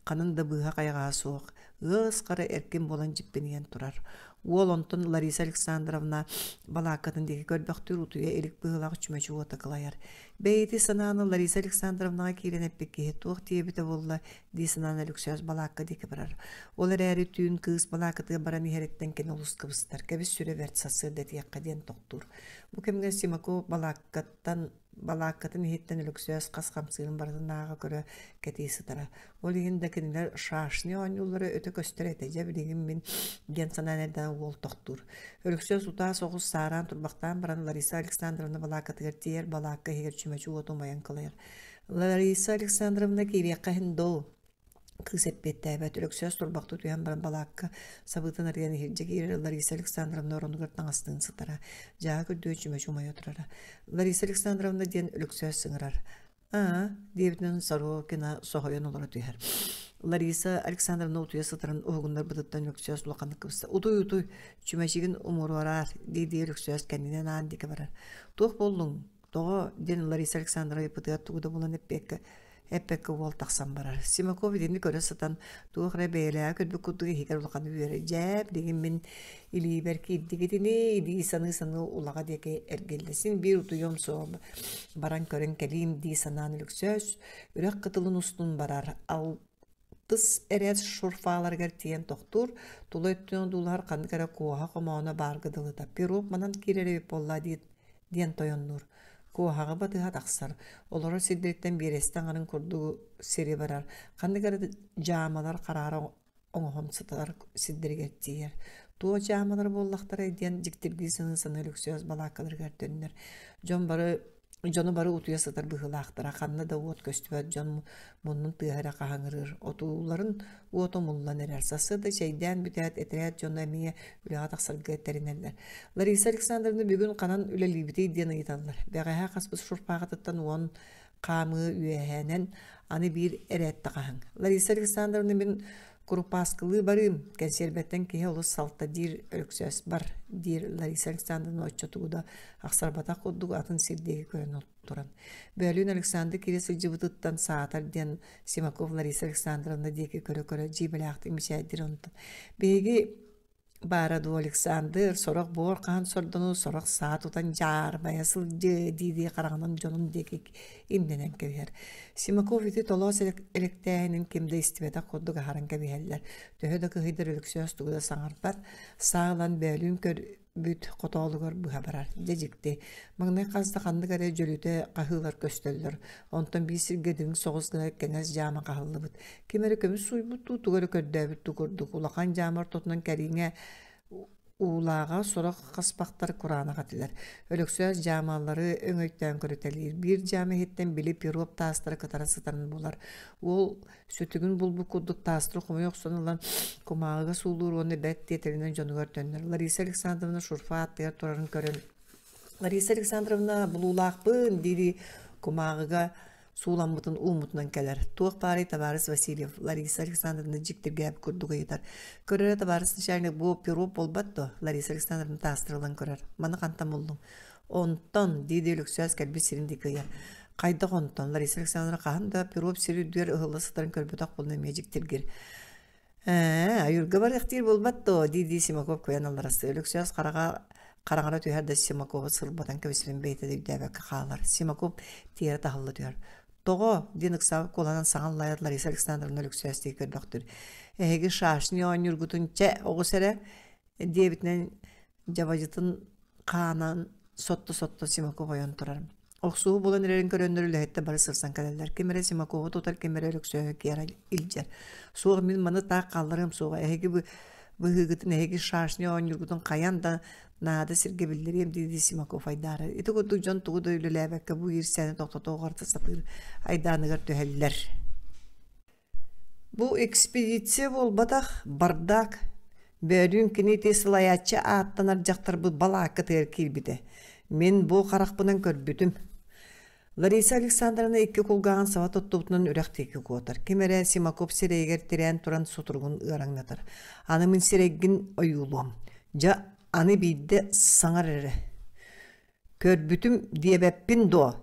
ханан да быыһа-хайаҕаһа суох, ыас хара эркин буолан дьиппинийэн турар. Уол онтон Лариса Александровна балааккатын диэки көрбөхтүүр утуйа илик быһыылаах чүмэчи уота кылайар. Бэйэти санааны Лариса Александровнаҕа киирэн эппит киһи туох диэбитэ буолла дии санаан Өлөксөөс балаакка диэки барар. Ол эрээри түүн кыыс балааккатыгар баран иһэриттэн кини олус кыбыстар. Кэбис сүрэ бэрт сарсыарда этиэххэ диэн тохтуур. Бу кэмҥэ Симаков балааккаттан балааккатын иһиттэн Өлөксөөс хас хамсыырын барытын ааҕа көрө кэтии сытара. Ол иһин да кинилэр шашни оонньууллара өтө көстөр этэ. Дьэ билигин мин диэн санаан эрдэҕинэ уол тохтуур. Өлөксөөс утаа соҕус саараан турбахтаан баран Лариса Александровна балааккатыгар тиийэр, балаакка иһигэр чүмэчи уота умайан кылайар. Лариса Александровна киириэххэ иһин доо Кыыс эппиэттээбэт, Өлөксөөс турбахтыы түһэн баран балаакка сабыытын арыйан иһирдьэ киирэр Лариса Александровна оронугар таҥастыын сытара, дьааһык үрдүгэр чүмэчи умайа турара. Лариса Александровна диэн Өлөксөөс ыҥырар. «Аа» диэбитинэн Сорокина соһуйан олоро түһэр. Лариса Александровна утуйа сытарын уһугуннарбытыттан Өлөксөөс улаханнык кыбыста. «Утуй, утуй, чүмэчигин умуруораар» дии-дии Өлөксөөс кэннинэн аан диэки барар. «Туох буоллуҥ? Тоҕо?» диэн Лариса Александровна ыйыппытыгар тугу да булан эппиэккэ эппэккэ уол тахсан барар. Симаков итини көрө сытан туох эрэ бэйэлээҕи көрбүт курдук иһигэр улахан үөрэ дьээп билигин мин илиибэр киирдигитини дии саныы-саныы улаҕа диэки эргиллэ. Син биир утуйуом суоҕа баран көрөн кэлиим дии санаан Өлөксөөс үрэх кытылын устун барар. Алтыс эрээт шурфаларыгар тиийэн тохтуур, тула өттүн одуулаһар ханнык эрэ куоһа хомооно баарга дылыта. Пироп манан киирэр эбит буолла дии диэн тойоннуур. Куоһаҕы батыһа тахсар, олорор сирдэриттэн биэрэстэ аҥарын курдук сири барар, ханнык эрэ дьаамалар хараара оҥоһон сытар сирдэригэр тиийэр. Туох дьаамалар буоллахтарай диэн дьиктиргии саныы-саныы Өлөксөөс балааккаларыгар төннөр. Дьон бары Дьону бары утуйа сытар быһыылаахтара, ханна да уот көстүбэт, дьон муннун тыаһа эрэ хаһыҥырыыр, отууларын уота умуллан эрэр. Сарсыарда чэйдээн бүтээт, этэрээт дьоно эмиэ үлэҕэ тахсарга тэринэллэр. Лариса Александровна бүгүн ханан үлэлиибитий диэн ыйыталлар. Бэҕэһээ хаспыт шурпаахытыттан уон хаамыы үөһээнэн аны биир эрээттэ хаһыҥ. Лариса Александровна мин Курупааскылыы барыым, кэнсиэрбэттэн киһи олус салта диир Өлөксөөс бар, диир Лариса Александровна оччотугу да ахсарбатах курдук атын сир диэки көрөн туран. Бөөлүүн Александр киирэ сылдьыбытыттан саатар диэн Симаков Лариса Александровна диэки көрө-көрө дьиибэлээхтик мичээрдиир онтон. Биһиги Баара дуу Александр, сорох буор хаһан сордону, сорох саа тутан дьаарбайа сылдьыа дии-дии хараҕынан дьонун диэки имнэнэн кэбиһэр. Симаков ити толоос элэктээһинин ким да истибэтэх курдук аһаран кэбиһэллэр. Төһө да кыһыйдар Өлөксөөс тугу да саҥарбат, саа ылан бөөлүүн көрбүт хотоолугар быһа барар. Дьэ дьикти. Маҥнай хас да ханнык эрэ дьөлүтэ хаһыылар көстөллөр. Онтон биир сиргэ дириҥ соҕус гына кэҥэс дьаама хаһыллыбыт. Ким эрэ көмүс сууйбут дуу, тугу эрэ көрдөөбүт дуу курдук улахан дьаама ортотунан кэриҥэ уулааҕа сорох хаспахтар кураанах этилэр. Өлөксөөс дьаамалары өҥөйтөөн көрүтэлиир. Биир дьаама иһиттэн били пироп таастара кытара сытарын булар. Уол сүтүгүн булбут курдук таастары хомуйа охсон ылан кумааҕыга суулуур уонна бэрт тиэтэлинэн дьонугар төннөр. Лариса Александровна шурфа аттыгар турарын көрөн Лариса Александровна булуулаахпын дии-дии кумааҕыга сууламмытын ууммутунан кэлэр. Туох баарый табаарыс Васильев, Лариса Александровна дьиктиргээбит курдук ыйытар. Көрөрө табаарыс начальник бу пироп буолбат дуо? Лариса Александровна таастырылан көрөр. Маны хантан буллуҥ? Онтон, дии-дии Өлөксөөс кэлбит сирин диэки ыйар. Хайдах онтон? Лариса Александровна хаһан да пироп сир үрдүгэр ыһылла сытарын көрбөтөх буолан эмиэ дьиктиргир. Ээ, ойуурга барыах диир буолбат дуо? дии-дии Симаков кыайан алларастыыр. Өлөксөөс хараҕа хараҥара түһэр да Симаковы сырбатан кэбиспитин бэйэтэ да өйдөөбөккө хаалар. Симаков тиэрэ таһылла түһэр. Тоҕо? диэн ыксаабыт куоланан саҥа аллайар Лариса Александровна Өлөксөөс диэки көрбөхтүүр. Эһиги шашни оонньуургутун чэ, оҕус эрэ диэбитинэн дьабадьытын хаанан сотто-сотто Симаков ойон турар. Охсуһуу буолан эрэрин көрөннөр үлэһиттэр бары сырсан кэлэллэр. Ким эрэ Симакову тутар, ким эрэ Өлөксөөһү киэр илдьэр. Суох, мин маны таах хаалларыам суоҕа. Эһиги быһыыгытын, эһиги шашни оонньуургутун хайаан да наада сиргэ биллэриэм дии-дии Симаков айдаарар. Ити курдук дьон тугу да үлэлээбэккэ бу иирсээни тохтото оҕорто сатыыр айдааныгар түһэллэр. Бу экспедиция буолбатах, бардак. Бөөлүүн кини ити салайааччы ааттанар дьахтарбыт балааккатыгар киирбитэ. Мин бу харахпынан көрбүтүм. Лариса Александровна икки кулгааҕын саба туттубутунан үрэх диэки куотар. Ким эрэ Симаков сирэйигэр тирээн туран сутуругун ыараҥнатар. Аны мин сирэйгин ойуулуом. Дьэ, аны биирдэ саҥар эрэ. Көрбүтүм диэбэппин дуо?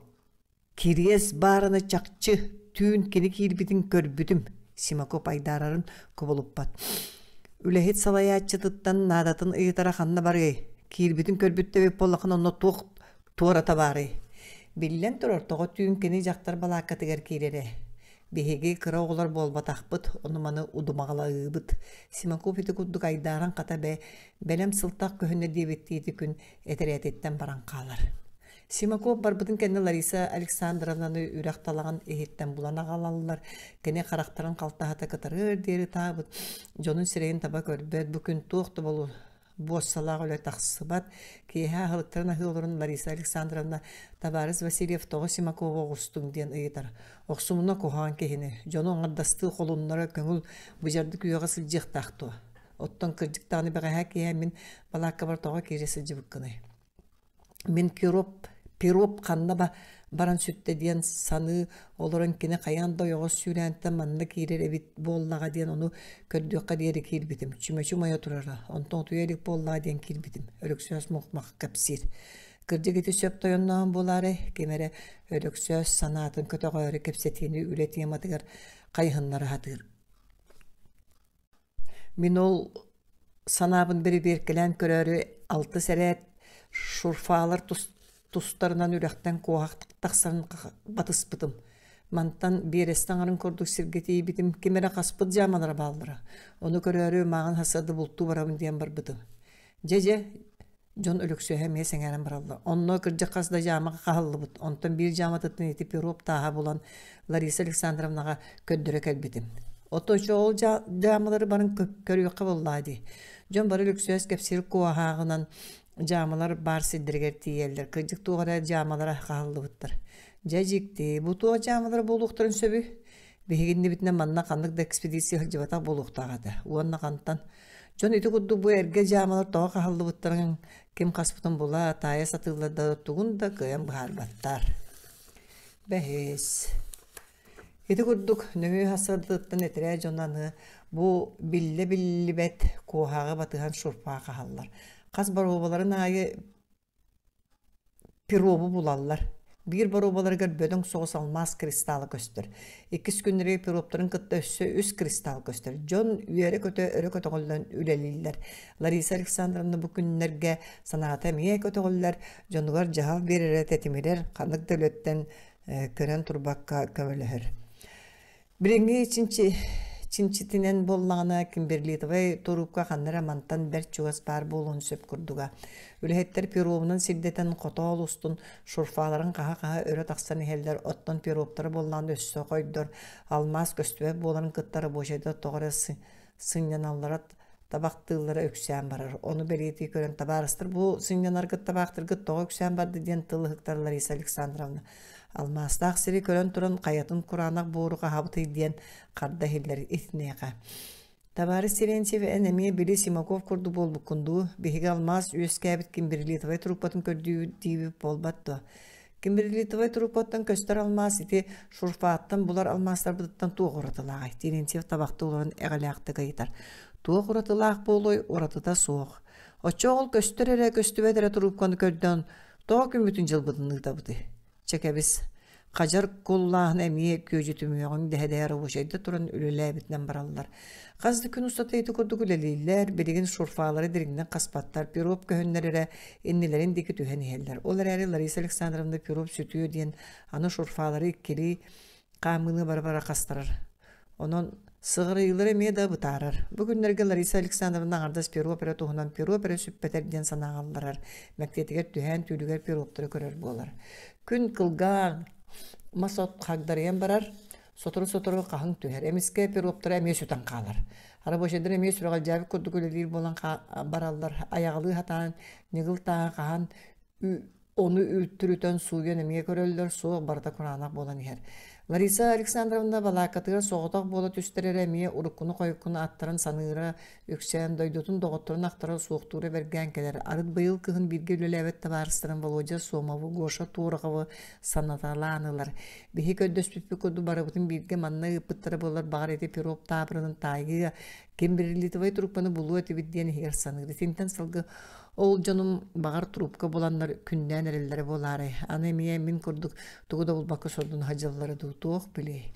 Кириэс баарына чахчы, түүн кини киирбитин көрбүтүм, Симаков айдаарарын кубулуппат. Үлэһит салайааччытыттан наадатын ыйытара ханна барыай? Киирбитин көрбүт да эбит буоллаххына онно туох туората баарый? Биллэн турар, тоҕо түүн кини дьахтар балааккатыгар киирэрэ. Биһиги кыра оҕолор буолбатахпыт, ону-маны удумаҕалаһыыбыт. Симаков ити курдук айдааран хата бэ, бэлэм сылтах көһүннэ диэбиттии ити күн этэрээтиттэн баран хаалар. Симаков барбытын кэннэ Лариса Александровнаны үрэх талаҕын иһиттэн булан аҕалаллар. Кини харахтарын халтаһата кытарыар диэри таабыт, дьонун сирэйин таба көрбөт, бу күн туох да буоссалаах үлэ тахсыбат. Киэһэ аһылыктарын аһыы олорон Лариса Александровна «Табаарыс Васильев тоҕо Симакова оҕустуҥ?» диэн ыйытар. Охсумуна куһаҕан киһини, дьону аҥардастыы холуннара көҥүл быдьардык үөҕэ сылдьыахтаах дуо? Оттон кырдьык даҕаны бэҕэһээ киэһэ мин балааккабар тоҕо киирэ сылдьыбыккыный? Мин пироп, пироп ханна ба баран сүттэ диэн саныы олорон кини хайаан да ойоҕос сүүрээнтэн манна киирэр эбит буоллаҕа диэн ону көрдүөххэ диэри киирбитим. Чүмэчи умайа турара, онтон утуйа илик буоллаҕа диэн киирбитим. Өлөксөөс мух-мах кэпсиир. Кырдьык ити сөп тойоннооһун буолаарай, ким эрэ Өлөксөөс санаатын көтөҕөөрү кэпсэтиини үлэ тематыгар хайыһыннара сатыыр. Мин ол санаабын бэрэбиэркэлээн көрөөрү алтыс эрээт шурфалар тустарынан үрэхтэн куоһах тахсарын батыспытым. Мантан биэрэстэ аҥарын курдук сиргэ тиийбитим, ким эрэ хаспыт дьаамалара бааллара. Ону көрөөрү мааҕын хасыада бултуу барабын диэн барбытым. Дьэ-дьэ, Дьон Өлөксөөһө эмиэ сэҥээрэн бараллар. Онно кырдьык хас да дьаамаҕа хаһыллыбыт. Онтон биир дьааматыттан ити пироп тааһа булан Лариса Александровнаҕа көрдөрө кэлбитим. Оттон ол дьаамалары барын көрүөххэ буоллаа дии. Дьон бары Өлөксөөс кэпсиир куоһааҕынан дьаамалар баар сирдэригэр тиийэллэр. Кырдьык туох эрэ дьаамалара хаһыллыбыттар. Дьэ дьикти, бу туох дьаамалара буолуохтарын сөбүй? Биһиги иннибитинэ манна ханнык да экспедиция сылдьыбатах буолуохтаах этэ. Уонна хантан? Дьон ити курдук бу эргэ дьаамалар тоҕо хаһыллыбыттарын ким хаспытын була, таайа сатыыллар да тугун да кыайан быһаарбаттар. Бэһис. Ити курдук нөҥүө хасырдыттан этэрээ дьон аны бу биллэ-биллибэт куоһааҕы батыһан шурпаа хаһаллар. Хас боруобаларын аайы Пиробу булаллар. Биир боруобаларыгар бөдөҥ соҕус алмаас кристалла көстөр. Иккис күннэригэр пироптарын кытта өссө үс кристалл көстөр. Дьон үөрэ-көтө өрө көтөҕүллэн үлэлииллэр. Лариса Александровна бу күннэргэ санаата эмиэ көтөҕүллэр, дьонугар дьаһал биэрэрэ тэтимирэр, ханнык да үлэттэн көрөн турбакка көмөлөһөр. Билиҥҥи чинчитинэн буоллаҕына, Кимберлитовай туруупка ханна эрэ мантан бэрт чугас баар буолуон сөп курдуга. Үлэһиттэр пиробунан сирдэтэн хотоол устун шурфаларын хаһа-хаһа өрө тахсан иһэллэр, оттон пироптара буоллаҕына өссө хойдор, алмаас көстүбэт буоларын кытта рабочайдар тоҕо эрэ сынньаналлара табахтыыллара үксээн барар. Ону бэлиэтии көрөн табаарыстар бу сынньанаргыт табаахтаргыт тоҕо үксээн барды диэн тыл ыһыктар Лариса Александровна. Алмаастаах сири көрөн туран хайатын кураанах буору хаһабытый диэн харда иһиллэр итиниэхэ. Табаарыс Терентьев эн эмиэ били Симаков курдук буолбуккун дуу? Биһиги алмаас үөскээбит кимберлитовай труппатын көрдүүбүт диибит буолбат дуо? Кимберлитовай труппаттан көстөр алмаас ити шурфааттан булар алмаастарбытыттан туох уратылааҕый? Терентьев табахтыы олорон эҕэлээхтик ыйытар. Туох уратылаах буолуой, уратыта суох. Оччо ол көстөр эрэ, көстүбэт эрэ трубканы көрдөөн, тоҕо күммүтүн-дьылбытын ыытабытый? Чэ кэбис, Хадьар куллааһын эмиэ күөдьүтүмүөҕүҥ дэһэ-дэһэ рабочайда туран үлэлээбитинэн бараллар. Хас да күн устата ити курдук үлэлииллэр, билигин шурфалары дириҥинэн хаспаттар, пироп көһүннэр эрэ иннилэрин диэки түһэн иһэллэр. Ол эрээри Лариса Александровна пироп сүтүө диэн аны шурфалары иккилии хаамыыны бара-бара хастарар. Онон сыҕарыйыылара эмиэ да бытаарар. Бу күннэргэ Лариса Александровна аҥардас пироп эрэ туһунан пироп эрэ сүппэтэр диэн санааҕа ылларар, мэктиэтигэр түһээн түүлүгэр пироптары көрөр буолар. Күн кылгаан, мас от хагдарыйан барар, сотору-сотору хаһыҥ түһэр. Эмискэ пироптара эмиэ сүтэн хаалар. Рабочайдар эмиэ сүрэҕэлдьээбит курдук үлэлиир буолан бараллар. Айаҕалыы сатаан, ньыгыл тааһы хаһан Ону үлтүрүтэн сууйан эмиэ көрөллөр, суох барыта кураанах буолан иһэр. Лариса Александровна балааккатыгар соҕотох буола түстэр эрэ эмиэ уруккуну-хойуккуну аттаран саныыра үксээн, дойдутун доҕотторун ахтара суохтуура бэргээн кэлэр. Арыт быйыл кыһын бииргэ үлэлээбит табаарыстарын Володя Сомову, Гоша Турохову санаталаан ылар. Биһи көрдөспүппүт курдук барыбытын бииргэ манна ыыппыттара буоллар баҕар ити пироп таабырынын таайыа, ким бриллиантовай трубканы булуо этибит диэн иһигэр саныыр. Итинтэн салгыы Ол дьонум баҕар трубка буланнар күннээн эрэллэрэ буолаарай. Аны эмиэ мин курдук тугу да булбакка сордунаһа дьыллара дуу туох билиэй.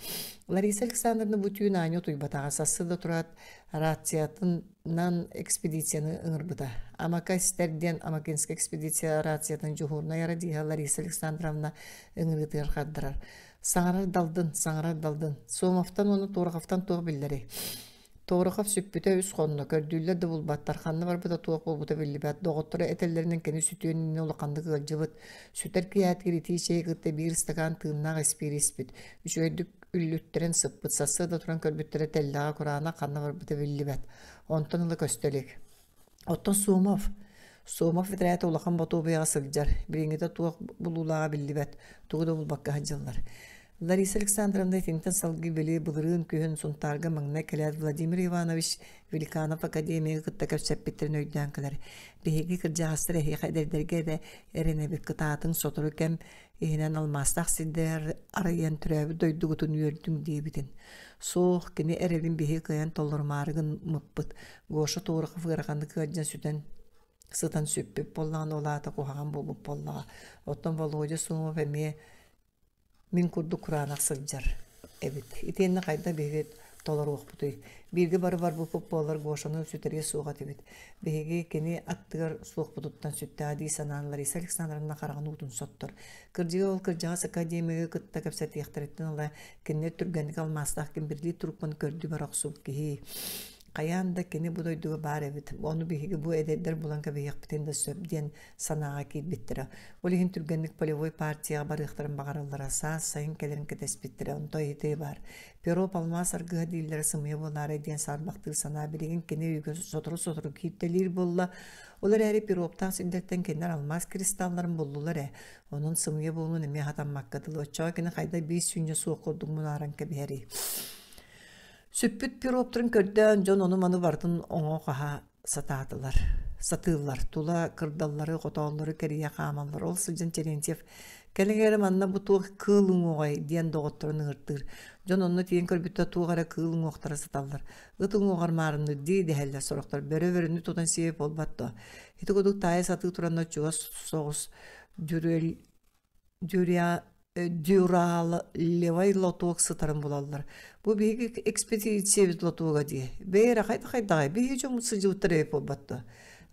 Лариса Александровна бу түүн аанньа утуйбатаҕа. Сарсыарда тураат рациятынан экспедицияны ыҥырбыта. Амака истэр диэн Амакинская экспедиция рациятын дьуһуурунай радиһа Лариса Александровна ыҥырыытыгар хардарар. Саҥарар далдын, саҥарар далдын. Сомовтан уонна Тороховтан туох биллэрий? Торохов сүппүтэ үс хонно, көрдүүллэр да булбаттар, ханна барбыта туох буолбута биллибэт. Доҕотторо этэллэринэн кини сүтүөн иннинэ улаханнык ыалдьыбыт. Сүтэр киэһээтигэр итии чэйи кытта биир ыстакаан тыыннаах испиири испит. Үчүгэйдик үллүттэрэн сыппыт, сарсыарда туран көрбүттэрэ тэллэҕэ кураанах ханна барбыта биллибэт. Онтон ыла көстө илик. Оттон Сомов, Сомов этэрээтэ улахан Ботуобуйаҕа сылдьар, билиҥҥитэ туох булуулааҕа биллибэт, тугу да булбакка сылдьаллар. Лариса Александровна итинтэн салгыы били былырыын күһүн Сунтаарга маҥнай кэлээт Владимир Иванович Великанов академияга кытта кэпсэппиттэрин өйдөөн кэлэр. Биһиги кырдьаҕастар эһиэхэ эдэрдэргэ эрэ эрэнэбит кытаатыҥ сотору кэм иһинэн алмаастаах сирдэр арыйан төрөөбүт дойдугутун үөрдүҥ диэбитин. Суох, кини эрэлин биһиги кыайан толорумаары гыммыппыт. Гоша Торохов ыараханнык ыалдьан сүтэн сытан сүппүт буоллаҕына ол аата куһаҕан буолбут буоллаҕа. Оттон Володя Сомов эмиэ мин курдук кураанах сылдьар эбит. Итиэннэ хайдах биһиги толоруохпутуй? Бииргэ бары барбыппыт буоллар Гошаны сүтэриэ суох этибит. Биһиги кини аттыгар суохпутуттан сүттэҕэ дии санаан Лариса Александровна хараҕын уутун соттор. Кырдьыга ол кырдьаҕас академиягы кытта кэпсэтиэхтэриттэн ыла кинилэр түргэнник алмаастаах кимберлит трубканы көрдүү бара охсубут киһи. Хайаан да кини бу дойдуга баар эбит, ону биһиги бу эдэрдэр булан кэбиһиэхпитин да сөп диэн санааҕа киирбиттэрэ. Ол иһин түргэнник полевой партияҕа барыахтарын баҕараллара, саас сайын кэлэрин кэтэспиттэрэ, онто ыйытыы баар. Перо алмаас аргыһа дииллэрэ сымыйа буолаарай диэн саарбахтыыр санаа билигин кини өйүгэр сотору-сотору кииртэлиир буолла. Ол эрээри пироптаах сирдэртэн кинилэр алмаас кристалларын буллулар ээ. Онон сымыйа буолуон эмиэ хатаммакка дылы. Оччоҕо кини хайда биир сүнньэ суох курдук мунааран кэбиһэрий. Сүппүт пироптарын көрдөөн дьон ону-маны барытын оҥо-хаһа сатаатылар. Сатыыллар, тула кырдаллары, хотооллору кэрийэ хаамаллар. Ол сылдьан Терентьев «Кэлиҥ эрэ манна бу туох кыыл уҥуоҕай?» диэн доҕотторун ыҥыртыыр. Дьон онно тиийэн көрбүттэр туох эрэ кыыл уҥуохтара сыталлар. Ыт уҥуоҕар маарынныыр дии дэһэллэр сорохтор. Бөрө бөрөнү тутан сиэбит буолбат дуо? Ити курдук таайа сатыы тураннар чугас соҕус дьүрүөл Дюралевай лотуок сытарын булаллар. Бу биһиги экспедициябит лотуога дии. Бэйэ эрэ хайда-хайдаҕай, биһиги дьоммут сылдьыбыттар эбит буолбат дуо?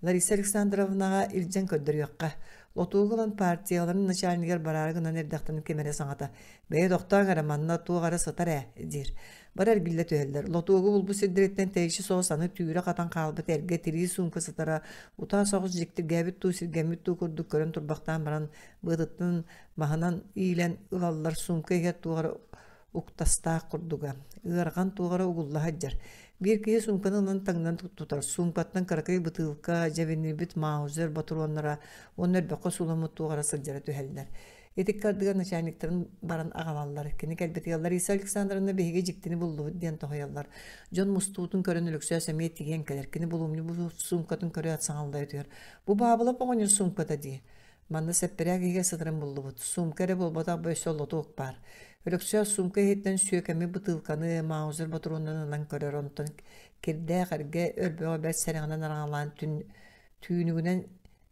Лариса Александровнаҕа илдьэн көрдөрүөххэ. Лотуогу ылан партияларын начальнигар бараары гынан эрдэхтэринэ ким эрэ саҥата «Бэйэ тохтооҥ эрэ, манна туох эрэ сытар ээ» диир. Бары эргиллэ түһэллэр. Лотуогу булбут сирдэриттэн тэйиччи соҕус аны түүрэ хатан хаалбыт эргэ тирии суумка сытара утаа соҕус дьиктиргээбит дуу, сиргэммит дуу курдук көрөн турбахтаан баран быатыттан маһынан иилэн ылаллар суумка иһигэр туох эрэ уктастаах курдуга ыарахан туох эрэ угулла сылдьар биир киһи суумканы ылан таҥнан тутар суумкаттан кыракый бытыылка дьэбинирбит маузер ботуруоннара уонна өрбөххө сууламмыт туох эрэ сылдьара түһэллэр ити ардыгар начальниктарын баран аҕалаллар кини кэлбитигэр Лариса Александровна биһиги дьиктини буллубут диэн тоһуйаллар дьон мустуутун көрөн Өлөксөөс эмиэ тиийэн кэлэр кини булумньу суумкатын көрөөт саҥалла өтүөр бу Баабылап оҕонньор суумката дии Манна сэппэрээк иһигэр сытарын буллубут. Суумка эрэ буолбатах бу өссө лотуок баар. Өлөксөөс суумка иһиттэн сүөкэми бытыылканы, маузер ботуруонун ылан көрөр, онтон кирдээх эргэ өрбөҕө бэрт сэрэҕинэн араҥалаан түүнүгүнэн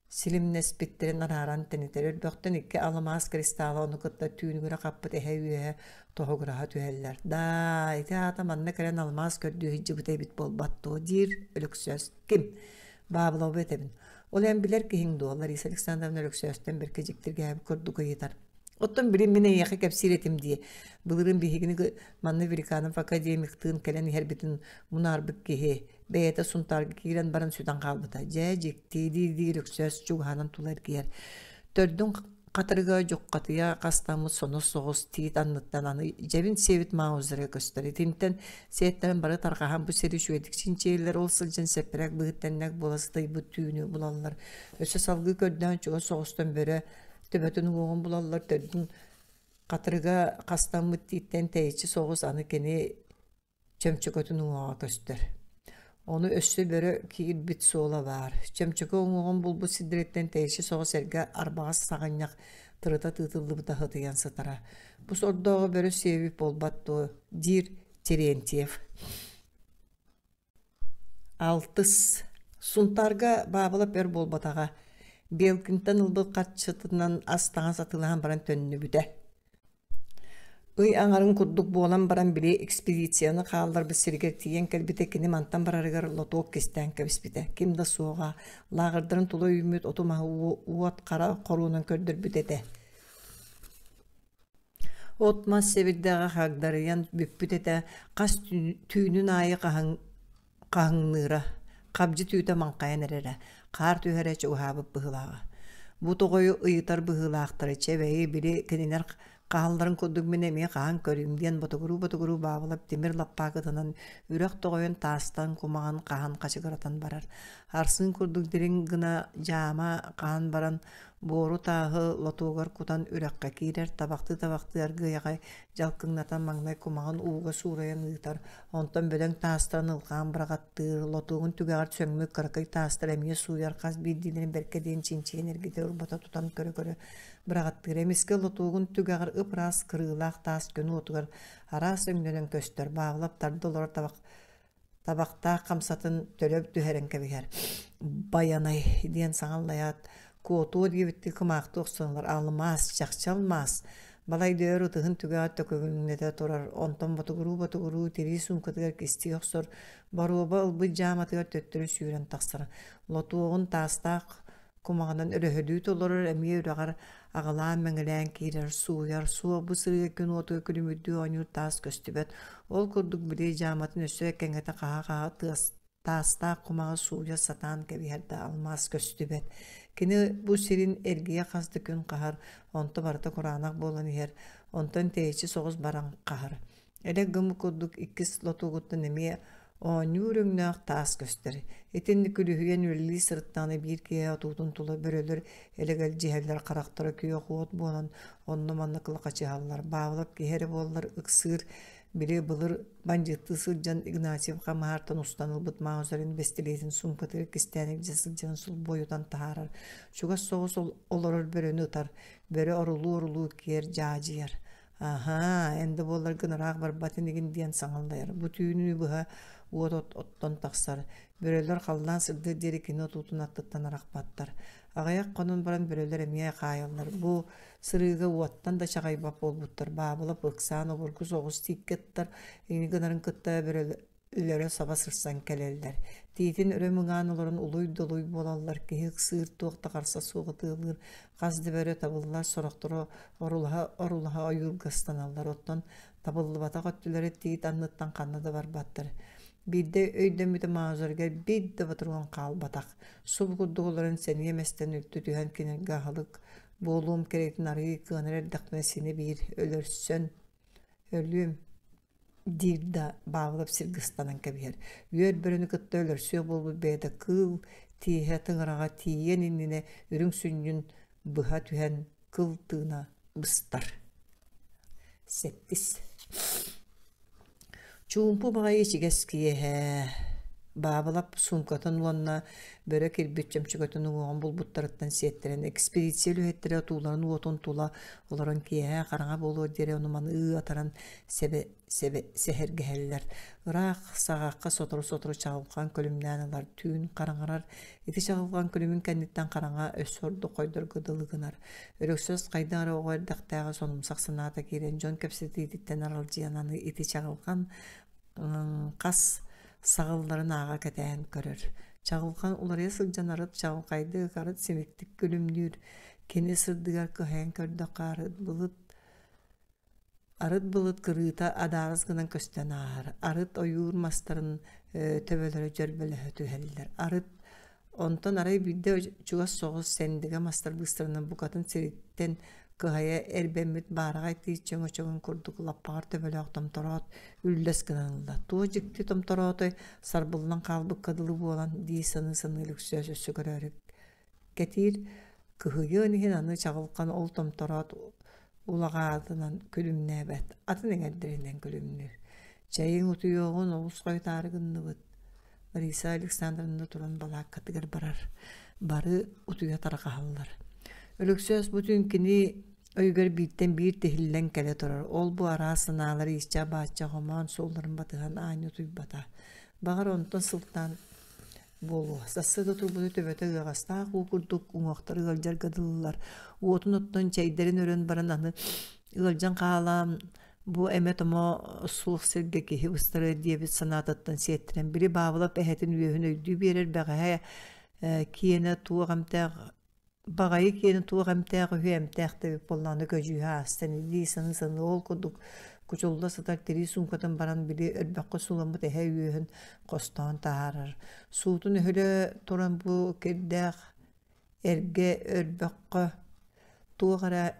силимнэспиттэрин арааран тэнитэр. Өрбөхтөн икки аламаас кристалла ону кытта түүнүгүрэ хаппыт эһэ үөһэ тоһугураһа түһэллэр. Даа, ити аата манна кэлэн алмаас көрдүү сылдьыбыта эбит буолбат дуо, диир Өлөксөөс. Ким? Баабылабы этэбин. Ол эн билэр киһиҥ дуо? Лариса Александровна Өлөксөөстөн бэркэ дьиктиргээбит курдук ыйытар. Оттон билин мин эйиэхэ кэпсиир этим дии. Былырыын биһигини манна Великанов академиктыын кэлэн иһэрбитин мунаарбыт киһи бэйэтэ Сунтаарга киирэн баран сүтэн хаалбыта. Дьэ, дьикти дии-дии Өлөксөөс чугаһаанан тула эргийэр. Төрдүн хатырыга дьуххатыйа хастаммыт сонос соҕус тиит анныттан аны дьэбин сиэбит маузера көстөр. Итинтэн сиэттэрин бары тарҕаһан бу сири үчүгэйдик чинчийэллэр, ол сылдьан сэппэрээк быһыттаннак буола сытыйбыт түүнү булаллар. Өссө салгыы көрдөөн чугас соҕустан бөрө төбөтүн уҥуоҕун булаллар, төрдүн хатырыга хастаммыт тииттэн тэйиччи соҕус аны кини чөмчөкөтүн уҥуоҕа көстөр. Ону өссө бөрө киирбит суола баар. Чөмчөкө уҥуоҕун булбут сирдэриттэн тэйиччи соҕус эргэ арбаҕас саҕынньах тырыта тыытыллыбыта сытыйан сытара. Бу сордооҕу бөрө сиэбит буолбат дуо, диир Терентьев. Алтыс. Сунтаарга Баабылап өр буолбатаҕа. Белкинтэн ылбыт харчытынан ас-таҥас атыылаһан баран төннүбүтэ. Ый аҥарын курдук буолан баран били экспедицияны хаалларбыт сиригэр тиийэн кэлбитэ кини мантан барарыгар лотуок кистээн кэбиспитэ. Ким да суоҕа, лааҕырдарын тула үүммүт оту-маһы уот хара хоруунан көрдөрбүт этэ. От-мас сэбирдэҕэ хагдарыйан бүппүт этэ, хас түүнүн аайы хаһыҥ хаһыҥныыра, хабдьы түүтэ маҥхайан эрэрэ, хаар түһэрэ чугаһаабыт быһыылааҕа. Бу тоҕойу ыйытар быһыылаахтара чэ бэйи били кинилэр хаһалларын курдук мин эмиэ хаһан көрүүм диэн ботугуруу-ботугуруу Баабылап тимир лаппаакытынан үрэх тоҕойун таастан кумаҕын хаһан хачыгыратан барар. Арсыын курдук дириҥ гына дьаама хаһан баран буору тааһы лотуогар кутан үрэххэ киирэр, табахтыы-табахтыы аргыый аҕай дьалкыҥнатан маҥнай кумаҕын ууга суурайан ыытар, онтон бөдөҥ таастарын ылҕаан быраҕаттыыр, лотуогун түгэҕэр сөҥмүт кыракый таастары эмиэ сууйар, хас биирдиилэрин бэркэ диэн чинчийэн эргитэ урбата тутан көрө-көрө быраҕаттыыр. Эмискэ лотуогун түгэҕэр ып-ыраас кырыылаах таас күн уотугар араас өҥнөнөн көстөр, Баабылап тарда олорор табах табахтаах хамсатын төлө түһэрэн кэбиһэр. «Байанай» диэн саҥа аллайаат, куотуо диэбиттии кымаахтыы охсон ылар алмаас, чахчы алмаас. Балай да өр ытыһын түгэҕэр төкүнүҥнэтэ турар, онтон ботугуруу-ботугуруу тирии суумкатыгар кистии охсор, боруоба ылбыт дьааматыгар төттөрү сүүрэн тахсар. Лотуоҕун таастаах кумаҕынан өрөһөлүү толорор эмиэ үрэҕэр аҕылаан-мэҥилээн киирэр, сууйар, суох бу сырыыга күн уотугар күлүмүрдүү оонньуур таас көстүбэт. Ол курдук били дьааматын өссө кэҥэтэ хаһа-хаһа тыас таастаах кумаҕы сууйа сатаан кэбиһэр да алмаас көстүбэт. Кини бу сирин эргийэ хас да күн хаһар, онто барыта кураанах буолан иһэр, онтон тэйиччи соҕус баран хаһар. Элэк гыммыт курдук иккис лотугуттан эмиэ оонньуур өҥнөөх таас көстөр. Итинник күлүһүйэн үлэлии сырыттаҕына биир киэһэ отуутун тула бөрөлөр элэгэлдьиһэллэр, харахтара күөх уот буолан онно-манна кылахачыһаллар. Баабылап киһи эрэ буоллар ыксыыр, били былыр бандьыыттыы сылдьан Игнатьев хамаһаартан устан ылбыт маузерин бэстилиэтин суумкатыгар кистээн илдьэ сылдьан сулбуойутан таһаарар. Чугас соҕус олорор бөрөнү ытар, бөрө орулуу-орулуу киэр дьаадьыйар. Аһаа, эн да буолларгын ыраах барбат инигин диэн саҥаллайар. Бу түүнү быһа уот от оттон тахсар. Бөрөлөр халлаан сырдыар диэри кини отуутун аттыттан арахпаттар. Аҕыйах хонон баран бөрөлөр эмиэ хаайаллар. Бу сырыыга уоттан да чаҕыйбат буолбуттар. Баабылап ыксаан обургу соҕус тииккэ ыттар. Ини гынарын кытта бөрөлөр өлөрө саба сырсан кэлэллэр. Тиитин өрө мыҥаан олорон улуй-долуй буолаллар, киһи ыксыыр, туох да харса суох ытыалыыр, хас да бөрө табыллар, сорохторо орулаһа-орулаһа ойуурга ыстаналлар, оттон табыллыбатах өттүлэрэ тиит анныттан ханна да барбаттар. Биирдэ өйдөммүтэ маузерыгар биир да ботуруон хаалбатах. Субу курдук олорон сэниэм эстэн үлтү түһэн кинилэргэ аһылык буолуом кэриэтин арыый кыанар эрдэхпинэ синэ биир өлөрсөн өлүөм диир да Баабылап сиргэ ыстанан кэбиһэр. Үөр бөрөнү кытта өлөрсүөх буолбут бэйэтэ кыыл тииһэ тыҥыраҕа тиийиэн иннинэ үрүҥ сүнньүн быһа түһэн кыл тыына быстар. Сэттис. Чуумпу баҕайы ичигэс киэһэ. Баабылап суумкатын уонна бөрө кирбит чөмчөкөтүн уҥуоҕун булбуттарыттан сиэттэрэн экспедиция үлэһиттэрэ отууларын уотун тула олорон киэһэ хараҥа буолуор диэри ону-маны ыы атаран сэбэ, сэбэ, сэһэргэһэллэр. Ыраах саҕахха сотору-сотору чаҕылҕан күлүмнээн ылар, түүн хараҥарар. Ити чаҕылҕан күлүмүн кэнниттэн хараҥа өссө ордук хойдорго дылы гынар. Өлөксөөс хайдах эрэ оҕо эрдэхтээҕи сонумсах санаата киирэн дьон кэпсэтиититтэн аралдьыйан аны ити чаҕылҕан хас саҕылларын ааҕа кэтээн көрөр. Чаҕылҕан уларыйа сылдьан арыт чаҕылхайдык, арыт симиктик күлүмнүүр. Кини сырдыгар кыһайан көрдөххө арыт былыт Арыт былыт кырыыта адаарыс гынан көстөн ааһар, арыт ойуур мастарын төбөлөрө дьөрбөлөһө түһэллэр, арыт онтон арай биирдэ чугас соҕус сэндигэ мастар быыстарынан букатын сириттэн кыһайа эрбэммит баараҕай тиит чөҥөчөгүн курдук лаппаҕар төбөлөөх томтороот үллэс гынан ылла. Туох дьикти томтороотой сарбыллан хаалбыкка дылы буолан дии саныы-саныы Лүксөөс өссө көрөөрү Кэтиир кыһыйыан иһин аны чаҕылхан ол томтороот улаҕаатынан күлүмнээбэт, атын эҥэрдэринэн күлүмнүүр. Чэйиҥ утуйуоҕун олус хойутаары гынныбыт. Лариса Александровна туран балааккатыгар барар. Бары утуйа тарҕаһаллар. Өлөксөөс бу түүн кини өйүгэр бииртэн биир тиһиллэн кэлэ турар. Ол-бу араас санаалар ииччэ-баачча хомоон суолларын батыһан аанньа утуйбата. Баҕар онтон сылтаан Буолуо. Сарсыарда турбута төбөтө ыаҕастаах уу курдук уҥуохтара ыалдьарга дылылар. Уотун оттон чэйдэрин өрөн баран аны ыалдьан хаалаан бу эмэ-томо суох сиргэ киһи быстарыа диэбит санаатыттан сиэттэрэн били Баабылап эһэтин үөһүн өйдүү биэрэр бэҕэһээ киэнэ туох эмтээх Баҕайы киэнэ туох эмтээх үһү эмтээх да эбит буоллаҕына көдьүүһэ аастан илии саныы-саныы ол курдук кучулла сытар тирии суумкатын баран били өрбөххө сууламмыт эһэ үөһүн хостоон таһаарар. Суутун өһүлэ туран бу кирдээх эргэ өрбөххө туох эрэ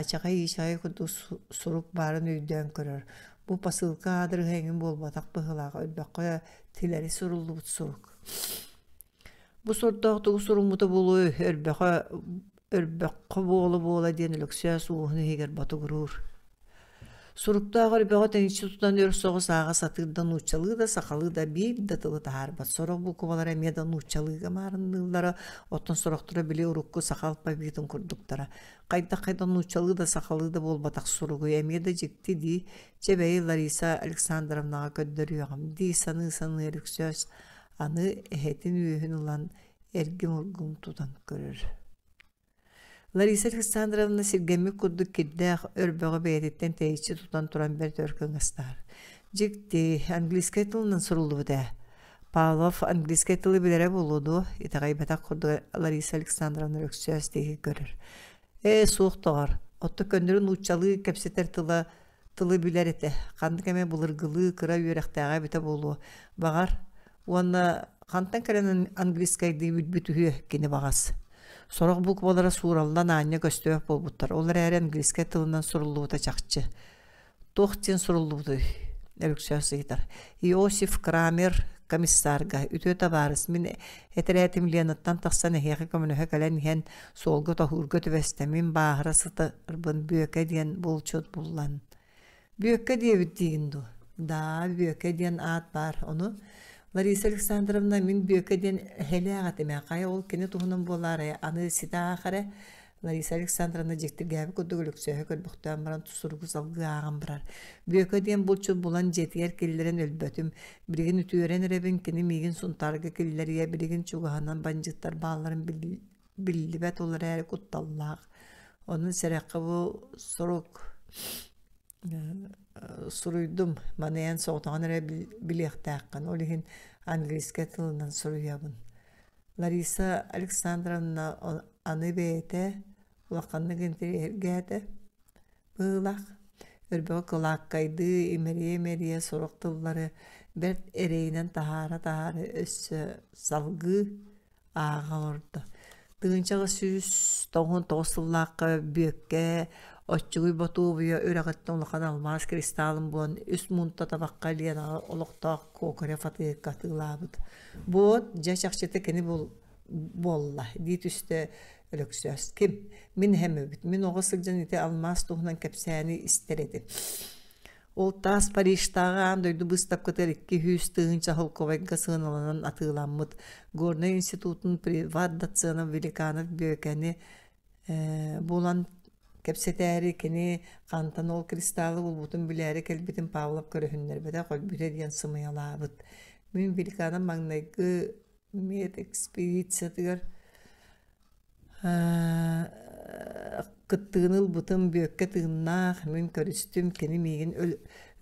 ачаҕай-иичэҕэй курдук сурук баарын өйдөөн көрөр. Бу посылка аадырыһа эҥин буолбатах быһыылаах өрбөххө тилэри суруллубут сурук. Бу сордоох тугу суруммута буолуой, өрбөхө өрбөххө буола-буола диэн Өлөксөөс уоһун иһигэр ботугуруур. Суруктаах өрбөҕө тэйиччи тутан өр соҕус ааҕа сатыыр да нууччалыы да сахалыы да биир да тылы таһаарбат. Сорох буукубалара эмиэ да нууччалыыга маарынныыллара, оттон сорохторо били урукку саха алфавитын курдуктара. Хайдах-хайдах нууччалыы да сахалыы да буолбатах суругуй эмиэ да дьикти дии, чэ бэйи Лариса Александровнаҕа көрдөрүөҕүм дии саныы-саныы Өлөксөөс Аны эһэтин үөһүн ылан эргим-ургум тутан көрөр. Лариса Александровна сиргэммит курдук кирдээх өрбөҕү бэйэтиттэн тэйиччи тутан туран бэрт өр кыҥастаһар. Дьикти, английскай тылынан суруллубут ээ. Павлов английскай тылы билэрэ буолуо дуо? Итэҕэйбэтэх курдук Лариса Александровна Өксөөс диэки көрөр. Ээ, суох доҕор. Оттон көннөрү нууччалыы кэпсэтэр тыла тылы билэр этэ. Ханнык эмэ былыргылыы кыра үөрэхтээҕэ эбитэ буолуо. Баҕар, уонна хантан кэлэн английскайдыы билбит үһүө кини баҕас. Сорох буквалара суураллан аанньа көстүбэт буолбуттар. Ол эрээри английскай тылынан суруллубута чахчы. Туох диэн суруллубутуй? Өлөксөөс ыйытар. Иосиф Крамер комиссарга үтүө табаарыс мин этэрээтим Ленаттан тахсан эһиэхэ көмөлөһө кэлэн иһэн суолга тоһуурга түбэстэ мин бааһыра сытарбын Бүөкэ диэн булчут буллан Бүөккэ диэбит диигин дуо? Даа, Бүөкэ диэн аат баар. Ону Лариса Александровна мин Бүөкэ диэн эһэлээх этим ээ. Хайа ол кини туһунан буолаарай? Аны ситэ аах эрэ. Лариса Александровна дьиктиргээбит курдук Өлөксөөһү көрбөхтөөн баран суругу салгыы ааҕан барар. Бүөкэ диэн булчут булан дьиэтигэр киллэрэн өлбөтүм. Билигин үтүөрэн эрэбин, кини миигин Сунтаарга киллэриэ, билигин чугаһынан бандьыыттар баалларын биллибэт ол эрээри кутталлаах. Онон сэрэххэ бу сурук суруйдум. Маны эн соҕотоҕун эрэ билиэхтээххин. Ол иһин английскай тылынан суруйабын. Лариса Александровна аны бэйэтэ улаханнык интэриэһиргээтэ быһыылаах. Өрбөҕө кылааккайдыы, имэрийэ-имэрийэ сорох тыллары бэрт эрэйинэн таһаара-таһаара өссө салгыы ааҕа олордо. Тыһыынчаҕа 199 сыллаахха Бүөккэ Оччугуй Ботуобуйа үрэҕиттэн улахан алмаас кристалын булан үс муунта табахха Ленаҕа олохтоох Кокорев атыыһыкка атыылаабыт. Буот, дьэ чахчыта кини буолла дии түстэ Өлөксөөс. Ким? Мин эһэм эбит. Мин оҕо сылдьан ити алмаас туһунан кэпсээни истэр этим. Ол таас Парижтааҕы аан дойду быыстапкатыгар 200 000 холкуобайга сыаналанан атыыламмыт. Горнай институтун приват-доцена Великанов Бүөкэни булан кэпсэтээри кини хантан ол кристаллы булбутун билээри кэлбитин Павлов көрүһүннэрбэтэх, өлбүтэ диэн сымыйалаабыт. Мин Великанов маҥнайгы медэкспедициятыгар Кыттыыны ылбытым Бүөккэ тыыннаах, мин көрүстүм, кини миигин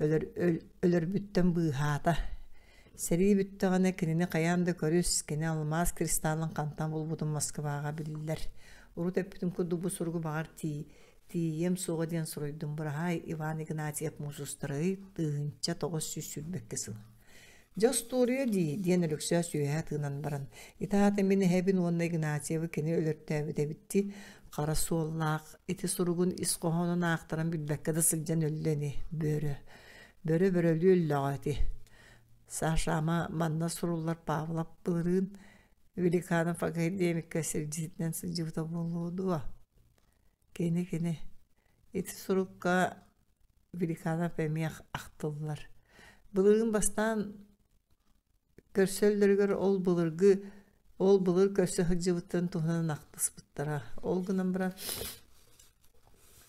өлөрбүттэн быыһаата. Сэрии бүттэҕинэ кинини хайаан да көрүс, кини алмаас кристалын хантан булбутун Москваҕа биллэр. Урут эппитим курдук бу суругу баҕар тиийиэм суоҕа диэн суруйдум. Быраһаай Иван Игнатьев муус устарай 1922 сыл. Дьэ остуоруйа дии, диэн Өлөксөөс үөһэ тыынан баран, ити аата мин эһэбин уонна Игнатьевы кини өлөртөөбүт эбит дии, хара суоллаах ити суругун ис хоһоонун аахтаран билбэккэ да сылдьан өллө ини, бөрө. Бөрө бөрөлүү өллөҕө ити. Саша ама манна суруллар Павлов былырыын Великанов академикка сирдьитинэн сылдьыбыта буолуо дуо? Кини-кини. Ити сурукка Великанов эмиэ ахтыллар. Былырыын бастаан көрсөллөрүгэр ол былыргы ол былыр көрсө сылдьыбыттарын туһунан ахтыспыттара. Ол гынан баран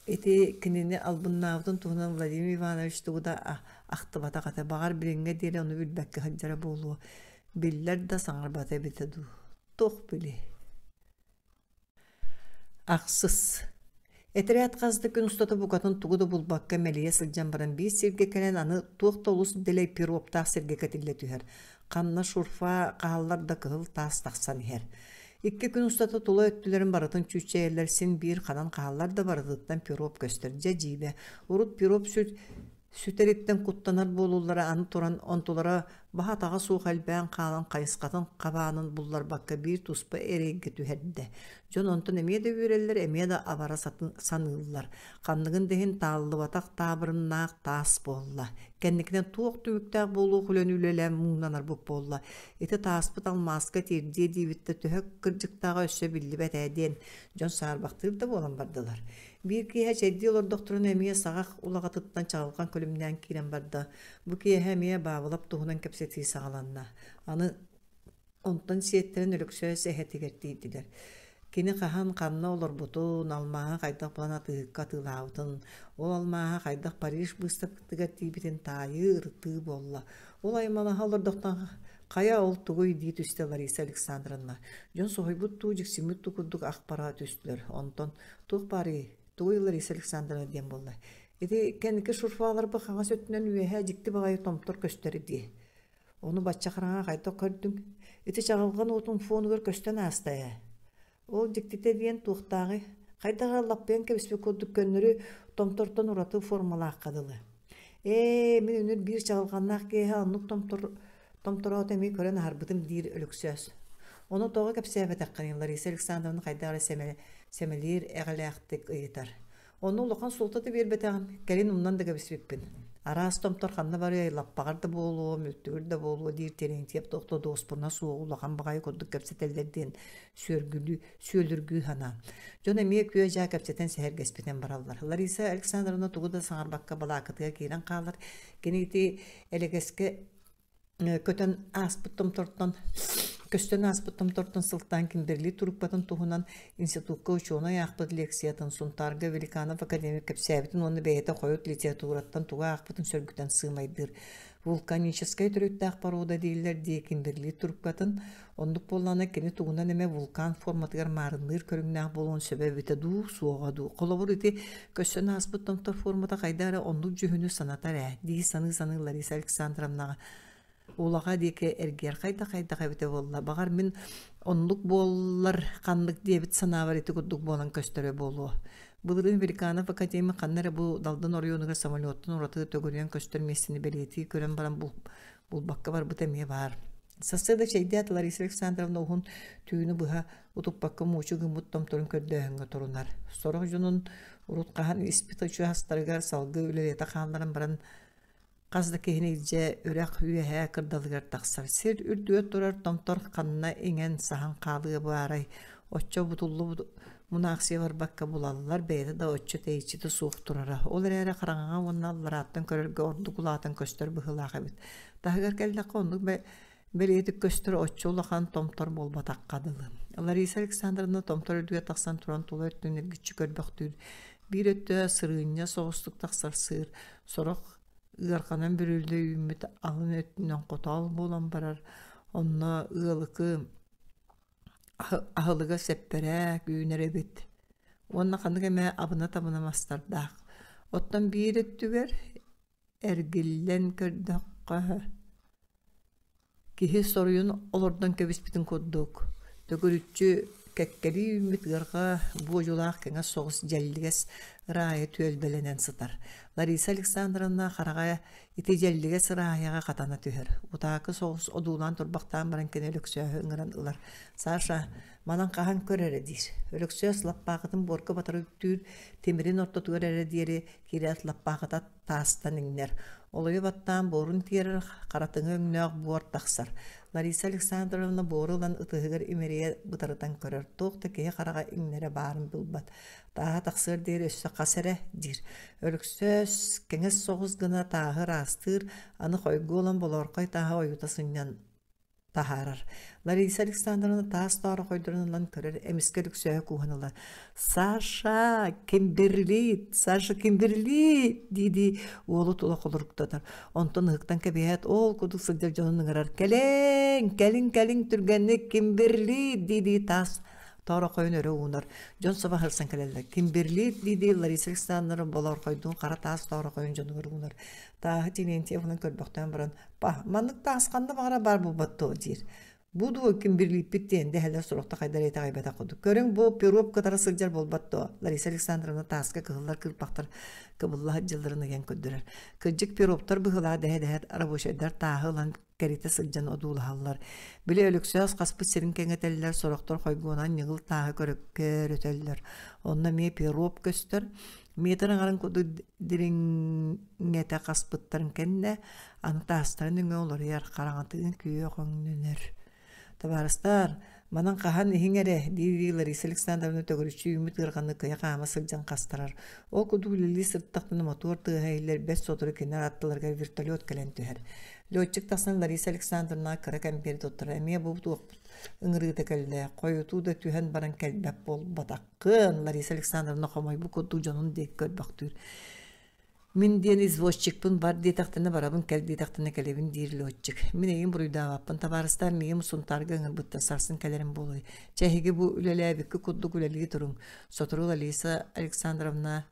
ити кинини албыннаабытын туһунан Владимир Иванович тугу да ахтыбатах этэ. Баҕар билиҥҥэ диэри ону билбэккэ сылдьара буолуо. Биллэр да саҥарбата эбитэ дуу, туох билиэй. Ахсыс. Этэрээт хас да күн устата букатын тугу да булбакка мэлийэ сылдьан баран биир сиргэ кэлэн аны туох да олус дэлэй пироптаах сиргэ кэтиллэ түһэр. Ханна шурфа хааллар да кыһыл таас тахсан иһэр. Икки күн устата тула өттүлэрин барытын чүүччэйэллэр син биир ханан хааллар да барытыттан пироп көстөр. Дьэ дьиибэ. Урут пироп сүт Сүтэриттэн куттанар буолуулара аны туран онтулара баһа-атаҕа суох элбээн хаалан хайысхатын хабаанын булларбакка биир туспа эрэйгэ түһэрдэ. Дьон онтон эмиэ да үөрэллэр, эмиэ да абара саныыллар. Ханныгын да иһин тааллыбатах таабырыннаах таас буолла. Кэнникинэн туох түмүктээх буолуох үлэни үлэлээн муҥнанарбыт буолла. Ити тааспыт алмааска тиэрдиэ диэбит да төһө кырдьыктааҕа өссө биллибэт ээ диэн дьон саарбахтыыр да буолан бардылар. Биир киэһэ чэйдии олордохторуна эмиэ саҕах улаҕатыттан чаҕылҕан күлүмнээн киирэн барда. Бу киэһэ эмиэ Баабылап туһунан кэпсэтии саҕаланна. Аны онтон сиэттэрэн Өлөксөөс эһэтигэр тиийдилэр. Кини хаһан ханна олорбутун, алмааһы хайдах булан атыыһыкка атыылаабытын, ол алмааһа хайдах Париж быыстапкатыгар тиийбитин таайыы, ырытыы буолла. Ол аймалаһа олордохтон хайа ол тугуй дии түстэ Лариса Александровна. Дьон соһуйбут дуу, дьиксиммит дуу курдук ах бара түстүлэр. Онтон Туох баарый? Тугуй Лариса Александровна диэн буолла. Ити кэнники шурфаларбы хаҥас өттүнэн үөһэ дьикти баҕайы томтор көстөр дии. Ону бачча хараҥа хайдах көрдүҥ? Ити чаҕылҕан уотун фонугар көстөн ааста ээ. Ол дьиктитэ диэн туохтааҕый? Хайдах эрэ лаппыйан кэбиспит курдук көннөрү томтортон ураты формалаахха дылы. Ээ, мин үнүр биир чаҕылҕаннаах киэһэ оннук томтор Томтороото эмиэ көрөн аһарбытым диир Өлөксөөс. Ону тоҕо кэпсээбэтэххиний Лариса Александровна хайдах эрэ сэмэлиир эҕэлээхтик ыйытар. Ону улахан суолта да биэрбэтэҕим, кэлин умнан да кэбиспиппин. Араас томтор ханна барыай, лаппаҕар да буолуо, мүлтүгүр да буолуо диир Терентьев туох да дуоспуна суох улахан баҕайы курдук кэпсэтэллэр диэн сүөргүлүү, сүөлүргүү санаан. Дьон эмиэ күө-дьаа кэпсэтэн сэһэргэспитин бараллар. Лариса Александровна тугу да саҥарбакка балаакатыгар киирэн хаалар. Кини ити элэгэскэ көтөн ааспыт томтортон көстөн ааспыт томтортон сылтаан Кимберли турукпатын туһунан институкка учуонай аахпыт лекциятын Сунтаарга Великанов академик кэпсээбитин уонна бэйэтэ хойут литератураттан тугу аахпытын сөргүтэн сыымайдыыр. Вулканическай төрүттээх порода дииллэр дии Кимберли туруккатын Оннук буоллаҕына кини тугунан эмэ вулкан форматыгар маарынныыр көрүҥнээх буолуон сөбө эбитэ дуу, суоҕа дуу. Холобур, ити көстөн ааспыт томтор формата хайдах эрэ оннук дьүһүнү санатар ээ дии саныы-саныы Лариса Александровнаҕа улаҕа диэки эргийэр хайдах-хайдах эбитэ буолла. Баҕар мин оннук буоллар ханнык диэбит санаабар ити курдук буолан көстөрө буолуо. Былырыын Великанов академия ханна эрэ бу Далдын оройуонугар самолеттан ураты төгүрүйэн көстөр миэстэни бэлиэтии көрөн баран булбакка барбыта эмиэ баар. Сарсыарда чэйдээт Лариса Александровна уһун түүнү быһа утуппакка муучу гыммыт томторун көрдөөһүҥҥэ турунар. Сорох дьонун урут хаһан испит учаастарыгар салгыы үлэлэтэ хаалларан баран хас да киһини илдьэ үрэх үөһээ кырдалыгар тахсар. Сир үрдүгэр турар томтор ханна иҥэн саһан хаалыа баарай, оччо бутуллубут мунаахсыйа барбакка булаллар, бэйэтэ да оччо тэйиччитэ суох турара. Ол эрээри хараҥаҕа уонна алларааттан көрөргө ордук улаатан көстөр быһыылаах эбит. Таһыгар кэллэххэ оннук бэлиэтик көстөр оччо улахан томтор буолбатахха дылы. Лариса Александровна томтор үрдүгэр тахсан туран тула өттүн эргиччи көрбөхтүүр. Биир өттө сырыынньа соҕустук тахсар сыыр, сорох ыарханан бүрүллэ үүммүт алын өттүнэн хотоол буолан барар. Онно ыалыкы аһылыга сэппэрээк үүнэр эбит уонна ханнык эмэ абына-табына мастардаах. Оттон биир өттүгэр эргиллэн көрдөххө, киһи соруйун олордон кэбиспитин курдук, төгүрүччү кэккэлии үүммүт ыарҕа буодьулаах кэҥэс соҕус дьэллигэс ыраайа түөлбэлэнэн сытар. Лариса Александровна хараҕа ити дьэллигэс ыраайаҕа хатана түһэр. Утаакы соҕус одуулаан турбахтаан баран кини Өлөксөөһү ыҥыран ылар. «Саша, манан хаһан көр эрэ» диир. Өлөксөөс лаппаахытын буорга батары үктүүр, тимирин ортотугар эрэ диэри киирээт лаппаахыта таастан иҥнэр. Олуйа баттаан буорун тиэрэр, харатыҥы өҥнөөх буор тахсар. Лариса Александровна буору ылан ытыһыгар имэрийэ бытарытан көрөр, туох да киһи хараҕа иҥнэрэ баарын булбат. Тааһа тахсыар диэри өссө хас эрэ диир. Өлөксөөс кэҥэс соҕус гына тааһы ыраастыыр, аны хойгуо ылан болоорхой тааһы ойута сынньан. таһаарар. Лариса Александровна таас тоорохойдорун ылан көрөр, эмискэ Лүксөөһү кууһан ылар. «Саша, Кимберлит! Саша, Кимберлит!» дии-дии уолу тула холоруктатар. Онтон ыһыктан кэбиһээт, ол курдук сылдьар дьонун ыҥырар. «Кэлиҥ! Кэлиҥ, кэлиҥ, түргэнник! Кимберлит!» дии-дии таас тоорохойун өрө уунар. Дьон саба сырсан кэлэллэр. «Кимберлит!» дии-дии Лариса Александровна болоорхойдуун хара таас тоорохойун дьонугар уунар. Тааһы Терентьев ылан көрбөхтөөн баран Па, маннык таас ханна баҕара баар буолбат дуо диир. Бу дуо кимберлиппит диэн дэһэлэр сурукта хайдар итэҕэйбэтэх курдук. Көрүҥ бу пироп кытара сылдьар буолбат дуо? Лариса Александровна тааска кыһыллар кыырпахтар кыбылла сылдьалларын ыйан көрдөрөр. Кырдьык пироптар быһыылаах дэһэ-дэһэ рабочайдар тааһы ылан кэритэ сылдьан одуулаһаллар. Били Өлөксөөс хаспыт сирин кэҥэтэллэр, сорохтор хойгуонан ньыгыл тааһы көрөтөллөр. Онно эмиэ пироп көстөр. Метр аҥарын курдук дириҥэтэ хаспыттарын кэннэ, аны таастарын өҥө уларыйар, хараҥатыгын күөх өҥнөнөр. Табаарыстар, манан хаһан иһиҥ эрэ, дии-дии Лариса Александровна төгүрүччү үүммүт ыарҕаны кыйа хаама сылдьан хастарар. Ол курдук үлэлии сырыттахпына мотуор тыаһа иһиллэр, бэрт сотору кинилэр аттыларыгар вертолет кэлэн түһэр. Летчик тахсан Лариса Александровнаҕа кыра кэмпиэри туттарар. Эмиэ бу туохпут ыҥырыыта кэллэ, хойутуу да түһэн баран кэлбэт буолбатах. Кыан Лариса Александровна хомойбут курдук дьонун диэки көрбөхтүүр. Мин диэн извозчикпын бар диэтэхтэнэ барабын, кэл диэтэхтэнэ кэлэбин диир летчик. Мин эйигин буруйдаабаппын, табаарыстар миигин Сунтаарга ыҥырбыттар, сарсын кэлэрим буолуой. Чэ, эһиги бу үлэлээбиккэ курдук үлэлии туруҥ. Сотору Лариса Александровна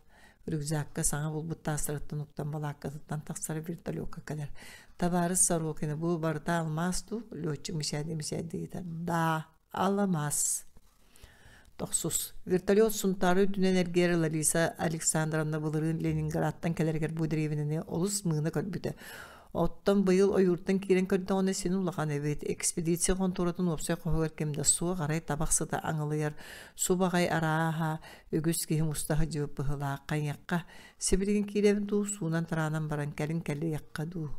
рюкзакка саҥа булбут таастарыттан уктан балааккатыттан тахсар вертолекка кэлэр. Табаарыс Сорокина бу барыта алмаас дуу? Летчик мичээрдии-мичээрдии ыйытар. Да, аламаас. Тохсус. Вертолет Сунтаары үрдүнэн эргийэр Лариса Александровна былырыын Ленинградтан кэлэригэр бу дэриэбинэни олус мыына көрбүтэ. Оттон быйыл ойууртан киирэн көрдөҕүнэ син улахан эбит. Экспедиция хонтуоратын уопсай хоһугар ким да суох, арай табах сыта аҥылыйар, субаҕай арааһа, үгүс киһи муста сылдьыбыт быһыылаах. Хайыахха, сибилигин киирэбин дуу, суунан-тараанан баран кэлин кэлиэххэ дуу.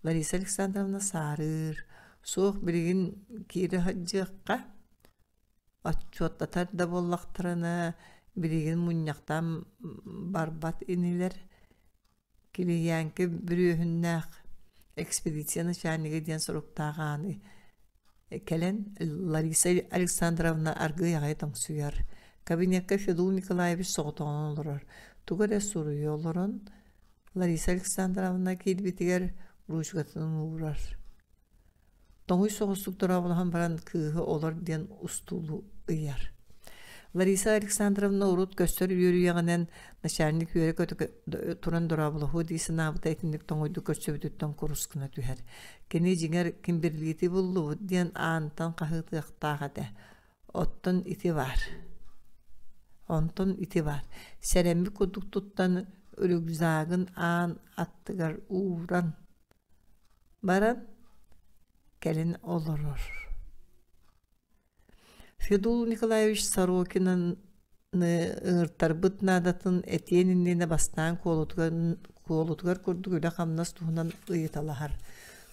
Лариса Александровна саарыыр. Суох, билигин киирэ сылдьыахха. Отчуоттатар да буоллахтарына, билигин мунньахтаан барбат инилэр. Килийээҥки бүрүөһүннээх экспедиция начальнига диэн суруктаах ааны кэлэн Лариса Александровна аргыый аҕай тоҥсуйар. Кабинекка Федул Николаевич соҕотоҕун олорор. Тугу эрэ суруйа олорон Лариса Александровна киирбитигэр ручкатын уурар. Тоҥуй соҕустук дорооболоһон баран кыыһы олор диэн устуулу ыйар. Лариса Александровна урут көстөр үөрүйэҕинэн начальник үөрэ-көтө туран дорооболоһуо дии санаабыта итинник тоҥуйдук көрсүбүтүттэн курус гына түһэр. Кини дьиҥэр Кимберлити буллубут диэн аантан хаһыытыахтаах этэ. Оттон ити баар. Онтон ити баар. Сэрэммит курдук туттан рюкзагын аан аттыгар ууран Баран кэлин олорор. Федул Николаевич Сорокинаны ыҥыртарбыт наадатын этиэн иннинэ бастаан куолутугар, куолутугар курдук үлэ-хамнас туһунан ыйыталаһар.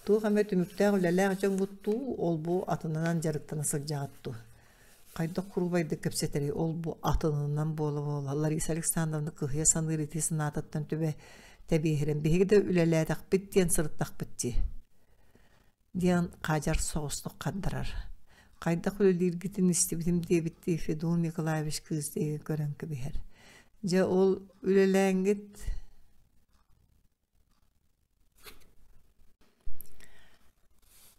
Туох эмэ түмүктээх үлэлээх дьоҥҥут дуу, ол-бу атынынан дьарыктана сылдьаҕыт дуу? Хайдах куруубайдык кэпсэтэрий, ол-бу атынынан буола-буола Лариса Александровна кыһыйа саныыр ити санаатыттан түбэ тэбиэһирэн биһиги да үлэлээтэхпит диэн сырыттахпыт дии диэн хаадьар соҕустук хардарар. Хайдах үлэлииргитин истибитим диэбиттии Федул Николаевич кыыс диэки көрөн кэбиһэр. Дьэ ол үлэлээҥҥит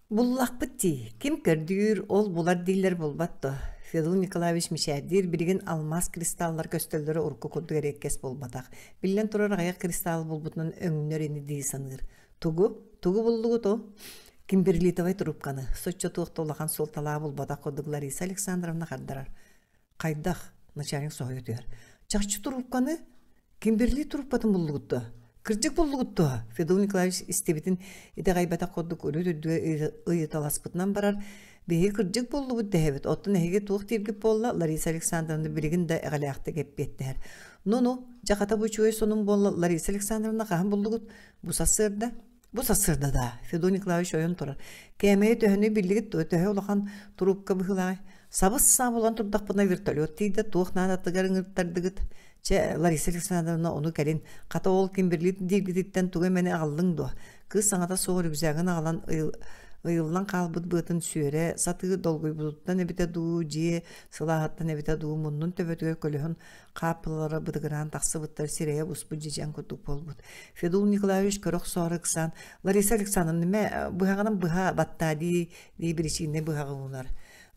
Буллахпыт дии, ким көрдүүр, ол булар дииллэр буолбат дуо? Федул Николаевич мичээрдиир, билигин алмаас кристаллар көстөллөрө урукку курдук эриэккэс буолбатах. Биллэн турар, аҕыйах кристалл булбутунан өҥнөр ини дии саныыр. Тугу? Тугу буллугут ол? Кимберлитовай трубканы, соччо туох да улахан суолталаах булбатах курдук Лариса Александровна хардарар. Хайдах? Начальник соһуйа түһэр. Чахчы трубканы? Кимберли трубкатын буллугут дуо? Кырдьык буллугут дуо? Федул Николаевич истибитин итэҕэйбэтэх курдук үрүт үрдүгэ ыйыталаспытынан барар. Биһиги кырдьык буллубут дэһэбит. Оттон эһиги туох дииргит буолла? Лариса Александровна билигин да эҕэлээхтик эппиэттэһэр. Ну-ну, дьэ хата бу үчүгэй сонун буолла. Лариса Александровна хаһан буллугут? Бу сарсыарда. Бу сарсыарда да, Федот Николаевич ойон турар. Кээмэйэ төһөнү биллигит дуо, төһө улахан трубка быһыылааҕый? Сабыс-саа булан турдахпына вертолет тиийдэ, туох наадатыгар ыҥыртардыгыт? Чэ, Лариса Александровна ону кэлин, хата ол Кимберлит дииргититтэн тугу эмэни аҕаллыҥ дуо? Кыыс саҥата суох рюкзагын аҕалан ый... Ыйыллан хаалбыт быатын сүөрэ сатыы долгуйбутуттан эбитэ дуу, дьиэ сылааһыттан эбитэ дуу, муннун төбөтүгэр көлөһүн хааппылалара бытыгыраан тахсыбыттар, сирэйэ буспут дьэдьэн курдук буолбут. Федул Николаевич көрө охсоору ыксаан, «Лариса Александровна, мэ быһаҕынан быһа баттаа» дии дии биричиинэ быһаҕы уунар.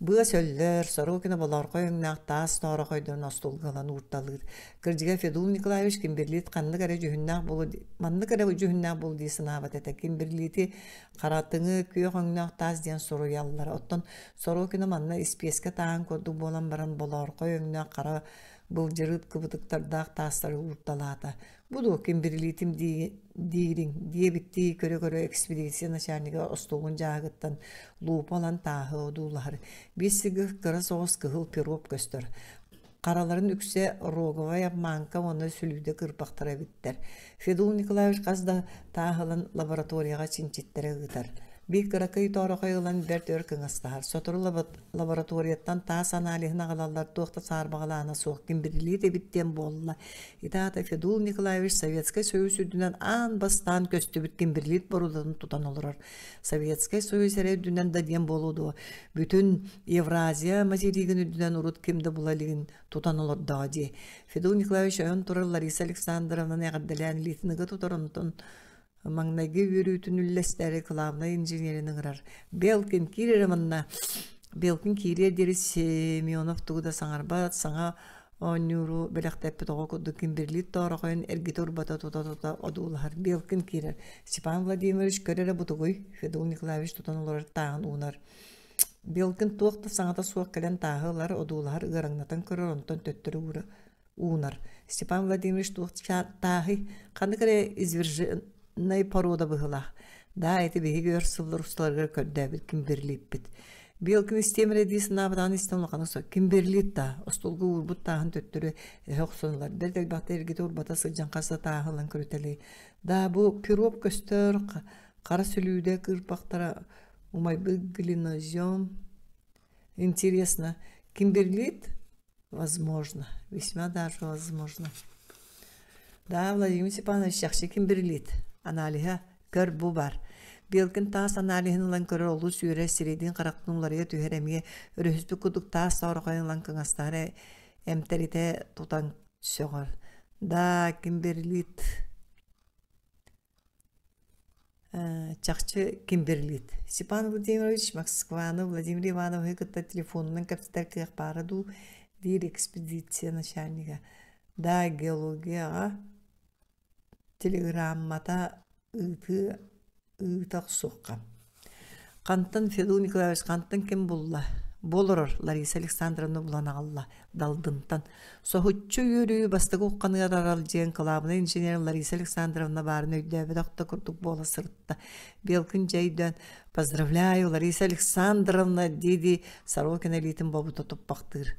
Быа сөллөр, Сорокина болоорхой өҥнөөх таас тоорохойдорун остуолга ылан уурталыыр. Кырдьыга Федул Николаевич Кимберлит ханнык эрэ дьүһүннээх буолу маннык эрэ дьүһүннээх буолу дии санаабат этэ. Кимберлити харатыҥы күөх өҥнөөх таас диэн суруйаллар. Оттон Сорокина манна испиэскэ тааһын курдук буолан баран болоорхой өҥнөөх хара былдьырыыт кыбытыктардаах таастары уурталаата. Бу дуо кимберлитим диириҥ диэбиттии көрө-көрө экспедиция начальнига остуолун дьааһыгыттан луупа ылан тааһы одуулаһар. Биир сиргэ кыра соҕус кыһыл пироп көстөр. Хараларын үксэ роговай обманка уонна сүлүүдэ кырбахтара эбиттэр. Федул Николаевич хас да тааһы ылан лабораторияҕа чинчиттэрэ ыытар. Биир кыракый тоорохой ылан бэрт өр кыҥастаһар. Сотору лабораторияттан таас аналиһын аҕалаллар туох да саарбаҕалаана суох кимберлит эбит диэн буолла. Ити аата Федул Николаевич Советскай Союз үрдүнэн аан бастаан көстүбүт кимберлит боруодатын тутан олорор. Советскай Союз эрэ үрдүнэн да диэн буолуо дуо, бүтүн Евразия материгын үрдүнэн урут ким да була илигин тутан олордоҕо дии. Федул Николаевич ойон турар Лариса Александровнаны эҕэрдэлээн илиитин ыга тутар, онтон маҥнайгы үөрүүтүн үллэстээри кылаабынай инженерин ыҥырар. Белкин, киир эрэ манна. Белкин киириэр диэри Семенов тугу да саҥарбат, саҥа оонньууру бэлэхтэппит оҕо курдук Кимберлит тоорохойун эргитэ-урбата тута-тута одуулаһар. Белкин киирэр. Степан Владимирович көр эрэ бутугуй, Федул Николаевич тутан олорор тааһын уунар. Белкин туох да саҥата суох кэлэн тааһы ылар, одуулаһар, ыараҥнатан көрөр, онтон төттөрү уура уунар. Степан Владимирович туох тааһый, ханнык эрэ изверженнай порода быһыылаах. Да, ити биһиги өр сыллар усталарыгар көрдөөбүт кимберлиппит. Белкин истиэм эрэ дии санаабытаҕын истэн улахана суох. Кимберлит да, остуолга уурбут тааһын төттөрү эһэ охсон ылар. Бэрт элбэхтэ эргитэ урбата сылдьан хас да тааһы ылан көрүтэлии. Да, бу пироп көстөр, хара сүлүүдэ кыырпахтара умайбыт глинозем. Интересно, кимберлит Возможно, весьма даже возможно. Да, Владимир Степанович чахчы кимберлит аналиһа көр бу бар. Белкин таас аналиһын ылан көрөр олус үөрэр сирэйдиин харахтын уларыйа түһэр эмиэ өрүһүспүт курдук таас тоорохойун ылан кыҥастаһар эмтэритэ тутан сөҕөр. Да, кимберлит Чахчы Кимберлит. Степан Владимирович Москваны Владимир Ивановиһы кытта телефонунан кэпсэтэр кыах баара дуу, диир экспедиция начальнига. Да, геологияҕа телеграммата ыытыы ыыта охсуохха. Хантан Федул Николаевич хантан ким булла? Бу олорор Лариса Александровна булан аҕалла Далдынтан. Соһуччу үөрүү бастакы ухханыгар аралдьыйан кылаабынай инженер Лариса Александровна баарын өйдөөбөтөх да курдук буола сырытта. Белкин дьэ өйдөөн «Поздравляю, Лариса Александровна!» дии-дии Сорокин илиитин бобута туппахтыыр.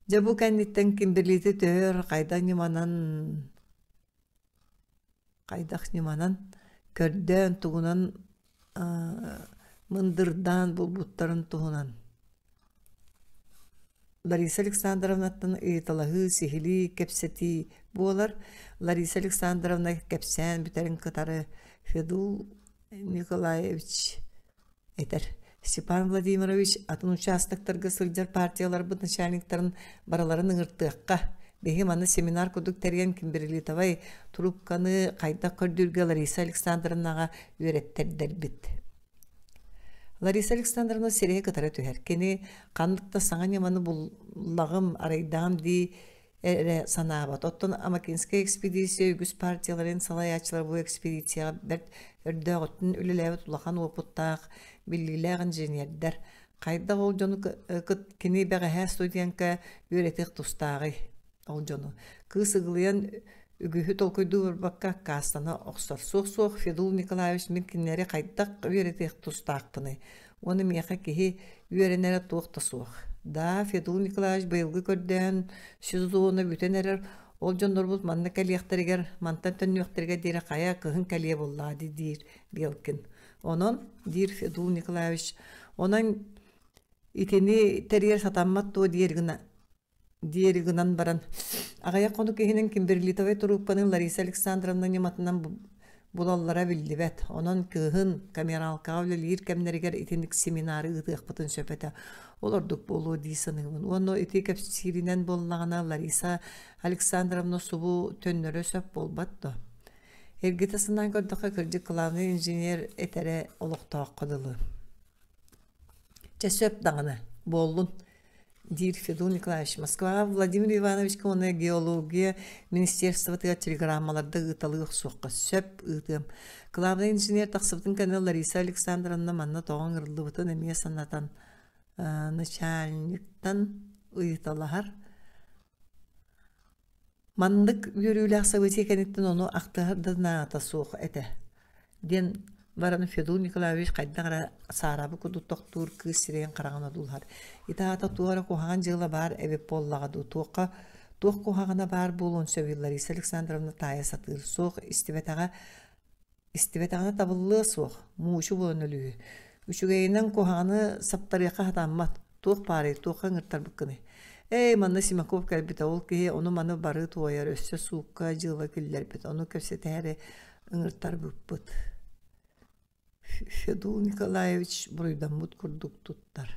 Дьэ бу кэнниттэн Кимберлити төһөр хайдах ньыманан хайдах ньыманан көрдөөн тугунан мындырдаан булбуттарын туһунан Лариса Александровнаттан ыйыталаһыы, сиһилии кэпсэтии буолар. Лариса Александровна кэпсээн бүтэрин кытары Федул Николаевич этэр. Степан Владимирович атын участоктарга сылдьар партияларбыт начальниктарын барыларын ыҥыртыахха. Биһиги манна семинар курдук тэрийэн Кимберлитовай трубканы хайдах көрдүүргэ Лариса Александровнаҕа үөрэттэрдэрбит. Лариса Александровна сирэйэ кытара түһэр. Кини ханнык да саҥа ньыманы буллаҕым, арайдаҕым дии эрэ санаабат. Оттон Амакинскай экспедиция үгүс партияларын салайааччылара бу экспедицияҕа бэрт өрдөөҕүттэн үлэлээбит улахан уопуттаах, биллиилээх инженердэр. Хайдах ол дьону кини бэҕэһээ студентка үөрэтиэх тустааҕый? Ол дьону. Кыыс ыгылыйан үгүһү толкуйдуу барбакка аккаастана охсор. Суох-суох, Федул Николаевич, мин кинилэри хайдах үөрэтиэх тустаахпыный? Уонна миэхэ киһи үөрэнэрэ туох да суох. Да, Федул Николаевич быйылгы көрдөһөн сезона бүтэн эрэр, ол дьоннорбут манна кэлиэхтэригэр, мантан төннүөхтэригэр диэри хайа кыһын кэлиэ буоллаҕа дии диир Белкин. Онон, диир Федул Николаевич, онон итини тэрийэр сатаммат дуо диир гына диэри гынан баран, аҕыйах хонук иһинэн Кимберлитовай туруупканы Лариса Александровна ньыматынан булаллара биллибэт. Онон кыыһын камералкаҕа үлэлиир кэмнэригэр итинник семинары ыытыахпытын сөп этэ. Ол ордук буолуо дии саныыбын. Уонна ити кэпсииринэн буоллаҕына Лариса Александровна субу төннөрө сөп буолбат дуо? Эргитэ санаан көрдөххө, кырдьык главный инженер этэрэ олохтооххо дылы. Чэ сөп даҕаны, буоллун, диир Федот Николаевич. Москваҕа Владимир Ивановичка уонна геология министерствотыгар телеграммаларда ыыталыы охсуохха сөп ыытыам. Главный инженер тахсыбытын кэннэ Лариса Александровна манна тоҕо ыҥырыллыбытын эмиэ санатан начальниктан ыйыталаһар. Маннык үөрүүлээх событие кэнниттэн ону ахтыһар да наада суох этэ диэн баран Федот Николаевич хайдах эрэ саараабыт курдук тохтуур кыыс сирэйин хараҕын одуулаһар. Ити аата туох эрэ куһаҕан дьыала баар эбит буоллаҕа дуу, туохха туох куһаҕана баар буолуон сөбүй Лариса Александровна таайа сатыыр. Суох истибэтэҕэ Истибэтэҕинэ табыллыа суох, муучу буолан өлүүһү. Үчүгэйинэн куһаҕаны саптарыахха сатаммат, туох баарый, туохха ыҥыртарбыккыный? Ээ, манна Симаков кэлбитэ, ол киһи ону-маны бары туойар, өссө суукка дьыала киллэрбит, ону кэпсэтээри ыҥыртарбыппыт. Федул Николаевич буруйдаммыт курдук туттар.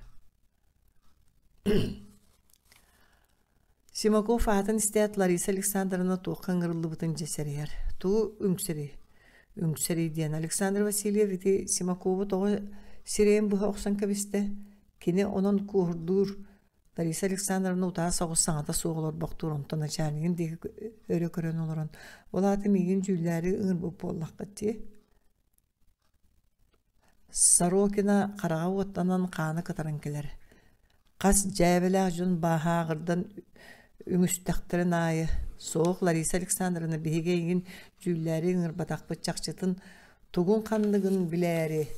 Симаков аатын истээт Лариса Александровна туохха ыҥырыллыбытын дьэ сэрэйэр. Тугу үҥсэрий? Үҥсэрий диэн Александр Васильев ити Симакову тоҕо сирэйин быһа охсон кэбистэ? Кини онон куоһурдуур. Лариса Александровна утаа соҕус саҥата суох олорбохтуур, онтон начальнигын диэки өрө көрөн олорон, ол аата миигин дьүүллээри ыҥырбыт буоллаххыт дии. Сорокина хараҕа уоттанан хаана кытаран кэлэр. Хас дьээбэлээх дьон бааһааҕырдан үҥүстэхтэрин аайы «Суох, Лариса Александровна, биһиги эйигин дьүүллээри ыҥырбатахпыт чахчытын тугун-ханныгын билээри,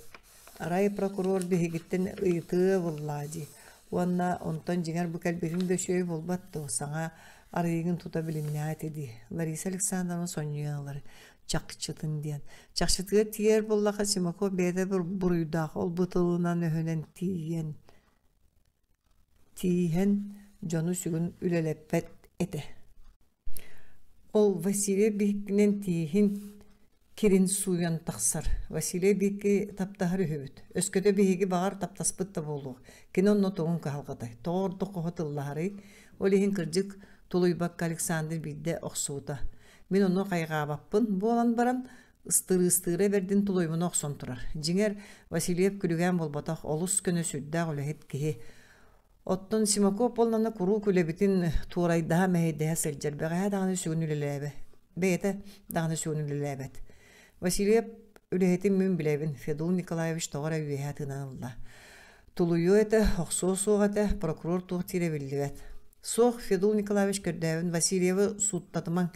арай прокурор биһигиттэн ыйытыа буллаа дии уонна онтон дьиҥэр бу кэлбитиҥ да үчүгэй буолбат дуо, саҥа арыйыгын тута билиннэҕэ ити дии» Лариса Александровна сонньуйан ылар чахчытын диэн. Чахчытыгар тиийэр буоллахха Симаков бэйэтэ буруйдаах ол бу тылынан-өһүнэн тиийэн тииһэн дьону сүгүн үлэлэппэт этэ. Ол Василий биһиккинэн тииһин кирин сууйан тахсар. Василий биһикки таптаһар үһүбүт. Өскөтө биһиги баҕар таптаспыт да буолуох. Кини онно тугун кыһалҕатай? Тоҕо ордук хоһо тыллаһарый? Ол иһин кырдьык тулуйбакка Александр биирдэ охсубута. Мин ону хайҕаабаппын буолан баран, ыстырыыстыыра бэрдин тулуйумуна охсон турар. Дьиҥэр, Васильев күлүгээн буолбатах, олус көнө сүрдээх үлэһит киһи. Оттон Симаков буоллаҕына куруук үлэбитин туорайдаһа, мэһэйдэһэ сылдьар. Бэҕэһээ даҕаны сүгүн үлэлээбэ. Бэйэтэ даҕаны сүгүн үлэлээбэт. Васильев үлэһитин мин билэбин. Федул Николаевич тоҕо эрэ үөһэ тыынан ылла. Тулуйуо этэ, охсуо суох этэ, прокурор туох диирэ биллибэт. Суох, Федул Николаевич көрдөөбүн Васильевы сууттатымаҥ.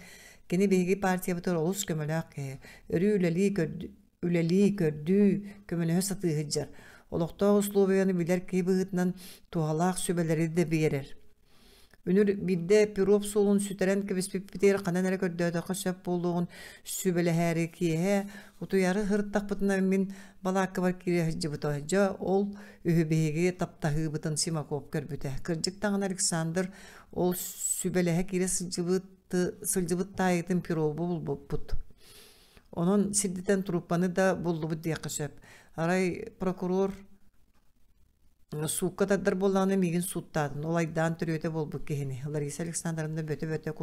Кини биһиги партиябытыгар олус көмөлөөх киһи. Өрүү үлэлии, көрдүү, үлэлии, көрдүү, көмөлөһө сатыы сылдьар. Олохтоох условияны билэр киһи быһыытынан туһалаах сүбэлэри да биэрэр. Үнүр биирдэ пироп суолун сүтэрэн кэбиспиппитигэр ханан эрэ көрдөөтөххө сөп буолуоҕун сүбэлэһээри киэһэ утуйары сырыттахпытына мин балааккабар киирэ сылдьыбыта. Дьэ ол үһү биһиги таптаһыыбытын Симаков көрбүтэ. Кырдьык даҕаны Александр ол сүбэлэһэ киирэ сылдьыбыт сылдьыбыт таайытын пиробу булбуппут. Онон сирдэтэн труппаны да буллубут диэххэ сөп. Арай прокурор Суукка тардар буоллаҕына миигин сууттаатын, ол айдаан төрүөтэ буолбут киһини. Лариса Александровна бөтө-бөтө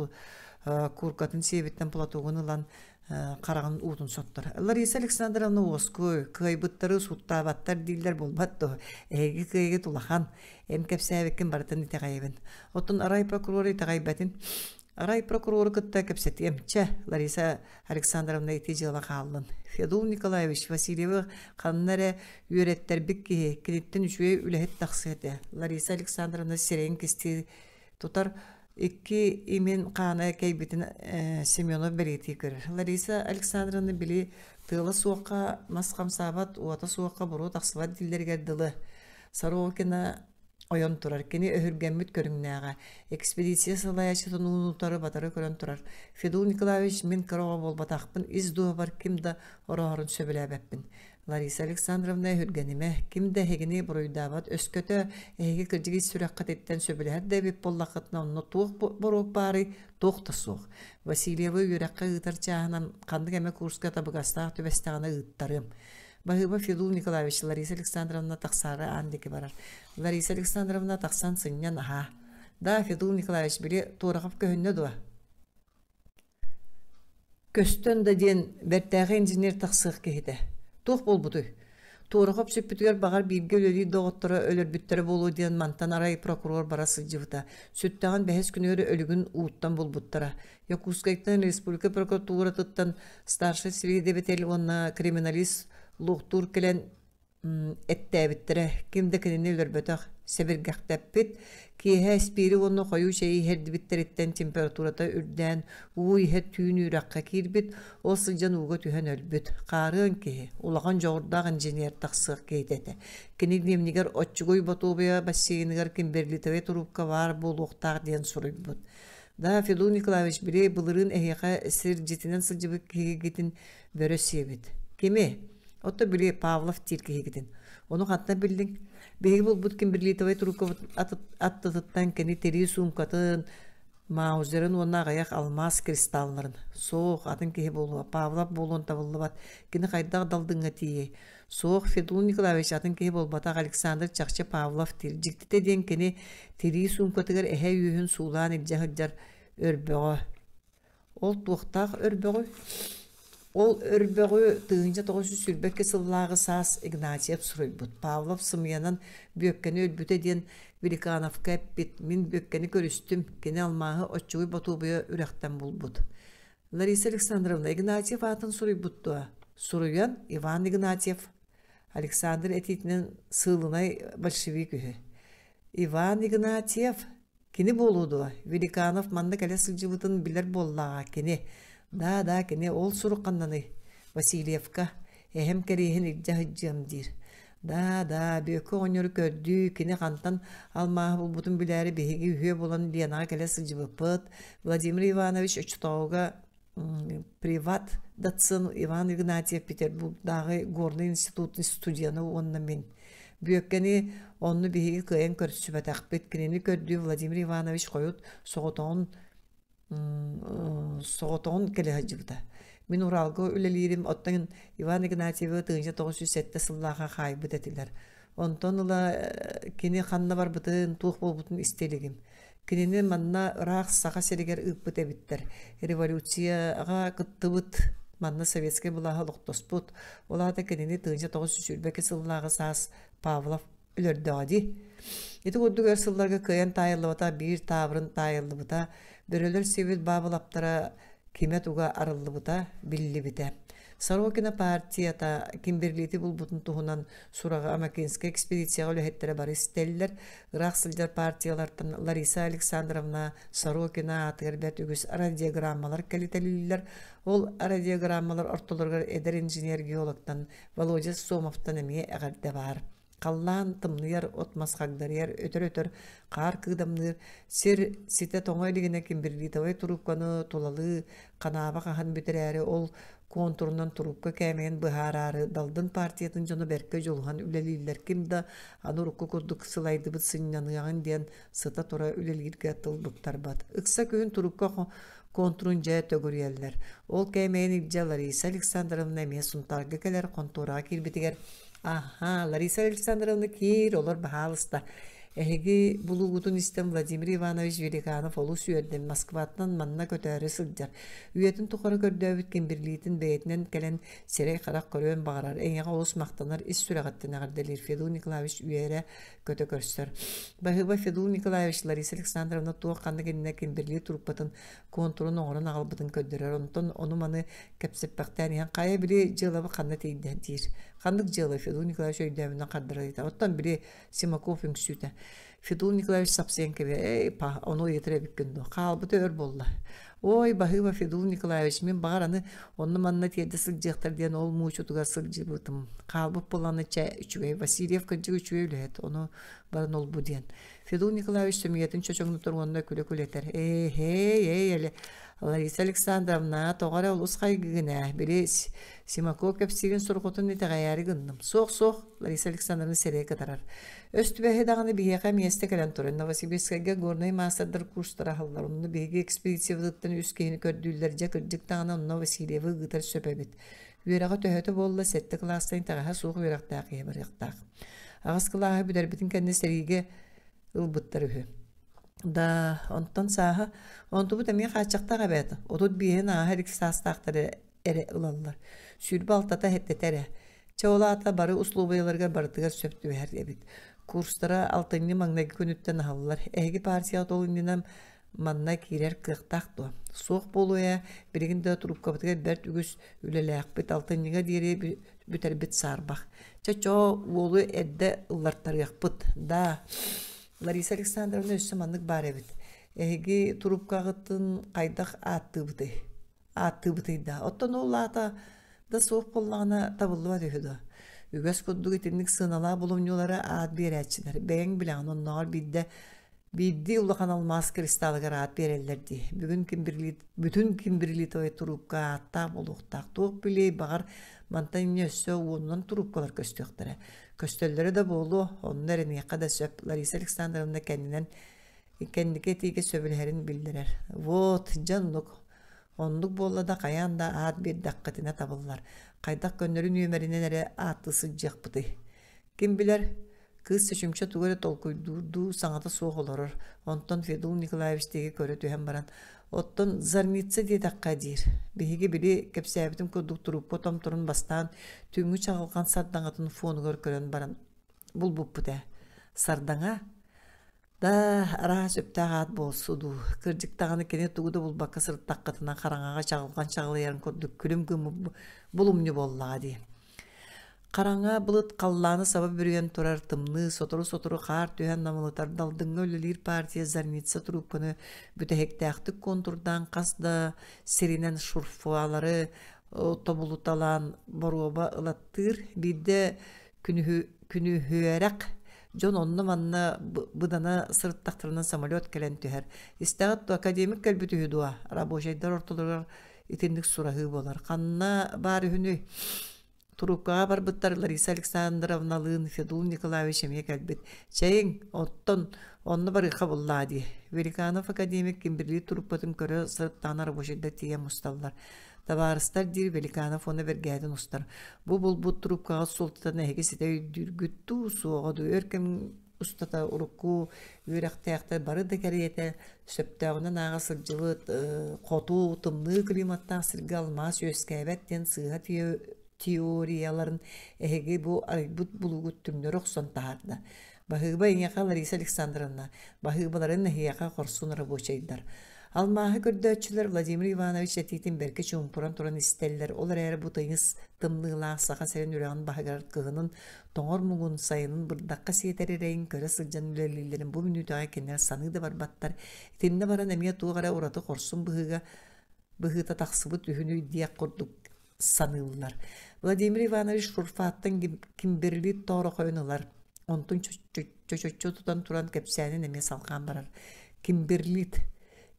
кууркатын сиэбиттэн платогун ылан хараҕын уутун соттор. Лариса Александровна уоскуй, кыайбыттары сууттаабаттар дииллэр буолбат дуо? Эһиги кыайыгыт улахан, эн кэпсээбиккин барытын итэҕэйэбин. Оттон арай прокурор итэҕэйбэтин. Арай прокурору кытта кэпсэтиэм. Чэ, Лариса Александровна ити дьыала хааллын. Федул Николаевич Васильевы ханна эрэ үөрэттэрбит киһи, киниттэн үчүгэй үлэһит тахсыа этэ. Лариса Александровна сирэйин кистии тутар икки имин хаана кэйбитин Семенов бэлиэтии көрөр. Лариса Александровна били тыала суохха мас хамсаабат, уота суохха буруо тахсыбат дииллэригэр дылы. Сорокина ойон турар. Кини өһүргэммит көрүҥнээҕэ. Экспедиция салайааччытын уун-утары батары көрөн турар. Федул Николаевич мин кыра оҕо буолбатахпын, ис дууһабар ким да орооһорун сөбүлээбэппин. Лариса Александровна өһүргэнимэ, ким да эһигини буруйдаабат өскөтө эһиги кырдьык ис сүрэххититтэн сөбүлэһэр да эбит буоллаххытына онно туох боруок баарый, туох да суох. Васильевы үөрэххэ ыытар чааһынан ханнык эмэ курска табыгастаах түбэстэҕинэ ыыттарыам. Баһыыба Федул Николаевич Лариса Александровна тахсаары аан диэки барар. Лариса Александровна тахсан сынньан аһаа. Да, Федул Николаевич, били Туорахов көһүннэ дуо? Көстөн да диэн бэртээхэй инженер тахсыах киһитэ. Туох буолбутуй? Туорахов сүппүтүгэр баҕар бииргэ үлэлиир доҕотторо өлөрбүттэрэ буолуо диэн мантан арай прокурор бара сылдьыбыта. Сүттэҕин бэһис күнүгэр өлүгүн ууттан булбуттара. Якутскайтан республика прокуратуратыттан старшай следователь уонна криминалист луохтуур кэлэн эттээбиттэрэ, ким да кинини өлөрбөтөх, сэбиргэхтэппит, киэһэ испиири уонна хойуу чэйи иһэрдибиттэриттэн температурата үрдээн, уу иһэ түүн үрэххэ киирбит, ол сылдьан ууга түһэн өлбүт. Хаарыан киһи, улахан дьоҕурдаах инженер тахсыах киһитэ этэ. Кини дневнигэр Оччугуй Ботуобуйа бассейныгар кимберлитовай туруупка баар буолуохтаах диэн суруйбут. Да, Федул Николаевич, били былырыын эһиэхэ сирдьитинэн сылдьыбыт киһигитин бөрө сиэбит. Кими? Ото били Павлов диир киһигитин. Ону хантан биллиҥ? Биһиги булбут кимберлитовай трубкабыт аттытыттан кини тирии суумкатын, маузерын уонна аҕыйах алмаас кристалларын. Суох, атын киһи буолуо, Павлов буолуон табыллыбат. Кини хайдах далдыҥҥа тиийэй? Суох, Федул Николаевич атын киһи буолбатах Александр чахчы Павлов диир. Дьиктитэ диэн кини тирии суумкатыгар эһэ үөһүн суулаан илдьэ сылдьар өрбөҕө. Ол туохтаах өрбөҕүй? Ол өрбөҕү 1922 сыллааҕы саас Игнатьев суруйбут. Павлов сымыйанан Бүөккэни өлбүтэ диэн Великановка эппит. Мин Бүөккэни көрүстүм, кини алмааһы Оччугуй Ботуобуйа үрэхтэн булбут. Лариса Александровна Игнатьев аатын суруйбут дуо? Суруйан Иван Игнатьев Александр этиитинэн сыылынай большевик үһү. Иван Игнатьев Кини буолуо дуо? Великанов манна кэлэ сылдьыбытын билэр буоллаҕа кини. Да, да, кини ол сурук ханнаный? Васильевка. Эһэм кэриэһин илдьэ сылдьыам диир. Да, да, Бүөккэ оҕонньору көрдүү, кини хантан алмааһы булбутун билээри биһиги үһүө буолан Ленаҕа кэлэ сылдьыбыппыт. Владимир Иванович оччотооҕуга приват доцент Иван Игнатьев Петербургдааҕы горнай институтун студена уонна мин. Бүөккэни онно биһиги кыайан көрсүбэтэхпит. Кинини көрдүү Владимир Иванович хойут соҕотоҕун соҕотоҕун кэлэ сылдьыбыта. Мин Уралга үлэлиирим, оттон Иван Игнатьевы 1907 сыллааха хаайбыт этилэр. Онтон ыла кини ханна барбытын, туох буолбутун истэ илигим. Кинини манна ыраах Саха сиригэр ыыппыт эбиттэр. Революцияҕа кыттыбыт, манна советскай былааһы олохтоспут. Ол аата кинини 1922 сыллааҕы саас Павлов өлөрдөҕө дии. Ити курдук өр сылларга кыайан таайыллыбатах биир таабырын таайыллыбыта, бөрөлөр сиэбит баабылаптара кимэ-туга арыллыбыта, биллибитэ. Сорокина партията Кимберлити булбутун туһунан сураҕы Амакинскай экспедицияҕа үлэһиттэрэ бары истэллэр. Ыраах сылдьар партиялартан Лариса Александровна Сорокина аатыгар бэрт үгүс радиограммалар кэлитэлииллэр. Ол радиограммалар ортолоругар эдэр инженер-геологтан Володя Сомовтан эмиэ эҕэрдэ баар. Халлаан тымныйар, от-мас хагдарыйар, өтөр-өтөр хаар кыыдамныыр, сир ситэ тоҥо илигинэ кимберлитовай туруупканы тулалыы ханааба хаһан бүтэрээри ол куонтурунан туруупка кээмэйин быһаараары Далдын партиятын дьоно бэркэ дьулуһан үлэлииллэр ким да аны урукку курдук сылайдыбыт сынньаныаҕын диэн сыта-тура үлэлииргэ тыл быктарбат. Ыкса күһүн турукка контурун дьэ төгүрүйэллэр. Ол кээмэйин илдьэ Лариса Александровна эмиэ Сунтаарга кэлэр хонтуораҕа киирбитигэр «Аһаа, Лариса Александровна киир, олор баһаалыста. Эһиги булуугутун истэн Владимир Иванович Великанов олус үөрдэ, Москваттан манна көтөөрү сылдьар. Үйэтин тухары көрдөөбүт Кимберлитин бэйэтинэн кэлэн сирэй-харах көрүөн баҕарар, эйиэхэ олус махтанар, ис сүрэҕиттэн эҕэрдэлиир Федул Николаевич үөрэ көтө көрсөр. Баһыыба Федул Николаевич Лариса Александровна туох ханнык иннинэ Кимберли труппатын контурун оҥорон аҕалбытын көрдөрөр. Онтон ону-маны кэпсэппэхтээн иһэн хайа били дьыалабы ханна тиийдэ диир. Ханнык дьыала Федул Николаевич өйдөөбүнэн хардарар ыйытар. Оттон били Симаков үҥсүүтэ. Федул Николаевич сапсыйан кэбиһэр. Эй, па, ону ыйытар эбиккин дуо? Хаалбыта өр буолла. Ой, баһыыба Федул Николаевич, мин баҕар аны онно-манна тиэрдэ сылдьыахтар диэн ол муучутугар сылдьыбытым. Хаалбыт буоллаҕына чэ, үчүгэй. Васильев кырдьык үчүгэй үлэһит, ону баран олбу диэн. Федул Николаевич сөмүйэтин чочоҥнотор уонна күлэ-күлэ этэр: «Ээ, эй, Лариса Александровна, тоҕо эрэ олус хайгыгын ээ, били Симаков кэпсиирин сорҕотун итэҕэйээри гынным. Суох-суох, Лариса Александровна сирэйэ кытарар. Өс түбэһи даҕаны биһиэхэ миэстэ кэлэн турар. Новосибирскайга горнай маастардар курстара аһыллар. Онно биһиги экспедициябытыттан үс киһини көрдүүллэр. Дьэ, кырдьык даҕаны онно Васильевы ыытар сөп эбит. Үөрэҕэ төһөтө буолла, сэттэ кылаастан итэҕэһэ суох үөрэхтээх киһи барыахтаах. Аҕыс кылааһы бүтэрбитин кэннэ сэриигэ ылбыттар үһү. Да, онтон сааһа, онтубут эмиэ хааччахтаах эбээт. 35-ин ааһа илик саастаахтар эрэ ылаллар. 26-та сэттэтэ эрэ. Чэ, ол аата бары услуобуйаларыгар барытыгар сөп түбэһэр эбит. Курстара алтынньы маҥнайгы күнүттэн аһыллар. Эһиги партияҕыт ол иннинэ манна киирэр кыахтаах дуо? Суох буолуо ээ, билигин да трубкабытыгар бэрт үгүс үлэлээхпит, алтынньыга диэри бүтэрбит саарбах. Чэ, чоо, уолу эрдэ ыллартарыахпыт. Да, Лариса Александровна өссө маннык баар эбит. Эһиги трубкаҕытын хайдах ааттыыбытый? Ааттыыбытый да. Оттон ол аата да суох буоллаҕына табыллыбат үһү дуо? Үгэс курдук итинник сыаналаах булумньулары аат биэрээччилэр. Бэйэҥ билэҕин, оннооҕор биирдэ биирдии улахан алмаас кристалыгар аат биэрэллэр дии. Бүгүн кимберлит, бүтүн кимберлитовай туруупка ааттаах буолуохтаах. Туох билиэй, баҕар, мантан инньэ өссө уонунан туруупкалар көстүөхтэрэ. Көстөллөрө да буолуо, онно эрэниэххэ да сөп. Лариса Александровна кэннинэн кэнники этиигэ сөбүлэһэрин биллэрэр. Вот, дьэ оннук. Оннук буолла да хайаан да аат биэрдэххитинэ табыллар. Хайдах көннөрү нүөмэринэн эрэ ааттыы сылдьыахпытый? Ким билэр, кыыс чочумча тугу эрэ толкуйдуурдуу саҥата суох олорор. Онтон Федул Николаевич диэки көрө түһэн баран, «Оттон Зарница диэтэххэ диир. Биһиги били кэпсээбитим курдук труппа томторун бастаан түүҥҥү чаҕылҕан сардаҥатын фонугар көрөн баран булбуппут ээ. Сардаҥа Да, араас сөптөөх аат буолсу дуу. Кырдьык даҕаны кини тугу да булбакка сырыттаххытына хараҥаҕа чаҕылҕан чаҕылыйарын курдук күлүм гыммыт булумньу буоллаҕа дии. Хараҥа былыт халлааны саба бүрүйэн турар тымныы, сотору-сотору хаар түһэн намылытар Далдыҥҥа үлэлиир партия Зарница трубканы бүтэһиктээхтик контурдаан хас да сиринэн шурфалары тобулуталаан боруоба ылаттыыр. Биирдэ күнүһүөрэх дьон онно-манна быдана сырыттахтарына самолет кэлэн түһэр. Истэҕит дуо, академик кэлбит үһү дуо? Рабочайдар ортолоругар итинник сураһыы буолар. Ханна баар үһүнүй? Туруккаҕа барбыттар Лариса Александровналыын Федул Николаевич эмиэ кэлбит. Чэйиҥ, оттон онно барыахха буллаа дии. Великанов академик Кимберли труппатын көрө сырыттаҕына рабочайдар тиийэн мусталлар. Табаарыстар диир Великанов уонна бэргэһэтин устар. Бу булбут трубкаҕыт суолтатын эһиги ситэ өйдүүргүт дуу, суоҕа дуу өр кэм устата урукку үөрэхтээхтэр бары да кэриэтэ сөптөөҕүнэн ааҕа сылдьыбыт хоту тымныы климаттаах сиргэ алмаас үөскээбэт диэн сыыһа теорияларын эһиги бу арыйбыт булуугут түҥнэри охсон таһаарда. Баһыыба эйиэхэ Лариса Александровна, баһыыбаларын эһиэхэ хорсун рабочайдар. Алмааһы көрдөөччүлэр Владимир Иванович этиитин бэркэ чуумпуран туран истэллэр, ол эрээри бу тыйыс тымныылаах Саха сирин үрэҕин баһыгар кыһынын тоҥор муҥун, сайынын бырдахха сиэтэр эрэйин көрө сылдьан үлэлииллэрин бу мүнүүтэҕэ кинилэр саныы да барбаттар. Итиннэ баран эмиэ туох эрэ ураты хорсун быһыыга быһыыта тахсыбыт үһүнүй диэх курдук саныыллар. Владимир Иванович Шурфаттан Кимберлит тоорохойун ылар. Онтун чочоччу тутан туран кэпсээнин эмиэ салҕаан барар. Кимберлит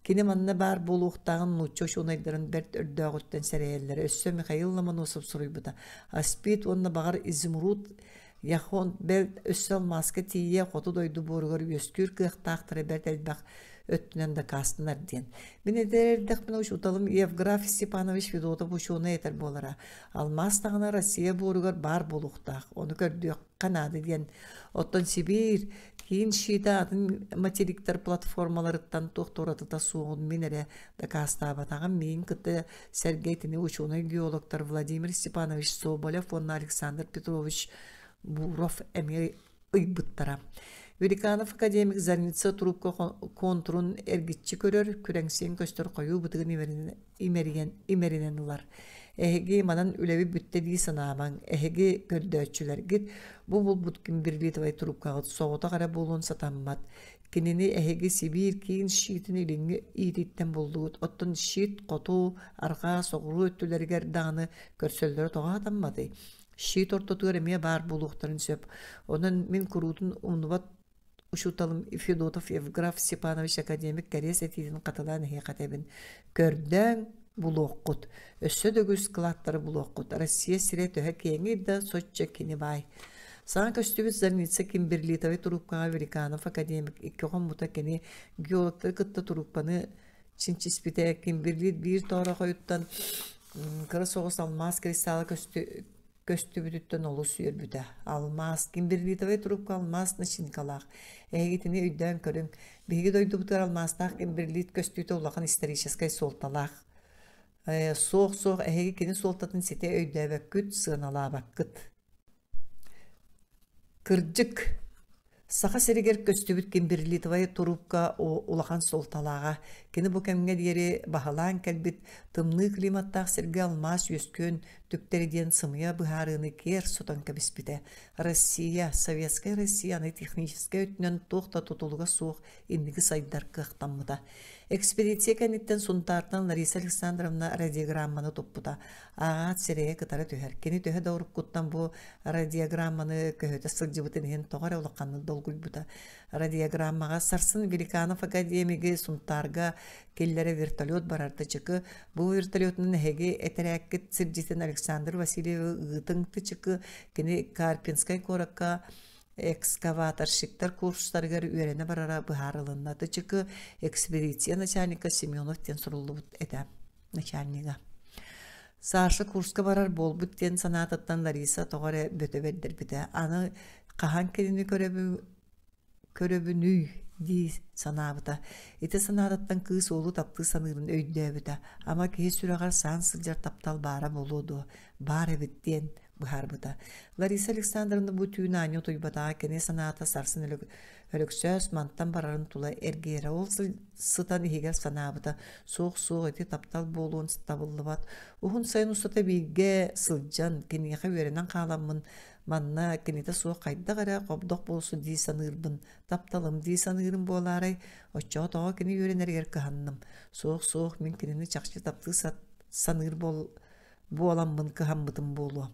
Кини манна баар буолуохтааҕын нуучча учуонайдарын бэрт өрдөөҕүттэн сэрэйэллэрэ. Өссө Михаил Ломоносов суруйбута. Аспид уонна баҕар изумруд Яхон бэл өссө алмааска тиийэ хоту дойду буоругар үөскүүр кыахтаахтара бэрт элбэх өттүнэн дакаастанар диэн. Мин эдэр эрдэхпинэ учууталым Евграф Степанович Федотов учуонай этэр буолара. Алмаас даҕаны Россия буоругар баар буолуохтаах, ону көрдүөххэ наада диэн. Оттон Сибиир киин щита атын материктар платформаларыттан туох да уратыта суоҕун мин эрэ дакаастаабатаҕым. Миигин кытта сэргэ итини учуонай-геологтар Владимир Степанович Соболев уонна Александр Петрович Буров эмиэ ыйбыттара. Великанов академик Зарница трубка контурун эргиччи көрөр, күрэҥсийэн көстөр хойуу бытыгын имэрийэн, имэринэн ылар. Эһиги манан үлэбит бүттэ дии санаамаҥ. Эһиги көрдөөччүлэргит бу булбут кимберлитовай трубкаҕыт соҕотох эрэ буолуон сатаммат. Кинини эһиги Сибиир киин щитин илиҥҥи иититтэн буллугут, оттон щит хоту, арҕаа, соҕуруу өттүлэригэр даҕаны көрсөллөрө тоҕо сатамматый? Щит ортотугар эмиэ баар буолуохтарын сөп. Онон мин куруутун умнубат учууталым Федотов Евграф Степанович академик кэриэс этиитин хатылаан эһиэхэ этэбин: көрдөөҥ, булуоххут. Өссө да үгүс кылааттары булуоххут. Россия сирэ төһө киэҥий да, соччо кини баай. Саҥа көстүбүт Зарница Кимберлитовай туруупкаҕа Великанов академик икки хоммута кини геологтары кытта туруупканы чинчиспитэ. Кимберлит биир тоорохойуттан кыра соҕус алмаас кристалла көстүбүтүттэн олус үөрбүтэ. Алмаас, кимберлитовай трубка алмаас начинкалаах. Эһигитини өйдөөн көрүҥ. Биһиги дойдубутугар алмаастаах кимберлит көстүүтэ улахан историческай суолталаах. Суох-суох эһиги кини суолтатын ситэ өйдөөбөккүт, сыаналаабаккыт. Кырдьык, Саха сиригэр көстүбүт кимберлитовай туруупка улахан суолталааҕа. Кини бу кэмҥэ диэри баһылаан кэлбит тымныы климаттаах сиргэ алмаас үөскүөн түктэри диэн сымыйа быһаарыыны киэр сотон кэбиспитэ. Россия, Советскай Россия аны техническэй өттүнэн туох да тутулуга суох инники сайдар кыахтаммыта. Экспедиция кэнниттэн Сунтаартан Лариса Александровна радиограмманы туппута. Ааҕаат сирэйэ кытара түһэр. Кини төһө да уруккуттан бу радиограмманы көһүтэ сылдьыбытын иһин тоҕо эрэ улаханнык долгуйбута. Радиограммаҕа сарсын Великанов академигы Сунтаарга киллэрэ вертолет барар тычыкы, бу вертолетунан эһиги этэрээккит сирдьитин Александр Васильевы ыытыҥ тычыкы, кини Карпинскай куоракка экскаваторщиктар курстарыгар үөрэнэ барара быһаарылынна. Тычыкы экспедиция начальника Семенов диэн суруллубут этэ начальнига. Саша курска барар буолбут диэн санаатыттан Лариса тоҕо эрэ бөтө бэрдэрбитэ. Аны хаһан кинини көрөбүнүй дии санаабыта. Ити санаатыттан кыыс уолу таптыы саныырын өйдөөбүтэ. Ама киһи сүрэҕэр саан сылдьар таптал баара буолуо дуо? Баар эбит диэн быһаарбыта. Лариса Александровна бу түүн аанньа утуйбатаҕа кини санаата сарсын Өлөксөөс мантан барарын тула эргийэрэ ол сытан иһигэр санаабыта суох-суох ити таптал буолуон табыллыбат. Уһун сайын устата бииргэ сылдьан, киниэхэ үөрэнэн хааламмын, манна кинитэ суох хайдах эрэ хобдох буолсу дии саныырбын, тапталым дии саныырым буолаарай, оччоҕо тоҕо кини үөрэнэригэр кыһанным. Суох-суох мин кинини чахчы таптыы саныыр буол буоламмын кыһаммытым буолуо.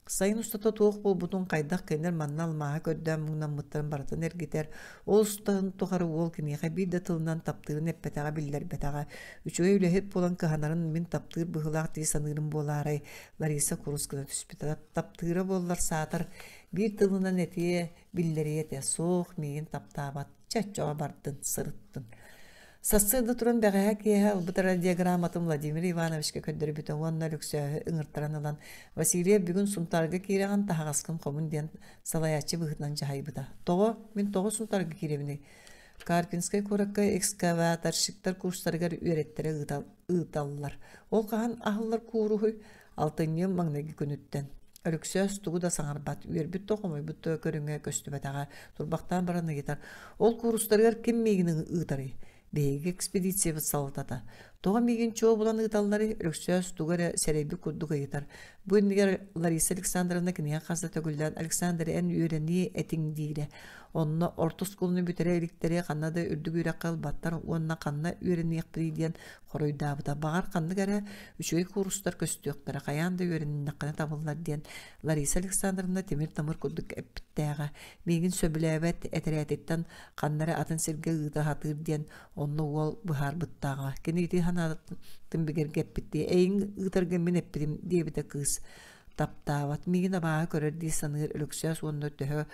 Сайын устата туох буолбутун хайдах кинилэр манна алмааһы көрдөөн муҥнаммыттарын барытын эргитэр. Ол устатын тухары уол киниэхэ биир да тылынан таптыырын эппэтэҕэ, биллэрбэтэҕэ. Үчүгэй үлэһит буолан кыһанарын мин таптыыр быһыылаах дии саныырым буолаарай, Лариса курус гына түспүтэ. Таптыыра буоллар саатар биир тылынан этиэ, биллэриэ этэ. Суох, миигин таптаабат. Чэ, оччоҕо бардын, сырыттын. Сарсыарда туран бэҕэһээ киэһэ ылбыт радиограмматын Владимир Ивановичка көрдөрбүтэ уонна Өлөксөөһү ыҥыртаран ылан «Васильев бүгүн Сунтаарга киирэҕин, таһаҕаскын хомун» диэн салайааччы быһыытынан дьаһайбыта. «Тоҕо? Мин тоҕо Сунтаарга киирэбиний?» Карпинскай куоракка экскаваторщиктар курстарыгар үөрэттэрэ ыыталлар. Ол хаһан аһыллар кууруһуй? Алтынньы маҥнайгы күнүттэн. Өлөксөөс тугу да саҥарбат, үөрбүт да хомойбут да көрүҥэ көстүбэтэҕэ. Турбахтаан баран ыйытар: «Ол куурустарыгар ким миигин ыытарый?» Биһиги экспедициябыт салалтата. Тоҕо миигин чуо булан ыыталларый? Өлөксөөс тугу эрэ сэрэйбит курдук ыйытар. Бу иннигэр Лариса Александровна киниэхэ хас да төгүллээн «Александр, эн үөрэниэ этиҥ» диирэ. Онно орто оскуоланы бүтэрэ иликтэри ханна да үрдүк үөрэххэ ылбаттар уонна ханна үөрэниэхпиний диэн хоруйдаабыта. Баҕар, ханнык эрэ үчүгэй куурустар көстүөхтэрэ, хайаан да үөрэннэххинэ табыллар диэн Лариса Александровна тимир-тамыр курдук эппиттээҕэ. Миигин сөбүлээбэт этэрээтиттэн ханна эрэ атын сиргэ ыыта сатыыр диэн онно уол быһаарбыттааҕа. Кини ити санаатын бигэргэппиттии «Эйигин ыытарга мин эппитим» диэбитэ кыыс. Таптаабат, миигин абааһы көрөр дии саныыр Өлөксөөс уонна төһө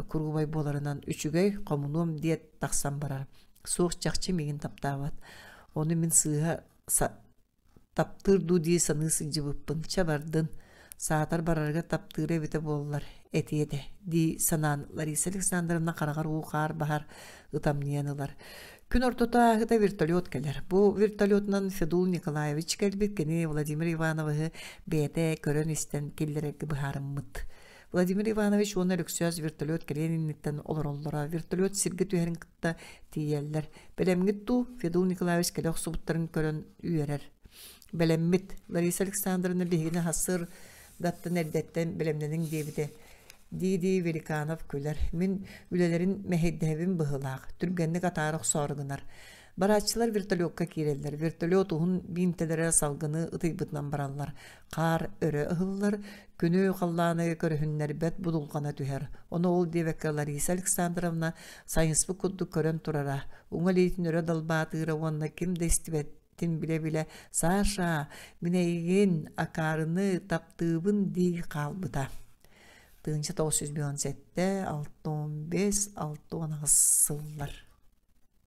куруубай буоларынан үчүгэй, хомунуом диэт тахсан барар. Суох чахчы миигин таптаабат. Ону мин сыыһа таптыыр дуу дии саныы сылдьыбыппын. Чэ бардын, саатар барарыгар таптыыра эбитэ буоллар, этиэ этэ дии санаан Лариса Александровна хараҕар уу-хаар баһар ытамньыйан ылар. Күн ортото ааһыта вертолет кэлэр. Бу вертолетунан Федул Николаевич кэлбит, кини Владимир Ивановиһы бэйэтэ көрөн-истэн киллэрэргэ быһаарыммыт. Владимир Иванович уонна Өлөксөөс вертолет кэлиэн инниттэн олороллоро. Вертолет сиргэ түһэрин кытта тиийэллэр. Бэлэмҥит дуу? Федул Николаевич кэлэ охсубуттарын көрөн үөрэр. Бэлэммит. Лариса Александровна биһигини сарсыардаттан эрдэттэн бэлэмнэниҥ диэбитэ. Дии-дии Великанов күлэр. Мин үлэлэрин мэһэйдэһэбин быһыылаах, түргэнник атаара охсоору гынар. Барааччылар вертолекка киирэллэр. Вертолет уһун биинтэлэрэ салгыны ытыйбытынан бараллар. Хаар өрө ыһыллар, күнү халлааны көрүһүннэрбэт будулҕана түһэр. Ону ол диэбэккэ Лариса Александровна сайыспыт курдук көрөн турара. Уҥа илиитин өрө далбаатыыра уонна ким да истибэт Тин билэ-билэ «Саша, мин эйигин, акаарыны, таптыыбын» дии хаалбыта. 1957, 65, 68 сыллар.